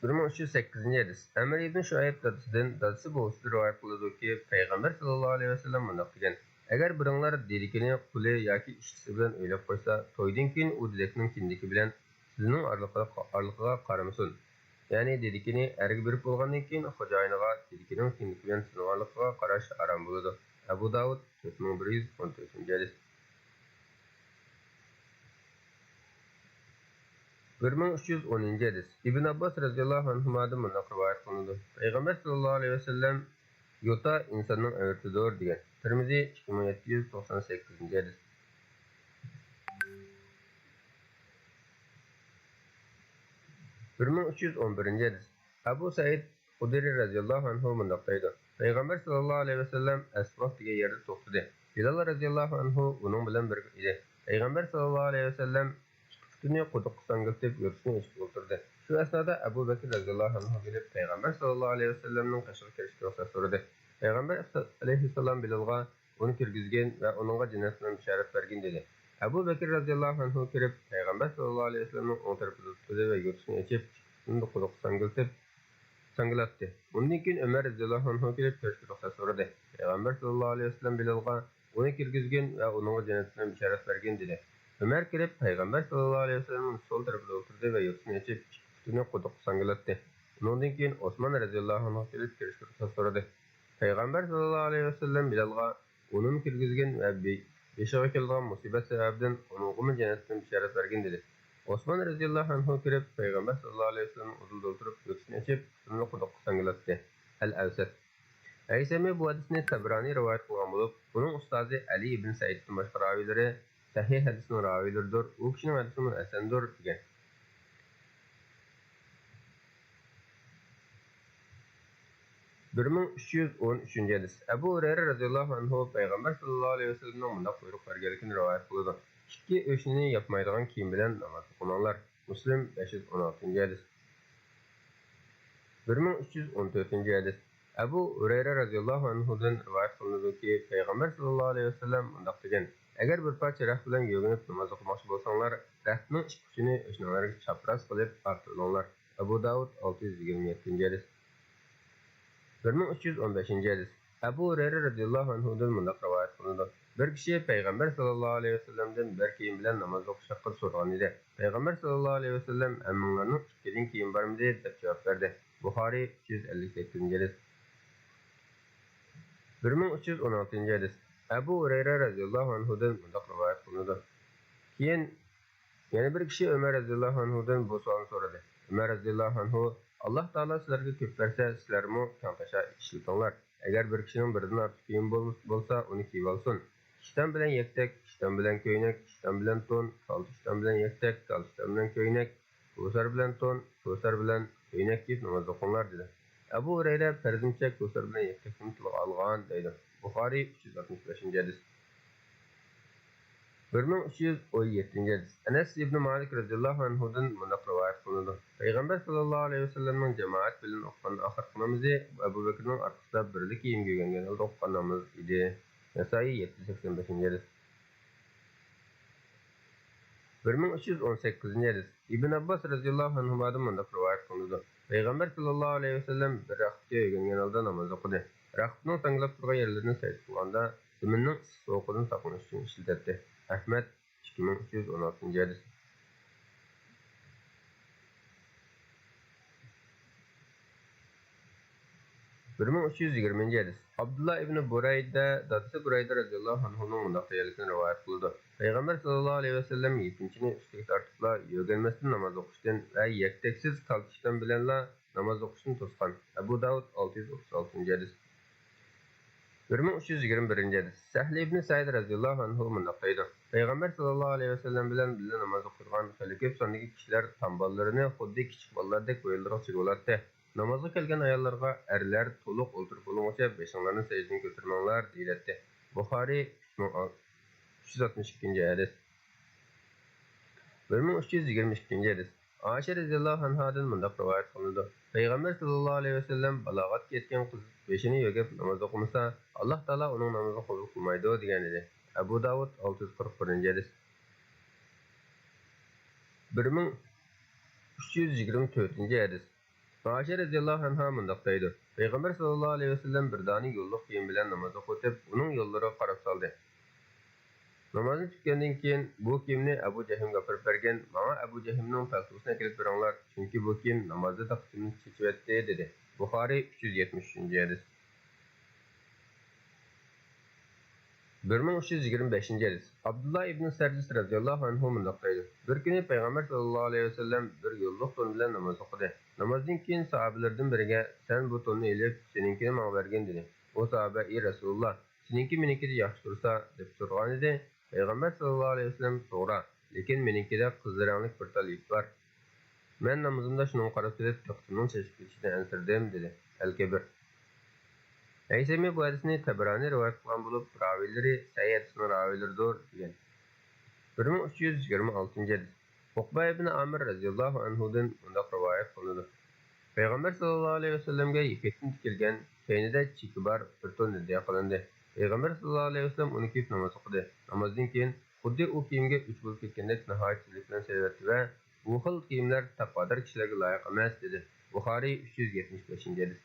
بىر مىڭ ئۈچ يۈز سەككىزىنچى ھەدىس. ئەمىر ئىبن شۇئەيب دادىسىدىن، دادىسى بوۋىسىدىن رىۋايەت قىلىدۇكى، پەيغەمبەر ساللاللاھۇ ئەلەيھى ۋەسەللەم مۇنداق دېگەن: «ئەگەر بىرىڭلار دېدىكىنى قۇلى ياكى ئىشچىسى بىلەن ئۆيلەپ قويسا، تويدىن كېيىن ئۇ دېدەكنىڭ كىندىكى بىلەن سىزنىڭ ئارىلىقىغا، ئارىلىقىغا قارىمىسۇن.» يەنى دېدىكىنى ئەرگە بېرىپ بولغاندىن كېيىن خوجايىنىغا دېدىكىنىڭ كىندىكى بىلەن سىزنىڭ ئارىلىقىغا قاراش ھارام بولىدۇ. ئەبۇ داۋۇد، تۆت مىڭ بىر يۈز ئون تۆتىنچى ھەدىس. بىر مىڭ ئۈچ يۈز ئونىنچى ھەدىس. ئىبن ئابباس رەزىياللاھۇ ئەنھۇمادىن مۇنداق رىۋايەت قىلىنىدۇ: پەيغەمبەر ساللاللاھۇ ئەلەيھى ۋەسەللەم: «يوتا ئىنساننىڭ ئەۋرىتىدۇر» دېگەن. تىرمىزى، ئىككى مىڭ يەتتە يۈز توقسان سەككىزىنچى ھەدىس. بىر مىڭ ئۈچ يۈز ئون بىرىنچى ھەدىس. ئەبۇ سەئىد خۇدرى رەزىياللاھۇ ئەنھۇ مۇنداق دەيدۇ: پەيغەمبەر ساللاللاھۇ ئەلەيھى ۋەسەللەم ئەسۋاق دېگەن يەردە توختىدى. بىلال رەزىياللاھۇ ئەنھۇ ئۇنىڭ بىلەن بىرگە ئىدى. پەيغەمبەر ساللاللاھۇ ئەلەيھى ۋەسەللەم ئىككى پۇتىنى قۇدۇققا ساڭگىلىتىپ، يوتىسىنى ئېچىپ ئولتۇردى. شۇ ئەسنادا ئەبۇ بەكرى رەزىياللاھۇ ئەنھۇ كېلىپ، پەيغەمبەر ساللاللاھۇ ئەلەيھى ۋەسەللەمنىڭ قېشىغا كىرىشكە رۇخسەت سورىدى. پەيغەمبەر ئەلەيھىسسالام بىلالغا ئۇنى كىرگۈزگىن ۋە ئۇنىڭغا جەننەت بىلەن بېشارەت بەرگىن دېدى. ئەبۇ بەكرى رەزىياللاھۇ ئەنھۇ كىرىپ، پەيغەمبەر ساللاللاھۇ ئەلەيھى ۋەسەللەمنىڭ ئوڭ تەرىپىدە تۇردى ۋە يوتىسىنى ئېچىپ، ئىككى پۇتىنى قۇدۇققا ساڭگىلىتىپ، ساڭگىلاتتى. ئۇندىن كېيىن ئۆمەر رەزىياللاھۇ ئەنھۇ كېلىپ كىرىشكە رۇخسەت سورىدى. پەيغەمبەر ساللاللاھۇ ئەلەيھى ۋەسەللەم بىلالغا ئۇنى كىرگۈزگىن ۋە ئۇنىڭغا جەننەت بىلەن بېشارەت بەرگىن دېدى. ئۆمەر كىرىپ، پەيغەمبەر ساللاللاھۇ ئەلەيھى ۋەسەللەمنىڭ سول تەرىپىدە ئولتۇردى ۋە يوتىسىنى ئېچىپ، ئىككى پۇتىنى قۇدۇققا ساڭگىلاتتى. ئۇنىڭدىن كېيىن ئوسمان رەزىياللاھۇ ئەنھۇ كېلىپ كىرىشكە رۇخسەت سورىدى. پەيغەمبەر ساللاللاھۇ ئەلەيھى ۋەسەللەم بىلالغا ئۇنىمۇ كىرگۈزگىن ۋە بې-، بېشىغا كېلىدىغان مۇسىبەت سەۋەبىدىن ئۇنىڭغىمۇ جەننەتتىن بېشارەت بەرگىن دېدى. ئوسمان رەزىياللاھۇ ئەنھۇ كىرىپ، پەيغەمبەر ساللاللاھۇ ئەلەيھى ۋەسەللەمنىڭ ئۇدۇلىدا ئولتۇرۇپ، يوتىسىنى ئېچىپ، پۇتىنى قۇدۇققا ساڭگىلاتتى. ئەل ئەۋسەت. ھەيسەمى بۇ ھەدىسنى تەبرانى رىۋايەت قىلغان بولۇپ، ئۇنىڭ ئۇستازى ئەلى ئىبن سەئىدتىن باشقا راۋىلىرى سەھىھ ھەدىسنىڭ راۋىلىرىدۇر، ئۇ كىشىنىڭ ھەدىسىمۇ ھەسەندۇر دېگەن. بىر مىڭ ئۈچ يۈز ئون ئۈچىنچى ھەدىس. ئەبۇ ھۇرەيرە رەزىياللاھۇ ئەنھۇ پەيغەمبەر ساللاللاھۇ ئەلەيھى ۋەسەللەمنىڭ مۇنداق بۇيرۇق بەرگەنلىكىنى رىۋايەت قىلىدۇ: «ئىككى ئۆشنىنى ياپمايدىغان كىيىم بىلەن ناماز ئوقۇماڭلار.» مۇسلىم، بەش يۈز ئون ئالتىنچى ھەدىس. بىر مىڭ ئۈچ يۈز ئون تۆتىنچى ھەدىس. ئەبۇ ھۇرەيرە رەزىياللاھۇ ئەنھۇدىن رىۋايەت قىلىنىدۇكى، پەيغەمبەر ساللاللاھۇ ئەلەيھى ۋەسەللەم مۇنداق دېگەن: «ئەگەر بىر پارچە رەخت بىلەن يۆگىنىپ ناماز ئوقۇماقچى بولساڭلار، رەختنىڭ ئىككى ئۇچىنى ئۆشنەڭلەرگە چاپراس قىلىپ ئارتىۋېلىڭلار.» ئەبۇ داۋۇد، ئالتە يۈز يىگىرمە يەتتىنچى ھەدىس. بىر مىڭ ئۈچ يۈز ئون بەشىنچى ھەدىس. ئەبۇ ھۇرەيرە رەزىياللاھۇ ئەنھۇدىن مۇنداق رىۋايەت قىلىنىدۇ: بىر كىشى پەيغەمبەر ساللاللاھۇ ئەلەيھى ۋەسەللەمدىن بىر كىيىم بىلەن ناماز ئوقۇش ھەققىدە سورىغان ئىدى. پەيغەمبەر ساللاللاھۇ ئەلەيھى ۋەسەللەم: «ھەممىڭلارنىڭ ئىككىدىن كىيىمى بارمىدى؟» دەپ جاۋاب بەردى. بۇخارىي، ئۈچ يۈز ئەللىك سەككىزىنچى ھەدىس. بىر مىڭ ئۈچ يۈز ئون ئالتىنچى ھەدىس. ئەبۇ ھۇرەيرە رەزىياللاھۇ ئەنھۇدىن مۇنداق رىۋايەت قىلىنىدۇ: كېيىن يەنە بىر كىشى ئۆمەر رەزىياللاھۇ ئەنھۇدىن بۇ سوئالنى سورىدى. ئۆمەر رەزىياللاھۇ ئەنھۇ: «ئاللاھ تائالا سىلەرگە كۆپ بەرسە، سىلەرمۇ كەڭتاشا ئىشلىتىڭلار. ئەگەر بىر كىشىنىڭ بىردىن ئارتۇق كىيىمى بول-، بولسا، ئۇنى كىيىۋالسۇن. ئىشتان بىلەن يەكتەك، ئىشتان بىلەن كۆينەك، ئىشتان بىلەن تون، كالتە ئىشتان بىلەن يەكتەك، كالتە ئىشتان بىلەن كۆينەك، كوسار بىلەن تون، كوسار بىلەن كۆينەك كىيىپ ناماز ئوقۇڭلار» دېدى. ئەبۇ ھۇرەيرە: «پەرىزىمچە كوسار بىلەن يەكتەكنىمۇ تىلغا ئالغان» دەيدۇ. بۇخارىي، ئۈچ يۈز ئاتمىش بەشىنچى ھەدىس. بىر مىڭ ئۈچ يۈز ئون يەتتىنچى ھەدىس. ئەنەس ئىبنى مالىك رەزىياللاھۇ ئەنھۇدىن مۇنداق رىۋايەت قىلىنىدۇ: پەيغەمبەر ساللاللاھۇ ئەلەيھى ۋەسەللەمنىڭ جامائەت بىلەن ئوقۇغان ئاخىرقى نامىزى ئەبۇ بەكرىنىڭ ئارقىسىدا بىرلا كىيىم كىيگەن ھالدا ئوقۇغان نامىزى ئىدى. نەسائىي، يەتتە يۈز سەكسەن بەشىنچى ھەدىس. بىر مىڭ ئۈچ يۈز ئون سەككىزىنچى ھەدىس. ئىبن ئابباس رەزىياللاھۇ ئەنھۇمادىن مۇنداق رىۋايەت قىلىنىدۇ: پەيغەمبەر ساللاللاھۇ ئەلەيھى ۋەسەللەم بىر رەختكە ئۆگەنگەن ھالدا ناماز ئوقۇدى. رەختنىڭ ساڭگىلاپ تۇرغان يەرلىرىنى سەجدە قىلغاندا، زېمىننىڭ ئىسسىق سوغۇقىدىن ساقلىنىش ئۈچۈن ئىشلىتەتتى. ئەھمەد، ئىككى مىڭ ئۈچ يۈز ئون ئالتىنچى ھەدىس. ئۈچ يۈز يىگىرمىنچى ھەدىس. ئابدۇللا ئىبنى بۇرەيدە دادىسى بۇرەيدە رەزىياللاھۇ ئەنھۇنىڭ مۇنداق دېگەنلىكىنى رىۋايەت قىلىدۇ: پەيغەمبەر ساللاللاھۇ ئەلەيھى ۋەسەللەم يېپىنچىنى ئۈستىگە تارتىپلا يۆگەنمەستىن ناماز ئوقۇشتىن ۋە يەكتەكسىز تالتىشقان بىلەنلا ناماز ئوقۇشتىن توسقان. ئەبۇ داۋۇد، ئالتە يۈز ئوتتۇز ئالتىنچى ھەدىس. بىر مىڭ ئۈچ يۈز يىگىرمە بىرىنچى ھەدىس. سەھلى ئىبنى سەئىد رەزىياللاھۇ ئەنھۇ مۇنداق دەيدۇ: پەيغەمبەر ساللاللاھۇ ئەلەيھى ۋەسەللەم بىلەن بىللە ناماز ئوقۇيدىغان خېلى كۆپ ساندىكى كىشىلەر تامباللىرىنى خۇددى كىچىك بالىلاردەك بويۇنلىرىغا چىگىۋالاتتى. نامازغا كەلگەن ئاياللارغا ئەرلەر تولۇق ئولتۇرۇپ بولغۇچە بېشىڭلارنى سەجدىدىن كۆتۈرمەڭلار دېيىلەتتى. بۇخارىي، ئۈچ يۈز ئاتمىش ئىككىنچى ھەدىس. بىر مىڭ ئۈچ يۈز يىگىرمە ئىككىنچى ھەدىس. ئائىشە رەزىياللاھۇ ئەنھادىن مۇنداق رىۋايەت قىلىنىدۇ: پەيغەمبەر ساللاللاھۇ ئەلەيھى ۋەسەللەم بالاغەتكە يەتكەن قىز بېشىنى يۆگەپ ناماز ئوقۇمىسا، ئاللاھ تائالا ئۇنىڭ نامىزىنى قوبۇل قىلمايدۇ، دېگەنىدى. ئەبۇ داۋۇد، ئالتە يۈز قىرىق بىرىنچى ھەدىس. بىر مىڭ ئۈچ يۈز يىگىرمە تۆتىنچى ھەدىس. ئائىشە رەزىياللاھۇ ئەنھا مۇنداق دەيدۇ: پەيغەمبەر ساللاللاھۇ ئەلەيھى ۋەسەللەم بىر دانە يوللۇق كىيىم بىلەن ناماز ئوقۇۋېتىپ، ئۇنىڭ يوللىرىغا قاراپ سالدى. نامازنى پۈتكەندىن كېيىن، بۇ كىيىمنى ئەبۇ جەھمگە ئاپىرىپ بەرگىن، ماڭا ئەبۇ جەھمنىڭ پەلتوسىنى ئەكېلىپ بېرىڭلار، چۈنكى بۇ كىيىم نامازدا دىققىتىمنى چېچىۋەتتى، دېدى. بۇخارىي، ئۈچ يۈز يەتمىش ئۈچىنچى ھەدىس. بىر مىڭ ئۈچ يۈز يىگىرمە بەشىنچى ھەدىس. ئابدۇللا ئىبنى سەرجىس رەزىياللاھۇ ئەنھۇ مۇنداق دەيدۇ: بىر كۈنى پەيغەمبەر ساللاللاھۇ ئەلەيھى ۋەسەللەم بىر يوللۇق تون بىلەن ناماز ئوقۇدى. نامازدىن كېيىن ساھابىلىرىدىن بىرىگە: سەن بۇ توننى ئېلىپ، سېنىڭكىنى ماڭا بەرگىن، دېدى. ئۇ ساھابە: ئى رەسۇلۇللا، سېنىڭكى مېنىڭكىدىن ياخشى تۇرسا، دەپ سورىغانىدى. پەيغەمبەر ساللاللاھۇ ئەلەيھى ۋەسەللەم: توغرا، لېكىن مېنىڭكىدە قىزىل رەڭلىك بىر تال يىپ بار. مەن نامىزىمدا شۇنىڭغا قاراپ تۇرۇپ، دىققىتىمنىڭ چېچىلىپ كېتىشىدىن ئەنسىرىدىم، دېدى. ئەل-كەبىر. ھەيسەمى بۇ ھەدىسنى تەبرانى رىۋايەت قىلغان بولۇپ، راۋىيلىرى سەھىھ ھەدىسنىڭ راۋىيلىرىدۇر، دېگەن. بىر مىڭ ئۈچ يۈز يىگىرمە ئالتىنچى ھەدىس. ئۇقبە ئىبنى ئامىر رەزىياللاھۇ ئەنھۇدىن مۇنداق رىۋايەت قىلىنىدۇ: پەيغەمبەر ساللاللاھۇ ئەلەيھى ۋەسەللەمگە يىپەكتىن تىكىلگەن كەينىدە چېكى بار بىر تون ھەدىيە قىلىندى. پەيغەمبەر ساللاللاھۇ ئەلەيھى ۋەسەللەم ئۇنى كىيىپ ناماز ئوقۇدى. نامازدىن كېيىن خۇددى ئۇ كىيىمگە ئۆچ بولۇپ كەتكەندەك ناھايىتى تېزلىك بىلەن سېلىۋەتتى ۋە بۇ خىل كىيىملەر تاپادار كىشىلەرگە لايىق ئەمەس، دېدى. بۇخارىي، ئۈچ يۈز يەتمىش بەشىنچى ھەدىس.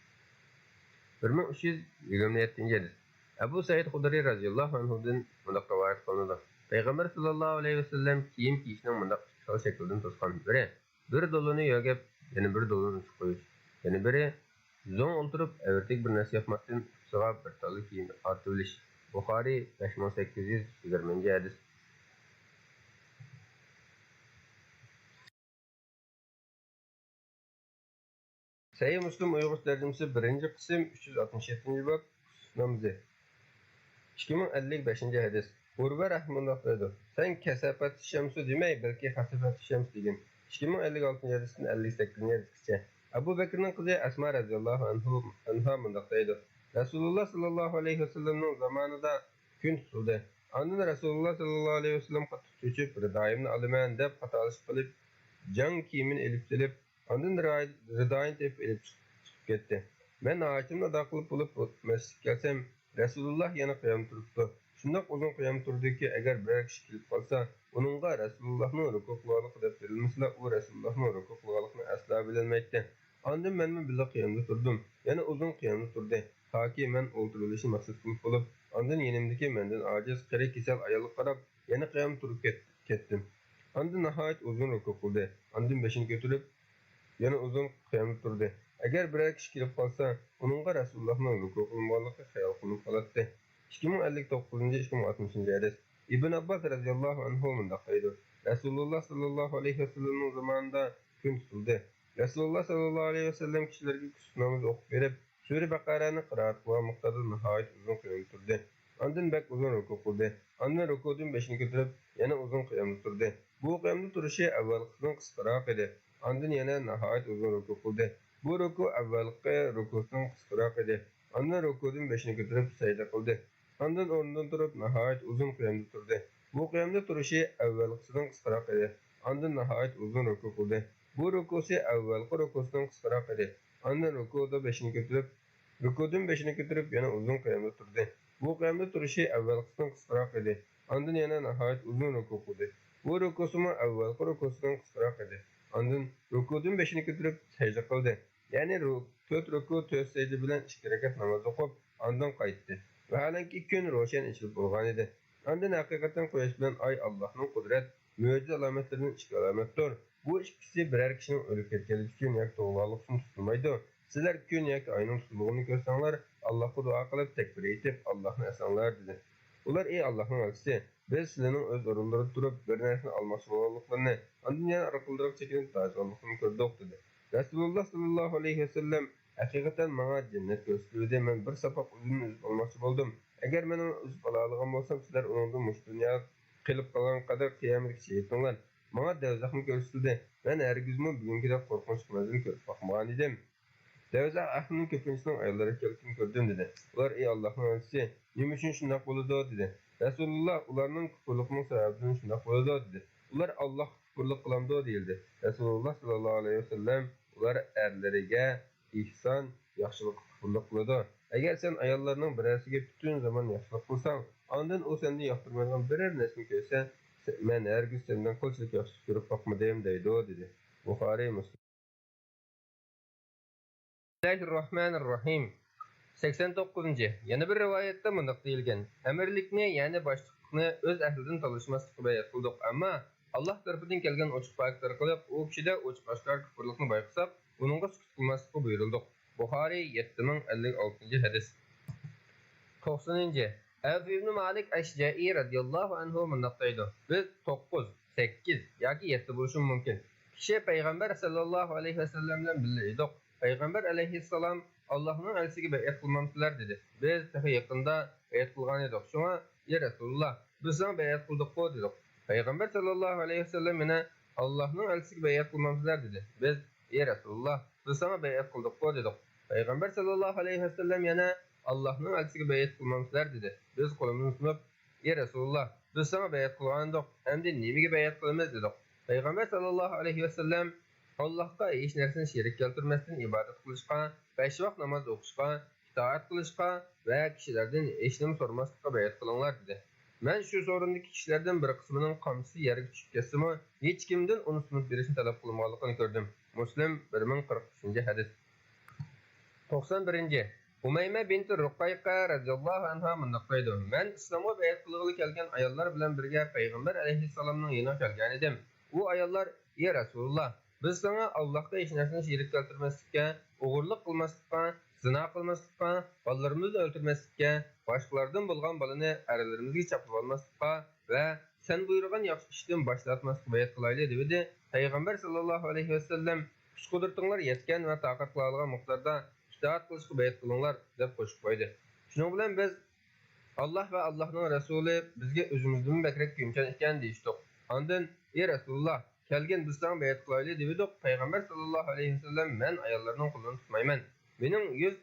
بىر مىڭ ئۈچ يۈز يىگىرمە يەتتىنچى ھەدىس. ئەبۇ سەئىد خۇدرىي رەزىياللاھۇ ئەنھۇدىن مۇنداق رىۋايەت قىلىنىدۇ: پەيغەمبەر ساللاللاھۇ ئەلەيھى ۋەسەللەم كىيىم كىيىشنىڭ مۇنداق ئىككى خىل شەكلىدىن توسقان. بىرى، بىر دولىنى يۆگەپ، يەنە بىر دولىنى ئۇچۇپ قويۇش. يەنە بىرى، زوڭ ئولتۇرۇپ، ئەۋرىتىگە بىر نەرسە ياپماستىن، ئۇكىسىغا بىر تاللا كىيىم ئارتىۋېلىش. بۇخارىي، بەش مىڭ سەككىز يۈز يىگىرمىنچى ھەدىس. سەھىھ مۇسلىم ئۇيغۇرچە تەرجىمىسى، بىرىنچى قىسىم، ئۈچ يۈز ئاتمىش يەتتىنچى باب، كۇسۇف نامىزى. ئىككى مىڭ ئەللىك بەشىنچى ھەدىس. ئۇرۋە رەھىمۇللاھ دەيدۇ: سەن كەسەپەتى شەمسۇ دېمەي، بەلكى خەسەپەتى شەمس دېگىن. ئىككى مىڭ ئەللىك ئالتىنچى ھەدىستىن ئەللىك سەككىزىنچى ھەدىسكىچە. ئەبۇ بەكرىنىڭ قىزى ئەسما رەزىياللاھۇ ئەنھۇ، ئەنھا مۇنداق دەيدۇ: رەسۇلۇللاھ ساللاللاھۇ ئەلەيھى ۋەسەللەمنىڭ زامانىدا كۈن تۇتۇلدى. ئاندىن رەسۇلۇللاھ ساللاللاھۇ ئەلەيھى ۋەسەللەم قاتتىق چۆچۈپ، رىدايىمنى ئالىمەن دەپ خاتالىشىپ قېلىپ، جەڭ كىيىمىنى ئېلىپ سېلىپ، ئاندىن رىدايىنى تېپىپ ئېلىپ چىقىپ كەتتى. مەن ھاجىتىمنى ئادا قىلىپ بولۇپ مەسچىتكە كەلسەم، رەسۇلۇللاھ يەنە قىيامدا تۇرۇپتۇ. شۇنداق ئۇزۇن قىيامدا تۇردىكى، ئەگەر بىرەر كىشى كېلىپ قالسا، ئۇنىڭغا رەسۇلۇللاھنىڭ رۇكۇ قىلغانلىقى دەپ بېرىلمىسىلا، ئۇ رەسۇلۇللاھنىڭ رۇكۇ قىلغانلىقىنى ئەسلا بىلەلمەيتتى. ئاندىن مەنمۇ بىللە قىيامدا تۇردۇم. يەنە ئۇزۇن قىيامدا تۇردى، تاكى مەن ئولتۇرۇۋېلىشنى مەقسەت قىلىپ بولۇپ، ئاندىن يېنىمدىكى مەندىن ئاجىز، قېرى، كېسەل ئايالغا قاراپ، يەنە قىيامدا تۇرۇپ كەت-، كەتتىم. ئاندىن ناھايىتى ئۇزۇن رۇكۇ قىلدى. ئاندىن بېشىنى كۆتۈرۈپ، يەنە ئۇزۇن قىيامدا تۇردى. ئەگەر بىرەر كىشى كېلىپ قالسا، ئۇنىڭغا رەسۇلۇللاھنىڭ رۇكۇ قىلمىغانلىقى خىيال قىلىنىپ قالاتتى. ئىككى مىڭ ئەللىك توققۇزىنچى، ئىككى مىڭ ئاتمىشىنچى ھەدىس. ئىبن ئابباس رەزىياللاھۇ ئەنھۇ مۇنداق دەيدۇ: رەسۇلۇللاھ ساللاللاھۇ ئەلەيھى ۋەسەللەمنىڭ زامانىدا كۈن تۇتۇلدى. رەسۇلۇللاھ ساللاللاھۇ ئەلەيھى ۋەسەللەم كىشىلەرگە كۈسۈف نامىزى ئوقۇپ بېرىپ، سۈرە بەقەرەنى قىرائەت قىلغان مىقداردا ناھايىتى ئۇزۇن قىيامدا تۇردى. ئاندىن بەك ئۇزۇن رۇكۇ قىلدى. ئاندىن رۇكۇدىن بېشىنى كۆتۈرۈپ، يەنە ئۇزۇن قىيامدا تۇردى. بۇ قىيامدا تۇرۇشى ئەۋۋەلقىسىدىن قىسقىراق ئىدى. ئاندىن يەنە ناھايىتى ئۇزۇن رۇكۇ قىلدى. بۇ رۇكۇ ئەۋۋەلقى رۇكۇسىدىن قىسقىراق ئىدى. ئاندىن رۇكۇدىن بېشىنى كۆتۈرۈپ سەجدە قىلدى. ئاندىن ئورنىدىن تۇرۇپ، ناھايىتى ئۇزۇن قىيامدا تۇردى. بۇ قىيامدا تۇرۇشى ئەۋۋەلقىسىدىن قىسقىراق ئىدى. ئاندىن ناھايىتى ئۇزۇن رۇكۇ قىلدى. بۇ رۇكۇسى ئەۋۋەلقى رۇكۇسىدىن قىسقىراق ئىدى. ئاندىن رۇكۇدا بېشىنى كۆتۈرۈپ، رۇكۇدىن بېشىنى كۆتۈرۈپ، يەنە ئۇزۇن قىيامدا تۇردى. بۇ قىيامدا تۇرۇشى ئەۋۋەلقىسىدىن قىسقىراق ئىدى. ئاندىن يەنە ناھايىتى ئۇزۇن رۇكۇ قىلدى. بۇ رۇكۇسىمۇ ئەۋۋەلقى رۇكۇسىدىن قىسقىراق ئىدى. ئاندىن رۇكۇدىن بېشىنى كۆتۈرۈپ سەجدە قىلدى. يەنى رۇ-، تۆت رۇكۇ، تۆت سەجدە بىلەن ئىككى رەكەت ناماز ئوقۇپ، ئاندىن قايتتى. ۋەھالەنكى، كۈن روشەن ئېچىلىپ بولغانىدى. ئاندىن ھەقىقەتەن قۇياش بىلەن ئاي ئاللاھنىڭ قۇدرەت، مۆجىزە ئالامەتلىرىدىن ئىككى ئالامەتتۇر. بۇ ئىككىسى بىرەر كىشىنىڭ ئۆلۈپ كەتكەنلىكى ئۈچۈن ياكى تۇغۇلغانلىقى ئۈچۈن تۇتۇلمايدۇ. سىلەر كۈن ياكى ئاينىڭ تۇتۇلغىنىنى كۆرسەڭلار، ئاللاھقا دۇئا قىلىپ، تەكبىر ئېيتىپ، ئاللاھنى ئەسلەڭلار، دېدى. ئۇلار: ئى ئاللاھنىڭ ئەلچىسى، بىز سىلىنىڭ ئۆز ئورۇنلىرىدا تۇرۇپ بىر نەرسىنى ئالماقچى بولغانلىقلىرىنى، ئاندىن يەنە ئارقىلىرىغا چېكىنىپ تاجىۋالغانلىقىنى كۆردۇق، دېدى. رەسۇلۇللاھ ساللاللاھۇ ئەلەيھى ۋەسەللەم: ھەقىقەتەن ماڭا جەننەت كۆرسىتىلدى، مەن بىر ساپاق ئۈزۈمنى ئۈزۈپ ئالماقچى بولدۇم. ئەگەر مېنىڭ ئۈزۈپ ئالالىغان بولسام، سىلەر ئۇنىڭدىن مۇشۇ دۇنيادا قېلىپ قالغان قەدەر قىيامەتكىچە يېتىڭلار. ماڭا دەۋزەخمۇ كۆرسىتىلدى، مەن ھەرگىزمۇ بۈگۈنكىدەك قورقۇنچلۇق مەنزىرىنى كۆرۈپ باقمىغان ئىدىم. دەۋزەخ ئەھلىنىڭ كۆپىنچىسىنىڭ ئاياللىرى ئىكەنلىكىنى كۆردۈم، دېدى. ئۇلار: ئى ئاللاھنىڭ ئەلچىسى، نېمە ئۈچۈن شۇنداق بولىدۇ؟ دېدى. رەسۇلۇللاھ: ئۇلارنىڭ كۇپۇرلۇقىنىڭ سەۋەبىدىن شۇنداق بولىدۇ، دېدى. ئۇلار: ئاللاھقا كۇپۇرلۇق قىلامدۇ؟ دېيىلدى. رەسۇلۇللاھ ساللاللاھۇ ئەلەيھى ۋەسەللەم: ئۇلار ئەرلىرىگە ئېھسان، ياخشىلىققا كۇپۇرلۇق قىلىدۇ. ئەگەر سەن ئاياللارنىڭ بىرەرسىگە پۈتۈن زامان ياخشىلىق قىلساڭ، ئاندىن ئۇ سەندىن ياقتۇرمايدىغان بىرەر نەرسىنى كۆرسە، مەن ھەرگىز سەندىن قىلچىلىك ياخشىلىق كۆرۈپ باقمىدىم، دەيدۇ، دېدى. بۇخارىي، مۇسلىم. بىسمىللاھىررەھمانىررەھىم. سەكسەن توققۇزىنچى. يەنە بىر رىۋايەتتە مۇنداق دېيىلگەن: ئەمىرلىكنى، يەنى باشلىقلىقنى ئۆز ئەھلىدىن تالىشماسلىققا بەيئەت قىلدۇق، ئەمما ئاللاھ تەرىپىدىن كەلگەن ئوچۇق پاكىت ئارقىلىق ئۇ كىشىدە ئوچۇق ئاشكارا كۇپۇرلۇقنى بايقىساق، ئۇنىڭغا سۈكۈت قىلماسلىققا بۇيرۇلدۇق. بۇخارىي، يەتتە مىڭ ئەللىك ئالتىنچى ھەدىس. توقسىنىنچى. ئەۋف ئىبنى مالىك ئەشجەئى رەزىياللاھۇ ئەنھۇ مۇنداق دەيدۇ: بىز توققۇز، سەككىز ياكى يەتتە بولۇشىمۇ مۇمكىن كىشى پەيغەمبەر سەللەللاھۇ ئەلەيھى ۋەسەللەم بىلەن بىللە ئىدۇق. پەيغەمبەر ئەلەيھىسسالام: ئاللاھنىڭ ئەلچىسىگە بەيئەت قىلمامسىلەر؟ دېدى. بىز تېخى يېقىندا بەيئەت قىلغان ئىدۇق. شۇڭا: ئى رەسۇلۇللاھ، بىز ساڭا بەيئەت قىلدۇققۇ، دېدۇق. پەيغەمبەر سەللەللاھۇ ئەلەيھى ۋەسەللەم يەنە: ئاللاھنىڭ ئەلچىسىگە بەيئەت قىلمامسىلەر؟ دېدى. بىز: ئى رەسۇلۇللاھ، بىز ساڭا بەيئەت قىلدۇققۇ، دېدۇق. پەيغەمبەر سەللەللاھۇ ئەلەيھى ۋەسەللەم يەنە: ئاللاھنىڭ ئەلچىسىگە بەيئەت قىلمامسىلەر؟ دېدى. بىز قولىمىزنى سۇنۇپ: ئى رەسۇلۇللاھ، بىز ساڭا بەيئەت قىلغانىدۇق، ئەمدى نېمىگە بەيئەت قىلىمىز؟ دېدۇق. پەيغەمبەر سەللەللاھۇ ئەلەيھى ۋەسەللەم: ئاللاھقا ھېچ نەرسىنى شېرىك كەلتۈرمەستىن ئىبادەت قىلىشقا، بەش ۋاق ناماز ئوقۇشقا، ئىتائەت قىلىشقا ۋە كىشىلەردىن ھېچنېمە سورىماسلىققا بەيئەت قىلىڭلار، دېدى. مەن شۇ سورۇندىكى كىشىلەردىن بىر قىسمىنىڭ قامچىسى يەرگە چۈشۈپ كەتسىمۇ، ھېچكىمدىن ئۇنى سۇنۇپ بېرىشنى تەلەپ قىلمىغانلىقىنى كۆردۈم. مۇسلىم، بىر مىڭ قىرىق ئۈچىنچى ھەدىس. توقسان بىرىنچى. ئۇمەيمە بىنتى رۇقەيقە رەزىياللاھۇ ئەنھا مۇنداق دەيدۇ: مەن ئىسلامغا بەيئەت قىلغىلى كەلگەن ئاياللار بىلەن بىرگە پەيغەمبەر ئەلەيھىسسالامنىڭ يېنىغا كەلگەنىدىم. ئۇ ئاياللار: ئى رەسۇلۇللاھ، بىز ساڭا ئاللاھقا ھېچ نەرسىنى شېرىك كەلتۈرمەسلىككە، ئوغرىلىق قىلماسلىققا، زىنا قىلماسلىققا، بالىلىرىمىزنى ئۆلتۈرمەسلىككە، باشقىلاردىن بولغان بالىنى ئەرلىرىمىزگە چاپلىۋالماسلىققا ۋە سەن بۇيرۇغان ياخشى ئىشتىن باش تارتماسلىققا بەيئەت قىلايلى، دېۋىدى. پەيغەمبەر سەللەللاھۇ ئەلەيھى ۋەسەللەم: كۈچ-قۇدرىتىڭلار يەتكەن ۋە تاقەت قىلالىغان مىقداردا ئىتائەت قىلىشقا بەيئەت قىلىڭلار، دەپ قوشۇپ قويدى. شۇنىڭ بىلەن بىز: ئاللاھ ۋە ئاللاھنىڭ رەسۇلى بىزگە ئۆزىمىزدىنمۇ بەكرەك كۆيۈمچان ئىكەن، دېيىشتۇق. ئاندىن: ئى رەسۇلۇللاھ، كەلگىن، بىز ساڭا بەيئەت قىلايلى، دېۋىدۇق. پەيغەمبەر سەللەللاھۇ ئەلەيھى ۋەسەللەم: مەن ئاياللارنىڭ قولىنى تۇتمايمەن. مېنىڭ يۈز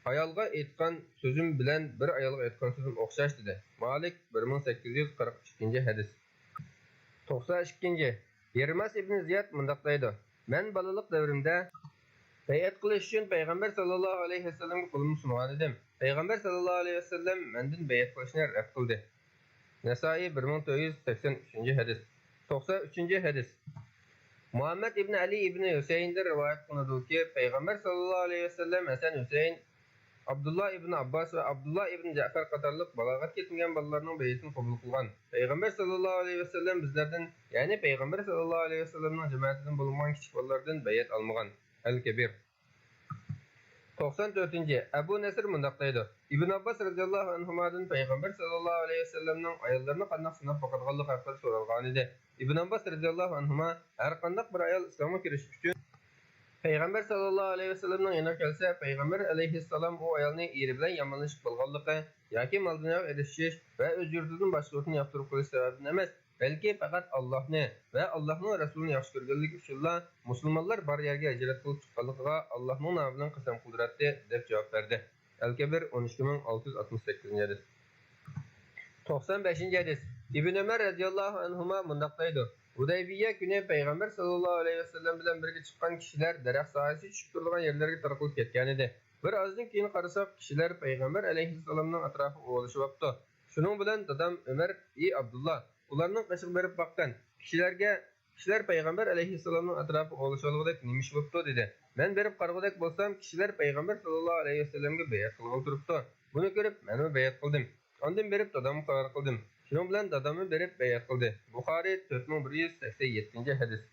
ئايالغا ئېيتقان سۆزۈم بىلەن بىر ئايالغا ئېيتقان سۆزۈم ئوخشاش، دېدى. مالىك، بىر مىڭ سەككىز يۈز قىرىق ئىككىنچى ھەدىس. توقسان ئىككىنچى. يېرىماس ئىبنى زىياد مۇنداق دەيدۇ: مەن بالىلىق دەۋرىمدە بەيئەت قىلىش ئۈچۈن پەيغەمبەر سەللەللاھۇ ئەلەيھى ۋەسەللەمگە قولۇمنى سۇنغانىدىم. پەيغەمبەر سەللەللاھۇ ئەلەيھى ۋەسەللەم مەندىن بەيئەت قىلىشنى رەت قىلدى. نەسائىي، بىر مىڭ تۆت يۈز سەكسەن ئۈچىنچى ھەدىس. توقسان ئۈچىنچى ھەدىس. مۇھەممەد ئىبنى ئەلى ئىبنى ھۈسەيىندىن رىۋايەت قىلىنىدۇكى، پەيغەمبەر سەللەللاھۇ ئەلەيھى ۋەسەللەم ھەسەن، ھۈسەيىن، ئابدۇللا ئىبنى ئابباس ۋە ئابدۇللا ئىبنى جەئپەر قاتارلىق بالاغەتكە يەتمىگەن بالىلارنىڭ بەيئىتىنى قوبۇل قىلغان. پەيغەمبەر سەللەللاھۇ ئەلەيھى ۋەسەللەم بىزلەردىن، يەنى پەيغەمبەر سەللەللاھۇ ئەلەيھى ۋەسەللەمنىڭ جەمەتىدىن بولۇنمىغان كىچىك بالىلاردىن بەيئەت ئالمىغان. ئەل كەبىر. توقسان تۆتىنچى. ئەبۇ نەسىر مۇنداق دەيدۇ: ئىبن ئابباس رەزىياللاھۇ ئەنھۇمادىن پەيغەمبەر سەللەللاھۇ ئەلەيھى ۋەسەللەمنىڭ ئاياللىرىنى قانداق سىناپ باقىدىغانلىقى ھەققىدە سورالغانىدى. ئىبن ئابباس رەزىياللاھۇ ئەنھۇما: ھەرقانداق بىر ئايال ئىسلامغا كىرىش ئۈچۈن پەيغەمبەر سەللەللاھۇ ئەلەيھى ۋەسەللەمنىڭ يېنىغا كەلسە، پەيغەمبەر ئەلەيھىسسالام ئۇ ئايالنى ئېرى بىلەن يامانلىشىپ قالغانلىقى ياكى مال-دۇنياغا ئېرىشىش ۋە ئۆز يۇرتىدىن باشقا يۇرتنى ياقتۇرۇپ قېلىش سەۋەبىدىن ئەمەس، بەلكى پەقەت ئاللاھنى ۋە ئاللاھنىڭ رەسۇلىنى ياخشى كۆرگەنلىكى ئۈچۈنلا مۇسۇلمانلار بار يەرگە ھىجرەت قىلىپ چىققانلىقىغا ئاللاھنىڭ نامى بىلەن قەسەم قىلدۇراتتى، دەپ جاۋاب بەردى. ئەل كەبىر، ئون ئىككى مىڭ ئالتە يۈز ئاتمىش سەككىزىنچى ھەدىس. توقسان بەشىنچى ھەدىس. ئىبن ئۆمەر رەزىياللاھۇ ئەنھۇما مۇنداق دەيدۇ: ھۇدەيبىيە كۈنى پەيغەمبەر سەللەللاھۇ ئەلەيھى ۋەسەللەم بىلەن بىرگە چىققان كىشىلەر دەرەخ سايىسى چۈشۈپ تۇرىدىغان يەرلەرگە تارقىلىپ كەتكەنىدى. بىر ئازدىن كېيىن قارىساق، كىشىلەر پەيغەمبەر ئەلەيھىسسالامنىڭ ئەتراپىغا ئولىشىۋاپتۇ. شۇنىڭ بىلەن دادام ئۆمەر: ئى ئابدۇللا، ئۇلارنىڭ قېشىغا بېرىپ باققىن، كىشىلەرگە، كىشىلەر پەيغەمبەر ئەلەيھىسسالامنىڭ ئەتراپىغا ئولىشىۋالغۇدەك نېمە ئىش بوپتۇ؟ دېدى. مەن بېرىپ قارىغۇدەك بولسام، كىشىلەر پەيغەمبەر سەللەللاھۇ ئەلەيھى ۋەسەللەمگە بەيئەت قىلغىلى تۇرۇپتۇ. بۇنى كۆرۈپ، مەنمۇ بەيئەت قىلدىم. ئاندىن بېرىپ دادامغا خەۋەر قىلدىم. شۇنىڭ بىلەن داداممۇ بېرىپ بەيئەت قىلدى. بۇخارىي، تۆت مىڭ بىر يۈز سەكسەن يەتتىنچى ھەدىس.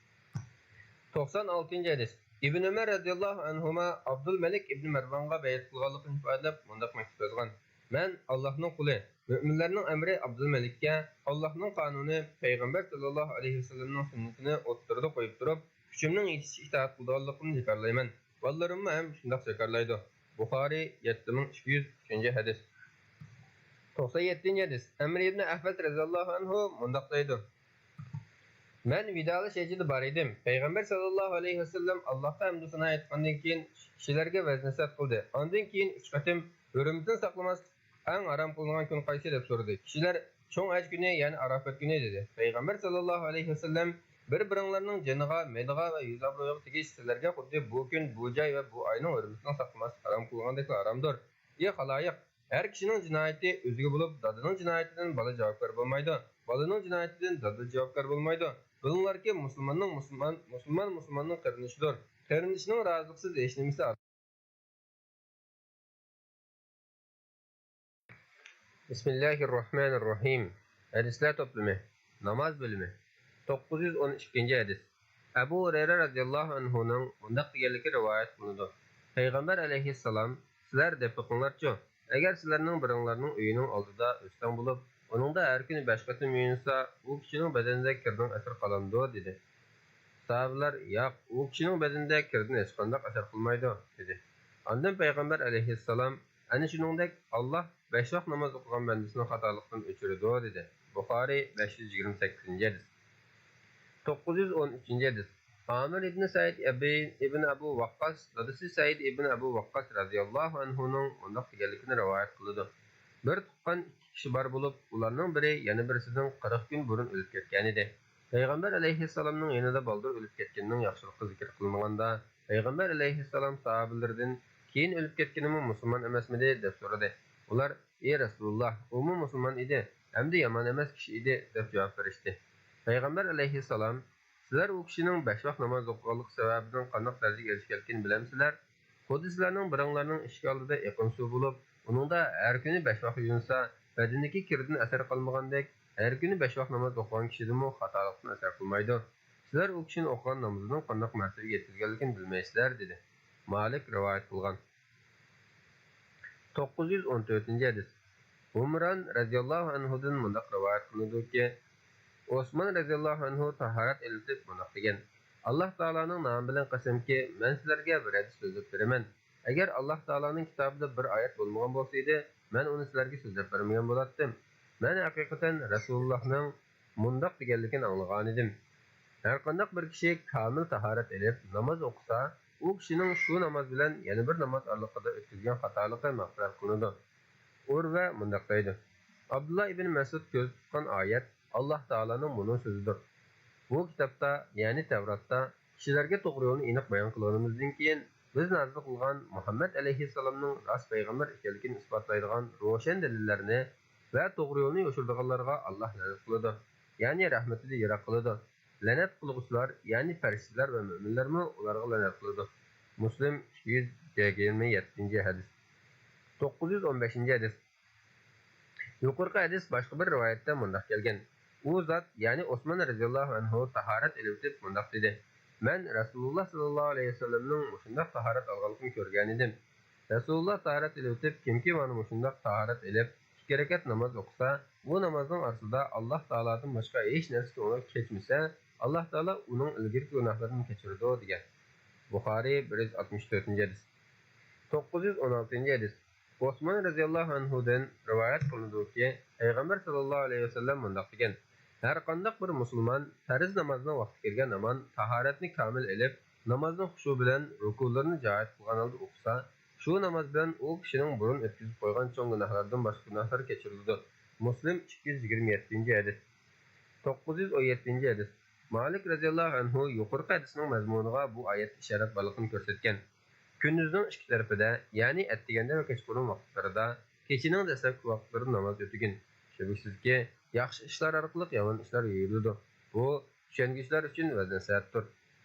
توقسان ئالتىنچى ھەدىس. ئىبن ئۆمەر رەزىياللاھۇ ئەنھۇما ئابدۇلمەلىك ئىبن مەرۋانغا بەيئەت قىلغانلىقىنى ئىپادىلەپ مۇنداق مەكتۇپ يازغان: مەن ئاللاھنىڭ قۇلى، مۆمىنلەرنىڭ ئەمرى ئابدۇلمەلىككە، ئاللاھنىڭ قانۇنى، پەيغەمبەر ساللاللاھۇ ئەلەيھى ۋەسەللەمنىڭ سۈننىتىنى ئوتتۇرىدا قويۇپ تۇرۇپ، كۈچۈمنىڭ يېتىشىچە ئىتائەت قىلىدىغانلىقىمنى جاكارلايمەن. بالىلىرىممۇ ھەم شۇنداق جاكارلايدۇ. بۇخارىي، يەتتە مىڭ ئىككى يۈز ئۈچىنچى ھەدىس. توقسان يەتتىنچى ھەدىس. ئەمر ئىبن ئەھۋەس رەزىياللاھۇ ئەنھۇ مۇنداق دەيدۇ: مەن ۋىدالىشىش ھەججىدە بار ئىدىم. پەيغەمبەر ساللاللاھۇ ئەلەيھى ۋەسەللەم ئاللاھقا ھەمدۇ سانا ئېيتقاندىن كېيىن، كىشىلەرگە ۋەز-نەسىھەت قىلدى. ئاندىن كېيىن ئۈچ قېتىم ھۆرمىتىنى ساقلىماسلىق ئەڭ ھارام قىلىنغان كۈن قايسى؟ دەپ سورىدى. كىشىلەر چوڭ ھەج كۈنى، يەنى ئاراپەت كۈنى دېدى. پەيغەمبەر ساللاللاھۇ ئەلەيھى ۋەسەللەم، بىر-بىرىڭلارنىڭ جېنىغا، مېلىغا ۋە يۈز-ئابرۇيىغا تېگىش سىلەرگە خۇددى بۇ كۈن، بۇ جاي ۋە بۇ ئاينىڭ ھۆرمىتىنى ساقلىماسلىق ھارام قىلغاندەكلا ھارامدۇر. ئى خالايىق! ھەر كىشىنىڭ جىنايىتى ئۆزىگە بولۇپ، دادىنىڭ جىنايىتىدىن بالا جاۋابكار بولمايدۇ، بالىنىڭ جىنايىتىدىن دادا جاۋابكار بولمايدۇ. بىلىڭلاركى، مۇسۇلماننىڭ مۇسۇلمان، مۇسۇلمان مۇسۇلماننىڭ قېرىندىشىدۇر. قېرىندىشىنىڭ رازىلىقسىز ھېچنېمىسى بىسمىللاھىررەھمانىررەھىم. ھەدىسلەر توپلىمى. ناماز بۆلۈمى. توققۇز يۈز ئون ئىككىنچى ھەدىس. ئەبۇ ھۇرەيرە رەزىياللاھۇ ئەنھۇنىڭ مۇنداق دېگەنلىكى رىۋايەت قىلىنىدۇ: پەيغەمبەر ئەلەيھىسسالام، سىلەر دەپ بېقىڭلارچۇ، ئەگەر سىلەرنىڭ بىرىڭلارنىڭ ئۆيىنىڭ ئالدىدا ئۆستەڭ بولۇپ، ئۇنىڭدا ھەر كۈنى بەش قېتىم يۇيۇنسا، ئۇ كىشىنىڭ بەدىنىدە كىردىنىڭ ئەسىرى قالامدۇ؟ دېدى. ساھابىلەر، ياق، ئۇ كىشىنىڭ بەدىنىدە كىردىن ھېچقانداق ئەسەر قىلمايدۇ، دېدى. ئاندىن پەيغەمبەر ئەلەيھىسسالام، ئەنە شۇنىڭدەك، ئاللاھ بەش ۋاق ناماز ئوقۇغان بەندىسىنىڭ خاتالىقىدىن ئۆچۈرىدۇ، دېدى. بۇخارىي، بەش يۈز يىگىرمە سەككىزىنچى ھەدىس. توققۇز يۈز ئون ئۈچىنچى ھەدىس. ئامىر ئىبن سەئىد ئىبن ئەبۇ ۋەققاس دادىسى سەئىد ئىبن ئەبۇ ۋەققاس رەزىياللاھۇ ئەنھۇنىڭ مۇنداق دېگەنلىكىنى رىۋايەت قىلىدۇ: بىر تۇغقان ئىككى كىشى بار بولۇپ، ئۇلارنىڭ بىرى يەنە بىرسىدىن قىرىق كۈن بۇرۇن ئۆلۈپ كەتكەنىدى. پەيغەمبەر ئەلەيھىسسالامنىڭ يېنىدا بالدۇر ئۆلۈپ كەتكىنىنىڭ ياخشىلىقى زىكىر قىلىنغاندا، پەيغەمبەر ئەلەيھىسسالام ساھابىلىرىدىن، كېيىن ئۆلۈپ كەتكىنىمۇ مۇسۇلمان ئەمەسمىدى؟ دەپ سورىدى. ئۇلار، ئى رەسۇلۇللاھ، ئۇمۇ مۇسۇلمان ئىدى ھەمدە يامان ئەمەس كىشى ئىدى، دەپ جاۋاب بېرىشتى. پەيغەمبەر ئەلەيھىسسالام، سىلەر ئۇ كىشىنىڭ بەش ۋاق ناماز ئوقۇغانلىقى سەۋەبىدىن قانداق دەرىجىگە ئېرىشكەنلىكىنى بىلەمسىلەر؟ خۇددى سىلەرنىڭ بىرىڭلارنىڭ ئىشىك ئالدىدا ئېقىن سۇ بولۇپ، ئۇنىڭدا ھەر كۈنى بەش ۋاق يۇيۇنسا، بەدىنىدىكى كىردىن ئەسەر قالمىغاندەك، ھەر كۈنى بەش ۋاق ناماز ئوقۇغان كىشىدىنمۇ خاتالىقتىن ئەسەر قالمايدۇ. سىلەر ئۇ كىشىنى ئوقۇغان نامىزىنىڭ قانداق مەرتىۋىگە يەتكۈزگەنلىكىنى بىلمەيسىلەر، دېدى. مالىك رىۋايەت قىلغان. توققۇز يۈز ئون تۆتىنچى ھەدىس. ھۇمران رەزىياللاھۇ ئەنھۇدىن مۇنداق رىۋايەت قىلىنىدۇكى، ئوسمان رەزىياللاھۇ ئەنھۇ تاھارەت ئېلىۋېتىپ مۇنداق دېگەن: ئاللاھ تائالانىڭ نامى بىلەن قەسەمكى، مەن سىلەرگە بىر ھەدىس سۆزلەپ بېرىمەن. ئەگەر ئاللاھ تائالانىڭ كىتابىدا بىر ئايەت بولمىغان بولسىدى، مەن ئۇنى سىلەرگە سۆزلەپ بەرمىگەن بولاتتىم. مەن ھەقىقەتەن رەسۇلۇللاھنىڭ مۇنداق دېگەنلىكىنى ئاڭلىغانىدىم: ھەرقانداق بىر كىشى كامىل تاھارەت ئېلىپ ناماز ئوقۇسا، ئۇ كىشىنىڭ شۇ ناماز بىلەن يەنە بىر ناماز ئارىلىقىدا ئۆتكۈزگەن خاتالىقى مەغپىرەت قىلىنىدۇ. ئۇرۋە مۇنداق دەيدۇ: ئابدۇللا ئىبن مەسئۇد كۆزدە تۇتقان ئايەت ئاللاھ تائالانىڭ مۇنۇ سۆزىدۇر. بۇ كىتابتا، يەنى تەۋراتتا، كىشىلەرگە توغرا يولنى ئېنىق بايان قىلغىنىمىزدىن كېيىن، بىز نازىل قىلغان مۇھەممەد ئەلەيھىسسالامنىڭ راست پەيغەمبەر ئىكەنلىكىنى ئىسپاتلايدىغان روشەن دەلىللەرنى ۋە توغرا يولنى يوشۇرىدىغانلارغا ئاللاھ لەنەت قىلىدۇ، يەنى رەھمىتىدىن يىراق قىلىدۇ. لەنەت قىلغۇچىلار، يەنى پەرىشتىلەر ۋە مۆمىنلەرمۇ ئۇلارغا لەنەت قىلىدۇ. مۇسلىم، ئىككى يۈز يىگىرمە يەتتىنچى ھەدىس. توققۇز يۈز ئون بەشىنچى ھەدىس. يۇقىرىقى ھەدىس باشقا بىر رىۋايەتتە مۇنداق كەلگەن: ئۇ زات، يەنى ئوسمان رەزىياللاھۇ ئەنھۇ تاھارەت ئېلىۋېتىپ مۇنداق دېدى: مەن رەسۇلۇللاھ ساللاللاھۇ ئەلەيھى ۋەسەللەمنىڭ مۇشۇنداق تاھارەت ئالغانلىقىنى كۆرگەنىدىم. رەسۇلۇللاھ تاھارەت ئېلىۋېتىپ، كىمكى مانا مۇشۇنداق تاھارەت ئېلىپ، ئىككى رەكەت ناماز ئوقۇسا، بۇ نامازنىڭ ئارىسىدا ئاللاھ تائالادىن باشقا ھېچ نەرسىگە ئۇنى كەچمىسە، ئاللاھ تائالا ئۇنىڭ ئىلگىرىكى گۇناھلىرىنى كەچۈرىدۇ، دېگەن. بۇخارىي، بىر يۈز ئاتمىش تۆتىنچى ھەدىس. توققۇز يۈز ئون ئالتىنچى ھەدىس. ئوسمان رەزىياللاھۇ ئەنھۇدىن رىۋايەت قىلىنىدۇكى، پەيغەمبەر ساللاللاھۇ ئەلەيھى ۋەسەللەم مۇنداق دېگەن: ھەرقانداق بىر مۇسۇلمان پەرز نامازنىڭ ۋاقتى كىرگەن ھامان تاھارەتنى كامىل ئېلىپ، نامازنى خۇشۇ بىلەن، رۇكۇلىرىنى جايىدا قىلغان ھالدا ئوقۇسا، شۇ ناماز بىلەن ئۇ كىشىنىڭ بۇرۇن ئۆتكۈزۈپ قويغان چوڭ گۇناھلاردىن باشقا گۇناھلىرى كەچۈرۈلىدۇ. مۇسلىم، ئىككى يۈز يىگىرمە يەتتىنچى ھەدىس. توققۇز يۈز ئون يەتتىنچى ھەدىس. مالىك رەزىياللاھۇ ئەنھۇ يۇقىرىقى ھەدىسنىڭ مەزمۇنىغا بۇ ئايەتتە ئىشارەت بارلىقىنى كۆرسەتكەن. كۈندۈزنىڭ ئىككى تەرىپىدە، يەنى ئەتىگەندە ۋە كەچقۇرۇن ۋاقىتلىرىدا، كېچىنىڭ دەسلەپكى ۋاقىتلىرىدا ناماز ئۆتىگىن. شۈبھىسىزكى، ياخشى ئىشلار ئارقىلىق يامان ئىشلار يويۇلىدۇ. بۇ، چۈشەنگۈچىلەر ئۈچۈن ۋەز-نەسىھەتتۇر.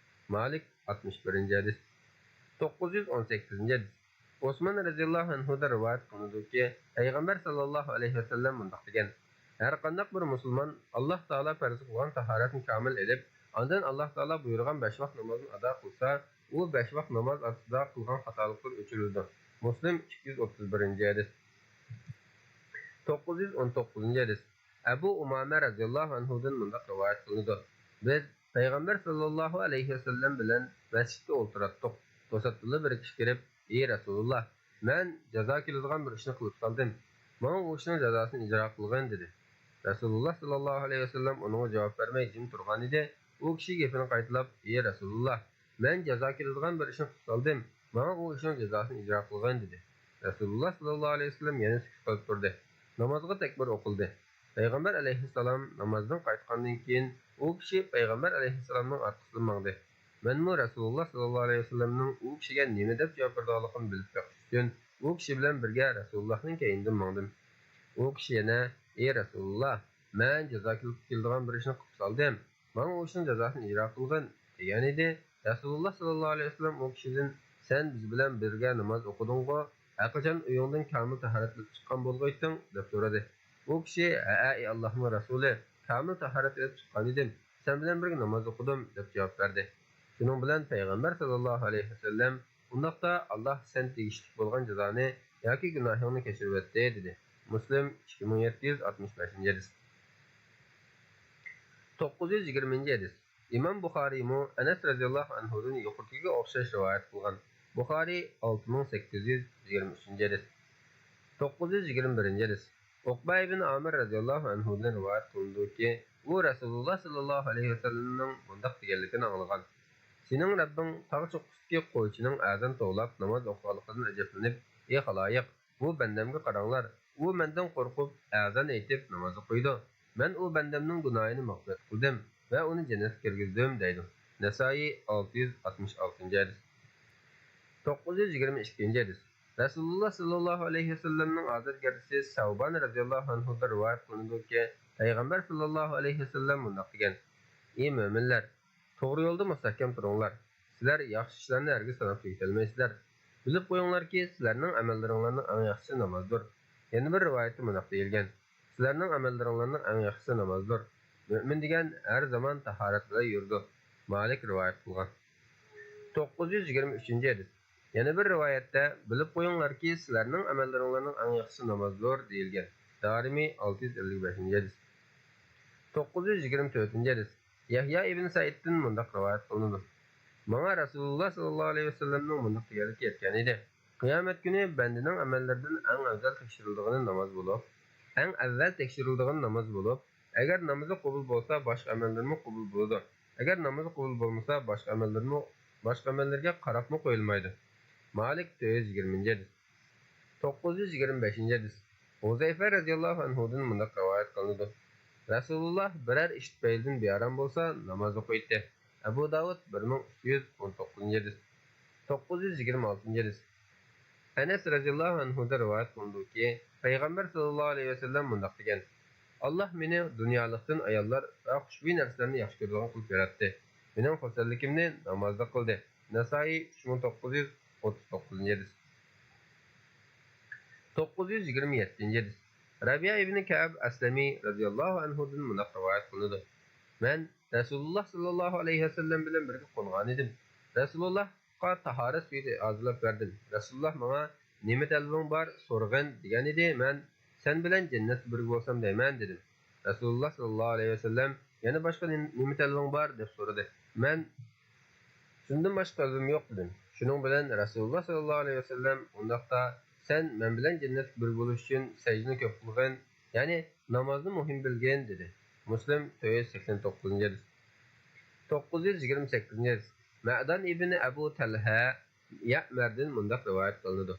مالىك، ئاتمىش بىرىنچى ھەدىس. توققۇز يۈز ئون سەككىزىنچى ھەدىس. ئوسمان رەزىياللاھۇ ئەنھۇدىن رىۋايەت قىلىنىدۇكى، پەيغەمبەر ساللاللاھۇ ئەلەيھى ۋەسەللەم مۇنداق دېگەن: ھەرقانداق بىر مۇسۇلمان ئاللاھ تائالا پەرز قىلغان تاھارەتنى كامىل ئېلىپ، ئاندىن ئاللاھ تائالا بۇيرۇغان بەش ۋاق نامازنى ئادا قىلسا، ئۇ بەش ۋاق ناماز ئارىسىدا قىلغان خاتالىقلىرى ئۆچۈرۈلىدۇ. مۇسلىم، ئىككى يۈز ئوتتۇز بىرىنچى ھەدىس. توققۇز يۈز ئون توققۇزىنچى ھەدىس. ئەبۇ ئۇمامە رەزىياللاھۇ ئەنھۇدىن مۇنداق رىۋايەت قىلىنىدۇ: بىز پەيغەمبەر ساللاللاھۇ ئەلەيھى ۋەسەللەم بىلەن مەسچىتتە ئولتۇراتتۇق. توساتتىنلا بىر كىشى كىرىپ، ئى رەسۇلۇللاھ، مەن جازا كېلىدىغان بىر ئىشنى قىلىپ سالدىم. ماڭا ئۇ ئىشنىڭ جازاسىنى ئىجرا قىلغىن، دېدى. رەسۇلۇللاھ ساللاللاھۇ ئەلەيھى ۋەسەللەم ئۇنىڭغا جاۋاب بەرمەي جىم تۇرغانىدى. ئۇ كىشى گېپىنى قايتىلاپ، ئى رەسۇلۇللاھ، مەن جازا كېلىدىغان بىر ئىشنى قىلىپ سالدىم، ماڭا ئۇ ئىشنىڭ جازاسىنى ئىجرا قىلغىن، دېدى. رەسۇلۇللاھ ساللاللاھۇ ئەلەيھى ۋەسەللەم يەنە سۈكۈت قىلىپ تۇردى. نامازغا تەكبىر ئوقۇلدى. پەيغەمبەر ئەلەيھىسسالام نامازدىن قايتقاندىن كېيىن، ئۇ كىشى پەيغەمبەر ئەلەيھىسسالامنىڭ ئارقىسىدىن ماڭدى. مەنمۇ رەسۇلۇللاھ ساللاللاھۇ ئەلەيھى ۋەسەللەمنىڭ ئۇ كىشىگە نېمە دەپ جاۋاب بېرىدىغانلىقىنى بىلىپ بېقىش ئۈچۈن، ئۇ كىشى بىلەن بىرگە رەسۇلۇللاھنىڭ كەينىدىن ماڭدىم. ئۇ كىشى يەنە، ئى رەسۇلۇللاھ، مەن جازا كېلىدىغان بىر ئىشنى قىلىپ سالدىم. ماڭا ئۇ ئىشنىڭ جازاسىنى ئىجرا قىلغىن، دېگەنىدى. رەسۇلۇللاھ ساللاللاھۇ ئەلەيھى ۋەسەللەم ئۇ كىشىدىن، سەن بىز بىلەن بىرگە ناماز ئوقۇدۇڭغۇ؟ ھەرقاچان ئۆيۈڭدىن كامىل تاھارەتلىك چىققان بولغايتتىڭ، دەپ سورىدى. ئۇ كىشى، ھەئە، ئى ئاللاھنىڭ رەسۇلى، كامىل تاھارەت ئېلىپ چىققانىدىم، سەن بىلەن بىرگە ناماز ئوقۇدۇم، دەپ جاۋاب بەردى. شۇنىڭ بىلەن پەيغەمبەر ساللاللاھۇ ئەلەيھى ۋەسەللەم، ئۇنداقتا ئاللاھ سەن تېگىشلىك بولغان جازانى ياكى گۇناھىڭنى كەچۈرۈۋەتتى، دېدى. مۇسلىم، ئىككى مىڭ يەتتە يۈز ئاتمىش بەشىنچى ھەدىس. توققۇز يۈز يىگىرمىنچى ھەدىس. ئىمام بۇخارىيمۇ ئەنەس رەزىياللاھۇ ئەنھۇدىن يۇقىرىدىكىگە ئوخشاش رىۋايەت قىلغان. بۇخارىي، ئالتە مىڭ سەككىز يۈز يىگىرمە ئۈچىنچى ھەدىس. توققۇز يۈز يىگىرمە بىرىنچى ھەدىس. ئۇقبە ئىبن ئامىر رەزىياللاھۇ ئەنھۇدىن رىۋايەت قىلىنىدۇكى، ئۇ رەسۇلۇللاھ ساللاللاھۇ ئەلەيھى ۋەسەللەمنىڭ مۇنداق دېگەنلىكىنى ئاڭلىغان: سېنىڭ رەببىڭ تاغ چوققىسىدىكى قويچىنىڭ ئەزان توۋلاپ ناماز ئوقۇغانلىقىدىن ئەجەبلىنىپ، ئى خالايىق، بۇ بەندەمگە قاراڭلار، ئۇ مەندىن قورقۇپ ئەزان ئېيتىپ ناماز ئوقۇيدۇ. مەن ئۇ بەندەمنىڭ گۇناھىنى مەغپىرەت قىلدىم ۋە ئۇنى جەننەتكە كىرگۈزدۈم، دەيدۇ. نەسائىي، ئالتە يۈز ئاتمىش ئالتىنچى ھەدىس. توققۇز يۈز يىگىرمە ئىككىنچى ھەدىس. رەسۇلۇللاھ ساللاللاھۇ ئەلەيھى ۋەسەللەمنىڭ ئازادگەرچىسى سەۋبان رەزىياللاھۇ ئەنھۇدىن رىۋايەت قىلىنىدۇكى، پەيغەمبەر ساللاللاھۇ ئەلەيھى ۋەسەللەم مۇنداق دېگەن: ئى مۆمىنلەر! توغرا يولدا مۇستەھكەم تۇرۇڭلار. سىلەر ياخشى ئىشلارنى ھەرگىز ساناپ تۈگىتەلمەيسىلەر. بىلىپ قويۇڭلاركى، سىلەرنىڭ ئەمەللىرىڭلارنىڭ ئەڭ ياخشىسى نامازدۇر. يەنە بىر رىۋايەتتە مۇنداق دېيىلگەن: سىلەرنىڭ ئەمەللىرىڭلارنىڭ ئەڭ ياخشىسى نامازدۇر. مۆمىن دېگەن ھەر زامان تاھارەت بىلەن يۈرىدۇ. مالىك رىۋايەت قىلغان. توققۇز يۈز يىگىرمە ئۈچىنچى ھەدىس. يەنە بىر رىۋايەتتە، بىلىپ قويۇڭلاركى، سىلەرنىڭ ئەمەللىرىڭلارنىڭ ئەڭ ياخشىسى نامازدۇر، دېيىلگەن. دارىمى، ئالتە يۈز ئەللىك بەشىنچى ھەدىس. توققۇز يۈز يىگىرمە تۆتىنچى ھەدىس. يەھيا ئىبن سەئىدتىن مۇنداق رىۋايەت قىلىنىدۇ: ماڭا رەسۇلۇللاھ ساللاللاھۇ ئەلەيھى ۋەسەللەمنىڭ مۇنداق دېگەنلىكى يەتكەن ئىدى: قىيامەت كۈنى بەندىنىڭ ئەمەللىرىدىن ئەڭ ئەۋزەل تەكشۈرۈلىدىغىنى ناماز بولۇپ، ئەڭ ئەۋزەل تەكشۈرۈلىدىغىنى ناماز بولۇپ، ئەگەر نامىزى قوبۇل بولسا، باشقا ئەمەللىرىمۇ قوبۇل بولىدۇ. ئەگەر نامىزى قوبۇل بولمىسا، باشقا ئەمەللىرىمۇ، باشقا ئەمەللىرىگە قاراپمۇ قويۇلمايدۇ. مالىك، تۆت يۈز يىگىرمىنچى ھەدىس. توققۇز يۈز يىگىرمە بەشىنچى ھەدىس. ھۇزەيفە رەزىياللاھۇ ئەنھۇدىن مۇنداق رىۋايەت قىلىنىدۇ: رەسۇلۇللاھ بىرەر ئىش تۈپەيلىدىن بىئارام بولسا، ناماز ئوقۇيتتى. ئەبۇ داۋۇد، بىر مىڭ ئۈچ يۈز ئون توققۇزىنچى ھەدىس. توققۇز يۈز يىگىرمە ئالتىنچى ھەدىس. ئەنەس رەزىياللاھۇ ئەنھۇدىن رىۋايەت قىلىنىدۇكى، پەيغەمبەر ساللاللاھۇ ئەلەيھى ۋەسەللەم مۇنداق دېگەن: ئاللاھ مېنى دۇنيالىقتىن ئاياللار ۋە خۇشبۇي نەرسىلەرنى ياخشى كۆرىدىغان قىلىپ ياراتتى. مېنىڭ خۇرسەنلىكىمنى نامازدا قىلدى. نەسائىي، ئۈچ مىڭ توققۇز يۈز ئوتتۇز توققۇزىنچى ھەدىس. توققۇز يۈز يىگىرمە يەتتىنچى ھەدىس. رەبىئە ئىبنى كەئب ئەسلەمى رەزىياللاھۇ ئەنھۇدىن مۇنداق رىۋايەت قىلىنىدۇ: مەن رەسۇلۇللاھ ساللاللاھۇ ئەلەيھى ۋەسەللەم بىلەن بىرگە قونغانىدىم. رەسۇلۇللاھقا تاھارەت سۈيى ھازىرلاپ بەردىم. رەسۇلۇللاھ ماڭا، نېمە تەلىپىڭ بار، سورىغىن، دېگەنىدى. مەن، سەن بىلەن جەننەتتە بىرگە بولسام دەيمەن، دېدىم. رەسۇلۇللاھ ساللاللاھۇ ئەلەيھى ۋەسەللەم، يەنە باشقا نېمە، نېمە تەلىپىڭ بار، دەپ سورىدى. مەن، شۇندىن باشقا تەلىپىم يوق، دېدىم. شۇنىڭ بىلەن رەسۇلۇللاھ ساللاللاھۇ ئەلەيھى ۋەسەللەم، ئۇنداقتا سەن مەن بىلەن جەننەتتە بىر بولۇش ئۈچۈن سەجدىنى كۆپ قىلغىن، يەنى نامازنى مۇھىم بىلگىن، دېدى. مۇسلىم، تۆت يۈز سەكسەن توققۇزىنچى ھەدىس. توققۇز يۈز يىگىرمە سەككىزىنچى ھەدىس. مەئدان ئىبنى ئەبۇ تەلھە يەمەردىن مۇنداق رىۋايەت قىلىنىدۇ: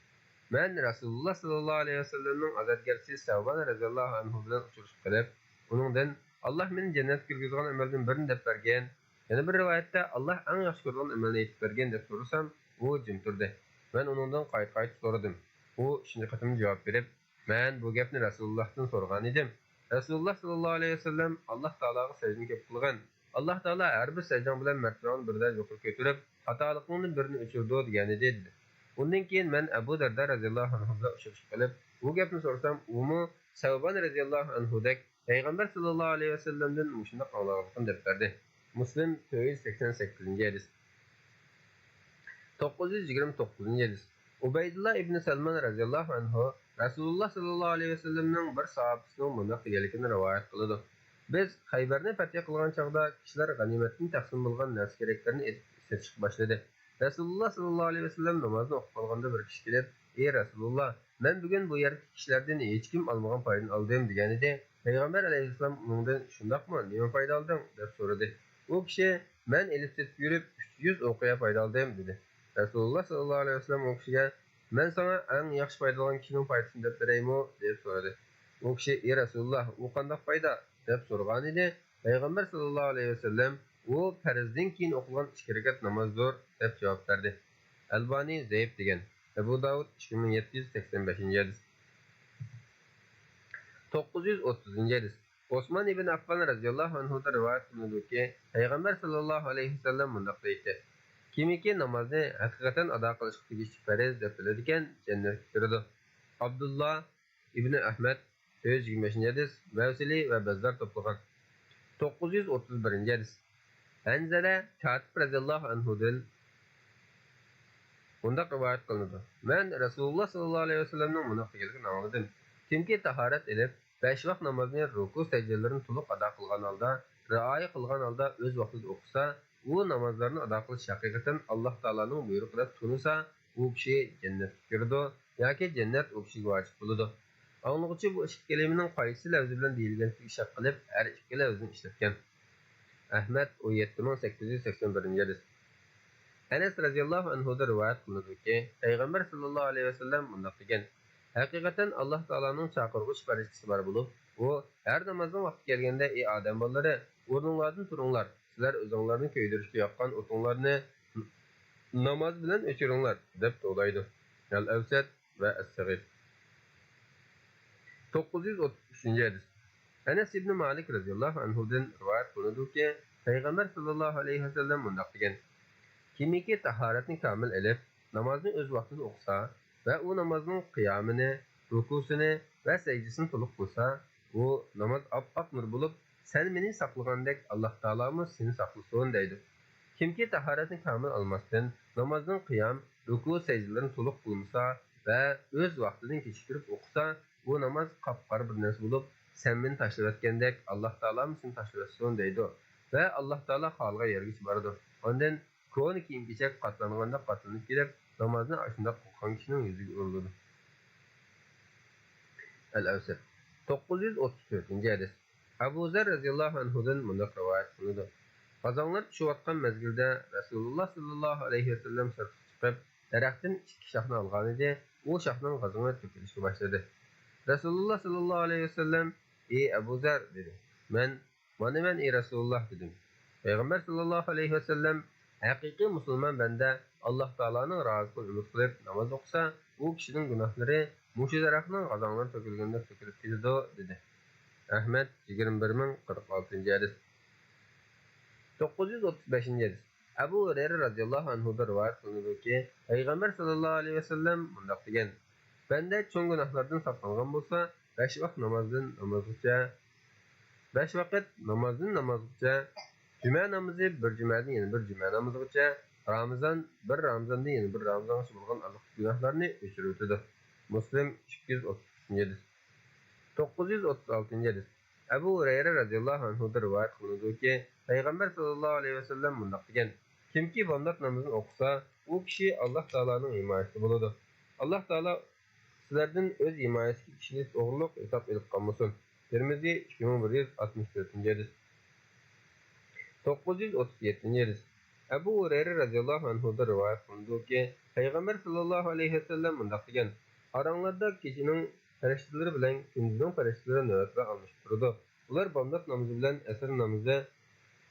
مەن رەسۇلۇللاھ ساللاللاھۇ ئەلەيھى ۋەسەللەمنىڭ ئازادگەرچىسى سەۋبان رەزىياللاھۇ ئەنھۇ بىلەن ئۇچرىشىپ قېلىپ، ئۇنىڭدىن، ئاللاھ مېنى جەننەتكە كىرگۈزىدىغان ئەمەلدىن بىرنى دەپ بەرگىن، يەنە بىر رىۋايەتتە، ئاللاھ ئەڭ ياخشى كۆرىدىغان ئەمەلنى ئېيتىپ بەرگىن، دەپ سورىسام، ئۇ جىم تۇردى. مەن ئۇنىڭدىن قايتا-قايتا سورىدىم. ئۇ ئۈچىنچى قېتىم جاۋاب بېرىپ، مەن بۇ گەپنى رەسۇلۇللاھتىن سورىغانىدىم. رەسۇلۇللاھ ساللاللاھۇ ئەلەيھى ۋەسەللەم، ئاللاھ تائالاغا سەجدىنى كۆپ قىلغىن. ئاللاھ تائالا ھەر بىر سەجدەڭ بىلەن مەرتىۋەڭنى بىردەك يۇقىرى كۆتۈرۈپ، خاتالىقىڭنى بىرنى ئۆچۈرىدۇ، دېگەنىدى، دېدى. ئۇندىن كېيىن مەن ئەبۇ دەردە رەزىياللاھۇ ئەنھۇ بىلەن ئۇچرىشىپ قېلىپ، بۇ گەپنى سورىسام، ئۇمۇ سەۋبان رەزىياللاھۇ ئەنھۇدەك پەيغەمبەر ساللاللاھۇ ئەلەيھى ۋەسەللەمدىن مۇشۇنداق ئاڭلىغانلىقىنى دەپ بەردى. مۇسلىم، تۆت يۈز سەكسەن سەككىزىنچى ھەدىس. توققۇز يۈز يىگىرمە توققۇزىنچى ھەدىس. ئۇبەيدۇللا ئىبنى سەلمان رەزىياللاھۇ ئەنھۇ رەسۇلۇللا ساللاللاھۇ ئەلەيھى ۋەسەللەمنىڭ بىر ساھابىسىنىڭ مۇنداق دېگەنلىكىنى رىۋايەت قىلىدۇ: بىز خەيبەرنى پەتھى قىلغان چاغدا كىشىلەر غەنىيمەتتىن تەقسىم بولغان نەرسە-كېرەكلەرنى ئېلىپ سېتىشقا باشلىدى. رەسۇلۇللا ساللاللاھۇ ئەلەيھى ۋەسەللەم نامازنى ئوقۇپ بولغاندا بىر كىشى كېلىپ: ئى رەسۇلۇللا، مەن بۈگۈن بۇ يەردىكى كىشىلەردىن ھېچكىم ئالمىغان پايدىنى ئالدىم، دېگەنىدى. پەيغەمبەر ئەلەيھىسسالام ئۇنىڭدىن: شۇنداقمۇ، نېمە پايدا ئالدىڭ؟ دەپ سورىدى. ئۇ كىشى: مەن ئېلىپ سېتىپ يۈرۈپ ئۈچ يۈز ئوقىيە پايدا ئالدىم، دېدى. رەسۇلۇللا ساللاللاھۇ ئەلەيھى ۋەسەللەم ئۇ كىشىگە: مەن ساڭا ئەڭ ياخشى پايدا ئالغان كىشىنىڭ پايدىسىنى دەپ بېرەيمۇ؟ دەپ سورىدى. ئۇ كىشى: ئى رەسۇلۇللا، ئۇ قانداق پايدا؟ دەپ سورىغانىدى. پەيغەمبەر ساللاللاھۇ ئەلەيھى ۋەسەللەم: ئۇ پەرزدىن كېيىن ئوقۇلغان ئىككى رەكەت نامازدۇر، دەپ جاۋاب بەردى. ئەلبانى زەئىپ دېگەن. ئەبۇ داۋۇد، ئىككى مىڭ يەتتە يۈز سەكسەن بەشىنچى ھەدىس. توققۇز يۈز ئوتتۇزىنچى ھەدىس. ئوسمان ئىبن ئەففان رەزىياللاھۇ ئەنھۇدىن رىۋايەت قىلىنىدۇكى، پەيغەمبەر ساللاللاھۇ ئەلەيھى ۋەسەللەم مۇنداق دەيتتى: كىمكى نامازنى ھەقىقەتەن ئادا قىلىشقا تېگىشلىك پەرز دەپ بىلىدىكەن، جەننەتكە كىرىدۇ. ئابدۇللا ئىبنى ئەھمەد، تۆت يۈز يىگىرمە بەشىنچى ھەدىس، مەۋسىلى ۋە بەززار توپلىغان. توققۇز يۈز ئوتتۇز بىرىنچى ھەدىس. ھەنزەلە كاتىب رەزىياللاھۇ ئەنھۇدىن مۇنداق رىۋايەت قىلىنىدۇ: مەن رەسۇلۇللا ساللاللاھۇ ئەلەيھى ۋەسەللەمنىڭ مۇنداق دېگەنلىكىنى ئاڭلىدىم: كىمكى تاھارەت ئېلىپ، بەش ۋاق نامازنى رۇكۇ سەجدىلىرىنى تولۇق ئادا قىلغان ھالدا، رىئايە قىلغان ھالدا ئۆز ۋاقتىدا ئوقۇسا، ئۇ نامازلارنى ئادا قىلىش ھەقىقەتەن ئاللاھ تائالانىڭ بۇيرۇقى دەپ تونۇسا، ئۇ كىشى جەننەتكە كىرىدۇ ياكى جەننەت ئۇ كىشىگە ۋاجىپ بولىدۇ. ئاڭلىغۇچى بۇ ئىككى كەلىمىنىڭ قايسى لەۋزى بىلەن دېيىلگەنلىكىگە شەك قىلىپ، ھەر ئىككى لەۋزنى ئىشلەتكەن. ئەھمەد، ئون يەتتە مىڭ سەككىز يۈز سەكسەن بىرىنچى ھەدىس. ئەنەس رەزىياللاھۇ ئەنھۇدىن رىۋايەت قىلىنىدۇكى، پەيغەمبەر ساللاللاھۇ ئەلەيھى ۋەسەللەم مۇنداق دېگەن: ھەقىقەتەن ئاللاھ تائالانىڭ چاقىرغۇچ پەرىشتىسى بار بولۇپ، ئۇ ھەر نامازنىڭ ۋاقتى كەلگەندە: ئى ئادەم بالىلىرى، ئورنۇڭلاردىن تۇرۇڭلار، سىلەر ئۆزۈڭلارنى كۆيدۈرۈشكە ياققان ئوتۇڭلارنى ناماز بىلەن ئۆچۈرۈڭلار، دەپ توۋلايدۇ. ئەل ئەۋسەت ۋە ئەس-سەغىر. توققۇز يۈز ئوتتۇز ئۈچىنچى ھەدىس. ئەنەس ئىبنى مالىك رەزىياللاھۇ ئەنھۇدىن رىۋايەت قىلىنىدۇكى، پەيغەمبەر ساللاللاھۇ ئەلەيھى ۋەسەللەم مۇنداق دېگەن: كىمكى تاھارەتنى كامىل ئېلىپ، نامازنى ئۆز ۋاقتىدا ئوقۇسا ۋە ئۇ نامازنىڭ قىيامىنى، رۇكۇسىنى ۋە سەجدىسىنى تولۇق قىلسا، ئۇ ناماز ئاپئاق نۇر بولۇپ، سەن مېنى ساقلىغاندەك ئاللاھ تائالامۇ سېنى ساقلىسۇن، دەيدۇ. كىمكى تاھارەتنى كامىل ئالماستىن، نامازنىڭ قىيام، رۇكۇ، سەجدىلىرىنى تولۇق قىلمىسا ۋە ئۆز ۋاقتىدىن كېچىكتۈرۈپ ئوقۇسا، بۇ ناماز قاپقارا بىر نەرسە بولۇپ، سەن مېنى تاشلىۋەتكەندەك، ئاللاھ تائالامۇ سېنى تاشلىۋەتسۇن، دەيدۇ. ۋە ئاللاھ تائالا خالىغان يەرگىچە بارىدۇ. ئاندىن كونا كىيىم-كېچەك قاتلانغاندەك قاتلىنىپ كېلىپ، نامازنى ئاشۇنداق ئوقۇغان كىشىنىڭ يۈزىگە ئۇرۇلىدۇ. ئەل ئەۋسەت. توققۇز يۈز ئوتتۇز تۆتىنچى ھەدىس. ئەبۇ زەر رەزىياللاھۇ ئەنھۇدىن مۇنداق رىۋايەت قىلىنىدۇ: غازاڭلار چۈشۈۋاتقان مەزگىلدە رەسۇلۇللا ساللاللاھۇ ئەلەيھى ۋەسەللەم سىرتقا چىقىپ، دەرەختىن ئىككى شاخنى ئالغانىدى، ئۇ شاخنىڭ غازىڭى تۆكۈلۈشكە باشلىدى. رەسۇلۇللا ساللاللاھۇ ئەلەيھى ۋەسەللەم: ئى ئەبۇ زەر، دېدى. مەن، مانا مەن، ئى رەسۇلۇللا، دېدىم. پەيغەمبەر ساللاللاھۇ ئەلەيھى ۋەسەللەم: ھەقىقىي مۇسۇلمان بەندە ئاللاھ تائالانىڭ رازىلىقىنى ئۈمىد قىلىپ ناماز ئوقۇسا، ئۇ كىشىنىڭ گۇناھلىرى مۇشۇ دەرەخنىڭ غازاڭلىرى تۆكۈلگەندەك تۆكۈلۈپ كېتىدۇ، دېدى. ئەھمەد، يىگىرمە بىر مىڭ قىرىق ئالتىنچى ھەدىس. توققۇز يۈز ئوتتۇز بەشىنچى ھەدىس. ئەبۇ ھۇرەيرە رەزىياللاھۇ ئەنھۇدىن رىۋايەت قىلىنىدۇكى، پەيغەمبەر ساللاللاھۇ ئەلەيھى ۋەسەللەم مۇنداق دېگەن: بەندە چوڭ گۇناھلاردىن ساقلانغان بولسا، بەش ۋاق نامازدىن نامازغىچە، بەش ۋاقىت نامازدىن نامازغىچە، جۈمە نامىزى بىر جۈمەدىن يەنە بىر جۈمە نامىزىغىچە، رامىزان بىر رامىزاندىن يەنە بىر رامىزانغىچە بولغان ئازلىق گۇناھلارنى ئۆچۈرۈۋېتىدۇ. مۇسلىم، ئىككى يۈز ئوتتۇز ئۈچىنچى ھەدىس. توققۇز يۈز ئوتتۇز ئالتىنچى ھەدىس. ئەبۇ ھۇرەيرە رەزىياللاھۇ ئەنھۇدىن رىۋايەت قىلىنىدۇكى، پەيغەمبەر ساللاللاھۇ ئەلەيھى ۋەسەللەم مۇنداق دېگەن: كىمكى بامدات نامىزىنى ئوقۇسا، ئۇ كىشى ئاللاھ تائالانىڭ ھىمايىسىدە بولىدۇ. ئاللاھ تائالا سىلەردىن ئۆز ھىمايىسىدىكى كىشىنى توغرۇلۇق ھېساب ئېلىپ قالمىسۇن. تىرمىزى، ئىككى مىڭ بىر يۈز ئاتمىش تۆتىنچى ھەدىس. توققۇز يۈز ئوتتۇز يەتتىنچى ھەدىس. ئەبۇ ھۇرەيرە رەزىياللاھۇ ئەنھۇدىن رىۋايەت قىلىنىدۇكى، پەيغەمبەر ساللاللاھۇ ئەلەيھى ۋەسەللەم مۇنداق دېگەن: ئاراڭلاردا كېچىنىڭ پەرىشتىلىرى بىلەن كۈندۈزنىڭ پەرىشتىلىرى نۆۋەتلەر ئالمىشىپ تۇرىدۇ. ئۇلار بامدات نامىزى بىلەن ئەسىر نامىزى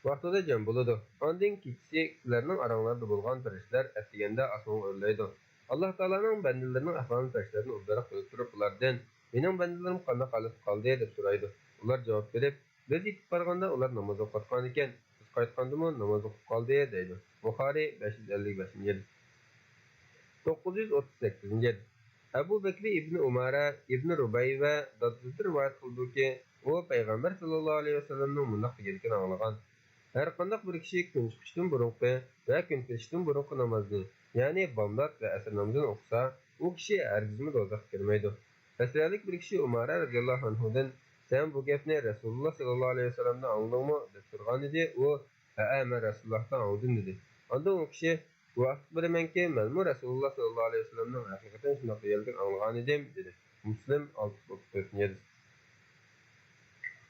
ۋاقتىدا جەم بولىدۇ. ئاندىن كېچىسى سىلەرنىڭ ئاراڭلاردا بولغان پەرىشتىلەر ئەتىگەندە ئاسمانغا ئۆرلەيدۇ. ئاللاھ تائالانىڭ بەندىلىرىنىڭ ئەھۋالىنى پەرىشتىلەردىن ئوبدانراق بىلىپ تۇرۇپ، ئۇلاردىن: مېنىڭ بەندىلىرىم قانداق ھالەتتە قالدى؟ دەپ سورايدۇ. ئۇلار جاۋاب بېرىپ: بىز يېتىپ بارغاندا ئۇلار ناماز ئوقۇۋاتقانىكەن، بىز قايتقاندىمۇ ناماز ئوقۇپ قالدى، دەيدۇ. بۇخارىي، بەش يۈز ئەللىك بەشىنچى ھەدىس. توققۇز يۈز ئوتتۇز سەككىزىنچى ھەدىس. ئەبۇ بەكرى ئىبنى ئۇمارە، ئىبنى رۇبەيۋە دادىسىدىن رىۋايەت قىلىدۇكى، ئۇ پەيغەمبەر ساللاللاھۇ ئەلەيھى ۋەسەللەمنىڭ مۇنداق دېگەنلىكىنى ئاڭلىغان: ھەرقانداق بىر كىشى كۈن چىقىشتىن بۇرۇنقى ۋە كۈن پېتىشتىن بۇرۇنقى نامازنى يەنى بامدات ۋە ئەسىر نامىزىنى ئوقۇسا، ئۇ كىشى ھەرگىزمۇ دوزاخقا كىرمەيدۇ. بەسرەلىك بىر كىشى ئۇمارە رەزىياللاھۇ ئەنھۇدىن، «سەن بۇ گەپنى رەسۇلۇللا ساللاللاھۇ ئەلەيھى ۋەسەللەمدىن ئاڭلىدىڭمۇ؟» دەپ سورىغانىدى. ئۇ، «ھەئە، مەن رەسۇلۇللاھتىن ئاڭلىدىم» دېدى. ئاندىن ئۇ كىشى، «گۇۋاھلىق بېرىمەنكى، مەنمۇ رەسۇلۇللا ساللاللاھۇ ئەلەيھى ۋەسەللەمنىڭ ھەقىقەتەن شۇنداق دېگەنلىكىنى ئاڭلىغانىدىم» دېدى. مۇسلىم، ئالتە يۈز ئوتتۇز تۆتىنچى ھەدىس.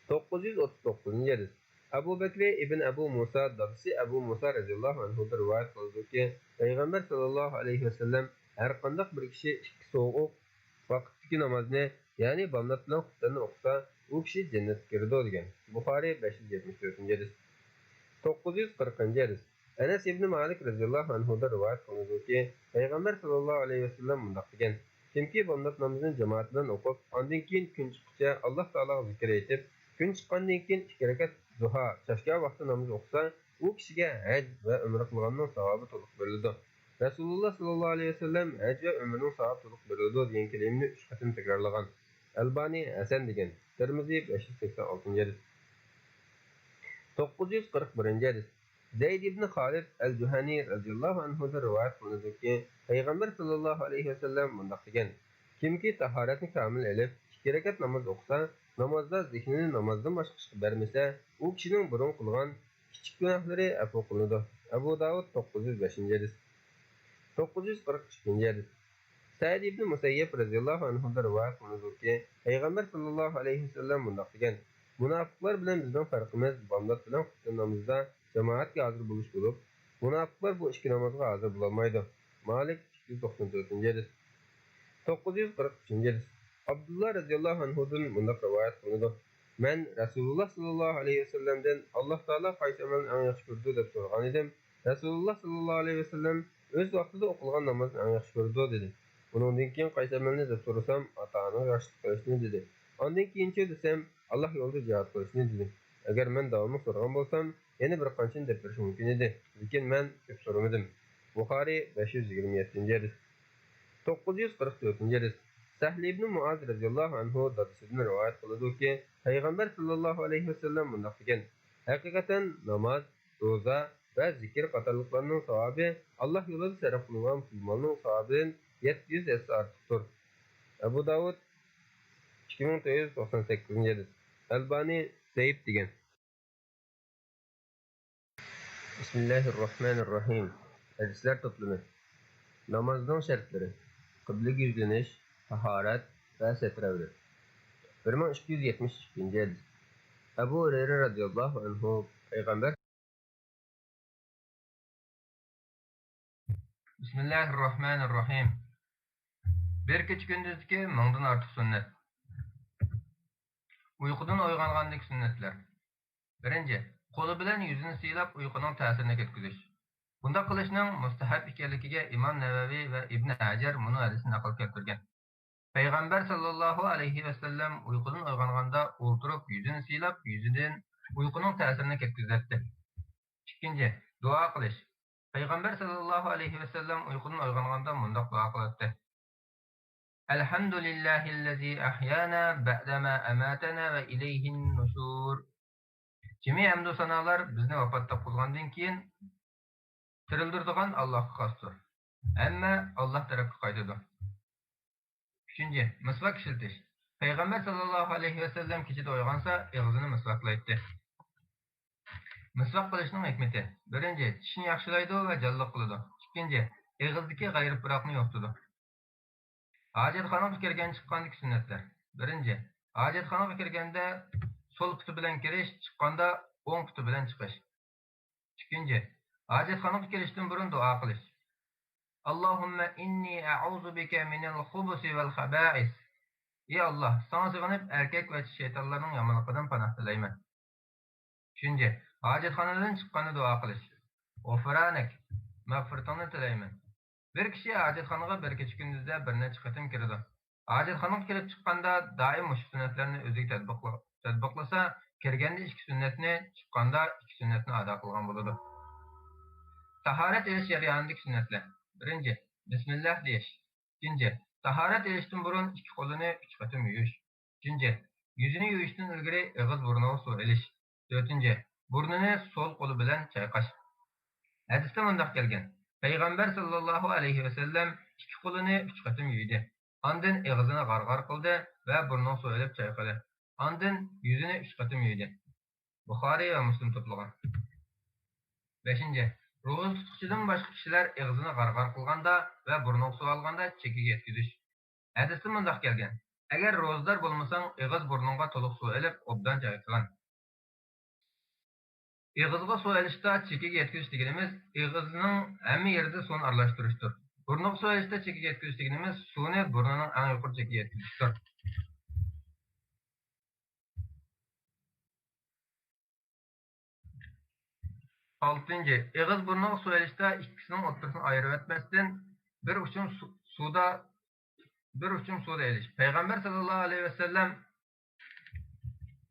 توققۇز يۈز ئوتتۇز توققۇزىنچى ھەدىس. ئەبۇ بەكرى ئىبن ئەبۇ مۇسا دادىسى ئەبۇ مۇسا رەزىياللاھۇ ئەنھۇدىن رىۋايەت قىلىدۇكى، پەيغەمبەر ساللاللاھۇ ئەلەيھى ۋەسەللەم، «ھەرقانداق بىر كىشى ئىككى سوغۇق ۋاقىتتىكى نامازنى، يەنى بامدات بىلەن خۇپتەننى ئوقۇسا، ئۇ كىشى جەننەتكە كىرىدۇ» دېگەن. بۇخارىي، بەش يۈز يەتمىش تۆتىنچى ھەدىس. توققۇز يۈز قىرىقىنچى ھەدىس. ئەنەس ئىبنى مالىك رەزىياللاھۇ ئەنھۇدىن رىۋايەت قىلىنىدۇكى، پەيغەمبەر ساللاللاھۇ ئەلەيھى ۋەسەللەم مۇنداق دېگەن، «كىمكى بامدات نامىزىنى جامائەت بىلەن ئوقۇپ، ئاندىن كېيىن كۈن چىققۇچە ئاللاھ تائالاغا زىكىر ئېيتىپ، كۈن چىققاندىن كېيىن ئىككى رەكەت زۇھا، چاشكا ۋاقتى نامىزى ئوقۇسا، ئۇ كىشىگە ھەج ۋە ئۆمرە قىلغاننىڭ ساۋابى تولۇق بېرىلىدۇ.» رەسۇلۇللا ساللاللاھۇ ئەلەيھى ۋەسەللەم «ھەج ۋە ئۆمرىنىڭ ساۋابى تولۇق بېرىلىدۇ» دېگەن كەلىمىنى ئۈچ قېتىم تەكرارلىغان. ئەلبانى ھەسەن دېگەن. تىرمىزى، بەش يۈز سەكسەن ئالتىنچى ھەدىس. توققۇز يۈز قىرىق بىرىنچى ھەدىس. زەيد ئىبنى خالىد ئەل جۇھەنى رەزىياللاھۇ ئەنھۇدىن رىۋايەت قىلىنىدۇكى، پەيغەمبەر ساللاللاھۇ ئەلەيھى ۋەسەللەم مۇنداق دېگەن، «كىمكى تاھارەتنى كامىل ئېلىپ، ئىككى رەكەت ناماز ئوقۇسا، نامازدا زېھنىنى نامازدىن باشقا ئىشقا بەرمىسە، ئۇ كىشىنىڭ بۇرۇن قىلغان كىچىك گۇناھلىرى ئەپۇ قىلىنىدۇ.» ئەبۇ داۋۇد، توققۇز يۈز بەشىنچى ھەدىس. توققۇز يۈز قىرىق ئىككىنچى ھەدىس. سەئىد ئىبنى مۇسەييەب رەزىياللاھۇ ئەنھۇدىن رىۋايەت قىلىنىدۇكى، پەيغەمبەر ساللاللاھۇ ئەلەيھى ۋەسەللەم مۇنداق دېگەن، «مۇناپىقلار بىلەن بىزنىڭ پەرقىمىز بامدات بىلەن خۇپتەن نامىزىدا جامائەتكە ھازىر بولۇش بولۇپ، مۇناپىقلار بۇ ئىككى نامازغا ھازىر بولالمايدۇ.» مالىك، ئىككى يۈز توقسان تۆتىنچى ھەدىس. توققۇز يۈز قىرىق ئۈچىنچى ھەدىس. ئابدۇللا رەزىياللاھۇ ئەنھۇدىن مۇنداق رىۋايەت قىلىنىدۇ، «مەن رەسۇلۇللا ساللاللاھۇ ئەلەيھى ۋەسەللەمدىن، ئاللاھ تائالا قايسى ئەمەلنى ئەڭ ياخشى كۆرىدۇ دەپ سورىغانىدىم، رەسۇلۇللا ساللاللاھۇ ئەلەيھى ۋەسەللەم ئۆز ۋاقتىدا ئوقۇلغان نامازنى ئەڭ ياخشى كۆرىدۇ» دېدى. «ئۇنىڭدىن كېيىن قايسى ئەمەلنى دەپ سورىسام، ئاتا-ئانىغا ياخشىلىق قىلىشنى» دېدى. «ئاندىن كېيىنچۇ دېسەم، ئاللاھ يولىدا جىھاد قىلىشنى» دېدى. ئەگەر مەن داۋاملىق سورىغان بولسام، يەنە بىر قانچىنى دەپ بېرىشى مۇمكىن ئىدى. لېكىن مەن كۆپ سورىمىدىم. بۇخارىي، بەش يۈز يىگىرمە يەتتىنچى ھەدىس. توققۇز يۈز قىرىق تۆتىنچى ھەدىس. سەھلى ئىبنى مۇئاز رەزىياللاھۇ ئەنھۇ دادىسىدىن رىۋايەت قىلىدۇكى، پەيغەمبەر ساللاللاھۇ ئەلەيھى ۋەسەللەم مۇنداق دېگەن، ھەقىقەتەن ناماز، روزا ۋە زىكىر قاتارلىقلارنىڭ ساۋابى ئاللاھ يولىدا سەرپ قىلىنغان پۇل مالنىڭ ساۋابىدىن يەتتە يۈز ھەسسە ئارتۇقتۇر. ئەبۇ داۋۇد، ئىككى مىڭ تۆت يۈز توقسان سەككىزىنچى ھەدىس. ئەلبانى زەئىپ دېگەن. بىسمىللاھىررەھمانىررەھىم. ھەدىسلەر توپلىمى. نامازنىڭ شەرتلىرى، قىبلىگە يۈزلىنىش، تاھارەت ۋە سەترە ئەۋرەت. بىر مىڭ ئىككى يۈز يەتمىش ئىككىنچى ھەدىس. ئەبۇ ھۇرەيرە رەزىياللاھۇ ئەنھۇ پەيغەمبەر بىسمىللاھىررەھمانىررەھىم. بىر كېچە-كۈندۈزدىكى مىڭدىن ئارتۇق سۈننەت. ئۇيقۇدىن ئويغانغاندىكى سۈننەتلەر. بىرىنچى، قولى بىلەن يۈزىنى سىيلاپ ئۇيقۇنىڭ تەسىرىنى كەتكۈزۈش. بۇنداق قىلىشنىڭ مۇستەھەب ئىكەنلىكىگە ئىمام نەۋەۋى ۋە ئىبن ھەجەر مۇنۇ ھەدىسنى نەقىل كەلتۈرگەن. پەيغەمبەر ساللاللاھۇ ئەلەيھى ۋەسەللەم ئۇيقۇدىن ئويغانغاندا ئولتۇرۇپ يۈزىنى سىيلاپ، يۈزىدىن ئۇيقۇنىڭ تەسىرىنى كەتكۈزەتتى. ئىككىنچى، دۇئا قىلىش. پەيغەمبەر ساللاللاھۇ ئەلەيھى ۋەسەللەم ئۇيقۇدىن ئويغانغاندا مۇنداق دۇئا قىلاتتى. الحمد لله الذي أحيانا بعدما أماتنا وإليه النشور. جىمى ھەمدۇ سانالار بىزنى ۋاپات تاپقۇزغاندىن كېيىن تىرىلدۈرىدىغان ئاللاھقا خاستۇر. ھەممە ئاللاھ تەرەپكە قايتىدۇ. ئۈچىنچى، مىسۋاك ئىشلىتىش. پەيغەمبەر ساللاللاھۇ ئەلەيھى ۋەسەللەم كېچىدە ئويغانسا، ئېغىزىنى مىسۋاكلايتتى. مىسۋاك قىلىشنىڭ ھېكمىتى. بىرىنچى، چىشنى ياخشىلايدۇ ۋە جانلىق قىلىدۇ. ئىككىنچى، ئېغىزدىكى غەيرىي پۇراقنى يوقىتىدۇ. ھاجەتخانىغا كىرگەن چىققاندىكى سۈننەتلەر. بىرىنچى، ھاجەتخانىغا كىرگەندە سول پۇتى بىلەن كىرىش، چىققاندا ئوڭ پۇتى بىلەن چىقىش. ئىككىنچى، ھاجەتخانىغا كىرىشتىن بۇرۇن دۇئا قىلىش. اللهم إني أعوذ بك من الخبث والخبائث. ئى ئاللاھ، ساڭا سېغىنىپ ئەركەك ۋە چىشى شەيتانلارنىڭ يامانلىقىدىن پاناھ تىلەيمەن. ئۈچىنچى، ھاجەتخانىدىن چىققاندا دۇئا قىلىش. غۇفرانەك، مەغپىرىتىڭنى تىلەيمەن. بىر كىشى ھاجەتخانىغا بىر كېچە-كۈندۈزدە بىر نەچچە قېتىم كىرىدۇ. ھاجەتخانىغا كىرىپ چىققاندا دائىم مۇشۇ سۈننەتلەرنى ئۆزىگە تەتبىقلا-، تەتبىقلىسا، كىرگەندە ئىككى سۈننەتنى، چىققاندا ئىككى سۈننەتنى ئادا قىلغان بولىدۇ. تاھارەت ئېلىش جەريانىدىكى سۈننەتلەر. بىرىنچى، بىسمىللاھ دېيىش. ئىككىنچى، تاھارەت ئېلىشتىن بۇرۇن ئىككى قولىنى ئۈچ قېتىم يۇيۇش. ئۈچىنچى، يۈزىنى يۇيۇشتىن ئىلگىرى ئېغىز بۇرنىغا سۇ ئېلىش. تۆتىنچى، بۇرنىنى سول قولى بىلەن چايقاش. ھەدىستە مۇنداق كەلگەن، پەيغەمبەر ساللاللاھۇ ئەلەيھى ۋەسەللەم ئىككى قولىنى ئۈچ قېتىم يۇيدى. ئاندىن ئېغىزىنى غارغار قىلدى ۋە بۇرنىغا سۇ ئېلىپ چايقىدى. ئاندىن يۈزىنى ئۈچ قېتىم يۇيدى. بۇخارىي ۋە مۇسلىم توپلىغان. بەشىنچى، روزا تۇتقۇچىدىن باشقا كىشىلەر ئېغىزىنى غارغار قىلغاندا ۋە بۇرنىغا سۇ ئالغاندا چېكىگە يەتكۈزۈش. ھەدىستە مۇنداق كەلگەن: ئەگەر روزىدار بولمىساڭ، ئېغىز بۇرنۇڭغا تولۇق سۇ ئېلىپ، ئوبدان چايقىغىن. ئېغىزغا سۇ ئېلىشتا چېكىگە يەتكۈزۈش دېگىنىمىز، ئېغىزنىڭ ھەممە يېرىدە سۇنى ئارىلاشتۇرۇشتۇر. بۇرنىغا سۇ ئېلىشتا چېكىگە يەتكۈزۈش دېگىنىمىز، سۇنى بۇرنىنىڭ ئەڭ يۇقىرى چېكىگە يەتكۈزۈشتۇر. ئالتىنچى، ئېغىز بۇرنىغا سۇ ئېلىشتا ئىككىسىنىڭ ئوتتۇرىسىنى ئايرىۋەتمەستىن، بىر ئۇچۇم سۇ-، سۇدا، بىر ئۇچۇم سۇدا ئېلىش. پەيغەمبەر ساللاللاھۇ ئەلەيھى ۋەسەللەم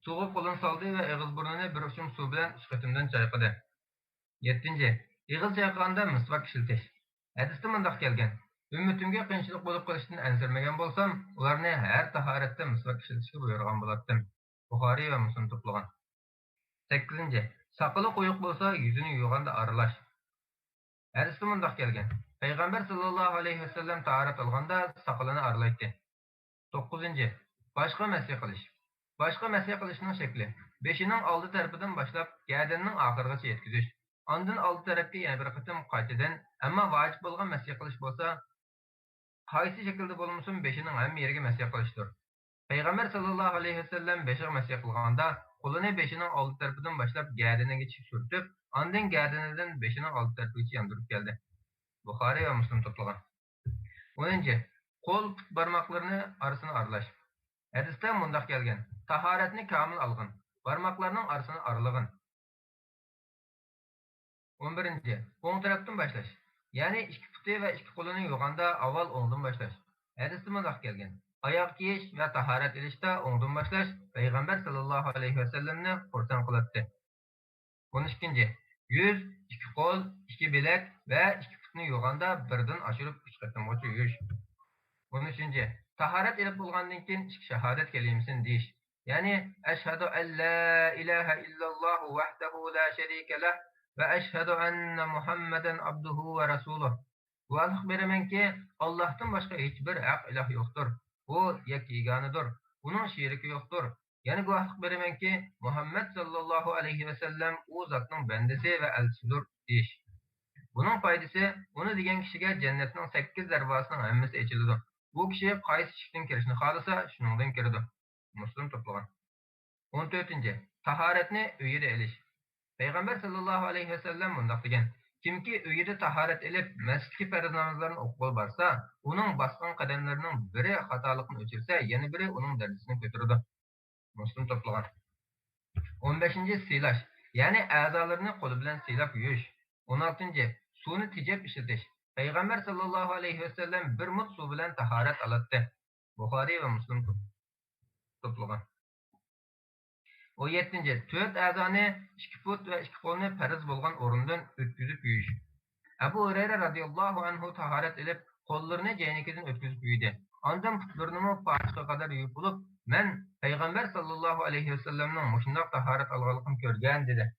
سۇغا قولىنى سالدى ۋە ئېغىز بۇرنىنى بىر ئۇچۇم سۇ بىلەن ئۈچ قېتىمدىن چايقىدى. يەتتىنچى، ئېغىز چايقىغاندا مىسۋاك ئىشلىتىش. ھەدىستە مۇنداق كەلگەن: ئۈممىتىمگە قىيىنچىلىق بولۇپ قېلىشتىن ئەنسىرىمىگەن بولسام، ئۇلارنى ھەر تاھارەتتە مىسۋاك ئىشلىتىشكە بۇيرۇغان بولاتتىم. بۇخارىي ۋە مۇسلىم توپلىغان. سەككىزىنچى، ساقىلى قويۇق بولسا، يۈزىنى يۇغاندا ئارىلاش. ھەدىستە مۇنداق كەلگەن: پەيغەمبەر ساللاللاھۇ ئەلەيھى ۋەسەللەم تاھارەت ئالغاندا ساقىلىنى ئارىلايتتى. توققۇزىنچى، باشقا مەسھى قىلىش. باشقا مەسھى قىلىشنىڭ شەكلى: بېشىنىڭ ئالدى تەرىپىدىن باشلاپ، گەدىنىنىڭ ئاخىرىغىچە يەتكۈزۈش. ئاندىن ئالدى تەرەپكە يەنە بىر قېتىم قايتىدىن، ئەمما ۋاجىپ بولغان مەسھى قىلىش بولسا، قايسى شەكىلدە بولمىسۇن، بېشىنىڭ ھەممە يېرىگە مەسھى قىلىشتۇر. پەيغەمبەر ساللاللاھۇ ئەلەيھى ۋەسەللەم بېشىغا مەسھى قىلغاندا، قولىنى بېشىنىڭ ئالدى تەرىپىدىن باشلاپ گەدىنىگىچە سۈرتۈپ، ئاندىن گەدىنىدىن بېشىنىڭ ئالدى تەرىپىگىچە ياندۇرۇپ كەلدى. بۇخارىي ۋە مۇسلىم توپلىغان. ئونىنچى، قول پۇت بارماقلىرىنى ئارىسىنى ئارىلاش. ھەدىستە مۇنداق كەلگەن: تاھارەتنى كامىل ئالغىن، بارماقلارنىڭ ئارىسىنى ئارىلىغىن. ئون بىرىنچى، ئوڭ تەرەپتىن باشلاش. يەنى ئىككى پۇتى ۋە ئىككى قولىنى يۇغاندا ئاۋۋال ئوڭدىن باشلاش. ھەدىستە مۇنداق كەلگەن: ئاياغ كىيىش ۋە تاھارەت ئېلىشتا ئوڭدىن باشلاش پەيغەمبەر ساللاللاھۇ ئەلەيھى ۋەسەللەمنى خۇرسەن قىلاتتى. ئون ئىككىنچى، يۈز، ئىككى قول، ئىككى بىلەك ۋە ئىككى پۇتنى يۇغاندا بىردىن ئاشۇرۇپ ئۈچ قېتىمغىچە يۇيۇش. ئون ئۈچىنچى، تاھارەت ئېلىپ بولغاندىن كېيىن ئىككى شاھادەت كەلىمىسىنى دېيىش. يەنى، ئەشھەدۇ ئەن لا ئىلاھە ئىللاللاھۇ ۋەھدەھۇ لا شەرىكە لەھ ۋە ئەشھەدۇ ئەننە مۇھەممەدەن ئابدۇھۇ ۋە رەسۇلۇھ. گۇۋاھلىق بېرىمەنكى، ئاللاھتىن باشقا ھېچبىر ھەق ئىلاھ يوقتۇر. ئۇ يەككە يېگانىدۇر. ئۇنىڭ شېرىكى يوقتۇر. يەنە گۇۋاھلىق بېرىمەنكى، مۇھەممەد ساللاللاھۇ ئەلەيھى ۋەسەللەم ئۇ زاتنىڭ بەندىسى ۋە ئەلچىسىدۇر، دېيىش. بۇنىڭ پايدىسى، ئۇنى دېگەن كىشىگە جەننەتنىڭ سەككىز دەرۋازىسىنىڭ ھەممىسى ئېچىلىدۇ. بۇ كىشى قايسى ئىشىكتىن كىرىشنى خالىسا، شۇنىڭدىن كىرىدۇ. مۇسلىم توپلىغان. ئون تۆتىنچى، تاھارەتنى ئۆيىدە ئېلىش. پەيغەمبەر ساللاللاھۇ ئەلەيھى ۋەسەللەم مۇنداق دېگەن: كىمكى ئۆيىدە تاھارەت ئېلىپ، مەسچىتتىكى پەرز نامازلارنى ئوقۇغىلى بارسا، ئۇنىڭ باسقان قەدەملىرىنىڭ بىرى خاتالىقنى ئۆچۈرسە، يەنە بىرى ئۇنىڭ دەرىجىسىنى كۆتۈرىدۇ. مۇسلىم توپلىغان. ئون بەشىنچى، سىيلاش، يەنى ئەزالىرىنى قولى بىلەن سىيلاپ يۇيۇش. ئون ئالتىنچى، سۇنى تېجەپ ئىشلىتىش. پەيغەمبەر ساللاللاھۇ ئەلەيھى ۋەسەللەم بىر مۇت سۇ بىلەن تاھارەت ئالاتتى. بۇخارىي ۋە مۇسلىم توپلىغان. ئون يەتتىنچى، تۆت ئەزانى، ئىككى پۇت ۋە ئىككى قولنى پەرز بولغان ئورۇندىن ئۆتكۈزۈپ يۇيۇش. ئەبۇ ھۇرەيرە رازىياللاھۇ ئەنھۇ تاھارەت ئېلىپ، قوللىرىنى جەينىكىدىن ئۆتكۈزۈپ يۇيدى. ئاندىن پۇتلىرىنىمۇ پاچىقىغا قەدەر يۇيۇپ بولۇپ، مەن پەيغەمبەر ساللاللاھۇ ئەلەيھى ۋەسەللەمنىڭ مۇشۇنداق تاھارەت ئالغانلىقىنى كۆرگەن، دېدى.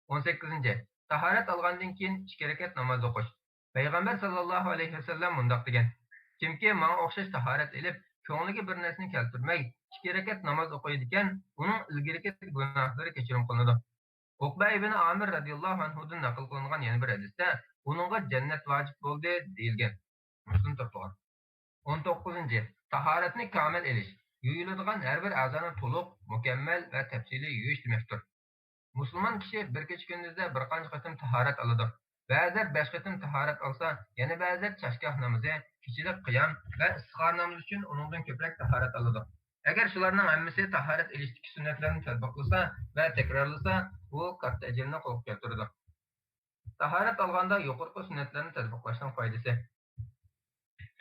ئون سەككىزىنچى، تاھارەت ئالغاندىن كېيىن ئىككى رەكەت ناماز ئوقۇش. پەيغەمبەر ساللاللاھۇ ئەلەيھى ۋەسەللەم مۇنداق دېگەن: كىمكى ماڭا ئوخشاش تاھارەت ئېلىپ، كۆڭلىگە بىر نەرسىنى كەلتۈرمەي، ئىككى رەكەت ناماز ئوقۇيدىكەن، ئۇنىڭ ئىلگىرىكى گۇناھلىرى كەچۈرۈم قىلىنىدۇ. ئۇقبە ئىبنى ئامىر رازىياللاھۇ ئەنھۇدىن نەقىل قىلىنغان يەنە بىر ھەدىستە، ئۇنىڭغا جەننەت ۋاجىپ بولدى، دېيىلگەن. مۇسلىم توپلىغان. ئون توققۇزىنچى، تاھارەتنى كامىل ئېلىش. يۇيۇلىدىغان ھەر بىر ئەزانى تولۇق، مۇكەممەل ۋە تەپسىلىي يۇيۇش دېمەكتۇر. مۇسۇلمان كىشى بىر كېچە كۈندۈزدە بىر قانچە قېتىم تاھارەت ئالىدۇ. بەزىلەر بەش قېتىم تاھارەت ئالسا، يەنە بەزىلەر چاشگاھ نامىزى، كېچىلىك قىيام ۋە ئىستىخارە نامىزى ئۈچۈن ئۇنىڭدىن كۆپرەك تاھارەت ئالىدۇ. ئەگەر شۇلارنىڭ ھەممىسى تاھارەت ئېلىشتىكى سۈننەتلەرنى تەتبىقلىسا ۋە تەكرارلىسا، بۇ كاتتا ئەجىرنى قولغا كەلتۈرىدۇ. تاھارەت ئالغاندا يۇقىرىقى سۈننەتلەرنى تەتبىقلاشنىڭ پايدىسى.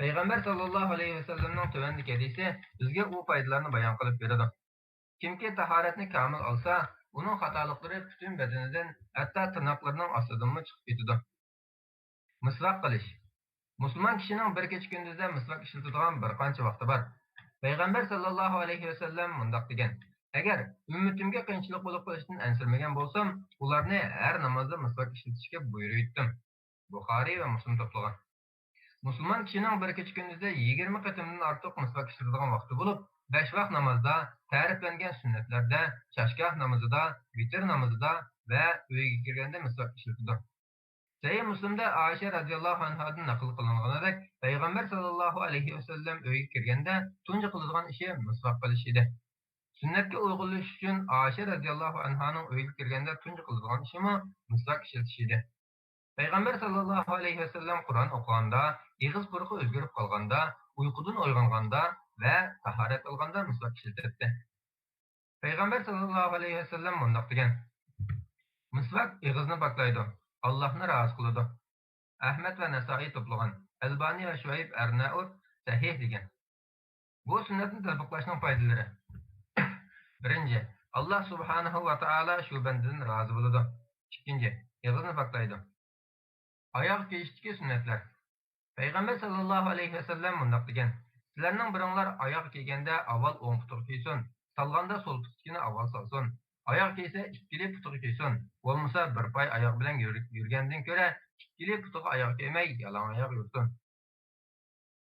پەيغەمبەر ساللاللاھۇ ئەلەيھى ۋەسەللەمنىڭ تۆۋەندىكى ھەدىسى بىزگە ئۇ پايدىلارنى بايان قىلىپ بېرىدۇ. كىمكى تاھارەتنى كامىل ئالسا، ئۇنىڭ خاتالىقلىرى پۈتۈن بەدىنىدىن، ھەتتا تىرناقلىرىنىڭ ئاستىدىنمۇ چىقىپ كېتىدۇ. مىسۋاك قىلىش. مۇسۇلمان كىشىنىڭ بىر كېچە كۈندۈزدە مىسۋاك ئىشلىتىدىغان بىر قانچە ۋاقتى بار. پەيغەمبەر ساللاللاھۇ ئەلەيھى ۋەسەللەم مۇنداق دېگەن: ئەگەر ئۈممىتىمگە قىيىنچىلىق بولۇپ قېلىشتىن ئەنسىرىمىگەن بولسام، ئۇلارنى ھەر نامازدا مىسۋاك ئىشلىتىشكە بۇيرۇيتتۇم. بۇخارىي ۋە مۇسلىم توپلىغان. مۇسۇلمان كىشىنىڭ بىر كېچە كۈندۈزدە يىگىرمە قېتىمدىن ئارتۇق مىسۋاك ئىشلىتىدىغان ۋاقتى بولۇپ، بەش ۋاق نامازدا، تەرىپلەنگەن سۈننەتلەردە، چاشگاھ نامىزىدا، ۋىتىر نامىزىدا ۋە ئۆيىگە كىرگەندە مىسۋاك ئىشلىتىدۇ. سەھىھ مۇسلىمدا ئائىشە رەزىياللاھۇ ئەنھادىن نەقىل قىلىنغىنىدەك، پەيغەمبەر ساللاللاھۇ ئەلەيھى ۋەسەللەم ئۆيىگە كىرگەندە تۇنجى قىلىدىغان ئىشى مىسۋاك قىلىش ئىدى. سۈننەتكە ئۇيغۇنلىشىش ئۈچۈن ئائىشە رەزىياللاھۇ ئەنھانىڭ ئۆيىگە كىرگەندە تۇنجى قىلىدىغان ئىشىمۇ مىسۋاك ئىشلىتىش ئىدى. پەيغەمبەر ساللاللاھۇ ئەلەيھى ۋەسەللەم قۇرئان ئوقۇغاندا، ئېغىز پۇرىقى ئۆزگىرىپ قالغاندا، ئۇيقۇدىن ئويغانغاندا ۋە تاھارەت ئالغاندا مىسۋاك ئىشلىتەتتى. پەيغەمبەر ساللاللاھۇ ئەلەيھى ۋەسەللەم مۇنداق دېگەن: مىسۋاك ئېغىزنى پاكلايدۇ، ئاللاھنى رازى قىلىدۇ. ئەھمەد ۋە نەسائىي توپلىغان، ئەلبانى ۋە شۇئەيب ئەرنەئۇت سەھىھ دېگەن. بۇ سۈننەتنى تەتبىقلاشنىڭ پايدىلىرى. بىرىنچى، ئاللاھ سۇبھانەھۇ ۋە تائالا شۇ بەندىدىن رازى بولىدۇ. ئىككىنچى، ئېغىزنى پاكلايدۇ. ئاياغ كىيىشتىكى سۈننەتلەر. پەيغەمبەر ساللاللاھۇ ئەلەيھى ۋەسەللەم مۇنداق دېگەن: سىلەرنىڭ بىرىڭلار ئاياغ كىيگەندە ئاۋۋال ئوڭ پۇتىغا كىيسۇن، سالغاندا سول پۇتىدىكىنى ئاۋۋال سالسۇن. ئاياغ كىيسە ئىككىلى پۇتىغا كىيسۇن، بولمىسا بىر پاي ئاياغ بىلەن يۈر-، يۈرگەندىن كۆرە ئىككىلى پۇتىغا ئاياغ كىيمەي يالاڭ ئاياغ يۈرسۇن.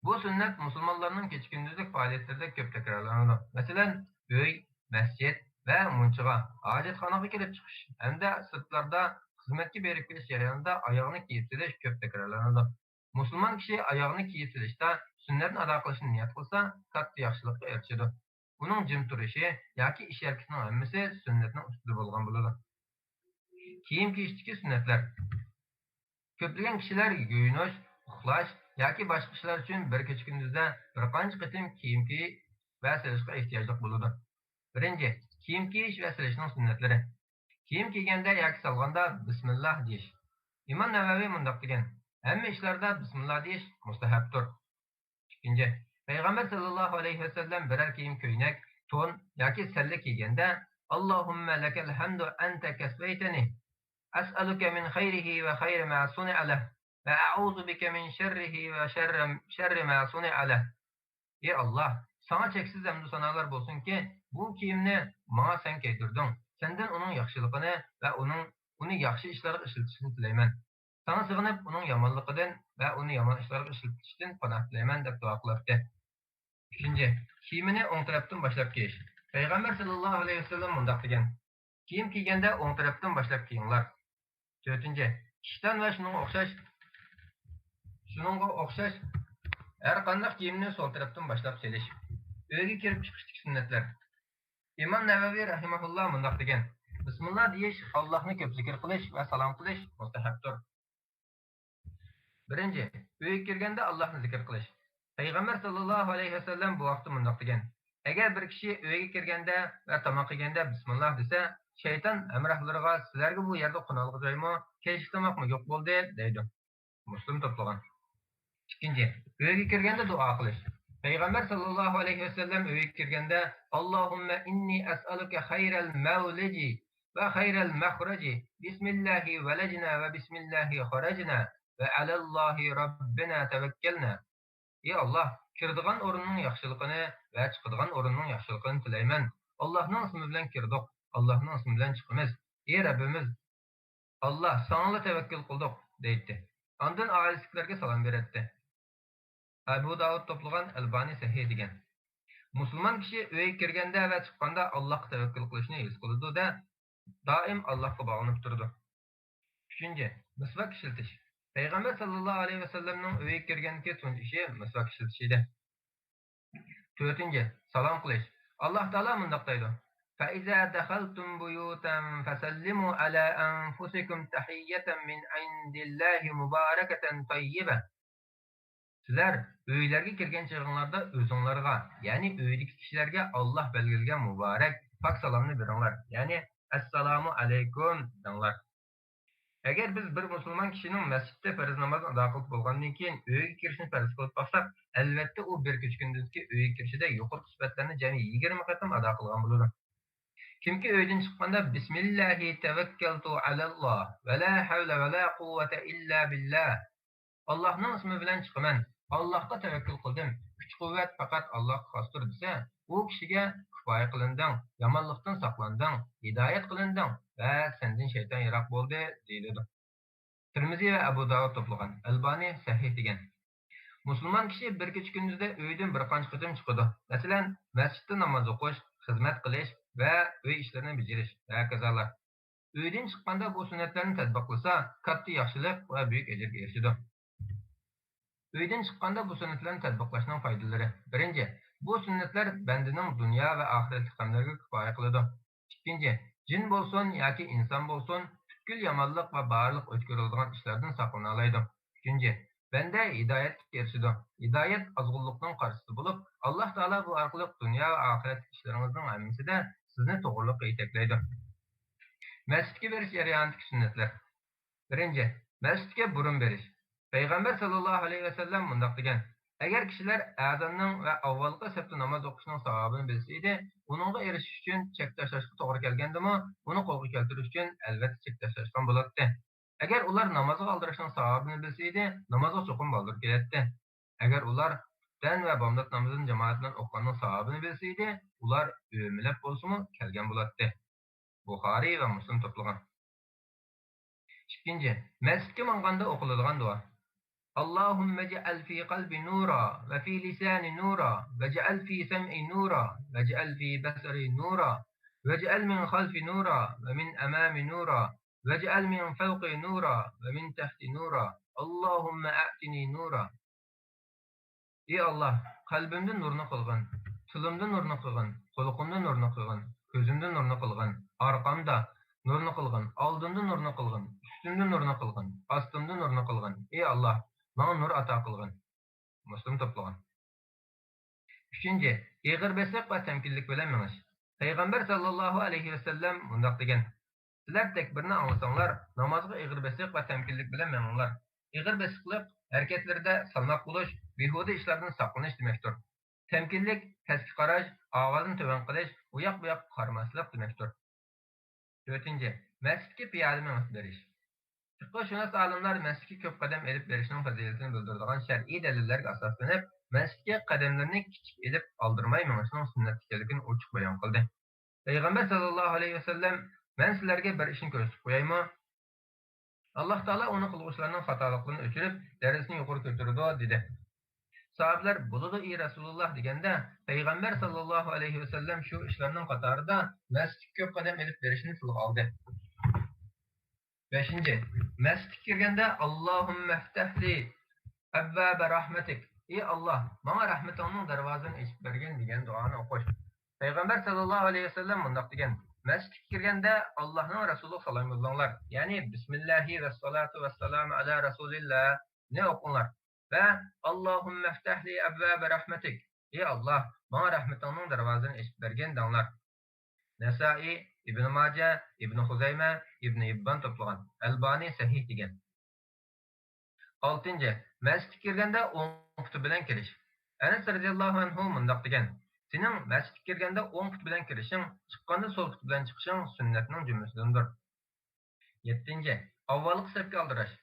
بۇ سۈننەت مۇسۇلمانلارنىڭ كېچە-كۈندۈزلۈك پائالىيەتلىرىدە كۆپ تەكرارلىنىدۇ. مەسىلەن، ئۆي، مەسچىت ۋە مۇنچىغا، ھاجەتخانىغا كېلىپ چىقىش ھەمدە سىرتلاردا خىزمەتكە بېرىپ كېلىش جەريانىدا ئاياغنى كىيىپ سېلىش كۆپ تەكرارلىنىدۇ. مۇسۇلمان كىشى ئاياغنى كىيىپ سېلىشتا سۈننەتنى ئادا قىلىشنى نىيەت قىلسا، كاتتا ياخشىلىققا ئېرىشىدۇ. ئۇنىڭ جىم تۇرۇشى ياكى ئىش ھەرىكىتىنىڭ ھەممىسى سۈننەتنىڭ ئۈستىدە بولغان بولىدۇ. كىيىم كىيىشتىكى سۈننەتلەر. كۆپلىگەن كىشىلەر يۇيۇنۇش، ئۇخلاش ياكى باشقا ئىشلار ئۈچۈن بىر كېچە-كۈندۈزدە بىر قانچە قېتىم كىيىم كىيىش ۋە سېلىشقا ئېھتىياجلىق بولىدۇ. بىرىنچى، كىيىم كىيىش ۋە سېلىشنىڭ سۈننەتلىرى. كىيىم كىيگەندە ياكى سالغاندا بىسمىللا دېيىش. ئىمام نەۋەۋى مۇنداق دېگەن: ھەممە ئىشلاردا بىسمىللا دېيىش مۇستەھەبتۇر. ئىككىنچى، پەيغەمبەر ساللاللاھۇ ئەلەيھى ۋەسەللەم بىرەر كىيىم كۆينەك، تون ياكى سەللە كىيگەندە، اللهم لك الحمد أنت كسوتني، أسألك من خيره وخير ما صنع له، وأعوذ بك من شره وشر، شر ما صنع له. ئى ئاللاھ، ساڭا چەكسىز ھەمدۇ سانالار بولسۇنكى، بۇ كىيىمنى ماڭا سەن كىيدۈردۈڭ. سەندىن ئۇنىڭ ياخشىلىقىنى ۋە ئۇنىڭ، ئۇنى ياخشى ئىشلارغا ئىشلىتىشنى تىلەيمەن. ساڭا سېغىنىپ، ئۇنىڭ يامانلىقىدىن ۋە ئۇنى يامان ئىشلارغا ئىشلىتىشتىن پاناھ تىلەيمەن، دەپ دۇئا قىلاتتى. ئۈچىنچى، كىيىمىنى ئوڭ تەرەپتىن باشلاپ كىيىش. پەيغەمبەر ساللاللاھۇ ئەلەيھى ۋەسەللەم مۇنداق دېگەن: كىيىم كىيگەندە ئوڭ تەرەپتىن باشلاپ كىيىڭلار. تۆتىنچى، ئىشتان ۋە شۇنىڭغا ئوخشاش، شۇنىڭغا ئوخشاش ھەر قانداق كىيىمنى سول تەرەپتىن باشلاپ سېلىش. ئۆيگە كىرىپ چىقىشتىكى سۈننەتلەر. ئىمام نەۋەۋى رەھىمەھۇللا مۇنداق دېگەن: بىسمىللا دېيىش، ئاللاھنى كۆپ زىكىر قىلىش ۋە سالام قىلىش مۇستەھەبتۇر. بىرىنچى، ئۆيگە كىرگەندە ئاللاھنى زىكىر قىلىش. پەيغەمبەر ساللاللاھۇ ئەلەيھى ۋەسەللەم بۇ ھەقتە مۇنداق دېگەن: ئەگەر بىر كىشى ئۆيگە كىرگەندە ۋە تاماق يېگەندە بىسمىللا دېسە، شەيتان ھەمراھلىرىغا سىلەرگە بۇ يەردە قونالغۇ جايمۇ، كەچلىك تاماقمۇ يوق بولدى دەيدۇ. مۇسلىم توپلىغان. ئىككىنچى، ئۆيگە كىرگەندە دۇئا قىلىش. پەيغەمبەر ساللاللاھۇ ئەلەيھى ۋەسەللەم ئۆيگە كىرگەندە، اللهم إني أسألك خير المولج وخير المخرج، بسم الله ولجنا وبسم الله خرجنا وعلى الله ربنا توكلنا. ئى ئاللاھ، كىرىدىغان ئورۇننىڭ ياخشىلىقىنى ۋە چىقىدىغان ئورۇننىڭ ياخشىلىقىنى تىلەيمەن. ئاللاھنىڭ ئىسمى بىلەن كىردۇق، ئاللاھنىڭ ئىسمى بىلەن چىقىمىز. ئى رەببىمىز، ئاللاھ، ساڭىلا تەۋەككۈل قىلدۇق، دەيتتى. ئاندىن ئائىلىسىدىكىلەرگە سالام بېرەتتى. ئەبۇ داۋۇد توپلىغان، ئەلبانى سەھىھ دېگەن. مۇسۇلمان كىشى ئۆيگە كىرگەندە ۋە چىققاندا ئاللاھقا تەۋەككۈل قىلىشنى ھېس قىلىدۇ-دە، دائىم ئاللاھقا باغلىنىپ تۇرىدۇ. ئۈچىنچى، مىسۋاك ئىشلىتىش. پەيغەمبەر ساللاللاھۇ ئەلەيھى ۋەسەللەمنىڭ ئۆيگە كىرگەندىكى تۇنجى ئىشى مىسۋاك ئىشلىتىش ئىدى. تۆتىنچى، سالام قىلىش. ئاللاھ تائالا مۇنداق دەيدۇ: فإذا دخلتم بيوتا فسلموا على أنفسكم تحية من عند الله مباركة طيبة. سىلەر ئۆيلەرگە كىرگەن چېغىڭلاردا ئۆزۈڭلارغا، يەنى ئۆيدىكى كىشىلەرگە ئاللاھ بەلگىلىگەن مۇبارەك، پاك سالامنى بېرىڭلار، يەنى ئەسسالامۇ ئەلەيكۇم دەڭلار. ئەگەر بىز بىر مۇسۇلمان كىشىنىڭ مەسچىتتە پەرز نامازىنى ئادا قىلىپ بولغاندىن كېيىن ئۆيگە كىرىشىنى پەرز قىلىپ باقساق، ئەلۋەتتە ئۇ بىر كېچە-كۈندۈزدىكى ئۆيگە كىرىشىدە يۇقىرىقى سۈپەتلەرنى جەمئىي يىگىرمە قېتىم ئادا قىلغان بولىدۇ. كىمكى ئۆيدىن چىققاندا بىسمىللاھى تەۋەككەلتۇ ئەلەللاھ ۋە لا ھەۋلە ۋە لا قۇۋۋەتە ئىللا بىللاھ، ئاللاھنىڭ ئىسمى بىلەن چىقىمەن، ئاللاھقا تەۋەككۈل قىلدىم، كۈچ-قۇۋۋەت پەقەت ئاللاھقا خاستۇر دېسە، ئۇ كىشىگە كۇپايە قىلىندىڭ، يامانلىقتىن ساقلاندىڭ، ھىدايەت قىلىندىڭ ۋە سەندىن شەيتان يىراق بولدى دېيىلىدۇ. تىرمىزى ۋە ئەبۇ داۋۇد توپلىغان، ئەلبانى سەھىھ دېگەن. مۇسۇلمان كىشى بىر كېچە-كۈندۈزدە ئۆيىدىن بىر قانچە قېتىم چىقىدۇ؟ مەسىلەن، مەسچىتتە ناماز ئوقۇش، خىزمەت قىلىش ۋە ئۆي ئىشلىرىنى بېجىرىش ۋە ھاكازالار. ئۆيدىن چىققاندا بۇ سۈننەتلەرنى تەتبىقلىسا، كاتتا ياخشىلىق ۋە بۈيۈك ئەجىرگە ئېرىشىدۇ. ئۆيدىن چىققاندا بۇ سۈننەتلەرنى تەتبىقلاشنىڭ پايدىلىرى. بىرىنچى، بۇ سۈننەتلەر بەندىنىڭ دۇنيا ۋە ئاخىرەتلىك غەملىرىگە كۇپايە قىلىدۇ. ئىككىنچى، جىن بولسۇن ياكى ئىنسان بولسۇن، پۈتكۈل يامانلىق ۋە بارلىق ئۆچ كۆرۈلىدىغان ئىشلاردىن ساقلىنالايدۇ. ئۈچىنچى، بەندە ھىدايەتكە ئېرىشىدۇ. ھىدايەت ئازغۇنلۇقنىڭ قارشىسى بولۇپ، ئاللاھ تائالا بۇ ئارقىلىق دۇنيا ۋە ئاخىرەتتىكى ئىشلىرىڭىزنىڭ ھەممىسىدە سىزنى توغرىلىققا يېتەكلەيدۇ. مەسچىتكە بېرىش جەريانىدىكى سۈننەتلەر. بىرىنچى، مەسچىتكە بۇرۇن بېرىش. پەيغەمبەر ساللاللاھۇ ئەلەيھى ۋەسەللەم مۇنداق دېگەن: ئەگەر كىشىلەر ئەزاننىڭ ۋە ئاۋۋالقى سەپتە ناماز ئوقۇشنىڭ ساۋابىنى بىلسە ئىدى، ئۇنىڭغا ئېرىشىش ئۈچۈن چەك تاشلاشقا توغرا كەلگەندىمۇ، ئۇنى قولغا كەلتۈرۈش ئۈچۈن ئەلۋەتتە چەك تاشلاشقان بولاتتى. ئەگەر ئۇلار نامازغا ئالدىراشنىڭ ساۋابىنى بىلسە ئىدى، نامازغا چوقۇم بالدۇر كېلەتتى. ئەگەر ئۇلار تۈن ۋە بامدات نامىزىنى جامائەت بىلەن ئوقۇغاننىڭ ساۋابىنى بىلسە ئىدى، ئۇلار ئۆمىلەپ بولسىمۇ كەلگەن بولاتتى. بۇخارىي ۋە مۇسلىم توپلىغان. ئىككىنچى، مەسچىتكە ماڭغاندا ئوقۇلىدىغان دۇئا. اللهم اجعل في قلبي نورا وفي لساني نورا واجعل في سمعي نورا واجعل في بصري نورا واجعل من خلفي نورا ومن أمامي نورا واجعل من فوقي نورا ومن تحتي نورا اللهم أعطني نورا. ئى ئاللاھ، قەلبىمدە نۇرنى قىلغىن، تىلىمدا نۇرنى قىلغىن، قۇلىقىمدا نۇرنى قىلغىن، كۆزۈمدە نۇرنى قىلغىن، ئارقامدا نۇرنى قىلغىن، ئالدىمدا نۇرنى قىلغىن، ئۈستۈمدە نۇرنى قىلغىن، ئاستىمدا نۇرنى قىلغىن. ئى ئاللاھ، ماڭا نۇر ئاتا قىلغىن. مۇسلىم توپلىغان. ئۈچىنچى، ئېغىر بېسىق ۋە تەمكىنلىك بىلەن مېڭىش. پەيغەمبەر ساللاللاھۇ ئەلەيھى ۋەسەللەم مۇنداق دېگەن: سىلەر تەكبىرنى ئاڭلىساڭلار، نامازغا ئېغىر بېسىق ۋە تەمكىنلىك بىلەن مېڭىڭلار. ئېغىر بېسىقلىق ھەرىكەتلىرىدە سالماق بولۇش، بىھۇدە ئىشلاردىن ساقلىنىش دېمەكتۇر. تەمكىنلىك پەسكە قاراش، ئاۋازنى تۆۋەن قىلىش، ئۇياق-بۇياققا قارىماسلىق دېمەكتۇر. تۆتىنچى، مەسچىتكە پىيادە مېڭىپ بېرىش. پىقىھشۇناس ئالىملار مەسچىتكە كۆپ قەدەم ئېلىپ بېرىشنىڭ پەزىلىتىنى بىلدۈرىدىغان شەرئىي دەلىللەرگە ئاساسلىنىپ، مەسچىتكە قەدەملىرىنى كىچىك ئېلىپ ئالدىرىماي مېڭىشنىڭ سۈننەت ئىكەنلىكىنى ئوچۇق بايان قىلدى. پەيغەمبەر ساللاللاھۇ ئەلەيھى ۋەسەللەم: مەن سىلەرگە بىر ئىشنى كۆرسىتىپ قويايمۇ؟ ئاللاھ تائالا ئۇنى قىلغۇچىلارنىڭ خاتالىقلىرىنى ئۆچۈرۈپ، دەرىجىسىنى يۇقىرى كۆتۈرىدۇ، دېدى. ساھابىلەر: بولىدۇ، ئى رەسۇلۇللاھ، دېگەندە، پەيغەمبەر ساللاللاھۇ ئەلەيھى ۋەسەللەم شۇ ئىشلارنىڭ قاتارىدا مەسچىتكە كۆپ قەدەم ئېلىپ بېرىشنى تىلغا ئالدى. بەشىنچى، مەسچىتكە كىرگەندە، اللهم افتح لي أبواب رحمتك، ئى ئاللاھ، ماڭا رەھمىتىڭنىڭ دەرۋازىلىرىنى ئېچىپ بەرگىن، دېگەن دۇئانى ئوقۇش. پەيغەمبەر ساللاللاھۇ ئەلەيھى ۋەسەللەم مۇنداق دېگەن: مەسچىتكە كىرگەندە ئاللاھنىڭ رەسۇلىغا سالام يوللاڭلار، يەنى بىسمىللاھى ۋەسسالاتۇ ۋەسسالامۇ ئەلا رەسۇلىللاھنى ئوقۇڭلار ۋە اللهم افتح لي أبواب رحمتك، ئى ئاللاھ، ماڭا رەھمىتىڭنىڭ دەرۋازىلىرىنى ئېچىپ بەرگىن، دەڭلار. نەسائىي، ئىبنى ماجە، ئىبنى خۇزەيمە، ئىبنى ھىببان توپلىغان، ئەلبانى سەھىھ دېگەن. ئالتىنچى، مەسچىتكە كىرگەندە ئوڭ پۇتى بىلەن كىرىش. ئەنەس رەزىياللاھۇ ئەنھۇ مۇنداق دېگەن: سېنىڭ مەسچىتكە كىرگەندە ئوڭ پۇت بىلەن كىرىشىڭ، چىققاندا سول پۇت بىلەن چىقىشىڭ سۈننەتنىڭ جۈملىسىدىندۇر. يەتتىنچى، ئاۋۋالقى سەپكە ئالدىراش.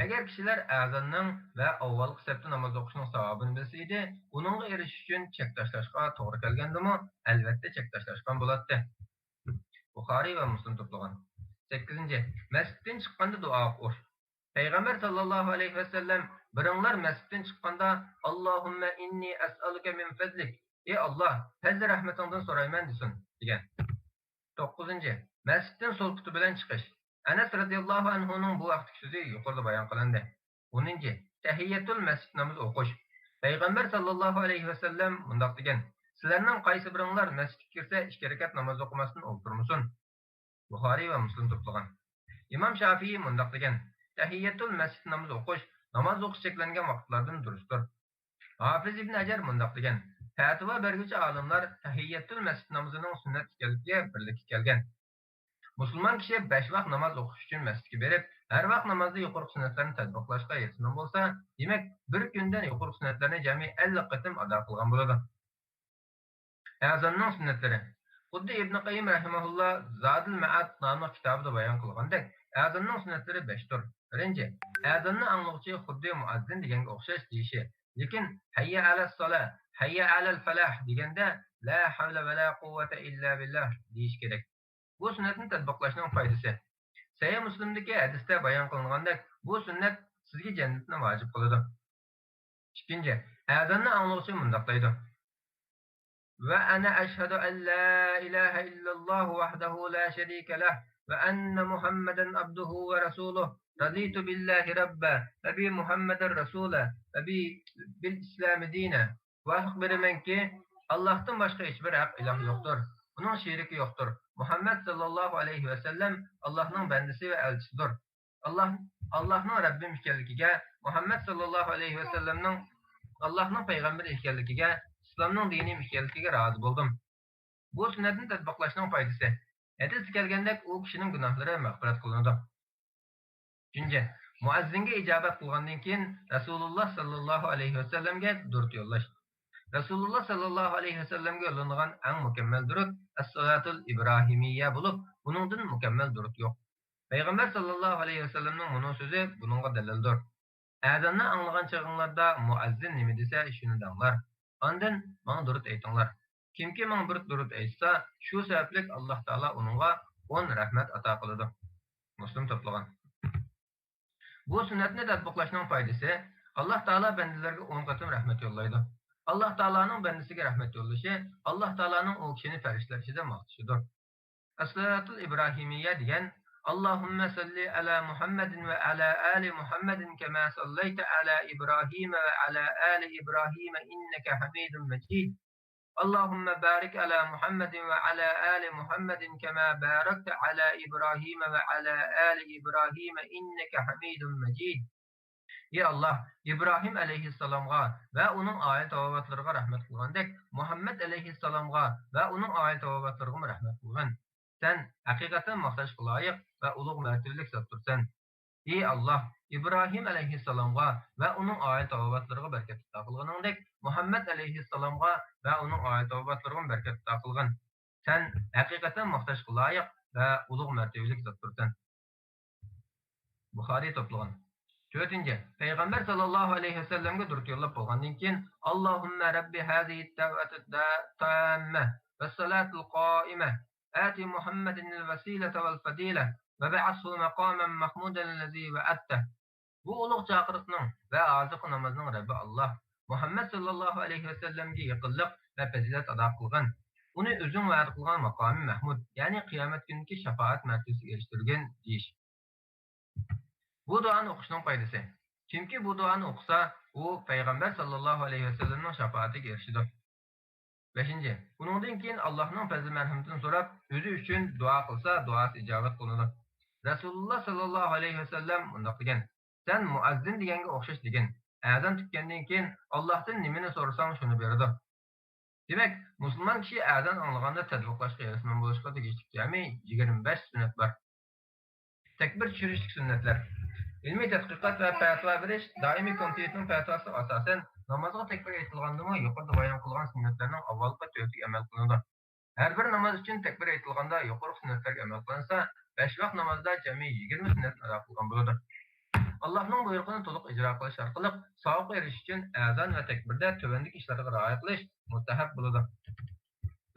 ئەگەر كىشىلەر ئەزاننىڭ ۋە ئاۋۋالقى سەپتە ناماز ئوقۇشنىڭ ساۋابىنى بىلسە ئىدى، ئۇنىڭغا ئېرىشىش ئۈچۈن چەك تاشلاشقا توغرا كەلگەندىمۇ، ئەلۋەتتە چەك تاشلاشقان بولاتتى. بۇخارىي ۋە مۇسلىم توپلىغان. سەككىزىنچى، مەسچىتتىن چىققاندا دۇئا ئوقۇش. پەيغەمبەر ساللاللاھۇ ئەلەيھى ۋەسەللەم: بىرىڭلار مەسچىتتىن چىققاندا، اللهم إني أسألك من فضلك، ئى ئاللاھ، پەزلى رەھمىتىڭدىن سورايمەن، دېسۇن، دېگەن. توققۇزىنچى، مەسچىتتىن سول پۇتى بىلەن چىقىش. ئەنەس رەزىياللاھۇ ئەنھۇنىڭ بۇ ھەقتىكى سۆزى يۇقىرىدا بايان قىلىندى. ئونىنچى، تەھىيەتۇل مەسچىت نامىزى ئوقۇش. پەيغەمبەر ساللاللاھۇ ئەلەيھى ۋەسەللەم مۇنداق دېگەن: سىلەرنىڭ قايسى بىرىڭلار مەسچىتكە كىرسە ئىككى رەكەت ناماز ئوقۇماستىن ئولتۇرمىسۇن؟ بۇخارىي ۋە مۇسلىم توپلىغان. ئىمام شافىئىي مۇنداق دېگەن: تەھىيەتۇل مەسچىت نامىزى ئوقۇش، ناماز ئوقۇش چەكلەنگەن ۋاقىتلاردىن دۇرۇستۇر. ھافىز ئىبن ھەجەر مۇنداق دېگەن: پەتىۋا بەرگۈچى ئالىملار تەھىيەتۇل مەسچىت نامىزىنىڭ سۈننەت ئىكەنلىكىگە بىرلىككە كەلگەن. مۇسۇلمان كىشى بەش ۋاق ناماز ئوقۇش ئۈچۈن مەسچىتكە بېرىپ، ھەر ۋاق نامازدا يۇقىرىقى سۈننەتلەرنى تەتبىقلاشقا ھېرىسمەن بولسا، دېمەك، بىر كۈندە يۇقىرىقى سۈننەتلەرنى جەمئىي ئەللىك قېتىم ئادا قىلغان بولىدۇ. ئەزاننىڭ سۈننەتلىرى. خۇددى ئىبنى قەييىم رەھىمەھۇللا زادۇل مەئاد ناملىق كىتابىدا بايان قىلغاندەك، ئەزاننىڭ سۈننەتلىرى بەشتۇر. بىرىنچى، ئەزاننى ئاڭلىغۇچى خۇددى مۇئەززىن دېگەنگە ئوخشاش دېيىشى، لېكىن ھەييە ئەلەسسالا، ھەييە ئەلەل فەلاھ دېگەندە لا ھەۋلە ۋەلا قۇۋۋەتە ئىللا بىللاھ دېيىش كېرەك. بۇ سۈننەتنى تەتبىقلاشنىڭ پايدىسى. سەھىھ مۇسلىمدىكى ھەدىستە بايان قىلىنغاندەك، بۇ سۈننەت سىزگە جەننەتنى ۋاجىپ قىلىدۇ. ئىككىنچى، ئەزاننى ئاڭلىغۇچى مۇنداق دەيدۇ: وأنا أشهد أن لا إله إلا الله وحده لا شريك له، وأن محمدا عبده ورسوله، رضيت بالله ربا، وبمحمد رسولا، وبالإسلام دينا. گۇۋاھلىق بېرىمەنكى، ئاللاھتىن باشقا ھېچبىر ھەق ئىلاھ يوقتۇر. ئۇنىڭ شېرىكى يوقتۇر. مۇھەممەد ساللاللاھۇ ئەلەيھى ۋەسەللەم ئاللاھنىڭ بەندىسى ۋە ئەلچىسىدۇر. ئاللاھ، ئاللاھنىڭ رەببىم ئىكەنلىكىگە، مۇھەممەد ساللاللاھۇ ئەلەيھى ۋەسەللەمنىڭ ئاللاھنىڭ پەيغەمبىرى ئىكەنلىكىگە، ئىسلامنىڭ دىنىم ئىكەنلىكىگە رازى بولدۇم. بۇ سۈننەتنى تەتبىقلاشنىڭ پايدىسى. ھەدىستە كەلگەندەك، ئۇ كىشىنىڭ گۇناھلىرى مەغپىرەت قىلىنىدۇ. ئۈچىنچى، مۇئەززىنگە ئىجابەت قىلغاندىن كېيىن رەسۇلۇللاھ ساللاللاھۇ ئەلەيھى ۋەسەللەمگە دۇرۇت يوللاش. رەسۇلۇللاھ ساللاللاھۇ ئەلەيھى ۋەسەللەمگە يوللىنىدىغان ئەڭ مۇكەممەل دۇرۇت ئەسسالاتۇل ئىبراھىمىيە بولۇپ، بۇنىڭدىن مۇكەممەل دۇرۇت يوق. پەيغەمبەر ساللاللاھۇ ئەلەيھى ۋەسەللەمنىڭ مۇنۇ سۆزى بۇنىڭغا دەلىلدۇر: ئەزاننى ئاڭلىغان چېغىڭلاردا مۇئەززىن نېمە دېسە، شۇنى دەڭلار. ئاندىن ماڭا دۇرۇت ئېيتىڭلار. كىمكى ماڭا بىر دۇرۇت ئېيتسا، شۇ سەۋەبلىك ئاللاھ تائالا ئۇنىڭغا ئون رەھمەت ئاتا قىلىدۇ. مۇسلىم توپلىغان. بۇ سۈننەتنى تەتبىقلاشنىڭ پايدىسى، ئاللاھ تائالا بەندىلەرگە ئون قېتىم رەھمەت يوللايدۇ. ئاللاھ تائالانىڭ بەندىسىگە رەھمەت يوللىشى، ئاللاھ تائالانىڭ ئۇ كىشىنى پەرىشتىلەر ئىچىدە ماختىشىدۇر. ئەسسالاتۇل ئىبراھىمىيە دېگەن، اللهم صل على محمد وعلى آل محمد كما صليت على إبراهيم وعلى آل إبراهيم إنك حميد مجيد. اللهم بارك على محمد وعلى آل محمد كما باركت على إبراهيم وعلى آل إبراهيم إنك حميد مجيد. ئى ئاللاھ، ئىبراھىم ئەلەيھىسسالامغا ۋە ئۇنىڭ ئائىلە تاۋابىئاتلىرىغا رەھمەت قىلغاندەك، مۇھەممەد ئەلەيھىسسالامغا ۋە ئۇنىڭ ئائىلە تاۋابىئاتلىرىغىمۇ رەھمەت قىلغىن. سەن ھەقىقەتەن ماختاشقا لايىق ۋە ئۇلۇغ مەرتىۋىلىك زاتتۇرسەن. ئى ئاللاھ، ئىبراھىم ئەلەيھىسسالامغا ۋە ئۇنىڭ ئائىلە تاۋابىئاتلىرىغا بەرىكەت ئاتا قىلغىنىڭدەك، مۇھەممەد ئەلەيھىسسالامغا ۋە ئۇنىڭ ئائىلە تاۋابىئاتلىرىغىمۇ بەرىكەت ئاتا قىلغىن. سەن ھەقىقەتەن ماختاشقا لايىق ۋە ئۇلۇغ مەرتىۋىلىك زاتتۇرسەن. بۇخارىي توپلىغان. تۆتىنچى، پەيغەمبەر ساللاللاھۇ ئەلەيھى ۋەسەللەمگە دۇرۇت يوللاپ بولغاندىن كېيىن، اللهم رب هذه الدعوة التامة والصلاة القائمة، آت محمدا الوسيلة والفضيلة وابعثه مقاما محمودا الذي وعدته. بۇ ئۇلۇغ چاقىرىقنىڭ ۋە ھازىرقى نامازنىڭ رەببى ئاللاھ، مۇھەممەد ساللاللاھۇ ئەلەيھى ۋەسەللەمگە يېقىنلىق ۋە پەزىلەت ئاتا قىلغىن. ئۇنى ئۆزۈڭ ۋەدە قىلغان ماقامى مەھمۇد، يەنى قىيامەت كۈنىدىكى شاپائەت مەرتىۋىسىگە ئېرىشتۈرگىن، دېيىش. بۇ دۇئانى ئوقۇشنىڭ پايدىسى. كىمكى بۇ دۇئانى ئوقۇسا، ئۇ پەيغەمبەر ساللاللاھۇ ئەلەيھى ۋەسەللەمنىڭ شاپائىتىگە ئېرىشىدۇ. بەشىنچى، ئۇنىڭدىن كېيىن ئاللاھنىڭ پەزلى مەرھىمىتىنى سوراپ، ئۆزى ئۈچۈن دۇئا قىلسا، دۇئاسى ئىجابەت قىلىنىدۇ. رەسۇلۇللاھ ساللاللاھۇ ئەلەيھى ۋەسەللەم مۇنداق دېگەن: سەن مۇئەززىن دېگەنگە ئوخشاش دېگىن. ئەزان پۈتكەندىن كېيىن ئاللاھتىن نېمىنى سورىساڭ، شۇنى بېرىدۇ. دېمەك، مۇسۇلمان كىشى ئەزان ئاڭلىغاندا تەتبىقلاشقا ھېرىسمەن بولۇشقا تېگىشلىك جەمئىي يىگىرمە بەش سۈننەت بار. تەكبىر چۈشۈرۈشلۈك سۈننەتلەر. ئىلمىي تەتقىقات ۋە پەتىۋا بېرىش دائىمىي كومىتېتىنىڭ پەتىۋاسىغا ئاساسەن، نامازغا تەكبىر ئېيتىلغاندىمۇ يۇقىرىدا بايان قىلغان سۈننەتلەرنىڭ ئاۋۋالقى تۆتىگە ئەمەل قىلىنىدۇ. ھەر بىر ناماز ئۈچۈن تەكبىر ئېيتىلغاندا يۇقىرىقى سۈننەتلەرگە ئەمەل قىلىنسا، بەش ۋاق نامازدا جەمئىي يىگىرمە سۈننەتنى ئادا قىلغان بولىدۇ. ئاللاھنىڭ بۇيرۇقىنى تولۇق ئىجرا قىلىش ئارقىلىق ساۋابقا ئېرىشىش ئۈچۈن ئەزان ۋە تەكبىردە تۆۋەندىكى ئىشلارغا رىئايە قىلىش مۇستەھەب بولىدۇ.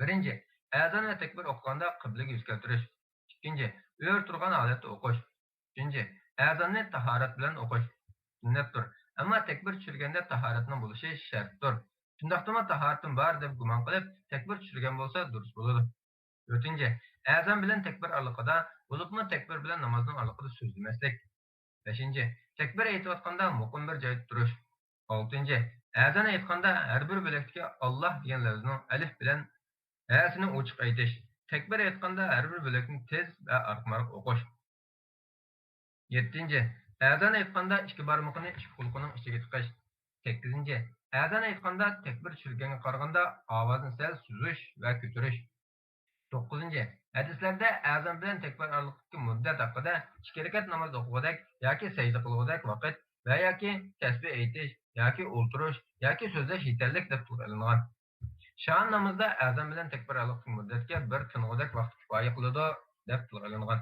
بىرىنچى، ئەزان ۋە تەكبىر ئوقۇغاندا قىبلىگە يۈز كەلتۈرۈش. ئىككىنچى، ئۆرە تۇرغان ھالەتتە ئوقۇش. ئۈچىنچى، ئەزاننى تاھارەت بىلەن ئوقۇش سۈننەتتۇر. ئەمما تەكبىر چۈشۈرگەندە تاھارەتنىڭ بولۇشى شەرتتۇر. شۇنداقتىمۇ تاھارىتىم بار دەپ گۇمان قىلىپ، تەكبىر چۈشۈرگەن بولسا دۇرۇس بولىدۇ. تۆتىنچى، ئەزان بىلەن تەكبىر ئارىلىقىدا، بولۇپمۇ تەكبىر بىلەن نامازنىڭ ئارىلىقىدا سۆزلىمەسلىك. بەشىنچى، تەكبىر ئېيتىۋاتقاندا مۇقىم بىر جايدا تۇرۇش. ئالتىنچى، ئەزان ئېيتقاندا ھەر بىر بۆلەكتىكى ئاللاھ دېگەن لەۋزنىڭ ئەلىف بىلەن ھەسىنى ئوچۇق ئېيتىش. تەكبىر ئېيتقاندا ھەر بىر بۆلەكنى تېز ۋە ئارقىمۇ ئارقا ئوقۇش. يەتتىنچى، ئەزان ئېيتقاندا ئىككى بارمىقىنى ئىككى قۇلىقىنىڭ ئىچىگە تىقىش. سەككىزىنچى، ئەزان ئېيتقاندا تەكبىر چۈشۈرگەنگە قارىغاندا ئاۋازنى سەل سۈزۈش ۋە كۆتۈرۈش. توققۇزىنچى، ھەدىسلەردە ئەزان بىلەن تەكبىر ئارىلىقىدىكى مۇددەت ھەققىدە ئىككى رەكەت ناماز ئوقۇغۇدەك ياكى سەجدە قىلغۇدەك ۋاقىت ۋە ياكى تەسبىھ ئېيتىش ياكى ئولتۇرۇش ياكى سۆزلەش يېتەرلىك دەپ تىلغا ئېلىنغان. شام نامىزىدا ئەزان بىلەن تەكبىر ئارىلىقتىكى مۇددەتكە بىر تىنغۇدەك ۋاقىت كۇپايە قىلىدۇ، دەپ تىلغا ئېلىنغان.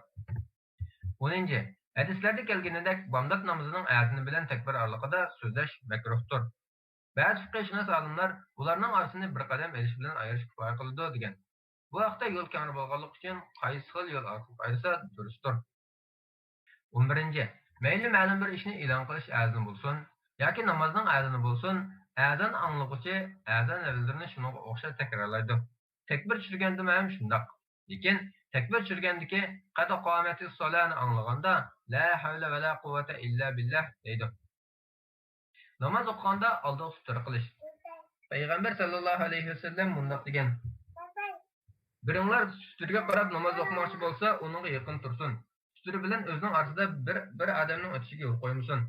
ئونىنچى، ھەدىسلەردە كەلگىنىدەك، بامدات نامىزىنىڭ ئەزىنى بىلەن تەكبىر ئارىلىقىدا سۆزلەش مەكرۇھتۇر. بەزى پىقىھشۇناس ئالىملار بۇلارنىڭ ئارىسىنى بىر قەدەم ئېلىش بىلەن ئايرىش كۇپايە قىلىدۇ، دېگەن. بۇ ھەقتە يول كەڭرى بولغانلىقى ئۈچۈن، قايسى خىل يول ئارقىلىق ئايرىسا دۇرۇستۇر. ئون بىرىنچى، مەيلى مەلۇم بىر ئىشنى ئېلان قىلىش ئەزىنى بولسۇن ياكى نامازنىڭ ئەزىنى بولسۇن، ئەزان ئاڭلىغۇچى ئەزان لەۋزلىرىنى شۇنىڭغا ئوخشاش تەكرارلايدۇ. تەكبىر چۈشۈرگەندىمۇ ھەم شۇنداق. لېكىن تەكبىر چۈشۈرگەندىكى «قەد قامەتىس سالانى» ئاڭلىغاندا «لا ھەۋلە ۋە لا قۇۋۋەتە ئىللا بىللاھ» دەيدۇ. ناماز ئوقۇغاندا ئالدىغا سۇترا قىلىش. پەيغەمبەر ساللاللاھۇ ئەلەيھى ۋەسەللەم مۇنداق دېگەن: «بىرىڭلار سۇترىگە قاراپ ناماز ئوقۇماقچى بولسا، ئۇنىڭغا يېقىن تۇرسۇن. سۇترا بىلەن ئۆزىنىڭ ئارىسىدا بىر، بىر ئادەمنىڭ ئۆتۈشىگە يول قويمىسۇن.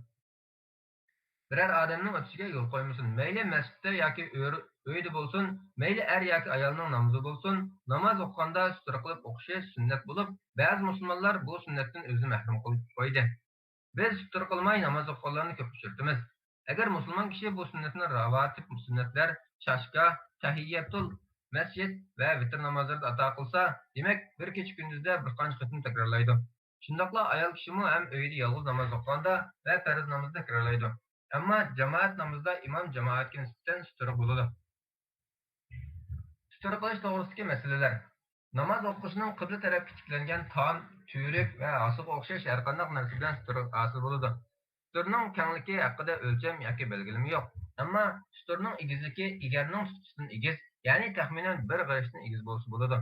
بىرەر ئادەمنىڭ ئۆتۈشىگە يول قويمىسۇن. مەيلى مەسچىتتە ياكى ئۆر-، ئۆيدە بولسۇن، مەيلى ئەر ياكى ئايالنىڭ نامىزى بولسۇن، ناماز ئوقۇغاندا سۇترا قىلىپ ئوقۇشى سۈننەت بولۇپ، بەزى مۇسۇلمانلار بۇ سۈننەتتىن ئۆزىنى مەھرۇم قىلىپ قويدى. بىز سۇترا قىلماي ناماز ئوقۇغانلارنى كۆپ ئۇچرىتىمىز. ئەگەر مۇسۇلمان كىشى بۇ سۈننەتنى راۋاتىب سۈننەتلەر، چاشگاھ، تەھىيەتۇل مەسچىت ۋە ۋىتىر نامازلىرىدا ئادا قىلسا، دېمەك، بىر كېچە كۈندۈزدە بىر قانچە قېتىم تەكرارلايدۇ. شۇنداقلا ئايال كىشىمۇ ھەم ئۆيىدە يالغۇز ناماز ئوقۇغاندا ۋە پەرز نامازدا تەكرارلايدۇ. ئەمما جامائەت نامىزىدا ئىمام جامائەتكە نىسبەتەن سۈترە بولىدۇ. سۈترە قىلىش توغرىسىدىكى مەسىلىلەر. ناماز ئوقۇشنىڭ قىبلە تەرەپكە تىكلەنگەن تام، تۈۋرۈك ۋە ھاسىغا ئوخشاش ھەرقانداق نەرسە بىلەن سۈترە ھاسىل بولىدۇ. سۈترىنىڭ كەڭلىكى ھەققىدە ئۆلچەم ياكى بەلگىلىمە يوق. ئەمما سۈترىنىڭ ئېگىزلىكى ئېگەرنىڭ تۇتقىسىدىن ئېگىز، يەنى تەخمىنەن بىر غېرىشتىن ئېگىز بولسا بولىدۇ.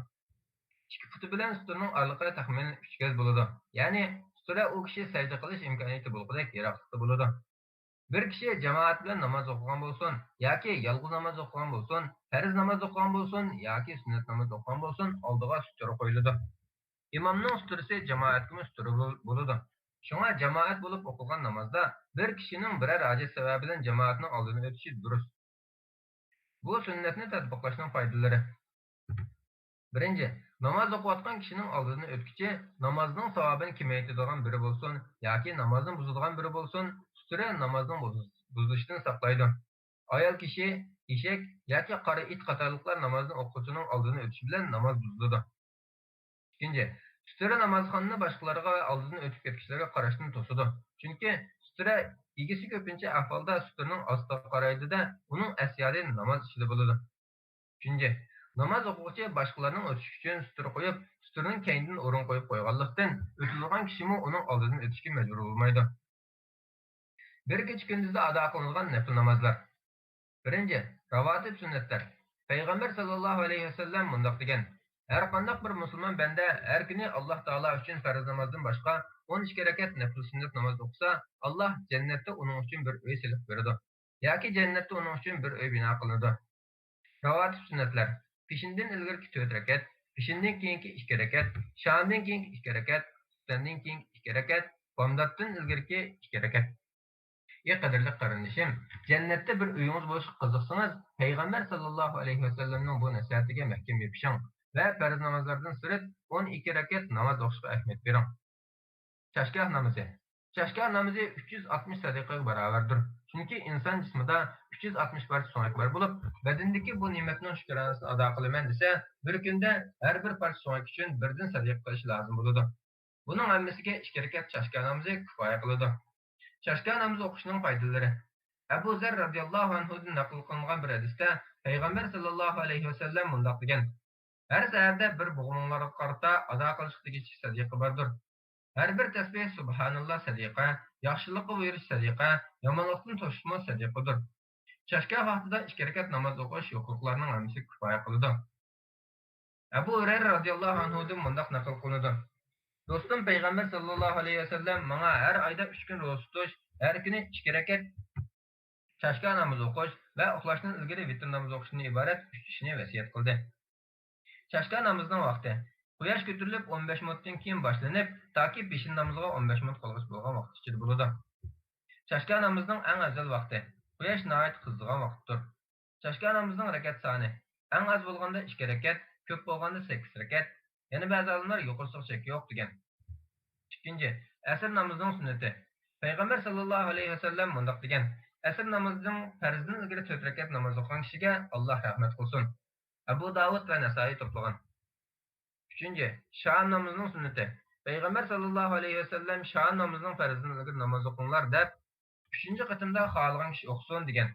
ئىككى پۇتى بىلەن سۈترىنىڭ ئارىلىقى تەخمىنەن ئۈچ گەز بولىدۇ. يەنى سۈترە ئۇ كىشى سەجدە قىلىش ئىمكانىيىتى بولغۇدەك يىراقلىقتا بولىدۇ. بىر كىشى جامائەت بىلەن ناماز ئوقۇغان بولسۇن ياكى يالغۇز ناماز ئوقۇغان بولسۇن، پەرز ناماز ئوقۇغان بولسۇن ياكى سۈننەت ناماز ئوقۇغان بولسۇن، ئالدىغا سۈترە قويۇلىدۇ. ئىمامنىڭ سۈترىسى جامائەتكىمۇ سۈترە بول-، بولىدۇ. شۇڭا جامائەت بولۇپ ئوقۇلغان نامازدا بىر كىشىنىڭ بىرەر ھاجەت سەۋەبى بىلەن جامائەتنىڭ ئالدىدىن ئۆتۈشى دۇرۇس. بۇ سۈننەتنى تەتبىقلاشنىڭ پايدىلىرى. بىرىنچى، ناماز ئوقۇۋاتقان كىشىنىڭ ئالدىدىن ئۆتكۈچى نامازنىڭ ساۋابىنى كېمەيتىدىغان بىرى بولسۇن ياكى نامازنى بۇزىدىغان بىرى بولسۇن، سۈترە نامازنىڭ بۇز-، بۇزۇلۇشىدىن ساقلايدۇ. ئايال كىشى، ئېشەك ياكى قارا ئىت قاتارلىقلار نامازنى ئوقۇغۇچىنىڭ ئالدىدىن ئۆتۈشى بىلەن ناماز بۇزۇلىدۇ. ئىككىنچى، سۈترە نامازخانىنى باشقىلارغا ۋە ئالدىدىن ئۆتۈپ كەتكۈچىلەرگە قاراشتىن توسىدۇ. چۈنكى سۈترە ئىگىسى كۆپىنچە ئەھۋالدا سۈترىنىڭ ئاستىغا قارايدۇ-دە، ئۇنىڭ ئەسيادى ناماز ئىچىدە بولىدۇ. ئۈچىنچى، ناماز ئوقۇغۇچى باشقىلارنىڭ ئۆتۈشى ئۈچۈن سۈترە قويۇپ، سۈترىنىڭ كەينىدىن ئورۇن قويۇپ قويغانلىقتىن، ئۆتىدىغان كىشىمۇ ئۇنىڭ ئالدىدىن ئۆتۈشكە مەجبۇر بولمايدۇ. بىر كېچە كۈندۈزدە ئادا قىلىنىدىغان نەپىل نامازلار. بىرىنچى، راۋاتىب سۈننەتلەر. پەيغەمبەر ساللاللاھۇ ئەلەيھى ۋەسەللەم مۇنداق دېگەن: ھەر قانداق بىر مۇسۇلمان بەندە ھەر كۈنى ئاللاھ تائالا ئۈچۈن پەرز نامازدىن باشقا ئون ئىككى رەكەت نەپىل سۈننەت ناماز ئوقۇسا، ئاللاھ جەننەتتە ئۇنىڭ ئۈچۈن بىر ئۆي سېلىپ بېرىدۇ. ياكى جەننەتتە ئۇنىڭ ئۈچۈن بىر ئۆي بىنا قىلىنىدۇ. راۋاتىب سۈننەتلەر. پېشىندىن ئىلگىرىكى تۆت رەكەت، پېشىندىن كېيىنكى ئىككى رەكەت، شامدىن كېيىنكى ئىككى رەكەت، خۇپتەندىن كېيىنكى ئىككى رەكەت، بامداتتىن ئىلگىرىكى ئىككى رەكەت. ئى قەدىرلىك قېرىندىشىم، جەننەتتە بىر ئۆيىڭىز بولۇشىغا قىزىقسىڭىز، پەيغەمبەر ساللاللاھۇ ئەلەيھى ۋەسەللەمنىڭ بۇ نەسىھەتىگە مەھكەم يېپىشىڭ ۋە پەرز نامازلاردىن سىرت ئون ئىككى رەكەت ناماز ئوقۇشقا ئەھمىيەت بېرىڭ. چاشگاھ نامىزى. چاشگاھ نامىزى ئۈچ يۈز ئاتمىش سەدىقىگە باراۋەردۇر. چۈنكى ئىنسان جىسمىدا ئۈچ يۈز ئاتمىش پارچە سۆڭەك بار بولۇپ، بەدىنىدىكى بۇ نېمەتنىڭ شۈكرانىسىنى ئادا قىلىمەن دېسە، بىر كۈندە ھەر بىر پارچە سۆڭەك ئۈچۈن بىردىن سەدىقە قىلىش لازىم بولىدۇ. بۇنىڭ ھەممىسىگە ئىككى رەكەت چاشگاھ نامىزى كۇپايە قىلىدۇ. چاشگاھ نامىزى ئوقۇشنىڭ پايدىلىرى. ئەبۇ زەر رەزىياللاھۇ ئەنھۇدىن نەقىل قىلىنغان بىر ھەدىستە پەيغەمبەر ساللاللاھۇ ئەلەيھى ۋەسەللەم مۇنداق دېگەن: ھەر سەھەردە بىر بوغۇملارغا قارىتا ئادا قىلىشقا تېگىشلىك سەدىقە باردۇر. ھەر بىر تەسبىھ سۇبھاناللا سەدىقە، ياخشىلىققا بۇيرۇش سەدىقە، يامانلىقتىن توسۇشمۇ سەدىقىدۇر. چاشگاھ ۋاقتىدا ئىككى رەكەت ناماز ئوقۇش يۇقىرىقىلارنىڭ ھەممىسى كۇپايە قىلىدۇ. ئەبۇ ھۇرەيرە رازىياللاھۇ ئەنھۇدىن مۇنداق نەقىل قىلىنىدۇ: دوستۇم پەيغەمبەر ساللاللاھۇ ئەلەيھى ۋەسەللەم ماڭا ھەر ئايدا ئۈچ كۈن روزا تۇتۇش، ھەر كۈنى ئىككى رەكەت چاشگاھ نامىزى ئوقۇش ۋە ئۇخلاشتىن ئىلگىرى ۋىتىر نامىزى ئوقۇشتىن ئىبارەت ئۈچ ئىشنى ۋەسىيەت قىلدى. چاشگاھ نامىزىنىڭ ۋاقتى قۇياش كۆتۈرۈلۈپ ئون بەش مىنۇتتىن كېيىن باشلىنىپ، تاكى پېشىن نامىزىغا ئون بەش مىنۇت قالغىچە بولغان ۋاقىت ئىچىدە بولىدۇ. چاشگاھ نامىزىنىڭ ئەڭ ئەۋزەل ۋاقتى قۇياش ناھايىتى قىزىدىغان ۋاقىتتۇر. چاشگاھ نامىزىنىڭ رەكەت سانى ئەڭ ئاز بولغاندا ئىككى رەكەت، كۆپ بولغاندا سەككىز رەكەت. يەنە بەزى ئالىملار يۇقىرىسىغا چەك يوق دېگەن. ئىككىنچى، ئەسىر نامىزىنىڭ سۈننىتى. پەيغەمبەر ساللاللاھۇ ئەلەيھى ۋەسەللەم مۇنداق دېگەن: ئەسىر نامىزىنىڭ پەرزىدىن ئىلگىرى تۆت رەكەت ناماز ئوقۇغان كىشىگە ئاللاھ رەھمەت قىلسۇن. ئەبۇ داۋۇد ۋە نەسائىي توپلىغان. ئۈچىنچى، شام نامىزىنىڭ سۈننىتى. پەيغەمبەر ساللاللاھۇ ئەلەيھى ۋەسەللەم شام نامىزىنىڭ پەرزىدىن ئىلگىرى ناماز ئوقۇڭلار دەپ، ئۈچىنچى قېتىمدا خالىغان كىشى ئوقۇسۇن دېگەن.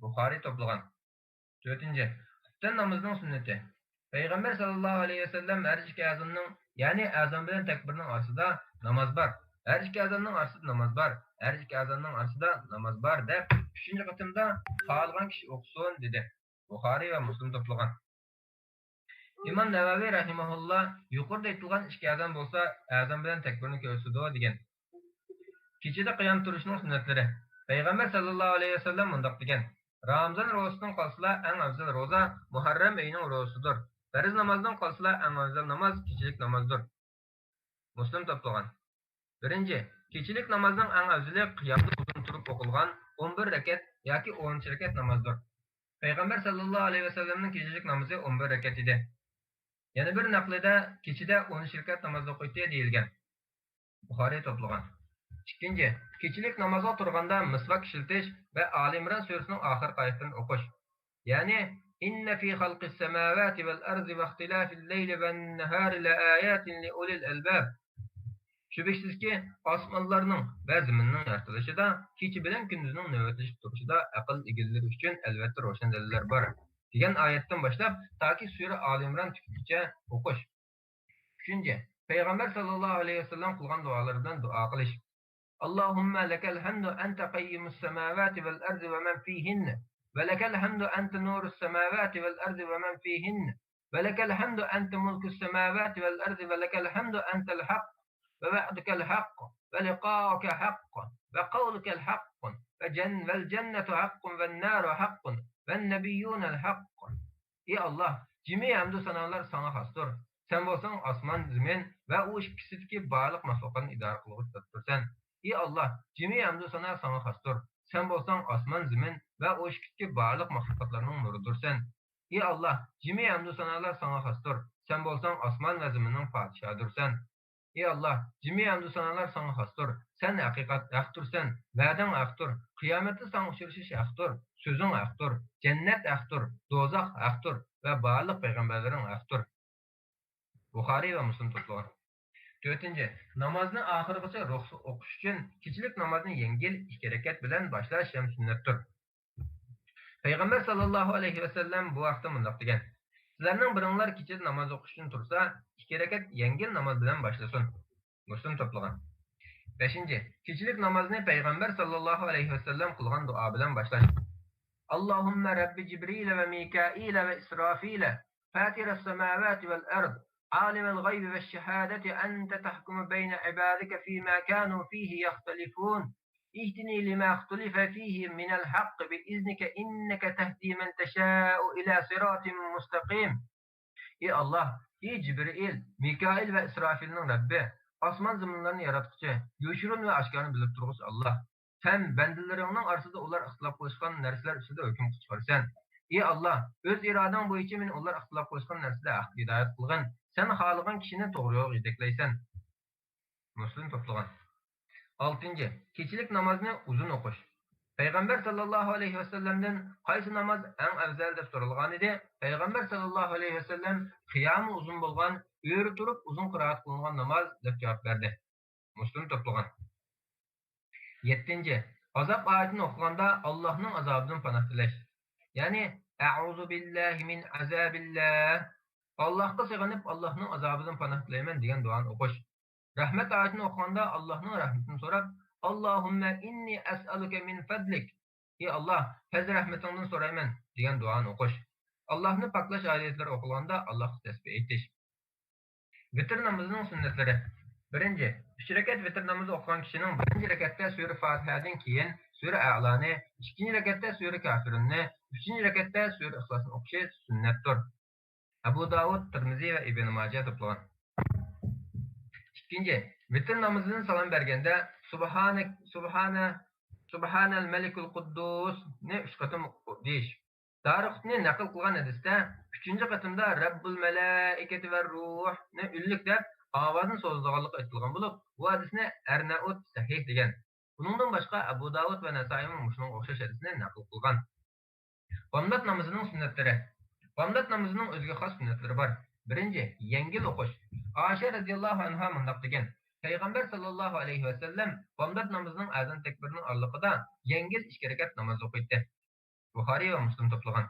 بۇخارىي توپلىغان. تۆتىنچى، خۇپتەن نامىزىنىڭ سۈننىتى. پەيغەمبەر ساللاللاھۇ ئەلەيھى ۋەسەللەم ھەر ئىككى ئەزاننىڭ، يەنى ئەزان بىلەن تەكبىرنىڭ ئارىسىدا ناماز بار. ھەر ئىككى ئازاننىڭ ئارىسىدا ناماز بار، ھەر ئىككى ئازاننىڭ ئارىسىدا ناماز بار دەپ، ئۈچىنچى قېتىمدا خالىغان كىشى ئوقۇسۇن دېدى. بۇخارىي ۋە مۇسلىم توپلىغان. ئىمام نەۋەۋى رەھىمەھۇللا يۇقىرىدا ئېيتىلغان ئىككى ئەزان بولسا، ئەزان بىلەن تەكبىرنى كۆرسىتىدۇ دېگەن. كېچىدە قىيام تۇرۇشنىڭ سۈننەتلىرى. پەيغەمبەر سەللەللاھۇ ئەلەيھى ۋەسەللەم مۇنداق دېگەن: رامىزان روزىسىدىن قالسىلا ئەڭ ئەۋزەل روزا مۇھەررەم ئېيىنىڭ روزىسىدۇر. پەرز نامازدىن قالسىلا ئەڭ ئەۋزەل ناماز كېچىلىك نامازدۇر. مۇسلىم توپلىغان. بىرىنچى، كېچىلىك نامازنىڭ ئەڭ ئەۋزىلى قىيامدا ئۇزۇن تۇرۇپ ئوقۇلغان ئون بىر رەكەت ياكى ئون ئۈچ رەكەت نامازدۇر. پەيغەمبەر سەللەللاھۇ ئەلەيھى ۋەسەللەمنىڭ كېچىلىك نامىزى ئون بىر رەكەت ئىدى. يەنە بىر نەقلىدە كېچىدە ئون ئۈچ رەكەت ناماز ئوقۇيتتى دېيىلگەن. بۇخارىي توپلىغان. ئىككىنچى، كېچىلىك نامازغا تۇرغاندا مىسۋاك ئىشلىتىش ۋە ئالى ئىمران سۈرىسىنىڭ ئاخىرقى ئايىتىنى ئوقۇش. يەنى، إن في خلق السماوات والأرض واختلاف الليل والنهار لآيات لأولي الألباب. شۈبھىسىزكى، ئاسمانلارنىڭ ۋە زېمىننىڭ يارىتىلىشىدا، كېچە بىلەن كۈندۈزنىڭ نۆۋەتلىشىپ تۇرۇشىدا ئەقىل ئىگىلىرى ئۈچۈن ئەلۋەتتە روشەن دەلىللەر بار، دېگەن ئايەتتىن باشلاپ تاكى سۈرە ئالى ئىمران تۈگىگىچە ئوقۇش. ئۈچىنچى، پەيغەمبەر سەللەللاھۇ ئەلەيھى ۋەسەللەم قىلغان دۇئالىرى بىلەن دۇئا قىلىش. اللهم لك الحمد أنت قيم السماوات والأرض ومن فيهن، ولك الحمد أنت نور السماوات والأرض ومن فيهن، ولك الحمد أنت ملك السماوات والأرض، ولك الحمد أنت الحق، ووعدك الحق، ولقاؤك حق، وقولك الحق، وجن-، والجنة حق، والنار حق، والنبيون الحق. ئى ئاللاھ، جىمى ھەمدۇ سانالار ساڭا خاستۇر. سەن بولساڭ ئاسمان، زېمىن ۋە ئۇ ئىككىسىدىكى بارلىق مەخلۇقلارنى ئىدارە قىلغۇچى زاتتۇرسەن. ئى ئاللاھ، جىمى ھەمدۇ سانا ساڭا خاستۇر. سەن بولساڭ ئاسمان، زېمىن ۋە ئۇ ئىككىدىكى بارلىق مەخلۇقاتلارنىڭ نۇرىدۇرسەن. ئى ئاللاھ، جىمى ھەمدۇ سانالار ساڭا خاستۇر. سەن بولساڭ ئاسمان ۋە زېمىننىڭ پادىشاھىدۇرسەن. ئى ئاللاھ، جىمى ھەمدۇ سانالار ساڭا خاستۇر. سەن ھەقىقەت ھەقتۇرسەن، ۋەدەڭ ھەقتۇر، قىيامەتتە ساڭا ئۇچرىشىش ھەقتۇر، سۆزۈڭ ھەقتۇر، جەننەت ھەقتۇر، دوزاخ ھەقتۇر ۋە بارلىق پەيغەمبەرلىرىڭ ھەقتۇر. بۇخارىي ۋە مۇسلىم توپلىغان. تۆتىنچى، نامازنى ئاخىرغىچە روھسىز ئوقۇش ئۈچۈن كېچىلىك نامازنى يەڭگىل ئىككى رەكەت بىلەن باشلاش ھەم سۈننەتتۇر. پەيغەمبەر ساللاللاھۇ ئەلەيھى ۋەسەللەم بۇ ھەقتە مۇنداق دېگەن: سىلەرنىڭ بىرىڭلار كېچىدە ناماز ئوقۇش ئۈچۈن تۇرسا، ئىككى رەكەت يەڭگىل ناماز بىلەن باشلىسۇن. مۇسلىم توپلىغان. بەشىنچى، كېچىلىك نامازنى پەيغەمبەر ساللاللاھۇ ئەلەيھى ۋەسەللەم قىلغان دۇئا بىلەن باشلاش. اللهم رب جبريل وميكائيل وإسرافيل فاطر السماوات والأرض عالم الغيب والشهادة أنت تحكم بين عبادك فيما كانوا فيه يختلفون اهدني لما اختلف فيه من الحق بإذنك إنك تهدي من تشاء إلى صراط مستقيم. ئى ئاللاھ، ئى جىبرىئىل، مىكائىل ۋە ئىسرافىلنىڭ رەببى، ئاسمان زېمىنلارنى ياراتقۇچى، يوشۇرۇن ۋە ئاشكارىنى بىلىپ تۇرغۇچى ئاللاھ. سەن بەندىلىرىڭنىڭ ئارىسىدا ئۇلار ئىختىلاپ قىلىشقان نەرسىلەر ئۈستىدە ھۆكۈم چىقىرىسەن. ئى ئاللاھ، ئۆز ئىرادەڭ بويىچە مېنى ئۇلار ئىختىلاپ قىلىشقان نەرسىدە ھەققە ھىدايەت قىلغىن. سەن خالىغان كىشىنى توغرا يولغا يېتەكلەيسەن. مۇسلىم توپلىغان. ئالتىنچى، كېچىلىك نامازنى ئۇزۇن ئوقۇش. پەيغەمبەر ساللاللاھۇ ئەلەيھى ۋەسەللەمدىن قايسى ناماز ئەڭ ئەۋزەل دەپ سورالغانىدى، پەيغەمبەر ساللاللاھۇ ئەلەيھى ۋەسەللەم قىيامى ئۇزۇن بولغان، ئۆرە تۇرۇپ ئۇزۇن قىرائەت قىلىنغان ناماز دەپ جاۋاب بەردى. مۇسلىم توپلىغان. يەتتىنچى، ئازاب ئايىتىنى ئوقۇغاندا ئاللاھنىڭ ئازابىدىن پاناھ تىلەش. يەنى، ئەئۇزۇ بىللاھى مىن ئازابىللاھ. ئاللاھقا سېغىنىپ، ئاللاھنىڭ ئازابىدىن پاناھ تىلەيمەن دېگەن دۇئانى ئوقۇش. رەھمەت ئايىتىنى ئوقۇغاندا ئاللاھنىڭ رەھمىتىنى سوراپ، اللهم إني أسألك من فضلك. ئى ئاللاھ، پەزلى رەھمىتىڭدىن سورايمەن دېگەن دۇئانى ئوقۇش. ئاللاھنى پاكلاش ئايەتلىرى ئوقۇلغاندا ئاللاھقا تەسبىھ ئېيتىش. ۋىتىر نامىزىنىڭ سۈننەتلىرى. بىرىنچى، ئۈچ رەكەت ۋىتىر نامىزى ئوقۇغان كىشىنىڭ بىرىنچى رەكەتتە سۈرە فاتىھەدىن كېيىن سۈرە ئەلانى، ئىككىنچى رەكەتتە سۈرە كافىرۇننى، ئۈچىنچى رەكەتتە سۈرە ئىخلاسنى ئوقۇشى سۈننەتتۇر. ئەبۇ داۋۇد، تىرمىزى ۋە ئىبن ماجە توپلىغان. ئىككىنچى، ۋىتىر نامىزىدىن سالام بەرگەندە سۇبھانە، سۇبھانە، سۇبھانەل مەلىكۇل قۇددۇسنى ئۈچ قېتىم دېيىش. دارىقۇتنى نەقىل قىلغان ھەدىستە ئۈچىنچى قېتىمدا رەببۇل مەلائىكەتى ۋە روھنى ئۈنلۈك دەپ ئاۋازنى سوزىدىغانلىقى ئېيتىلغان بولۇپ، بۇ ھەدىسنى ئەرنەئۇت سەھىھ دېگەن. بۇنىڭدىن باشقا ئەبۇ داۋۇد ۋە نەسائىيمۇ مۇشۇنىڭغا ئوخشاش ھەدىسنى نەقىل قىلغان. بامدات نامىزىنىڭ سۈننەتلىرى. بامدات نامىزىنىڭ ئۆزىگە خاس سۈننەتلىرى بار. بىرىنچى، يەڭگىل ئوقۇش. ئائىشە رەزىياللاھۇ ئەنھا مۇنداق دېگەن: پەيغەمبەر ساللاللاھۇ ئەلەيھى ۋەسەللەم بامدات نامىزىنىڭ ئەزان تەكبىرىنىڭ ئارىلىقىدا يەڭگىل ئىككى رەكەت ناماز ئوقۇيتتى. بۇخارىي ۋە مۇسلىم توپلىغان.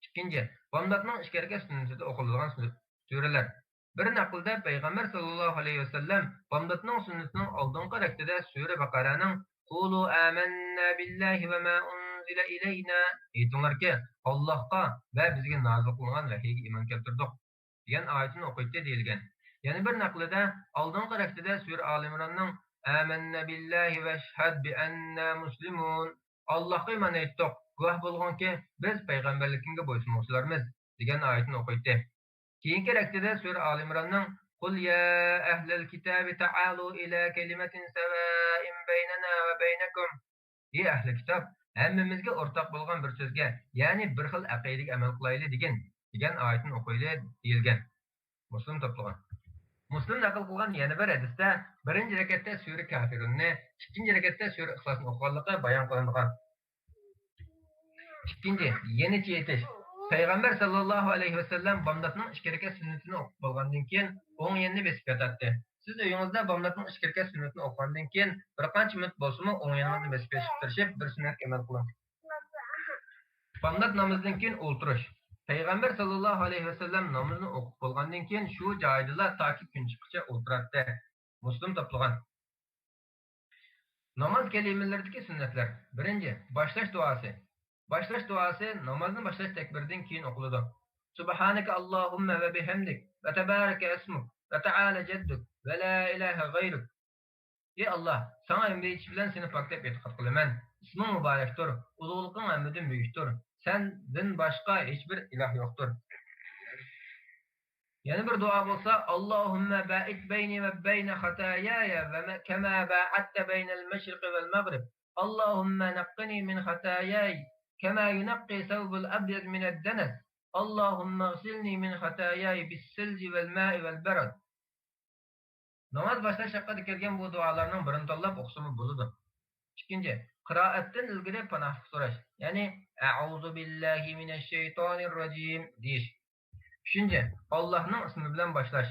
ئىككىنچى، بامداتنىڭ ئىككى رەكەت سۈننىتىدە ئوقۇلىدىغان سۈ-، سۈرىلەر. بىر نەقىلدە پەيغەمبەر ساللاللاھۇ ئەلەيھى ۋەسەللەم بامداتنىڭ سۈننىتىنىڭ ئالدىنقى رەكىتىدە سۈرە بەقەرەنىڭ «قۇلۇ ئامەننا بىللاھى ۋە ما ئۇنزىلە ئىلەينا» ئېيتىڭلاركى، ئاللاھقا ۋە بىزگە نازىل قىلىنغان ۋەھىيگە ئىمان كەلتۈردۇق دېگەن ئايىتىنى ئوقۇيتتى دېيىلگەن. يەنە بىر نەقلىدە ئالدىنقى رەكىتىدە سۈرە ئالى ئىمراننىڭ «ئامەننا بىللاھى ۋەشھەد بىئەننا مۇسلىمۇن»، ئاللاھقا ئىمان ئېيتتۇق، گۇۋاھ بولغىنكى، بىز پەيغەمبەرلىكىڭگە بويسۇنغۇچىلارمىز دېگەن ئايىتىنى ئوقۇيتتى. كېيىنكى رەكىتىدە سۈرە ئالى ئىمراننىڭ «قۇل يا ئەھلەل كىتابى تائالۇ ئىلە كەلىمەتىن سەۋائىن بەينەنا ۋە بەينەكۇم»، ئى ئەھلى كىتاب، ھەممىمىزگە ئورتاق بولغان بىر سۆزگە، يەنى بىر خىل ئەقىدىگە ئەمەل قىلايلى دېگىن، دېگەن ئايىتىنى ئوقۇيلى دېيىلگەن. مۇسلىم توپلىغان. مۇسلىم نەقىل قىلغان يەنە بىر ھەدىستە، بىرىنچى رەكەتتە سۈرە كافىرۇننى، ئىككىنچى رەكەتتە سۈرە ئىخلاسنى ئوقۇغانلىقى بايان قىلىنغان. ئىككىنچى، يېڭىچە ئېيتىش. پەيغەمبەر ساللاللاھۇ ئەلەيھى ۋەسەللەم بامداتنىڭ ئىككى رەكەت سۈننىتىنى ئوقۇپ بولغاندىن كېيىن، ئوڭ يېنىنى بېسىپ ياتاتتى. سىز ئۆيىڭىزدە بامداتنىڭ ئىككى رەكەت سۈننىتىنى ئوقۇغاندىن كېيىن، بىر قانچە مىنۇت بولسىمۇ ئوڭ يېنىڭىزنى بېسىپ يېتىشقا تىرىشىپ، بىر سۈننەتكە ئەمەل قىلىڭ. بامدات نامىزىدىن كېيىن ئولتۇرۇش. پەيغەمبەر ساللاللاھۇ ئەلەيھى ۋەسەللەم نامىزىنى ئوقۇپ بولغاندىن كېيىن، شۇ جايىدىلا تاكى كۈن چىققىچە ئولتۇراتتى. مۇسلىم توپلىغان. ناماز كەلىمىلىرىدىكى سۈننەتلەر. بىرىنچى، باشلاش دۇئاسى. باشلاش دۇئاسى نامازنى باشلاش تەكبىرىدىن كېيىن ئوقۇلىدۇ. سۇبھانەكە ئاللاھۇممە ۋە بىھەمدىك ۋە تەبارەكە ئەسمۇك ۋە تەئالە جەددۇك ۋە لا ئىلاھە غەيرۇك. ئى ئاللا، ساڭا ھەمدە ئېيتىش بىلەن سېنى پاكلاپ ئېتىقاد قىلىمەن. ئىسمىڭ مۇبارەكتۇر، ئۇلۇغلۇقۇڭ ھەممىدىن بۈيۈكتۇر. سەندىن باشقا ھېچبىر ئىلاھ يوقتۇر. يەنە بىر دۇئا بولسا، اللهم باعد بيني وبين خطاياي كما باعدت بين المشرق والمغرب. اللهم نقني من خطاياي كما ينقى الثوب الأبيض من الدنس. اللهم اغسلني من خطاياي بالثلج والماء والبرد. ناماز باشلاش ھەققىدە كەلگەن بۇ دۇئالارنىڭ بىرىنى تاللاپ ئوقۇسىمۇ بولىدۇ. ئىككىنچى، قىرائەتتىن ئىلگىرى پاناھلىق سوراش، يەنى أعوذ بالله من الشيطان الرجيم دېيىش. ئۈچىنچى، ئاللاھنىڭ ئىسمى بىلەن باشلاش،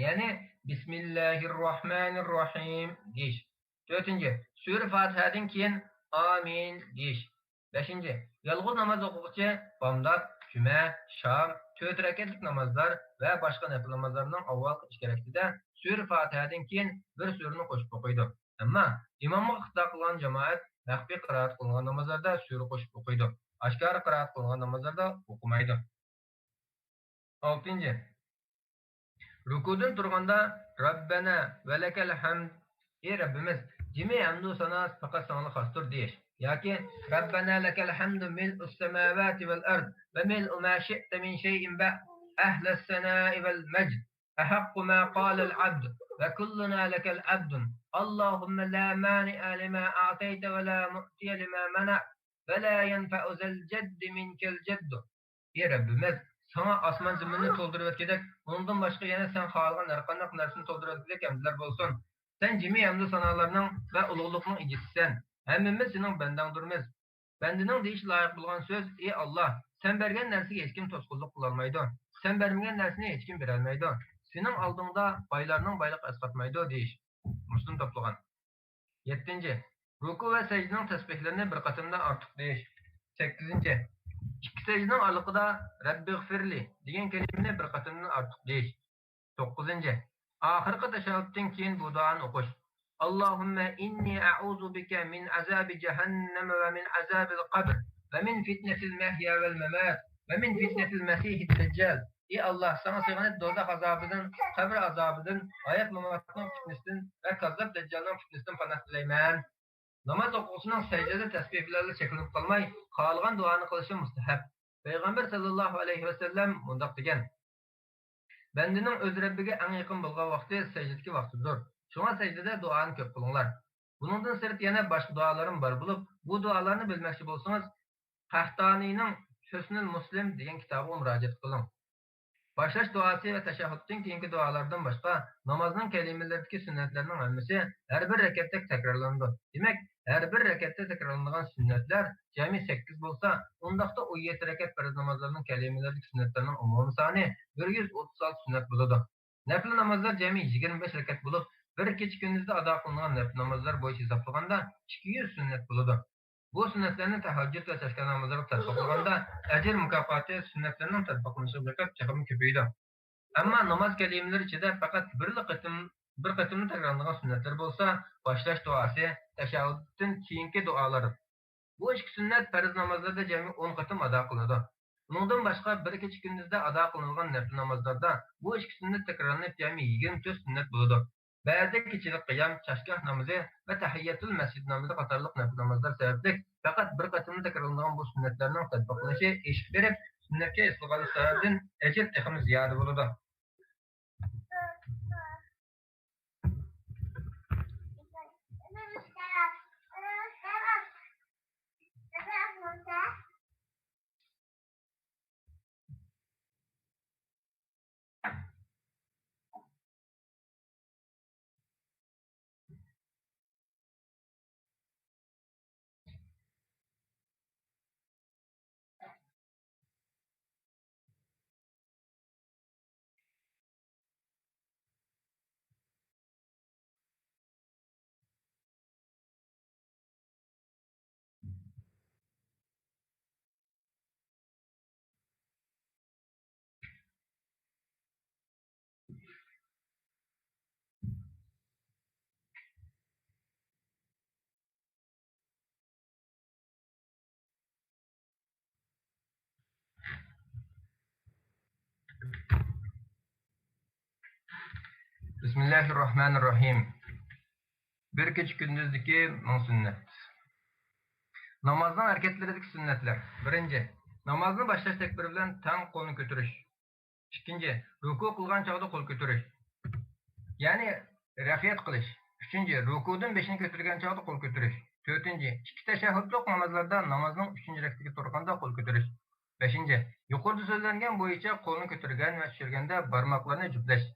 يەنى بسم الله الرحمن الرحيم دېيىش. تۆتىنچى، سۈرە فاتىھەدىن كېيىن ئامىن دېيىش. بەشىنچى، يالغۇز ناماز ئوقۇغۇچى بامدات، جۈمە، شام، تۆت رەكەتلىك نامازلار ۋە باشقا نەپىل نامازلارنىڭ ئاۋۋالقى ئىككى رەكىتىدە سۈرە فاتىھەدىن كېيىن بىر سۈرىنى قوشۇپ ئوقۇيدۇ. ئەمما ئىمامغا ئىقتىدا قىلغان جامائەت مەخپىي قىرائەت قىلىنغان نامازلاردا سۈرە قوشۇپ ئوقۇيدۇ. ئاشكارا قىرائەت قىلىنغان نامازلاردا ئوقۇمايدۇ. ئالتىنچى، رۇكۇدىن تۇرغاندا رەببەنا ۋە لەكەل ھەمد، ئى رەببىمىز، جىمى ھەمدۇ سانا پەقەت ساڭىلا خاستۇر دېيىش ياكى رەببەنا لەكەل ھەمدۇ مىلئۇس سەماۋاتى ۋەل ئەرد ۋە مىلئۇ ما شىئتە مىن شەيئىن بەئد، ئەھلەس سەنائى ۋەل مەجد، ئەھەققۇ ما قالەل ئەبد ۋە كۇللۇنا لەكەل ئەبدۇن، ئاللاھۇممە لا مانىئە لىما ئەتەيتە ۋە لا مۇئتىيە لىما مەنەئت ۋە لا يەنفەئۇ زەل جەددى مىنكەل جەددۇ. ئى رەببىمىز، ساڭا ئاسمان زېمىننى تولدۇرۇۋەتكۈدەك، ئۇنىڭدىن باشقا يەنە سەن خالىغان ھەرقانداق نەرسىنى تولدۇرۇۋەتكۈدەك ھەمدلەر بولسۇن. سەن جىمى ھەمدۇ سانالارنىڭ ۋە ئۇلۇغلۇقنىڭ ئىگىسىسەن. ھەممىمىز سېنىڭ بەندەڭدۇرمىز. بەندىنىڭ دېيىشى لايىق بولغان سۆز، ئى ئاللا، سەن بەرگەن نەرسىگە ھېچكىم توسقۇنلۇق قىلالمايدۇ. سەن بەرمىگەن نەرسىنى ھېچكىم بېرەلمەيدۇ. سېنىڭ ئالدىڭدا بايلارنىڭ بايلىقى ئەسقاتمايدۇ دېيىش. مۇسلىم توپلىغان. يەتتىنچى، رۇكۇ ۋە سەجدىنىڭ تەسبىھلىرىنى بىر قېتىمدا ئارتۇق دېيىش. سەككىزىنچى، ئىككى سەجدىنىڭ ئارىلىقىدا رەببىغفىرلى دېگەن كەلىمىنى بىر قېتىمدىن ئارتۇق دېيىش. توققۇزىنچى، ئاخىرقى تەشەھھۇدتىن كېيىن بۇ دۇئانى ئوقۇش. اللهم إني أعوذ بك من عذاب جهنم ومن عذاب القبر ومن فتنة المحيا والممات ومن فتنة المسيح الدجال. ئى ئاللا، ساڭا سېغىنىپ دوزاخ ئازابىدىن، قەبرە ئازابىدىن، ھايات ماماتنىڭ پىتنىسىدىن ۋە كاززاپ دەججالنىڭ پىتنىسىدىن پاناھ تىلەيمەن. ناماز ئوقۇغۇچىنىڭ سەجدىدە تەسبىھ بىلەنلا چەكلىنىپ قالماي، خالىغان دۇئانى قىلىشى مۇستەھەب. پەيغەمبەر ساللاللاھۇ ئەلەيھى ۋەسەللەم مۇنداق دېگەن: بەندىنىڭ ئۆز رەببىگە ئەڭ يېقىن بولغان ۋاقتى سەجدىدىكى ۋاقتىدۇر. شۇڭا سەجدىدە دۇئانى كۆپ قىلىڭلار. بۇنىڭدىن سىرت يەنە باشقا دۇئالارمۇ بار بولۇپ، بۇ دۇئالارنى بىلمەكچى بولسىڭىز، قەھتانىنىڭ ھۆسنۇل مۇسلىم دېگەن كىتابىغا مۇراجىئەت قىلىڭ. باشلاش دۇئاسى ۋە تەشەھھۇدتىن كېيىنكى دۇئالاردىن باشقا، نامازنىڭ كەلىمىلىرىدىكى سۈننەتلەرنىڭ ھەممىسى ھەر بىر رەكەتتە تەكرارلىنىدۇ. دېمەك، ھەر بىر رەكەتتە تەكرارلىنىدىغان سۈننەتلەر جەمئىي سەككىز بولسا، ئۇنداقتا ئون يەتتە رەكەت پەرز نامازلارنىڭ كەلىمىلىرىدىكى سۈننەتلەرنىڭ ئومۇمىي سانى بىر يۈز ئوتتۇز ئالتە سۈننەت بولىدۇ. نەپلى نامازلار جەمئىي يىگىرمە بەش رەكەت بولۇپ، بىر كېچە كۈندۈزدە ئادا قىلىنغان نەپلى نامازلار بويىچە ھېسابلىغاندا ئىككى يۈز سۈننەت بولىدۇ. بۇ سۈننەتلەرنى تەھەججۇد ۋە چاشقان نامازلىرىغا تەتبىقلىغاندا، ئەجىر مۇكاپاتى سۈننەتلەرنىڭ تەتبىقلىنىشىغا بېقىپ تېخىمۇ كۆپىيىدۇ. ئەمما ناماز كەلىمىلىرى ئىچىدە پەقەت بىرلا قېتىم، بىر قېتىملا تەكرارلانغان سۈننەتلەر بولسا، باشلاش دۇئاسى، تەشەھھۇدتىن كېيىنكى دۇئالار. بۇ ئىككى سۈننەت پەرز نامازلىرىدا جەمئىي ئون قېتىم ئادا قىلىنىدۇ. ئۇنىڭدىن باشقا، بىر كېچە كۈندۈزدە ئادا قىلىنىدىغان نەپلى نامازلاردا بۇ ئىككى سۈننەت تەكرارلىنىپ، جەمئىي يىگىرمە تۆت سۈننەت بولىدۇ. بەزىدە كېچىلىك قىيام، چاشگاھ نامىزى ۋە تەھىيەتۇل مەسچىد نامىزى قاتارلىق نەپلى نامازلار سەۋەبلىك، پەقەت بىر قېتىملا تەكرارلىنىدىغان بۇ سۈننەتلەرنىڭ تەتبىقلىنىشى ئېشىپ بېرىپ، سۈننەتكە ھېس قىلغانلىق سەۋەبىدىن ئەجىر تېخىمۇ زىيادە بولىدۇ. بىسمىللاھىررەھمانىررەھىم. بىر كېچە كۈندۈزدىكى مىڭ سۈننەت. نامازنىڭ ھەرىكەتلىرىدىكى سۈننەتلەر. بىرىنچى، نامازنى باشلاش تەكبىرى بىلەن تەڭ قولنى كۆتۈرۈش. ئىككىنچى، رۇكۇ قىلغان چاغدا قول كۆتۈرۈش، يەنى رەفئىيەت قىلىش. ئۈچىنچى، رۇكۇدىن بېشىنى كۆتۈرگەن چاغدا قول كۆتۈرۈش. تۆتىنچى، ئىككى تەشەھھۇدلۇق نامازلاردا نامازنىڭ ئۈچىنچى رەكىتىگە تۇرغاندا قول كۆتۈرۈش. بەشىنچى، يۇقىرىدا سۆزلەنگەن بويىچە قولنى كۆتۈرگەن ۋە چۈشۈرگەندە بارماقلارنى جۈپلەش.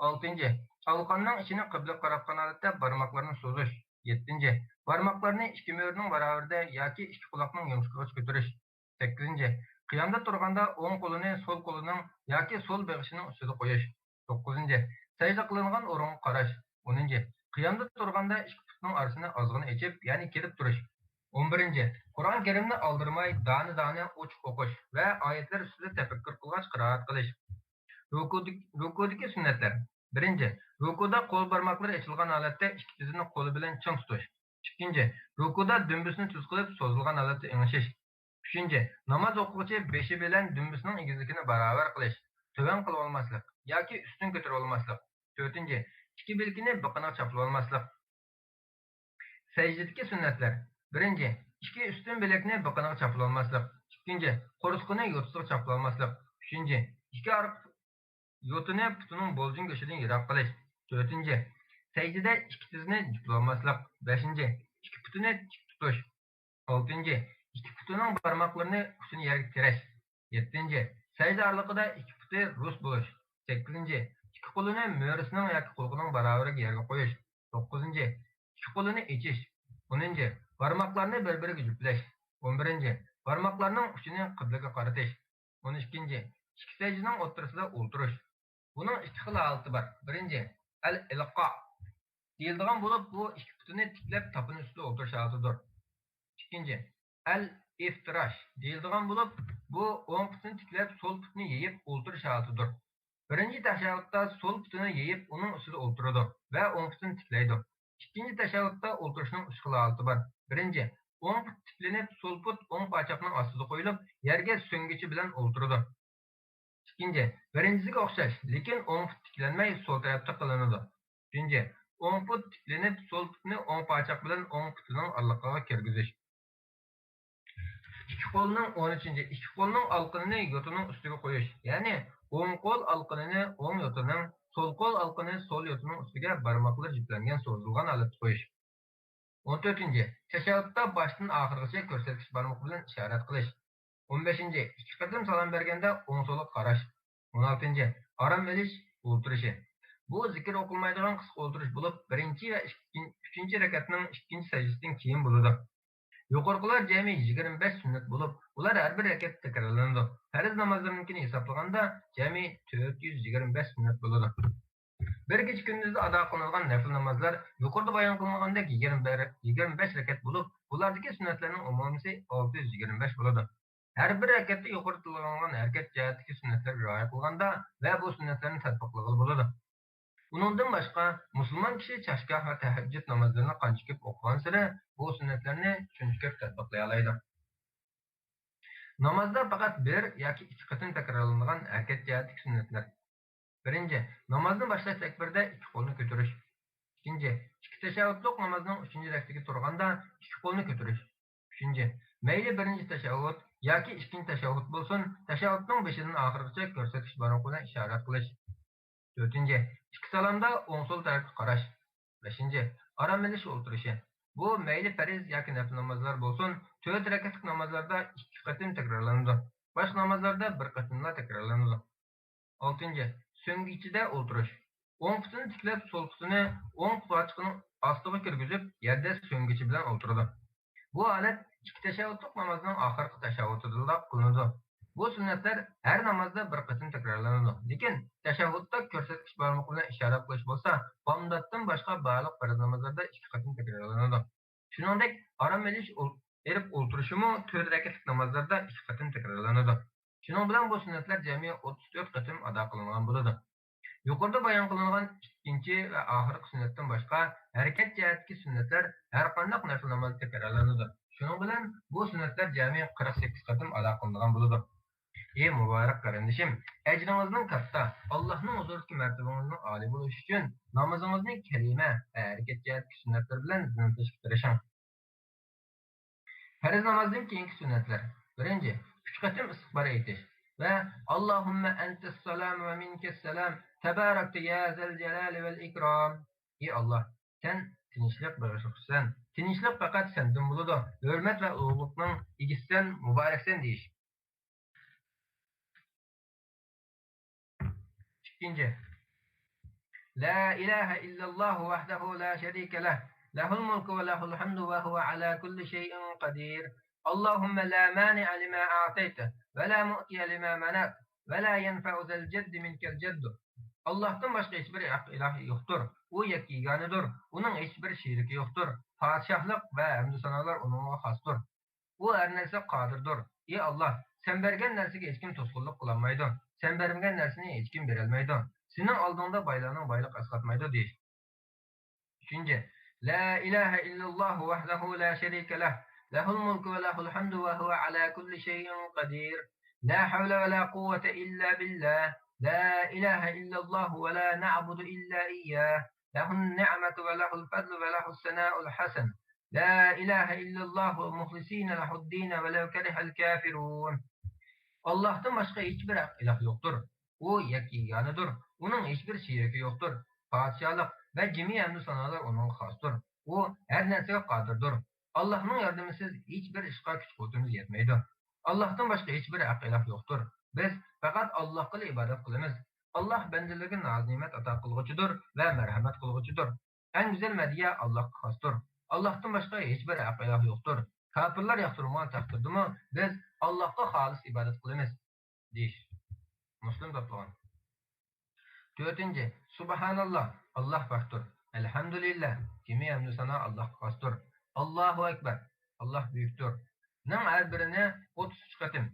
ئالتىنچى، چالقاننىڭ ئىچىنى قىبلىگە قاراتقان ھالەتتە بارماقلارنى سوزۇش. يەتتىنچى، بارماقلارنى ئىككى مۈرىنىڭ باراۋىرىدە ياكى ئىككى قۇلاقنىڭ يومۇشلۇقىغىچە كۆتۈرۈش. سەككىزىنچى، قىيامدا تۇرغاندا ئوڭ قولىنى سول قولىنىڭ ياكى سول بېغىشىنىڭ ئۈستىدە قويۇش. توققۇزىنچى، سەجدە قىلىنغان ئورۇنغا قاراش. ئونىنچى، قىيامدا تۇرغاندا ئىككى پۇتنىڭ ئارىسىنى ئازغىنە ئېچىپ، يەنى كېرىپ تۇرۇش. ئون بىرىنچى، قۇرئان كەرىمنى ئالدىرىماي دانە-دانە ئوچۇق ئوقۇش ۋە ئايەتلەر ئۈستىدە تەپەككۇر قىلغاچ قىرائەت قىلىش. رۇكۇدىكى، رۇكۇدىكى سۈننەتلەر. بىرىنچى، رۇكۇدا قول بارماقلىرى ئېچىلغان ھالەتتە ئىككى تىزىنى قولى بىلەن چىڭ تۇتۇش. ئىككىنچى، رۇكۇدا دۈمبىسىنى تۈز قىلىپ سوزۇلغان ھالەتتە ئېڭىشىش. ئۈچىنچى، ناماز ئوقۇغۇچى بېشى بىلەن دۈمبىسىنىڭ ئېگىزلىكىنى باراۋەر قىلىش، تۆۋەن قىلىۋالماسلىق ياكى ئۈستۈن كۆتۈرۈۋالماسلىق. تۆتىنچى، ئىككى بىلىكىنى بېقىنىغا چاپلىۋالماسلىق. سەجدىدىكى سۈننەتلەر. بىرىنچى، ئىككى ئۈستۈن بىلەكنى بېقىنىغا چاپلىۋالماسلىق. ئىككىنچى، قورسىقىنى يوتىسىغا چاپلىۋالماسلىق. ئۈچىنچى، ئىككى ئارقا يوتىنى پۇتىنىڭ بولجىڭ گۆشىدىن يىراق قىلىش. تۆتىنچى، سەجدىدە ئىككى تىزىنى جۈپلىۋالماسلىق. بەشىنچى، ئىككى پۇتىنى تىك تۇتۇش. ئالتىنچى، ئىككى پۇتىنىڭ بارماقلىرىنى ئۇچىنى يەرگە تىرەش. يەتتىنچى، سەجدە ئارىلىقىدا ئىككى پۇتى رۇس بولۇش. سەككىزىنچى، ئىككى قولىنى مۈرىسىنىڭ ياكى قۇلىقىنىڭ باراۋىرىگە يەرگە قويۇش. توققۇزىنچى، ئىككى قولىنى ئېچىش. ئونىنچى، بارماقلارنى بىر-بىرىگە جۈپلەش. ئون بىرىنچى، بارماقلارنىڭ ئۇچىنى قىبلىگە قارىتىش. ئون ئىككىنچى، ئىككى سەجدىنىڭ ئوتتۇرىسىدا ئولتۇرۇش. بۇنىڭ ئىككى خىل ھالىتى بار. بىرىنچى، ئەل ئىلقا دېيىلىدىغان بولۇپ، بۇ ئىككى پۇتىنى تىكلەپ تاپىنى ئۈستىدە ئولتۇرۇش ھالىتىدۇر. ئىككىنچى، ئەل ئىفتىراش دېيىلىدىغان بولۇپ، بۇ ئوڭ پۇتىنى تىكلەپ سول پۇتىنى يېيىپ ئولتۇرۇش ھالىتىدۇر. بىرىنچى تەشەھھۇدتا سول پۇتىنى يېيىپ ئۇنىڭ ئۈستىدە ئولتۇرىدۇ ۋە ئوڭ پۇتىنى تىكلەيدۇ. ئىككىنچى تەشەھھۇدتا ئولتۇرۇشنىڭ ئۈچ خىل ھالىتى بار. بىرىنچى، ئوڭ پۇت تىكلىنىپ، سول پۇت ئوڭ پاچاقنىڭ ئاستىدا قويۇلۇپ، يەرگە سۆڭگىچى بىلەن ئولتۇرىدۇ. ئىككىنچى، بىرىنچىسىگە ئوخشاش، لېكىن ئوڭ پۇت تىكلەنمەي سول تەرەپتە قىلىنىدۇ. ئۈچىنچى، ئوڭ پۇت تىكلىنىپ، سول پۇتنى ئوڭ پاچاق بىلەن ئوڭ پۇتىنىڭ ئارىلىقىغا كىرگۈزۈش. ئىككى قولنىڭ، ئون ئۈچىنچى، ئىككى قولنىڭ ئالقىنىنى يوتىنىڭ ئۈستىگە قويۇش، يەنى ئوڭ قول ئالقىنىنى ئوڭ يوتىنىڭ، سول قول ئالقىنى سول يوتىنىڭ ئۈستىگە بارماقلىرى جۈپلەنگەن سوزۇلغان ھالەتتە قويۇش. ئون تۆتىنچى، تەشەھھۇدتا باشتىن ئاخىرغىچە كۆرسەتكۈچ بارمىقى بىلەن ئىشارەت قىلىش. ئون بەشىنچى، ئىككى قېتىم سالام بەرگەندە ئوڭ سولغا قاراش. ئون ئالتىنچى، ئارام ئېلىش ئولتۇرۇشى. بۇ زىكىر ئوقۇلمايدىغان قىسقا ئولتۇرۇش بولۇپ، بىرىنچى ۋە ئىككىن-، ئۈچىنچى رەكەتنىڭ ئىككىنچى سەجدىسىدىن كېيىن بولىدۇ. يۇقىرىقىلار جەمئىي يىگىرمە بەش سۈننەت بولۇپ، ئۇلار ھەر بىر رەكەتتە تەكرارلىنىدۇ. پەرز نامازلىرىنىڭكىنى ھېسابلىغاندا، جەمئىي تۆت يۈز يىگىرمە بەش سۈننەت بولىدۇ. بىر كېچە كۈندۈزدە ئادا قىلىنىدىغان نەپلى نامازلار يۇقىرىدا بايان قىلىنغاندەك يىگىرمە بەش، يىگىرمە بەش رەكەت بولۇپ، بۇلاردىكى سۈننەتلەرنىڭ ئومۇمىيسى ئالتە يۈز يىگىرمە بەش بولىدۇ. ھەر بىر رەكەتتە يۇقىرىدا تىلغا ئالغان ھەرىكەت جەھەتتىكى سۈننەتلەرگە رىئايە قىلغاندا ۋە بۇ سۈننەتلەرنى تەتبىقلىغىلى بولىدۇ. ئۇنىڭدىن باشقا، مۇسۇلمان كىشى چاشگاھ ۋە تەھەججۇد نامازلىرىنى قانچە كۆپ ئوقۇغانسېرى، بۇ سۈننەتلەرنى شۇنچە كۆپ تەتبىقلىيالايدۇ. نامازدا پەقەت بىر ياكى ئىككى قېتىم تەكرارلىنىدىغان ھەرىكەت جەھەتتىكى سۈننەتلەر. بىرىنچى، نامازنى باشلاش تەكبىرىدە ئىككى قولنى كۆتۈرۈش. ئىككىنچى، ئىككى تەشەھھۇدلۇق نامازنىڭ ئۈچىنچى رەكىتىگە تۇرغاندا ئىككى قولنى كۆتۈرۈش. ئۈچىنچى، مەيلى بىرىنچى تەشەھھۇد ياكى ئىككىنچى تەشەھھۇد بولسۇن، تەشەھھۇدنىڭ بېشىدىن ئاخىرىغىچە كۆرسەتكۈچ بارمىقى بىلەن ئىشارەت قىلىش. تۆتىنچى، ئىككى سالامدا ئوڭ سول تەرەپكە قاراش. بەشىنچى، ئارام ئېلىش ئولتۇرۇشى. بۇ مەيلى پەرز ياكى نەپلى نامازلار بولسۇن، تۆت رەكەتلىك نامازلاردا ئىككى قېتىم تەكرارلىنىدۇ. باشقا نامازلاردا بىر قېتىملا تەكرارلىنىدۇ. ئالتىنچى، سۆڭگىچىدە ئولتۇرۇش. ئوڭ پۇتىنى تىكلەپ، سول پۇتىنى ئوڭ قۇلاچقىنىڭ ئاستىغا كىرگۈزۈپ، يەردە سۆڭگىچى بىلەن ئولتۇرىدۇ. بۇ ھالەت ئىككى تەشەھھۇدلۇق نامازنىڭ ئاخىرقى تەشەھھۇدىدىلا قىلىنىدۇ. بۇ سۈننەتلەر ھەر نامازدا بىر قېتىم تەكرارلىنىدۇ. لېكىن تەشەھھۇدتا كۆرسەتكۈچ بارمىقى بىلەن ئىشارەت قىلىش بولسا، بامداتتىن باشقا بارلىق پەرز نامازلاردا ئىككى قېتىم تەكرارلىنىدۇ. شۇنىڭدەك ئارام ئېلىش ئول-، ئېلىپ ئولتۇرۇشىمۇ تۆت رەكەتلىك نامازلاردا ئىككى قېتىم تەكرارلىنىدۇ. شۇنىڭ بىلەن بۇ سۈننەتلەر جەمئىي ئوتتۇز تۆت قېتىم ئادا قىلىنغان بولىدۇ. يۇقىرىدا بايان قىلىنغان ئىككىنچى ۋە ئاخىرقى سۈننەتتىن باشقا، ھەرىكەت جەھەتتىكى سۈننەتلەر ھەر قانداق نەپلى نامازدا تەكرارلىنىدۇ. شۇنىڭ بىلەن بۇ سۈننەتلەر جەمئىي قىرىق سەككىز قېتىم ئادا قىلىنىدىغان بولىدۇ. ئى مۇبارەك قېرىندىشىم، ئەجرىڭىزنىڭ كاتتا، ئاللاھنىڭ ھۇزۇرىدىكى مەرتىۋىڭىزنىڭ ئالىي بولۇشى ئۈچۈن نامىزىڭىزنى كەلىمە ۋە ھەرىكەت جەھەتتىكى سۈننەتلەر بىلەن زىننەتلىشىشكە تىرىشىڭ. پەرز نامازدىن كېيىنكى سۈننەتلەر. بىرىنچى، ئۈچ قېتىم ئىستىغپار ئېيتىش ۋە «اللهم أنت السلام ومنك السلام تباركت يا ذا الجلال والإكرام». ئى ئاللاھ، سەن تىنچلىق بېغىشلىغۇچىسەن. تىنچلىق پەقەت سەندىن بولىدۇ. ھۆرمەت ۋە ئۇلۇغلۇقنىڭ ئىگىسىسەن، مۇبارەكسەن دېيىش. ئىككىنچى، لا إله إلا الله وحده لا شريك له، له الملك وله الحمد وهو على كل شيء قدير. اللهم لا مانع لما أعطيت، ولا معطي لما منعت، ولا ينفع ذا الجد منك الجد. ئاللاھتىن باشقا ھېچبىر ھەق ئىلاھ يوقتۇر. ئۇ يەككە يېگانىدۇر. ئۇنىڭ ھېچبىر شېرىكى يوقتۇر. پادىشاھلىق ۋە ھەمدۇ سانالار ئۇنىڭغا خاستۇر. ئۇ ھەر نەرسىگە قادىردۇر. ئى ئاللاھ، سەن بەرگەن نەرسىگە ھېچكىم توسقۇنلۇق قىلالمايدۇ. سەن بەرمىگەن نەرسىنى ھېچكىم بېرەلمەيدۇ. سېنىڭ ئالدىڭدا بايلارنىڭ بايلىقى ئەسقاتمايدۇ دېيىش. ئۈچىنچى، لا إله إلا الله وحده لا شريك له، له الملك وله الحمد وهو على كل شيء قدير. لا حول ولا قوة إلا بالله. لا إله إلا الله ولا نعبد إلا إياه. له النعمة وله الفضل وله الثناء الحسن. لا إله إلا الله مخلصين له الدين ولو كره الكافرون. ئاللاھتىن باشقا ھېچبىر ھەق ئىلاھ يوقتۇر. ئۇ يەككە يېگانىدۇر. ئۇنىڭ ھېچبىر شېرىكى يوقتۇر. پادىشاھلىق ۋە جىمى ھەمدۇ سانالار ئۇنىڭغا خاستۇر. ئۇ ھەر نەرسىگە قادىردۇر. ئاللاھنىڭ ياردىمىسىز ھېچبىر ئىشقا كۈچ-قۇۋۋىتىمىز يەتمەيدۇ. ئاللاھتىن باشقا ھېچبىر ھەق ئىلاھ يوقتۇر. بىز پەقەت ئاللاھقىلا ئىبادەت قىلىمىز. ئاللاھ بەندىلىرىگە ناز-نېمەت ئاتا قىلغۇچىدۇر ۋە مەرھەمەت قىلغۇچىدۇر. ئەڭ گۈزەل مەدھىيە ئاللاھقا خاستۇر. ئاللاھتىن باشقا ھېچبىر ھەق ئىلاھ يوقتۇر. كاپىرلار ياقتۇرمىغان تەقدىردىمۇ، بىز ئاللاھقا خالىس ئىبادەت قىلىمىز دېيىش. مۇسلىم تاپلىغان. تۆتىنچى، سۇبھاناللاھ، ئاللاھ پاكتۇر. ئەلھەمدۇلىللاھ، جىمى ھەمدۇ سانا ئاللاھقا خاستۇر. ئاللاھۇ ئەكبەر، ئاللاھ بۈيۈكتۇر. نىڭ ھەر بىرىنى ئوتتۇز ئۈچ قېتىم.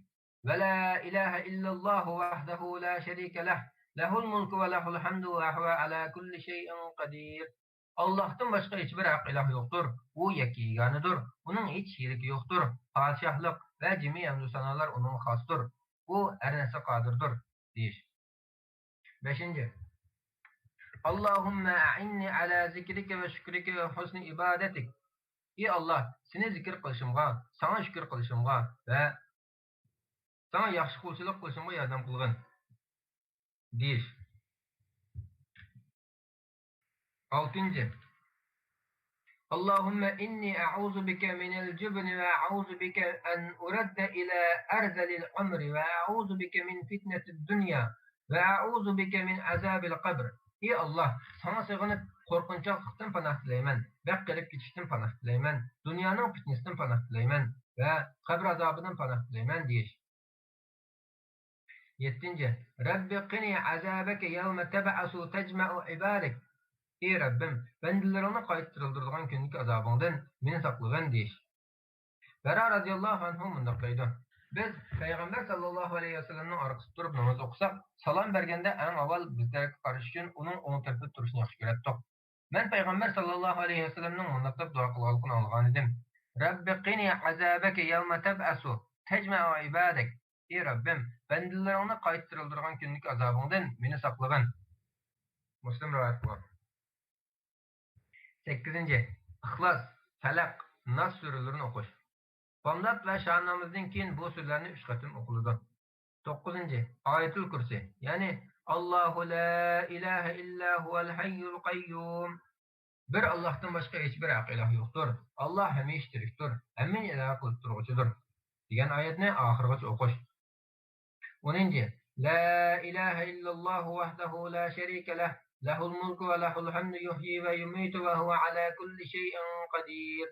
ۋە لا ئىلاھە ئىللاللاھۇ ۋەھدەھۇ لا شەرىكە لەھ، لەھۇل مۇلكۇ ۋە لەھۇل ھەمدۇ ۋە ھۇۋە ئەلا كۇللى شەيئىن قەدىر. ئاللاھتىن باشقا ھېچبىر ھەق ئىلاھ يوقتۇر. ئۇ يەككە يېگانىدۇر. ئۇنىڭ ھېچ شېرىكى يوقتۇر. پادىشاھلىق ۋە جىمى ھەمدۇ سانالار ئۇنىڭغا خاستۇر. ئۇ ھەر نەرسىگە قادىردۇر، دېيىش. بەشىنچى، اللهم أعني على ذكرك وشكرك وحسن عبادتك. ئى ئاللاھ، سېنى زىكىر قىلىشىمغا، ساڭا شۈكۈر قىلىشىمغا ۋە ساڭا ياخشى قۇلچىلىق قىلىشىمغا ياردەم قىلغىن، دېيىش. ئالتىنچى، اللهم إني أعوذ بك من الجبن وأعوذ بك أن أرد إلى أرذل العمر وأعوذ بك من فتنة الدنيا وأعوذ بك من عذاب القبر. ئى ئاللاھ، ساڭا سېغىنىپ قورقۇنچاقلىقتىن پاناھ تىلەيمەن، بەك قېرىپ كېتىشتىن پاناھ تىلەيمەن، دۇنيانىڭ پىتنىسىدىن پاناھ تىلەيمەن ۋە قەبرە ئازابىدىن پاناھ تىلەيمەن، دېيىش. يەتتىنچى، رەببى قىنى ئەزابەكە يەۋمە تەبئەسۇ تەجمەئۇ ئىبادەك. ئى رەببىم، بەندىلىرىڭنى قايتا تىرىلدۈرىدىغان كۈندىكى ئازابىڭدىن مېنى ساقلىغىن، دېيىش. بەرا رەزىياللاھۇ ئەنھۇ مۇنداق دەيدۇ: بىز پەيغەمبەر ساللاللاھۇ ئەلەيھى ۋەسەللەمنىڭ ئارقىسىدا تۇرۇپ ناماز ئوقۇساق، سالام بەرگەندە ئەڭ ئاۋۋال بىز تەرەپكە قارىشى ئۈچۈن ئۇنىڭ ئوڭ تەرىپىدە تۇرۇشىنى ياخشى كۆرەتتۇق. مەن پەيغەمبەر ساللاللاھۇ ئەلەيھى ۋەسەللەمنىڭ مۇنداق دەپ دۇئا قىلغانلىقىنى ئاڭلىغانىدىم: رەببى قىنى ئەزابەكە يەۋمە تەبئەسۇ تەجمەئۇ ئىبادەك. ئى رەببىم، بەندىلىرىڭنى قايتا تىرىلدۈرگەن كۈندىكى ئازابىڭدىن مېنى ساقلىغىن. مۇسلىم رىۋايەت قىلغان. سەككىزىنچى، ئىخلاس، پەلەق، ناس سۈرىلىرىنى ئوقۇش. بامدات ۋە شام نامىزىدىن كېيىن بۇ سۈرىلەرنى ئۈچ قېتىم ئوقۇلىدۇ. توققۇزىنچى، ئايەتۇل كۇرسى، يەنى، ئاللاھۇ لا ئىلاھە ئىللا ھۇۋەل ھەييۇل قەييۇم. بىر ئاللاھتىن باشقا ھېچبىر ھەق ئىلاھ يوقتۇر. ئاللاھ ھەمىشە تىرىكتۇر، ھەممىنى ئىدارە قىلىپ تۇرغۇچىدۇر، دېگەن ئايەتنى ئاخىرغىچە ئوقۇش. ئونىنچى، لا ئىلاھە ئىللاللاھۇ ۋەھدەھۇ لا شەرىكە لەھ، لەھۇل مۇلكۇ ۋە لەھۇل ھەمدۇ يۇھيى ۋە يۇمىتۇ ۋە ھۇۋە ئەلا كۇللى شەيئىن قەدىر.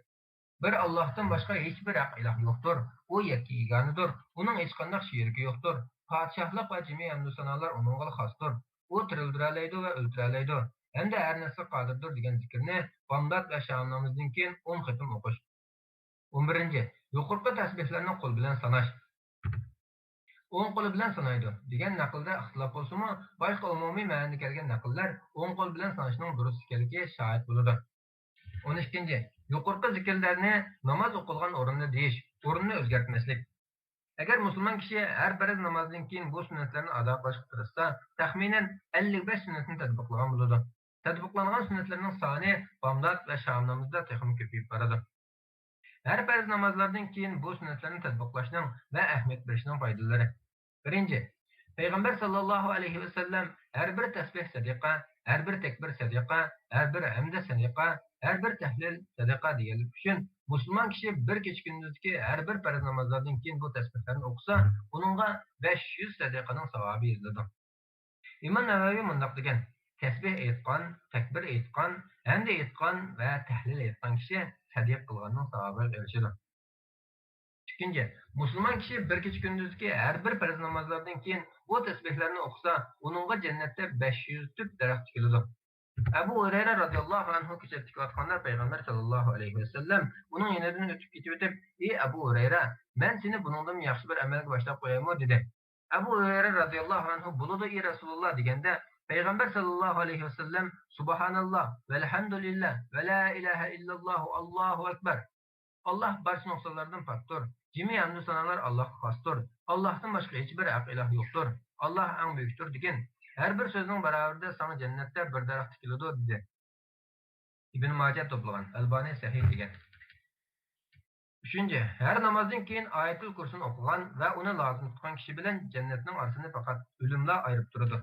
بىر ئاللاھتىن باشقا ھېچبىر ھەق ئىلاھ يوقتۇر. ئۇ يەككە يېگانىدۇر. ئۇنىڭ ھېچقانداق شېرىكى يوقتۇر. پادىشاھلىق ۋە جىمى ھەمدۇ سانالار ئۇنىڭغىلا خاستۇر. ئۇ تىرىلدۈرەلەيدۇ ۋە ئۆلتۈرەلەيدۇ ھەمدە ھەر نەرسىگە قادىردۇر دېگەن زىكىرنى بامدات ۋە شام نامىزىدىن كېيىن ئون قېتىم ئوقۇش. ئون بىرىنچى، يۇقىرىقى تەسبىھلەرنى قول بىلەن ساناش. ئوڭ قولى بىلەن سانايدۇ، دېگەن نەقىلدە ئىختىلاپ بولسىمۇ، باشقا ئومۇمىي مەنىدە كەلگەن نەقىللەر ئوڭ قول بىلەن ساناشنىڭ دۇرۇس ئىكەنلىكىگە شاھىت بولىدۇ. ئون ئىككىنچى، يۇقىرىقى زىكىرلەرنى ناماز ئوقۇلغان ئورنىدا دېيىش، ئورنىنى ئۆزگەرتمەسلىك. ئەگەر مۇسۇلمان كىشى ھەر پەرز نامازدىن كېيىن بۇ سۈننەتلەرنى ئادا قىلىشقا تىرىشسا، تەخمىنەن ئەللىك بەش سۈننەتنى تەتبىقلىغان بولىدۇ. تەتبىقلانغان سۈننەتلەرنىڭ سانى بامدات ۋە شام نامىزىدا تېخىمۇ كۆپىيىپ بارىدۇ. ھەر پەرز نامازلاردىن كېيىن بۇ سۈننەتلەرنى تەتبىقلاشنىڭ ۋە ئەھمىيەت بېرىشنىڭ پايدىلىرى. بىرىنچى، پەيغەمبەر ساللاللاھۇ ئەلەيھى ۋەسەللەم ھەر بىر تەسبىھ سەدىقە، ھەر بىر تەكبىر سەدىقە، ھەر بىر ھەمدە سەدىقە، ھەر بىر تەھلىل سەدىقە دېگەنلىكى ئۈچۈن، مۇسۇلمان كىشى بىر كېچە كۈندۈزدىكى ھەر بىر پەرز نامازلاردىن كېيىن بۇ تەسبىھلەرنى ئوقۇسا، ئۇنىڭغا بەش يۈز سەدىقىنىڭ ساۋابى يېزىلىدۇ. ئىمام نەۋەۋى مۇنداق دېگەن: تەسبىھ ئېيتقان، تەكبىر ئېيتقان، ھەمدە ئېيتقان ۋە تەھلىل ئېيتقان كىشى سەدىقە قىلغاننىڭ ساۋابىغا ئېرىشىدۇ. ئىككىنچى، مۇسۇلمان كىشى بىر كېچە كۈندۈزدىكى ھەر بىر پەرز نامازلاردىن كېيىن بۇ تەسبىھلەرنى ئوقۇسا، ئۇنىڭغا جەننەتتە بەش يۈز تۈپ دەرەخ تىكىلىدۇ. ئەبۇ ھۇرەيرە رازىياللاھۇ ئەنھۇ كېچە تىكىۋاتقاندا پەيغەمبەر ساللاللاھۇ ئەلەيھى ۋەسەللەم ئۇنىڭ يېنىدىن ئۆتۈپ كېتىۋېتىپ، ئى ئەبۇ ھۇرەيرە، مەن سېنى بۇنىڭدىنمۇ ياخشى بىر ئەمەلگە باشلاپ قويايمۇ؟ دېدى. ئەبۇ ھۇرەيرە رازىياللاھۇ ئەنھۇ بولىدۇ، ئى رەسۇلۇللا، دېگەندە، پەيغەمبەر ساللاللاھۇ ئەلەيھى ۋەسەللەم سۇبھاناللا ۋەلھەمدۇلىللا ۋە لا ئىلاھە ئىللاللاھۇ ئاللاھۇ ئەكبەر. ئاللاھ بارچە نۇقسانلاردىن پاكتۇر. جىمى ھەمدۇ سانالار ئاللاھقا خاستۇر. ئاللاھتىن باشقا ھېچبىر ھەق ئىلاھ يوقتۇر. ئاللاھ ئەڭ بۈيۈكتۇر، دېگىن ھەر بىر سۆزنىڭ باراۋىرىدە ساڭا جەننەتتە بىر دەرەخ تىكىلىدۇ، دېدى. ئىبن ماجە توپلىغان، ئەلبانى سەھىھ دېگەن. ئۈچىنچى، ھەر نامازدىن كېيىن ئايەتۇل كۇرسىنى ئوقۇغان ۋە ئۇنى لازىم تۇتقان كىشى بىلەن جەننەتنىڭ ئارىسىنى پەقەت ئۆلۈملا ئايرىپ تۇرىدۇ.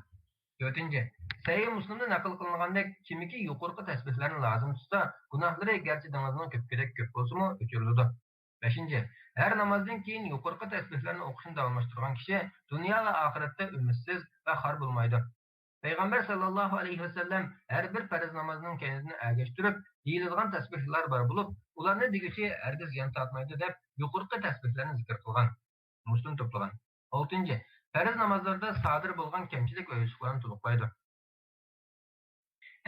تۆتىنچى، سەھىھ مۇسلىمدا نەقىل قىلىنغاندەك، كىمكى يۇقىرىقى تەسبىھلەرنى لازىم تۇتسا، گۇناھلىرى گەرچە دېڭىزنىڭ كۆپۈكىدەك كۆپ بولسىمۇ، ئۆچۈرۈلىدۇ. بەشىنچى، ھەر نامازدىن كېيىن يۇقىرىقى تەسبىھلەرنى ئوقۇشنى داۋاملاشتۇرغان كىشى دۇنيا ۋە ئاخىرەتتە ئۈمىدسىز ۋە خار بولمايدۇ. پەيغەمبەر ساللاللاھۇ ئەلەيھى ۋەسەللەم ھەر بىر پەرز نامازنىڭ كەينىدىن ئەگەشتۈرۈپ دېيىلىدىغان تەسبىھلار بار بولۇپ، ئۇلارنى دېگۈچى ھەرگىز زىيان تارتمايدۇ دەپ يۇقىرىقى تەسبىھلەرنى زىكىر قىلغان. مۇسلىم توپلىغان. ئالتىنچى، پەرز نامازلاردا سادىر بولغان كەمچىلىك ۋە يوشۇقلارنى تولۇقلايدۇ.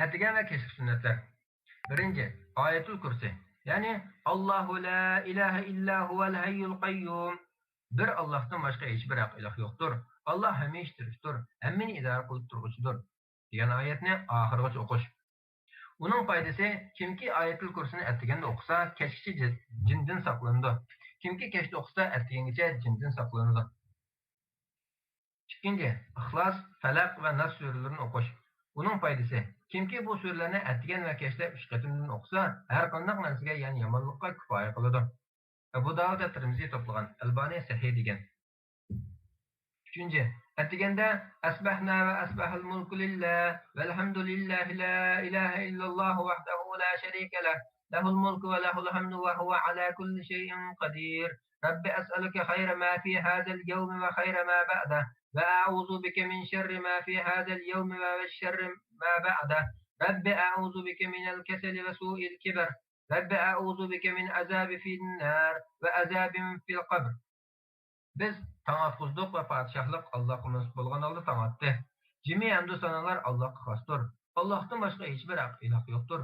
ئەتىگەن ۋە كەچلىك سۈننەتلەر. بىرىنچى، ئايەتۇل كۇرسى، يەنى، ئاللاھۇ لا ئىلاھە ئىللا ھۇۋەل ھەييۇل قەييۇم. بىر ئاللاھتىن باشقا ھېچبىر ھەق ئىلاھ يوقتۇر. ئاللاھ ھەمىشە تىرىكتۇر، ھەممىنى ئىدارە قىلىپ تۇرغۇچىدۇر، دېگەن ئايەتنى ئاخىرغىچە ئوقۇش. ئۇنىڭ پايدىسى، كىمكى ئايەتۇل كۇرسىنى ئەتىگەندە ئوقۇسا، كەچكىچە جىندىن ساقلىنىدۇ. كىمكى كەچتە ئوقۇسا، ئەتىگەنگىچە جىندىن ساقلىنىدۇ. ئىككىنچى، ئىخلاس، پەلەق ۋە ناس سۈرىلىرىنى ئوقۇش. ئۇنىڭ پايدىسى، كىمكى بۇ سۈرىلەرنى ئەتىگەن ۋە كەچتە ئۈچ قېتىمدىن ئوقۇسا، ھەر قانداق نەرسىگە، يەنى يامانلىققا كۇپايە قىلىدۇ. ئەبۇ داۋۇد ۋە تىرمىزى توپلىغان، ئەلبانى سەھىھ دېگەن. ئۈچىنچى، ئەتىگەندە، أصبحنا وأصبح الملك لله والحمد لله لا إله إلا الله وحده لا شريك له له الملك وله الحمد وهو على كل شيء قدير. رب أسألك خير ما في هذا اليوم وخير ما بعده، وأعوذ بك من شر ما في هذا اليوم وشر ما بعده. رب أعوذ بك من الكسل وسوء الكبر. رب أعوذ بك من عذاب في النار وعذاب في القبر. بىز تاڭ ئاتقۇزدۇق ۋە پادىشاھلىق ئاللاھقا مەنسۇپ بولغان ھالدا تاڭ ئاتتى. جىمى ھەمدۇ سانالار ئاللاھقا خاستۇر. ئاللاھتىن باشقا ھېچبىر ھەق ئىلاھ يوقتۇر.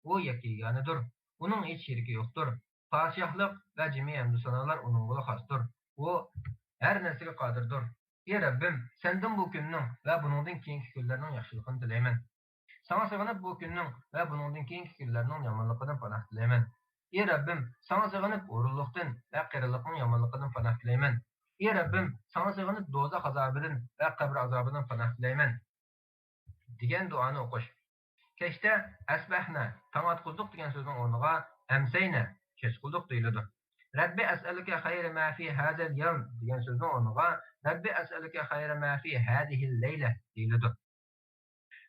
ئۇ يەككە يېگانىدۇر. ئۇنىڭ ھېچ شېرىكى يوقتۇر. پادىشاھلىق ۋە جىمى ھەمدۇ سانالار ئۇنىڭغىلا خاستۇر. ئۇ ھەر نەرسىگە قادىردۇر. ئى رەببىم، سەندىن بۇ كۈننىڭ ۋە بۇنىڭدىن كېيىنكى كۈنلەرنىڭ ياخشىلىقىنى تىلەيمەن. ساڭا سېغىنىپ بۇ كۈننىڭ ۋە بۇنىڭدىن كېيىنكى كۈنلەرنىڭ يامانلىقىدىن پاناھ تىلەيمەن. ئى رەببىم، ساڭا سېغىنىپ ھورۇنلۇقتىن ۋە قېرىلىقنىڭ يامانلىقىدىن پاناھ تىلەيمەن. ئى رەببىم، ساڭا سېغىنىپ دوزاخ ئازابىدىن ۋە قەبرە ئازابىدىن پاناھ تىلەيمەن، دېگەن دۇئانى ئوقۇش. كەچتە ئەسبەھنە، تاڭ ئاتقۇزدۇق دېگەن سۆزنىڭ ئورنىغا ئەمسەينە، كەچ قىلدۇق دېيىلىدۇ. رەببى ئەسئەلۇكە خەيرە ما فى ھازەل يەۋم دېگەن سۆزنىڭ ئورنىغا رەببى ئەسئەلۇكە خەيرە ما فى ھازىھىل لەيلە دېيىلىدۇ.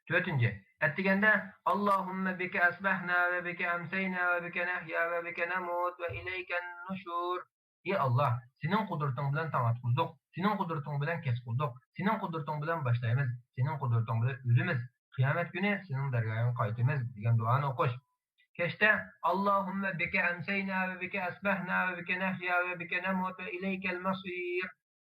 تۆتىنچى، ئەتىگەندە، ئاللاھۇممە بىكە ئەسبەھنا ۋە بىكە ئەمسەينا ۋە بىكە نەھيا ۋە بىكە نەمۇت ۋە ئىلەيكەن نۇشۇر. ئى ئاللاھ، سېنىڭ قۇدرىتىڭ بىلەن تاڭ ئاتقۇزدۇق، سېنىڭ قۇدرىتىڭ بىلەن كەچ قىلدۇق، سېنىڭ قۇدرىتىڭ بىلەن باشلايمىز، سېنىڭ قۇدرىتىڭ بىلەن ئۆلىمىز، قىيامەت كۈنى سېنىڭ دەرگاھىڭغا قايتىمىز دېگەن دۇئانى ئوقۇش. كەچتە، ئاللاھۇممە بىكە ئەمسەينا ۋە بىكە ئەسبەھنا ۋە بىكە نەھيا ۋە بىكە نەمۇت ۋە ئىلەيكەل مەسىر.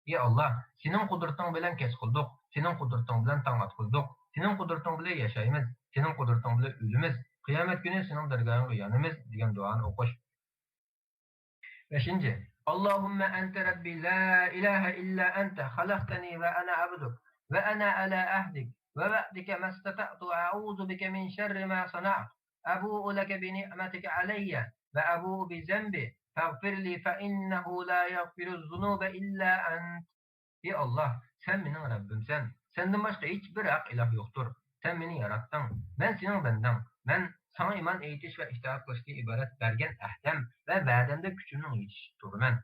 ئى ئاللاھ، سېنىڭ قۇدرىتىڭ بىلەن كەچ قىلدۇق، سېنىڭ قۇدرىتىڭ بىلەن تاڭ ئاتقۇزدۇق، سېنىڭ قۇدرىتىڭ بىلەن ياشايمىز، سېنىڭ قۇدرىتىڭ بىلەن ئۆلىمىز، قىيامەت كۈنى سېنىڭ دەرگاھىڭغا يانىمىز دېگەن دۇئانى ئوقۇش. بەشىنچى، اللهم أنت ربي لا إله إلا أنت خلقتني وأنا عبدك وأنا على عهدك ووعدك ما استطعت أعوذ بك من شر ما صنعت أبوء لك بنعمتك علي وأبوء بذنبي فاغفر لي فإنه لا يغفر الذنوب إلا أنت. ئى ئاللاھ، سەن مېنىڭ رەببىمسەن، سەندىن باشقا ھېچبىر ھەق ئىلاھ يوقتۇر. سەن مېنى ياراتتىڭ، مەن سېنىڭ بەندەڭ. مەن ساڭا ئىمان ئېيتىش ۋە ئىتائەت قىلىشتىن ئىبارەت بەرگەن ئەھدەم ۋە ۋەدەمدە كۈچۈمنىڭ يېتىشىچە تۇرىمەن.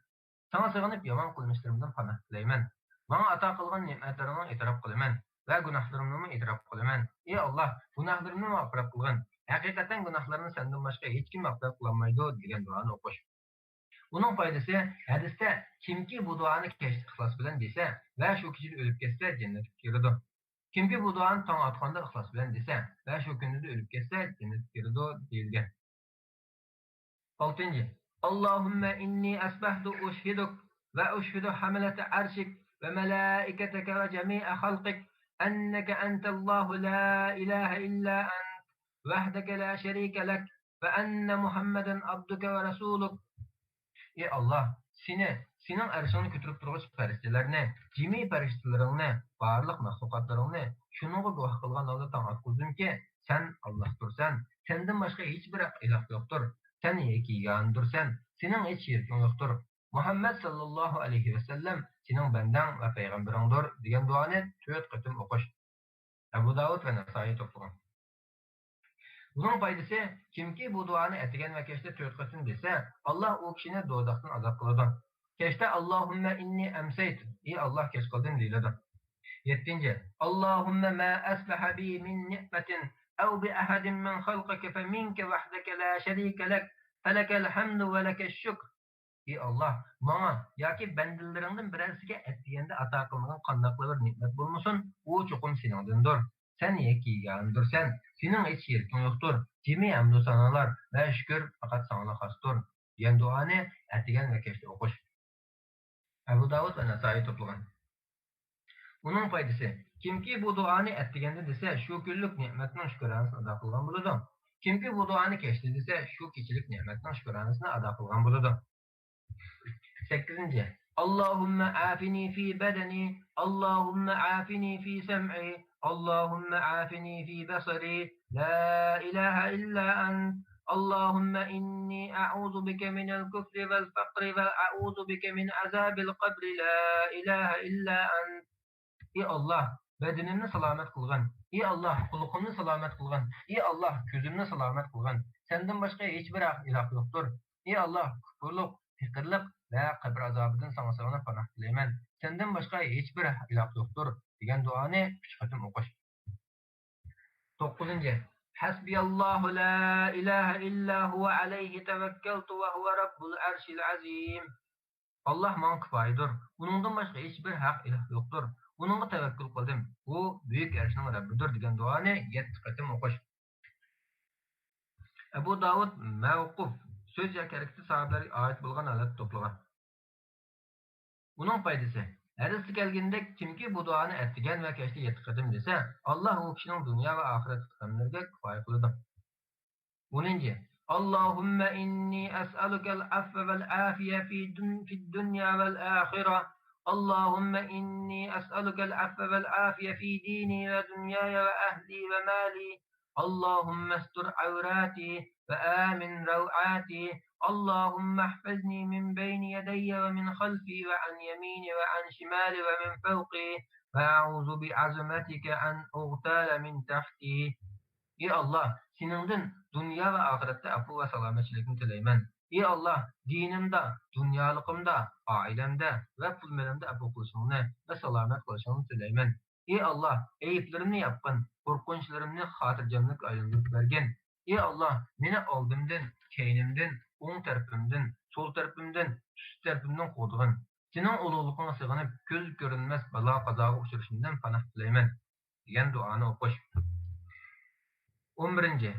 ساڭا سېغىنىپ يامان قىلمىشلىرىمدىن پاناھ تىلەيمەن. ماڭا ئاتا قىلغان نېمەتلىرىڭنىڭ ئېتىراپ قىلىمەن ۋە گۇناھلىرىمنىمۇ ئېتىراپ قىلىمەن. ئى ئاللاھ، گۇناھلىرىمنى مەغپىرەت قىلغىن. ھەقىقەتەن گۇناھلارنى سەندىن باشقا ھېچكىم مەغپىرەت قىلالمايدۇ دېگەن دۇئانى ئوقۇش. ئۇنىڭ پايدىسى، ھەدىستە، كىمكى بۇ دۇئانى كەچتە ئىخلاس بىلەن دېسە ۋە شۇ كېچىدە ئۆلۈپ كەتسە، جەننەتكە كىرىدۇ. كىمكى بۇ دۇئانى تاڭ ئاتقاندا ئىخلاس بىلەن دېسە ۋە شۇ كۈندە ئۆلۈپ كەتسە، جەننەتكە كىرىدۇ، دېيىلگەن. ئالتىنچى، اللهم إني أصبحت أشهدك وأشهد حملة عرشك وملائكتك وجميع خلقك أنك أنت الله لا إله إلا أنت وحدك لا شريك لك وأن محمدا عبدك ورسولك. ئى ئاللاھ، سېنى، سېنىڭ ئەرشىڭنى كۆتۈرۈپ تۇرغۇچى پەرىشتىلەرنى، جىمى پەرىشتىلىرىڭنى، بارلىق مەخلۇقاتلىرىڭنى شۇنىڭغا گۇۋاھ قىلغان ھالدا تاڭ ئاتقۇزدۇمكى، سەن ئاللاھتۇرسەن، سەندىن باشقا ھېچبىر ھەق ئىلاھ يوقتۇر، سەن يەككە يېگانىدۇرسەن، سېنىڭ ھېچ شېرىكىڭ يوقتۇر، مۇھەممەد ساللاللاھۇ ئەلەيھى ۋەسەللەم سېنىڭ بەندەڭ ۋە پەيغەمبىرىڭدۇر دېگەن دۇئانى تۆت قېتىم ئوقۇش. ئەبۇ داۋۇد ۋە نەسائىي توپلىغان. بۇنىڭ پايدىسى، كىمكى بۇ دۇئانى ئەتىگەن ۋە كەچتە تۆت قېتىم دېسە، ئاللاھ ئۇ كىشىنى دوزاختىن ئازاد قىلىدۇ. كەچتە اللهم إني أمسيت، ئى ئاللاھ، كەچ قىلدىم دېيىلىدۇ. يەتتىنچى، اللهم ما أصبح بي من نعمة أو بأحد من خلقك فمنك وحدك لا شريك لك، فلك الحمد ولك الشكر. ئى ئاللاھ، ماڭا ياكى بەندىلىرىڭدىن بىرەرسىگە ئەتىگەندە ئاتا قىلىنغان قانداقلا بىر نېمەت بولمىسۇن، ئۇ چوقۇم سېنىڭدىندۇر. سەن يەككە يېگانىدۇرسەن، سېنىڭ ھېچ شېرىكىڭ يوقتۇر. جىمى ھەمدۇ سانالار ۋە شۈكۈر پەقەت ساڭىلا خاستۇر، دېگەن دۇئانى ئەتىگەن ۋە كەچتە ئوقۇش. ئەبۇ داۋۇد ۋە نەسائىي توپلىغان. ئۇنىڭ پايدىسى، كىمكى بۇ دۇئانى ئەتىگەندە دېسە، شۇ كۈنلۈك نېمەتنىڭ شۈكرانىسىنى ئادا قىلغان بولىدۇ. كىمكى بۇ دۇئانى كەچتە دېسە، شۇ كېچىلىك نېمەتنىڭ شۈكرانىسىنى ئادا قىلغان بولىدۇ. سەككىزىنچى، اللهم عافني في بدني، اللهم عافني في سمعي، اللهم عافني في بصري، لا إله إلا أنت، اللهم إني أعوذ بك من الكفر والفقر وأعوذ بك من عذاب القبر، لا إله إلا أنت. ئى ئاللاھ، بەدىنىمنى سالامەت قىلغىن. ئى ئاللاھ، قۇلىقىمنى سالامەت قىلغىن. ئى ئاللاھ، كۆزۈمنى سالامەت قىلغىن. سەندىن باشقا ھېچبىر ھەق ئىلاھ يوقتۇر. ئى ئاللاھ، كۇپۇرلۇق، پېقىرلىق ۋە قەبرە ئازابىدىن ساڭا سېغىنىپ پاناھ تىلەيمەن. سەندىن باشقا ھېچبىر ھەق ئىلاھ يوقتۇر، دېگەن دۇئانى ئۈچ قېتىم ئوقۇش. توققۇزىنچى، حسبي الله لا إله إلا هو عليه توكلت وهو رب العرش العظيم. ئاللاھ ماڭا كۇپايىدۇر، ئۇنىڭدىن باشقا ھېچبىر ھەق ئىلاھ يوقتۇر، ئۇنىڭغا تەۋەككۈل قىلدىم، ئۇ بۈيۈك ئەرشنىڭ رەببىدۇر، دېگەن دۇئانى يەتتە قېتىم ئوقۇش. ئەبۇ داۋۇد مەۋقۇف، سۆز ياكى ھەرىكىتى ساھابىلەرگە ئائىت بولغان ھالەتتە توپلىغان. ئۇنىڭ پايدىسى، ھەدىستە كەلگىنىدەك، كىمكى بۇ دۇئانى ئەتىگەن ۋە كەچتە يەتتە قېتىم دېسە، ئاللاھ ئۇ كىشىنىڭ دۇنيا ۋە ئاخىرەتتىكى غەملىرىگە كۇپايە قىلىدۇ. ئونىنچى، اللهم إني أسألك العفو والعافية في دن-، في الدنيا والآخرة. اللهم إني أسألك العفو والعافية في ديني ودنياي وأهلي ومالي. اللهم استر عوراتي وآمن روعاتي. اللهم احفظني من بين يدي ومن خلفي وعن يميني وعن شمالي ومن فوقي. وأعوذ بعظمتك أن أغتال من تحتي. ئى ئاللاھ، سېنىڭدىن دۇنيا ۋە ئاخىرەتتە ئەپۇ ۋە سالامەتچىلىكنى تىلەيمەن. ئى ئاللاھ، دىنىمدا، دۇنيالىقىمدا، ئائىلەمدە ۋە پۇل-مېلىمدە ئەپۇ قىلىشىڭنى ۋە سالامەت قىلىشىڭنى تىلەيمەن. ئى ئاللاھ، ئەيىبلىرىمنى ياپقىن، قورقۇنچلىرىمنى خاتىرجەملىككە ئايلاندۇرۇپ بەرگىن. ئى ئاللاھ، مېنى ئالدىمدىن، كەينىمدىن، ئوڭ تەرىپىمدىن، سول تەرىپىمدىن، ئۈستى تەرىپىمدىن قوغدىغىن. سېنىڭ ئۇلۇغلۇقۇڭغا سېغىنىپ، كۆز كۆرۈنمەس بالا-قازاغا ئۇچرىشىمدىن پاناھ تىلەيمەن، دېگەن دۇئانى ئوقۇش. ئون بىرىنچى.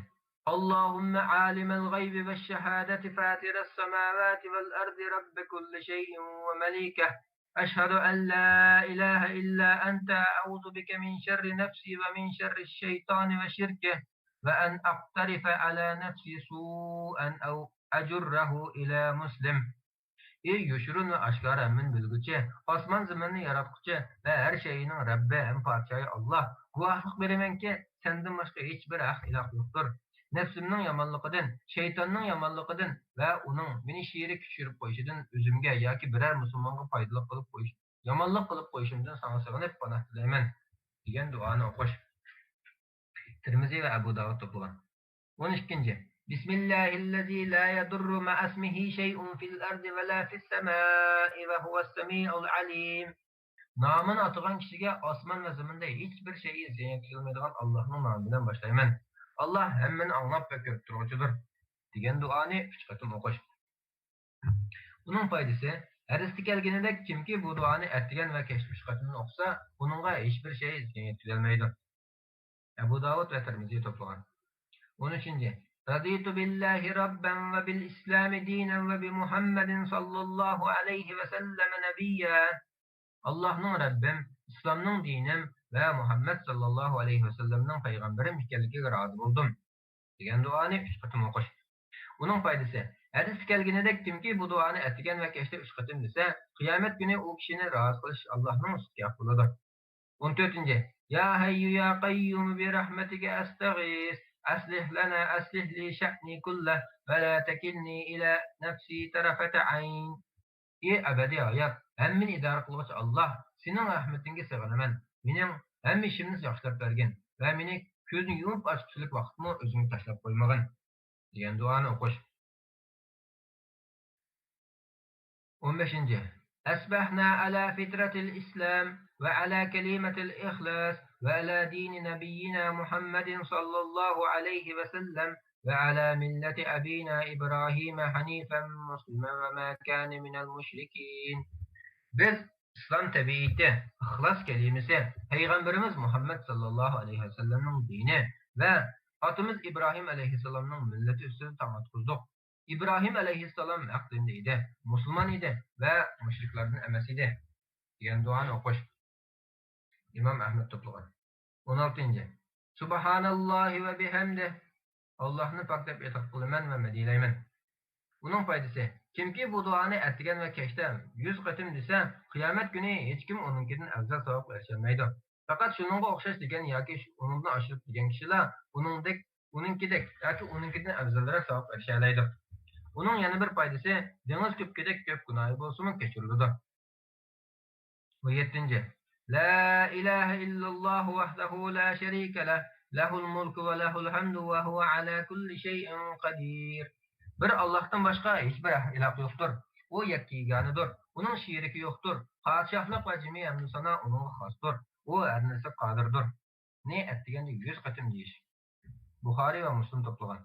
اللهم عالم الغيب والشهادة فاطر السماوات والأرض رب كل شيء ومليكه، أشهد أن لا إله إلا أنت، أعوذ بك من شر نفسي ومن شر الشيطان وشركه، وأن أقترف على نفسي سوءا أو أجره إلى مسلم. ئى يوشۇرۇن ۋە ئاشكارا ھەممىنى بىلگۈچى، ئاسمان-زېمىننى ياراتقۇچى ۋە ھەر شەيئىنىڭ رەببى ھەم پادىشاھى ئاللاھ، گۇۋاھلىق بېرىمەنكى، سەندىن باشقا ھېچبىر ھەق ئىلاھ يوقتۇر. نەپسىمنىڭ يامانلىقىدىن، شەيتاننىڭ يامانلىقىدىن ۋە ئۇنىڭ مېنى شېرىككە چۈشۈرۈپ قويۇشىدىن، ئۆزۈمگە ياكى بىرەر مۇسۇلمانغا پايدىلىق قىلىپ قويۇش، يامانلىق قىلىپ قويۇشۇمدىن ساڭا سېغىنىپ پاناھ تىلەيمەن، دېگەن دۇئانى ئوقۇش. تىرمىزى ۋە ئەبۇ داۋۇد توپلىغان. ئون ئىككىنچى. بسم الله الذي لا يضر مع اسمه شيء في الأرض ولا في السماء وهو السميع العليم. نامىنى ئاتىغان كىشىگە ئاسمان ۋە زېمىندا ھېچبىر شەيئى زىيان يەتكۈزەلمەيدىغان ئاللاھنىڭ نامى بىلەن باشلايمەن. ئاللاھ ھەممىنى ئاڭلاپ ۋە كۆرۈپ تۇرغۇچىدۇر، دېگەن دۇئانى ئۈچ قېتىم ئوقۇش. ئۇنىڭ پايدىسى، ھەدىستە كەلگىنىدەك، كىمكى بۇ دۇئانى ئەتىگەن ۋە كەچتە ئۈچ قېتىمدىن ئوقۇسا، ئۇنىڭغا ھېچبىر شەيئى زىيان يەتكۈزەلمەيدۇ. ئەبۇ داۋۇد ۋە تىرمىزى توپلىغان. ئون ئۈچىنچى. رضيت بالله ربا وبالإسلام دينا وبمحمد صلى الله عليه وسلم نبيا. ئاللاھنىڭ رەببىم، ئىسلامنىڭ دىنىم ۋە مۇھەممەد ساللاللاھۇ ئەلەيھى ۋەسەللەمنىڭ پەيغەمبىرىم ئىكەنلىكىگە رازى بولدۇم، دېگەن دۇئانى ئۈچ قېتىم ئوقۇش. ئۇنىڭ پايدىسى، ھەدىستە كەلگىنىدەك، كىمكى بۇ دۇئانى ئەتىگەن ۋە كەچتە ئۈچ قېتىم دېسە، قىيامەت كۈنى ئۇ كىشىنى رازى قىلىش ئاللاھنىڭ ئۈستىگە ھەق بولىدۇ. ئون تۆتىنچى. يا حي يا قيوم برحمتك أستغيث، أصلح لنا، أصلح لي شأني كله، ولا تكلني إلى نفسي طرفة عين. ئى ئەبەدىي ھايات، ھەممىنى ئىدارە قىلغۇچى ئاللاھ، سېنىڭ رەھمىتىڭگە سېغىنىمەن. مېنىڭ ھەممە ئىشىمنى ياخشىلاپ بەرگىن ۋە مېنى كۆزنى يۇمۇپ ئاچقۇچىلىك ۋاقىتمۇ ئۆزۈڭگە تاشلاپ قويمىغىن، دېگەن دۇئانى ئوقۇش. ئون بەشىنچى. أصبحنا على فطرة الإسلام وعلى كلمة الإخلاص وعلى دين نبينا محمد صلى الله عليه وسلم وعلى ملة أبينا إبراهيم حنيفا مسلما وما كان من المشركين. بىز ئىسلام تەبىئىتى، ئىخلاس كەلىمىسى، پەيغەمبىرىمىز مۇھەممەد ساللاللاھۇ ئەلەيھى ۋەسەللەمنىڭ دىنى ۋە ئاتىمىز ئىبراھىم ئەلەيھىسسالامنىڭ مىللىتى ئۈستىدە تاڭ ئاتقۇزدۇق. ئىبراھىم ئەلەيھىسسالام ھەق دىندا ئىدى، مۇسۇلمان ئىدى ۋە مۇشرىكلاردىن ئەمەس ئىدى، دېگەن دۇئانى ئوقۇش. ئىمام ئەھمەد توپلىغان. ئون ئالتىنچى. سبحان الله وبحمده. ئاللاھنى پاك دەپ ئېتىقاد قىلىمەن ۋە مەدھىيلەيمەن. ئۇنىڭ پايدىسى، كىمكى بۇ دۇئانى ئەتىگەن ۋە كەچتە يۈز قېتىم دېسە، قىيامەت كۈنى ھېچكىم ئۇنىڭكىدىن ئەۋزەل ساۋابقا ئېرىشەلمەيدۇ. پەقەت شۇنىڭغا ئوخشاش دېگەن ياكى ئۇنىڭدىن ئاشۇرۇپ دېگەن كىشىلا ئۇنىڭدەك، ئۇنىڭكىدەك ياكى ئۇنىڭكىدىن ئەۋزەلرەك ساۋابقا ئېرىشەلەيدۇ. ئۇنىڭ يەنە بىر پايدىسى، دېڭىز كۆپۈكىدەك كۆپ گۇناھى بولسىمۇ كەچۈرۈلىدۇ. ئون يەتتىنچى. لا إله إلا الله وحده لا شريك له، له الملك وله الحمد وهو على كل شيء قدير. بىر ئاللاھتىن باشقا ھېچبىر ئىلاھ يوقتۇر. ئۇ يەككە يېگانىدۇر. ئۇنىڭ شېرىكى يوقتۇر. پادىشاھلىق ۋە جىمى ھەمدۇ سانا ئۇنىڭغا خاستۇر. ئۇ ھەر نەرسىگە قادىردۇر. نى ئەتىگەندە يۈز قېتىم دېيىش. بۇخارىي ۋە مۇسلىم توپلىغان.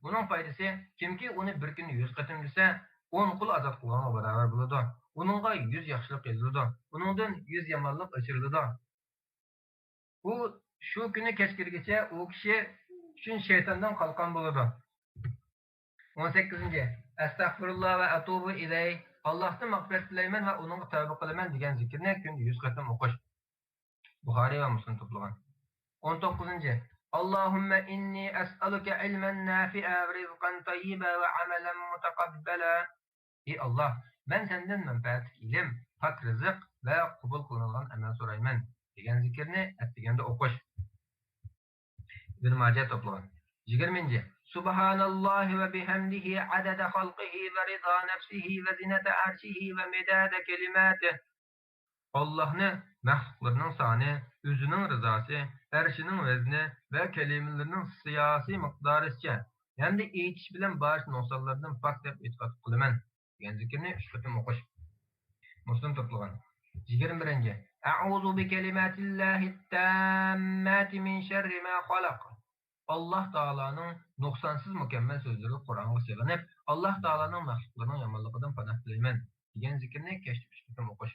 ئۇنىڭ پايدىسى، كىمكى ئۇنى بىر كۈندە يۈز قېتىم دېسە، ئون قۇل ئازاد قىلغانغا باراۋەر بولىدۇ. ئۇنىڭغا يۈز ياخشىلىق يېزىلىدۇ. ئۇنىڭدىن يۈز يامانلىق ئۆچۈرۈلىدۇ. ئۇ شۇ كۈنى كەچ كىرگىچە ئۇ كىشى ئۈچۈن شەيتاندىن قالقان بولىدۇ. ئون سەككىزىنچى. ئەستەغپىرۇللا ۋە ئەتۇبۇ ئىلەي. ئاللاھتىن مەغپىرەت تىلەيمەن ۋە ئۇنىڭغا تەۋبە قىلىمەن دېگەن زىكىرنى كۈندە يۈز قېتىم ئوقۇش. بۇخارىي ۋە مۇسلىم توپلىغان. ئون توققۇزىنچى. اللهم إني أسألك علما نافعا ورزقا طيبا وعملا متقبلا. ئى ئاللاھ، مەن سەندىن مەنپەئەتلىك ئىلىم، پاك رىزىق ۋە قوبۇل قىلىنىدىغان ئەمەل سورايمەن، دېگەن زىكىرنى ئەتىگەندە ئوقۇش. ئىبن ماجە توپلىغان. يىگىرمىنچى، سبحان الله وبحمده عدد خلقه ورضا نفسه وزنة عرشه ومداد كلماته. ئاللاھنى مەخلۇقلىرىنىڭ سانى، ئۆزىنىڭ رىزاسى، ئەرشىنىڭ ۋەزنى ۋە كەلىمىلىرىنىڭ سىياسىي مىقدارىچە ھەمدە ئېيتىش بىلەن بارچە نۇقسانلاردىن پاك دەپ ئېتىقاد قىلىمەن، دېگەن زىكىرنى ئۈچ قېتىم ئوقۇش. مۇسلىم توپلىغان. يىگىرمە بىرىنچى، أعوذ بكلمات الله التامات من شر ما خلق. ئاللاھ تائالانىڭ نۇقسانسىز مۇكەممەل سۆزلىرى قۇرئانغا سېغىنىپ، ئاللاھ تائالانىڭ مەخلۇقلىرىنىڭ يامانلىقىدىن پاناھ تىلەيمەن، دېگەن زىكىرنى كەچتە ئۈچ قېتىم ئوقۇش.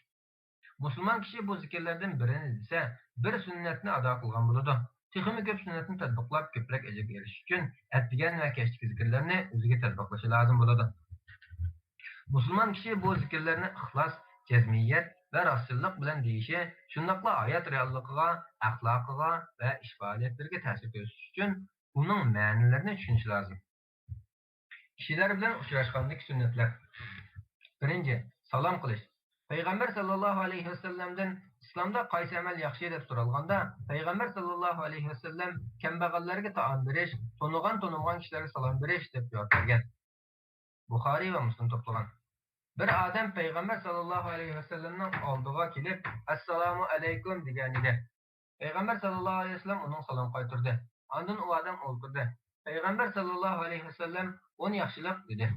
مۇسۇلمان كىشى بۇ زىكىرلەردىن بىرىنى دېسە، بىر سۈننەتنى ئادا قىلغان بولىدۇ. تېخىمۇ كۆپ سۈننەتنى تەتبىقلاپ، كۆپرەك ئەجىرگە ئېرىشىش ئۈچۈن ئەتىگەن ۋە كەچتىكى زىكىرلەرنى ئۆزىگە تەتبىقلىشى لازىم بولىدۇ. مۇسۇلمان كىشى بۇ زىكىرلەرنى ئىخلاس، جەزمىيەت ۋە راستچىللىق بىلەن دېيىشى، شۇنداقلا ھايات رېئاللىقىغا، ئەخلاقىغا ۋە ئىش پائالىيەتلىرىگە تەسىر كۆرسىتىش ئۈچۈن ئۇنىڭ مەنىلىرىنى چۈشىنىشى لازىم. كىشىلەر بىلەن ئۇچراشقاندىكى سۈننەتلەر. بىرىنچى، سالام قىلىش. پەيغەمبەر ساللاللاھۇ ئەلەيھى ۋەسەللەمدىن ئىسلامدا قايسى ئەمەل ياخشى دەپ سورالغاندا، پەيغەمبەر ساللاللاھۇ ئەلەيھى ۋەسەللەم كەمبەغەللەرگە تائام بېرىش، تونۇغان-تونۇمىغان كىشىلەرگە سالام بېرىش دەپ جاۋاب بەرگەن. بۇخارىي ۋە مۇسلىم توپلىغان. بىر ئادەم پەيغەمبەر ساللاللاھۇ ئەلەيھى ۋەسەللەمنىڭ ئالدىغا كېلىپ، ئەسسالامۇ ئەلەيكۇم دېگەنىدى. پەيغەمبەر ساللاللاھۇ ئەلەيھى ۋەسەللەم ئۇنىڭغا سالام قايتۇردى. ئاندىن ئۇ ئادەم ئولتۇردى. پەيغەمبەر ساللاللاھۇ ئەلەيھى ۋەسەللەم ئون ياخشىلىق دېدى.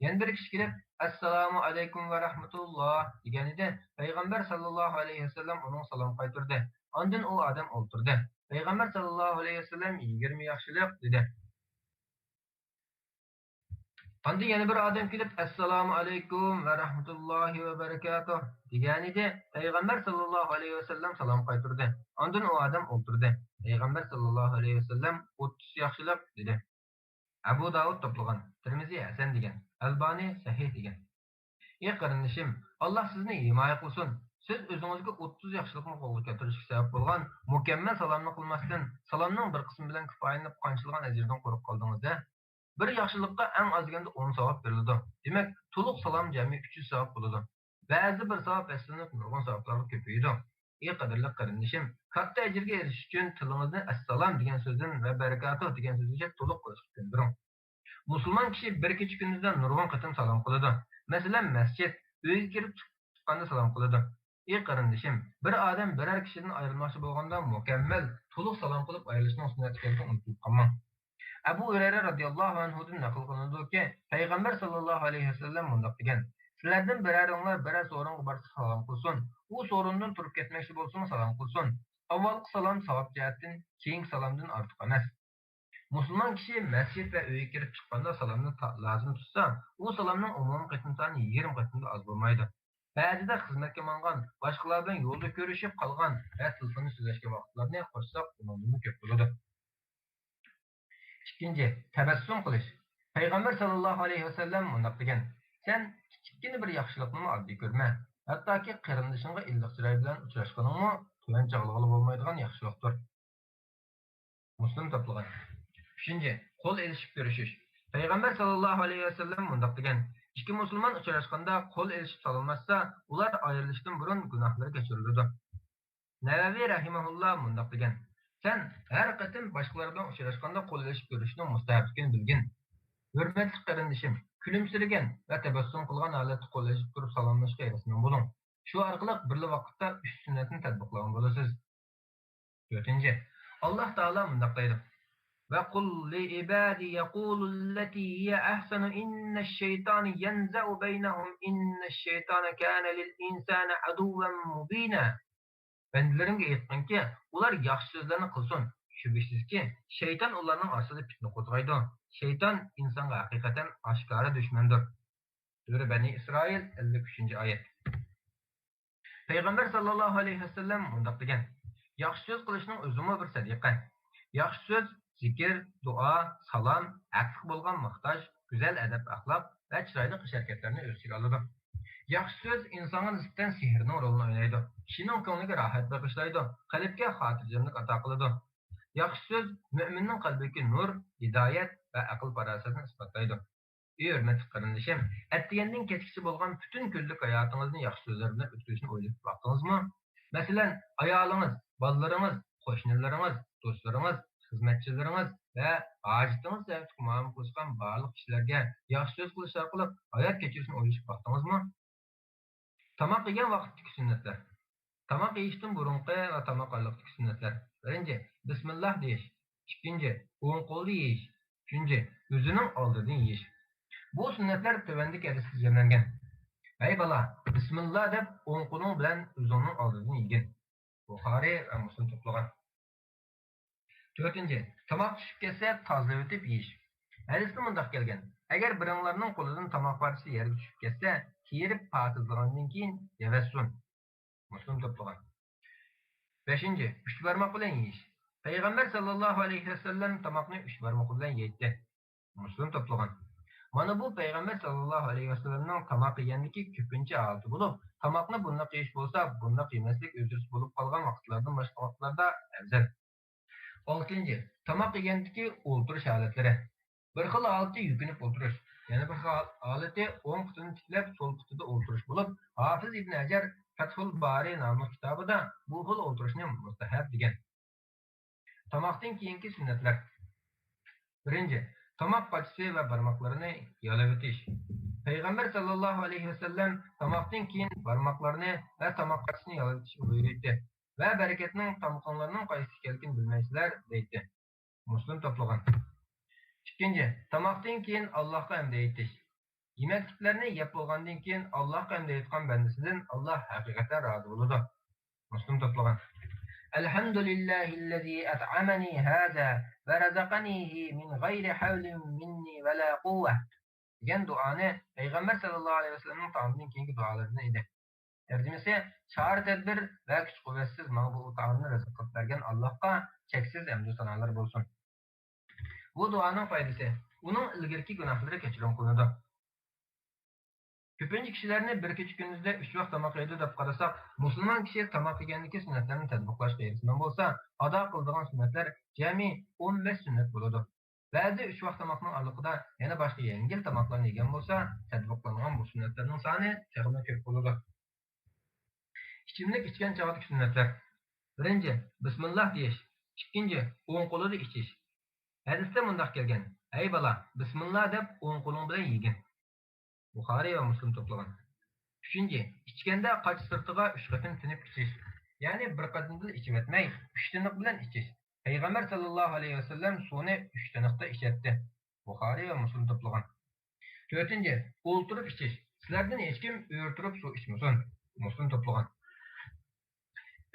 يەنە بىر كىشى كېلىپ، ئەسسالامۇ ئەلەيكۇم ۋە رەھمەتۇللا دېگەنىدى. پەيغەمبەر ساللاللاھۇ ئەلەيھى ۋەسەللەم ئۇنىڭغا سالام قايتۇردى. ئاندىن ئۇ ئادەم ئولتۇردى. پەيغەمبەر ساللاللاھۇ ئەلەيھى ۋەسەللەم يىگىرمە ياخشىلىق دېدى. ئاندىن يەنە بىر ئادەم كېلىپ، ئەسسالامۇ ئەلەيكۇم ۋە رەھمەتۇللاھى ۋە بەرىكاتۇھ دېگەنىدى. پەيغەمبەر ساللاللاھۇ ئەلەيھى ۋەسەللەم سالام قايتۇردى. ئاندىن ئۇ ئادەم ئولتۇردى. پەيغەمبەر ساللاللاھۇ ئەلەيھى ۋەسەللەم ئوتتۇز ياخشىلىق دېدى. ئەبۇ داۋۇد توپلىغان، تىرمىزى ھەسەن دېگەن، ئەلبانى سەھىھ دېگەن. ئى قېرىندىشىم، ئاللاھ سىزنى ھىمايە قىلسۇن. سىز ئۆزىڭىزگە ئوتتۇز ياخشىلىقنى قولغا كەلتۈرۈشكە سەۋەب بولغان مۇكەممەل سالامنى قىلماستىن، سالامنىڭ بىر قىسمى بىلەن كۇپايىلىنىپ قانچىلىغان ئەجىردىن قۇرۇق قالدىڭىز-دە. بىر ياخشىلىققا ئەڭ ئاز دېگەندە ئون ساۋاب بېرىلىدۇ. دېمەك، تولۇق سالام جەمئىي ئۈچ يۈز ساۋاب بولىدۇ. بەزىدە بىر ساۋاب ھەسسىلىنىپ نۇرغۇن ساۋابلارغا كۆپىيىدۇ. ئى قەدىرلىك قېرىندىشىم، كاتتا ئەجىرگە ئېرىشىش ئۈچۈن تىلىڭىزنى ئەسسالام دېگەن سۆزدىن ۋە بەرىكاتۇھ دېگەن سۆزگىچە تولۇق قىلىشقا كۆندۈرۈڭ. مۇسۇلمان كىشى بىر كېچە-كۈندۈزدە نۇرغۇن قېتىم سالام قىلىدۇ. مەسىلەن، مەسچىت، ئۆيگە كىرىپ چىققاندا سالام قىلىدۇ. ئى قېرىندىشىم، بىر ئادەم بىرەر كىشىدىن ئايرىلماقچى بولغاندا مۇكەممەل، تولۇق سالام قىلىپ ئايرىلىشنىڭ سۈننەت ئىكەنلىكىنى ئۇنتۇلۇپ قالماڭ. ئەبۇ ھۇرەيرە رەزىياللاھۇ ئەنھۇدىن نەقىل قىلىنىدۇكى، پەيغەمبەر ساللاللاھۇ ئەلەيھى ۋەسەللەم مۇنداق دېگەن، سىلەردىن بىرەرىڭلار بىرەر سورۇنغا بارسا سالام قىلسۇن، ئۇ سورۇندىن تۇرۇپ كەتمەكچى بولسىمۇ سالام قىلسۇن. ئاۋۋالقى سالام ساۋاب جەھەتتىن، كېيىنكى سالامدىن ئارتۇق ئەمەس. مۇسۇلمان كىشى مەسچىت ۋە ئۆيگە كىرىپ چىققاندا سالامنى تا-، لازىم تۇتسا، ئۇ سالامنىڭ ئومۇمىي قېتىم سانى يىگىرمە قېتىمدىن ئاز بولمايدۇ. بەزىدە خىزمەتكە ماڭغان، باشقىلار بىلەن يولدا كۆرۈشۈپ قالغان ۋە تېلېفوندا سۆزلەشكەن ۋاقىتلارنى قوشساق، ئۇنىڭدىنمۇ كۆپ بولىدۇ. ئىككىنچى، تەبەسسۇم قىلىش. پەيغەمبەر ساللاللاھۇ ئەلەيھى ۋەسەللەم مۇنداق دېگەن، سەن كىچىككىنە بىر ياخشىلىقنىمۇ ئاددىي كۆرمە، ھەتتاكى قېرىندىشىڭغا ئىللىق چىراي بىلەن ئۇچراشقىنىڭمۇ تۆۋەن چاغلىغىلى بولمايدىغان ياخشىلىقتۇر. مۇسلىم توپلىغان. ئۈچىنچى، قول ئېلىشىپ كۆرۈشۈش. پەيغەمبەر ساللاللاھۇ ئەلەيھى ۋەسەللەم مۇنداق دېگەن، ئىككى مۇسۇلمان ئۇچراشقاندا قول ئېلىشىپ سالاملاشسا، ئۇلار ئايرىلىشتىن بۇرۇن گۇناھلىرى كەچۈرۈلىدۇ. نەۋەۋى رەھىمەھۇللا مۇنداق دېگەن، سەن ھەر قېتىم باشقىلار بىلەن ئۇچراشقاندا قول ئېلىشىپ كۆرۈشۈشنىڭ مۇستەھەپلىكىنى بىلگىن. ھۆرمەتلىك قېرىندىشىم، كۈلۈمسىرىگەن ۋە تەبەسسۇم قىلغان ھالەتتە قول ئېلىشىپ تۇرۇپ سالاملىشىشقا ھېرىسمەن بولۇڭ. شۇ ئارقىلىق بىرلا ۋاقىتتا ئۈچ سۈننەتنى تەتبىقلىغان بولىسىز. تۆتىنچى، ئاللاھ تائالا مۇنداق دەيدۇ، وقل لعبادي يقولوا التي هي أحسن إن الشيطان ينزغ بينهم إن الشيطان كان للإنسان عدوا مبينا. بەندىلىرىمگە ئېيتقىنكى، ئۇلار ياخشى سۆزلەرنى قىلسۇن. شۈبھىسىزكى، شەيتان ئۇلارنىڭ ئارىسىدا پىتنە قوزغايدۇ. شەيتان ئىنسانغا ھەقىقەتەن ئاشكارا دۈشمەندۇر. سۈرە بەنى ئىسرائىل، ئەللىك ئۈچىنچى ئايەت. پەيغەمبەر ساللاللاھۇ ئەلەيھى ۋەسەللەم مۇنداق دېگەن، ياخشى سۆز قىلىشنىڭ ئۆزىمۇ بىر سەدىقە. ياخشى سۆز، زىكىر، دۇئا، سالام، ھەقلىق بولغان موھتاج، گۈزەل ئەدەپ-ئەخلاق ۋە چىرايلىق ئىش-ھەرىكەتلەرنى ئۆز ئىچىگە ئالىدۇ. ياخشى سۆز ئىنسانغا نىسبەتەن سېھىرنىڭ رولىنى ئوينايدۇ. كىشىنىڭ كۆڭلىگە راھەت بېغىشلايدۇ، قەلبكە خاتىرجەملىك ئاتا قىلىدۇ. ياخشى سۆز مۆمىننىڭ قەلبىدىكى نۇر، ھىدايەت ۋە ئەقىل-پاراسەتنى ئىسپاتلايدۇ. ئى ھۆرمەتلىك قېرىندىشىم، ئەتىگەندىن كەچكىچە بولغان پۈتۈن كۈنلۈك ھاياتىڭىزنى ياخشى سۆزلەر بىلەن ئۆتكۈزۈشنى ئويلاپ باقتىڭىزمۇ؟ مەسىلەن، ئايالىڭىز، بالىلىرىڭىز، قوشنىلىرىڭىز، دوستلىرىڭىز، خىزمەتچىلىرىڭىز ۋە ھاجىتىڭىز سەۋەبلىك مۇئامىلە قىلىشقان بارلىق كىشىلەرگە ياخشى سۆز قىلىش ئارقىلىق ھايات كەچۈرۈشنى ئويلىشىپ باقتىڭىزمۇ؟ تاماق يېگەن ۋاقىتتىكى سۈننەتلەر. تاماق يېيىشتىن بۇرۇنقى ۋە تاماق ئارىلىقتىكى سۈننەتلەر. بىرىنچى، بىسمىللا دېيىش. ئىككىنچى، ئوڭ قولدا يېيىش. ئۈچىنچى، ئۆزىنىڭ ئالدىدىن يېيىش. بۇ سۈننەتلەر تۆۋەندىكى ھەدىسكە جەملەنگەن: ھەي بالا، بىسمىللا دەپ ئوڭ قولۇڭ بىلەن ئۆزۈڭنىڭ ئالدىدىن يېگىن. بۇخارىي ۋە مۇسلىم توپلىغان. تۆتىنچى، تاماق چۈشۈپ كەتسە تازىلىۋېتىپ يېيىش. ھەدىستە مۇنداق كەلگەن: ئەگەر بىرىڭلارنىڭ قولىدىن تاماق پارچىسى يەرگە چۈشۈپ كەتسە، كېرىپ پاكىزلىغاندىن كېيىن يەۋەتسۇن. مۇسلىم توپلىغان. بەشىنچى، ئۈچ بارماق بىلەن يېيىش. پەيغەمبەر ساللاللاھۇ ئەلەيھى ۋەسەللەم تاماقنى ئۈچ بارمىقى بىلەن يەيتتى. مۇسلىم توپلىغان. مانا بۇ پەيغەمبەر ساللاللاھۇ ئەلەيھى ۋەسەللەمنىڭ تاماق يېگەندىكى كۆپىنچە ھالىتى بولۇپ، تاماقنى بۇنداق يېيىش بولسا، بۇنداق يېمەسلىك ئۆزرىسى بولۇپ قالغان ۋاقىتلاردىن باشقا ۋاقىتلاردا ئەۋزەل. ئالتىنچى، تاماق يېگەندىكى ئولتۇرۇش ھالەتلىرى. بىر خىل ھالىتى يۈكۈنۈپ ئولتۇرۇش، يەنە بىر خىل ھالىتى ئوڭ پۇتىنى تىكلەپ، سول پۇتىدا ئولتۇرۇش بولۇپ، ھافىز ئىبن ھەجەر فەتھۇل بارى ناملىق كىتابىدا بۇ خىل ئولتۇرۇشنى مۇستەھەب دېگەن. تاماقتىن كېيىنكى سۈننەتلەر. بىرىنچى، تاماق پارچىسى ۋە بارماقلىرىنى يالاۋېتىش. پەيغەمبەر ساللاللاھۇ ئەلەيھى ۋەسەللەم تاماقتىن كېيىن بارماقلارنى ۋە تاماق پارچىسىنى يالاۋېتىشنى بۇيرۇيتتى ۋە بەرىكەتنىڭ تامىقىڭلارنىڭ قايسىسى ئىكەنلىكىنى بىلمەيسىلەر، دەيتتى. مۇسلىم توپلىغان. ئىككىنچى، تاماقتىن كېيىن ئاللاھقا ھەمدە ئېيتىش. يېمەكلىكلەرنى يەپ بولغاندىن كېيىن ئاللاھقا ھەمدە ئېيتقان بەندىسىدىن ئاللاھ ھەقىقەتەن رازى بولىدۇ. مۇسلىم توپلىغان. الحمد لله الذي أطعمني هذا ورزقنيه من غير حول مني ولا قوة دېگەن دۇئانى پەيغەمبەر ساللاللاھۇ ئەلەيھى ۋەسەللەمنىڭ تائامدىن كېيىنكى دۇئالىرىدىن ئىدى. تەرجىمىسى، چارە-تەدبىر ۋە كۈچ-قۇۋۋەتسىز ماڭا بۇ تائامنى رىزىق قىلىپ بەرگەن ئاللاھقا چەكسىز ھەمدۇ سانالار بولسۇن. بۇ دۇئانىڭ پايدىسى، ئۇنىڭ ئىلگىرىكى گۇناھلىرى كەچۈرۈم قىلىنىدۇ. كۆپىنچە كىشىلەرنى بىر كېچە-كۈندۈزدە ئۈچ ۋاق تاماق يەيدۇ دەپ قارىساق، مۇسۇلمان كىشى تاماق يېگەندىكى سۈننەتلەرنى تەتبىقلاشقا ھېرىسمەن بولسا، ئادا قىلىدىغان سۈننەتلەر جەمئىي ئون بەش سۈننەت بولىدۇ. بەزى ئۈچ ۋاق تاماقنىڭ ئارىلىقىدا يەنە باشقا يەڭگىل تاماقلارنى يېگەن بولسا، تەتبىقلانغان بۇ سۈننەتلەرنىڭ سانى تېخىمۇ كۆپ بولىدۇ. ئىچىملىك ئىچكەن چاغدىكى سۈننەتلەر. بىرىنچى، بىسمىللا دېيىش. ئىككىنچى، ئوڭ قولىدا ئىچىش. ھەدىستە مۇنداق كەلگەن: ھەي بالا، بىسمىللا دەپ ئوڭ قولۇڭ بىلەن يېگىن. بۇخارىي ۋە مۇسلىم توپلىغان. ئۈچىنچى، ئىچكەندە قاچا سىرتىغا ئۈچ قېتىم تىنىپ ئىچىش. يەنى بىر قېتىمدىلا ئىچىۋەتمەي، ئۈچ تىنىق بىلەن ئىچىش. پەيغەمبەر ساللاللاھۇ ئەلەيھى ۋەسەللەم سۇنى ئۈچ تىنىقتا ئىچەتتى. بۇخارىي ۋە مۇسلىم توپلىغان. تۆتىنچى، ئولتۇرۇپ ئىچىش. سىلەردىن ھېچكىم ئۆرە تۇرۇپ سۇ ئىچمىسۇن. مۇسلىم توپلىغان.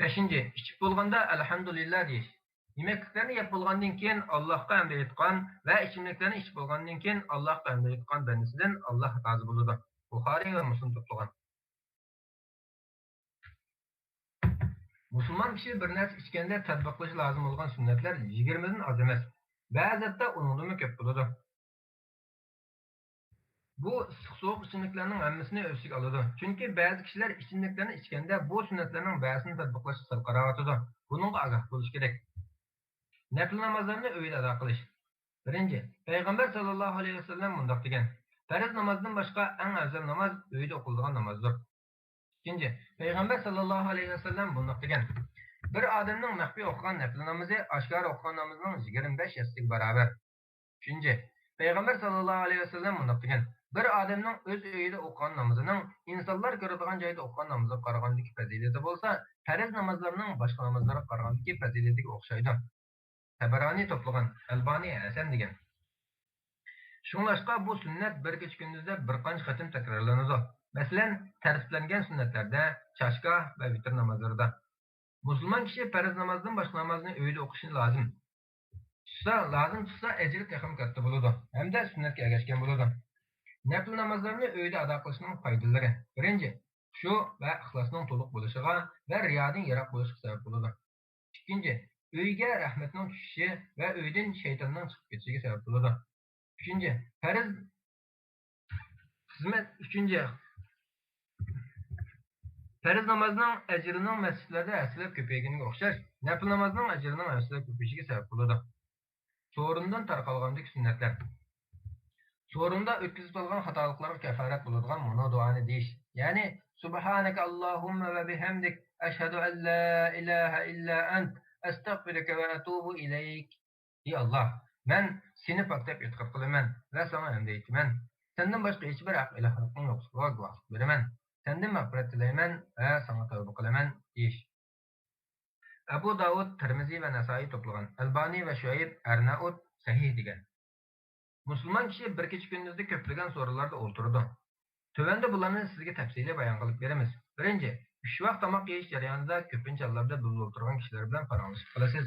بەشىنچى، ئىچىپ بولغاندا ئەلھەمدۇلىللا دېيىش. يېمەكلىكلەرنى يەپ بولغاندىن كېيىن ئاللاھقا ھەمدە ئېيتقان ۋە ئىچىملىكلەرنى ئىچىپ بولغاندىن كېيىن ئاللاھقا ھەمدە ئېيتقان بەندىسىدىن ئاللاھ رازى بولىدۇ. بۇخارىي ۋە مۇسلىم توپلىغان. مۇسۇلمان كىشى بىر نەرسە ئىچكەندە تەتبىق قىلىشى لازىم بولغان سۈننەتلەر يىگىرمىدىن ئاز ئەمەس. بەزى ھەتتا ئۇنىڭدىنمۇ كۆپ بولىدۇ. بۇ ئىسسىق سوغۇق ئىچىملىكلەرنىڭ ھەممىسىنى ئۆز ئىچىگە ئالىدۇ. چۈنكى بەزى كىشىلەر ئىچىملىكلەرنى ئىچكەندە بۇ سۈننەتلەرنىڭ بەزىسىنى تەتبىقلاشقا سەل قاراۋاتىدۇ. بۇنىڭغا ئاگاھ بولۇش كېرەك. نەپلى نامازلارنى ئۆيدە ئادا قىلىش. بىرىنچى، پەيغەمبەر ساللاللاھۇ ئەلەيھى ۋەسەللەم مۇنداق دېگەن: پەرز نامازدىن باشقا ئەڭ ئەۋزەل ناماز ئۆيدە ئوقۇلىدىغان نامازدۇر. ئىككىنچى، پەيغەمبەر ساللاللاھۇ ئەلەيھى ۋەسەللەم مۇنداق دېگەن: بىر ئادەمنىڭ مەخپىي ئوقۇغان نەپلى نامىزى ئاشكارا ئوقۇغان نامىزىنىڭ يىگىرمە بەش ھەسسىسىگە باراۋەر. ئۈچىنچى، پەيغەمبەر ساللاللاھۇ ئەلەيھى ۋەسەللەم مۇنداق دېگەن: بىر ئادەمنىڭ ئۆز ئۆيىدە ئوقۇغان نامىزىنىڭ ئىنسانلار كۆرىدىغان جايدا ئوقۇغان نامىزىغا قارىغاندىكى پەزىلىتى بولسا، پەرز نامازلارنىڭ باشقا نامازلارغا قارىغاندىكى پەزىلىتىگە ئوخشايدۇ. تەبەرانى توپلىغان، ئەلبانى ھەسەن دېگەن. شۇڭلاشقا بۇ سۈننەت بىر كېچە-كۈندۈزدە بىر قانچە قېتىم تەكرارلىنىدۇ. مەسىلەن، تەرتىپلەنگەن سۈننەتلەردە، چاشكا ۋە ۋىتىر نامازلىرىدا. مۇسۇلمان كىشى پەرز نامازدىن باشقا نامازنى ئۆيىدە ئوقۇشى لازىم. تۇتسا، لازىم تۇتسا، ئەجرى تېخىمۇ كاتتا بولىدۇ ھەمدە سۈننەتكە ئەگەشكەن بولىدۇ. نەپلى نامازلارنى ئۆيدە ئادا قىلىشنىڭ پايدىلىرى. بىرىنچى، خۇشۇ ۋە ئىخلاسنىڭ تولۇق بولۇشىغا ۋە رىيادىن يىراق بولۇشقا سەۋەب بولىدۇ. ئىككىنچى، ئۆيگە رەھمەتنىڭ چۈشۈشى ۋە ئۆيدىن شەيتاننىڭ چىقىپ كېتىشىگە سەۋەب بولىدۇ. ئۈچىنچى، پەرز خىزمەت، ئۈچىنچى، پەرز نامازنىڭ ئەجرىنىڭ مەسچىتلەردە ھەسسىلەپ كۆپەيگىنىگە ئوخشاش، نەپىل نامازنىڭ ئەجرىنىڭ ھەسسىلەپ كۆپىيىشىگە سەۋەب بولىدۇ. سورۇندىن تارقالغاندىكى سۈننەتلەر. سورۇندا ئۆتكۈزۈپ بولغان خاتالىقلارغا كەففارەت بولىدىغان مۇنۇ دۇئانى دېيىش. يەنى، سۇبھانەكە ئاللاھۇممە ۋە بىھەمدىك، ئەشھەدۇ ئەن لا ئىلاھە ئىللا ئەنت، ئەستەغفىرۇكە ۋە ئەتۇبۇ ئىلەيك. ئى ئاللاھ، مەن سېنى پاك دەپ ئېتىقاد قىلىمەن ۋە ساڭا ھەمدە ئېيتىمەن. سەندىن باشقا ھېچبىر ھەق ئىلاھلىقنىڭ يوقلۇقىغا گۇۋاھلىق بېرىمەن. سەندىن مەغپىرەت تىلەيمەن ۋە ساڭا تەۋبە قىلىمەن، دېيىش. ئەبۇ داۋۇد، تىرمىزى ۋە نەسائىي توپلىغان، ئەلبانى ۋە شۇئەيب ئەرنائۇت سەھىھ دېگەن. مۇسۇلمان كىشى بىر كېچە كۈندۈزدە كۆپلىگەن سورۇنلاردا ئولتۇرىدۇ. تۆۋەندە بۇلارنى سىزگە تەپسىلىي بايان قىلىپ بېرىمىز. بىرىنچى، ئۈچ ۋاق تاماق يېيىش جەريانىدا كۆپىنچە ھاللاردا بىللە ئولتۇرغان كىشىلەر بىلەن پاراڭلىشىپ قالىسىز.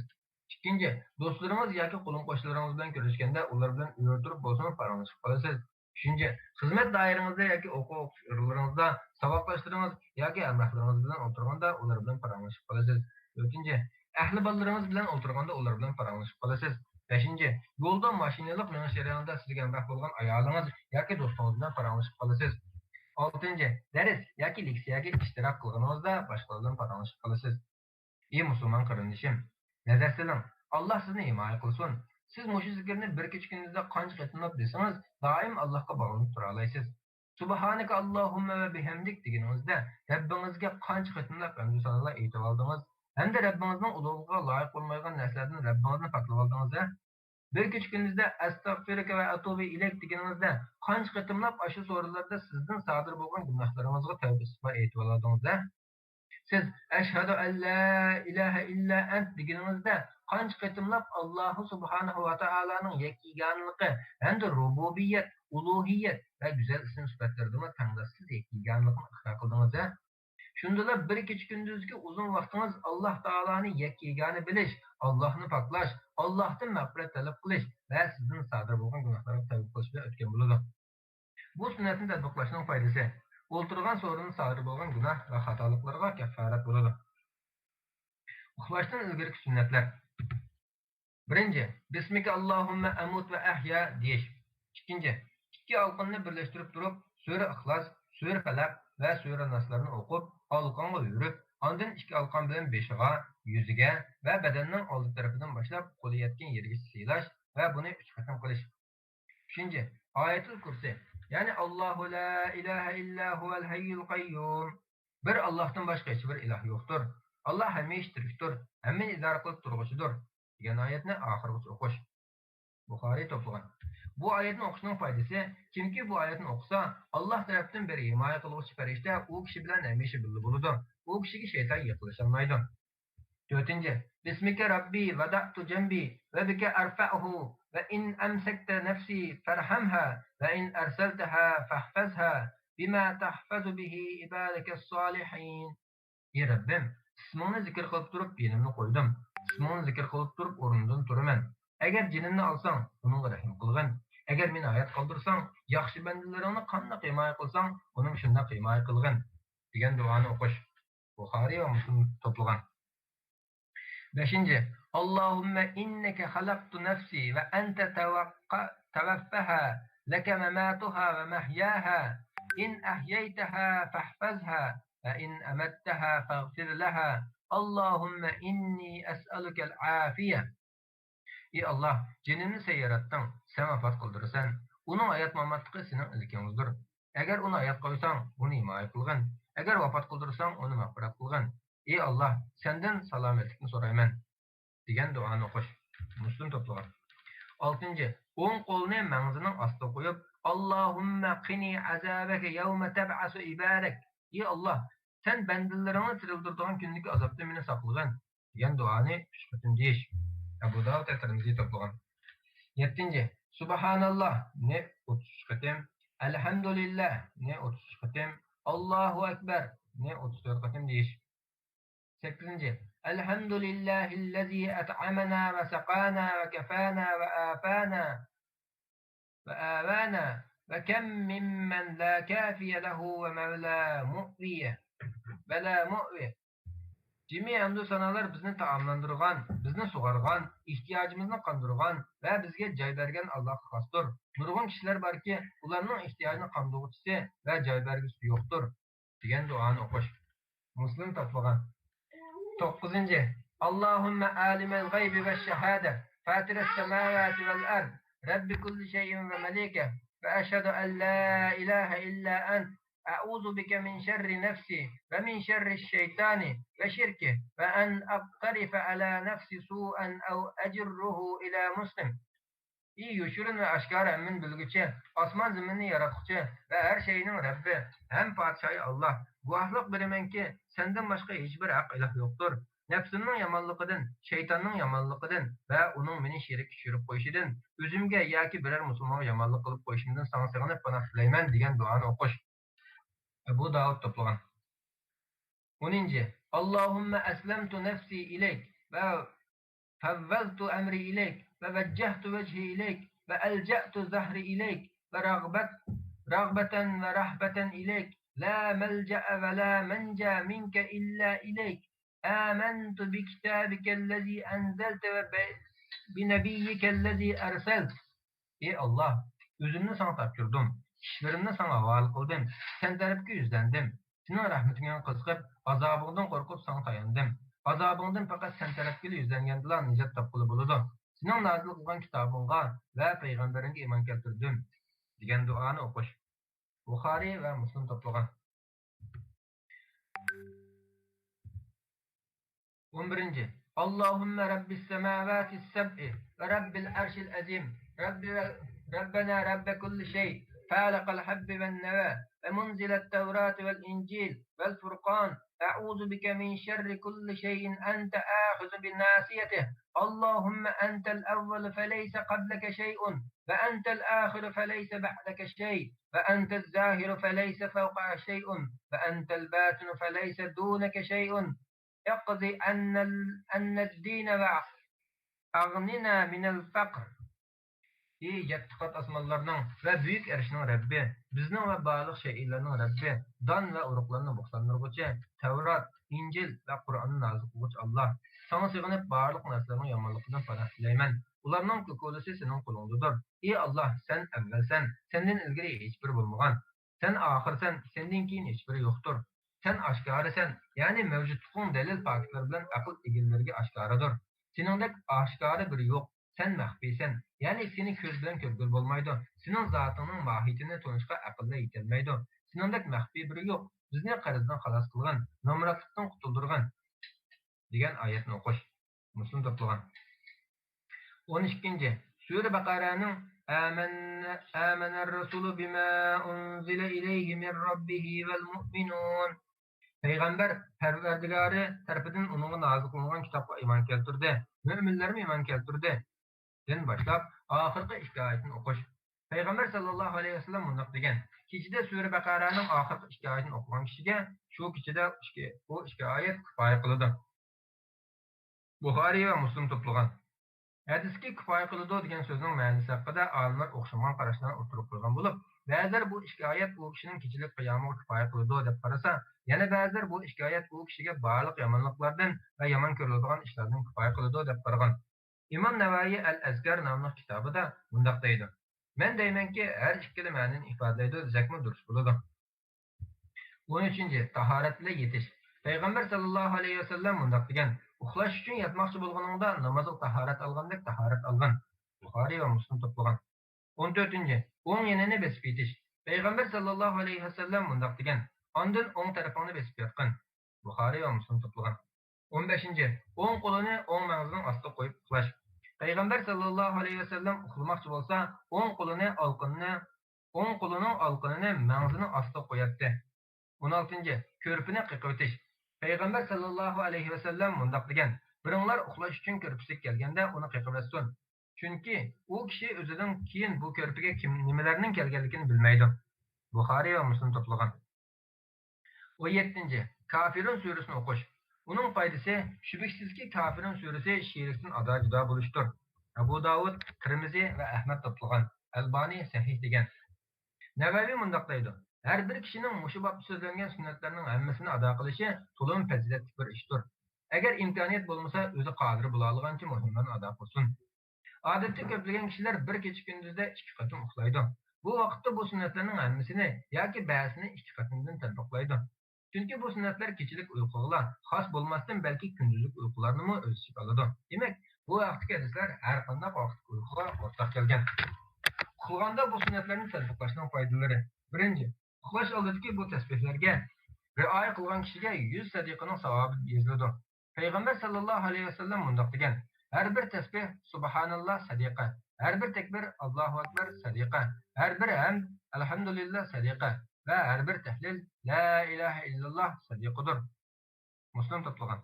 ئىككىنچى، دوستلىرىڭىز ياكى قولۇم-قوشنىلىرىڭىز بىلەن كۆرۈشكەندە ئۇلار بىلەن ئۆرە تۇرۇپ بولسىمۇ پاراڭلىشىپ قالىسىز. ئۈچىنچى، خىزمەت دائىرىڭىزدە ياكى ئوقۇغا ئوقۇش ئورۇنلىرىڭىزدا ساۋاقداشلىرىڭىز ياكى ھەمراھلىرىڭىز بىلەن ئولتۇرغاندا ئۇلار بىلەن پاراڭلىشىپ قالىسىز. تۆتىنچى، ئەھلى بالىلىرىڭىز بىلەن ئولتۇرغاندا ئۇلار بىلەن پاراڭلىشىپ قالىسىز. بەشىنچى، يولدا ماشىنىلىق مېڭىش جەريانىدا سىزگە ھەمراھ بولغان ئايالىڭىز ياكى دوستىڭىز بىلەن پاراڭلىشىپ قالىسىز. ئالتىنچى، دەرس ياكى لېكسىيەگە ئىشتىراك قىلغىنىڭىزدا باشقىلار بىلەن پاراڭلىشىپ قالىسىز. ئى مۇسۇلمان قېرىندىشىم، نەزەر سېلىڭ، ئاللاھ سىزنى ھىمايە قىلسۇن. سىز مۇشۇ زىكىرنى بىر كېچە كۈندۈزدە قانچە قېتىملاپ دېسىڭىز، دائىم ئاللاھقا باغلىنىپ تۇرالايسىز. سۇبھانەكە ئاللاھۇممە ۋە بىھەمدىك دېگىنىڭىزدە، رەببىڭىزگە قانچە قېتىملاپ ھەمدۇ سانالار ئېيتىۋالدىڭىز؟ ھەمدە رەببىڭىزنىڭ ئۇلۇغلۇقىغا لايىق بولمايدىغان نەرسىلەردىن رەببىڭىزنى پاكلىۋالدىڭىز ھە؟ بىر كېچە كۈندۈزدە ئەستەغفىرۇكە ۋە ئەتۇبۇ ئىلەيك دېگىنىڭىزدە، قانچە قېتىملاپ ئاشۇ سورۇنلاردا سىزدىن سادىر بولغان گۇناھلىرىڭىزغا تەۋبە ئىستىغپار ئېيتىۋالدىڭىز ھە؟ سىز ئەشھەدۇ ئەن لا ئىلاھە ئىللا ئەنت دېگىنىڭىزدە قانچە قېتىملاپ ئاللاھۇ سۇبھانەھۇ ۋە تائالانىڭ يەككە يېگانىلىقى ھەمدە رۇبۇبىيەت، ئۇلۇھىيەت ۋە گۈزەل ئىسىم سۈپەتلىرىدىمۇ تەڭداشسىز يەككە يېگانىلىقىنى ئىقرار قىلدىڭىز ھە؟ شۇندىلا بىر كېچە كۈندۈزدىكى ئۇزۇن ۋاقتىڭىز ئاللاھ تائالانى يەككە يېگانە بىلىش، ئاللاھنى پاكلاش، ئاللاھتىن مەغپىرەت تەلەپ قىلىش ۋە سىزدىن سادىر بولغان گۇناھلارغا تەۋبە قىلىش بىلەن ئۆتكەن بولىدۇ. بۇ سۈننەتنى تەتبىقلاشنىڭ پايدىسى، ئولتۇرغان سورۇندا سادىر بولغان گۇناھ ۋە خاتالىقلارغا كەففارەت بولىدۇ. ئۇخلاشتىن ئىلگىرىكى سۈننەتلەر. بىرىنچى، بىسمىكە ئاللاھۇممە ئەمۇت ۋە ئەھيا دېيىش. ئىككىنچى، ئىككى ئالقىننى بىرلەشتۈرۈپ تۇرۇپ، سۈرە ئىخلاس، سۈرە پەلەق ۋە سۈرە ناسلارنى ئوقۇپ، ئالقانغا يۈرۈپ، ئاندىن ئىككى ئالقان بىلەن بېشىغا، يۈزىگە ۋە بەدەننىڭ ئالدى تەرىپىدىن باشلاپ قولى يەتكەن يېرىگىچە سىيلاش ۋە بۇنى ئۈچ قېتىم قىلىش. ئۈچىنچى، ئايەتۇل كۇرسى، يەنى، ئاللاھۇ لا ئىلاھە ئىللا ھۇۋەل ھەييۇل قەييۇم. بىر ئاللاھتىن باشقا ھېچبىر ئىلاھ يوقتۇر. ئاللاھ ھەمىشە تىرىكتۇر، ھەممىنى ئىدارە قىلىپ تۇرغۇچىدۇر، دېگەن ئايەتنى ئاخىرغىچە ئوقۇش. بۇخارىي توپلىغان. بۇ ئايەتنى ئوقۇشنىڭ پايدىسى، كىمكى بۇ ئايەتنى ئوقۇسا، ئاللاھ تەرەپتىن بىر ھىمايە قىلغۇچى پەرىشتە ئۇ كىشى بىلەن ھەمىشە بىللە بولىدۇ. ئۇ كىشىگە شەيتان يېقىنلىشالمايدۇ. تۆتىنچى، بىسمىكە رەببى ۋەدەئتۇ جەنبى ۋە بىكە ئەرفەئۇھۇ ۋە ئىن ئەمسەكتە نەفسى فەرھەمھا ۋە ئىن ئەرسەلتەھا فەھفەزھا بىما تەھفەزۇ بىھى ئىبادەكەس سالىھىن. ئى رەببىم، ئىسمىڭنى زىكىر قىلىپ تۇرۇپ يېنىمنى قويدۇم، ئىسمىڭنى زىكىر قىلىپ تۇرۇپ ئورنۇمدىن تۇرىمەن. ئەگەر جېنىمنى ئالساڭ، ئۇنىڭغا رەھىم قىلغىن. ئەگەر مېنى ھايات قالدۇرساڭ، ياخشى بەندىلىرىڭنى قانداق ھىمايە قىلساڭ، ئۇنىڭغا شۇنداق ھىمايە قىلغىن، دېگەن دۇئانى ئوقۇش. بۇخارىي ۋە مۇسلىم توپلىغان. بەشىنچى، اللهم إنك خلقت نفسي وأنت توق-، توفاها، لك مماتها ومحياها، إن أحييتها فاحفظها، وإن أمتها فاغفر لها، اللهم إني أسألك العافية. ئى ئاللاھ، جېنىمنى سەن ياراتتىڭ، سەن ۋاپات قىلدۇرىسەن. ئۇنىڭ ھايات-ماماتلىقى سېنىڭ ئىلكىڭدۇر. ئەگەر ئۇنى ھايات قويساڭ، ئۇنى ھىمايە قىلغىن. ئەگەر ۋاپات قىلدۇرساڭ، ئۇنى مەغپىرەت قىلغىن. ئى ئاللاھ، سەندىن سالامەتلىكنى سورايمەن، دېگەن دۇئانى ئوقۇش. مۇسلىم توپلىغان. ئالتىنچى، ئوڭ قولنى مەڭزىنىڭ ئاستىغا قويۇپ، اللهم قني عذابك يوم تبعث عبادك. ئى ئاللاھ، سەن بەندىلىرىڭنى تىرىلدۈرىدىغان كۈندىكى ئازابتىن مېنى ساقلىغىن، دېگەن دۇئانى ئۈچ قېتىم دېيىش. ئەبۇ داۋۇد ۋە تىرمىزى توپلىغان. يەتتىنچى، سۇبھاناللاھنى ئوتتۇز ئۈچ قېتىم، ئەلھەمدۇلىللاھنى ئوتتۇز ئۈچ قېتىم، ئاللاھۇ ئەكبەرنى ئوتتۇز تۆت قېتىم دېيىش. سەككىزىنچى، الحمد لله الذي أطعمنا وسقانا وكفانا وآفانا وآوانا وكم ممن لا كافي له ومولا مؤوي ولا مؤوي. جىمى ھەمدۇ سانالار بىزنى تائاملاندۇرغان، بىزنى سۇغارغان، ئېھتىياجىمىزنى قاندۇرغان ۋە بىزگە جاي بەرگەن ئاللاھقا خاستۇر. نۇرغۇن كىشىلەر باركى، ئۇلارنىڭ ئېھتىياجىنى قاندۇرغۇچىسى ۋە جاي بەرگۈسى يوقتۇر، دېگەن دۇئانى ئوقۇش. مۇسلىم توپلىغان. توققۇزىنچى، اللهم عالم الغيب والشهادة، فاطر السماوات والأرض، رب كل شيء ومليكه، وأشهد أن لا إله إلا أنت، أعوذ بك من شر نفسي ومن شر الشيطان وشركه، وأن أقترف على نفسي سوءا أو أجره إلى مسلم. ئى يوشۇرۇن ۋە ئاشكارا ھەممىنى بىلگۈچى، ئاسمان زېمىننى ياراتقۇچى ۋە ھەر شەينىڭ رەببى ھەم پادىشاھى ئاللاھ، گۇۋاھلىق بېرىمەنكى، سەندىن باشقا ھېچبىر ھەق ئىلاھ يوقتۇر. نەپسىمنىڭ يامانلىقىدىن، شەيتاننىڭ يامانلىقىدىن ۋە ئۇنىڭ مېنى شېرىككە چۈشۈرۈپ قويۇشىدىن، ئۆزۈمگە ياكى بىرەر مۇسۇلمانغا يامانلىق قىلىپ قويۇشۇمدىن ساڭا سېغىنىپ پاناھ تىلەيمەن دېگەن دۇئانى ئوقۇش. ئەبۇ داۋۇد توپلىغان. ئونىنچى، اللهم أسلمت نفسي إليك وفوضت أمري إليك ووجهت وجهي إليك وألجأت ظهري إليك ورغبة رغبة ورهبة إليك لا ملجأ ولا منجا منك إلا إليك آمنت بكتابك الذي أنزلت وبنبيك الذي أرسلت. ئى ئاللاھ، ئۆزۈمنى ساڭا تاپشۇردۇم، ئىشلىرىمنى ساڭا ھاۋالە قىلدىم، سەن تەرەپكە يۈزلەندىم. سېنىڭ رەھمىتىڭگە قىزىقىپ، ئازابىڭدىن قورقۇپ ساڭا تاياندىم. ئازابىڭدىن پەقەت سەن تەرەپكىلا يۈزلەنگەندىلا نىجات تاپقىلى بولىدۇ. سېنىڭ نازىل قىلغان كىتابىڭغا ۋە پەيغەمبىرىڭگە ئىمان كەلتۈردۈم، دېگەن دۇئانى ئوقۇش. بۇخارىي ۋە مۇسلىم توپلىغان. ئون بىرىنچى، اللهم رب السماوات السبع ورب العرش العظيم، رب، ربنا رب كل شيء، فالق الحب والنوى، ومنزل التوراة والإنجيل والفرقان، أعوذ بك من شر كل شيء أنت آخذ بناصيته، اللهم أنت الأول فليس قبلك شيء، وأنت الآخر فليس بعدك شيء، وأنت الظاهر فليس فوقك شيء، وأنت الباطن فليس دونك شيء، اقض عنا ال-، عنا الدين وأغننا من الفقر. ئى يەتتە قات ئاسمانلارنىڭ ۋە بۈيۈك ئەرشنىڭ رەببى، بىزنىڭ ۋە بارلىق شەيئىلەرنىڭ رەببى، دان ۋە ئۇرۇقلارنى بوختانلىغۇچى، تەۋرات، ئىنجىل ۋە قۇرئاننى نازىل قىلغۇچى ئاللاھ، ساڭا سېغىنىپ بارلىق نەرسىلەرنىڭ يامانلىقىدىن پاناھ تىلەيمەن. ئۇلارنىڭ كوكۇلىسى سېنىڭ قولۇڭدىدۇر. ئى ئاللاھ، سەن ئەۋۋەلسەن، سەندىن ئىلگىرى ھېچبىرى بولمىغان. سەن ئاخىرسەن، سەندىن كېيىن ھېچبىرى يوقتۇر. سەن ئاشكارىسەن، يەنى مەۋجۇتلۇقۇڭ دەلىل پاكىتلار بىلەن ئەقىل ئىگىلىرىگە ئاشكارىدۇر. سېنىڭدەك ئاشكارا بىرى يوق. سەن مەخپىيسەن، يەنى سېنى كۆز بىلەن كۆرگىلى بولمايدۇ. سېنىڭ زاتىڭنىڭ ماھىيىتىنى تونۇشقا ئەقىللەر يېتەلمەيدۇ. سېنىڭدەك مەخپىي بىرى يوق. بىزنى قەرزدىن خالاس قىلغىن، نامراتلىقتىن قۇتۇلدۇرغىن، دېگەن ئايەتنى ئوقۇش. مۇسلىم توپلىغان. ئون ئىككىنچى، سۈرە بەقەرەنىڭ آمن، آمن الرسول بما أنزل إليه من ربه والمؤمنون. پەيغەمبەر پەرۋەردىگارى تەرىپىدىن ئۇنىڭغا نازىل قىلىنغان كىتابقا ئىمان كەلتۈردى، مۆمىنلەرمۇ ئىمان كەلتۈردى، دىن باشلاپ ئاخىرقى ئىككى ئايەتنى ئوقۇش. پەيغەمبەر ساللاللاھۇ ئەلەيھى ۋەسەللەم مۇنداق دېگەن، كېچىدە سۈرە بەقەرەنىڭ ئاخىرقى ئىككى ئايىتىنى ئوقۇغان كىشىگە شۇ كېچىدە ئىككى، بۇ ئىككى ئايەت كۇپايە قىلىدۇ. بۇخارىي ۋە مۇسلىم توپلىغان. ھەدىسكە كۇپايە قىلىدۇ دېگەن سۆزنىڭ مەنىسى ھەققىدە ئالىملار ئوخشىمىغان قاراشلارنى ئوتتۇرىغا قويغان بولۇپ، بەزىلەر بۇ ئىككى ئايەت ئۇ كىشىنىڭ كېچىلىك قىيامىغا كۇپايە قىلىدۇ دەپ قارىسا، يەنە بەزىلەر بۇ ئىككى ئايەت ئۇ كىشىگە بارلىق يامانلىقلاردىن ۋە يامان كۆرۈلىدىغان ئىشلاردىن كۇپايە قىلىدۇ دەپ قارىغان. ئىمام نەۋەۋى ئەل ئەزكار ناملىق كىتابىدا مۇنداق دەيدۇ، مەن دەيمەنكى، ھەر ئىككىلا مەنىنى ئىپادىلەيدۇ دېسەكمۇ دۇرۇس بولىدۇ. ئون ئۈچىنچى، تاھارەت بىلەن يېتىش. پەيغەمبەر ساللاللاھۇ ئەلەيھى ۋەسەللەم مۇنداق دېگەن، ئۇخلاش ئۈچۈن ياتماقچى بولغىنىڭدا نامازغا تاھارەت ئالغاندەك تاھارەت ئالغىن. بۇخارىي ۋە مۇسلىم توپلىغان. ئون تۆتىنچى، ئوڭ يېنىنى بېسىپ يېتىش. پەيغەمبەر ساللاللاھۇ ئەلەيھى ۋەسەللەم مۇنداق دېگەن، ئاندىن ئوڭ تەرىپىڭنى بېسىپ ياتقىن. بۇخارىي ۋە مۇسلىم توپلىغان. ئون بەشىنچى، ئوڭ قولىنى ئوڭ مەڭزىنىڭ ئاستىغا قويۇپ ئۇخلاش. پەيغەمبەر ساللاللاھۇ ئەلەيھى ۋەسەللەم ئۇخلىماقچى بولسا، ئوڭ قولىنى ئالىقىنىنى، ئوڭ قولىنىڭ ئالىقىنىنى مەڭزىنىڭ ئاستىغا قوياتتى. ئون ئالتىنچى، كۆرپىنى قېقىۋېتىش. پەيغەمبەر ساللاللاھۇ ئەلەيھى ۋەسەللەم مۇنداق دېگەن، بىرىڭلار ئۇخلاش ئۈچۈن كۆرپىسىگە كەلگەندە ئۇنى قېقىۋەتسۇن. چۈنكى ئۇ كىشى ئۆزىدىن كېيىن بۇ كۆرپىگە كىم، نېمىلەرنىڭ كەلگەنلىكىنى بىلمەيدۇ. بۇخارىي ۋە مۇسلىم توپلىغان. ئون يەتتىنچى، كافىرۇن سۈرىسىنى ئوقۇش. ئۇنىڭ پايدىسى، شۈبھىسىزكى، كافىرۇن سۈرىسى شېرىكتىن ئادا-جۇدا بولۇشتۇر. ئەبۇ داۋۇد، تىرمىزى ۋە ئەھمەد توپلىغان. ئەلبانى سەھىھ دېگەن. نەۋەۋى مۇنداق دەيدۇ، ھەر بىر كىشىنىڭ مۇشۇ بابتا سۆزلەنگەن سۈننەتلەرنىڭ ھەممىسىنى ئادا قىلىشى تولىمۇ پەزىلەتلىك بىر ئىشتۇر. ئەگەر ئىمكانىيەت بولمىسا، ئۆزى قادىر بولالىغانچە مۇھىملارنى ئادا قىلسۇن. ئادەتتە كۆپلىگەن كىشىلەر بىر كېچە-كۈندۈزدە ئىككى قېتىم ئۇخلايدۇ. بۇ ۋاقىتتا بۇ سۈننەتلەرنىڭ ھەممىسىنى ياكى بەزىسىنى ئىككى قېتىمدىن تەتبىقلايدۇ. چۈنكى بۇ سۈننەتلەر كېچىلىك ئۇيقۇغىلا خاس بولماستىن، بەلكى كۈندۈزلۈك ئۇيقۇلارنىمۇ ئۆز ئىچىگە ئالىدۇ. دېمەك، بۇ ھەقتىكى ھەدىسلەر ھەر قانداق ۋاقىتلىق ئۇيقۇغا ئورتاق كەلگەن. ئۇخلىغاندا بۇ سۈننەتلەرنى تەتبىقلاشنىڭ پايدىلىرى. بىرىنچى، ئۇخلاش ئالدىدىكى بۇ تەسبىھلەرگە رىئايە قىلغان كىشىگە يۈز سەدىقىنىڭ ساۋابى يېزىلىدۇ. پەيغەمبەر ساللاللاھۇ ئەلەيھى ۋەسەللەم مۇنداق دېگەن: ھەر بىر تەسبىھ سۇبھاناللا سەدىقە، ھەر بىر تەكبىر ئاللاھۇ ئەكبەر سەدىقە، ھەر بىر ھەمد ئەلھەمدۇلىللا سەدىقە ۋە ھەر بىر تەھلىل لا ئىلاھە ئىللاللا سەدىقىدۇر. مۇسلىم توپلىغان.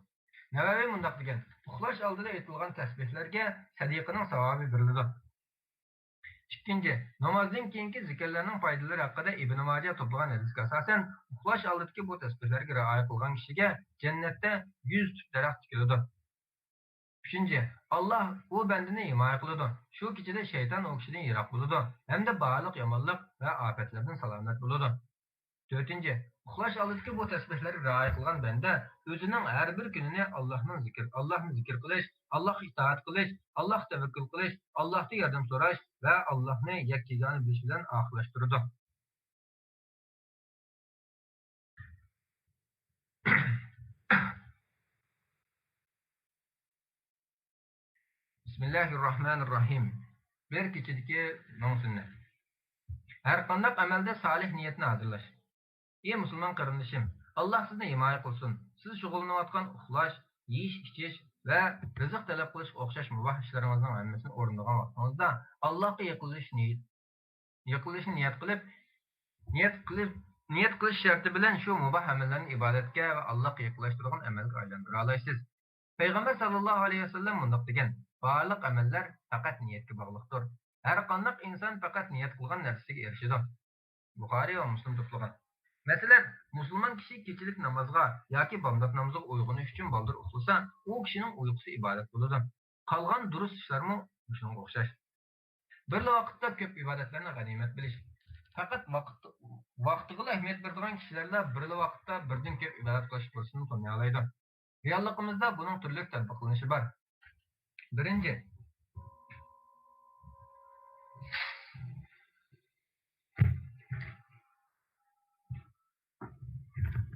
نەۋەۋى مۇنداق دېگەن: ئۇخلاش ئالدىدا ئېيتىلغان تەسبىھلەرگە سەدىقىنىڭ ساۋابى بېرىلىدۇ. ئىككىنچى، نامازدىن كېيىنكى زىكىرلەرنىڭ پايدىلىرى ھەققىدە ئىبن ماجە توپلىغان ھەدىسكە ئاساسەن، ئۇخلاش ئالدىدىكى بۇ تەسبىھلەرگە رىئايە قىلغان كىشىگە جەننەتتە يۈز تۈپ دەرەخ تىكىلىدۇ. ئۈچىنچى، ئاللاھ ئۇ بەندىنى ھىمايە قىلىدۇ. شۇ كېچىدە شەيتان ئۇ كىشىدىن يىراق بولىدۇ ھەمدە بارلىق يامانلىق ۋە ئاپەتلەردىن سالامەت بولىدۇ. تۆتىنچى، ئۇخلاش ئالدىدىكى بۇ تەسبىھلەرگە رىئايە قىلغان بەندە ئۆزىنىڭ ھەر بىر كۈنىنى ئاللاھنىڭ زىكىر، ئاللاھنى زىكىر قىلىش، ئاللاھقا ئىتائەت قىلىش، ئاللاھقا تەۋەككۈل قىلىش، ئاللاھتىن ياردەم سوراش ۋە ئاللاھنى يەككە-يېگانە بىلىش بىلەن ئاخىرلاشتۇرىدۇ. بىسمىللاھىررەھمانىررەھىم. بىر كېچىدىكى مىڭ سۈننەت. ھەر قانداق ئەمەلدە سالىھ نىيەتنى ھازىرلاش. ئى مۇسۇلمان قېرىندىشىم، ئاللاھ سىزنى ھىمايە قىلسۇن. سىز شۇغۇللىنىۋاتقان ئۇخلاش، يېيىش-ئىچىش ۋە رىزىق تەلەپ قىلىشقا ئوخشاش مۇباھ ئىشلىرىڭىزنىڭ ھەممىسىنى ئورۇندىغان ۋاقتىڭىزدا ئاللاھقا يېقىنلىشىش نىيىتى يېقىنلىشىشنى نىيەت قىلىپ، نىيەت قىلىپ، نىيەت قىلىش شەرتى بىلەن شۇ مۇباھ ئەمەللەرنى ئىبادەتكە ۋە ئاللاھقا يېقىنلاشتۇرىدىغان ئەمەلگە ئايلاندۇرالايسىز. پەيغەمبەر ساللاللاھۇ ئەلەيھى ۋەسەللەم مۇنداق دېگەن: بارلىق ئەمەللەر پەقەت نىيەتكە باغلىقتۇر. ھەر قانداق ئىنسان پەقەت نىيەت قىلغان نەرسىگە ئېرىشىدۇ. بۇخارىي ۋە مۇسلىم توپلىغان. مەسىلەن، مۇسۇلمان كىشى كېچىلىك نامازغا ياكى بامدات نامىزىغا ئويغىنىش ئۈچۈن بالدۇر ئۇخلىسا، ئۇ كىشىنىڭ ئۇيقۇسى ئىبادەت بولىدۇ. قالغان دۇرۇس ئىشلارمۇ مۇشۇنىڭغا ئوخشاش. بىرلا ۋاقىتتا كۆپ ئىبادەتلەرنى غەنىيمەت بىلىش. پەقەت ۋاقىت، ۋاقتىغىلا ئەھمىيەت بېرىدىغان كىشىلەرلا بىرلا ۋاقىتتا بىردىن كۆپ ئىبادەت قىلىش پۇرسىتىنى تونۇيالايدۇ. رېئاللىقىمىزدا بۇنىڭ تۈرلۈك تەتبىقلىنىشى بار. بىرىنچى،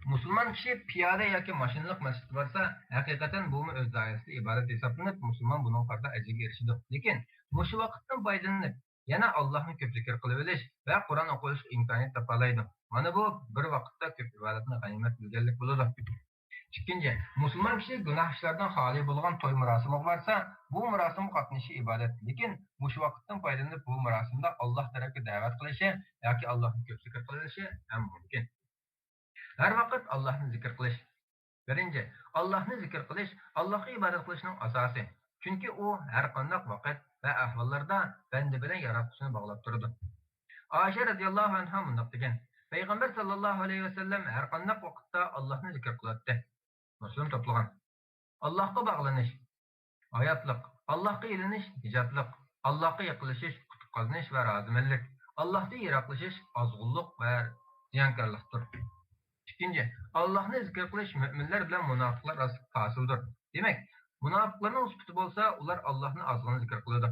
مۇسۇلمان كىشى پىيادە ياكى ماشىنىلىق مەسچىتكە بارسا، ھەقىقەتەن بۇمۇ ئۆز دائىرىسىدە ئىبادەت ھېسابلىنىپ، مۇسۇلمان بۇنىڭغا قارىتا ئەجىرگە ئېرىشىدۇ. لېكىن مۇشۇ ۋاقىتتىن پايدىلىنىپ، يەنە ئاللاھنى كۆپ زىكىر قىلىۋېلىش ۋە قۇرئان ئوقۇۋېلىشقا ئىمكانىيەت تاپالايدۇ. مانا بۇ بىر ۋاقىتتا كۆپ ئىبادەتنى غەنىيمەت بىلگەنلىك بولىدۇ. ئىككىنچى، مۇسۇلمان كىشى گۇناھ ئىشلاردىن خالىي بولغان توي مۇراسىمىغا بارسا، بۇ مۇراسىمغا قاتنىشىشى ئىبادەت، لېكىن مۇشۇ ۋاقىتتىن پايدىلىنىپ بۇ مۇراسىمدا ئاللاھ تەرەپكە دەۋەت قىلىشى ياكى ئاللاھنى كۆپ زىكىر قىلىۋېلىشى ھەم مۇمكىن. ھەر ۋاقىت ئاللاھنى زىكىر قىلىش. بىرىنچى، ئاللاھنى زىكىر قىلىش ئاللاھقا ئىبادەت قىلىشنىڭ ئاساسى. چۈنكى ئۇ ھەر قانداق ۋاقىت ۋە ئەھۋاللاردا بەندە بىلەن ياراتقۇچىنى باغلاپ تۇرىدۇ. ئائىشە رەزىياللاھۇ ئەنھا مۇنداق دېگەن: پەيغەمبەر ساللاللاھۇ ئەلەيھى ۋەسەللەم ھەر قانداق ۋاقىتتا ئاللاھنى زىكىر قىلاتتى. مۇسلىم توپلىغان. ئاللاھقا باغلىنىش، ھاياتلىق، ئاللاھقا ئېلىنىش، نىجاتلىق، ئاللاھقا يېقىنلىشىش، ئۇتۇق قازىنىش ۋە رازىمەنلىك، ئاللاھتىن يىراقلىشىش، ئازغۇنلۇق ۋە زىيانكارلىقتۇر. ئىككىنچى، ئاللاھنى زىكىر قىلىش مۆمىنلەر بىلەن مۇناپىقلار ئارىسىدا پاسىلدۇر. دېمەك، مۇناپىقلارنىڭ سۈپىتى بولسا، ئۇلار ئاللاھنى ئازغىنا زىكىر قىلىدۇ.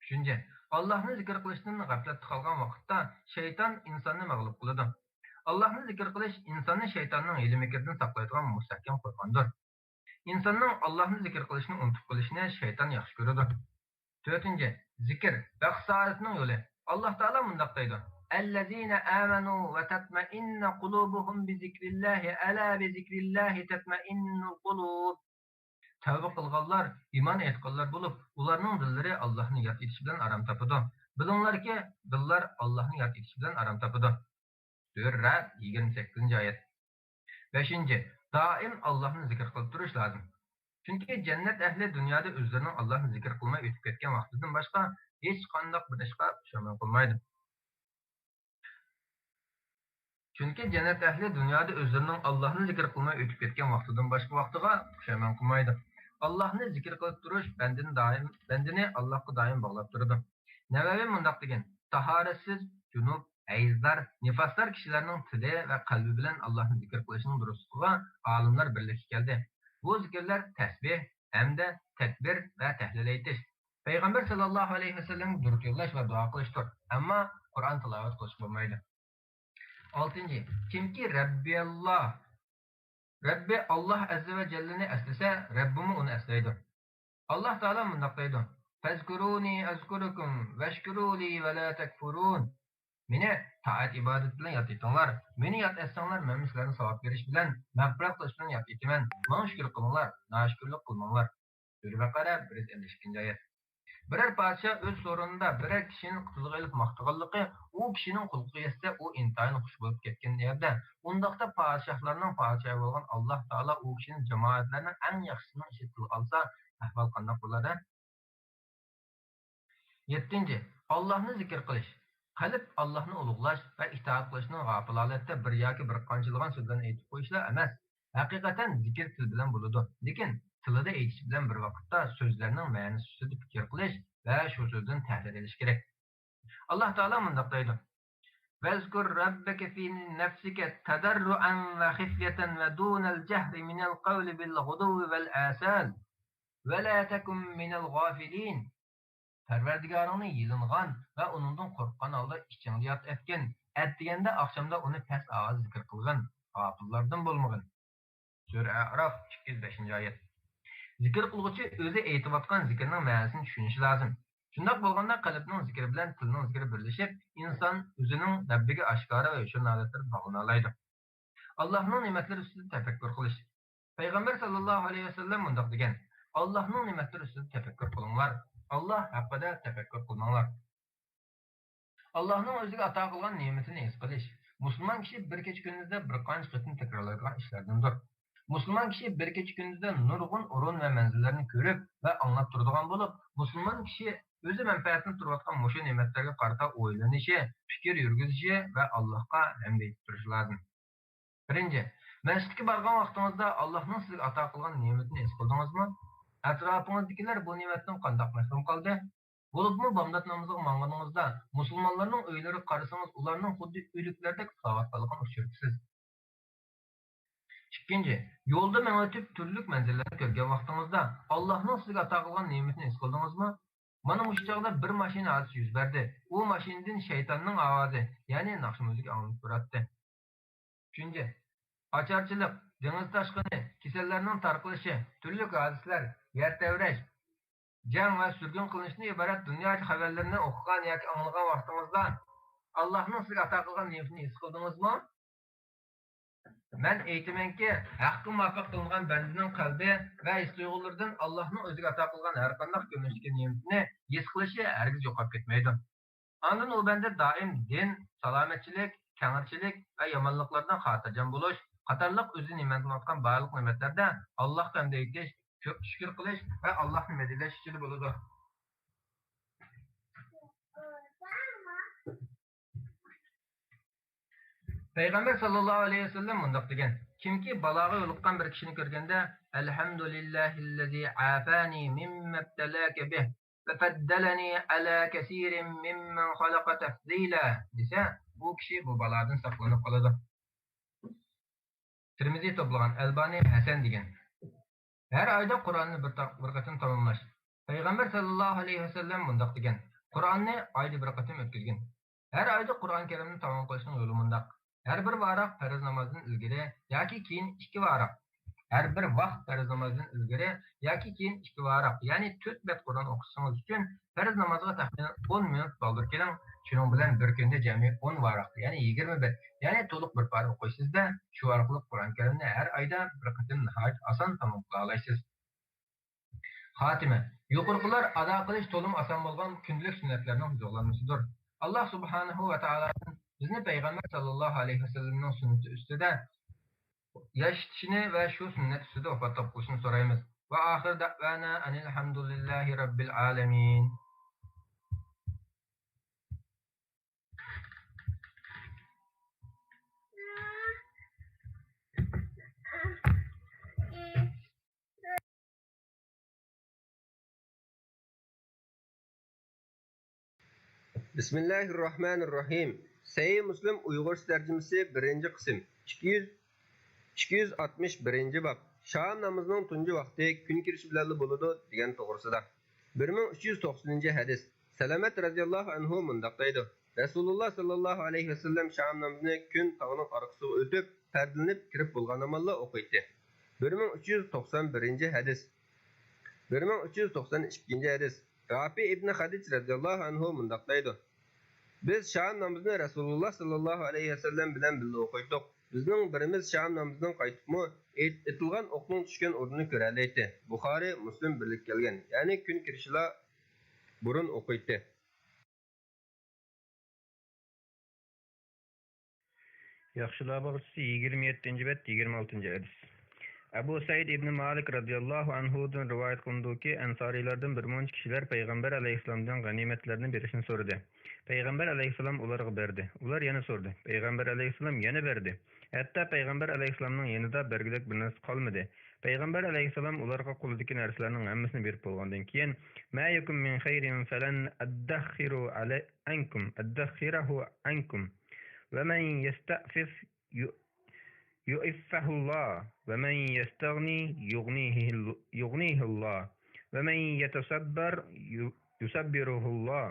ئۈچىنچى، ئاللاھنى زىكىر قىلىشتىن غەپلەتتە قالغان ۋاقىتتا شەيتان ئىنساننى مەغلۇپ قىلىدۇ. ئاللاھنى زىكىر قىلىش ئىنساننى شەيتاننىڭ ھىيلە-مىكرىدىن ساقلايدىغان مۇستەھكەم قورغاندۇر. ئىنساننىڭ ئاللاھنى زىكىر قىلىشنى ئۇنتۇپ قېلىشىنى شەيتان ياخشى كۆرىدۇ. تۆتىنچى، زىكىر، بەخت-سائادەتنىڭ يولى. ئاللاھ تائالا مۇنداق دەيدۇ: الذين آمنوا وتطمئن قلوبهم بذكر الله ألا بذكر الله تطمئن القلوب. تەۋبە قىلغانلار ئىمان ئېيتقانلار بولۇپ، ئۇلارنىڭ دىللىرى ئاللاھنى ياد ئېتىش بىلەن ئارام تاپىدۇ. بىلىڭلاركى، دىللار ئاللاھنى ياد ئېتىش بىلەن ئارام تاپىدۇ. سۈرە رەئد، يىگىرمە سەككىزىنچى ئايەت. بەشىنچى، دائىم ئاللاھنى زىكىر قىلىپ تۇرۇش لازىم. چۈنكى جەننەت ئەھلى دۇنيادا ئۆزلىرىنىڭ ئاللاھنى زىكىر قىلماي ئۆتۈپ كەتكەن ۋاقتىدىن باشقا ھېچقانداق بىر ئىشقا پۇشايمان قىلمايدۇ. چۈنكى جەننەت ئەھلى دۇنيادا ئۆزلىرىنىڭ ئاللاھنى زىكىر قىلماي ئۆتۈپ كەتكەن ۋاقتىدىن باشقا ۋاقتىغا پۇشايمان قىلمايدۇ. ئاللاھنى زىكىر قىلىپ تۇرۇش بەندىنى دائىم، بەندىنى ئاللاھقا دائىم باغلاپ تۇرىدۇ. نەۋەۋى مۇنداق دېگەن: تاھارەتسىز، جۇنۇپ، ھەيزدار، نىفاسدار كىشىلەرنىڭ تىلى ۋە قەلبى بىلەن ئاللاھنى زىكىر قىلىشنىڭ دۇرۇسلۇقىغا ئالىملار بىرلىككە كەلدى. بۇ زىكىرلەر تەسبىھ، ھەمدە، تەكبىر ۋە تەھلىل ئېيتىش، پەيغەمبەر ساللاللاھۇ ئەلەيھى ۋەسەللەمگە دۇرۇت يوللاش ۋە دۇئا قىلىشتۇر. ئەمما قۇرئان تىلاۋەت قىلىشقا بولمايدۇ. ئالتىنچى، كىمكى رەببىياللا، رەببى ئاللا ئەززە ۋە جەللىنى ئەسلىسە، رەببىمۇ ئۇنى ئەسلەيدۇ. ئاللا تائالا مۇنداق دەيدۇ: فەزكۇرۇنى ئەزكۇركۇم ۋەشكۇرۇلى ۋەلا تەكفۇرۇن. مېنى تائەت-ئىبادەت بىلەن ياد ئېتىڭلار. مېنى ياد ئەتسەڭلار، مەنمۇ سىلەرنى ساۋاب بېرىش بىلەن، مەغپىرەت قىلىش بىلەن ياد ئېتىمەن. ماڭا شۈكۈر قىلىڭلار، ناشۈكۈرلۈك قىلماڭلار. سۈرە بەقەرە، بىر يۈز ئەللىك ئىككىنچى ئايەت. بىرەر پادىشاھ ئۆز سورۇنىدا بىرەر كىشىنى تىلغا ئېلىپ ماختىغانلىقى، ئۇ كىشىنىڭ قۇلىقىغا يەتسە، ئۇ ئىنتايىن خۇش بولۇپ كەتكەن يەردە، ئۇنداقتا پادىشاھلارنىڭ پادىشاھى بولغان ئاللا تائالا ئۇ كىشىنى جامائەتلەرنىڭ ئەڭ ياخشىسىنىڭ ئىچىدە تىلغا ئالسا، ئەھۋال قانداق بولار ھە؟ يەتتىنچى، ئاللاھنى زىكىر قىلىش. قەلب ئاللاھنى ئۇلۇغلاش ۋە ئىتائەت قىلىشنىڭ غاپىل ھالەتتە بىر ياكى بىر قانچىلىغان سۆزلەرنى ئېيتىپ قويۇشلا ئەمەس، ھەقىقەتەن زىكىر تىل بىلەن بولىدۇ، لېكىن تىلىدا ئېيتىش بىلەن بىر ۋاقىتتا سۆزلەرنىڭ مەنىسى ئۈستىدە پىكىر قىلىش ۋە شۇ سۆزدىن تەسىر ئېلىش كېرەك. ئاللاھ تائالا مۇنداق دەيدۇ: ۋەزكۇر رەببەكە فى نەفسىكە تەدەررۇئەن ۋە خىفيەتەن ۋە دۇنەل جەھرى مىنەل قەۋلى بىل غۇدۇۋۋى ۋەل ئاسال ۋە لا تەكۇن مىنەل غافىلىن. پەرۋەردىگارىڭنى يېلىنغان ۋە ئۇنىڭدىن قورققان ھالدا ئىچىڭدە ياد ئەتكىن. ئەتىگەندە، ئاخشامدا ئۇنى پەس ئاۋازدا زىكىر قىلغىن، غاپىللاردىن بولمىغىن. سۈرە ئەئراف، ئىككى يۈز بەشىنچى ئايەت. زىكىر قىلغۇچى ئۆزى ئېيتىۋاتقان زىكىرنىڭ مەنىسىنى چۈشىنىشى لازىم. شۇنداق بولغاندا، قەلبنىڭ زىكرى بىلەن تىلنىڭ زىكرى بىرلىشىپ، ئىنسان ئۆزىنىڭ رەببىگە ئاشكارا ۋە يوشۇرۇن ھالەتلىرىدە باغلىنالايدۇ. ئاللاھنىڭ نېمەتلىرى ئۈستىدە تەپەككۇر قىلىش. پەيغەمبەر ساللاللاھۇ ئەلەيھى ۋەسەللەم مۇنداق دېگەن: ئاللاھنىڭ نېمەتلىرى ئۈستىدە تەپەككۇر قىلىڭلار، ئاللاھ ھەققىدە تەپەككۇر قىلماڭلار. ئاللاھنىڭ ئۆزىگە ئاتا قىلغان نېمىتىنى ھېس قىلىش مۇسۇلمان كىشى بىر كېچە-كۈندۈزدە بىر قانچە قېتىم تەكرارلايدىغان ئىشلاردىندۇر. مۇسۇلمان كىشى بىر كېچە-كۈندۈزدە نۇرغۇن ئورۇن ۋە مەنزىللەرنى كۆرۈپ ۋە ئاڭلاپ تۇرىدىغان بولۇپ، مۇسۇلمان كىشى ئۆزى مەنپەئەتلىنىپ تۇرۇۋاتقان مۇشۇ نېمەتلەرگە قارىتا ئويلىنىشى، پىكىر يۈرگۈزۈشى ۋە ئاللاھقا ھەمدە ئېيتىپ تۇرۇشى لازىم. بىرىنچى، مەسچىتكە بارغان ۋاقتىڭىزدا ئاللاھنىڭ سىزگە ئاتا قىلغان نېمىتىنى ھېس قىلدىڭىزمۇ؟ ئەتراپىڭىزدىكىلەر بۇ نېمەتتىن قانداق مەھرۇم قالدى؟ بولۇپمۇ بامدات نامىزىغا ماڭغىنىڭىزدا، مۇسۇلمانلارنىڭ ئۆيلىرىگە قارىسىڭىز، ئۇلارنىڭ خۇددى ئۆلۈكلەردەك ئۇخلاۋاتقانلىقىنى ئۇچرىتىسىز. ئىككىنچى، يولدا مېڭىۋېتىپ تۈرلۈك مەنزىرىلەرنى كۆرگەن ۋاقتىڭىزدا، ئاللاھنىڭ سىزگە ئاتا قىلغان نېمىتىنى ھېس قىلدىڭىزمۇ؟ مانا مۇشۇ چاغدا بىر ماشىنا ھادىسىسى يۈز بەردى. ئۇ ماشىنىدىن شەيتاننىڭ ئاۋازى، يەنى ناخشا مۇزىكا ئاڭلىنىپ تۇراتتى. ئۈچىنچى، ئاچارچىلىق، دېڭىز تاشقىنى، كېسەللەرنىڭ تارقىلىشى، تۈرلۈك ھادىسىلەر، يەر تەۋرەش، جەڭ ۋە سۈرگۈن قىلىنىشتىن ئىبارەت دۇنيا خەۋەرلىرىنى ئوقۇغان ياكى ئاڭلىغان ۋاقتىڭىزدا، ئاللاھنىڭ سىزگە ئاتا قىلغان نېمىتىنى ھېس قىلدىڭىزمۇ؟ مەن ئېيتىمەنكى، ھەققە مۇۋاپىق قىلىنغان بەندىنىڭ قەلبى ۋە ھېس-تۇيغۇلىرىدىن ئاللاھنىڭ ئۆزىگە ئاتا قىلغان ھەرقانداق كۆرۈنۈشتىكى نېمىتىنى ھېس قىلىشى ھەرگىز يوقاپ كەتمەيدۇ. ئاندىن ئۇ بەندە دائىم دىن، سالامەتچىلىك، كەڭرىچىلىك ۋە يامانلىقلاردىن خاتىرجەم بولۇش قاتارلىق ئۆزى نېمەتلىنىۋاتقان بارلىق نېمەتلەردە ئاللاھقا ھەمدە ئېيتىش، شۈكۈر قىلىش ۋە ئاللاھنى مەدھىيەلەش ئىچىدە بولىدۇ. پەيغەمبەر ساللاللاھۇ ئەلەيھى ۋەسەللەم مۇنداق دېگەن: كىمكى بالاغا يولۇققان بىر كىشىنى كۆرگەندە، «ئەلھەمدۇلىللاھىللەزى ئافانى مىممەبتەلاكە بىھ ۋە فەددەلەنى ئەلا كەسىرىم مىممەن خەلەقە تەفزىلا» دېسە، بۇ كىشى بۇ بالادىن ساقلىنىپ قالىدۇ. تىرمىزى توپلىغان، ئەلبانى ھەسەن دېگەن. ھەر ئايدا قۇرئاننى بىر تا-، بىر قېتىم تاماملاش. پەيغەمبەر ساللاللاھۇ ئەلەيھى ۋەسەللەم مۇنداق دېگەن: قۇرئاننى ئايدا بىر قېتىم ئۆتكۈزگىن. ھەر ئايدا قۇرئان كەرىمنى تامام قىلىشنىڭ يولى مۇنداق. ھەر بىر ۋاراق پەرز نامازدىن ئىلگىرى ياكى كېيىن ئىككى ۋاراق. ھەر بىر ۋاق پەرز نامازدىن ئىلگىرى ياكى كېيىن ئىككى ۋاراق، يەنى تۆت بەت قۇرئان ئوقۇشىڭىز ئۈچۈن پەرز نامازغا تەخمىنەن ئون مىنۇت بالدۇر كېلىڭ. شۇنىڭ بىلەن بىر كۈندە جەمئىي ئون ۋاراق، يەنى يىگىرمە بەت، يەنى تولۇق بىر پارە ئوقۇيسىز-دە، شۇ ئارقىلىق قۇرئان كەرىمنى ھەر ئايدا بىر قېتىم ناھايىتى ئاسان تاماملايالايسىز. خاتىمە. يۇقىرىقىلار ئادا قىلىش تولىمۇ ئاسان بولغان كۈندىلىك سۈننەتلەرنىڭ جۇغلانمىسىدۇر. ئاللاھ سۇبھانەھۇ ۋە تائالادىن بىزنى پەيغەمبەر ساللاللاھۇ ئەلەيھى ۋەسەللەمنىڭ سۈننىتى ئۈستىدە ياشىتىشىنى ۋە شۇ سۈننەت ئۈستىدە ۋاپاتلىق قىلىشىنى سورايمىز. ۋە ئاخىر دەئۋانا ئەنىل ھەمدۇلىللاھى رەببىل ئالەمىن. بىسمىللاھىررەھمانىررەھىم. سەھىھ مۇسلىم ئۇيغۇرچە تەرجىمىسى، بىرىنچى قىسىم. ئىككى يۈز، ئىككى يۈز ئاتمىش بىرىنچى باب. شام نامىزىنىڭ تۇنجى ۋاقتى كۈن كىرىشى بىلەنلا بولىدۇ دېگەن توغرىسىدا. بىر مىڭ ئۈچ يۈز توقسىنىنچى ھەدىس. سەلەمەت رەزىياللاھۇ ئەنھۇ مۇنداق دەيدۇ: رەسۇلۇللا ساللاللاھۇ ئەلەيھى ۋەسەللەم شام نامىزىنى كۈن تاغنىڭ ئارقىسىغا ئۆتۈپ، پەردىلىنىپ كىرىپ بولغان ئامانلا ئوقۇيتتى. بىر مىڭ ئۈچ يۈز توقسان بىرىنچى ھەدىس. بىر مىڭ ئۈچ يۈز توقسان ئىككىنچى ھەدىس. رافى ئىبنى خەدىج رەزىياللاھۇ ئەنھۇ مۇنداق دەيدۇ: بىز شام نامىزىنى رەسۇلۇللا ساللاللاھۇ ئەلەيھى ۋەسەللەم بىلەن بىللە ئوقۇيتتۇق. بىزنىڭ بىرىمىز شام نامىزىدىن قايتىپمۇ ئېت-، ئېتىلغان ئوقنىڭ چۈشكەن ئورنىنى كۆرەلەيتتى. بۇخارى، مۇسلىم بىرلىككە كەلگەن، يەنى كۈن كىرىشىلا بۇرۇن ئوقۇيتتى. ياخشىلار باغچىسى، يىگىرمە يەتتىنچى بەت، يىگىرمە ئالتىنچى ھەدىس. ئەبۇ سەئىد ئىبنى مالىك رەزىياللاھۇ ئەنھۇدىن رىۋايەت قىلىنىدۇكى، ئەنسارىيلاردىن بىر مۇنچە كىشىلەر پەيغەمبەر ئەلەيھىسسالامدىن غەنىيمەتلەرنى بېرىشنى سورىدى. پەيغەمبەر ئەلەيھىسسالام ئۇلارغا بەردى. ئۇلار يەنە سورىدى. پەيغەمبەر ئەلەيھىسسالام يەنە بەردى. ھەتتا پەيغەمبەر ئەلەيھىسسالامنىڭ يېنىدا بەرگۈدەك بىر نەرسە قالمىدى. پەيغەمبەر ئەلەيھىسسالام ئۇلارغا قولىدىكى نەرسىلەرنىڭ ھەممىسىنى بېرىپ بولغاندىن كېيىن، ما يەكۇن مىن خەيرىن فەلەن ئەددەخخىرۇ ئەلە-، ئەنكۇم، ئەددەخخىرەھۇ ئەنكۇم. ومن يستعفف يع-، يعفه الله، ومن يستغن يغنه، يغنه الله، ومن يتصبر ي-، يصبره الله،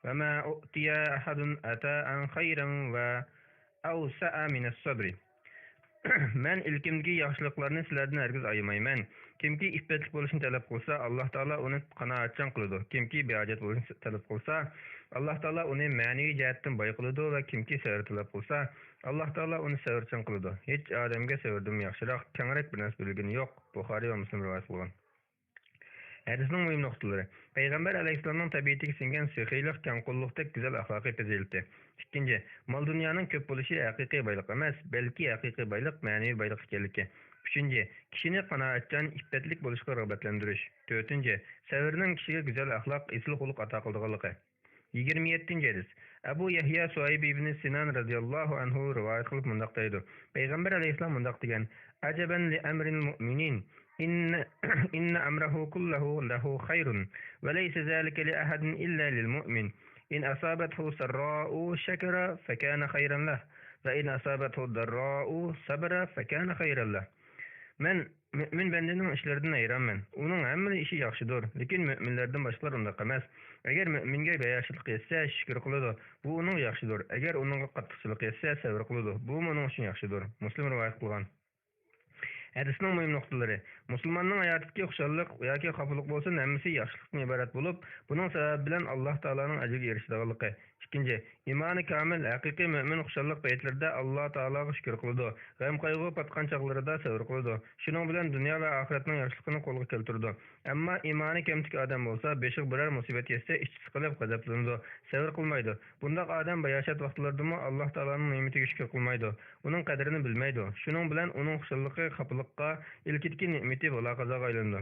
وما أعطي أحد عطاء خيرا وأوسع من الصبر. مەن ئىلكىمدىكى ياخشىلىقلارنى سىلەردىن ھەرگىز ئايىمايمەن. كىمكى ئىپپەتلىك بولۇشنى تەلەپ قىلسا، ئاللاھ تائالا ئۇنى قانائەتچان قىلىدۇ. كىمكى بىھاجەت بولۇشنى تەلەپ قىلسا، ئاللاھ تائالا ئۇنى مەنىۋى جەھەتتىن باي قىلىدۇ ۋە كىمكى سەۋر تەلەپ قىلسا، ئاللاھ تائالا ئۇنى سەۋرچان قىلىدۇ. ھېچ ئادەمگە سەۋردىنمۇ ياخشىراق، كەڭرەك بىر نەرسە بىلگىنى يوق. بۇخارىي ۋە مۇسلىم رىۋايەت قىلغان. ھەدىسنىڭ مۇھىم نۇقتىلىرى. پەيغەمبەر ئەلەيھىسسالامنىڭ تەبىئىتىگە سىڭگەن سېخىيلىق، كەڭقوللۇقتەك گۈزەل ئەخلاقىي پەزىلىتى. ئىككىنچى، مال-دۇنيانىڭ كۆپ بولۇشى ھەقىقىي بايلىق ئەمەس، بەلكى ھەقىقىي بايلىق مەنىۋى بايلىق ئىكەنلىكى. ئۈچىنچى، كىشىنى قانائەتچان، ئىپپەتلىك بولۇشقا رىغبەتلەندۈرۈش. تۆتىنچى، سەۋرنىڭ كىشىگە گۈزەل ئەخلاق، ئېسىل خۇلق ئاتا قىلىدىغانلىقى. يىگىرمە يەتتىنچى ھەدىس. ئەبۇ يەھيا سۇھەيب ئىبنى سىنان رەزىياللاھۇ ئەنھۇ رىۋايەت قىلىپ مۇنداق دەيدۇ: پەيغەمبەر ئەلەيھىسسالام مۇنداق دېگەن: عجبا لأمر المؤمنين، إن، إن أمره كله له خير، وليس ذلك لأحد إلا للمؤمن، إن أصابته سراء شكر فكان خيرا له، وإن أصابته ضراء صبر فكان خيرا له. مەن مۆمىن بەندىنىڭ ئىشلىرىدىن ھەيرانمەن. ئۇنىڭ ھەممىلا ئىشى ياخشىدۇر، لېكىن مۆمىنلەردىن باشقىلار ئۇنداق ئەمەس. ئەگەر مۆمىنگە بەياشاتلىق يەتسە، شۈكۈر قىلىدۇ، بۇ ئۇنىڭغا ياخشىدۇر. ئەگەر ئۇنىڭغا قاتتىقچىلىق يەتسە، سەۋر قىلىدۇ، بۇمۇ ئۇنىڭ ئۈچۈن ياخشىدۇر. مۇسلىم رىۋايەت قىلغان. ھەدىسنىڭ مۇھىم نۇقتىلىرى. مۇسۇلماننىڭ ھاياتىدىكى خۇشاللىق ياكى خاپىلىق بولسۇن، ھەممىسى ياخشىلىقتىن ئىبارەت بولۇپ، بۇنىڭ سەۋەبى بىلەن ئاللاھ تائالانىڭ ئەجرىگە ئېرىشىدىغانلىقى. ئىككىنچى، ئىمانى كامىل، ھەقىقىي مۆمىن خۇشاللىق پەيتلىرىدە ئاللاھ تائالاغا شۈكۈر قىلىدۇ، غەم-قايغۇغا پاتقان چاغلىرىدا سەۋر قىلىدۇ. شۇنىڭ بىلەن دۇنيا ۋە ئاخىرەتنىڭ ياخشىلىقىنى قولغا كەلتۈرىدۇ. ئەمما ئىمانى كەمتۈك ئادەم بولسا، بېشىغا بىرەر مۇسىبەت يەتسە، ئىچى سىقىلىپ غەزەپلىنىدۇ، سەۋر قىلمايدۇ. بۇنداق ئادەم باياشات ۋاقىتلىرىدىمۇ ئاللاھ تائالانىڭ نېمىتىگە شۈكۈر قىلمايدۇ، ئۇنىڭ قەدرىنى بىلمەيدۇ. شۇنىڭ بىلەن ئۇنىڭ خۇشاللىقى خاپىلىققا، ئىلكىدىكى نېمىتى بالا-قازاغا ئايلىنىدۇ.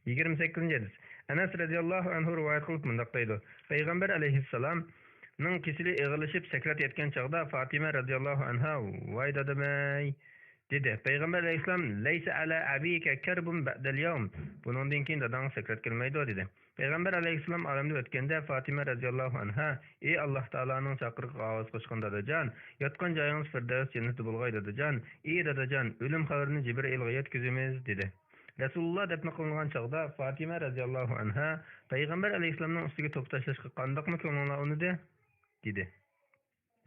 يىگىرمە سەككىزىنچى ھەدىس. ئەنەس رەزىياللاھۇ ئەنھۇ رىۋايەت قىلىپ مۇنداق دەيدۇ: پەيغەمبەر ئەلەيھىسسالامنىڭ كېسىلى ئېغىرلىشىپ سەكرات يەتكەن چاغدا فاتىمە رەزىياللاھۇ ئەنھا: «ۋاي دادىمەي!» دېدى. پەيغەمبەر ئەلەيھىسسالام: «لەيسە ئەلا ئەبىكە كەربۇن بەئدەل يەۋم، بۇنىڭدىن كېيىن داداڭغا سەكرات كەلمەيدۇ» دېدى. پەيغەمبەر ئەلەيھىسسالام ئالەمدىن ئۆتكەندە فاتىمە رەزىياللاھۇ ئەنھا: «ئى ئاللاھ تائالانىڭ چاقىرىقىغا ئاۋاز قوشقان دادىجان، ياتقان جايىڭىز فىردەۋس جەننىتى بولغاي دادىجان، ئى دادىجان، ئۆلۈم خەۋىرىنى جىبرىئىلغا يەتكۈزىمىز» دېدى. رەسۇلۇللا دەپنە قىلىنغان چاغدا فاتىمە رەزىياللاھۇ ئەنھا: «پەيغەمبەر ئەلەيھىسسالامنىڭ ئۈستىگە توپا تاشلاشقا قانداقمۇ كۆڭلۈڭلار ئۇنىدى؟» دېدى.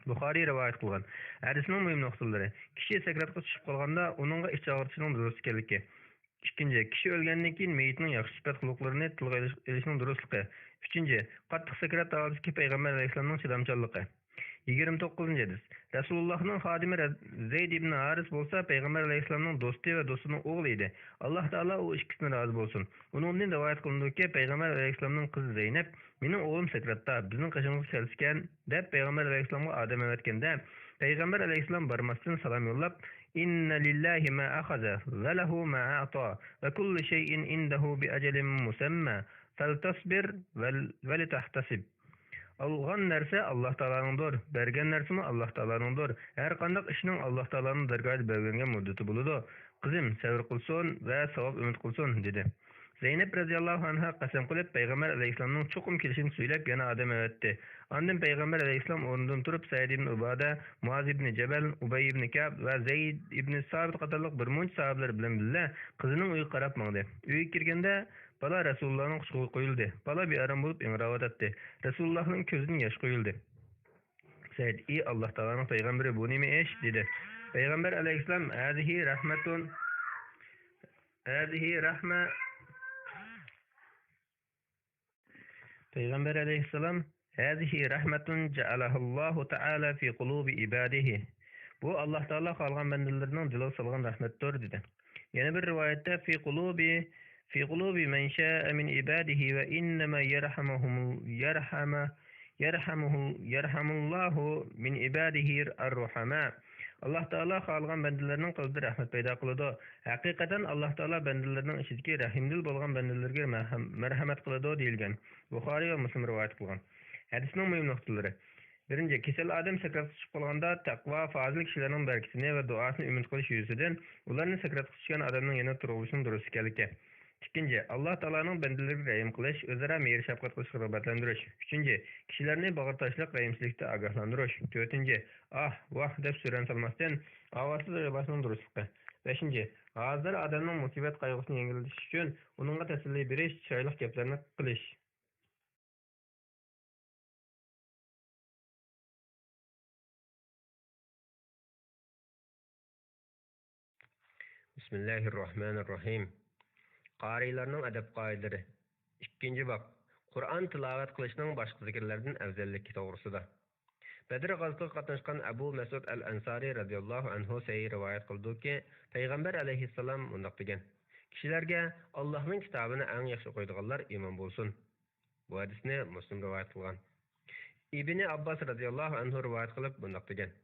بۇخارىي رىۋايەت قىلغان. ھەدىسنىڭ مۇھىم نۇقتىلىرى. كىشى سەكراتقا چۈشۈپ قالغاندا ئۇنىڭغا ئىچ ئاغرىتىشنىڭ دۇرۇس ئىكەنلىكى. ئىككىنچى، كىشى ئۆلگەندىن كېيىن مېيىتنىڭ ياخشى سۈپەت خۇلقلىرىنى تىلغا ئېلىش-، ئېلىشنىڭ دۇرۇسلۇقى. ئۈچىنچى، قاتتىق سەكرات ھالىتىدىكى پەيغەمبەر ئەلەيھىسسالامنىڭ چىدامچانلىقى. يىگىرمە توققۇزىنچى ھەدىس. رەسۇلۇللاھنىڭ خادىمى رە-، زەيد ئىبنى ھارىس بولسا پەيغەمبەر ئەلەيھىسسالامنىڭ دوستى ۋە دوستىنىڭ ئوغلى ئىدى. ئاللاھ تائالا ئۇ ئىككىسىدىن رازى بولسۇن. ئۇنىڭدىن رىۋايەت قىلىنىدۇكى، پەيغەمبەر ئەلەيھىسسالامنىڭ قىزى زەينەپ: «مېنىڭ ئوغلۇم سەكراتتا، بىزنىڭ قېشىمىزغا كەلسىكەن» دەپ پەيغەمبەر ئەلەيھىسسالامغا ئادەم ئەۋەتكەندە، پەيغەمبەر ئەلەيھىسسالام بارماستىن سالام يوللاپ: «ئىننە لىللاھى ما ئەخەزە، ۋە لەھۇ ما ئەئتا، ۋە كۇللۇ شەيئىن ئىندەھۇ بىئەجەلىن مۇسەمما، فەلتەسبىر ۋەل-، ۋەلتەھتەسىب.» ئالغان نەرسە ئاللاھ تائالانىڭدۇر، بەرگەن نەرسىمۇ ئاللاھ تائالانىڭدۇر. ھەر قانداق ئىشنىڭ ئاللاھ تائالانىڭ دەرگاھىدا بەلگىلەنگەن مۇددىتى بولىدۇ. قىزىم، سەۋر قىلسۇن ۋە ساۋاب ئۈمىد قىلسۇن، دېدى. زەينەپ رەزىياللاھۇ ئەنھا قەسەم قىلىپ، پەيغەمبەر ئەلەيھىسسالامنىڭ چوقۇم كېلىشىنى سۆيلەپ، يەنە ئادەم ئەۋەتتى. ئاندىن پەيغەمبەر ئەلەيھىسسالام ئورنىدىن تۇرۇپ، سەئىد ئىبنى ئۇبادە، مۇئاز ئىبنى جەبەل، ئۇبەي ئىبنى كەئب ۋە زەيد ئىبنى سابىت قاتارلىق بىر مۇنچە ساھابىلەر بىلەن بىللە قىزىنىڭ ئۆيىگە قاراپ ماڭدى. ئۆيگە كىرگەندە، بالا رەسۇلۇللانىڭ قۇچىقىغا قويۇلدى. بالا بىئارام بولۇپ ئىڭراۋاتاتتى. رەسۇلۇللانىڭ كۆزىدىن ياش قۇيۇلدى. سەيد، ئى ئاللاھ تائالانىڭ پەيغەمبىرى، بۇ نېمە ئىش؟ دېدى. پەيغەمبەر ئەلەيھىسسالام، ھەزىھى رەھمەتۇن، ھەزىھى رەھمە، پەيغەمبەر ئەلەيھىسسالام، ھەزىھى رەھمەتۇن جەئەلەھۇللاھۇ تەئالە فى قۇلۇبى ئىبادىھى. بۇ ئاللاھ تائالا خالىغان بەندىلىرىنىڭ دىلىغا سالغان رەھمەتتۇر، دېدى. يەنە بىر رىۋايەتتە، فى قۇلۇبى، فى قۇلۇبى مەن شائە مىن ئىبادىھى ۋە ئىننەمە يەرھەمۇھۇمۇل، يەرھەمە، يەرھەمۇھۇل، يەرھەمۇللاھۇ مىن ئىبادىھى ئەررۇھەمە. ئاللاھ تائالا خالىغان بەندىلىرىنىڭ قەلبىدە رەھمەت پەيدا قىلىدۇ. ھەقىقەتەن ئاللاھ تائالا بەندىلىرىنىڭ ئىچىدىكى رەھىمدىل بولغان بەندىلىرىگە مەرھەم-، مەرھەمەت قىلىدۇ، دېيىلگەن. بۇخارىي ۋە مۇسلىم رىۋايەت قىلغان. ھەدىسنىڭ مۇھىم نۇقتىلىرى. بىرىنچى، كېسەل ئادەم سەكراتقا چۈشۈپ قالغاندا، تەقۋا، پازىل كىشىلەرنىڭ بەرىكىتىنى ۋە دۇئاسىنى ئۈمىد قىلىش يۈزىسىدىن، ئۇلارنى سەكراتقا چۈشكەن ئادەمنىڭ يەنە تۇرغۇزۇشنىڭ دۇرۇس ئىكەنلىكى. ئىككىنچى، ئاللاھ تائالانىڭ بەندىلىرىگە رەھىم قىلىش، ئۆزئارا مېھىر-شەپقەت قىلىشقا رىغبەتلەندۈرۈش. ئۈچىنچى، كىشىلەرنى باغرى تاشلىق رەھىمسىزلىكتە ئاگاھلاندۇرۇش. تۆتىنچى، ئاھ، ۋاھ دەپ سۈرەن سالماستىن، ئاۋازسىز يىغلاشنىڭ دۇرۇسلۇقى. بەشىنچى، ھازىر ئادەمنىڭ مۇسىبەت قايغۇسىنى يەڭگىللىتىش ئۈچۈن ئۇنىڭغا تەسەللى بېرىش، چىرايلىق گەپلەرنى قىلىش. بىسمىللاھىررەھمانىررەھىم. قارىيلارنىڭ ئەدەپ قائىدىلىرى. ئىككىنچى باب. قۇرئان تىلاۋەت قىلىشنىڭ باشقا زىكىرلەردىن ئەۋزەللىكى توغرىسىدا. بەدر غازىتىغا قاتناشقان ئەبۇ مەسئۇد ئەل ئەنسارى رەزىياللاھۇ ئەنھۇ سەھىھ رىۋايەت قىلىدۇكى، پەيغەمبەر ئەلەيھىسسالام مۇنداق دېگەن: كىشىلەرگە ئاللاھنىڭ كىتابىنى ئەڭ ياخشى ئوقۇيدىغانلار ئىمام بولسۇن. بۇ ھەدىسنى مۇسلىم رىۋايەت قىلغان. ئىبنى ئابباس رەزىياللاھۇ ئەنھۇ رىۋايەت قىلىپ مۇنداق دېگەن: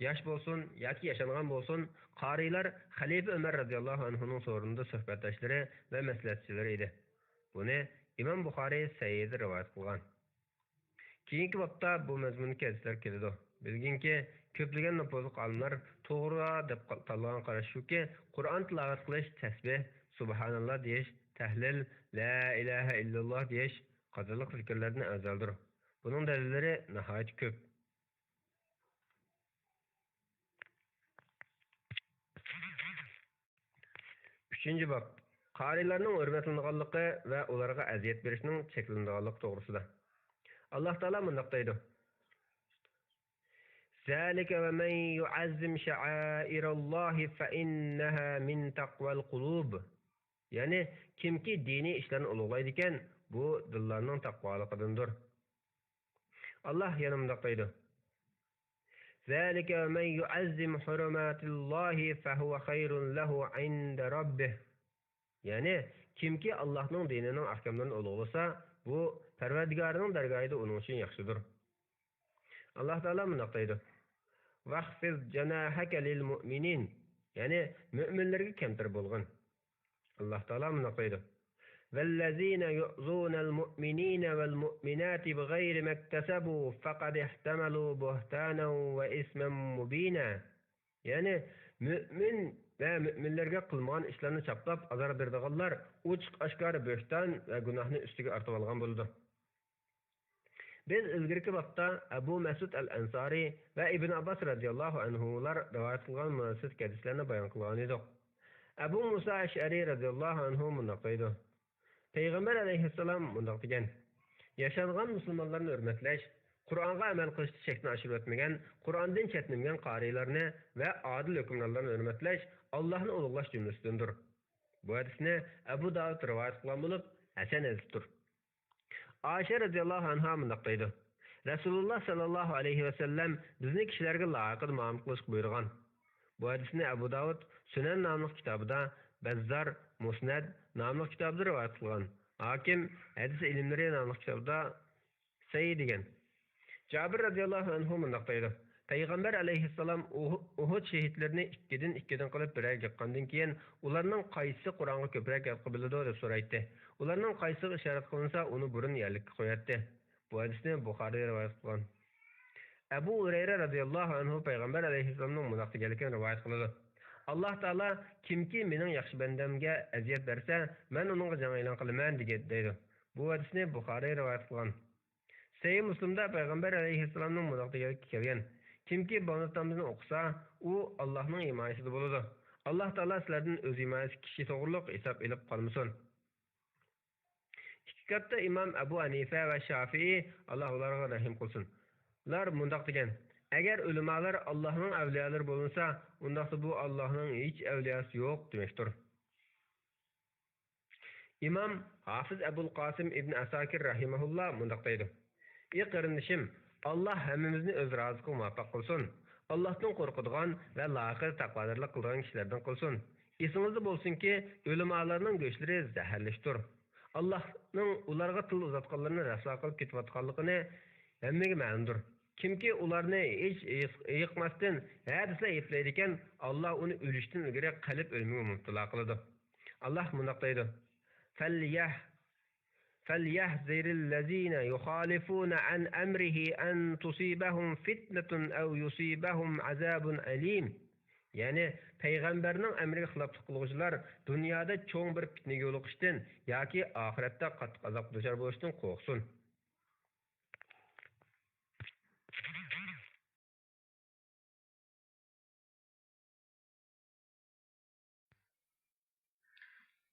ياش بولسۇن ياكى ياشانغان بولسۇن، قارىيلار خەلىپە ئۆمەر رەزىياللاھۇ ئەنھۇنىڭ سورۇنىدا سۆھبەتداشلىرى ۋە مەسلىھەتچىلىرى ئىدى. بۇنى ئىمام بۇخارىي سەھىھىدە رىۋايەت قىلغان. كېيىنكى بابتا بۇ مەزمۇندىكى ھەدىسلەر كېلىدۇ. بىلگىنكى، كۆپلىگەن نوپۇزلۇق ئالىملار توغرا دەپ تاللىغان قاراش شۇكى، قۇرئان تىلاۋەت قىلىش، تەسبىھ، سۇبھاناللا دېيىش، تەھلىل، لا ئىلاھە ئىللاللا دېيىش قاتارلىق زىكىرلەردىن ئەۋزەلدۇر. بۇنىڭ دەلىللىرى ناھايىتى كۆپ. ئۈچىنچى باب. قارىيلارنىڭ ھۆرمەتلىنىدىغانلىقى ۋە ئۇلارغا ئەزىيەت بېرىشنىڭ چەكلىنىدىغانلىقى توغرىسىدا. ئاللاھ تائالا مۇنداق دەيدۇ: ذلك ومن يعظم شعائر الله فإنها من تقوى القلوب. يەنى، كىمكى دىنىي ئىشلارنى ئۇلۇغلايدىكەن، بۇ دىللارنىڭ تەقۋالىقىدىندۇر. ئاللاھ يەنە مۇنداق دەيدۇ: ذلك ومن يعظم حرمات الله فهو خير له عند ربه. يەنى، كىمكى ئاللاھنىڭ دىنىنىڭ ئەھكاملىرىنى ئۇلۇغلىسا، بۇ پەرۋەردىگارىنىڭ دەرگاھىدا ئۇنىڭ ئۈچۈن ياخشىدۇر. ئاللاھ تائالا مۇنداق دەيدۇ: واخفض جناحك للمؤمنين، يەنى مۆمىنلەرگە كەمتەر بولغىن. ئاللاھ تائالا مۇنداق دەيدۇ: والذين يؤذون المؤمنين والمؤمنات بغير ما اكتسبوا فقد احتملوا بهتانا وإثما مبينا. يەنى، مۆمىن ۋە مۆمىنلەرگە قىلمىغان ئىشلارنى چاپلاپ ئازار بېرىدىغانلار ئوچۇق ئاشكارا بۆھتان ۋە گۇناھنى ئۈستىگە ئارتىۋالغان بولىدۇ. بىز ئىلگىرىكى بابتا ئەبۇ مەسئۇد ئەل ئەنسارى ۋە ئىبن ئابباس رەزىياللاھۇ ئەنھۇلار رىۋايەت قىلغان مۇناسىۋەتلىك ھەدىسلەرنى بايان قىلغان ئىدۇق. ئەبۇ مۇسا ئەشئەرى رەزىياللاھۇ ئەنھۇ مۇنداق دەيدۇ: پەيغەمبەر ئەلەيھىسسالام مۇنداق دېگەن: ياشانغان مۇسۇلمانلارنى ھۆرمەتلەش، قۇرئانغا ئەمەل قىلىشتا چەكنى ئاشۇرۇۋەتمىگەن، قۇرئاندىن چەتنىمىگەن قارىيلارنى ۋە ئادىل ھۆكۈمرانلارنى ھۆرمەتلەش ئاللاھنى ئۇلۇغلاش جۈملىسىدىندۇر. بۇ ھەدىسنى ئەبۇ داۋۇد رىۋايەت قىلغان بولۇپ، ھەسەن ھەدىستۇر. ئائىشە رەزىياللاھۇ ئەنھا مۇنداق دەيدۇ: رەسۇلۇللا ساللاللاھۇ ئەلەيھى ۋەسەللەم بىزنى كىشىلەرگە لايىقىدا مۇئامىلە قىلىشقا بۇيرۇغان. بۇ ھەدىسنى ئەبۇ داۋۇد سۈنەن ناملىق كىتابىدا، بەززار مۇسنەد ناملىق كىتابىدا رىۋايەت قىلغان. ھاكىم ھەدىس ئىلىملىرى ناملىق كىتابىدا سەھىھ دېگەن. جابىر رەزىياللاھۇ ئەنھۇ مۇنداق دەيدۇ: پەيغەمبەر ئەلەيھىسسالام ئۇھ-، ئۇھۇد شېھىتلىرىنى ئىككىدىن، ئىككىدىن قىلىپ بىرەرگە يىغقاندىن كېيىن، ئۇلارنىڭ قايسىسى قۇرئانغا كۆپرەك ھەققى بىلىدۇ دەپ سورايتتى. ئۇلارنىڭ قايسىسىغا ئىشارەت قىلىنسا، ئۇنى بۇرۇن يەرلىككە قوياتتى. بۇ ھەدىسنى بۇخارىي رىۋايەت قىلغان. ئەبۇ ھۇرەيرە رەزىياللاھۇ ئەنھۇ پەيغەمبەر ئەلەيھىسسالامنىڭ مۇنداق دېگەنلىكىنى رىۋايەت قىلىدۇ: ئاللاھ تائالا، كىمكى مېنىڭ ياخشى بەندەمگە ئەزىيەت بەرسە، مەن ئۇنىڭغا جەڭ ئېلان قىلىمەن، دېگەن، دەيدۇ. بۇ ھەدىسنى بۇخارىي رىۋايەت قىلغان. سەھىھ مۇسلىمدا پەيغەمبەر ئەلەيھىسسالامنىڭ مۇنداق دېگەنلىكى كەلگەن: كىمكى بامدات نامىزىنى ئوقۇسا، ئۇ ئاللاھنىڭ ھىمايىسىدە بولىدۇ. ئاللاھ تائالا سىلەردىن ئۆز ھىمايىسىدىكى كىشى توغرۇلۇق ھېساب ئېلىپ قالمىسۇن. ئىككى كاتتا ئىمام ئەبۇ ھەنىفە ۋە شافىئى، ئاللاھ ئۇلارغا رەھىم قىلسۇن، لار مۇنداق دېگەن: ئەگەر ئۆلىمالار ئاللاھنىڭ ئەۋلىيالىرى بولمىسا، ئۇنداقتا بۇ ئاللاھنىڭ ھېچ ئەۋلىياسى يوق دېمەكتۇر. ئىمام ھافىز ئەبۇل قاسىم ئىبن ئەساكىر رەھىمەھۇللا مۇنداق دەيدۇ: ئى قېرىندىشىم، ئاللاھ ھەممىمىزنى ئۆز رازىلىقىغا مۇۋەپپەق قىلسۇن. ئاللاھتىن قورقىدىغان ۋە لايىقىدا تەقۋادارلىق قىلىدىغان كىشىلەردىن قىلسۇن. ئېسىڭىزدە بولسۇنكى، ئۆلىمالارنىڭ گۆشلىرى زەھەرلىكتۇر. ئاللاھنىڭ ئۇلارغا تىل ئۇزاتقانلىرىنى رەسۋا قىلىپ كېتىۋاتقانلىقىنى ھەممىگە مەلۇمدۇر. كىمكى ئۇلارنى ھېچ ئېيىق-، ئېيىقماستىن ھە دېسىلا ئەيىبلەيدىكەن، ئاللاھ ئۇنى ئۆلۈشتىن ئىلگىرى قەلب ئۆلۈمىگە مۇپتىلا قىلىدۇ. ئاللاھ مۇنداق دەيدۇ: فَلْيَهْ-، فَلْيَحْذَرِ الَّذِينَ يُخَالِفُونَ عَنْ أَمْرِهِ أَنْ تُصِيبَهُمْ فِتْنَةٌ أَوْ يُصِيبَهُمْ عَذَابٌ أَلِيمٌ. يەنى پەيغەمبەرنىڭ ئەمرىگە خىلاپلىق قىلغۇچىلار دۇنيادا چوڭ بىر پىتنىگە يولۇقۇشتىن ياكى ئاخىرەتتە قاتتىق ئازابقا دۇچار بولۇشتىن قورقسۇن.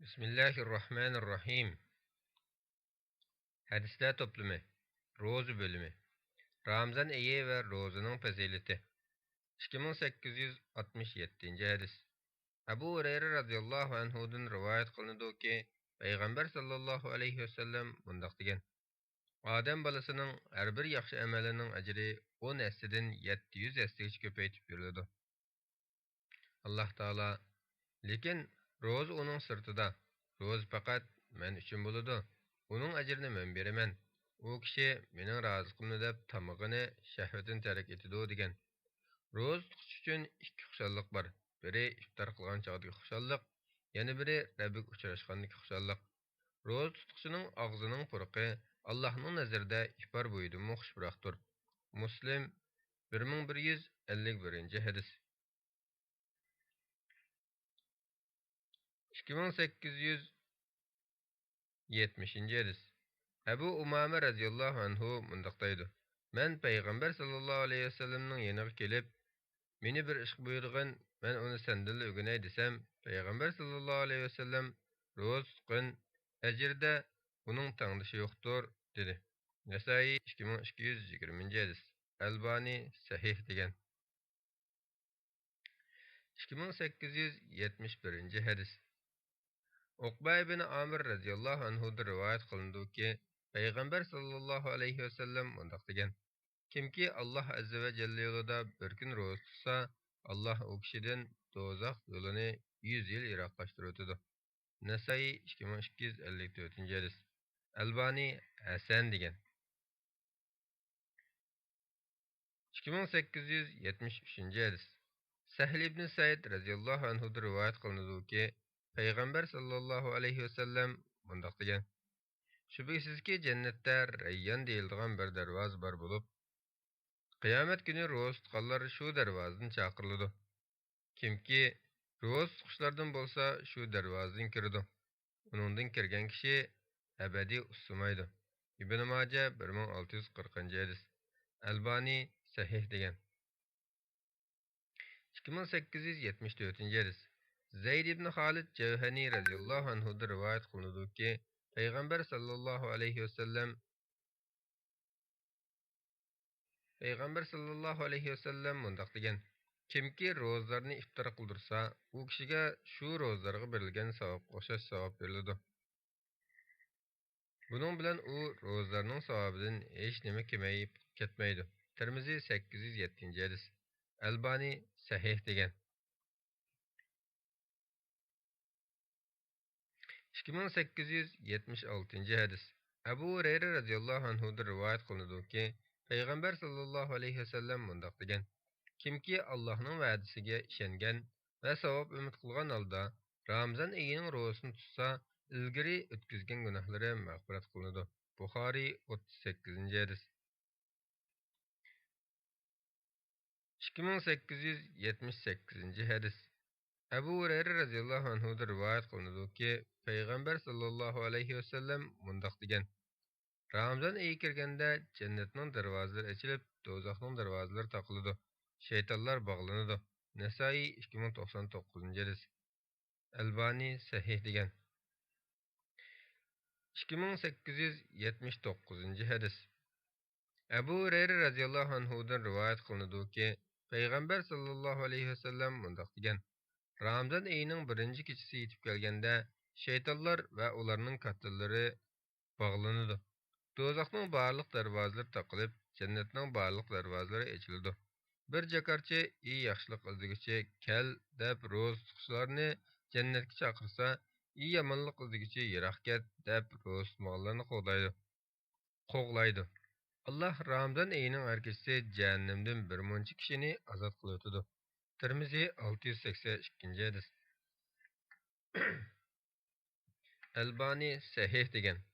بىسمىللاھىررەھمانىررەھىم. ھەدىسلەر توپلىمى. روزا بۆلۈمى. رامىزان ئېيى ۋە روزىنىڭ پەزىلىتى. ئىككى مىڭ سەككىز يۈز ئاتمىش يەتتىنچى ھەدىس. ئەبۇ ھۇرەيرە رازىياللاھۇ ئەنھۇدىن رىۋايەت قىلىنىدۇكى، پەيغەمبەر ساللاللاھۇ ئەلەيھى ۋەسەللەم مۇنداق دېگەن: ئادەم بالىسىنىڭ ھەر بىر ياخشى ئەمىلىنىڭ ئەجرى ئون ھەسسىدىن يەتتە يۈز ھەسسىگىچە كۆپەيتىپ بېرىلىدۇ. ئاللاھ تائالا: لېكىن روزا ئۇنىڭ سىرتىدا، روزا پەقەت مەن ئۈچۈن بولىدۇ، ئۇنىڭ ئەجرىنى مەن بېرىمەن. ئۇ كىشى مېنىڭ رازىلىقىمنى دەپ تامىقىنى، شەھۋىتىنى تەرك ئېتىدۇ، دېگەن. روزا تۇتقۇچى ئۈچۈن ئىككى خۇشاللىق بار. بىرى ئىپتار قىلغان چاغدىكى خۇشاللىق، يەنە بىرى رەببىگە ئۇچراشقاندىكى خۇشاللىق. روزا تۇتقۇچىنىڭ ئاغزىنىڭ پۇرىقى ئاللاھنىڭ نەزىرىدە ئىپار بويىدىنمۇ خۇشپۇراقتۇر. مۇسلىم، بىر مىڭ بىر يۈز ئەللىك بىرىنچى ھەدىس. ئىككى مىڭ سەككىز يۈز يەتمىشىنچى ھەدىس. ئەبۇ ئۇمامە رەزىياللاھۇ ئەنھۇ مۇنداق دەيدۇ: مەن پەيغەمبەر ساللاللاھۇ ئەلەيھى ۋەسەللەمنىڭ يېنىغا كېلىپ، مېنى بىر ئىشقا بۇيرۇغىن، مەن ئۇنى سەندىنلا ئۆگىنەي دېسەم، پەيغەمبەر ساللاللاھۇ ئەلەيھى ۋەسەللەم: روزا تۇتقىن، ئەجرىدە ئۇنىڭ تەڭدىشى يوقتۇر، دېدى. نەسائىي، ئىككى مىڭ ئىككى يۈز يىگىرمىنچى ھەدىس. ئەلبانى سەھىھ دېگەن. ئىككى مىڭ سەككىز يۈز يەتمىش بىرىنچى ھەدىس. ئۇقبە ئىبن ئامىر رەزىياللاھۇ ئەنھۇدىن رىۋايەت قىلىنىدۇكى، پەيغەمبەر ساللاللاھۇ ئەلەيھى ۋەسەللەم مۇنداق دېگەن: كىمكى ئاللاھ ئەززە ۋە جەللە يولىدا بىر كۈن روزا تۇتسا، ئاللاھ ئۇ كىشىدىن دوزاخ يولىنى يۈز يىل يىراقلاشتۇرۇۋېتىدۇ. نەسائىي، ئىككى مىڭ ئىككى يۈز ئەللىك تۆتىنچى ھەدىس. ئەلبانى ھەسەن دېگەن. ئىككى مىڭ سەككىز يۈز يەتمىش ئۈچىنچى ھەدىس. سەھل ئىبنى سەئىد رەزىياللاھۇ ئەنھۇدىن رىۋايەت قىلىنىدۇكى، پەيغەمبەر ساللاللاھۇ ئەلەيھى ۋەسەللەم مۇنداق دېگەن: شۈبھىسىزكى، جەننەتتە رەييان دېيىلىدىغان بىر دەرۋازا بار بولۇپ، قىيامەت كۈنى روزا تۇتقانلار شۇ دەرۋازىدىن چاقىرىلىدۇ. كىمكى روزا تۇتقۇچىلاردىن بولسا، شۇ دەرۋازىدىن كىرىدۇ. ئۇنىڭدىن كىرگەن كىشى ئەبەدىي ئۇسسىمايدۇ. ئىبن ماجە، بىر مىڭ ئالتە يۈز قىرىقىنچى ھەدىس. ئەلبانى سەھىھ دېگەن. ئىككى مىڭ سەككىز يۈز يەتمىش تۆتىنچى ھەدىس. زەيد ئىبن خالىد جەۋھەنى رەزىياللاھۇ ئەنھۇدىن رىۋايەت قىلىنىدۇكى، پەيغەمبەر ساللاللاھۇ ئەلەيھى ۋەسەللەم پەيغەمبەر ساللاللاھۇ ئەلەيھى ۋەسەللەم مۇنداق دېگەن: كىمكى روزىلارنى ئىپتار قىلدۇرسا، ئۇ كىشىگە شۇ روزىلارغا بېرىلگەن ساۋابقا ئوخشاش ساۋاب بېرىلىدۇ. بۇنىڭ بىلەن ئۇ روزىلارنىڭ ساۋابىدىن ھېچنېمە كېمەيىپ كەتمەيدۇ. تىرمىزى، سەككىز يۈز يەتتىنچى ھەدىس. ئەلبانى سەھىھ دېگەن. ئىككى مىڭ سەككىز يۈز يەتمىش ئالتىنچى ھەدىس. ئەبۇ ھۇرەيرە رەزىياللاھۇ ئەنھۇدىن رىۋايەت قىلىنىدۇكى، پەيغەمبەر ساللاللاھۇ ئەلەيھى ۋەسەللەم مۇنداق دېگەن: كىمكى ئاللاھنىڭ ۋەدىسىگە ئىشەنگەن ۋە ساۋاب ئۈمىد قىلغان ھالدا رامىزان ئېيىنىڭ روزىسىنى تۇتسا، ئىلگىرى ئۆتكۈزگەن گۇناھلىرى مەغپىرەت قىلىنىدۇ. بۇخارىي، ئوتتۇز سەككىزىنچى ھەدىس. ئىككى مىڭ سەككىز يۈز يەتمىش سەككىزىنچى ھەدىس. ئەبۇ ھۇرەيرە رەزىياللاھۇ ئەنھۇدىن رىۋايەت قىلىنىدۇكى، پەيغەمبەر ساللاللاھۇ ئەلەيھى ۋەسەللەم مۇنداق دېگەن: رامىزان ئېيى كىرگەندە جەننەتنىڭ دەرۋازىلىرى ئېچىلىپ، دوزاخنىڭ دەرۋازىلىرى تاقىلىدۇ، شەيتانلار باغلىنىدۇ. نەسائىي، ئىككى مىڭ توقسان توققۇزىنچى ھەدىس. ئەلبانى سەھىھ دېگەن. ئىككى مىڭ سەككىز يۈز يەتمىش توققۇزىنچى ھەدىس. ئەبۇ ھۇرەيرە رەزىياللاھۇ ئەنھۇدىن رىۋايەت قىلىنىدۇكى، پەيغەمبەر ساللاللاھۇ ئەلەيھى ۋەسەللەم مۇنداق دېگەن: رامىزان ئېيىنىڭ بىرىنچى كېچىسى يېتىپ كەلگەندە، شەيتانلار ۋە ئۇلارنىڭ كاتتىلىرى باغلىنىدۇ. دوزاخنىڭ بارلىق دەرۋازىلىرى تاقىلىپ، جەننەتنىڭ بارلىق دەرۋازىلىرى ئېچىلىدۇ. بىر جاكارچى ئى ياخشىلىق ئىزدىگۈچى، كەل دەپ روزا تۇتقۇچىلارنى جەننەتكە چاقىرسا، ئى يامانلىق ئىزدىگۈچى، يىراق كەت دەپ روزا تۇتمىغانلارنى قوغدايدۇ. قوغلايدۇ. ئاللاھ رامىزان ئېيىنىڭ ھەر كېچىسى جەھەننەمدىن بىر مۇنچە كىشىنى ئازاد قىلىۋېتىدۇ. تىرمىزى، ئالتە يۈز سەكسەن ئىككىنچى ھەدىس. ئەلبانى سەھىھ دېگەن.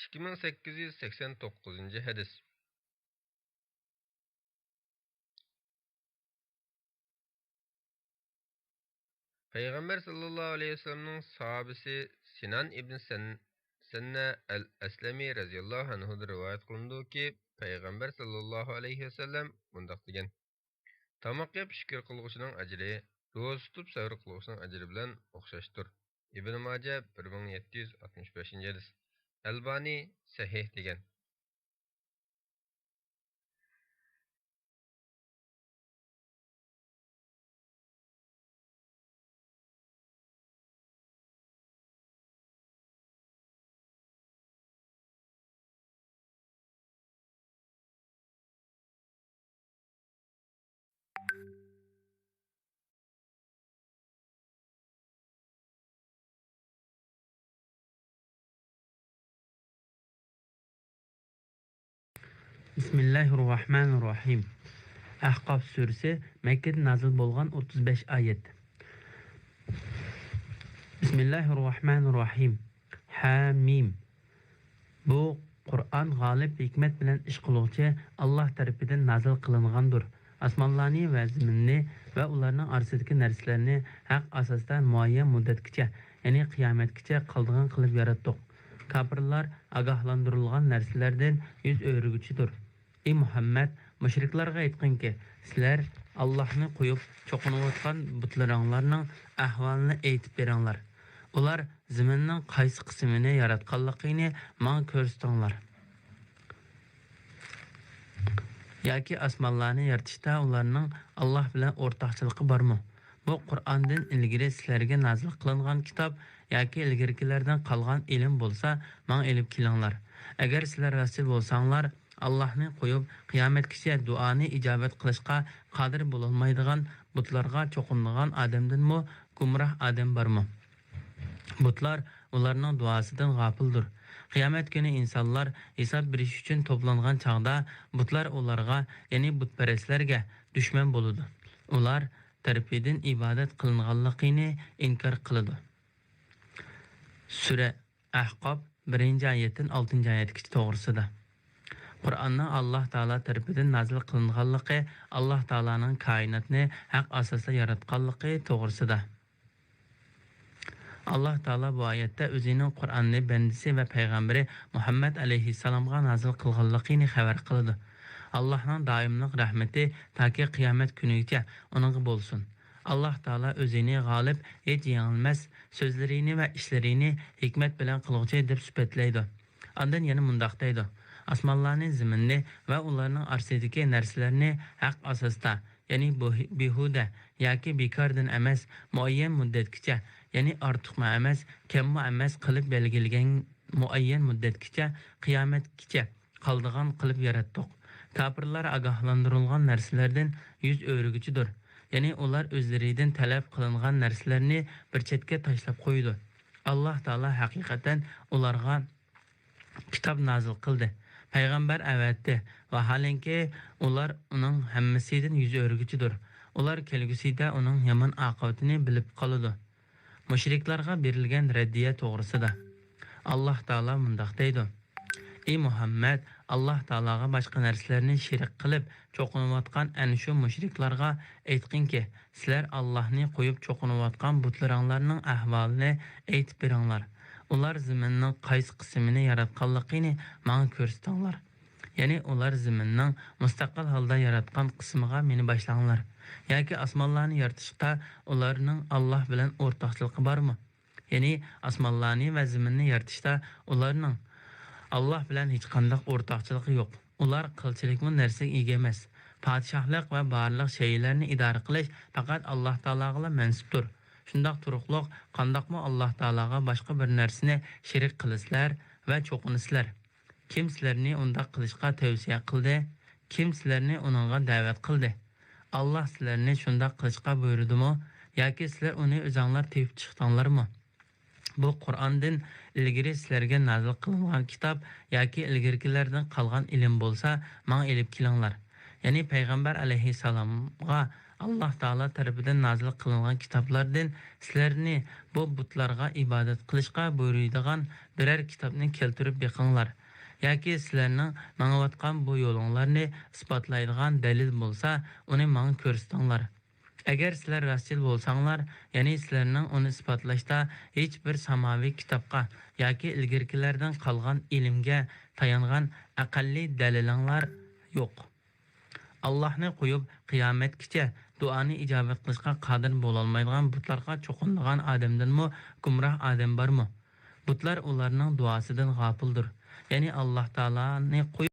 ئىككى مىڭ سەككىز يۈز سەكسەن توققۇزىنچى ھەدىس. پەيغەمبەر ساللاللاھۇ ئەلەيھى ۋەسەللەمنىڭ ساھابىسى سىنان ئىبن سەن-، سەننە ئەل ئەسلەمى رەزىياللاھۇ ئەنھۇدىن رىۋايەت قىلىنىدۇكى، پەيغەمبەر ساللاللاھۇ ئەلەيھى ۋەسەللەم مۇنداق دېگەن: تاماق يەپ شۈكۈر قىلغۇچىنىڭ ئەجرى روزا تۇتۇپ سەۋر قىلغۇچىنىڭ ئەجرى بىلەن ئوخشاشتۇر. ئىبن ماجە، بىر مىڭ يەتتە يۈز ئاتمىش بەشىنچى ھەدىس. ئەلبانى سەھىھ دېگەن. بىسمىللاھىررەھمانىررەھىم. ئەھقاف سۈرىسى، مەككىدە نازىل بولغان، ئوتتۇز بەش ئايەت. بىسمىللاھىررەھمانىررەھىم. ھەمىم. بۇ قۇرئان غالىب، ھېكمەت بىلەن ئىش قىلغۇچى، ئاللاھ تەرىپىدىن نازىل قىلىنغاندۇر. ئاسمانلارنى ۋە زېمىننى ۋە ئۇلارنىڭ ئارىسىدىكى نەرسىلەرنى ھەق ئاساستا مۇئەييەن مۇددەتكىچە، يەنى قىيامەتكىچە قالىدىغان قىلىپ ياراتتۇق. كاپىرلار ئاگاھلاندۇرۇلغان نەرسىلەردىن يۈز ئۆرۈگۈچىدۇر. ئى مۇھەممەد، مۇشرىكلارغا ئېيتقىنكى، سىلەر ئاللاھنى قويۇپ چوقۇنۇۋاتقان بۇتلىرىڭلارنىڭ ئەھۋالىنى ئېيتىپ بېرىڭلار. ئۇلار زېمىننىڭ قايسى قىسمىنى ياراتقانلىقىنى ماڭا كۆرسىتىڭلار. ياكى ئاسمانلارنى يارىتىشتا ئۇلارنىڭ ئاللاھ بىلەن ئورتاقچىلىقى بارمۇ؟ بۇ قۇرئاندىن ئىلگىرى سىلەرگە نازىل قىلىنغان كىتاب ياكى ئىلگىرىكىلەردىن قالغان ئىلىم بولسا، ماڭا ئېلىپ كېلىڭلار. ئەگەر سىلەر راستچىل بولساڭلار، ئاللاھنى قويۇپ، قىيامەتكىچە دۇئانى ئىجابەت قىلىشقا قادىر بولالمايدىغان بۇتلارغا چوقۇنىدىغان ئادەمدىنمۇ گۇمراھ ئادەم بارمۇ؟ بۇتلار ئۇلارنىڭ دۇئاسىدىن غاپىلدۇر. قىيامەت كۈنى ئىنسانلار ھېساب بېرىش ئۈچۈن توپلانغان چاغدا، بۇتلار ئۇلارغا، يەنى بۇتپەرەسلەرگە دۈشمەن بولىدۇ. ئۇلار تەرىپىدىن ئىبادەت قىلىنغانلىقىنى ئىنكار قىلىدۇ. سۈرە ئەھقاف، بىرىنچى ئايەتتىن ئالتىنچى ئايەتكىچە توغرىسىدا. قۇرئاننىڭ ئاللاھ تائالا تەرىپىدىن نازىل قىلىنغانلىقى، ئاللاھ تائالانىڭ كائىناتنى ھەق ئاساستا ياراتقانلىقى توغرىسىدا. ئاللاھ تائالا بۇ ئايەتتە ئۆزىنىڭ قۇرئاننى بەندىسى ۋە پەيغەمبىرى مۇھەممەد ئەلەيھىسسالامغا نازىل قىلغانلىقىنى خەۋەر قىلىدۇ. ئاللاھنىڭ دائىملىق رەھمىتى تاكى قىيامەت كۈنىگىچە ئۇنىڭغا بولسۇن. ئاللاھ تائالا ئۆزىنى غالىب، ھېچ يېڭىلمەس، سۆزلىرىنى ۋە ئىشلىرىنى ھېكمەت بىلەن قىلغۇچى دەپ سۈپەتلەيدۇ. ئاندىن يەنە مۇنداق دەيدۇ: ئاسمانلارنى، زېمىننى ۋە ئۇلارنىڭ ئارىسىدىكى نەرسىلەرنى ھەق ئاساستا، يەنى بۇ-، بىھۇدە ياكى بىكاردىن ئەمەس، مۇئەييەن مۇددەتكىچە، يەنى ئارتۇقمۇ ئەمەس، كەممۇ ئەمەس قىلىپ بەلگىلىگەن مۇئەييەن مۇددەتكىچە، قىيامەتكىچە قالىدىغان قىلىپ ياراتتۇق. كاپىرلار ئاگاھلاندۇرۇلغان نەرسىلەردىن يۈز ئۆرۈگۈچىدۇر. يەنى ئۇلار ئۆزلىرىدىن تەلەپ قىلىنغان نەرسىلەرنى بىر چەتكە تاشلاپ قويىدۇ. ئاللاھ تائالا ھەقىقەتەن ئۇلارغا كىتاب نازىل قىلدى، پەيغەمبەر ئەۋەتتى، ۋاھالەنكى، ئۇلار ئۇنىڭ ھەممىسىدىن يۈز ئۆرۈگۈچىدۇر. ئۇلار كەلگۈسىدە ئۇنىڭ يامان ئاقىۋىتىنى بىلىپ قالىدۇ. مۇشرىكلارغا بېرىلگەن رەددىيە توغرىسىدا. ئاللاھ تائالا مۇنداق دەيدۇ: ئى مۇھەممەد، ئاللاھ تائالاغا باشقا نەرسىلەرنى شېرىك قىلىپ چوقۇنۇۋاتقان ئەنە شۇ مۇشرىكلارغا ئېيتقىنكى، سىلەر ئاللاھنى قويۇپ چوقۇنۇۋاتقان بۇتلىرىڭلارنىڭ ئەھۋالىنى ئېيتىپ بېرىڭلار. ئۇلار زېمىننىڭ قايسى قىسمىنى ياراتقانلىقىنى ماڭا كۆرسىتىڭلار. يەنى ئۇلار زېمىننىڭ مۇستەقىل ھالدا ياراتقان قىسمىغا مېنى باشلاڭلار. ياكى ئاسمانلارنى يارىتىشتا ئۇلارنىڭ ئاللاھ بىلەن ئورتاقچىلىقى بارمۇ؟ يەنى ئاسمانلارنى ۋە زېمىننى يارىتىشتا ئۇلارنىڭ ئاللاھ بىلەن ھېچقانداق ئورتاقچىلىقى يوق. ئۇلار قىلچىلىكمۇ نەرسىگە ئىگە ئەمەس. پادىشاھلىق ۋە بارلىق شەيئىلەرنى ئىدارە قىلىش پەقەت ئاللاھ تائالاغىلا مەنسۇپتۇر. شۇنداق تۇرۇقلۇق، قانداقمۇ ئاللاھ تائالاغا باشقا بىر نەرسىنى شېرىك قىلىسىلەر ۋە چوقۇنىسىلەر؟ كىم سىلەرنى ئۇنداق قىلىشقا تەۋسىيە قىلدى؟ كىم سىلەرنى ئۇنىڭغا دەۋەت قىلدى؟ ئاللاھ سىلەرنى شۇنداق قىلىشقا بۇيرۇدىمۇ ياكى سىلەر ئۇنى ئۆزەڭلار تېپىپ چىقتىڭلارمۇ؟ بۇ قۇرئاندىن ئىلگىرى سىلەرگە نازىل قىلىنغان كىتاب ياكى ئىلگىرىكىلەردىن قالغان ئىلىم بولسا، ماڭا ئېلىپ كېلىڭلار. يەنى پەيغەمبەر ئەلەيھىسسالامغا ئاللاھ تائالا تەرىپىدىن نازىل قىلىنغان كىتابلاردىن سىلەرنى بۇ بۇتلارغا ئىبادەت قىلىشقا بۇيرۇيدىغان بىرەر كىتابنى كەلتۈرۈپ بېقىڭلار. ياكى سىلەرنىڭ ماڭىۋاتقان بۇ يولۇڭلارنى ئىسپاتلايدىغان دەلىل بولسا، ئۇنى ماڭا كۆرسىتىڭلار. ئەگەر سىلەر راستچىل بولساڭلار، يەنى سىلەرنىڭ ئۇنى ئىسپاتلاشتا ھېچ بىر ساماۋىي كىتابقا ياكى ئىلگىرىكىلەردىن قالغان ئىلىمگە تايانغان ئەقەللىي دەلىلىڭلار يوق. ئاللاھنى قويۇپ، قىيامەتكىچە دۇئانى ئىجابەت قىلىشقا قادىر بولالمايدىغان بۇتلارغا چوقۇنىدىغان ئادەمدىنمۇ گۇمراھ ئادەم بارمۇ؟ بۇتلار ئۇلارنىڭ دۇئاسىدىن غاپىلدۇر. يەنى ئاللاھ تائالانى قويۇپ،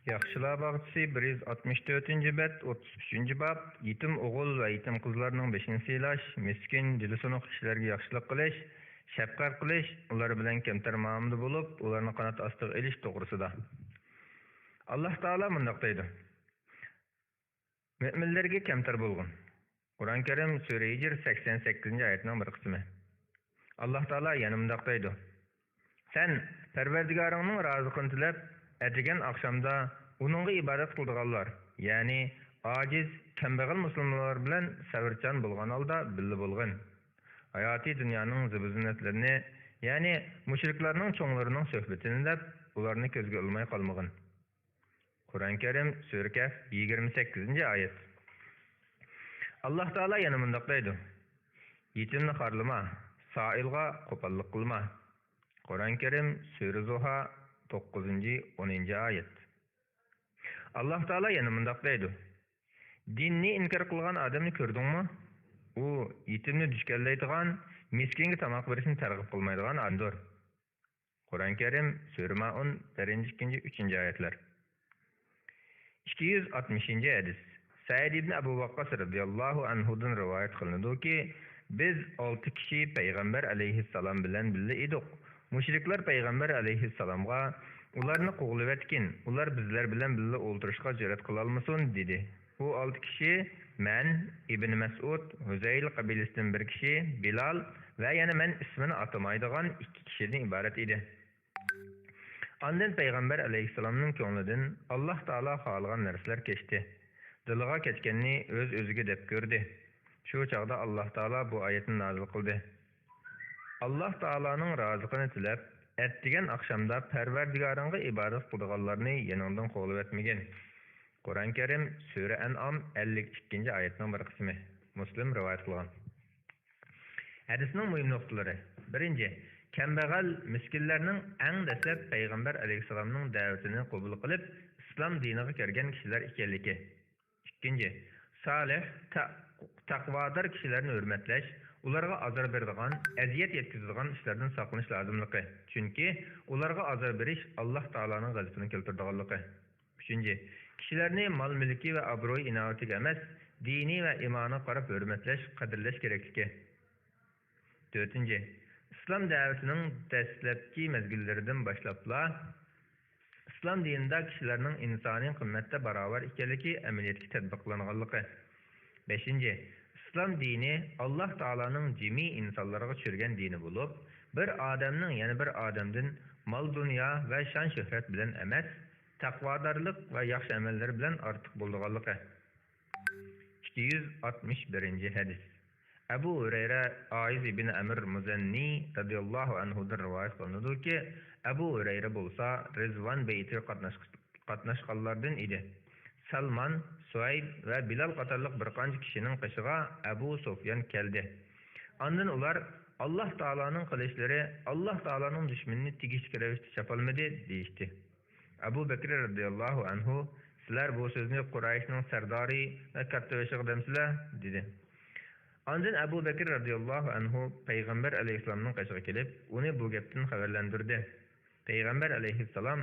ياخشىلار باغچىسى بىر يۈز ئاتمىش تۆتىنچى بەت، ئوتتۇز ئۈچىنچى باب، يېتىم ئوغۇل ۋە يېتىم قىزلارنىڭ بېشىنى سىيلاش، مىسكىن، دىلى سۇنۇق كىشىلەرگە ياخشىلىق قىلىش، شەپقەت قىلىش، ئۇلار بىلەن كەمتەر مۇئامىلىدە بولۇپ، ئۇلارنى قانات ئاستىغا ئېلىش توغرىسىدا. ئاللاھ تائالا مۇنداق دەيدۇ: مۆمىنلەرگە كەمتەر بولغىن. قۇرئان كەرىم، سۈرە ھىجر، سەكسەن سەككىزىنچى ئايەتنىڭ بىر قىسمى. ئاللاھ تائالا يەنە مۇنداق دەيدۇ: سەن پەرۋەردىگارىڭنىڭ رازىلىقىنى تىلەپ، ئەتىگەن ئاخشامدا ئۇنىڭغا ئىبادەت قىلىدىغانلار، يەنى ئاجىز، كەمبەغەل مۇسۇلمانلار بىلەن سەۋرچان بولغان ھالدا بىللە بولغىن. ھاياتىي دۇنيانىڭ زىبۇ-زىننەتلىرىنى، يەنى مۇشرىكلارنىڭ چوڭلىرىنىڭ سۆھبىتىنى دەپ، ئۇلارنى كۆزگە ئىلماي قالمىغىن. قۇرئان كەرىم، سۈرە كەھف، يىگىرمە سەككىزىنچى ئايەت. ئاللاھ تائالا يەنە مۇنداق دەيدۇ: يېتىمنى خارلىما، سائىلغا قوپاللىق قىلما. قۇرئان كەرىم، سۈرە زۇھا، توققۇزىنچى، ئونىنچى ئايەت. ئاللاھ تائالا يەنە مۇنداق دەيدۇ: دىننى ئىنكار قىلغان ئادەمنى كۆردۈڭمۇ؟ ئۇ يېتىمنى دۈشكەنلەيدىغان، مىسكىنگە تاماق بېرىشنى تەرغىب قىلمايدىغان ئادەمدۇر. قۇرئان كەرىم، سۈرە مائۇن، بىرىنچى، ئىككىنچى، ئۈچىنچى ئايەتلەر. ئىككى يۈز ئاتمىشىنچى ھەدىس. سەئىد ئىبن ئەبۇ ۋەققاس رەزىياللاھۇ ئەنھۇدىن رىۋايەت قىلىنىدۇكى، بىز ئالتە كىشى پەيغەمبەر ئەلەيھىسسالام بىلەن بىللە ئىدۇق. مۇشرىكلار پەيغەمبەر ئەلەيھىسسالامغا، ئۇلارنى قوغلىۋەتكىن، ئۇلار بىزلەر بىلەن بىللە ئولتۇرۇشقا جۈرئەت قىلالمىسۇن، دېدى. بۇ ئالتە كىشى مەن، ئىبن مەسئۇد، ھۇزەيل قەبىلىسىدىن بىر كىشى، بىلال ۋە يەنە مەن ئىسمىنى ئاتىمايدىغان ئىككى كىشىدىن ئىبارەت ئىدى. ئاندىن پەيغەمبەر ئەلەيھىسسالامنىڭ كۆڭلىدىن ئاللاھ تائالا خالىغان نەرسىلەر كەچتى. دىلىغا كەچكەننى ئۆز-ئۆزىگە دەپ كۆردى. شۇ چاغدا ئاللاھ تائالا بۇ ئايەتنى نازىل قىلدى: ئاللاھ تائالانىڭ رازىقىنى تىلەپ، ئەتىگەن ئاخشامدا پەرۋەردىگارىڭغا ئىبادەت قىلىدىغانلارنى يېنىڭدىن قوغلىۋەتمىگىن. قۇرئان كەرىم، سۈرە ئەنئام، ئەللىك ئىككىنچى ئايەتنىڭ بىر قىسمى. مۇسلىم رىۋايەت قىلغان. ھەدىسنىڭ مۇھىم نۇقتىلىرى. بىرىنچى، كەمبەغەل، مىسكىنلەرنىڭ ئەڭ دەسلەپ پەيغەمبەر ئەلەيھىسسالامنىڭ دەۋىتىنى قوبۇل قىلىپ، ئىسلام دىنىغا كىرگەن كىشىلەر ئىكەنلىكى. ئىككىنچى، سالىھ، تە-، تەقۋادار كىشىلەرنى ھۆرمەتلەش، ئۇلارغا ئازار بېرىدىغان، ئەزىيەت يەتكۈزىدىغان ئىشلاردىن ساقلىنىش لازىملىقى، چۈنكى ئۇلارغا ئازار بېرىش ئاللاھ تائالانىڭ غەزىپىنى كەلتۈرىدىغانلىقى. ئۈچىنچى، كىشىلەرنى مال-مۈلكى ۋە ئابرۇي-ئىناۋىتىگە ئەمەس، دىنى ۋە ئىمانىغا قاراپ ھۆرمەتلەش، قەدىرلەش كېرەكلىكى. تۆتىنچى، ئىسلام دەۋىتىنىڭ دەسلەپكى مەزگىللىرىدىن باشلاپلا ئىسلام دىنىدا كىشىلەرنىڭ ئىنسانىي قىممەتتە باراۋەر ئىكەنلىكى ئەمەلىيەتكە تەتبىقلانغانلىقى. بەشىنچى، ئىسلام دىنى ئاللاھ تائالانىڭ جىمى ئىنسانلارغا چۈشۈرگەن دىنى بولۇپ، بىر ئادەمنىڭ يەنە بىر ئادەمدىن مال-دۇنيا ۋە شان-شۆھرەت بىلەن ئەمەس، تەقۋادارلىق ۋە ياخشى ئەمەللىرى بىلەن ئارتۇق بولىدىغانلىقى. ئىككى يۈز ئاتمىش بىرىنچى ھەدىس. ئەبۇ ھۇرەيرە، ئائىز ئىبن ئەمىر مۇزەننى رەزىياللاھۇ ئەنھۇدىن رىۋايەت قىلىنىدۇكى، ئەبۇ ھۇرەيرە بولسا رىزۋان بەيئىتىگە قاتناش-، قاتناشقانلاردىن ئىدى. سەلمان، سۇھەيب ۋە بىلال قاتارلىق بىر قانچە كىشىنىڭ قېشىغا ئەبۇ سۇفيان كەلدى. ئاندىن ئۇلار، «ئاللاھ تائالانىڭ قىلىچلىرى ئاللاھ تائالانىڭ دۈشمىنىنى تېگىشلىك رەۋىشتە چاپالمىدى» دېيىشتى. ئەبۇ بەكرى رەزىياللاھۇ ئەنھۇ، «سىلەر بۇ سۆزنى قۇرەيشنىڭ سەردارى ۋە كاتتىبېشىغا دەمسىلەر؟» دېدى. ئاندىن ئەبۇ بەكرى رەزىياللاھۇ ئەنھۇ پەيغەمبەر ئەلەيھىسسالامنىڭ قېشىغا كېلىپ، ئۇنى بۇ گەپتىن خەۋەرلەندۈردى. پەيغەمبەر ئەلەيھىسسالام،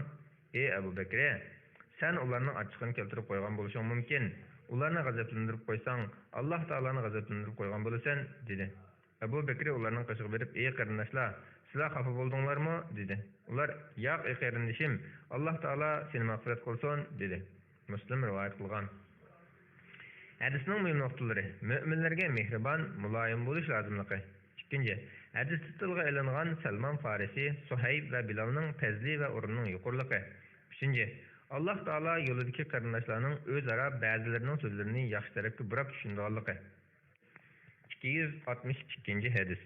«ئى ئەبۇ بەكرى، سەن ئۇلارنىڭ ئاچچىقىنى كەلتۈرۈپ قويغان بولۇشۇڭ مۇمكىن. ئۇلارنى غەزەپلەندۈرۈپ قويساڭ، ئاللاھ تائالانى غەزەپلەندۈرۈپ قويغان بولىسەن» دېدى. ئەبۇ بەكرى ئۇلارنىڭ قېشىغا بېرىپ، «ئى قېرىنداشلار، سىلەر خاپا بولدۇڭلارمۇ؟» دېدى. ئۇلار، «ياق، ئى قېرىندىشىم، ئاللاھ تائالا سېنى مەغپىرەت قىلسۇن» دېدى. مۇسلىم رىۋايەت قىلغان. ھەدىسنىڭ مۇھىم نۇقتىلىرى. مۆمىنلەرگە مېھرىبان، مۇلايىم بولۇش لازىملىقى. ئىككىنچى، ھەدىستە تىلغا ئېلىنغان سەلمان فارسى، سۇھەيب ۋە بىلالنىڭ پەزلى ۋە ئورنىنىڭ يۇقىرىلىقى. ئۈچىنچى، ئاللاھ تائالا يولىدىكى قېرىنداشلارنىڭ ئۆزئارا بەزىلىرىنىڭ سۆزلىرىنى ياخشى تەرەپكە بۇراپ چۈشىنىدىغانلىقى. ئىككى يۈز ئاتمىش ئىككىنچى ھەدىس.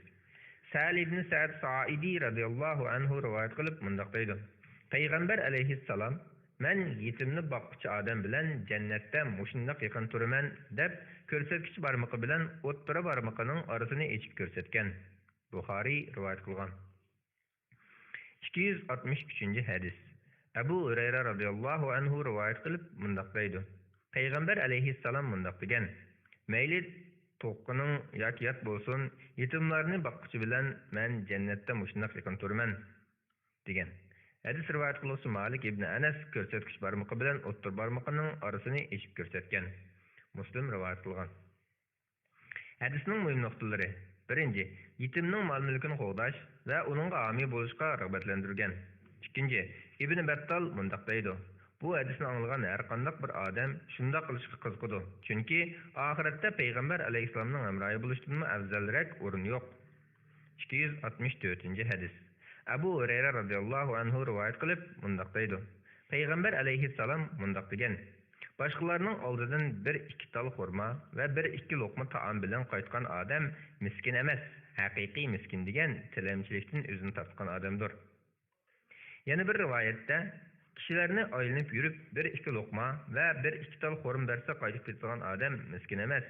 سەھەل ئىبنى سەئد سائىدى رەزىياللاھۇ ئەنھۇ رىۋايەت قىلىپ مۇنداق دەيدۇ: پەيغەمبەر ئەلەيھىسسالام، «مەن يېتىمنى باققۇچى ئادەم بىلەن جەننەتتە مۇشۇنداق يېقىن تۇرىمەن» دەپ، كۆرسەتكۈچ بارمىقى بىلەن ئوتتۇرا بارمىقىنىڭ ئارىسىنى ئېچىپ كۆرسەتكەن. بۇخارىي رىۋايەت قىلغان. ئىككى يۈز ئاتمىش ئۈچىنچى ھەدىس. ئەبۇ ھۇرەيرە رەزىياللاھۇ ئەنھۇ رىۋايەت قىلىپ مۇنداق دەيدۇ: پەيغەمبەر ئەلەيھىسسالام مۇنداق دېگەن: «مەيلى توققىنىڭ ياكى يات بولسۇن، يېتىملارنى باققۇچى بىلەن مەن جەننەتتە مۇشۇنداق يېقىن تۇرىمەن» دېگەن. ھەدىس رىۋايەت قىلغۇچى مالىك ئىبنى ئەنەس كۆرسەتكۈچ بارمىقى بىلەن ئوتتۇرا بارمىقىنىڭ ئارىسىنى ئېچىپ كۆرسەتكەن. مۇسلىم رىۋايەت قىلغان. ھەدىسنىڭ مۇھىم نۇقتىلىرى. بىرىنچى، يېتىمنىڭ مال-مۈلكىنى قوغداش ۋە ئۇنىڭغا ھامىي بولۇشقا رىغبەتلەندۈرگەن. ئىككىنچى، ئىبن بەتتال مۇنداق دەيدۇ: بۇ ھەدىسنى ئاڭلىغان ھەرقانداق بىر ئادەم شۇنداق قىلىشقا قىزىقىدۇ، چۈنكى ئاخىرەتتە پەيغەمبەر ئەلەيھىسسالامنىڭ ھەمراھى بولۇشتىنمۇ ئەۋزەلرەك ئورۇن يوق. ئىككى يۈز ئاتمىش تۆتىنچى ھەدىس. ئەبۇ ھۇرەيرە رەزىياللاھۇ ئەنھۇ رىۋايەت قىلىپ مۇنداق دەيدۇ: پەيغەمبەر ئەلەيھىسسالام مۇنداق دېگەن: باشقىلارنىڭ ئالدىدىن بىر ئىككى تال خورما ۋە بىر ئىككى لوقما تائام بىلەن قايتقان ئادەم مىسكىن ئەمەس، ھەقىقىي مىسكىن دېگەن تىلەمچىلىكتىن ئۆزىنى تارتقان ئادەمدۇر. يەنە بىر رىۋايەتتە، كىشىلەرنى ئايلىنىپ يۈرۈپ بىر ئىككى لوقما ۋە بىر ئىككى تال خورما بەرسە قايتىپ كېتىدىغان ئادەم مىسكىن ئەمەس.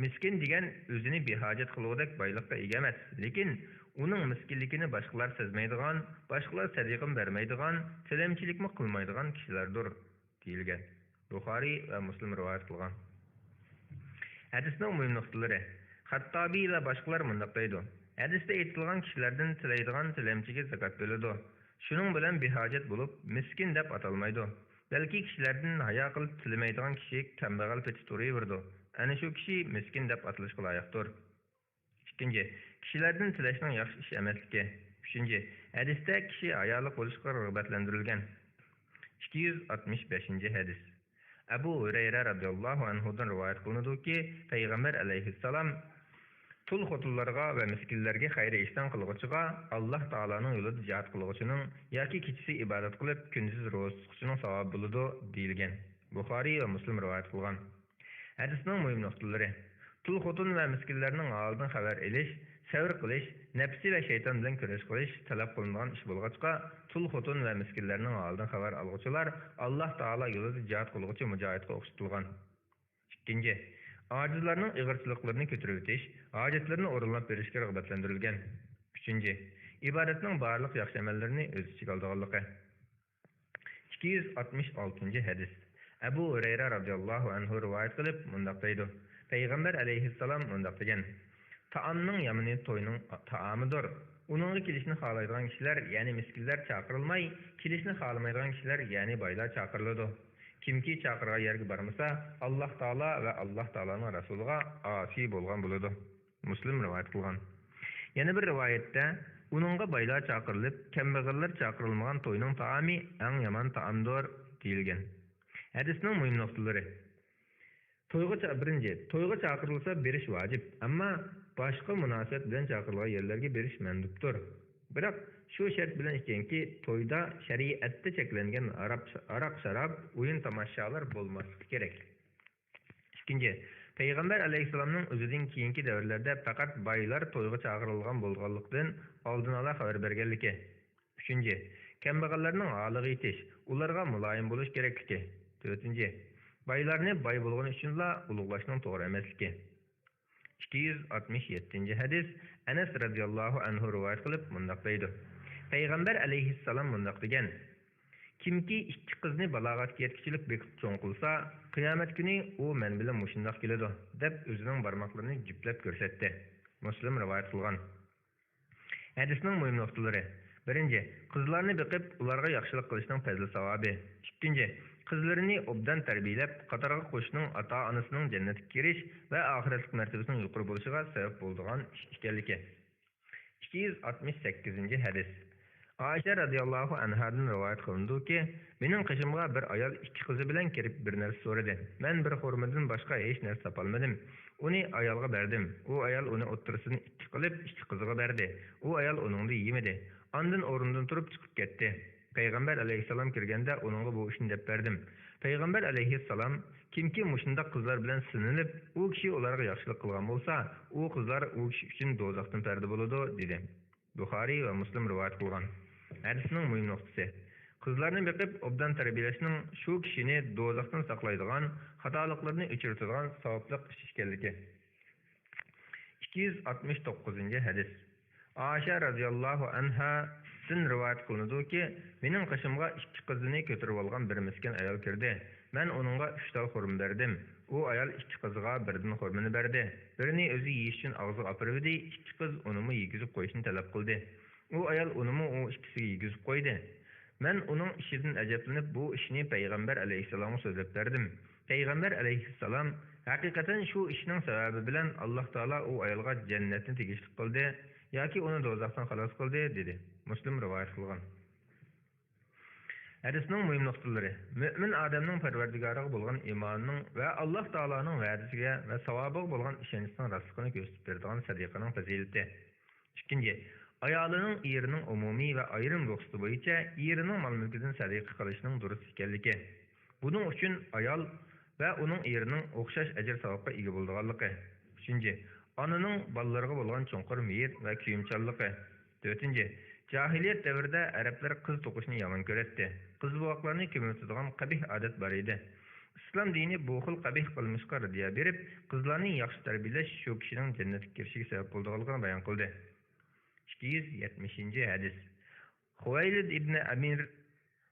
مىسكىن دېگەن ئۆزىنى بىھاجەت قىلغۇدەك بايلىققا ئىگە ئەمەس، لېكىن ئۇنىڭ مىسكىنلىكىنى باشقىلار سەزمەيدىغان، باشقىلار سەدىقىمۇ بەرمەيدىغان، تىلەمچىلىكمۇ قىلمايدىغان كىشىلەردۇر. دېيىلگەن. بۇخارىي ۋە مۇسلىم رىۋايەت قىلغان. ھەدىسنىڭ مۇھىم نۇقتىلىرى. خەتتابىي ۋە باشقىلار مۇنداق دەيدۇ: ھەدىستە ئېيتىلغان كىشىلەردىن تىلەيدىغان تىلەمچىگە زاكات بېرىلىدۇ. شۇنىڭ بىلەن بىھاجەت بولۇپ، مىسكىن دەپ ئاتالمايدۇ. بەلكى كىشىلەردىن ھايا قىلىپ تىلىمەيدىغان كىشى كەمبەغەل پېتى تۇرۇۋېرىدۇ. ئەنە شۇ كىشى مىسكىن دەپ ئاتىلىشقا لايىقتۇر. ئىككىنچى، كىشىلەردىن تىلەشنىڭ ياخشى ئىش ئەمەسلىكى. ئۈچىنچى، ھەدىستە كىشى ھايالىق بولۇشقا رىغبەتلەندۈرۈلگەن. ئىككى يۈز ئاتمىش بەشىنچى ھەدىس. ئەبۇ ھۇرەيرە رەزىياللاھۇ ئەنھۇدىن رىۋايەت قىلىنىدۇكى، پەيغەمبەر ئەلەيھىسسالام تۇل خوتۇنلارغا ۋە مىسكىنلەرگە خەير ئېھسان قىلغۇچىغا، ئاللاھ تائالانىڭ يولىدا جىھاد قىلغۇچىنىڭ ياكى كېچىسى ئىبادەت قىلىپ، كۈندۈزى روزا تۇتقۇچىنىڭ ساۋابى بولىدۇ، دېيىلگەن. بۇخارىي ۋە مۇسلىم رىۋايەت قىلغان. ھەدىسنىڭ مۇھىم نۇقتىلىرى. تۇل خوتۇن ۋە مىسكىنلەرنىڭ ھالىدىن خەۋەر ئېلىش، سەۋر قىلىش، نەپسى ۋە شەيتان بىلەن كۈرەش قىلىش تەلەپ قىلىنىدىغان ئىش بولغاچقا، تۇل خوتۇن ۋە مىسكىنلەرنىڭ ھالىدىن خەۋەر ئالغۇچىلار ئاللاھ تائالا يولىدا جىھاد قىلغۇچى مۇجاھىدقا ئوخشىتىلغان. ئىككىنچى، ئاجىزلارنىڭ ئېغىرچىلىقلىرىنى كۆتۈرۈۋېتىش، ھاجەتلىرىنى ئورۇنلاپ بېرىشكە رىغبەتلەندۈرۈلگەن. ئۈچىنچى، ئىبادەتنىڭ بارلىق ياخشى ئەمەللىرىنى ئۆز ئىچىگە ئالىدىغانلىقى. ئىككى يۈز ئاتمىش ئالتىنچى ھەدىس. ئەبۇ ھۇرەيرە رازىياللاھۇ ئەنھۇ رىۋايەت قىلىپ مۇنداق دەيدۇ، پەيغەمبەر ئەلەيھىسسالام مۇنداق دېگەن: تائامنىڭ يامىنى توينىڭ تائامىدۇر. ئۇنىڭغا كېلىشنى خالايدىغان كىشىلەر، يەنى مىسكىنلەر چاقىرىلماي، كېلىشنى خالىمايدىغان كىشىلەر، يەنى بايلار چاقىرىلىدۇ. كىمكى چاقىرغان يەرگە بارمىسا، ئاللاھ تائالا ۋە ئاللاھ تائالانىڭ رەسۇلىغا ئاسىي بولغان بولىدۇ. مۇسلىم رىۋايەت قىلغان. يەنە بىر رىۋايەتتە، ئۇنىڭغا بايلار چاقىرىلىپ، كەمبەغەللەر چاقىرىلمىغان توينىڭ تائامى ئەڭ يامان تائامدۇر، دېيىلگەن. ھەدىسنىڭ مۇھىم نۇقتىلىرى. تويغا چا-، بىرىنچى، تويغا چاقىرىلسا بېرىش ۋاجىپ، ئەمما باشقا مۇناسىۋەت بىلەن چاقىرىلغان يەرلەرگە بېرىش مەندۇپتۇر. بىراق، شۇ شەرت بىلەن ئىكەنكى، تويدا شەرىئەتتە چەكلەنگەن ھاراپ-، ھاراق-شاراب، ئويۇن-تاماشىلار بولماسلىقى كېرەك. ئىككىنچى، پەيغەمبەر ئەلەيھىسسالامنىڭ ئۆزىدىن كېيىنكى دەۋرلەردە پەقەت بايلار تويغا چاقىرىلغان بولغانلىقتىن، ئالدىن ئالا خەۋەر بەرگەنلىكى. ئۈچىنچى، كەمبەغەللەرنىڭ ھالىغا يېتىش، ئۇلارغا مۇلايىم بولۇش كېرەكلىكى. تۆتىنچى، بايلارنى باي بولغىنى ئۈچۈنلا ئۇلۇغلاشنىڭ توغرا ئەمەسلىكى. ئىككى يۈز ئاتمىش يەتتىنچى ھەدىس، ئەنەس رەزىياللاھۇ ئەنھۇ رىۋايەت قىلىپ مۇنداق دەيدۇ، پەيغەمبەر ئەلەيھىسسالام مۇنداق دېگەن: كىمكى ئىككى قىزنى بالاغەتكە يەتكۈچىلىك بېقىپ چوڭ قىلسا، قىيامەت كۈنى ئۇ مەن بىلەن مۇشۇنداق كېلىدۇ، دەپ ئۆزىنىڭ بارماقلىرىنى جۈپلەپ كۆرسەتتى. مۇسلىم رىۋايەت قىلغان. ھەدىسنىڭ مۇھىم نۇقتىلىرى. بىرىنچى، قىزلارنى بېقىپ، ئۇلارغا ياخشىلىق قىلىشنىڭ پەزلى-ساۋابى. ئىككىنچى، قىزلىرىنى ئوبدان تەربىيەلەپ، قاتارغا قوشۇشنىڭ ئاتا-ئانىسىنىڭ جەننەتكە كىرىش ۋە ئاخىرەتلىك مەرتىۋىسىنىڭ يۇقىرى بولۇشىغا سەۋەب بولىدىغان ئىش ئىكەنلىكى. ئىككى يۈز ئاتمىش سەككىزىنچى ھەدىس. ئائىشە رەزىياللاھۇ ئەنھادىن رىۋايەت قىلىنىدۇكى، مېنىڭ قېشىمغا بىر ئايال ئىككى قىزى بىلەن كىرىپ بىر نەرسە سورىدى. مەن بىر خورمىدىن باشقا ھېچ نەرسە تاپالمىدىم. ئۇنى ئايالغا بەردىم. ئۇ ئايال ئۇنى ئوتتۇرىسىدىن ئىككى قىلىپ، ئىككى قىزىغا بەردى. ئۇ ئايال ئۇنىڭدا يېمىدى. ئاندىن ئورنىدىن تۇرۇپ چىقىپ كەتتى. پەيغەمبەر ئەلەيھىسسالام كىرگەندە ئۇنىڭغا بۇ ئىشنى دەپ بەردىم. پەيغەمبەر ئەلەيھىسسالام، كىمكى مۇشۇنداق قىزلار بىلەن سىنىلىپ، ئۇ كىشى ئۇلارغا ياخشىلىق قىلغان بولسا، ئۇ قىزلار ئۇ كىشى ئۈچۈن دوزاختىن پەردە بولىدۇ، دېدى. بۇخارىي ۋە مۇسلىم رىۋايەت قىلغان. ھەدىسنىڭ مۇھىم نۇقتىسى. قىزلارنى بېقىپ، ئوبدان تەربىيەلەشنىڭ شۇ كىشىنى دوزاختىن ساقلايدىغان، خاتالىقلىرىنى ئۆچۈرتىدىغان ساۋابلىق ئىش ئىكەنلىكى. ئىككى يۈز ئاتمىش توققۇزىنچى ھەدىس. ئائىشە رەزىياللاھۇ ئەنھادىن رىۋايەت قىلىنىدۇكى، مېنىڭ قېشىمغا ئىككى قىزىنى كۆتۈرۈۋالغان بىر مىسكىن ئايال كىردى. مەن ئۇنىڭغا ئۈچ تال خورما بەردىم. ئۇ ئايال ئىككى قىزىغا بىردىن خورمىنى بەردى. بىرىنى ئۆزى يېيىش ئۈچۈن ئاغزىغا ئاپىرىۋىدى، ئىككى قىز ئۇنىمۇ يېگۈزۈپ قويۇشنى تەلەپ قىلدى. ئۇ ئايال ئۇنىمۇ ئۇ ئىككىسىگە يېگۈزۈپ قويدى. مەن ئۇنىڭ ئىشىدىن ئەجەبلىنىپ، بۇ ئىشنى پەيغەمبەر ئەلەيھىسسالامغا سۆزلەپ بەردىم. پەيغەمبەر ئەلەيھىسسالام، ھەقىقەتەن شۇ ئىشنىڭ سەۋەبى بىلەن ئاللاھ تائالا ئۇ ئايالغا جەننەتنى تېگىشلىك قىلدى ياكى ئۇنى دوزاختىن خالاس قىلدى، دېدى. مۇسلىم رىۋايەت قىلغان. ھەدىسنىڭ مۇھىم نۇقتىلىرى. مۆمىن ئادەمنىڭ پەرۋەردىگارىغا بولغان ئىمانىنىڭ ۋە ئاللاھ تائالانىڭ ۋەدىسىگە ۋە ساۋابىغا بولغان ئىشەنچىنىڭ راستلىقىنى كۆرسىتىپ بېرىدىغان سەدىقىنىڭ پەزىلىتى. ئىككىنچى، ئايالىنىڭ ئېرىنىڭ ئومۇمىي ۋە ئايرىم رۇخسىتى بويىچە ئېرىنىڭ مال-مۈلكىدىن سەدىقە قىلىشنىڭ دۇرۇس ئىكەنلىكى. بۇنىڭ ئۈچۈن ئايال ۋە ئۇنىڭ ئېرىنىڭ ئوخشاش ئەجىر-ساۋابقا ئىگە بولىدىغانلىقى. ئۈچىنچى، ئانىنىڭ بالىلىرىغا بولغان چوڭقۇر مېھىر ۋە كۆيۈمچانلىقى. تۆتىنچى، جاھىلىيەت دەۋرىدە ئەرەبلەر قىز توقۇشنى يامان كۆرەتتى. قىز بوۋاقلارنى كۆمۈۋېتىدىغان قەبىھ ئادەت بار ئىدى. ئىسلام دىنى بۇ خىل قەبىھ قىلمىشقا رەددىيە بېرىپ، قىزلارنى ياخشى تەربىيەلەش شۇ كىشىنىڭ جەننەتكە كىرىشىگە سەۋەب بولىدىغانلىقىنى بايان قىلدى. ئىككى يۈز يەتمىشىنچى ھەدىس. خۇۋەيلىد ئىبنى ئەمىر،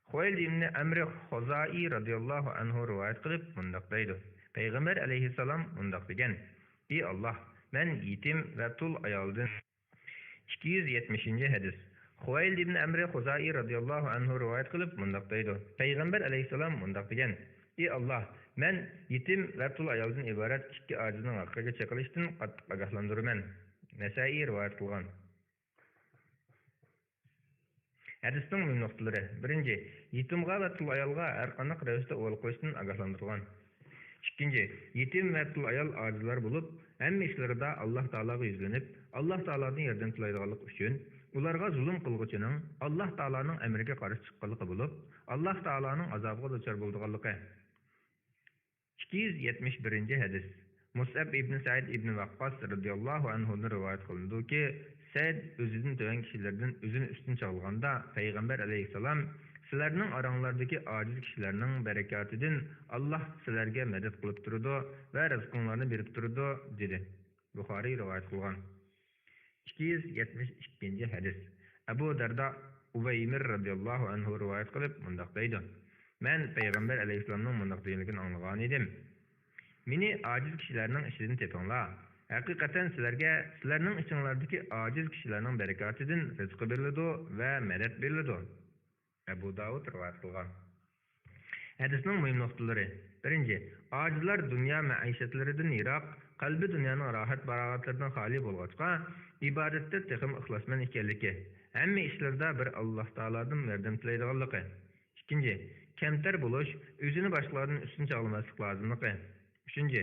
خۇۋەيلىد ئىبنى ئەمرى خۇزائىي رازىياللاھۇ ئەنھۇ رىۋايەت قىلىپ مۇنداق دەيدۇ، پەيغەمبەر ئەلەيھىسسالام مۇنداق دېگەن، ئى ئاللاھ، مەن يېتىم ۋە تۇل ئايالدىن. ئىككى يۈز يەتمىشىنچى ھەدىس. خۇۋەيلىد ئىبنى ئەمرى خۇزائىي رازىياللاھۇ ئەنھۇ رىۋايەت قىلىپ مۇنداق دەيدۇ، پەيغەمبەر ئەلەيھىسسالام مۇنداق دېگەن، ئى ئاللاھ، مەن يېتىم ۋە تۇل ئايالدىن ئىبارەت ئىككى ئاجىزنىڭ ھەققىگە چېقىلىشتىن قاتتىق ئاگاھلاندۇرىمەن. نەسائىي رىۋايەت قىلغان. ھەدىسنىڭ مۇھىم نۇقتىلىرى. بىرىنچى، يېتىمغا ۋە تۇل ئايالغا ھەر قانداق رەۋىشتە ئوۋلىق قويۇشتىن ئاگاھلاندۇرغان. ئىككىنچى، يېتىم ۋە تۇل ئايال ئاجىزلار بولۇپ، ھەممە ئىشلىرىدا ئاللاھ تائالاغا يۈزلىنىپ، ئاللاھ تائالادىن ياردەم تىلەيدىغانلىقى ئۈچۈن، ئۇلارغا زۇلۇم قىلغۇچىنىڭ ئاللاھ تائالانىڭ ئەمرىگە قارشى چىققانلىقى بولۇپ، ئاللاھ تائالانىڭ ئازابىغا دۇچار بولىدىغانلىقى. ئىككى يۈز يەتمىش بىرىنچى ھەدىس. مۇسئەب ئىبن سەئىد ئىبن ۋەققاس رەزىياللاھۇ ئەنھۇدىن رىۋايەت قىلىنىدۇكى، سەئىد ئۆزىدىن تۆۋەن كىشىلەردىن ئۆزىنى ئۈستۈن چاغلىغاندا، پەيغەمبەر ئەلەيھىسسالام، «سىلەرنىڭ ئاراڭلاردىكى ئاجىز كىشىلەرنىڭ بەرىكاتىدىن ئاللاھ سىلەرگە مەدەت قىلىپ تۇرىدۇ ۋە رىزقىڭلارنى بېرىپ تۇرىدۇ» دېدى. بۇخارىي رىۋايەت قىلغان. ئىككى يۈز يەتمىش ئىككىنچى ھەدىس. ئەبۇ دەردا ئۇۋەيمىر رەزىياللاھۇ ئەنھۇ رىۋايەت قىلىپ مۇنداق دەيدۇ، مەن پەيغەمبەر ئەلەيھىسسالامنىڭ مۇنداق دېگەنلىكىنى ئاڭلىغانىدىم، «مېنى ئاجىز كىشىلەرنىڭ ئىچىدىن تېپىڭلار. ھەقىقەتەن سىلەرگە سىلەرنىڭ ئىچىڭلاردىكى ئاجىز كىشىلەرنىڭ بەرىكاتىدىن رىزقى بېرىلىدۇ ۋە مەدەت بېرىلىدۇ.» ئەبۇ داۋۇد رىۋايەت قىلغان. ھەدىسنىڭ مۇھىم نۇقتىلىرى. بىرىنچى، ئاجىزلار دۇنيا مەئىشەتلىرىدىن يىراق، قەلبى دۇنيانىڭ راھەت-پاراغەتلىرىدىن خالىي بولغاچقا، ئىبادەتتە تېخىمۇ ئىخلاسمەن ئىكەنلىكى، ھەممە ئىشلىرىدا بىر ئاللاھ تائالادىن ياردەم تىلەيدىغانلىقى. ئىككىنچى، كەمتەر بولۇش، ئۆزىنى باشقىلاردىن ئۈستۈن چاغلىماسلىق لازىملىقى. ئۈچىنچى،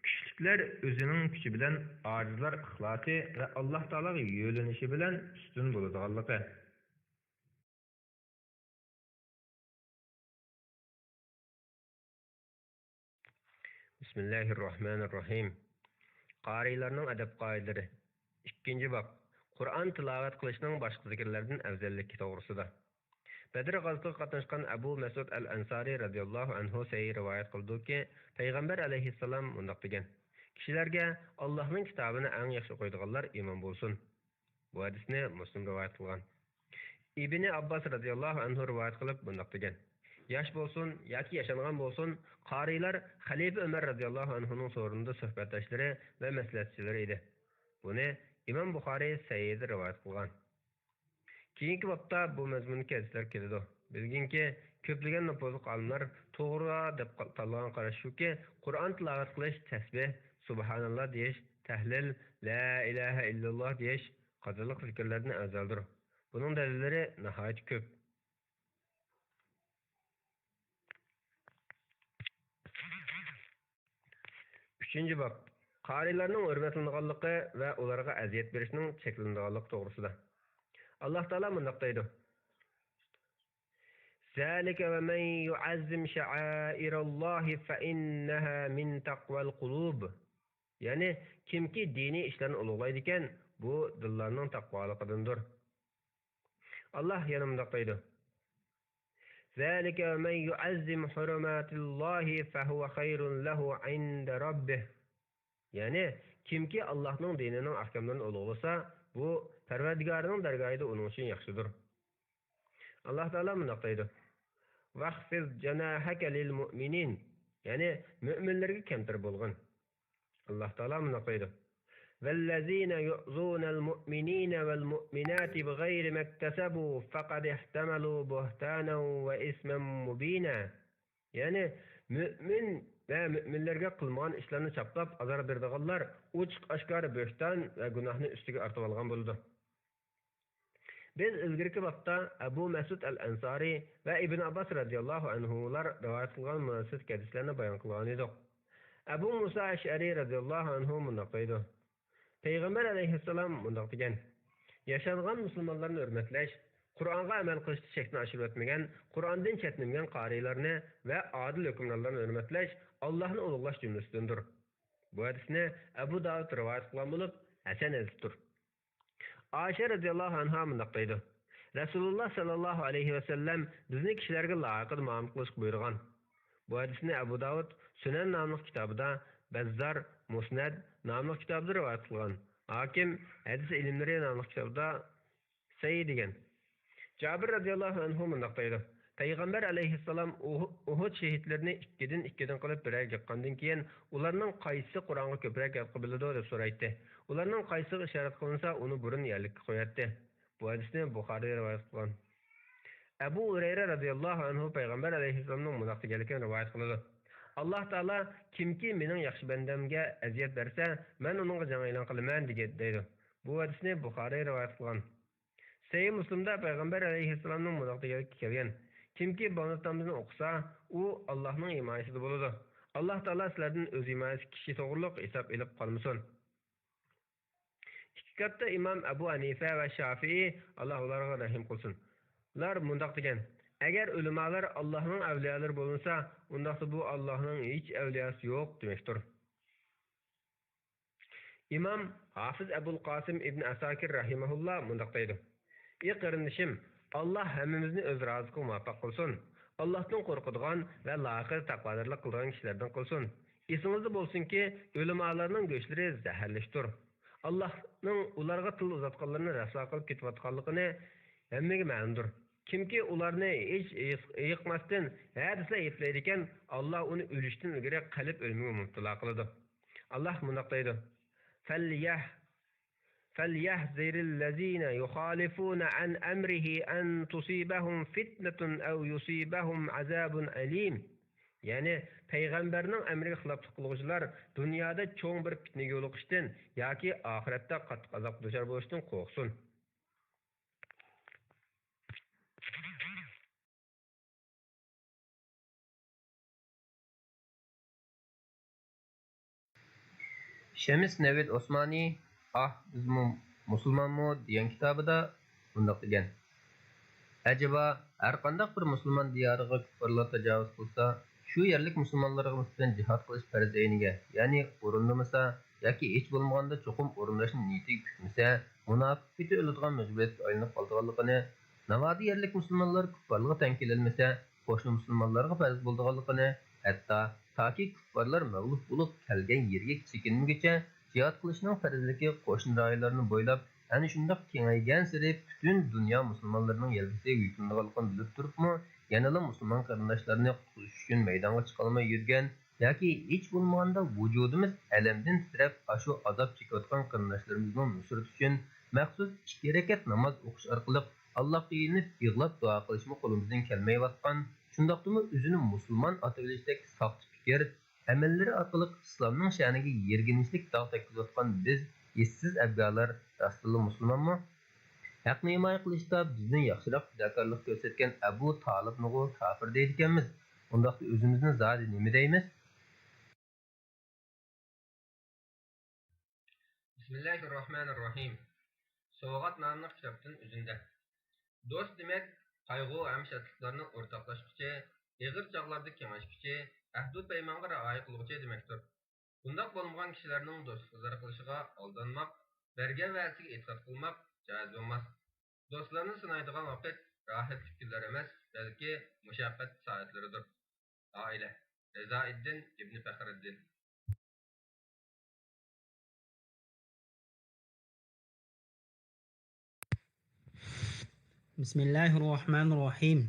كۈچلۈكلەر ئۆزىنىڭ كۈچى بىلەن، ئاجىزلار ئىخلاسى ۋە ئاللاھ تائالاغا يۆلىنىشى بىلەن ئۈستۈن بولىدىغانلىقى. بىسمىللاھىررەھمانىررەھىم. قارىيلارنىڭ ئەدەپ-قائىدىلىرى. ئىككىنچى باب. قۇرئان تىلاۋەت قىلىشنىڭ باشقا زىكىرلەردىن ئەۋزەللىكى توغرىسىدا. بەدر غازىتىگە قاتناشقان ئەبۇ مەسئۇد ئەل ئەنسارى رەزىياللاھۇ ئەنھۇ سەھىھ رىۋايەت قىلىدۇكى، پەيغەمبەر ئەلەيھىسسالام مۇنداق دېگەن، «كىشىلەرگە ئاللاھنىڭ كىتابىنى ئەڭ ياخشى ئوقۇيدىغانلار ئىمام بولسۇن.» بۇ ھەدىسنى مۇسلىم رىۋايەت قىلغان. ئىبنى ئابباس رەزىياللاھۇ ئەنھۇ رىۋايەت قىلىپ مۇنداق دېگەن، ياش بولسۇن ياكى ياشانغان بولسۇن، قارىيلار خەلىپە ئۆمەر رەزىياللاھۇ ئەنھۇنىڭ سورۇنىدا سۆھبەتداشلىرى ۋە مەسلىھەتچىلىرى ئىدى. بۇنى ئىمام بۇخارىي سەھىھىدە رىۋايەت قىلغان. كېيىنكى بابتا بۇ مەزمۇندىكى ھەدىسلەر كېلىدۇ. بىلگىنكى، كۆپلىگەن نوپۇزلۇق ئالىملار توغرا دەپ تاللىغان قاراش شۇكى، قۇرئان تىلاۋەت قىلىش، تەسبىھ، سۇبھاناللا دېيىش، تەھلىل، لا ئىلاھە ئىللاللا دېيىش قاتارلىق زىكىرلەردىن ئەۋزەلدۇر. بۇنىڭ دەلىللىرى ناھايىتى كۆپ. ئۈچىنچى باب. قارىيلارنىڭ ھۆرمەتلىنىدىغانلىقى ۋە ئۇلارغا ئەزىيەت بېرىشنىڭ چەكلىنىدىغانلىقى توغرىسىدا. ئاللاھ تائالا مۇنداق دەيدۇ، ذلك ومن يعظم شعائر الله فإنها من تقوى القلوب. يەنى، كىمكى دىنىي ئىشلارنى ئۇلۇغلايدىكەن، بۇ دىللارنىڭ تەقۋالىقىدىندۇر. ئاللاھ يەنە مۇنداق دەيدۇ، ذلك ومن يعظم حرمات الله فهو خير له عند ربه. يەنى، كىمكى ئاللاھنىڭ دىنىنىڭ ئەھكاملىرىنى ئۇلۇغلىسا، بۇ پەرۋەردىگارىنىڭ دەرگاھىدا ئۇنىڭ ئۈچۈن ياخشىدۇر. ئاللاھ تائالا مۇنداق دەيدۇ، واخفض جناحك للمؤمنين. يەنى، مۆمىنلەرگە كەمتەر بولغىن. ئاللاھ تائالا مۇنداق دەيدۇ، والذين يؤذون المؤمنين والمؤمنات بغير ما اكتسبوا فقد احتملوا بهتانا وإثما مبينا. يەنى، مۆمىن ۋە مۆمىنلەرگە قىلمىغان ئىشلارنى چاپلاپ ئازار بېرىدىغانلار ئوچۇق-ئاشكارا بۆھتان ۋە گۇناھنى ئۈستىگە ئارتىۋالغان بولىدۇ. بىز ئىلگىرىكى بابتا ئەبۇ مەسئۇد ئەل ئەنسارى ۋە ئىبن ئابباس رەزىياللاھۇ ئەنھۇلار رىۋايەت قىلغان مۇناسىۋەتلىك ھەدىسلەرنى بايان قىلغان ئىدۇق. ئەبۇ مۇسا ئەشئەرى رەزىياللاھۇ ئەنھۇ مۇنداق دەيدۇ، پەيغەمبەر ئەلەيھىسسالام مۇنداق دېگەن، ياشانغان مۇسۇلمانلارنى ھۆرمەتلەش، قۇرئانغا ئەمەل قىلىشتا چەكنى ئاشۇرۇۋەتمىگەن، قۇرئاندىن چەتنىمىگەن قارىيلارنى ۋە ئادىل ھۆكۈمرانلارنى ھۆرمەتلەش ئاللاھنى ئۇلۇغلاش جۈملىسىدىندۇر. بۇ ھەدىسنى ئەبۇ داۋۇد رىۋايەت قىلغان بولۇپ، ھەسەن ھەدىستۇر. ئائىشە رەزىياللاھۇ ئەنھا مۇنداق دەيدۇ، رەسۇلۇللاھ سەللەللاھۇ ئەلەيھى ۋەسەللەم بىزنى كىشىلەرگە لايىقىدا مۇئامىلە قىلىشقا بۇيرۇغان. بۇ ھەدىسنى ئەبۇ داۋۇد سۈنەن ناملىق كىتابىدا، بەززار مۇسنەد ناملىق كىتابىدا رىۋايەت قىلغان. ھاكىم ھەدىس ئىلىملىرى ناملىق كىتابىدا سەھىھ دېگەن. جابىر رەزىياللاھۇ ئەنھۇ مۇنداق دەيدۇ، پەيغەمبەر ئەلەيھىسسالام ئۇھ-، ئۇھۇد شېھىتلىرىنى ئىككىدىن ئىككىدىن قىلىپ بىرەرگە يىغقاندىن كېيىن، ئۇلارنىڭ قايسىسى قۇرئانغا كۆپرەك ھەل قىلىپ بىلىدۇ دەپ سورايتتى. ئۇلارنىڭ قايسىسىغا ئىشارەت قىلىنسا، ئۇنى بۇرۇن يەرلىككە قوياتتى. بۇ ھەدىسنى بۇخارىي رىۋايەت قىلغان. ئەبۇ ھۇرەيرە رەزىياللاھۇ ئەنھۇ پەيغەمبەر ئەلەيھىسسالامنىڭ مۇنداق دېگەنلىكىنى رىۋايەت قىلىدۇ، ئاللاھ تائالا، كىمكى مېنىڭ ياخشى بەندەمگە ئەزىيەت بەرسە، مەن ئۇنىڭغا جەڭ ئېلان قىلىمەن، دېگەن، دەيدۇ. بۇ ھەدىسنى بۇخارىي رىۋايەت قىلغان. سەھىھ مۇسلىمدا پەيغەمبەر ئەلەيھىسسالامنىڭ مۇنداق دېگەنلىكى كەلگەن: «كىمكى بانۇتامىزنى ئوقۇسا، ئۇ ئاللاھنىڭ ھىمايىسىدە بولىدۇ. ئاللاھ تائالا سىلەردىن ئۆز ھىمايىسى كىشى توغرۇلۇق ھېساب ئېلىپ قالمىسۇن.» ئىككى كاتتا ئىمام ئەبۇ ھەنىفە ۋە شافىئى، ئاللاھ ئۇلارغا رەھىم قىلسۇن، لار مۇنداق دېگەن: «ئەگەر ئۆلىمالار ئاللاھنىڭ ئەۋلىيالىرى بولمىسا، ئۇنداقتا بۇ ئاللاھنىڭ ھېچ ئەۋلىياسى يوق دېمەكتۇر.» ئىمام ھافىز ئەبۇل قاسىم ئىبن ئەساكىر رەھىمەھۇللا مۇنداق دەيدۇ: «ئى قېرىندىشىم، ئاللاھ ھەممىمىزنى ئۆز رازىلىقىغا مۇۋەپپەق قىلسۇن. ئاللاھتىن قورقىدىغان ۋە لايىقىدا تەقۋادارلىق قىلىدىغان كىشىلەردىن قىلسۇن. ئېسىڭىزدە بولسۇنكى، ئۆلىمالارنىڭ گۆشلىرى زەھەرلىكتۇر. ئاللاھنىڭ ئۇلارغا تىل ئۇزاتقانلىرىنى رەسۋا قىلىپ كېتىۋاتقانلىقىنى ھەممىگە مەلۇمدۇر. كىمكى ئۇلارنى ھېچ ئېيىق-، ئېيىقماستىن ھە دېسىلا ئەيىبلەيدىكەن، ئاللاھ ئۇنى ئۆلۈشتىن ئىلگىرى قەلب ئۆلۈمىگە مۇپتىلا قىلىدۇ.» ئاللاھ مۇنداق دەيدۇ: «فَلْيَهْ، فَلْيَحْذَرِ الَّذِينَ يُخَالِفُونَ عَنْ أَمْرِهِ أَنْ تُصِيبَهُمْ فِتْنَةٌ أَوْ يُصِيبَهُمْ عَذَابٌ أَلِيمٌ.» يەنى پەيغەمبەرنىڭ ئەمرىگە خىلاپلىق قىلغۇچىلار دۇنيادا چوڭ بىر پىتنىگە يولۇقۇشتىن ياكى ئاخىرەتتە قاتتىق ئازابقا دۇچار بولۇشتىن قورقسۇن. شەمس نەۋىد ئوسمانى، ئاھ، بىزمۇ مۇسۇلمانمۇ دېگەن كىتابىدا مۇنداق دېگەن: ئەجەبا، ھەرقانداق بىر مۇسۇلمان دىيارىغا كۇپپارلار تاجاۋۇز قىلسا، شۇ يەرلىك مۇسۇلمانلارغا نىسبەتەن جىھاد قىلىش پەرز ئەينىگە، يەنى ئورۇندىمىسا ياكى ھېچ بولمىغاندا چوقۇم ئورۇنداشنى نىيىتىگە پۈكمىسە، مۇناپىق پېتى ئۆلىدىغان مەجبۇرىيەتكە ئايلىنىپ قالىدىغانلىقىنى، ناۋادا يەرلىك مۇسۇلمانلار كۇپپارلىققا تەڭ كېلەلمىسە، قوشنا مۇسۇلمانلارغا پەرز بولىدىغانلىقىنى، ھەتتا تاكى كۇپپارلار مەغلۇپ بولۇپ كەلگەن يېرىگە چېكىنمىگۈچە جىھاد قىلىشنىڭ پەرزلىكى قوشنا رايونلارنى بويلاپ ئەنە شۇنداق كېڭەيگەنسېرى پۈتۈن دۇنيا مۇسۇلمانلىرىنىڭ يەلكىسىگە يۈكلىنىدىغانلىقىنى بىلىپ تۇرۇپمۇ، يەنىلا مۇسۇلمان قېرىنداشلارنى قۇتقۇزۇش ئۈچۈن مەيدانغا چىقالماي يۈرگەن ياكى ھېچ بولمىغاندا ۋۇجۇدىمىز ئەلەمدىن تىترەپ، ئاشۇ ئازاب چېكىۋاتقان قېرىنداشلىرىمىزنىڭ نۇسرىتى ئۈچۈن مەخسۇس ئىككى رەكەت ناماز ئوقۇش ئارقىلىق ئاللاھقا يېلىنىپ يىغلاپ دۇئا قىلىشمۇ قولىمىزدىن كەلمەيۋاتقان، شۇنداقتىمۇ ئۆزىنى مۇسۇلمان ئاتىۋېلىشتەك ساختا پىكىر، ئەمەللىرى ئارقىلىق ئىسلامنىڭ شەنىگە يىرگىنچلىك داغ تەگكۈزۈۋاتقان بىز ئېسسىز ئەبگالار راستتىنلا مۇسۇلمانمۇ؟ ھەقنى ھىمايە قىلىشتا بىزدىن ياخشىراق پىداكارلىق كۆرسەتكەن ئەبۇ تالىپنىغۇ كاپىر دەيدىكەنمىز. ئۇنداقتا ئۆزىمىزنى زادى نېمە دەيمىز؟ بىسمىللاھىررەھمانىررەھىم. سوۋغات ناملىق كىتابتىن ئۈزۈندە. دوست دېمەك، قايغۇ ھەم شادلىقلارنى ئورتاقلاشقۇچى، ئېغىر چاغلاردا كېڭەشكۈچى، ئەھدۇ پەيمانغا رىئايە قىلغۇچى دېمەكتۇر. بۇنداق بولمىغان كىشىلەرنىڭ دوستلۇق ئىزھار قىلىشىغا ئالدانماق، بەرگەن ۋەدىسىگە ئېتىقاد قىلماق جائىز بولماس. دوستلارنى سىنايدىغان ۋاقىت راھەتلىك كۈنلەر ئەمەس، بەلكى مۇشەققەت سائەتلىرىدۇر. ئائىلە. رىزائىددىن ئىبنى پەخرىددىن. بىسمىللاھىررەھمانىررەھىم.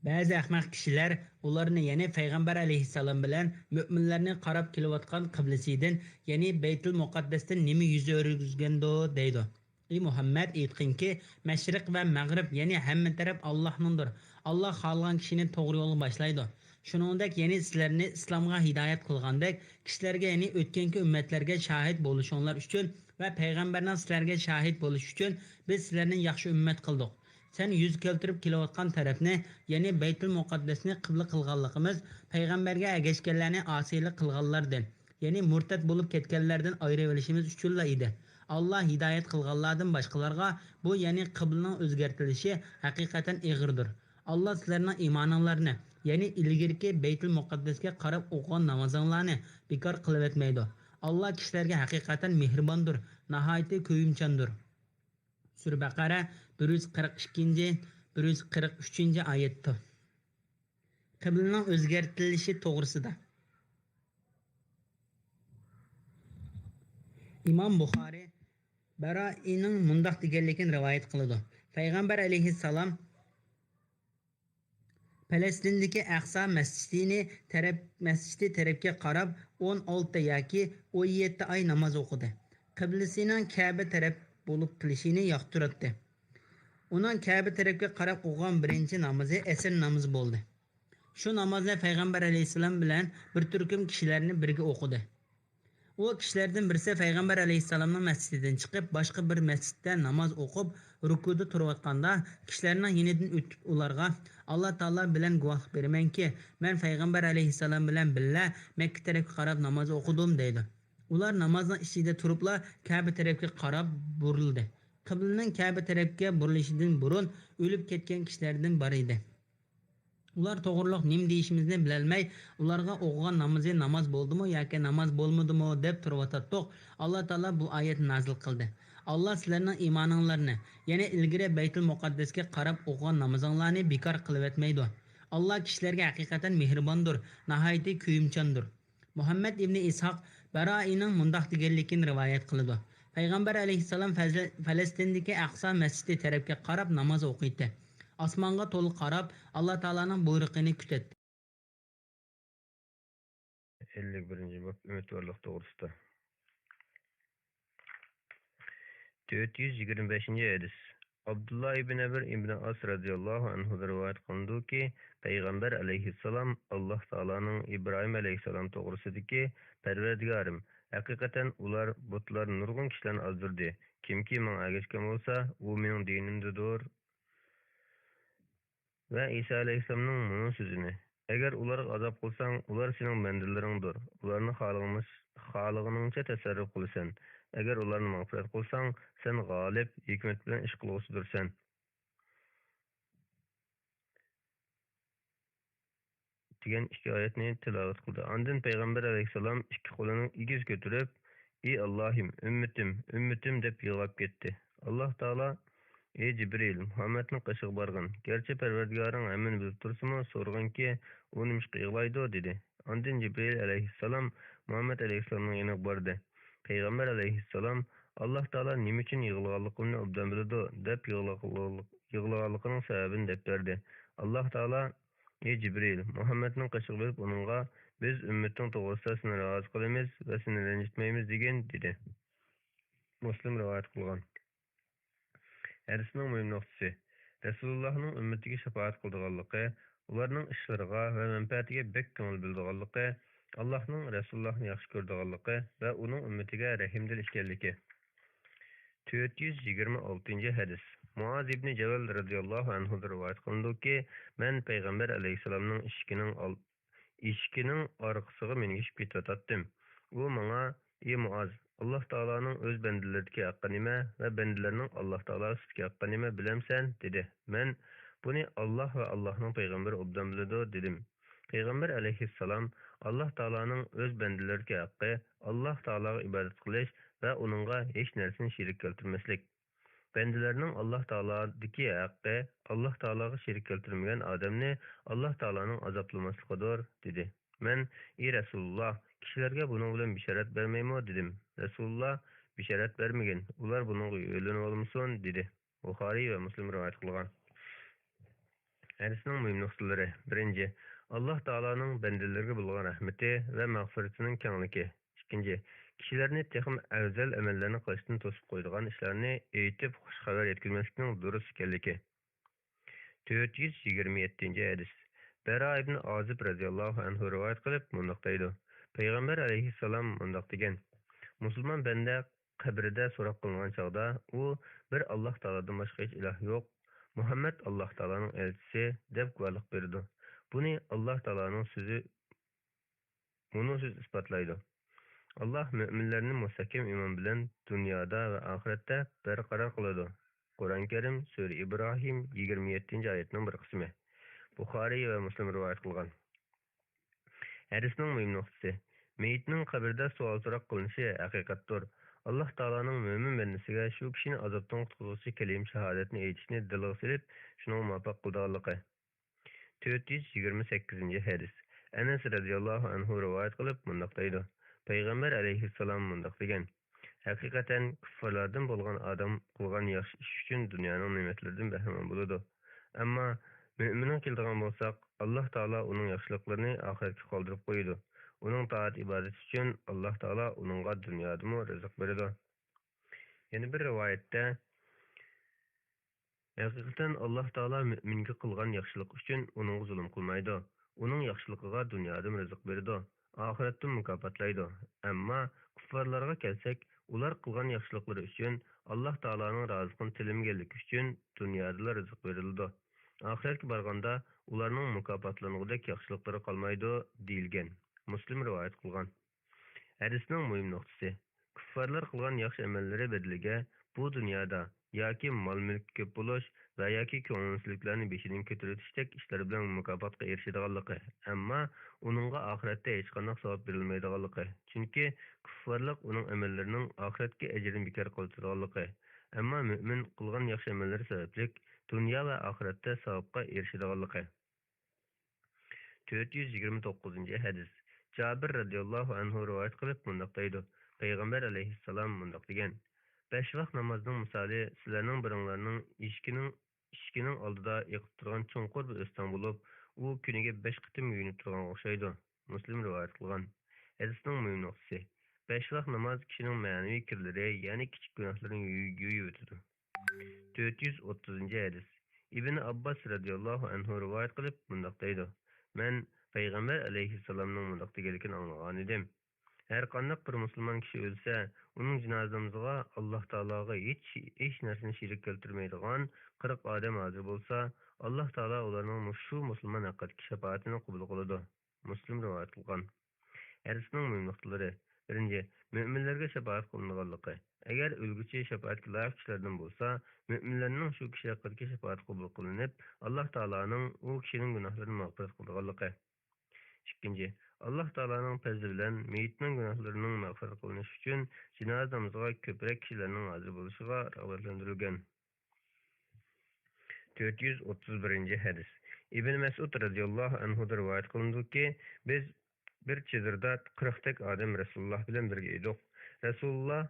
بەزى ئەخمەق كىشىلەر ئۇلارنى، يەنى پەيغەمبەر ئەلەيھىسسالام بىلەن مۆمىنلەرنى قاراپ كېلىۋاتقان قىبلىسىدىن، يەنى بەيتۇل مۇقەددەستىن نېمە يۈز ئۆرۈگۈزگەندۇ دەيدۇ. ئى مۇھەممەد، ئېيتقىنكى، مەشرىق ۋە مەغرىب، يەنى ھەممە تەرەپ ئاللاھنىڭدۇر. ئاللاھ خالىغان كىشىنى توغرا يولغا باشلايدۇ. شۇنىڭدەك، يەنى سىلەرنى ئىسلامغا ھىدايەت قىلغاندەك، كىشىلەرگە، يەنى ئۆتكەنكى ئۈممەتلەرگە شاھىت بولۇشۇڭلار ئۈچۈن ۋە پەيغەمبەرنىڭ سىلەرگە شاھىت بولۇشى ئۈچۈن بىز سىلەرنى ياخشى ئۈممەت قىلدۇق. سەن يۈز كەلتۈرۈپ كېلىۋاتقان تەرەپنى، يەنى بەيتۇل مۇقەددەسنى قىبلە قىلغانلىقىمىز پەيغەمبەرگە ئەگەشكەنلەرنى ئاسىيلىق قىلغانلاردىن، يەنى مۇرتەت بولۇپ كەتكەنلەردىن ئايرىۋېلىشىمىز ئۈچۈنلا ئىدى. ئاللاھ ھىدايەت قىلغانلاردىن باشقىلارغا بۇ، يەنى قىبلىنىڭ ئۆزگەرتىلىشى ھەقىقەتەن ئېغىردۇر. ئاللاھ سىلەرنىڭ ئىمانىڭلارنى، يەنى ئىلگىرىكى بەيتۇل مۇقەددەسكە قاراپ ئوقۇغان نامازىڭلارنى بىكار قىلىۋەتمەيدۇ. ئاللاھ كىشىلەرگە ھەقىقەتەن مېھرىباندۇر، ناھايىتى كۆيۈمچاندۇر. سۈرە بەقەرە، بىر يۈز قىرىق ئىككىنچى، بىر يۈز قىرىق ئۈچىنچى ئايەتتۇر. قىبلىنىڭ ئۆزگەرتىلىشى توغرىسىدا. ئىمام بۇخارى بەرائىنىڭ مۇنداق دېگەنلىكىنى رىۋايەت قىلىدۇ. پەيغەمبەر ئەلەيھىسسالام پەلەستىندىكى ئەقسا مەسچىتىنى تەرەپ، مەسچىتى تەرەپكە قاراپ ئون ئالتە ياكى ئون يەتتە ئاي ناماز ئوقۇدى. قىبلىسىنىڭ كەبە تەرەپ بولۇپ قېلىشىنى ياقتۇراتتى. ئۇنىڭ كەبە تەرەپكە قاراپ ئوقۇغان بىرىنچى نامىزى ئەسىر نامىزى بولدى. شۇ نامازنى پەيغەمبەر ئەلەيھىسسالام بىلەن بىر تۈركۈم كىشىلەرنى بىرگە ئوقۇدى. ئۇ كىشىلەردىن بىرسى پەيغەمبەر ئەلەيھىسسالامنىڭ مەسچىتىدىن چىقىپ، باشقا بىر مەسچىتتە ناماز ئوقۇپ، رۇكۇدا تۇرۇۋاتقاندا، كىشىلەرنىڭ يېنىدىن ئۆتۈپ ئۇلارغا، «ئاللا تائالا بىلەن گۇۋاھلىق بېرىمەنكى، مەن پەيغەمبەر ئەلەيھىسسالام بىلەن بىللە مەككە تەرەپكە قاراپ ناماز ئوقۇدۇم» دەيدۇ. ئۇلار نامازنىڭ ئىچىدە تۇرۇپلا كەبە تەرەپكە قاراپ بۇرۇلدى. قىبلىنىڭ كەبە تەرەپكە بۇرۇلۇشىدىن بۇرۇن ئۆلۈپ كەتكەن كىشىلەردىن بار ئىدى. ئۇلار توغرۇلۇق نېمە دېيىشىمىزنى بىلەلمەي، ئۇلارغا ئوقۇغان نامىزى ناماز بولدىمۇ ياكى ناماز بولمىدىمۇ دەپ تۇرۇۋاتاتتۇق. ئاللا تائالا بۇ ئايەتنى نازىل قىلدى. ئاللا سىلەرنىڭ ئىمانىڭلارنى، يەنى ئىلگىرى بەيتۇل مۇقەددەسكە قاراپ ئوقۇغان نامىزىڭلارنى بىكار قىلىۋەتمەيدۇ. ئاللا كىشىلەرگە ھەقىقەتەن مېھرىباندۇر، ناھايىتى كۆيۈمچاندۇر. مۇھەممەد ئىبنى ئىسھاق بەرائىنىڭ مۇنداق دېگەنلىكىنى رىۋايەت قىلىدۇ. پەيغەمبەر ئەلەيھىسسالام فەزلە-، فەلەستىندىكى ئەقسا مەسچىتى تەرەپكە قاراپ ناماز ئوقۇيتتى. ئاسمانغا تولا قاراپ، ئاللا تائالانىڭ بۇيرۇقىنى كۈتەتتى. ئەللىك بىرىنچى باب، ئۈمىدۋارلىق توغرىسىدا. تۆت يۈز يىگىرمە بەشىنچى ھەدىس. ئابدۇللا ئىبن ئەمر ئىبن ئاس رەزىياللاھۇ ئەنھۇدىن رىۋايەت قىلىنىدۇكى، پەيغەمبەر ئەلەيھىسسالام ئاللا تائالانىڭ ئىبراھىم ئەلەيھىسسالام توغرىسىدىكى، «پەرۋەردىگارىم، ھەقىقەتەن ئۇلار، بۇتلار نۇرغۇن كىشىلەرنى ئازدۇردى. كىمكى ماڭا ئەگەشكەن بولسا، ئۇ مېنىڭ دىنىمدىدۇر.» ۋە ئىسا ئەلەيھىسسالامنىڭ مۇنۇ سۆزىنى، «ئەگەر ئۇلارغا ئازاب قىلساڭ، ئۇلار سېنىڭ بەندىلىرىڭدۇر. ئۇلارنى خالىغىمىش-، خالىغىنىڭچە تەسەررۇپ قىلىسەن. ئەگەر ئۇلارنى مەغپىرەت قىلساڭ، سەن غالىب، ھېكمەت بىلەن ئىش قىلغۇچىدۇرسەن.» دېگەن ئىككى ئايەتنى تىلاۋەت قىلدى. ئاندىن پەيغەمبەر ئەلەيھىسسالام ئىككى قولىنى ئېگىز كۆتۈرۈپ، «ئى ئاللاھىم، ئۈممىتىم، ئۈممىتىم» دەپ يىغلاپ كەتتى. ئاللا تائالا، «ئى جىبرىل، مۇھەممەدنىڭ قېشىغا بارغىن. گەرچە پەرۋەردىگارىڭ ھەممىنى بىلىپ تۇرسىمۇ، سورىغىنكى، ئۇ نېمىشقا يىغلايدۇ؟» دېدى. ئاندىن جىبرىل ئەلەيھىسسالام مۇھەممەد ئەلەيھىسسالامنىڭ يېنىغا باردى. پەيغەمبەر ئەلەيھىسسالام، «ئاللا تائالا نېمە ئۈچۈن يىغلىغانلىقىمنى ئوبدان بىلىدۇ» دەپ، يىغلىغانلىقىنىڭ سەۋەبىنى دەپ بەردى. ئاللا تائالا، «ئى جىبرىل، مۇھەممەدنىڭ قېشىغا بېرىپ ئۇنىڭغا، بىز ئۈممىتىڭ توغرىسىدا سېنى رازى قىلىمىز ۋە سېنى رەنجىتمەيمىز» دېگىن، دېدى. مۇسلىم رىۋايەت قىلغان. ھەدىسنىڭ مۇھىم نۇقتىسى، رەسۇلۇللاھنىڭ ئۈممىتىگە شاپائەت قىلىدىغانلىقى، ئۇلارنىڭ ئىشلىرىغا ۋە مەنپەئەتىگە بەك كۆڭۈل بۆلىدىغانلىقى، ئاللاھنىڭ رەسۇلۇللاھنى ياخشى كۆرىدىغانلىقى ۋە ئۇنىڭ ئۈممىتىگە رەھىمدىل ئىكەنلىكى. تۆت يۈز يىگىرمە ئالتىنچى ھەدىس. مۇئاز ئىبنى جەبەل رەزىياللاھۇ ئەنھۇدىن رىۋايەت قىلىنىدۇكى، مەن پەيغەمبەر ئەلەيھىسسالامنىڭ ئىشىكىنىڭ ئال-، ئىشىكىنىڭ ئارقىسىغا مىنگىشىپ كېتىۋاتاتتىم. ئۇ ماڭا، ئى مۇئاز، ئاللا تائالانىڭ ئۆز بەندىلىرىدىكى ھەققى نېمە ۋە بەندىلەرنىڭ ئاللا تائالا ئۈستىدىكى ھەققى نېمە، بىلەمسەن؟ دېدى. مەن، بۇنى ئاللا ۋە ئاللانىڭ پەيغەمبىرى ئوبدان بىلىدۇ، دېدىم. پەيغەمبەر ئەلەيھىسسالام، ئاللا تائالانىڭ ئۆز بەندىلىرىدىكى ھەققى ئاللا تائالاغا ئىبادەت قىلىش ۋە ئۇنىڭغا ھېچ نەرسىنى شېرىك كەلتۈرمەسلىك. بەندىلەرنىڭ ئاللا تائالادىكى ھەققى، ئاللا تائالاغا شېرىك كەلتۈرمىگەن ئادەمنى ئاللا تائالانىڭ ئازابلىماسلىقىدۇر، دېدى. مەن، ئى رەسۇلۇللا، كىشىلەرگە بۇنىڭ بىلەن بېشارەت بەرمەيمۇ؟ دېدىم. رەسۇلۇللا، بېشارەت بەرمىگىن، ئۇلار بۇنىڭغا يۆلىنىۋالمىسۇن، دېدى. بۇخارىي ۋە مۇسلىم رىۋايەت قىلغان. ھەدىسنىڭ مۇھىم نۇقتىلىرى. بىرىنچى، ئاللا تائالانىڭ بەندىلىرىگە بولغان رەھمىتى ۋە مەغپىرىتىنىڭ كەڭلىكى. ئىككىنچى، كىشىلەرنى تېخىمۇ ئەۋزەل ئەمەللەرنى قىلىشتىن توسۇپ قويىدىغان ئىشلارنى ئېيتىپ، خۇش خەۋەر يەتكۈزمەسلىكنىڭ دۇرۇس ئىكەنلىكى. تۆت يۈز يىگىرمە يەتتىنچى ھەدىس. بەرا ئىبن ئازىب رەزىياللاھۇ ئەنھۇ رىۋايەت قىلىپ مۇنداق دەيدۇ، پەيغەمبەر ئەلەيھىسسالام مۇنداق دېگەن، مۇسۇلمان بەندە قەبرىدە سوراق قىلىنغان چاغدا، ئۇ بىر ئاللا تائالادىن باشقا ھېچ ئىلاھ يوق، مۇھەممەد ئاللا تائالانىڭ ئەلچىسى، دەپ گۇۋاھلىق بېرىدۇ. بۇنى ئاللا تائالانىڭ سۆزى مۇنۇ سۆز ئىسپاتلايدۇ، ئاللا مۆمىنلەرنى مۇستەھكەم ئىمان بىلەن دۇنيادا ۋە ئاخىرەتتە بەرقارار قىلىدۇ. قۇرئان كەرىم، سۈرە ئىبراھىم، يىگىرمە يەتتىنچى ئايەتنىڭ بىر قىسمى. بۇخارىي ۋە مۇسلىم رىۋايەت قىلغان. ھەدىسنىڭ مۇھىم نۇقتىسى، مېيىتنىڭ قەبرىدە سوئال-سوراق قىلىنىشى ھەقىقەتتۇر. ئاللا تائالانىڭ مۆمىن بەندىسىگە شۇ كىشىنى ئازابتىن قۇتقۇزغۇچى كەلىمە شاھادەتنى ئېيتىشنى دىلغا سېلىپ، شۇنىڭغا مۇۋاپىق قىلىدىغانلىقى. تۆت يۈز يىگىرمە سەككىزىنچى ھەدىس. ئەنەس رەزىياللاھۇ ئەنھۇ رىۋايەت قىلىپ مۇنداق دەيدۇ، پەيغەمبەر ئەلەيھىسسالام مۇنداق دېگەن، ھەقىقەتەن كۇففارلاردىن بولغان ئادەم قىلغان ياخشى ئىش ئۈچۈن دۇنيانىڭ نېمەتلىرىدىن بەھرىمەن بولىدۇ. ئەمما مۆمىنگە كېلىدىغان بولساق، ئاللا تائالا ئۇنىڭ ياخشىلىقلىرىنى ئاخىرەتكە قالدۇرۇپ قويىدۇ. ئۇنىڭ تائەت-ئىبادىتى ئۈچۈن ئاللا تائالا ئۇنىڭغا دۇنيادىمۇ رىزىق بېرىدۇ. يەنە بىر رىۋايەتتە، ھەقىقەتەن ئاللا تائالا مۆمىنگە قىلغان ياخشىلىق ئۈچۈن ئۇنىڭغا زۇلۇم قىلمايدۇ. ئۇنىڭ ياخشىلىقىغا دۇنيادىمۇ رىزىق بېرىدۇ. ئاخىرەتتىمۇ مۇكاپاتلايدۇ. ئەمما كۇففارلارغا كەلسەك، ئۇلار قىلغان ياخشىلىقلىرى ئۈچۈن ئاللاھ تائالانىڭ رازىلىقىنى تىلىمىگەنلىكى ئۈچۈن دۇنيادىلا رىزىق بېرىلىدۇ. ئاخىرەتكە بارغاندا ئۇلارنىڭ مۇكاپاتلانغۇدەك ياخشىلىقلىرى قالمايدۇ، دېيىلگەن. مۇسلىم رىۋايەت قىلغان. ھەدىسنىڭ مۇھىم نۇقتىسى، كۇففارلار قىلغان ياخشى ئەمەللىرى بەدىلىگە بۇ دۇنيادا ياكى مال-مۈلكى كۆپ بولۇش ۋە ياكى كۆڭۈلسىزلىكلەرنى بېشىدىن كۆتۈرۈۋېتىشتەك ئىشلار بىلەن مۇكاپاتقا ئېرىشىدىغانلىقى، ئەمما ئۇنىڭغا ئاخىرەتتە ھېچقانداق ساۋاب بېرىلمەيدىغانلىقى، چۈنكى كۇففارلىق ئۇنىڭ ئەمەللىرىنىڭ ئاخىرەتتىكى ئەجرىنى بىكار قىلىۋېتىدىغانلىقى، ئەمما مۆمىن قىلغان ياخشى ئەمەللىرى سەۋەبلىك دۇنيا ۋە ئاخىرەتتە ساۋابقا ئېرىشىدىغانلىقى. تۆت يۈز يىگىرمە توققۇزىنچى ھەدىس. جابىر رەزىياللاھۇ ئەنھۇ رىۋايەت قىلىپ مۇنداق دەيدۇ، پەيغەمبەر ئەلەيھىسسالام مۇنداق دېگەن، بەش ۋاق نامازنىڭ مىسالى سىلەرنىڭ بىرىڭلارنىڭ ئىشىكىنىڭ، ئىشىكىنىڭ ئالدىدا ئېقىپ تۇرغان چوڭقۇر بىر ئۆستەڭ بولۇپ، ئۇ كۈنىگە بەش قېتىم يۇيۇنۇپ تۇرغانغا ئوخشايدۇ. مۇسلىم رىۋايەت قىلغان. ھەدىسنىڭ مۇھىم نۇقتىسى، بەش ۋاق ناماز كىشىنىڭ مەنىۋى كىرلىرى، يەنى كىچىك گۇناھلىرىنى يۇ-، يۇيۇۋېتىدۇ. تۆت يۈز ئوتتۇزىنچى ھەدىس. ئىبن ئابباس رەزىياللاھۇ ئەنھۇ رىۋايەت قىلىپ مۇنداق دەيدۇ، مەن پەيغەمبەر ئەلەيھىسسالامنىڭ مۇنداق دېگەنلىكىنى ئاڭلىغانىدىم، ھەرقانداق بىر مۇسۇلمان كىشى ئۆلسە، ئۇنىڭ جىنازا نامىزىغا ئاللاھ تائالاغا ھېچ، ھېچ نەرسىنى شېرىك كەلتۈرمەيدىغان قىرىق ئادەم ھازىر بولسا، ئاللاھ تائالا ئۇلارنىڭ مۇشۇ مۇسۇلمان ھەققىدىكى شاپائىتىنى قوبۇل قىلىدۇ. مۇسلىم رىۋايەت قىلغان. ھەدىسنىڭ مۇھىم نۇقتىلىرى. بىرىنچى، مۆمىنلەرگە شاپائەت قىلىنىدىغانلىقى. ئەگەر ئۆلگۈچى شاپائەتكە لايىق كىشىلەردىن بولسا، مۆمىنلەرنىڭ شۇ كىشى ھەققىدىكى شاپائىتى قوبۇل قىلىنىپ، ئاللاھ تائالانىڭ ئۇ كىشىنىڭ گۇناھلىرىنى مەغپىرەت قىلىدىغانلىقى. ئىككىنچى، ئاللاھ تائالانىڭ پەزلى بىلەن مېيىتنىڭ گۇناھلىرىنىڭ مەغپىرەت قىلىنىشى ئۈچۈن جىنازا نامىزىغا كۆپرەك كىشىلەرنىڭ ھازىر بولۇشىغا رىغبەتلەندۈرۈلگەن. تۆت يۈز ئوتتۇز بىرىنچى ھەدىس. ئىبن مەسئۇد رەزىياللاھۇ ئەنھۇدىن رىۋايەت قىلىنىدۇكى، بىز بىر چېدىردا قىرىقتەك ئادەم رەسۇلۇللاھ بىلەن بىرگە ئىدۇق. رەسۇلۇللاھ،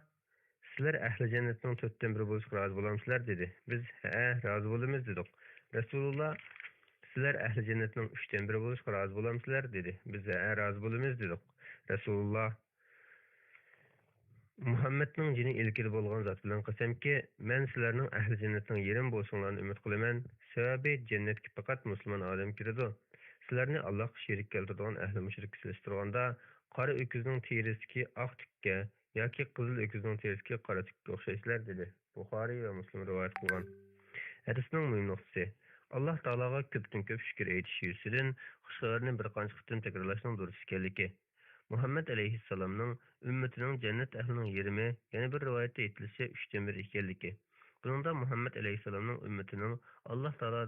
سىلەر ئەھلى جەننەتنىڭ تۆتتىن بىرى بولۇشقا رازى بولامسىلەر؟ دېدى. بىز، ھەئە، رازى بولىمىز، دېدۇق. رەسۇلۇللاھ، سىلەر ئەھلى جەننەتنىڭ ئۈچتىن بىرى بولۇشقا رازى بولامسىلەر؟ دېدى. بىز، ھەئە، رازى بولىمىز، دېدۇق. رەسۇلۇللاھ، مۇھەممەدنىڭ جېنى ئىلكىدە بولغان زات بىلەن قەسەمكى، مەن سىلەرنىڭ ئەھلى جەننەتنىڭ يېرىمى بولۇشۇڭلارنى ئۈمىد قىلىمەن، سەۋەبى جەننەتكە پەقەت مۇسۇلمان ئادەم كىرىدۇ. سىلەرنى ئاللاھقا شېرىك كەلتۈرىدىغان ئەھلى مۇشرىككە سېلىشتۇرغاندا، قارا ئۆكۈزنىڭ تېرىسىدىكى ئاق تۈككە ياكى قىزىل ئۆكۈزنىڭ تېرىسىدىكى قارا تۈككە ئوخشايسىلەر، دېدى. بۇخارىي ۋە مۇسلىم رىۋايەت قىلغان. ھەدىسنىڭ مۇھىم نۇقتىسى، ئاللاھ تائالاغا كۆپتىن كۆپ شۈكۈر ئېيتىش يۈزىسىدىن خۇش خەۋەرنى بىر قانچە قېتىم تەكرارلاشنىڭ دۇرۇس ئىكەنلىكى. مۇھەممەد ئەلەيھىسسالامنىڭ ئۈممىتىنىڭ جەننەت ئەھلىنىڭ يېرىمى، يەنە بىر رىۋايەتتە ئېيتىلىشىچە، ئۈچتىن بىرى ئىكەنلىكى. بۇنىڭدا مۇھەممەد ئەلەيھىسسالامنىڭ ئۈممىتىنىڭ ئاللاھ تائالا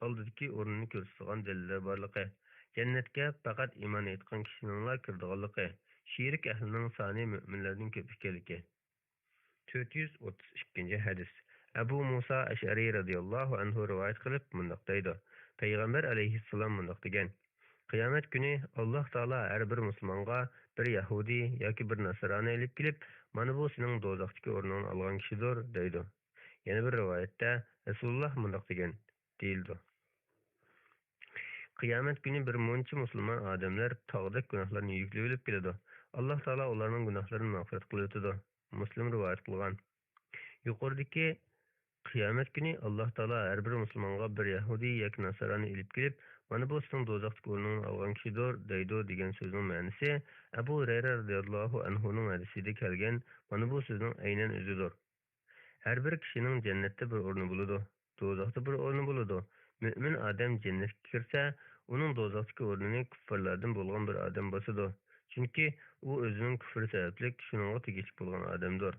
ئالدىدىكى ئورنىنى كۆرسىتىدىغان دەلىللەر بارلىقى، جەننەتكە پەقەت ئىمان ئېيتقان كىشىنىڭلا كىرىدىغانلىقى، شېرىك ئەھلىنىڭ سانى مۆمىنلەردىن كۆپ ئىكەنلىكى. تۆت يۈز ئوتتۇز ئىككىنچى ھەدىس. ئەبۇ مۇسا ئەشئەرى رەزىياللاھۇ ئەنھۇ رىۋايەت قىلىپ مۇنداق دەيدۇ، پەيغەمبەر ئەلەيھىسسالام مۇنداق دېگەن، قىيامەت كۈنى ئاللاھ تائالا ھەر بىر مۇسۇلمانغا بىر يەھۇدىي ياكى بىر ناسرانى ئېلىپ كېلىپ، مانا بۇ سېنىڭ دوزاختىكى ئورنۇڭنى ئالغان كىشىدۇر، دەيدۇ. يەنە بىر رىۋايەتتە رەسۇلۇللاھ مۇنداق دېگەن، دېيىلىدۇ. قىيامەت كۈنى بىر مۇنچە مۇسۇلمان ئادەملەر تاغدەك گۇناھلارنى يۈكلىۋېلىپ كېلىدۇ. ئاللاھ تائالا ئۇلارنىڭ گۇناھلىرىنى مەغپىرەت قىلىۋېتىدۇ. مۇسلىم رىۋايەت قىلغان. يۇقىرىدىكى قىيامەت كۈنى ئاللاھ تائالا ھەر بىر مۇسۇلمانغا بىر يەھۇدىي ياكى ناسارانى ئېلىپ كېلىپ، مانا بۇ سېنىڭ دوزاختىكى ئورنۇڭنى ئالغان كىشىدۇر، دەيدۇ، دېگەن سۆزنىڭ مەنىسى ئەبۇ ھۇرەيرە رەزىياللاھۇ ئەنھۇنىڭ ھەدىسىدە كەلگەن مانا بۇ سۆزنىڭ ئەينەن ئۆزىدۇر. ھەر بىر كىشىنىڭ جەننەتتە بىر ئورنى بولىدۇ، دوزاختا بىر ئورنى بولىدۇ. مۆمىن ئادەم جەننەتكە كىرسە، ئۇنىڭ دوزاختىكى ئورنىنى كۇففارلاردىن بولغان بىر ئادەم باسىدۇ. چۈنكى ئۇ ئۆزىنىڭ كۇفرى سەۋەبلىك شۇنىڭغا تېگىشلىك بولغان ئادەمدۇر.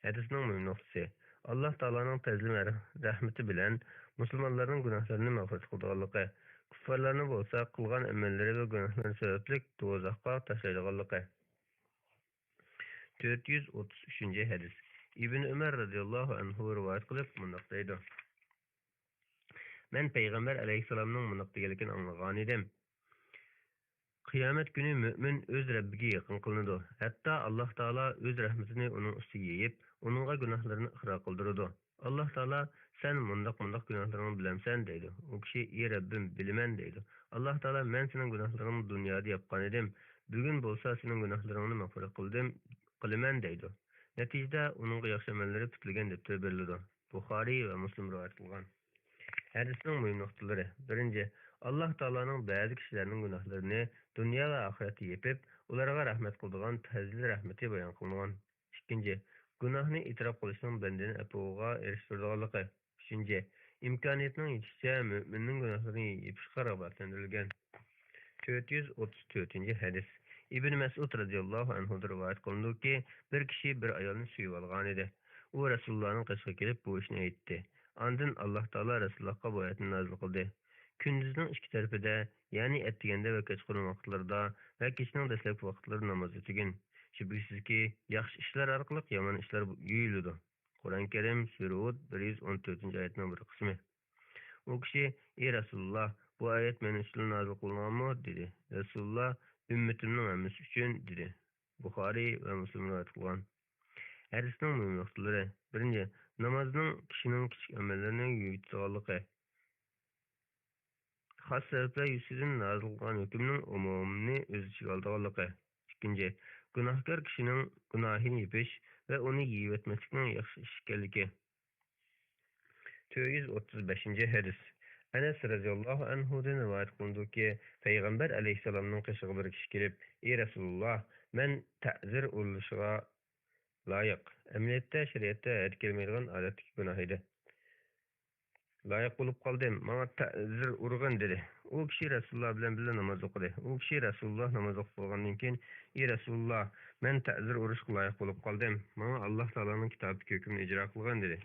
ھەدىسنىڭ مۇھىم نۇقتىسى، ئاللاھ تائالانىڭ پەزلى ۋە رەھمىتى بىلەن مۇسۇلمانلارنىڭ گۇناھلىرىنى مەغپىرەت قىلىدىغانلىقى، كۇففارلارنى بولسا قىلغان ئەمەللىرى ۋە گۇناھلىرى سەۋەبلىك دوزاخقا تاشلايدىغانلىقى. تۆت يۈز ئوتتۇز ئۈچىنچى ھەدىس. ئىبن ئۆمەر رەزىياللاھۇ ئەنھۇ رىۋايەت قىلىپ مۇنداق دەيدۇ، مەن پەيغەمبەر ئەلەيھىسسالامنىڭ مۇنداق دېگەنلىكىنى ئاڭلىغانىدىم، قىيامەت كۈنى مۆمىن ئۆز رەببىگە يېقىن قىلىنىدۇ، ھەتتا ئاللاھ تائالا ئۆز رەھمىتىنى ئۇنىڭ ئۈستىگە يېيىپ، ئۇنىڭغا گۇناھلىرىنى ئىقرار قىلدۇرىدۇ. ئاللاھ تائالا، سەن مۇنداق مۇنداق گۇناھلىرىڭنى بىلەمسەن؟ دەيدۇ. ئۇ كىشى، ئى رەببىم، بىلىمەن، دەيدۇ. ئاللاھ تائالا، مەن سېنىڭ گۇناھلىرىڭنى دۇنيادا ياپقانىدىم، بۈگۈن بولسا سېنىڭ گۇناھلىرىڭنى مەغپىرەت قىلدىم، قىلىمەن، دەيدۇ. نەتىجىدە ئۇنىڭغا ياخشى ئەمەللىرى پۈتۈلگەن دەپتىرى بېرىلىدۇ. بۇخارىي ۋە مۇسلىم رىۋايەت قىلغان. ھەدىسنىڭ مۇھىم نۇقتىلىرى. بىرىنچى، ئاللاھ تائالانىڭ بەزى كىشىلەرنىڭ گۇناھلىرىنى دۇنيا ۋە ئاخىرەتتە يېپىپ، ئۇلارغا رەھمەت قىلىدىغان پەزلى رەھمىتى بايان قىلىنغان. ئىككىنچى، گۇناھنى ئېتىراپ قىلىشنىڭ بەندىنى ئەپۇغا ئېرىشتۈرىدىغانلىقى. ئۈچىنچى، ئىمكانىيەتنىڭ يېتىشىچە مۆمىننىڭ گۇناھلىرىنى يېپىشقا رىغبەتلەندۈرۈلگەن. تۆت يۈز ئوتتۇز تۆتىنچى ھەدىس. ئىبن مەسئۇد رەزىياللاھۇ ئەنھۇدىن رىۋايەت قىلىنىدۇكى، بىر كىشى بىر ئايالنى سۆيۈۋالغانىدى. ئۇ رەسۇلۇللانىڭ قېشىغا كېلىپ، بۇ ئىشنى ئېيتتى. ئاندىن ئاللاھ تائالا رەسۇلۇللاھقا بۇ ئايەتنى نازىل قىلدى: كۈندۈزنىڭ ئىككى تەرىپىدە، يەنى ئەتىگەندە ۋە كەچقۇرۇن ۋاقىتلىرىدا ۋە كېچىنىڭ دەسلەپكى ۋاقىتلىرىدا ناماز ئۆتىگىن. شۈبھىسىزكى، ياخشى ئىشلار ئارقىلىق يامان ئىشلار يۇيۇلىدۇ. قۇرئان كەرىم، سۈرە ھۇد، بىر يۈز ئون تۆتىنچى ئايەتنىڭ بىر قىسمى. ئۇ كىشى: «ئى رەسۇلۇللا، بۇ ئايەت مەن ئۈچۈنلا نازىل قىلىنغانمۇ؟» دېدى. رەسۇلۇللا: «ئۈممىتىمنىڭ ھەممىسى ئۈچۈن» دېدى. بۇخارىي ۋە مۇسلىم رىۋايەت قىلغان. ھەدىسنىڭ مۇھىم نۇقتىلىرى. بىرىنچى، نامازنىڭ كىشىنىڭ كىچىك ئەمەللىرىنى يۇيۇۋېتىدىغانلىقى. خاس سەۋەبلەر يۈزىسىدىن نازىل قىلغان ھۆكۈمنىڭ ئومۇمىنى ئۆز ئىچىگە ئالىدىغانلىقى. ئىككىنچى، گۇناھكار كىشىنىڭ گۇناھىنى يېپىش ۋە ئۇنى يېيىۋەتمەسلىكنىڭ ياخشى ئىش ئىكەنلىكى. تۆت يۈز ئوتتۇز بەشىنچى ھەدىس. ئەنەس رەزىياللاھۇ ئەنھۇدىن رىۋايەت قىلىنىدۇكى، پەيغەمبەر ئەلەيھىسسالامنىڭ قېشىغا بىر كىشى كېلىپ: «ئى رەسۇلۇللا، مەن تەزىر ئۇرۇلۇشىغا لايىق، ئەمەلىيەتتە شەرىئەتتە ھەددى كەلمەيدىغان ئادەتتىكى گۇناھ ئىدى. لايىق بولۇپ قالدىم، ماڭا تەزىر ئۇرغىن» دېدى. ئۇ كىشى رەسۇلۇللا بىلەن بىللە ناماز ئوقۇدى. ئۇ كىشى رەسۇلۇللا ناماز ئوقۇپ بولغاندىن كېيىن: «ئى رەسۇلۇللا، مەن تەزىر ئۇرۇشقا لايىق بولۇپ قالدىم، ماڭا ئاللاھ تائالانىڭ كىتابىدىكى ھۆكۈمنى ئىجرا قىلغىن» دېدى.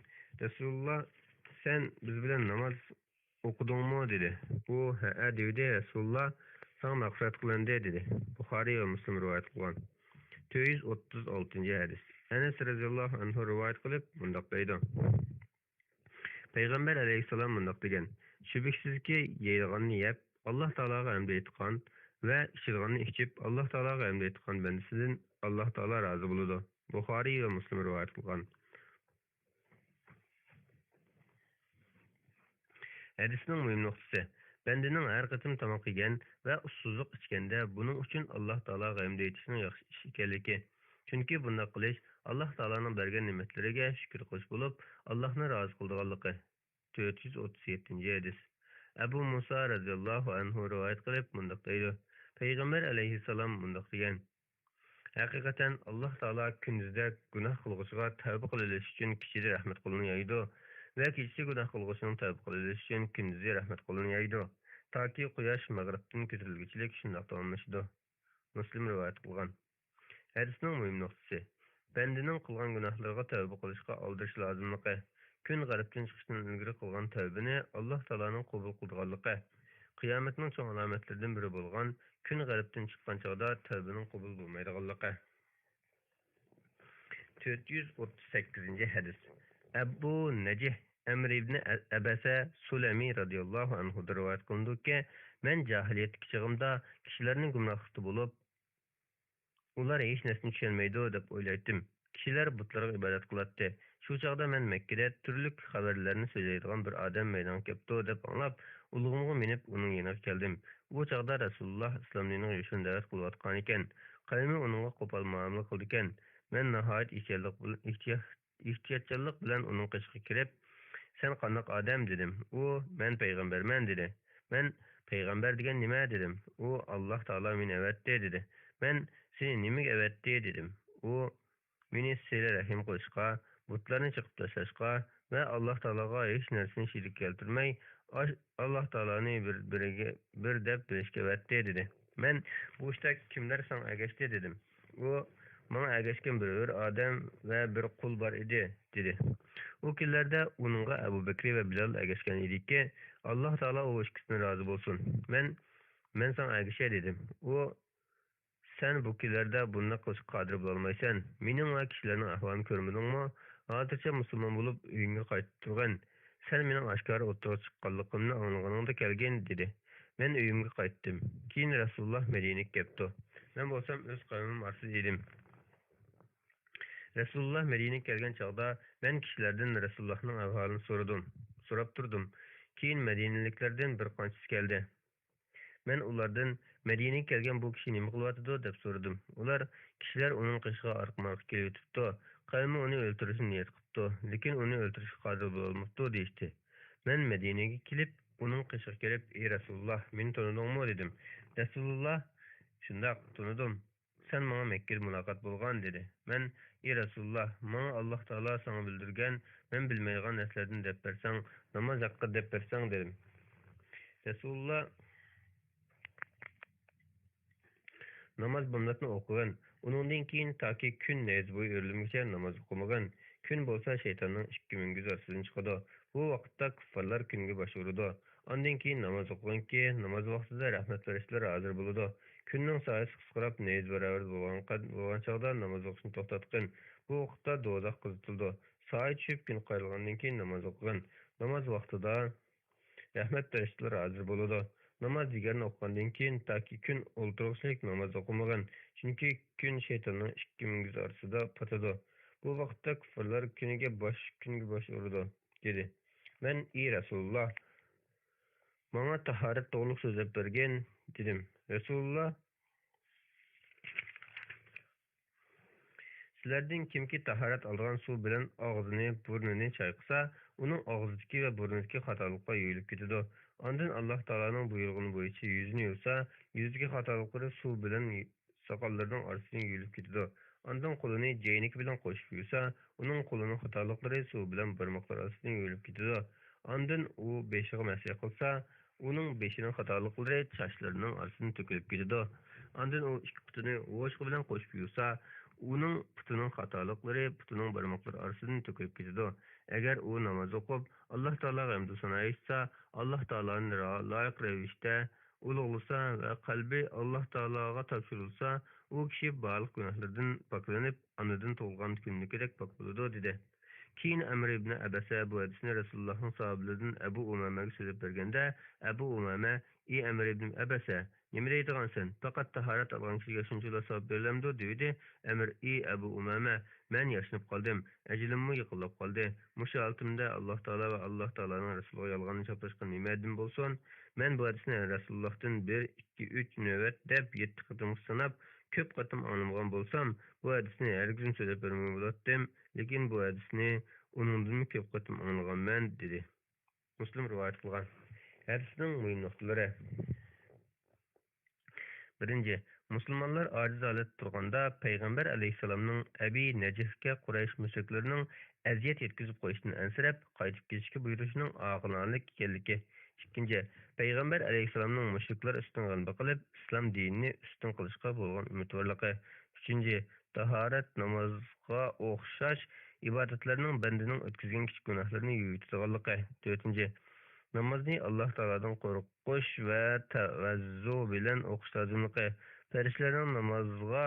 رەسۇلۇللا: «سەن بىز بىلەن ناماز ئوقۇدۇڭمۇ؟» دېدى. ئۇ: «ھەئە» دېدى. رەسۇلۇللا: «ساڭا مەغپىرەت قىلىندى» دېدى. بۇخارىي ۋە مۇسلىم رىۋايەت قىلغان. تۆت يۈز ئوتتۇز ئالتىنچى ھەدىس. ئەنەس رەزىياللاھۇ ئەنھۇ رىۋايەت قىلىپ مۇنداق دەيدۇ: پەيغەمبەر ئەلەيھىسسالام مۇنداق دېگەن: «شۈبھىسىزكى، يەيدىغاننى يەپ، ئاللاھ تائالاغا ھەمدە ئېيتقان ۋە ئىچىدىغاننى ئىچىپ، ئاللاھ تائالاغا ھەمدە ئېيتقان بەندىسىدىن ئاللاھ تائالا رازى بولىدۇ.» بۇخارىي ۋە مۇسلىم رىۋايەت قىلغان. ھەدىسنىڭ مۇھىم نۇقتىسى، بەندىنىڭ ھەر قېتىم تاماق يېگەن ۋە ئۇسسۇزلۇق ئىچكەندە، بۇنىڭ ئۈچۈن ئاللاھ تائالاغا ھەمدە ئېيتىشنىڭ ياخشى ئىش ئىكەنلىكى. چۈنكى بۇنداق قىلىش ئاللاھ تائالانىڭ بەرگەن نېمەتلىرىگە شۈكۈر قىلىش بولۇپ، ئاللاھنى رازى قىلىدىغانلىقى. تۆت يۈز ئوتتۇز يەتتىنچى ھەدىس. ئەبۇ مۇسا رەزىياللاھۇ ئەنھۇ رىۋايەت قىلىپ مۇنداق دەيدۇ: پەيغەمبەر ئەلەيھىسسالام مۇنداق دېگەن: «ھەقىقەتەن، ئاللاھ تائالا كۈندۈزدە گۇناھ قىلغۇچىغا تەۋبە قىلىۋېلىش ئۈچۈن كېچىدە رەھمەت قولىنى يايىدۇ ۋە كېچىسى گۇناھ قىلغۇچىنىڭ تەۋبە قىلىۋېلىش ئۈچۈن كۈندۈزى رەھمەت قولىنى يايىدۇ، تاكى قۇياش مەغرىبتىن كۆتۈرۈلگۈچىلىك شۇنداق داۋاملىشىدۇ.» مۇسلىم رىۋايەت قىلغان. ھەدىسنىڭ مۇھىم نۇقتىسى، بەندىنىڭ قىلغان گۇناھلىرىغا تەۋبە قىلىشقا ئالدىرىش لازىملىقى، كۈن غەربتىن چىقىشتىن ئىلگىرى قىلغان تەۋبىنى ئاللاھ تائالانىڭ قوبۇل قىلىدىغانلىقى، قىيامەتنىڭ چوڭ ئالامەتلىرىدىن بىرى بولغان كۈن غەربتىن چىققان چاغدا تەۋبىنىڭ قوبۇل بولمايدىغانلىقى. تۆت يۈز ئوتتۇز سەككىزىنچى ھەدىس. ئەبۇ نەجىھ ئەمر ئىبنى ئەبەسە سۇلەمى رەزىياللاھۇ ئەنھۇدىن رىۋايەت قىلىنىدۇكى، مەن جاھىلىيەتتىكى چېغىمدا كىشىلەرنىڭ گۇمراھلىقتا بولۇپ، ئۇلار ھېچ نەرسىنى چۈشەنمەيدۇ دەپ ئويلايتتىم. كىشىلەر بۇتلارغا ئىبادەت قىلاتتى. شۇ چاغدا مەن مەككىدە تۈرلۈك خەۋەرلەرنى سۆزلەيدىغان بىر ئادەم مەيدانغا كەپتۇ دەپ ئاڭلاپ، ئۇلىغىمغا مىنىپ ئۇنىڭ يېنىغا كەلدىم. ئۇ چاغدا رەسۇلۇللا ئىسلام دىنىغا يوشۇرۇن دەۋەت قىلىۋاتقانىكەن. قەۋمى ئۇنىڭغا قوپال مۇئامىلە قىلىدىكەن. مەن ناھايىتى ئېھتىياتلىق بىل-، ئېھتىيات-، ئېھتىياتچانلىق بىلەن ئۇنىڭ قېشىغا كىرىپ، سەن قانداق ئادەم؟ دېدىم. ئۇ، مەن پەيغەمبەرمەن، دېدى. مەن، پەيغەمبەر دېگەن نېمە؟ دېدىم. ئۇ، ئاللاھ تائالا مېنى ئەۋەتتى، دېدى. مەن، سېنى نېمىگە ئەۋەتتى؟ دېدىم. ئۇ، مېنى سىلە رەھىم قىلىشقا، بۇتلارنى چېقىپ تاشلاشقا ۋە ئاللاھ تائالاغا ھېچ نەرسىنى شېرىك كەلتۈرمەي، ئاش-، ئاللاھ تائالانى بىر، بىرىگە، بىر دەپ بىلىشكە ئەۋەتتى، دېدى. مەن، بۇ ئىشتا كىملەر ساڭا ئەگەشتى؟ دېدىم. ئۇ، ماڭا ئەگەشكەن بىر ھۆر ئادەم ۋە بىر قۇل بار ئىدى، دېدى. ئۇ كۈنلەردە ئۇنىڭغا ئەبۇ بەكرى ۋە بىلال ئەگەشكەن ئىدىكى، ئاللاھ تائالا ئۇ ئىككىسىدىن رازى بولسۇن. مەن، مەن ساڭا ئەگىشەي، دېدىم. ئۇ، سەن بۇ كۈنلەردە بۇنداق قىلىشقا قادىر بولالمايسەن. مېنىڭ ۋە كىشىلەرنىڭ ئەھۋالىنى كۆرمىدىڭمۇ؟ ھازىرچە مۇسۇلمان بولۇپ ئۆيۈڭگە قايتىپ تۇرغىن. سەن مېنىڭ ئاشكارا ئوتتۇرىغا چىققانلىقىمنى ئاڭلىغىنىڭدا كەلگىن، دېدى. مەن ئۆيۈمگە قايتتىم. كېيىن رەسۇلۇللا مەدىنىگە كەپتۇ. مەن بولسام ئۆز قەۋمىم ئارىسىدا ئىدىم. رەسۇلۇللا مەدىنىگە كەلگەن چاغدا مەن كىشىلەردىن رەسۇلۇللانىڭ ئەھۋالىنى سورىدىم، سوراپ تۇردۇم. كېيىن مەدىنىلىكلەردىن بىر قانچىسى كەلدى. مەن ئۇلاردىن، «مەدىنىگە كەلگەن بۇ كىشى نېمە قىلىۋاتىدۇ؟» دەپ سورىدىم. ئۇلار، «كىشىلەر ئۇنىڭ قېشىغا ئارقىمۇ-ئارقا كېلىۋېتىپتۇ، قەۋمى ئۇنى ئۆلتۈرۈشنى نىيەت قىپتۇ، لېكىن ئۇنى ئۆلتۈرۈشكە قادىر بولالماپتۇ» دېيىشتى. مەن مەدىنىگە كېلىپ، ئۇنىڭ قېشىغا كېلىپ، ئى رەسۇلۇللا، مېنى تونۇدۇڭمۇ؟ دېدىم. رەسۇلۇللا، شۇنداق، تونۇدۇم. سەن ماڭا مەككىدە مۇلاقات بولغان، دېدى. مەن، ئى رەسۇلۇللا، ماڭا ئاللاھ تائالا ساڭا بىلدۈرگەن، مەن بىلمەيدىغان نەرسىلەردىن دەپ بەرسەڭ، ناماز ھەققىدە دەپ بەرسەڭ، دېدىم. رەسۇلۇللا، ناماز بامداتنى ئوقۇغىن، ئۇنىڭدىن كېيىن تاكى كۈن نەيزە بويى ئۆرلىمىگۈچە ناماز ئوقۇمىغىن. كۈن بولسا شەيتاننىڭ ئىككى مۈڭگۈزى ئارىسىدىن چىقىدۇ. بۇ ۋاقىتتا كۇففارلار كۈنگە باش ئۇرىدۇ. ئاندىن كېيىن ناماز ئوقۇغىنكى، ناماز ۋاقتىدا رەھمەت پەرىشتىلەر ھازىر بولىدۇ. كۈننىڭ سايىسى قىسقىراپ، نەيزە باراۋەردە بولغان، بولغان چاغدا ناماز ئوقۇشنى توختاتقىن. بۇ ۋاقىتتا دوزاخ قىزىتىلىدۇ. سايە چۈشۈپ، كۈن قايرىلغاندىن كېيىن ناماز ئوقۇغىن. ناماز ۋاقتىدا رەھمەت پەرىشتىلەر ھازىر بولىدۇ. ناماز دېگەننى ئوقۇغاندىن كېيىن تاكى كۈن ئولتۇرغۇچىلىك ناماز ئوقۇمىغىن، چۈنكى كۈن شەيتاننىڭ ئىككى مۈڭگۈزى ئارىسىدا پاتىدۇ. بۇ ۋاقىتتا كۇففارلار كۈنىگە باش، كۈنگە باش ئۇرىدۇ، دېدى. مەن، ئى رەسۇلۇللا، ماڭا تاھارەت توغرۇلۇق سۆزلەپ بەرگىن، دېدىم. رەسۇلۇللا، سىلەردىن كىمكى تاھارەت ئالىدىغان سۇ بىلەن ئاغزىنى، بۇرنىنى چايقىسا، ئۇنىڭ ئاغزىدىكى ۋە بۇرنىدىكى خاتالىقلار يۇيۇلۇپ كېتىدۇ. ئاندىن ئاللاھ تائالانىڭ بۇيرۇغىنى بويىچە يۈزىنى يۇسا، يۈزىدىكى خاتالىقلىرى سۇ بىلەن ساقاللىرىنىڭ ئارىسىدىن يۇيۇلۇپ كېتىدۇ. ئاندىن قولىنى جەينىكى بىلەن قوشۇپ يۇسا، ئۇنىڭ قولىنىڭ خاتالىقلىرى سۇ بىلەن بارماقلار ئارىسىدىن يۇيۇلۇپ كېتىدۇ. ئاندىن ئۇ بېشىغا مەسىھ قىلسا، ئۇنىڭ بېشىنىڭ خاتالىقلىرى چاچلىرىنىڭ ئارىسىدىن تۆكۈلۈپ كېتىدۇ. ئاندىن ئۇ ئىككى پۇتىنى ھوشقا بىلەن قوشۇپ يۇسا، ئۇنىڭ پۇتىنىڭ خاتالىقلىرى پۇتىنىڭ بارماقلىرى ئارىسىدىن تۆكۈلۈپ كېتىدۇ. ئەگەر ئۇ ناماز ئوقۇپ، ئاللاھ تائالاغا ھەمدۇ سانا ئېيتسا، ئاللاھ تائالانى را-، لايىق رەۋىشتە ئۇلۇغلىسا ۋە قەلبى ئاللاھ تائالاغا تاپشۇرۇلسا، ئۇ كىشى بارلىق گۇناھلىرىدىن پاكلىنىپ، ئانىدىن تۇغۇلغان كۈندىكىدەك پاك بولىدۇ، دېدى. كېيىن ئەمر ئىبنى ئەبەسە بۇ ھەدىسنى رەسۇلۇللاھنىڭ ساھابىلىرىدىن ئەبۇ ئۇمامەگە سۆزلەپ بەرگەندە، ئەبۇ ئۇمامە، ئى ئەمر ئىبنى ئەبەسە، نېمە دەيدىغانسەن؟ پەقەت تاھارەت ئالغان كىشىگە شۇنچىلا ساۋاب بېرىلەمدۇ؟ دېۋىدى. ئەمر، ئى ئەبۇ ئۇمامە، مەن ياشىنىپ قالدىم، ئەجىلىممۇ يېقىنلاپ قالدى. مۇشۇ ھالىتىمدە ئاللاھ تائالا ۋە ئاللاھ تائالانىڭ رەسۇلىغا يالغاننى چاپلاشقا نېمە ھەددىم بولسۇن؟ مەن بۇ ھەدىسنى رەسۇلۇللاھتىن بىر، ئىككى، ئۈچ نۆۋەت دەپ يەتتە قېتىمغا ساناپ، كۆپ قېتىم ئاڭلىمىغان بولسام، بۇ ھەدىسنى ھەرگىزمۇ سۆزلەپ بەرمىگەن بولاتتىم، لېكىن بۇ ھەدىسنى ئۇنىڭدىنمۇ كۆپ قېتىم ئاڭلىغانمەن، دېدى. مۇسلىم رىۋايەت قىلغان. ھەدىسنىڭ مۇھىم نۇقتىلىرى. بىرىنچى، مۇسۇلمانلار ئاجىز ھالەتتە تۇرغاندا، پەيغەمبەر ئەلەيھىسسالامنىڭ ئەبى نەجىھكە قۇرەيش مۇشرىكلىرىنىڭ ئەزىيەت يەتكۈزۈپ قويۇشتىن ئەنسىرەپ، قايتىپ كېتىشكە بۇيرۇشىنىڭ ئاقىلانىلىك ئىكەنلىكى. ئىككىنچى، پەيغەمبەر ئەلەيھىسسالامنىڭ مۇشرىكلار ئۈستىدىن غەلىبە قىلىپ، ئىسلام دىنىنى ئۈستۈن قىلىشقا بولغان ئۈمىدۋارلىقى. ئۈچىنچى، تاھارەت نامازغا ئوخشاش ئىبادەتلەرنىڭ بەندىنىڭ ئۆتكۈزگەن كىچىك گۇناھلىرىنى يۇيۇۋېتىدىغانلىقى. تۆتىنچى، نامازنى ئاللاھ تائالادىن قورقۇش ۋە تەۋەززۇ بىلەن ئوقۇش لازىملىقى. پەرىشتىلەرنىڭ نامازغا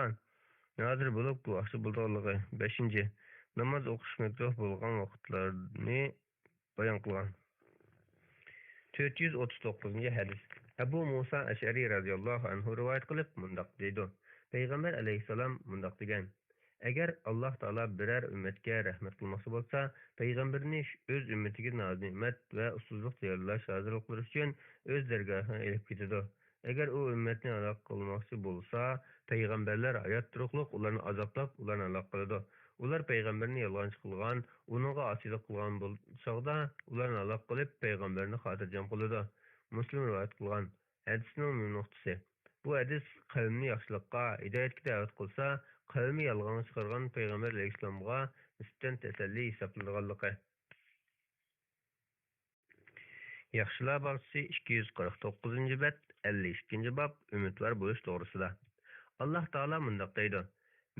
ھازىر بولۇپ گۇۋاھچى بولىدىغانلىقى. بەشىنچى، ناماز ئوقۇش مەكرۇھ بولغان ۋاقىتلارنى بايان قىلغان. تۆت يۈز ئوتتۇز توققۇزىنچى ھەدىس. ئەبۇ مۇسا ئەشئەرى رەزىياللاھۇ ئەنھۇ رىۋايەت قىلىپ مۇنداق دەيدۇ، پەيغەمبەر ئەلەيھىسسالام مۇنداق دېگەن، ئەگەر ئاللاھ تائالا بىرەر ئۈممەتكە رەھمەت قىلماقچى بولسا، پەيغەمبىرىنى ئۆز ئۈممىتىگە نازىنېمەت ۋە ئۇستىلىق تەييارلاش ھازىرلىقلىرى ئۈچۈن ئۆز دەرگاھىغا ئېلىپ كېتىدۇ. ئەگەر ئۇ ئۈممەتنى ھالاك قىلماقچى بولسا، پەيغەمبەرلەر ھايات تۇرۇقلۇق ئۇلارنى ئازابلاپ، ئۇلارنى ھالاك قىلىدۇ. ئۇلار پەيغەمبەرنى يالغانچى قىلغان، ئۇنىڭغا ئاسىيلىق قىلغان بول-، چاغدا ئۇلارنى ھالاك قىلىپ، پەيغەمبەرنى خاتىرجەم قىلىدۇ. مۇسلىم رىۋايەت قىلغان. ھەدىسنىڭ مۇھىم نۇقتىسى. بۇ ھەدىس قەۋمنى ياخشىلىققا، ھىدايەتكە دەۋەت قىلسا، قەۋمى يالغانغا چىقارغان پەيغەمبەر ئەلەيھىسسالامغا نىسبەتەن تەسەللى ھېسابلىنىدىغانلىقى. ياخشىلار باغچىسى، ئىككى يۈز قىرىق توققۇزىنچى بەت، ئەللىك ئىككىنچى باب، ئۈمىدۋار بولۇش توغرىسىدا. ئاللاھ تائالا مۇنداق دەيدۇ،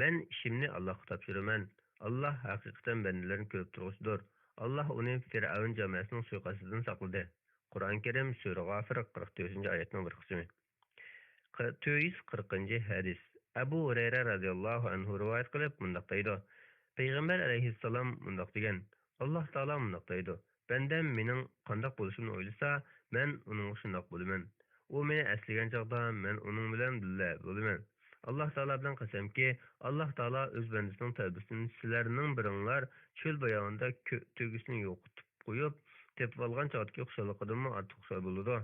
مەن ئىشىمنى ئاللاھقا تاپشۇرىمەن. ئاللاھ ھەقىقەتەن بەندىلىرىنى كۆرۈپ تۇرغۇچىدۇر. ئاللاھ ئۇنى فىرئەۋن جامائەسىنىڭ سۇيىقەستىدىن ساقلىدى. قۇرئان كەرىم، سۈرە غافىر، قىرىق تۆتىنچى ئايەتنىڭ بىر قىسمى. قىر-، تۆت يۈز قىرىقىنچى ھەدىس. ئەبۇ ھۇرەيرە رەزىياللاھۇ ئەنھۇ رىۋايەت قىلىپ مۇنداق دەيدۇ، پەيغەمبەر ئەلەيھىسسالام مۇنداق دېگەن، ئاللاھ تائالا مۇنداق دەيدۇ، بەندەم مېنىڭ قانداق بولۇشۇمنى ئويلىسا، مەن ئۇنىڭغا شۇنداق بولىمەن. ئۇ مېنى ئەسلىگەن چاغدا مەن ئۇنىڭ بىلەن بىللە بولىمەن. ئاللاھ تائالا بىلەن قەسەمكى، ئاللاھ تائالا ئۆز بەندىسىنىڭ تەۋبىسىنى سىلەرنىڭ بىرىڭلار چۆل باياۋاندا كۆ-، تۆگىسىنى يوقىتىپ قويۇپ، تېپىۋالغان چاغدىكى خۇشاللىقىدىنمۇ ئارتۇق خۇشال بولىدۇ.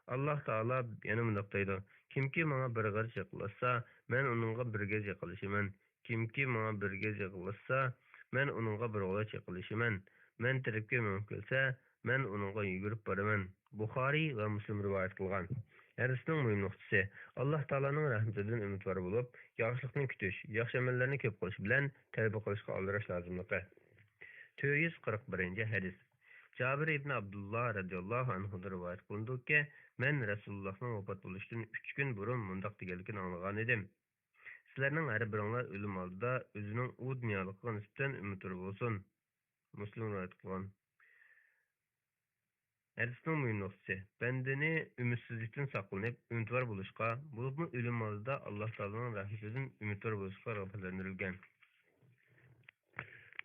ئاللاھ تائالا يەنە مۇنداق دەيدۇ، كىمكى ماڭا بىر غېرىچ يېقىنلاشسا، مەن ئۇنىڭغا بىر گېزى يېقىنلىشىمەن. كىمكى ماڭا بىر گېزى يېقىنلاشسا، مەن ئۇنىڭغا بىر غېرىچ يېقىنلىشىمەن. مەن تەرەپكە مېڭىپ كەلسە، مەن ئۇنىڭغا يۈگۈرۈپ بارىمەن. بۇخارىي ۋە مۇسلىم رىۋايەت قىلغان. ھەدىسنىڭ مۇھىم نۇقتىسى، ئاللاھ تائالانىڭ رەھمىتىدىن ئۈمىدۋار بولۇپ، ياخشىلىقنى كۈتۈش، ياخشى ئەمەللەرنى كۆپ قىلىش بىلەن تەۋبە قىلىشقا ئالدىراش لازىملىقى. تۆت يۈز قىرىق بىرىنچى ھەدىس. جابىر ئىبن ئابدۇللا رەزىياللاھۇ ئەنھۇدىن رىۋايەت قىلىنىدۇكى، مەن رەسۇلۇللاھنىڭ ۋاپات بولۇشىدىن ئۈچ كۈن بۇرۇن مۇنداق دېگەنلىكىنى ئاڭلىغانىدىم: سىلەرنىڭ ھەر بىرىڭلار ئۆلۈم ئالدىدا ئۆزىنىڭ ئۇ دۇنيالىقىغا نىسبەتەن ئۈمىدۋار بولسۇن. مۇسلىم رىۋايەت قىلغان. ھەدىسنىڭ مۇھىم نۇقتىسى، بەندىنى ئۈمىدسىزلىكتىن ساقلىنىپ، ئۈمىدۋار بولۇشقا، بولۇپمۇ ئۆلۈم ئالدىدا ئاللاھ تائالانىڭ رەھمىتىدىن ئۈمىدۋار بولۇشقا رىغبەتلەندۈرۈلگەن.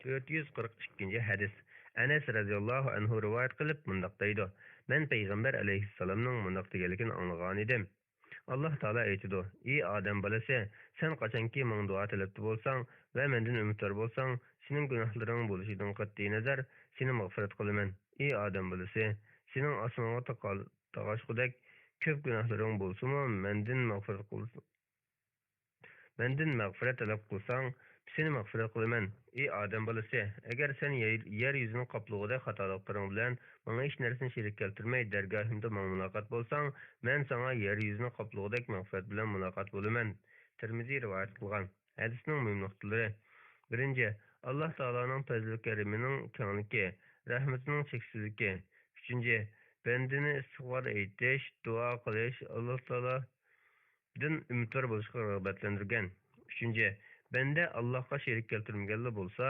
تۆت يۈز قىرىق ئىككىنچى ھەدىس. ئەنەس رەزىياللاھۇ ئەنھۇ رىۋايەت قىلىپ مۇنداق دەيدۇ: مەن پەيغەمبەر ئەلەيھىسسالامنىڭ مۇنداق دېگەنلىكىنى ئاڭلىغانىدىم. ئاللاھ تائالا ئېيتىدۇ: ئى ئادەم بالىسى، سەن قاچانكى ماڭا دۇئا تەلەپتە بولساڭ ۋە مەندىن ئۈمىدۋار بولساڭ، سېنىڭ گۇناھلىرىڭ بولۇشىدىن قەتئىينەزەر، سېنى مەغپىرەت قىلىمەن. ئى ئادەم بالىسى، سېنىڭ ئاسمانغا تاقال-، تاقاشقۇدەك كۆپ گۇناھلىرىڭ بولسىمۇ، مەندىن مەغپىرەت قىل-، مەندىن مەغپىرەت تەلەپ قىلساڭ، سېنى مەغپىرەت قىلىمەن. ئى ئادەم بالىسى، ئەگەر سەن يەر، يەر يۈزىنىڭ قاپلىقىدەك خاتالىقلىرىڭ بىلەن ماڭا ھېچ نەرسىنى شېرىك كەلتۈرمەي، دەرگاھىمدا ماڭا مۇلاقات بولساڭ، مەن ساڭا يەر يۈزىنىڭ قاپلىقىدەك مەغپىرەت بىلەن مۇلاقات بولىمەن. تىرمىزى رىۋايەت قىلغان. ھەدىسنىڭ مۇھىم نۇقتىلىرى. بىرىنچى، ئاللاھ تائالانىڭ پەزلى كەرىمىنىڭ كەڭلىكى، رەھمىتىنىڭ چەكسىزلىكى. ئۈچىنچى، بەندىنى ئىستىغپار ئېيتىش، دۇئا قىلىش، ئاللاھ تائالا دىن ئۈمىدۋار بولۇشقا رىغبەتلەندۈرگەن. ئۈچىنچى، بەندە ئاللاھقا شېرىك كەلتۈرمىگەنلا بولسا،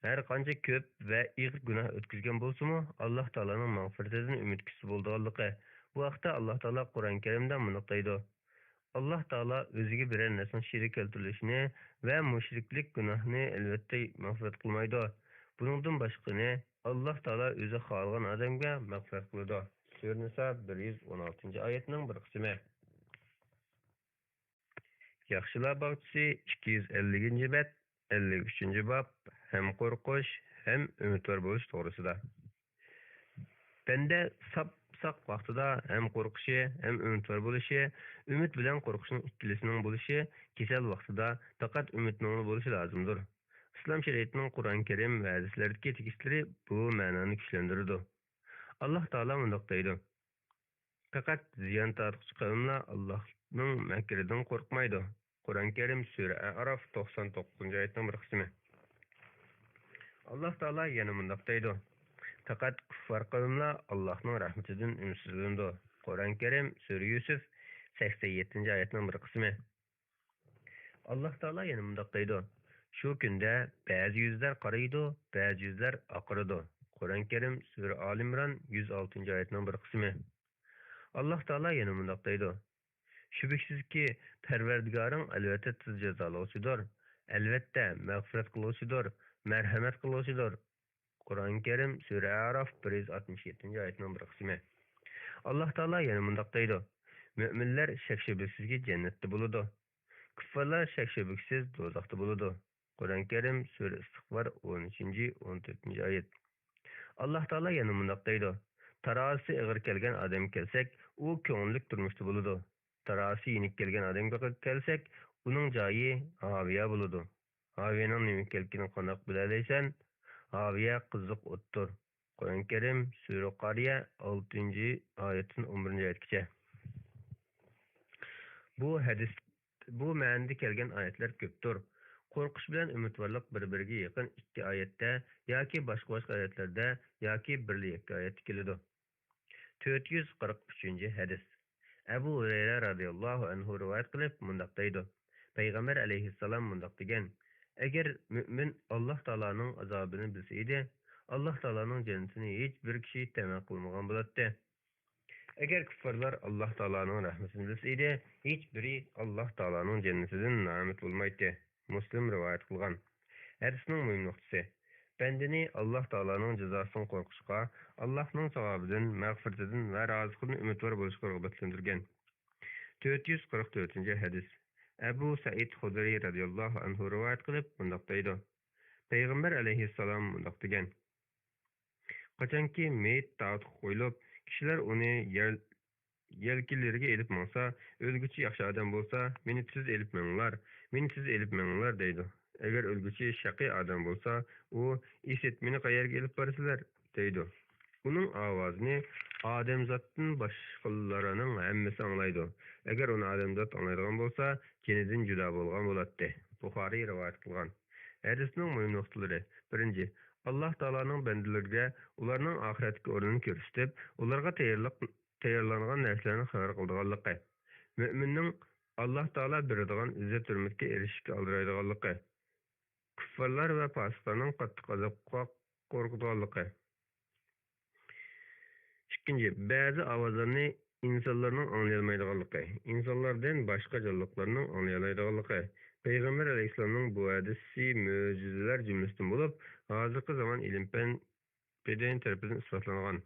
ھەر قانچە كۆپ ۋە ئېغىر گۇناھ ئۆتكۈزگەن بولسىمۇ، ئاللاھ تائالانىڭ مەغپىرىتىدىن ئۈمىد كۈتسە بولىدىغانلىقى. بۇ ھەقتە ئاللاھ تائالا قۇرئان كەرىمدە مۇنداق دەيدۇ: ئاللاھ تائالا ئۆزىگە بىرەر نەرسىنىڭ شېرىك كەلتۈرۈلۈشىنى ۋە مۇشرىكلىك گۇناھنى ئەلۋەتتە مەغپىرەت قىلمايدۇ. بۇنىڭدىن باشقىنى ئاللاھ تائالا ئۆزى خالىغان ئادەمگە مەغپىرەت قىلىدۇ. سۈرە نىسا بىر يۈز ئون ئالتىنچى ئايەتنىڭ بىر قىسمى. ياخشىلار باغچىسى، ئىككى يۈز ئەللىكىنچى بەت، ئەللىك ئۈچىنچى باب، ھەم قورقۇش، ھەم ئۈمىدۋار بولۇش توغرىسىدا. بەندە ساپ ساق ۋاقتىدا ھەم قورقۇشى، ھەم ئۈمىدۋار بولۇشى، ئۈمىد بىلەن قورقۇشنىڭ ئىككىلىسىنىڭ بولۇشى، كېسەل ۋاقتىدا پەقەت ئۈمىدنىڭلا بولۇشى لازىمدۇر. ئىسلام شەرىئىتىنىڭ قۇرئان كەرىم ۋە ھەدىسلەردىكى تېكىستلىرى بۇ مەنانى كۈچلەندۈرىدۇ. ئاللاھ تائالا مۇنداق دەيدۇ: پەقەت زىيان تارتقۇچى قەۋملا ئاللاھنىڭ مەكرىدىن قورقمايدۇ. قۇرئان كەرىم، سۈرە ئەئراف، توقسان توققۇزىنچى ئايەتنىڭ بىر قىسمى. ئاللاھ تائالا يەنە مۇنداق دەيدۇ: پەقەت كۇففار قەۋملا ئاللاھنىڭ رەھمىتىدىن ئۈمىدسىزلىنىدۇ. قۇرئان كەرىم، سۈرە يۈسۈف، سەكسەن يەتتىنچى ئايەتنىڭ بىر قىسمى. ئاللاھ تائالا يەنە مۇنداق دەيدۇ: شۇ كۈندە بەزى يۈزلەر قارىيدۇ، بەزى يۈزلەر ئاقىرىدۇ. قۇرئان كەرىم، سۈرە ئالى ئىمران، يۈز ئالتىنچى ئايەتنىڭ بىر قىسمى. ئاللاھ تائالا يەنە مۇنداق دەيدۇ: شۈبھىسىزكى، پەرۋەردىگارىڭ ئەلۋەتتە تېز جازالىغۇچىدۇر، ئەلۋەتتە مەغپىرەت قىلغۇچىدۇر، مەرھەمەت قىلغۇچىدۇر. قۇرئان كەرىم، سۈرە ئەئراف، بىر يۈز ئاتمىش يەتتىنچى ئايەتنىڭ بىر قىسمى. ئاللاھ تائالا يەنە مۇنداق دەيدۇ: مۆمىنلەر شەك-شۈبھىسىزكى جەننەتتە بولىدۇ. كۇففارلار شەك-شۈبھىسىز دوزاختا بولىدۇ. قۇرئان كەرىم، سۈرە ئىستىغپار، ئون ئۈچىنچى، ئون تۆتىنچى ئايەت. ئاللاھ تائالا يەنە مۇنداق دەيدۇ: تارازىسى ئېغىر كەلگەن ئادەمگە كەلسەك، ئۇ كۆڭۈللۈك تۇرمۇشتا بولىدۇ. تارازىسى يېنىك كەلگەن ئادەمگە كەلسەك، ئۇنىڭ جايى ھاۋىيە بولىدۇ. ھاۋىيەنىڭ نېمە ئىكەنلىكىنى قانداق بىلەلەيسەن؟ ھاۋىيە قىزىق ئوتتۇر. قۇرئان كەرىم، سۈرە قارىيە، ئالتىنچى ئايەتتىن ئون بىرىنچى ئايەتكىچە. بۇ ھەدىس، بۇ مەنىدە كەلگەن ئايەتلەر كۆپتۇر. قورقۇش بىلەن ئۈمىدۋارلىق بىر-بىرىگە يېقىن ئىككى ئايەتتە ياكى باشقا-باشقا ئايەتلەردە ياكى بىرلا يەككە ئايەتتە كېلىدۇ. تۆت يۈز قىرىق ئۈچىنچى ھەدىس. ئەبۇ ھۇرەيرە رازىياللاھۇ ئەنھۇ رىۋايەت قىلىپ مۇنداق دەيدۇ: پەيغەمبەر ئەلەيھىسسالام مۇنداق دېگەن: ئەگەر مۆمىن ئاللاھ تائالانىڭ ئازابىنى بىلسە ئىدى، ئاللاھ تائالانىڭ جەننىتىنى ھېچ بىر كىشى تەمە قىلمىغان بولاتتى. ئەگەر كۇففارلار ئاللاھ تائالانىڭ رەھمىتىنى بىلسە ئىدى، ھېچ بىرى ئاللاھ تائالانىڭ جەننىتىدىن نائۈمىد بولمايتتى. مۇسلىم رىۋايەت قىلغان. ھەدىسنىڭ مۇھىم نۇقتىسى، بەندىنى ئاللاھ تائالانىڭ جازاسىدىن قورقۇشقا، ئاللاھنىڭ ساۋابىدىن، مەغپىرىتىدىن ۋە رازىلىقىدىن ئۈمىدۋار بولۇشقا رىغبەتلەندۈرگەن. تۆت يۈز قىرىق تۆتىنچى ھەدىس. ئەبۇ سەئىد خۇدرىي رازىياللاھۇ ئەنھۇ رىۋايەت قىلىپ مۇنداق دەيدۇ: پەيغەمبەر ئەلەيھىسسالام مۇنداق دېگەن: قاچانكى مېيىت تاغۇتقا قويۇلۇپ، كىشىلەر ئۇنى يەر، يەلكىلىرىگە ئېلىپ ماڭسا، ئۆلگۈچى ياخشى ئادەم بولسا، مېنى تېز ئېلىپ مېڭىڭلار، مېنى تېز ئېلىپ مېڭىڭلار دەيدۇ. ئەگەر ئۆلگۈچى شەقىي ئادەم بولسا، ئۇ ئىسىت، مېنى قەيەرگە ئېلىپ بارىسىلەر دەيدۇ. ئۇنىڭ ئاۋازىنى ئادەمزاتتىن باشقىلارنىڭ ھەممىسى ئاڭلايدۇ. ئەگەر ئۇنى ئادەمزات ئاڭلايدىغان بولسا، جېنىدىن جۇدا بولغان بولاتتى. بۇخارىي رىۋايەت قىلغان. ھەدىسنىڭ مۇھىم نۇقتىلىرى. بىرىنچى، ئاللاھ تائالانىڭ بەندىلىرىگە ئۇلارنىڭ ئاخىرەتتىكى ئورنىنى كۆرسىتىپ، ئۇلارغا تەييارلىق، تەييارلانغان نەرسىلەرنى خەۋەر قىلىدىغانلىقى. مۆمىننىڭ ئاللاھ تائالا بېرىدىغان ئىززەت-ھۆرمەتكە ئېرىشىشكە ئالدىرايدىغانلىقى. كۇففارلار ۋە پاسىقلارنىڭ قاتتىق ئازابقا قورقىدىغانلىقى. ئىككىنچى، بەزى ئاۋازلارنى ئىنسانلارنىڭ ئاڭلىيالمايدىغانلىقى، ئىنسانلاردىن باشقا جانلىقلارنىڭ ئاڭلىيالايدىغانلىقى. پەيغەمبەر ئەلەيھىسسالامنىڭ بۇ ھەدىسى مۆجىزىلەر جۈملىسىدىن بولۇپ، ھازىرقى زامان ئىلىم-پەن پېدەيىن تەرىپىدىن ئىسپاتلانغان.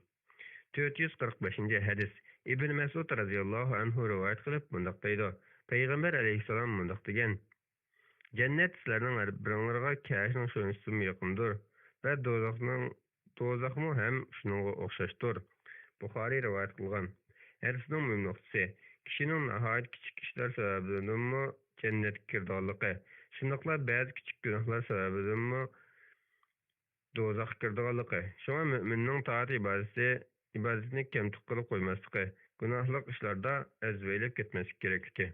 تۆت يۈز قىرىق بەشىنچى ھەدىس. ئىبن مەسئۇد رەزىياللاھۇ ئەنھۇ رىۋايەت قىلىپ مۇنداق دەيدۇ: پەيغەمبەر ئەلەيھىسسالام مۇنداق دېگەن: جەننەت سىلەرنىڭ ھەر بىرىڭلارغا كەشنىڭ شۇنچىسىمۇ يېقىندۇر ۋە دوزاخنىڭ، دوزاخمۇ ھەم شۇنىڭغا ئوخشاشتۇر. بۇخارىي رىۋايەت قىلغان. ھەدىسنىڭ مۇھىم نۇقتىسى، كىشىنىڭ ناھايىتى كىچىك ئىشلار سەۋەبىدىنمۇ جەننەتكە كىرىدىغانلىقى، شۇنداقلا بەزى كىچىك گۇناھلار سەۋەبىدىنمۇ دوزاخقا كىرىدىغانلىقى. شۇڭا مۆمىننىڭ تائەت ئىبادىتى، ئىبادىتىنى كەمتۈك قىلىپ قويماسلىقى، گۇناھلىق ئىشلاردا ئەزۋەيلەپ كەتمەسلىكى كېرەكلىكى.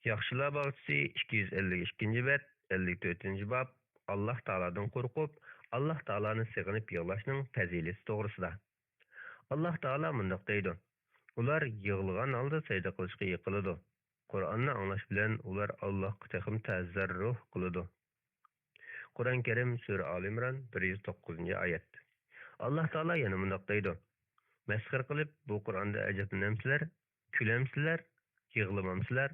ياخشىلار باغچىسى، ئىككى يۈز ئەللىك ئىككىنچى بەت، ئەللىك تۆتىنچى باب. ئاللاھ تائالادىن قورقۇپ، ئاللاھ تائالانى سېغىنىپ يىغلاشنىڭ پەزىلىتى توغرىسىدا. ئاللاھ تائالا مۇنداق دەيدۇ: ئۇلار يىغلىغان ھالدا سەجدە قىلىشقا يىقىلىدۇ. قۇرئاننى ئاڭلاش بىلەن ئۇلار ئاللاھقا تېخىمۇ تەزەررۇھ قىلىدۇ. قۇرئان كەرىم، سۈرە ئالى ئىمران، بىر يۈز توققۇزىنچى ئايەت. ئاللاھ تائالا يەنە مۇنداق دەيدۇ: مەسخىرە قىلىپ بۇ قۇرئاندا ئەجەبلىنەمسىلەر؟ كۈلەمسىلەر؟ يىغلىمامسىلەر؟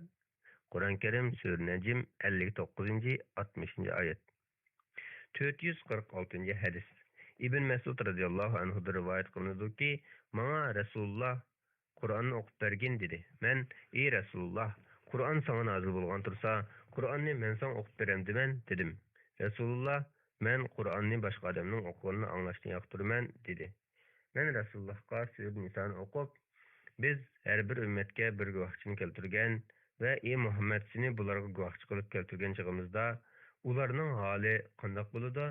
قۇرئان كەرىم، سۈرە نەجم، ئەللىك توققۇزىنچى، ئاتمىشىنچى ئايەت. تۆت يۈز قىرىق ئالتىنچى ھەدىس. ئىبن مەسئۇد رەزىياللاھۇ ئەنھۇدىن رىۋايەت قىلىنىدۇكى، ماڭا رەسۇلۇللاھ: «قۇرئاننى ئوقۇپ بەرگىن» دېدى. مەن: «ئى رەسۇلۇللاھ، قۇرئان ساڭا نازىل بولغان تۇرسا، قۇرئاننى مەن ساڭا ئوقۇپ بېرەمدىمەن؟» دېدىم. رەسۇلۇللاھ: «مەن قۇرئاننى باشقا ئادەمنىڭ ئوقۇغىنىنى ئاڭلاشنى ياقتۇرىمەن» دېدى. مەن رەسۇلۇللاھقا سۈرە نىسانى ئوقۇپ، بىز ھەر بىر ئۈممەتكە بىر گۇۋاھچىنى كەلتۈرگەن ۋە ئى مۇھەممەد، سېنى بۇلارغا گۇۋاھچى قىلىپ كەلتۈرگەن چېغىمىزدا، ئۇلارنىڭ ھالى قانداق بولىدۇ؟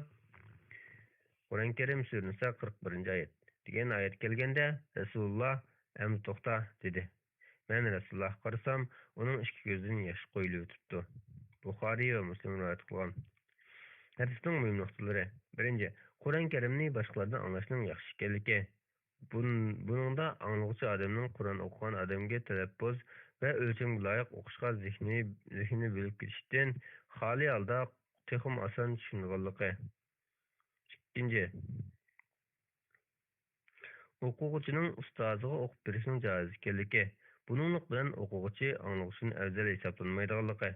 قۇرئان كەرىم، سۈرە نىسا، قىرىق بىرىنچى ئايەت، دېگەن ئايەت كەلگەندە، رەسۇلۇللاھ: «ئەمدى توختا» دېدى. مەن رەسۇلۇللاھقا قارىسام، ئۇنىڭ ئىككى كۆزىدىن ياش قۇيۇلۇۋېتىپتۇ. بۇخارىي ۋە مۇسلىم رىۋايەت قىلغان. ھەدىسنىڭ مۇھىم نۇقتىلىرى. بىرىنچى، قۇرئان كەرىمنى باشقىلاردىن ئاڭلاشنىڭ ياخشى ئىكەنلىكى. بۇن-، بۇنىڭدا ئاڭلىغۇچى ئادەمنىڭ قۇرئان ئوقۇغان ئادەمگە تەلەپپۇز ۋە ئۆلچەمگە لايىق ئوقۇشقا زېھنى، زېھنى بۆلۈپ كېتىشتىن خالىي ھالدا تېخىمۇ ئاسان چۈشىنىدىغانلىقى. ئىككىنچى، ئوقۇغۇچىنىڭ ئۇستازىغا ئوقۇپ بېرىشنىڭ جائىز ئىكەنلىكى، بۇنىڭلىق بىلەن ئوقۇغۇچى ئاڭلىغۇچىدىن ئەۋزەل ھېسابلانمايدىغانلىقى.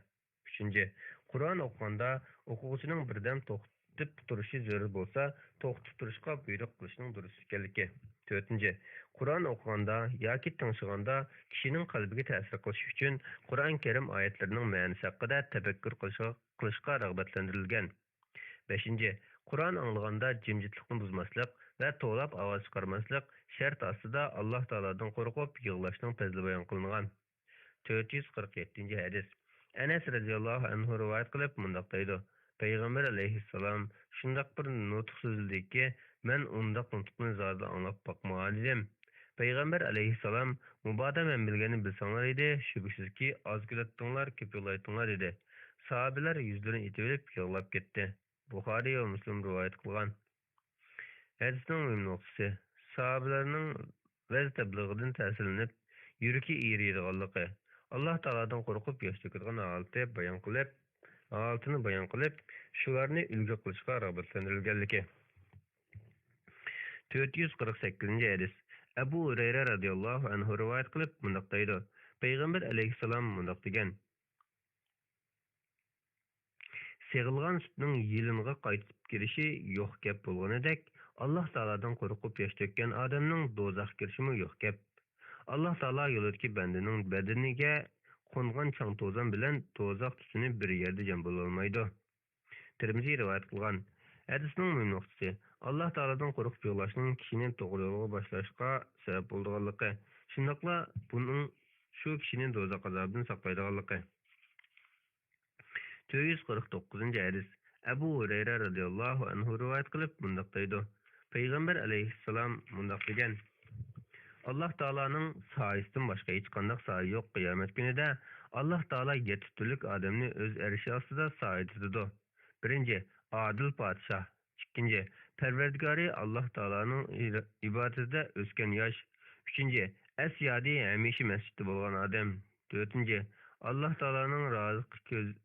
ئۈچىنچى، قۇرئان ئوقۇغاندا ئوقۇغۇچىنىڭ بىردەم توختىتىپ تۇرۇشى زۆرۈر بولسا، توختىتىپ تۇرۇشقا بۇيرۇق قىلىشنىڭ دۇرۇس ئىكەنلىكى. تۆتىنچى، قۇرئان ئوقۇغاندا ياكى تىڭشىغاندا كىشىنىڭ قەلبىگە تەسىر قىلىشى ئۈچۈن قۇرئان كەرىم ئايەتلىرىنىڭ مەنىسى ھەققىدە تەپەككۇر قىلىشقا، قىلىشقا رىغبەتلەندۈرۈلگەن. بەشىنچى، قۇرئان ئاڭلىغاندا جىمجىتلىقنى بۇزماسلىق ۋە توۋلاپ ئاۋاز چىقارماسلىق، شەرت ئاستىدا ئاللاھ تائالادىن قورقۇپ يىغلاشنىڭ پەزلى بايان قىلىنغان. تۆت يۈز قىرىق يەتتىنچى ھەدىس. ئەنەس رەزىياللاھۇ ئەنھۇ رىۋايەت قىلىپ مۇنداق دەيدۇ: پەيغەمبەر ئەلەيھىسسالام شۇنداق بىر نۇتۇق سۆزلىدىكى، مەن ئۇنداق نۇتۇقنى زادىلا ئاڭلاپ باقمىغانىدىم. پەيغەمبەر ئەلەيھىسسالام: «مۇبادا مەن بىلگەننى بىلسەڭلار ئىدى، شۈبھىسىزكى، ئاز كۈلەتتىڭلار، كۆپ يىغلايتتىڭلار» دېدى. ساھابىلەر يۈزلىرىنى ئېتىۋېلىپ يىغلاپ كەتتى. بۇخارىي ۋە مۇسلىم رىۋايەت قىلغان. ھەدىسنىڭ مۇھىم نۇقتىسى، ساھابىلەرنىڭ ۋەز تەبلىغىدىن تەسىرلىنىپ، يۈرىكى ئېرىيدىغانلىقى، ئاللاھ تائالادىن قورقۇپ ياش تۆكىدىغان ھالىتى بايان قىلىپ، ھالىتىنى بايان قىلىپ، شۇلارنى ئۈلگە قىلىشقا رىغبەتلەندۈرۈلگەنلىكى. تۆت يۈز قىرىق سەككىزىنچى ھەدىس. ئەبۇ ھۇرەيرە رەزىياللاھۇ ئەنھۇ رىۋايەت قىلىپ مۇنداق دەيدۇ: پەيغەمبەر ئەلەيھىسسالام مۇنداق دېگەن: سېغىلغان سۈتنىڭ يېلىنغا قايتىپ كىرىشى يوق گەپ بولغىنىدەك، ئاللاھ تائالادىن قورقۇپ ياش تۆككەن ئادەمنىڭ دوزاخقا كىرىشىمۇ يوق گەپ. ئاللاھ تائالا يولىدىكى بەندىنىڭ بەدىنىگە قونغان چاڭ-توزان بىلەن دوزاخ تۈتۈنى بىر يەردە جەم بولالمايدۇ. تىرمىزى رىۋايەت قىلغان. ھەدىسنىڭ مۇھىم نۇقتىسى، ئاللاھ تائالادىن قورقۇپ يىغلاشنىڭ كىشىنى توغرا يولغا باشلاشقا سەۋەب بولىدىغانلىقى، شۇنداقلا بۇنىڭ شۇ كىشىنى دوزاخ ئازابىدىن ساقلايدىغانلىقى. تۆت يۈز قىرىق توققۇزىنچى ھەدىس. ئەبۇ ھۇرەيرە رەزىياللاھۇ ئەنھۇ رىۋايەت قىلىپ مۇنداق دەيدۇ، پەيغەمبەر ئەلەيھىسسالام مۇنداق دېگەن، ئاللاھ تائالانىڭ سايىسىدىن باشقا ھېچقانداق سايە يوق، قىيامەت كۈنىدە ئاللاھ تائالا يەتتە تۈرلۈك ئادەمنى ئۆز ئەرشى ئاستىدا سايە تۇتىدۇ. بىرىنچى، ئادىل پادىشاھ. ئىككىنچى، پەرۋەردىگارى ئاللاھ تائالانىڭ ئىبادىتىدە ئۆسكەن ياش. ئۈچىنچى، ئەس-يادى ھەمىشە مەسچىتتە بولغان ئادەم. تۆتىنچى، ئاللاھ تائالانىڭ رازىقى كۆز-،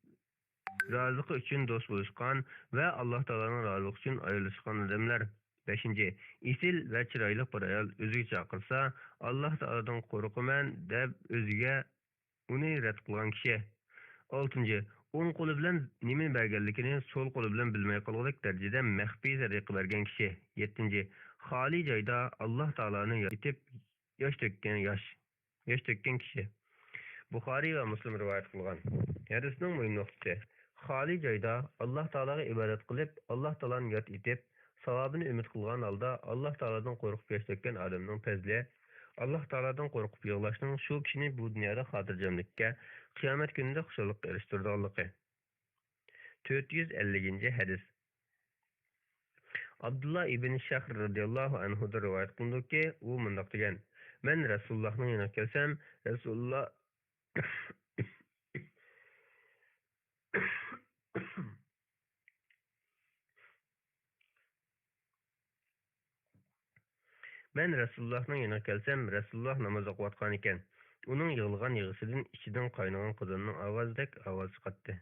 رازىقى ئۈچۈن دوست بولۇشقان ۋە ئاللاھ تائالانىڭ رازىلىقى ئۈچۈن ئايرىلىشقان ئادەملەر. بەشىنچى، ئېسىل ۋە چىرايلىق بىر ئايال ئۆزىگە چاقىرسا، ئاللاھ تائالادىن قورقىمەن دەپ ئۆزىگە ئۇنى رەت قىلغان كىشى. ئالتىنچى، ئوڭ قولى بىلەن نېمىنى بەرگەنلىكىنى سول قولى بىلەن بىلمەي قالغۇدەك دەرىجىدە مەخپىي سەدىقە بەرگەن كىشى. يەتتىنچى، خالىي جايدا ئاللاھ تائالانى ياد ئېتىپ ياش تۆككەن ياش، ياش تۆككەن كىشى. بۇخارىي ۋە مۇسلىم رىۋايەت قىلغان. ھەدىسنىڭ مۇھىم نۇقتىسى، خالىي جايدا ئاللاھ تائالاغا ئىبادەت قىلىپ، ئاللاھ تائالانى ياد ئېتىپ، ساۋابىنى ئۈمىد قىلغان ھالدا ئاللاھ تائالادىن قورقۇپ ياش تۆككەن ئادەمنىڭ پەزلى، ئاللاھ تائالادىن قورقۇپ يىغلاشنىڭ شۇ كىشىنى بۇ دۇنيادا خاتىرجەملىككە، قىيامەت كۈنىدە خۇشاللىققا ئېرىشتۈرىدىغانلىقى. تۆت يۈز ئەللىكىنچى ھەدىس. ئابدۇللا ئىبن شەخر رەزىياللاھۇ ئەنھۇدىن رىۋايەت قىلىنىدۇكى، ئۇ مۇنداق دېگەن، مەن رەسۇلۇللاھنىڭ يېنىغا كەلسەم، رەسۇلۇللا مەن رەسۇلۇللاھنىڭ يېنىغا كەلسەم، رەسۇلۇللاھ ناماز ئوقۇۋاتقانىكەن. ئۇنىڭ يىغلىغان يىغىسىدىن ئىچىدىن قاينىغان قازاننىڭ ئاۋازىدەك ئاۋاز چىقاتتى.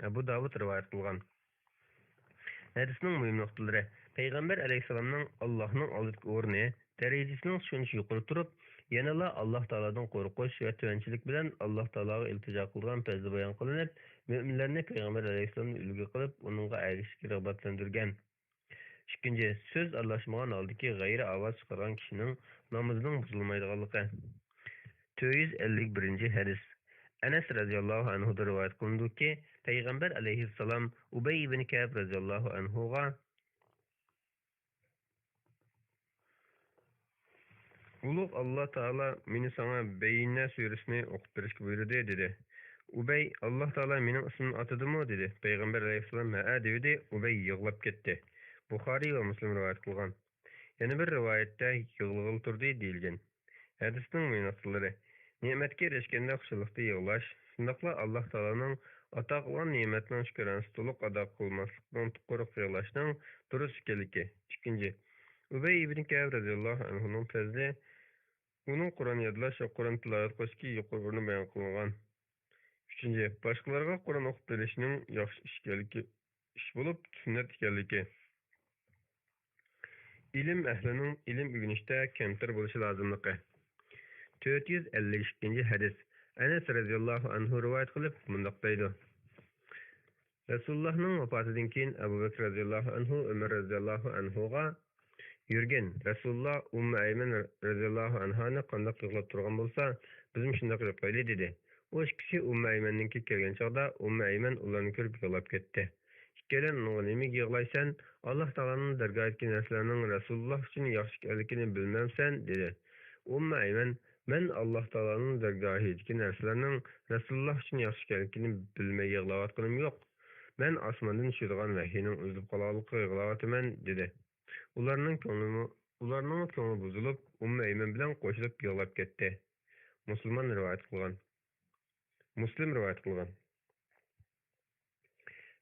ئەبۇ داۋۇد رىۋايەت قىلغان. ھەدىسنىڭ مۇھىم نۇقتىلىرى، پەيغەمبەر ئەلەيھىسسالامنىڭ ئاللاھنىڭ ئالدىدىكى ئورنى، دەرىجىسىنىڭ شۇنچە يۇقىرى تۇرۇپ، يەنىلا ئاللاھ تائالادىن قورقۇش ۋە تۆۋەنچىلىك بىلەن ئاللاھ تائالاغا ئىلتىجا قىلىدىغان پەزلى بايان قىلىنىپ، مۆمىنلەرنى پەيغەمبەر ئەلەيھىسسالامنى ئۈلگە قىلىپ، ئۇنىڭغا ئەگىشىشكە رىغبەتلەندۈرگەن. ئىككىنچى، سۆز ئارىلاشمىغان ھالدىكى غەيرىي ئاۋاز چىقارغان كىشىنىڭ نامىزىنىڭ بۇزۇلمايدىغانلىقى. تۆت يۈز ئەللىك بىرىنچى ھەدىس. ئەنەس رەزىياللاھۇ ئەنھۇدىن رىۋايەت قىلىنىدۇكى، پەيغەمبەر ئەلەيھىسسالام ئۇبەي ئىبن كەئب رەزىياللاھۇ ئەنھۇغا، ئۇلۇغ ئاللاھ تائالا مېنى ساڭا بەينە سۈرىسىنى ئوقۇپ بېرىشكە بۇيرۇدى، دېدى. ئۇبەي، ئاللاھ تائالا مېنىڭ ئىسمىمنى ئاتىدىمۇ؟ دېدى. پەيغەمبەر ئەلەيھىسسالام ھەئە دېۋىدى، ئۇبەي يىغلاپ كەتتى. بۇخارىي ۋە مۇسلىم رىۋايەت قىلغان. يەنە بىر رىۋايەتتە يىغلىغىلى تۇردى دېيىلگەن. ھەدىسنىڭ مۇھىم نۇقتىلىرى، نېمەتكە ئېرىشكەندە خۇشاللىقتا يىغلاش، شۇنداقلا ئاللاھ تائالانىڭ ئاتا قىلغان نېمەتنىڭ شۈكرانىسى تولۇق ئادا قىلماسلىقنىڭ قورقۇپ يىغلاشنىڭ دۇرۇس ئىكەنلىكى. ئىككىنچى، ئۇبەي ئىبن كەئب رەزىياللاھۇ ئەنھۇنىڭ پەزلى، ئۇنىڭ قۇرئان يادلاش ۋە قۇرئان تىلاۋەت قىلىشتىكى يۇقىرى ئورنى بايان قىلىنغان. ئۈچىنچى، باشقىلارغا قۇرئان ئوقۇپ بېرىشنىڭ ياخشى ئىش ئىكەنلىكى، ئىش بولۇپ، سۈننەت ئىكەنلىكى. ئىلىم ئەھلىنىڭ ئىلىم ئۆگىنىشتە كەمتەر بولۇشى لازىملىقى. تۆت يۈز ئەللىك ئىككىنچى ھەدىس. ئەنەس رەزىياللاھۇ ئەنھۇ رىۋايەت قىلىپ مۇنداق دەيدۇ، رەسۇلۇللاھنىڭ ۋاپاتىدىن كېيىن ئەبۇ بەكرى رەزىياللاھۇ ئەنھۇ ئۆمەر رەزىياللاھۇ ئەنھۇغا يۈرگىن، رەسۇلۇللا ئۇممۇ ئەيمەن رەزىياللاھۇ ئەنھانى قانداق يىغلاپ تۇرغان بولسا، بىزمۇ شۇنداق يىغلايلى، دېدى. ئۇ ئىككىسى ئۇممۇ ئەيمەننىڭكىگە كەلگەن چاغدا، ئۇممۇ ئەيمەن ئۇلارنى كۆرۈپ يىغلاپ كەتتى. ئىككىيلەن ئۇنىڭغا نېمىگە يىغلايسەن؟ ئاللاھ تائالانىڭ دەرگاھىدىكى نەرسىلەرنىڭ رەسۇلۇللا ئۈچۈن ياخشى ئىكەنلىكىنى بىلمەمسەن؟ دېدى. ئۇممۇ ئەيمەن، مەن ئاللاھ تائالانىڭ دەرگاھىدىكى نەرسىلەرنىڭ رەسۇلۇللا ئۈچۈن ياخشى ئىكەنلىكىنى بىلمەي يىغلاۋاتقىنىم يوق. مەن ئاسماندىن چۈشىدىغان ۋەھىينىڭ ئۈزۈلۈپ قالغانلىقىغا يىغلاۋاتىمەن، دېدى. ئۇلارنىڭ كۆڭلىمۇ، ئۇلارنىڭمۇ كۆڭلى بۇزۇلۇپ، ئۇممۇ ئەيمەن بىلەن قوشۇلۇپ يىغلاپ كەتتى. مۇسۇلمان رىۋايەت قىلغان. مۇسلىم رىۋايەت قىلغان.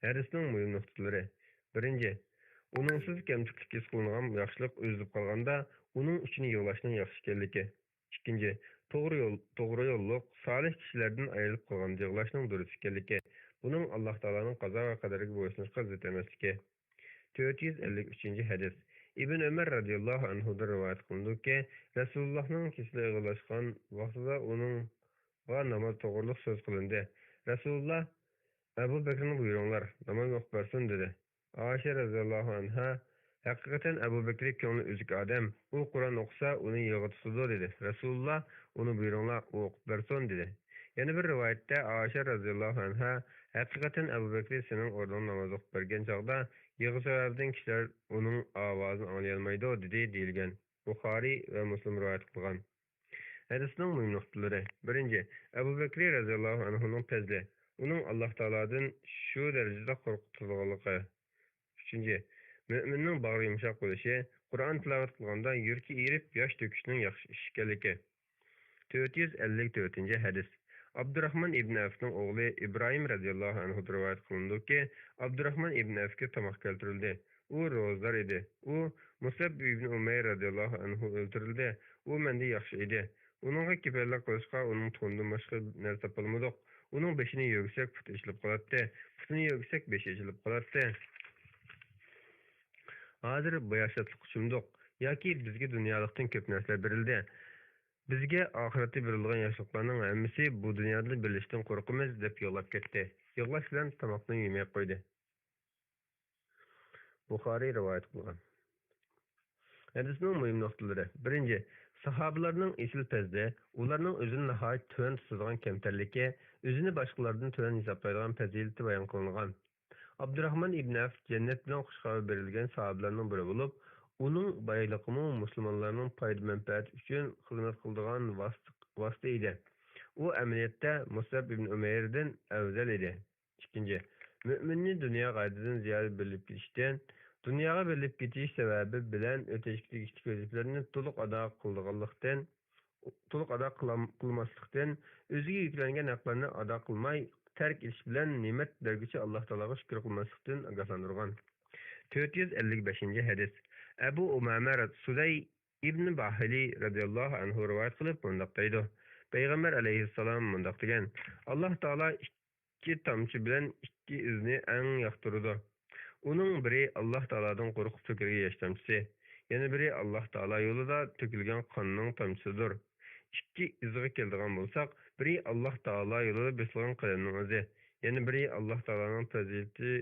ھەدىسنىڭ مۇھىم نۇقتىلىرى. بىرىنچى، ئۇنىڭسىز كەمتۈكلۈك ھېس قىلىنغان ياخشىلىق ئۈزۈلۈپ قالغاندا، ئۇنىڭ ئۈچۈن يىغلاشنىڭ ياخشى ئىكەنلىكى. ئىككىنچى، توغرا يول، توغرا يوللۇق، سالىھ كىشىلەردىن ئايرىلىپ قالغاندا يىغلاشنىڭ دۇرۇس ئىكەنلىكى، بۇنىڭ ئاللاھ تائالانىڭ قازا ۋە قەدىرىگە بويسۇنۇشقا زىت ئەمەسلىكى. تۆت يۈز ئەللىك ئۈچىنچى ھەدىس. ئىبن ئۆمەر رەزىياللاھۇ ئەنھۇدىن رىۋايەت قىلىنىدۇكى، رەسۇلۇللاھنىڭ كېسىلى ئېغىرلاشقان ۋاقتىدا ئۇنىڭغا ناماز توغرىلىق سۆز قىلىندى. رەسۇلۇللا، ئەبۇ بەكرىنى بۇيرۇڭلار، ناماز ئوقۇپ بەرسۇن، دېدى. ئائىشە رەزىياللاھۇ ئەنھا، ھەقىقەتەن ئەبۇ بەكرى كۆڭلى ئۈزۈك ئادەم، ئۇ قۇرئان ئوقۇسا ئۇنى يىغا تۇتىدۇ، دېدى. رەسۇلۇللا، ئۇنى بۇيرۇڭلار، ئۇ ئوقۇپ بەرسۇن، دېدى. يەنە بىر رىۋايەتتە ئائىشە رەزىياللاھۇ ئەنھا، ھەقىقەتەن ئەبۇ بەكرى سېنىڭ ئورنۇڭدا ناماز ئوقۇپ بەرگەن چاغدا يىغا سەۋەبىدىن كىشىلەر ئۇنىڭ ئاۋازىنى ئاڭلىيالمايدۇ، دېدى، دېيىلگەن. بۇخارىي ۋە مۇسلىم رىۋايەت قىلغان. ھەدىسنىڭ مۇھىم نۇقتىلىرى. بىرىنچى، ئەبۇ بەكرى رەزىياللاھۇ ئەنھۇنىڭ پەزلى. ئۇنىڭ ئاللاھ تائالادىن شۇ دەرىجىدە قورقۇتىدىغانلىقى. ئۈچىنچى، مۆمىننىڭ باغرى يۇمشاق بولۇشى، قۇرئان تىلاۋەت قىلغاندا يۈرىكى ئېرىپ، ياش تۆكۈشنىڭ ياخشى ئىش ئىكەنلىكى. تۆت يۈز ئەللىك تۆتىنچى ھەدىس. ئابدۇراخمان ئىبن ئەۋفنىڭ ئوغلى ئىبراھىم رەزىياللاھۇ ئەنھۇدىن رىۋايەت قىلىنىدۇكى، ئابدۇراخمان ئىبن ئەۋفكە تاماق كەلتۈرۈلدى. ئۇ روزىدار ئىدى. ئۇ، مۇسئەب ئىبن ئۇمەير رەزىياللاھۇ ئەنھۇ ئۆلتۈرۈلدى. ئۇ مەندىن ياخشى ئىدى. ئۇنىڭغا كېپىللىك قىلىشقا ئۇنىڭ تونىدىن باشقا نەرسە تاپالمىدۇق. ئۇنىڭ بېشىنى يۆگىسەك پۇتى ئېچىلىپ قالاتتى. پۇتىنى يۆگىسەك بېشى ئېچىلىپ قالاتتى. ھازىر باياشاتلىققا چۈمدۇق. ياكى بىزگە دۇنيالىقتىن كۆپ نەرسىلەر بېرىلدى. بىزگە ئاخىرەتتە بېرىلىدىغان ياخشىلىقلارنىڭ ھەممىسى بۇ دۇنيادا بېرىلىشىدىن قورقىمىز، دەپ يىغلاپ كەتتى. يىغلاش بىلەن تاماقنى يېمەي قويدى. بۇخارىي رىۋايەت قىلغان. ھەدىسنىڭ مۇھىم نۇقتىلىرى. بىرىنچى، ساھابىلارنىڭ ئېسىل پەزلى، ئۇلارنىڭ ئۆزىنى ناھايىتى تۆۋەن تۇتىدىغان كەمتەرلىكى، ئۆزىنى باشقىلاردىن تۆۋەن ھېسابلايدىغان پەزىلىتى بايان قىلىنغان. ئابدۇراخمان ئىبن ئەۋف جەننەت بىلەن خۇش خەۋەر بېرىلگەن ساھابىلارنىڭ بىرى بولۇپ، ئۇنىڭ بايلىقىمۇ مۇسۇلمانلارنىڭ پايدا مەنپەئەتى ئۈچۈن خىزمەت قىلىدىغان ۋاسىتە، ۋاسىتە ئىدى. ئۇ ئەمەلىيەتتە مۇسئەب ئىبن ئۇمەيردىن ئەۋزەل ئىدى. ئىككىنچى، مۆمىننى دۇنيا غايىدىدىن زىيادە بېرىلىپ كېتىشتىن، دۇنياغا بېرىلىپ كېتىش سەۋەبى بىلەن ئۆتەشكە تېگىشلىك ۋەزىپىلەرنى تولۇق ئادا قىلىدىغانلىقتىن، تولۇق ئادا قىلام-، قىلماسلىقتىن، ئۆزىگە يۈكلەنگەن ھەقلەرنى ئادا قىلماي، تەرك ئېتىش بىلەن نېمەت بەرگۈچى ئاللاھ تائالاغا شۈكۈر قىلماسلىقتىن ئاگاھلاندۇرغان. تۆت يۈز ئەللىك بەشىنچى ھەدىس. ئەبۇ ئۇمامە رەز-، سۇدەي ئىبن باھىلى رەزىياللاھۇ ئەنھۇ رىۋايەت قىلىپ مۇنداق دەيدۇ، پەيغەمبەر ئەلەيھىسسالام مۇنداق دېگەن، ئاللاھ تائالا ئىككى تامچە بىلەن ئىككى ئىزنى ئەڭ ياقتۇرىدۇ. ئۇنىڭ بىرى ئاللاھ تائالادىن قورقۇپ تۆكۈلگەن ياش تامچىسى، يەنە بىرى ئاللاھ تائالا يولىدا تۆكۈلگەن قاننىڭ تامچىسىدۇر. ئىككى ئىزغا كېلىدىغان بولساق، بىرى ئاللاھ تائالا يولىدا بېسىلغان قەدەمنىڭ ئىزى، يەنە بىرى ئاللاھ تائالانىڭ پەزىلىتى،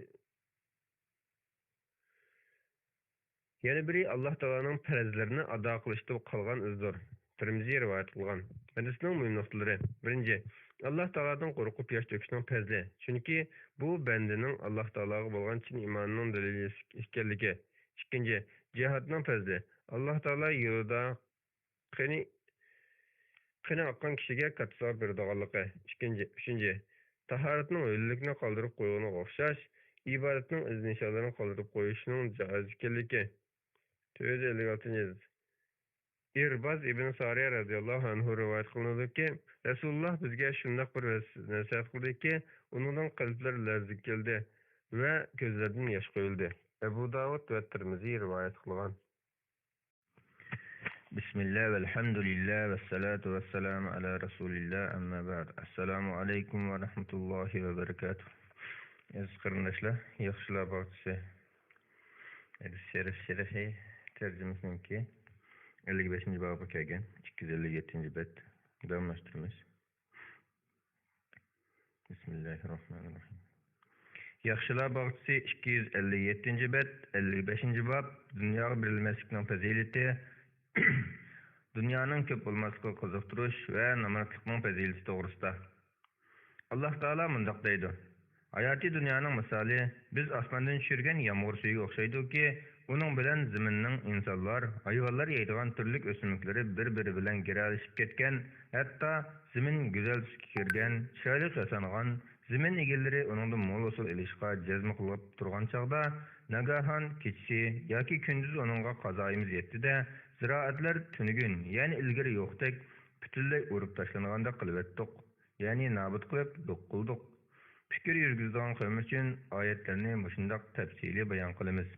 يەنە بىرى ئاللاھ تائالانىڭ پەرزلىرىنى ئادا قىلىشتا قالغان ئىزدۇر. تىرمىزى رىۋايەت قىلغان. ھەدىسنىڭ مۇھىم نۇقتىلىرى. بىرىنچى، ئاللاھ تائالادىن قورقۇپ ياش تۆكۈشنىڭ پەزلى، چۈنكى بۇ بەندىنىڭ ئاللاھ تائالاغا بولغان چىن ئىمانىنىڭ دەلىلى ئىكەنلىكى. ئىككىنچى، جىھادنىڭ پەزلى، ئاللاھ تائالا يولىدا قېنى، قېنى ئاققان كىشىگە كاتتا ساۋاب بېرىدىغانلىقى. ئىككىنچى، ئۈچىنچى، تاھارەتنىڭ ھۆللىلىكنى قالدۇرۇپ قويغىنىغا ئوخشاش، ئىبادەتنىڭ ئىز نىشانلىرىنى قالدۇرۇپ قويۇشنىڭ جائىز ئىكەنلىكى. تۆت يۈز ئەللىك ئالتىنچى ھەدىس. ئىرباز ئىبن سارىيە رەزىياللاھۇ ئەنھۇ رىۋايەت قىلىنىدۇكى، رەسۇلۇللاھ بىزگە شۇنداق بىر ۋەس-، نەسىھەت قىلدىكى، ئۇنىڭدىن قەلبلەر لەرزىگە كەلدى ۋە كۆزلەردىن ياش قۇيۇلدى. ئەبۇ داۋۇد ۋە تىرمىزى رىۋايەت قىلغان. بسم الله والحمد لله والصلاة والسلام على رسول الله، أما بعد. السلام عليكم ورحمة الله وبركاته. ئەزىز قېرىنداشلار، ياخشىلار باغچىسى ھەدىس شەرىپ شەرھى تەرجىمىسىنىڭكى ئەللىك بەشىنچى بابىغا كەلگەن، ئىككى يۈز ئەللىك يەتتىنچى بەت. داۋاملاشتۇرىمىز. بىسمىللاھىررەھمانىررەھىم. ياخشىلار باغچىسى، ئىككى يۈز ئەللىك يەتتىنچى بەت، ئەللىك بەشىنچى باب، دۇنياغا بېرىلمەسلىكنىڭ پەزىلىتى، دۇنيانىڭ كۆپ بولماسلىقىغا قىزىقتۇرۇش ۋە نامراتلىقنىڭ پەزىلىتى توغرىسىدا. ئاللاھ تائالا مۇنداق دەيدۇ، ھاياتىي دۇنيانىڭ مىسالى بىز ئاسماندىن چۈشۈرگەن يامغۇر سۈيىگە ئوخشايدۇكى، ئۇنىڭ بىلەن زېمىننىڭ ئىنسانلار، ھايۋانلار يەيدىغان تۈرلۈك ئۆسۈملۈكلىرى بىر-بىرى بىلەن گىرەلىشىپ كەتكەن، ھەتتا زېمىن گۈزەل تۈسكە كىرگەن، چىرايلىق ياسانغان، زېمىن ئىگىلىرى ئۇنىڭدىن مول ھوسۇل ئېلىشقا جەزم قىلىپ تۇرغان چاغدا، ناگاھان كېچىسى ياكى كۈندۈزى ئۇنىڭغا قازايىمىز يەتتى-دە، زىرائەتلەر تۈنۈگۈن، يەنى ئىلگىرى يوقتەك، پۈتۈنلەي ئۇرۇپ تاشلانغاندەك قىلىۋەتتۇق. يەنى نابۇت قىلىپ يوق قىلدۇق. پىكىر يۈرگۈزىدىغان قەۋم ئۈچۈن ئايەتلەرنى مۇشۇنداق تەپسىلىي بايان قىلىمىز.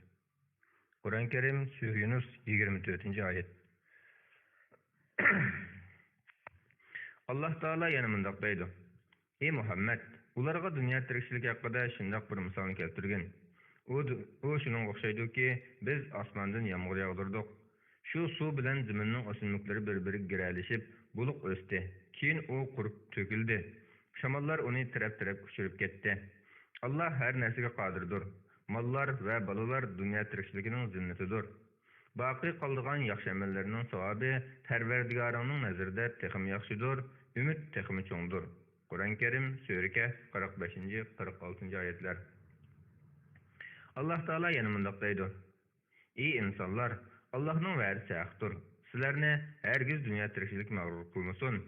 قۇرئان كەرىم، سۈرە يۇنۇس، يىگىرمە تۆتىنچى ئايەت. ئاللاھ تائالا يەنە مۇنداق دەيدۇ، ئى مۇھەممەد، ئۇلارغا دۇنيا تىرىكچىلىكى ھەققىدە شۇنداق بىر مىسالنى كەلتۈرگىن. ئۇ، ئۇ شۇنىڭغا ئوخشايدۇكى، بىز ئاسماندىن يامغۇر ياغدۇردۇق. شۇ سۇ بىلەن زېمىننىڭ ئۆسۈملۈكلىرى بىر-بىرىگە گىرەلىشىپ، بۇلۇق ئۆستى. كېيىن ئۇ قۇرۇپ تۆكۈلدى. شاماللار ئۇنى تەرەپ-تەرەپكە ئۇچۇرۇپ كەتتى. ئاللاھ ھەر نەرسىگە قادىردۇر. ماللار ۋە بالىلار دۇنيا تىرىكچىلىكىنىڭ زىننىتىدۇر. باقىي قالىدىغان ياخشى ئەمەللەرنىڭ ساۋابى پەرۋەردىگارىڭنىڭ نەزىرىدە تېخىمۇ ياخشىدۇر، ئۈمىد تېخىمۇ چوڭدۇر. قۇرئان كەرىم، سۈرە كەھف، قىرىق بەشىنچى، قىرىق ئالتىنچى ئايەتلەر. ئاللاھ تائالا يەنە مۇنداق دەيدۇ، ئى ئىنسانلار، ئاللاھنىڭ ۋەدىسى ھەقتۇر. سىلەرنى ھەرگىز دۇنيا تىرىكچىلىك مەغرۇر قىلمىسۇن.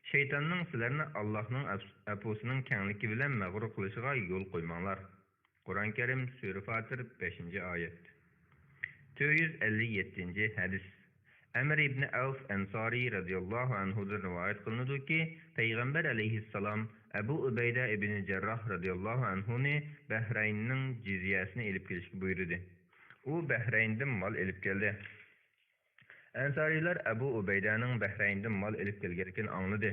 شەيتاننىڭ سىلەرنى ئاللاھنىڭ ئەپ-، ئەپۇسىنىڭ كەڭلىكى بىلەن مەغرۇر قىلىشىغا يول قويماڭلار. قۇرئان كەرىم، سۈرە فاتىر، بەشىنچى ئايەت. تۆت يۈز ئەللىك يەتتىنچى ھەدىس. ئەمر ئىبنى ئەۋف ئەنسارى رەزىياللاھۇ ئەنھۇدىن رىۋايەت قىلىنىدۇكى، پەيغەمبەر ئەلەيھىسسالام ئەبۇ ئۇبەيدە ئىبنى جەرراھ رەزىياللاھۇ ئەنھۇنى بەھرەيننىڭ جىزيەسىنى ئېلىپ كېلىشكە بۇيرۇدى. ئۇ بەھرەيندىن مال ئېلىپ كەلدى. ئەنسارىيلار ئەبۇ ئۇبەيدەنىڭ بەھرەيندىن مال ئېلىپ كەلگەنلىكىنى ئاڭلىدى.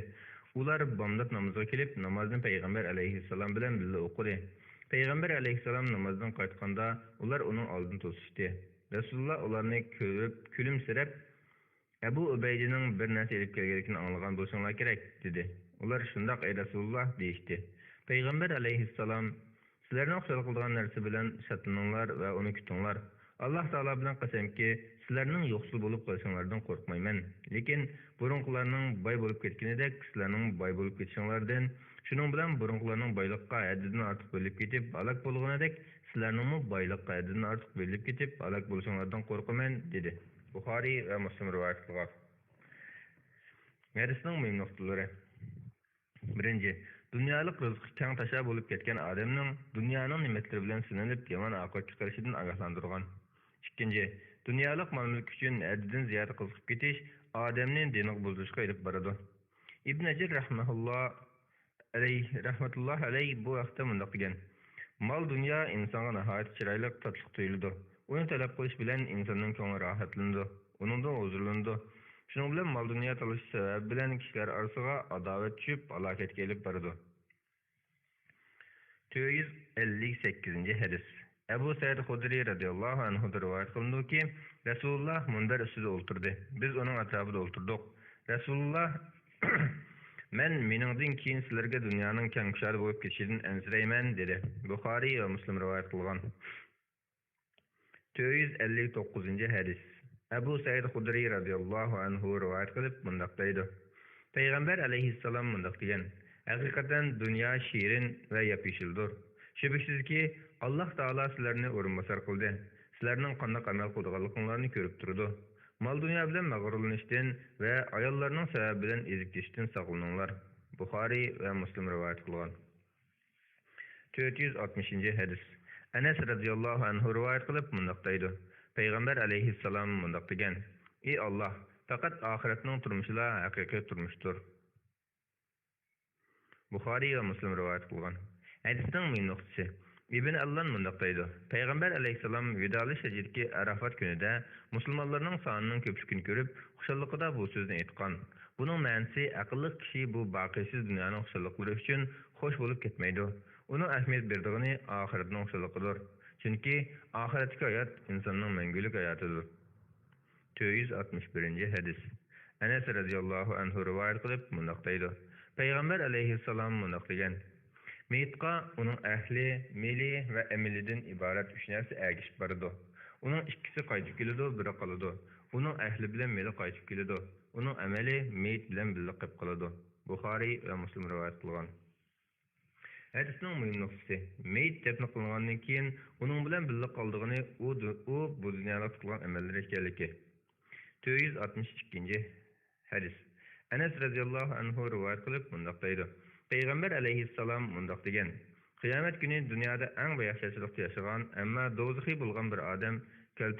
ئۇلار بامدات نامىزىغا كېلىپ، نامازنى پەيغەمبەر ئەلەيھىسسالام بىلەن بىللە ئوقۇدى. پەيغەمبەر ئەلەيھىسسالام نامازدىن قايتقاندا، ئۇلار ئۇنىڭ ئالدىنى توسۇشتى. رەسۇلۇللا ئۇلارنى كۆرۈپ، كۈلۈمسىرەپ، «ئەبۇ ئۇبەيدىنىڭ بىر نەرسە ئېلىپ كەلگەنلىكىنى ئاڭلىغان بولۇشۇڭلار كېرەك» دېدى. ئۇلار، «شۇنداق، ئەي رەسۇلۇللا» دېيىشتى. پەيغەمبەر ئەلەيھىسسالام، «سىلەرنىڭ خۇشال قىلىدىغان نەرسە بىلەن شادلىنىڭلار ۋە ئۇنى كۈتۈڭلار. ئاللاھ تائالا بىلەن قەسەمكى، سىلەرنىڭ يوقسۇل بولۇپ قېلىشىڭلاردىن قورقمايمەن. لېكىن بۇرۇنقىلارنىڭ باي بولۇپ كەتكىنىدەك، سىلەرنىڭمۇ باي بولۇپ كېتىشىڭلاردىن، شۇنىڭ بىلەن بۇرۇنقىلارنىڭ بايلىققا ھەددىدىن ئارتۇق بېرىلىپ كېتىپ ھالاك بولغىنىدەك، سىلەرنىڭمۇ بايلىققا ھەددىدىن ئارتۇق بېرىلىپ كېتىپ ھالاك بولۇشۇڭلاردىن قورقىمەن» دېدى. بۇخارىي ۋە مۇسلىم رىۋايەت قىلغان. ھەدىسنىڭ مۇھىم نۇقتىلىرى. بىرىنچى، دۇنيالىق رىزقى كەڭ تاشا بولۇپ كەتكەن ئادەمنىڭ دۇنيانىڭ نېمەتلىرى بىلەن سىنىلىپ، يامان ئاقىۋەتكە قېلىشىدىن ئاگاھلاندۇرغان. ئىككىنچى، دۇنيالىق مال-مۈلۈك ئۈچۈن ھەددىدىن زىيادە قىزىقىپ كېتىش ئادەمنى دىنىغا بۇزۇلۇشقا ئېلىپ بارىدۇ. ئىبن ھەجەر رەھمەھۇللا ئەلەيھ، رەھمەتۇللا ئەلەيھ بۇ ھەقتە مۇنداق دېگەن: «مال-دۇنيا ئىنسانغا ناھايىتى چىرايلىق، تاتلىق تۇيۇلىدۇ. ئۇنى تەلەپ قىلىش بىلەن ئىنساننىڭ كۆڭلى راھەتلىنىدۇ، ئۇنىڭدىن ھۇزۇرلىنىدۇ. شۇنىڭ بىلەن مال-دۇنيا تالىشىش سەۋەبى بىلەن كىشىلەر ئارىسىغا ئاداۋەت چۈشۈپ، ھالاكەتكە ئېلىپ بارىدۇ.» تۆت يۈز ئەللىك سەككىزىنچى ھەدىس. ئەبۇ سەئىد خۇدرىي رەزىياللاھۇ ئەنھۇدىن رىۋايەت قىلىنىدۇكى، رەسۇلۇللا مۇنبەر ئۈستىدە ئولتۇردى. بىز ئۇنىڭ ئەتراپىدا ئولتۇردۇق. رەسۇلۇللا، «مەن مېنىڭدىن كېيىن سىلەرگە دۇنيانىڭ كەڭ كۇشادە بولۇپ كېتىشىدىن ئەنسىرەيمەن» دېدى. بۇخارىي ۋە مۇسلىم رىۋايەت قىلغان. تۆت يۈز ئەللىك توققۇزىنچى ھەدىس. ئەبۇ سەئىد خۇدرىي رەزىياللاھۇ ئەنھۇ رىۋايەت قىلىپ مۇنداق دەيدۇ: پەيغەمبەر ئەلەيھىسسالام مۇنداق دېگەن: «ھەقىقەتەن دۇنيا شېرىن ۋە ياپيېشىلدۇر. شۈبھىسىزكى، ئاللاھ تائالا سىلەرنى ئورۇنباسار قىلدى. سىلەرنىڭ قانداق ئەمەل قىلىدىغانلىقىڭلارنى كۆرۈپ تۇرىدۇ. مال-دۇنيا بىلەن مەغرۇرلىنىشتىن ۋە ئاياللارنىڭ سەۋەبى بىلەن ئېزىپ كېتىشتىن ساقلىنىڭلار.» بۇخارىي ۋە مۇسلىم رىۋايەت قىلغان. تۆت يۈز ئاتمىشىنچى ھەدىس. ئەنەس رەزىياللاھۇ ئەنھۇ رىۋايەت قىلىپ مۇنداق دەيدۇ: پەيغەمبەر ئەلەيھىسسالام مۇنداق دېگەن: «ئى ئاللاھ، پەقەت ئاخىرەتنىڭ تۇرمۇشىلا ھەقىقىي تۇرمۇشتۇر.» بۇخارىي ۋە مۇسلىم رىۋايەت قىلغان. ھەدىسنىڭ مۇھىم نۇقتىسى. ئىبن ئەللان مۇنداق دەيدۇ: پەيغەمبەر ئەلەيھىسسالام ۋىدالىشىش ھەججىدىكى ئەرەفات كۈنىدە مۇسۇلمانلارنىڭ سانىنىڭ كۆپلۈكىنى كۆرۈپ، خۇشاللىقىدا بۇ سۆزنى ئېيتقان. بۇنىڭ مەنىسى، ئەقىللىق كىشى بۇ باقىيسىز دۇنيانىڭ خۇشاللىقلىرى ئۈچۈن خوش بولۇپ كەتمەيدۇ. ئۇنىڭ ئەھمىيەت بېرىدىغىنى ئاخىرەتنىڭ خۇشاللىقىدۇر. چۈنكى ئاخىرەتتىكى ھايات ئىنساننىڭ مەڭگۈلۈك ھاياتىدۇر. تۆت يۈز ئاتمىش بىرىنچى ھەدىس. ئەنەس رەزىياللاھۇ ئەنھۇ رىۋايەت قىلىپ مۇنداق دەيدۇ: پەيغەمبەر ئەلەيھىسسالام مۇنداق دېگەن: مېيىتقا ئۇنىڭ ئەھلى، مېلى ۋە ئەمىلىدىن ئىبارەت ئۈچ نەرسە ئەگىشىپ بارىدۇ. ئۇنىڭ ئىككىسى قايتىپ كېلىدۇ، بىرى قالىدۇ. ئۇنىڭ ئەھلى بىلەن مېلى قايتىپ كېلىدۇ. ئۇنىڭ ئەمەلى مېيىت بىلەن بىللە قېلىپ قالىدۇ. بۇخارىي ۋە مۇسلىم رىۋايەت قىلغان. ھەدىسنىڭ مۇھىم نۇقتىسى، مېيىت دەپنە قىلىنغاندىن كېيىن ئۇنىڭ بىلەن بىللە قالىدىغىنى ئۇ دۇ-، ئۇ بۇ دۇنيالىقتا قىلغان ئەمەللىرى ئىكەنلىكى. تۆت يۈز ئاتمىش ئىككىنچى ھەدىس. ئەنەس رەزىياللاھۇ ئەنھۇ رىۋايەت قىلىپ مۇنداق دەيدۇ: پەيغەمبەر ئەلەيھىسسالام مۇنداق دېگەن: قىيامەت كۈنى دۇنيادا ئەڭ بەخت-ياخشىلىقتا ياشىغان، ئەمما دوزىخىي بولغان بىر ئادەم كەلتۈرۈپ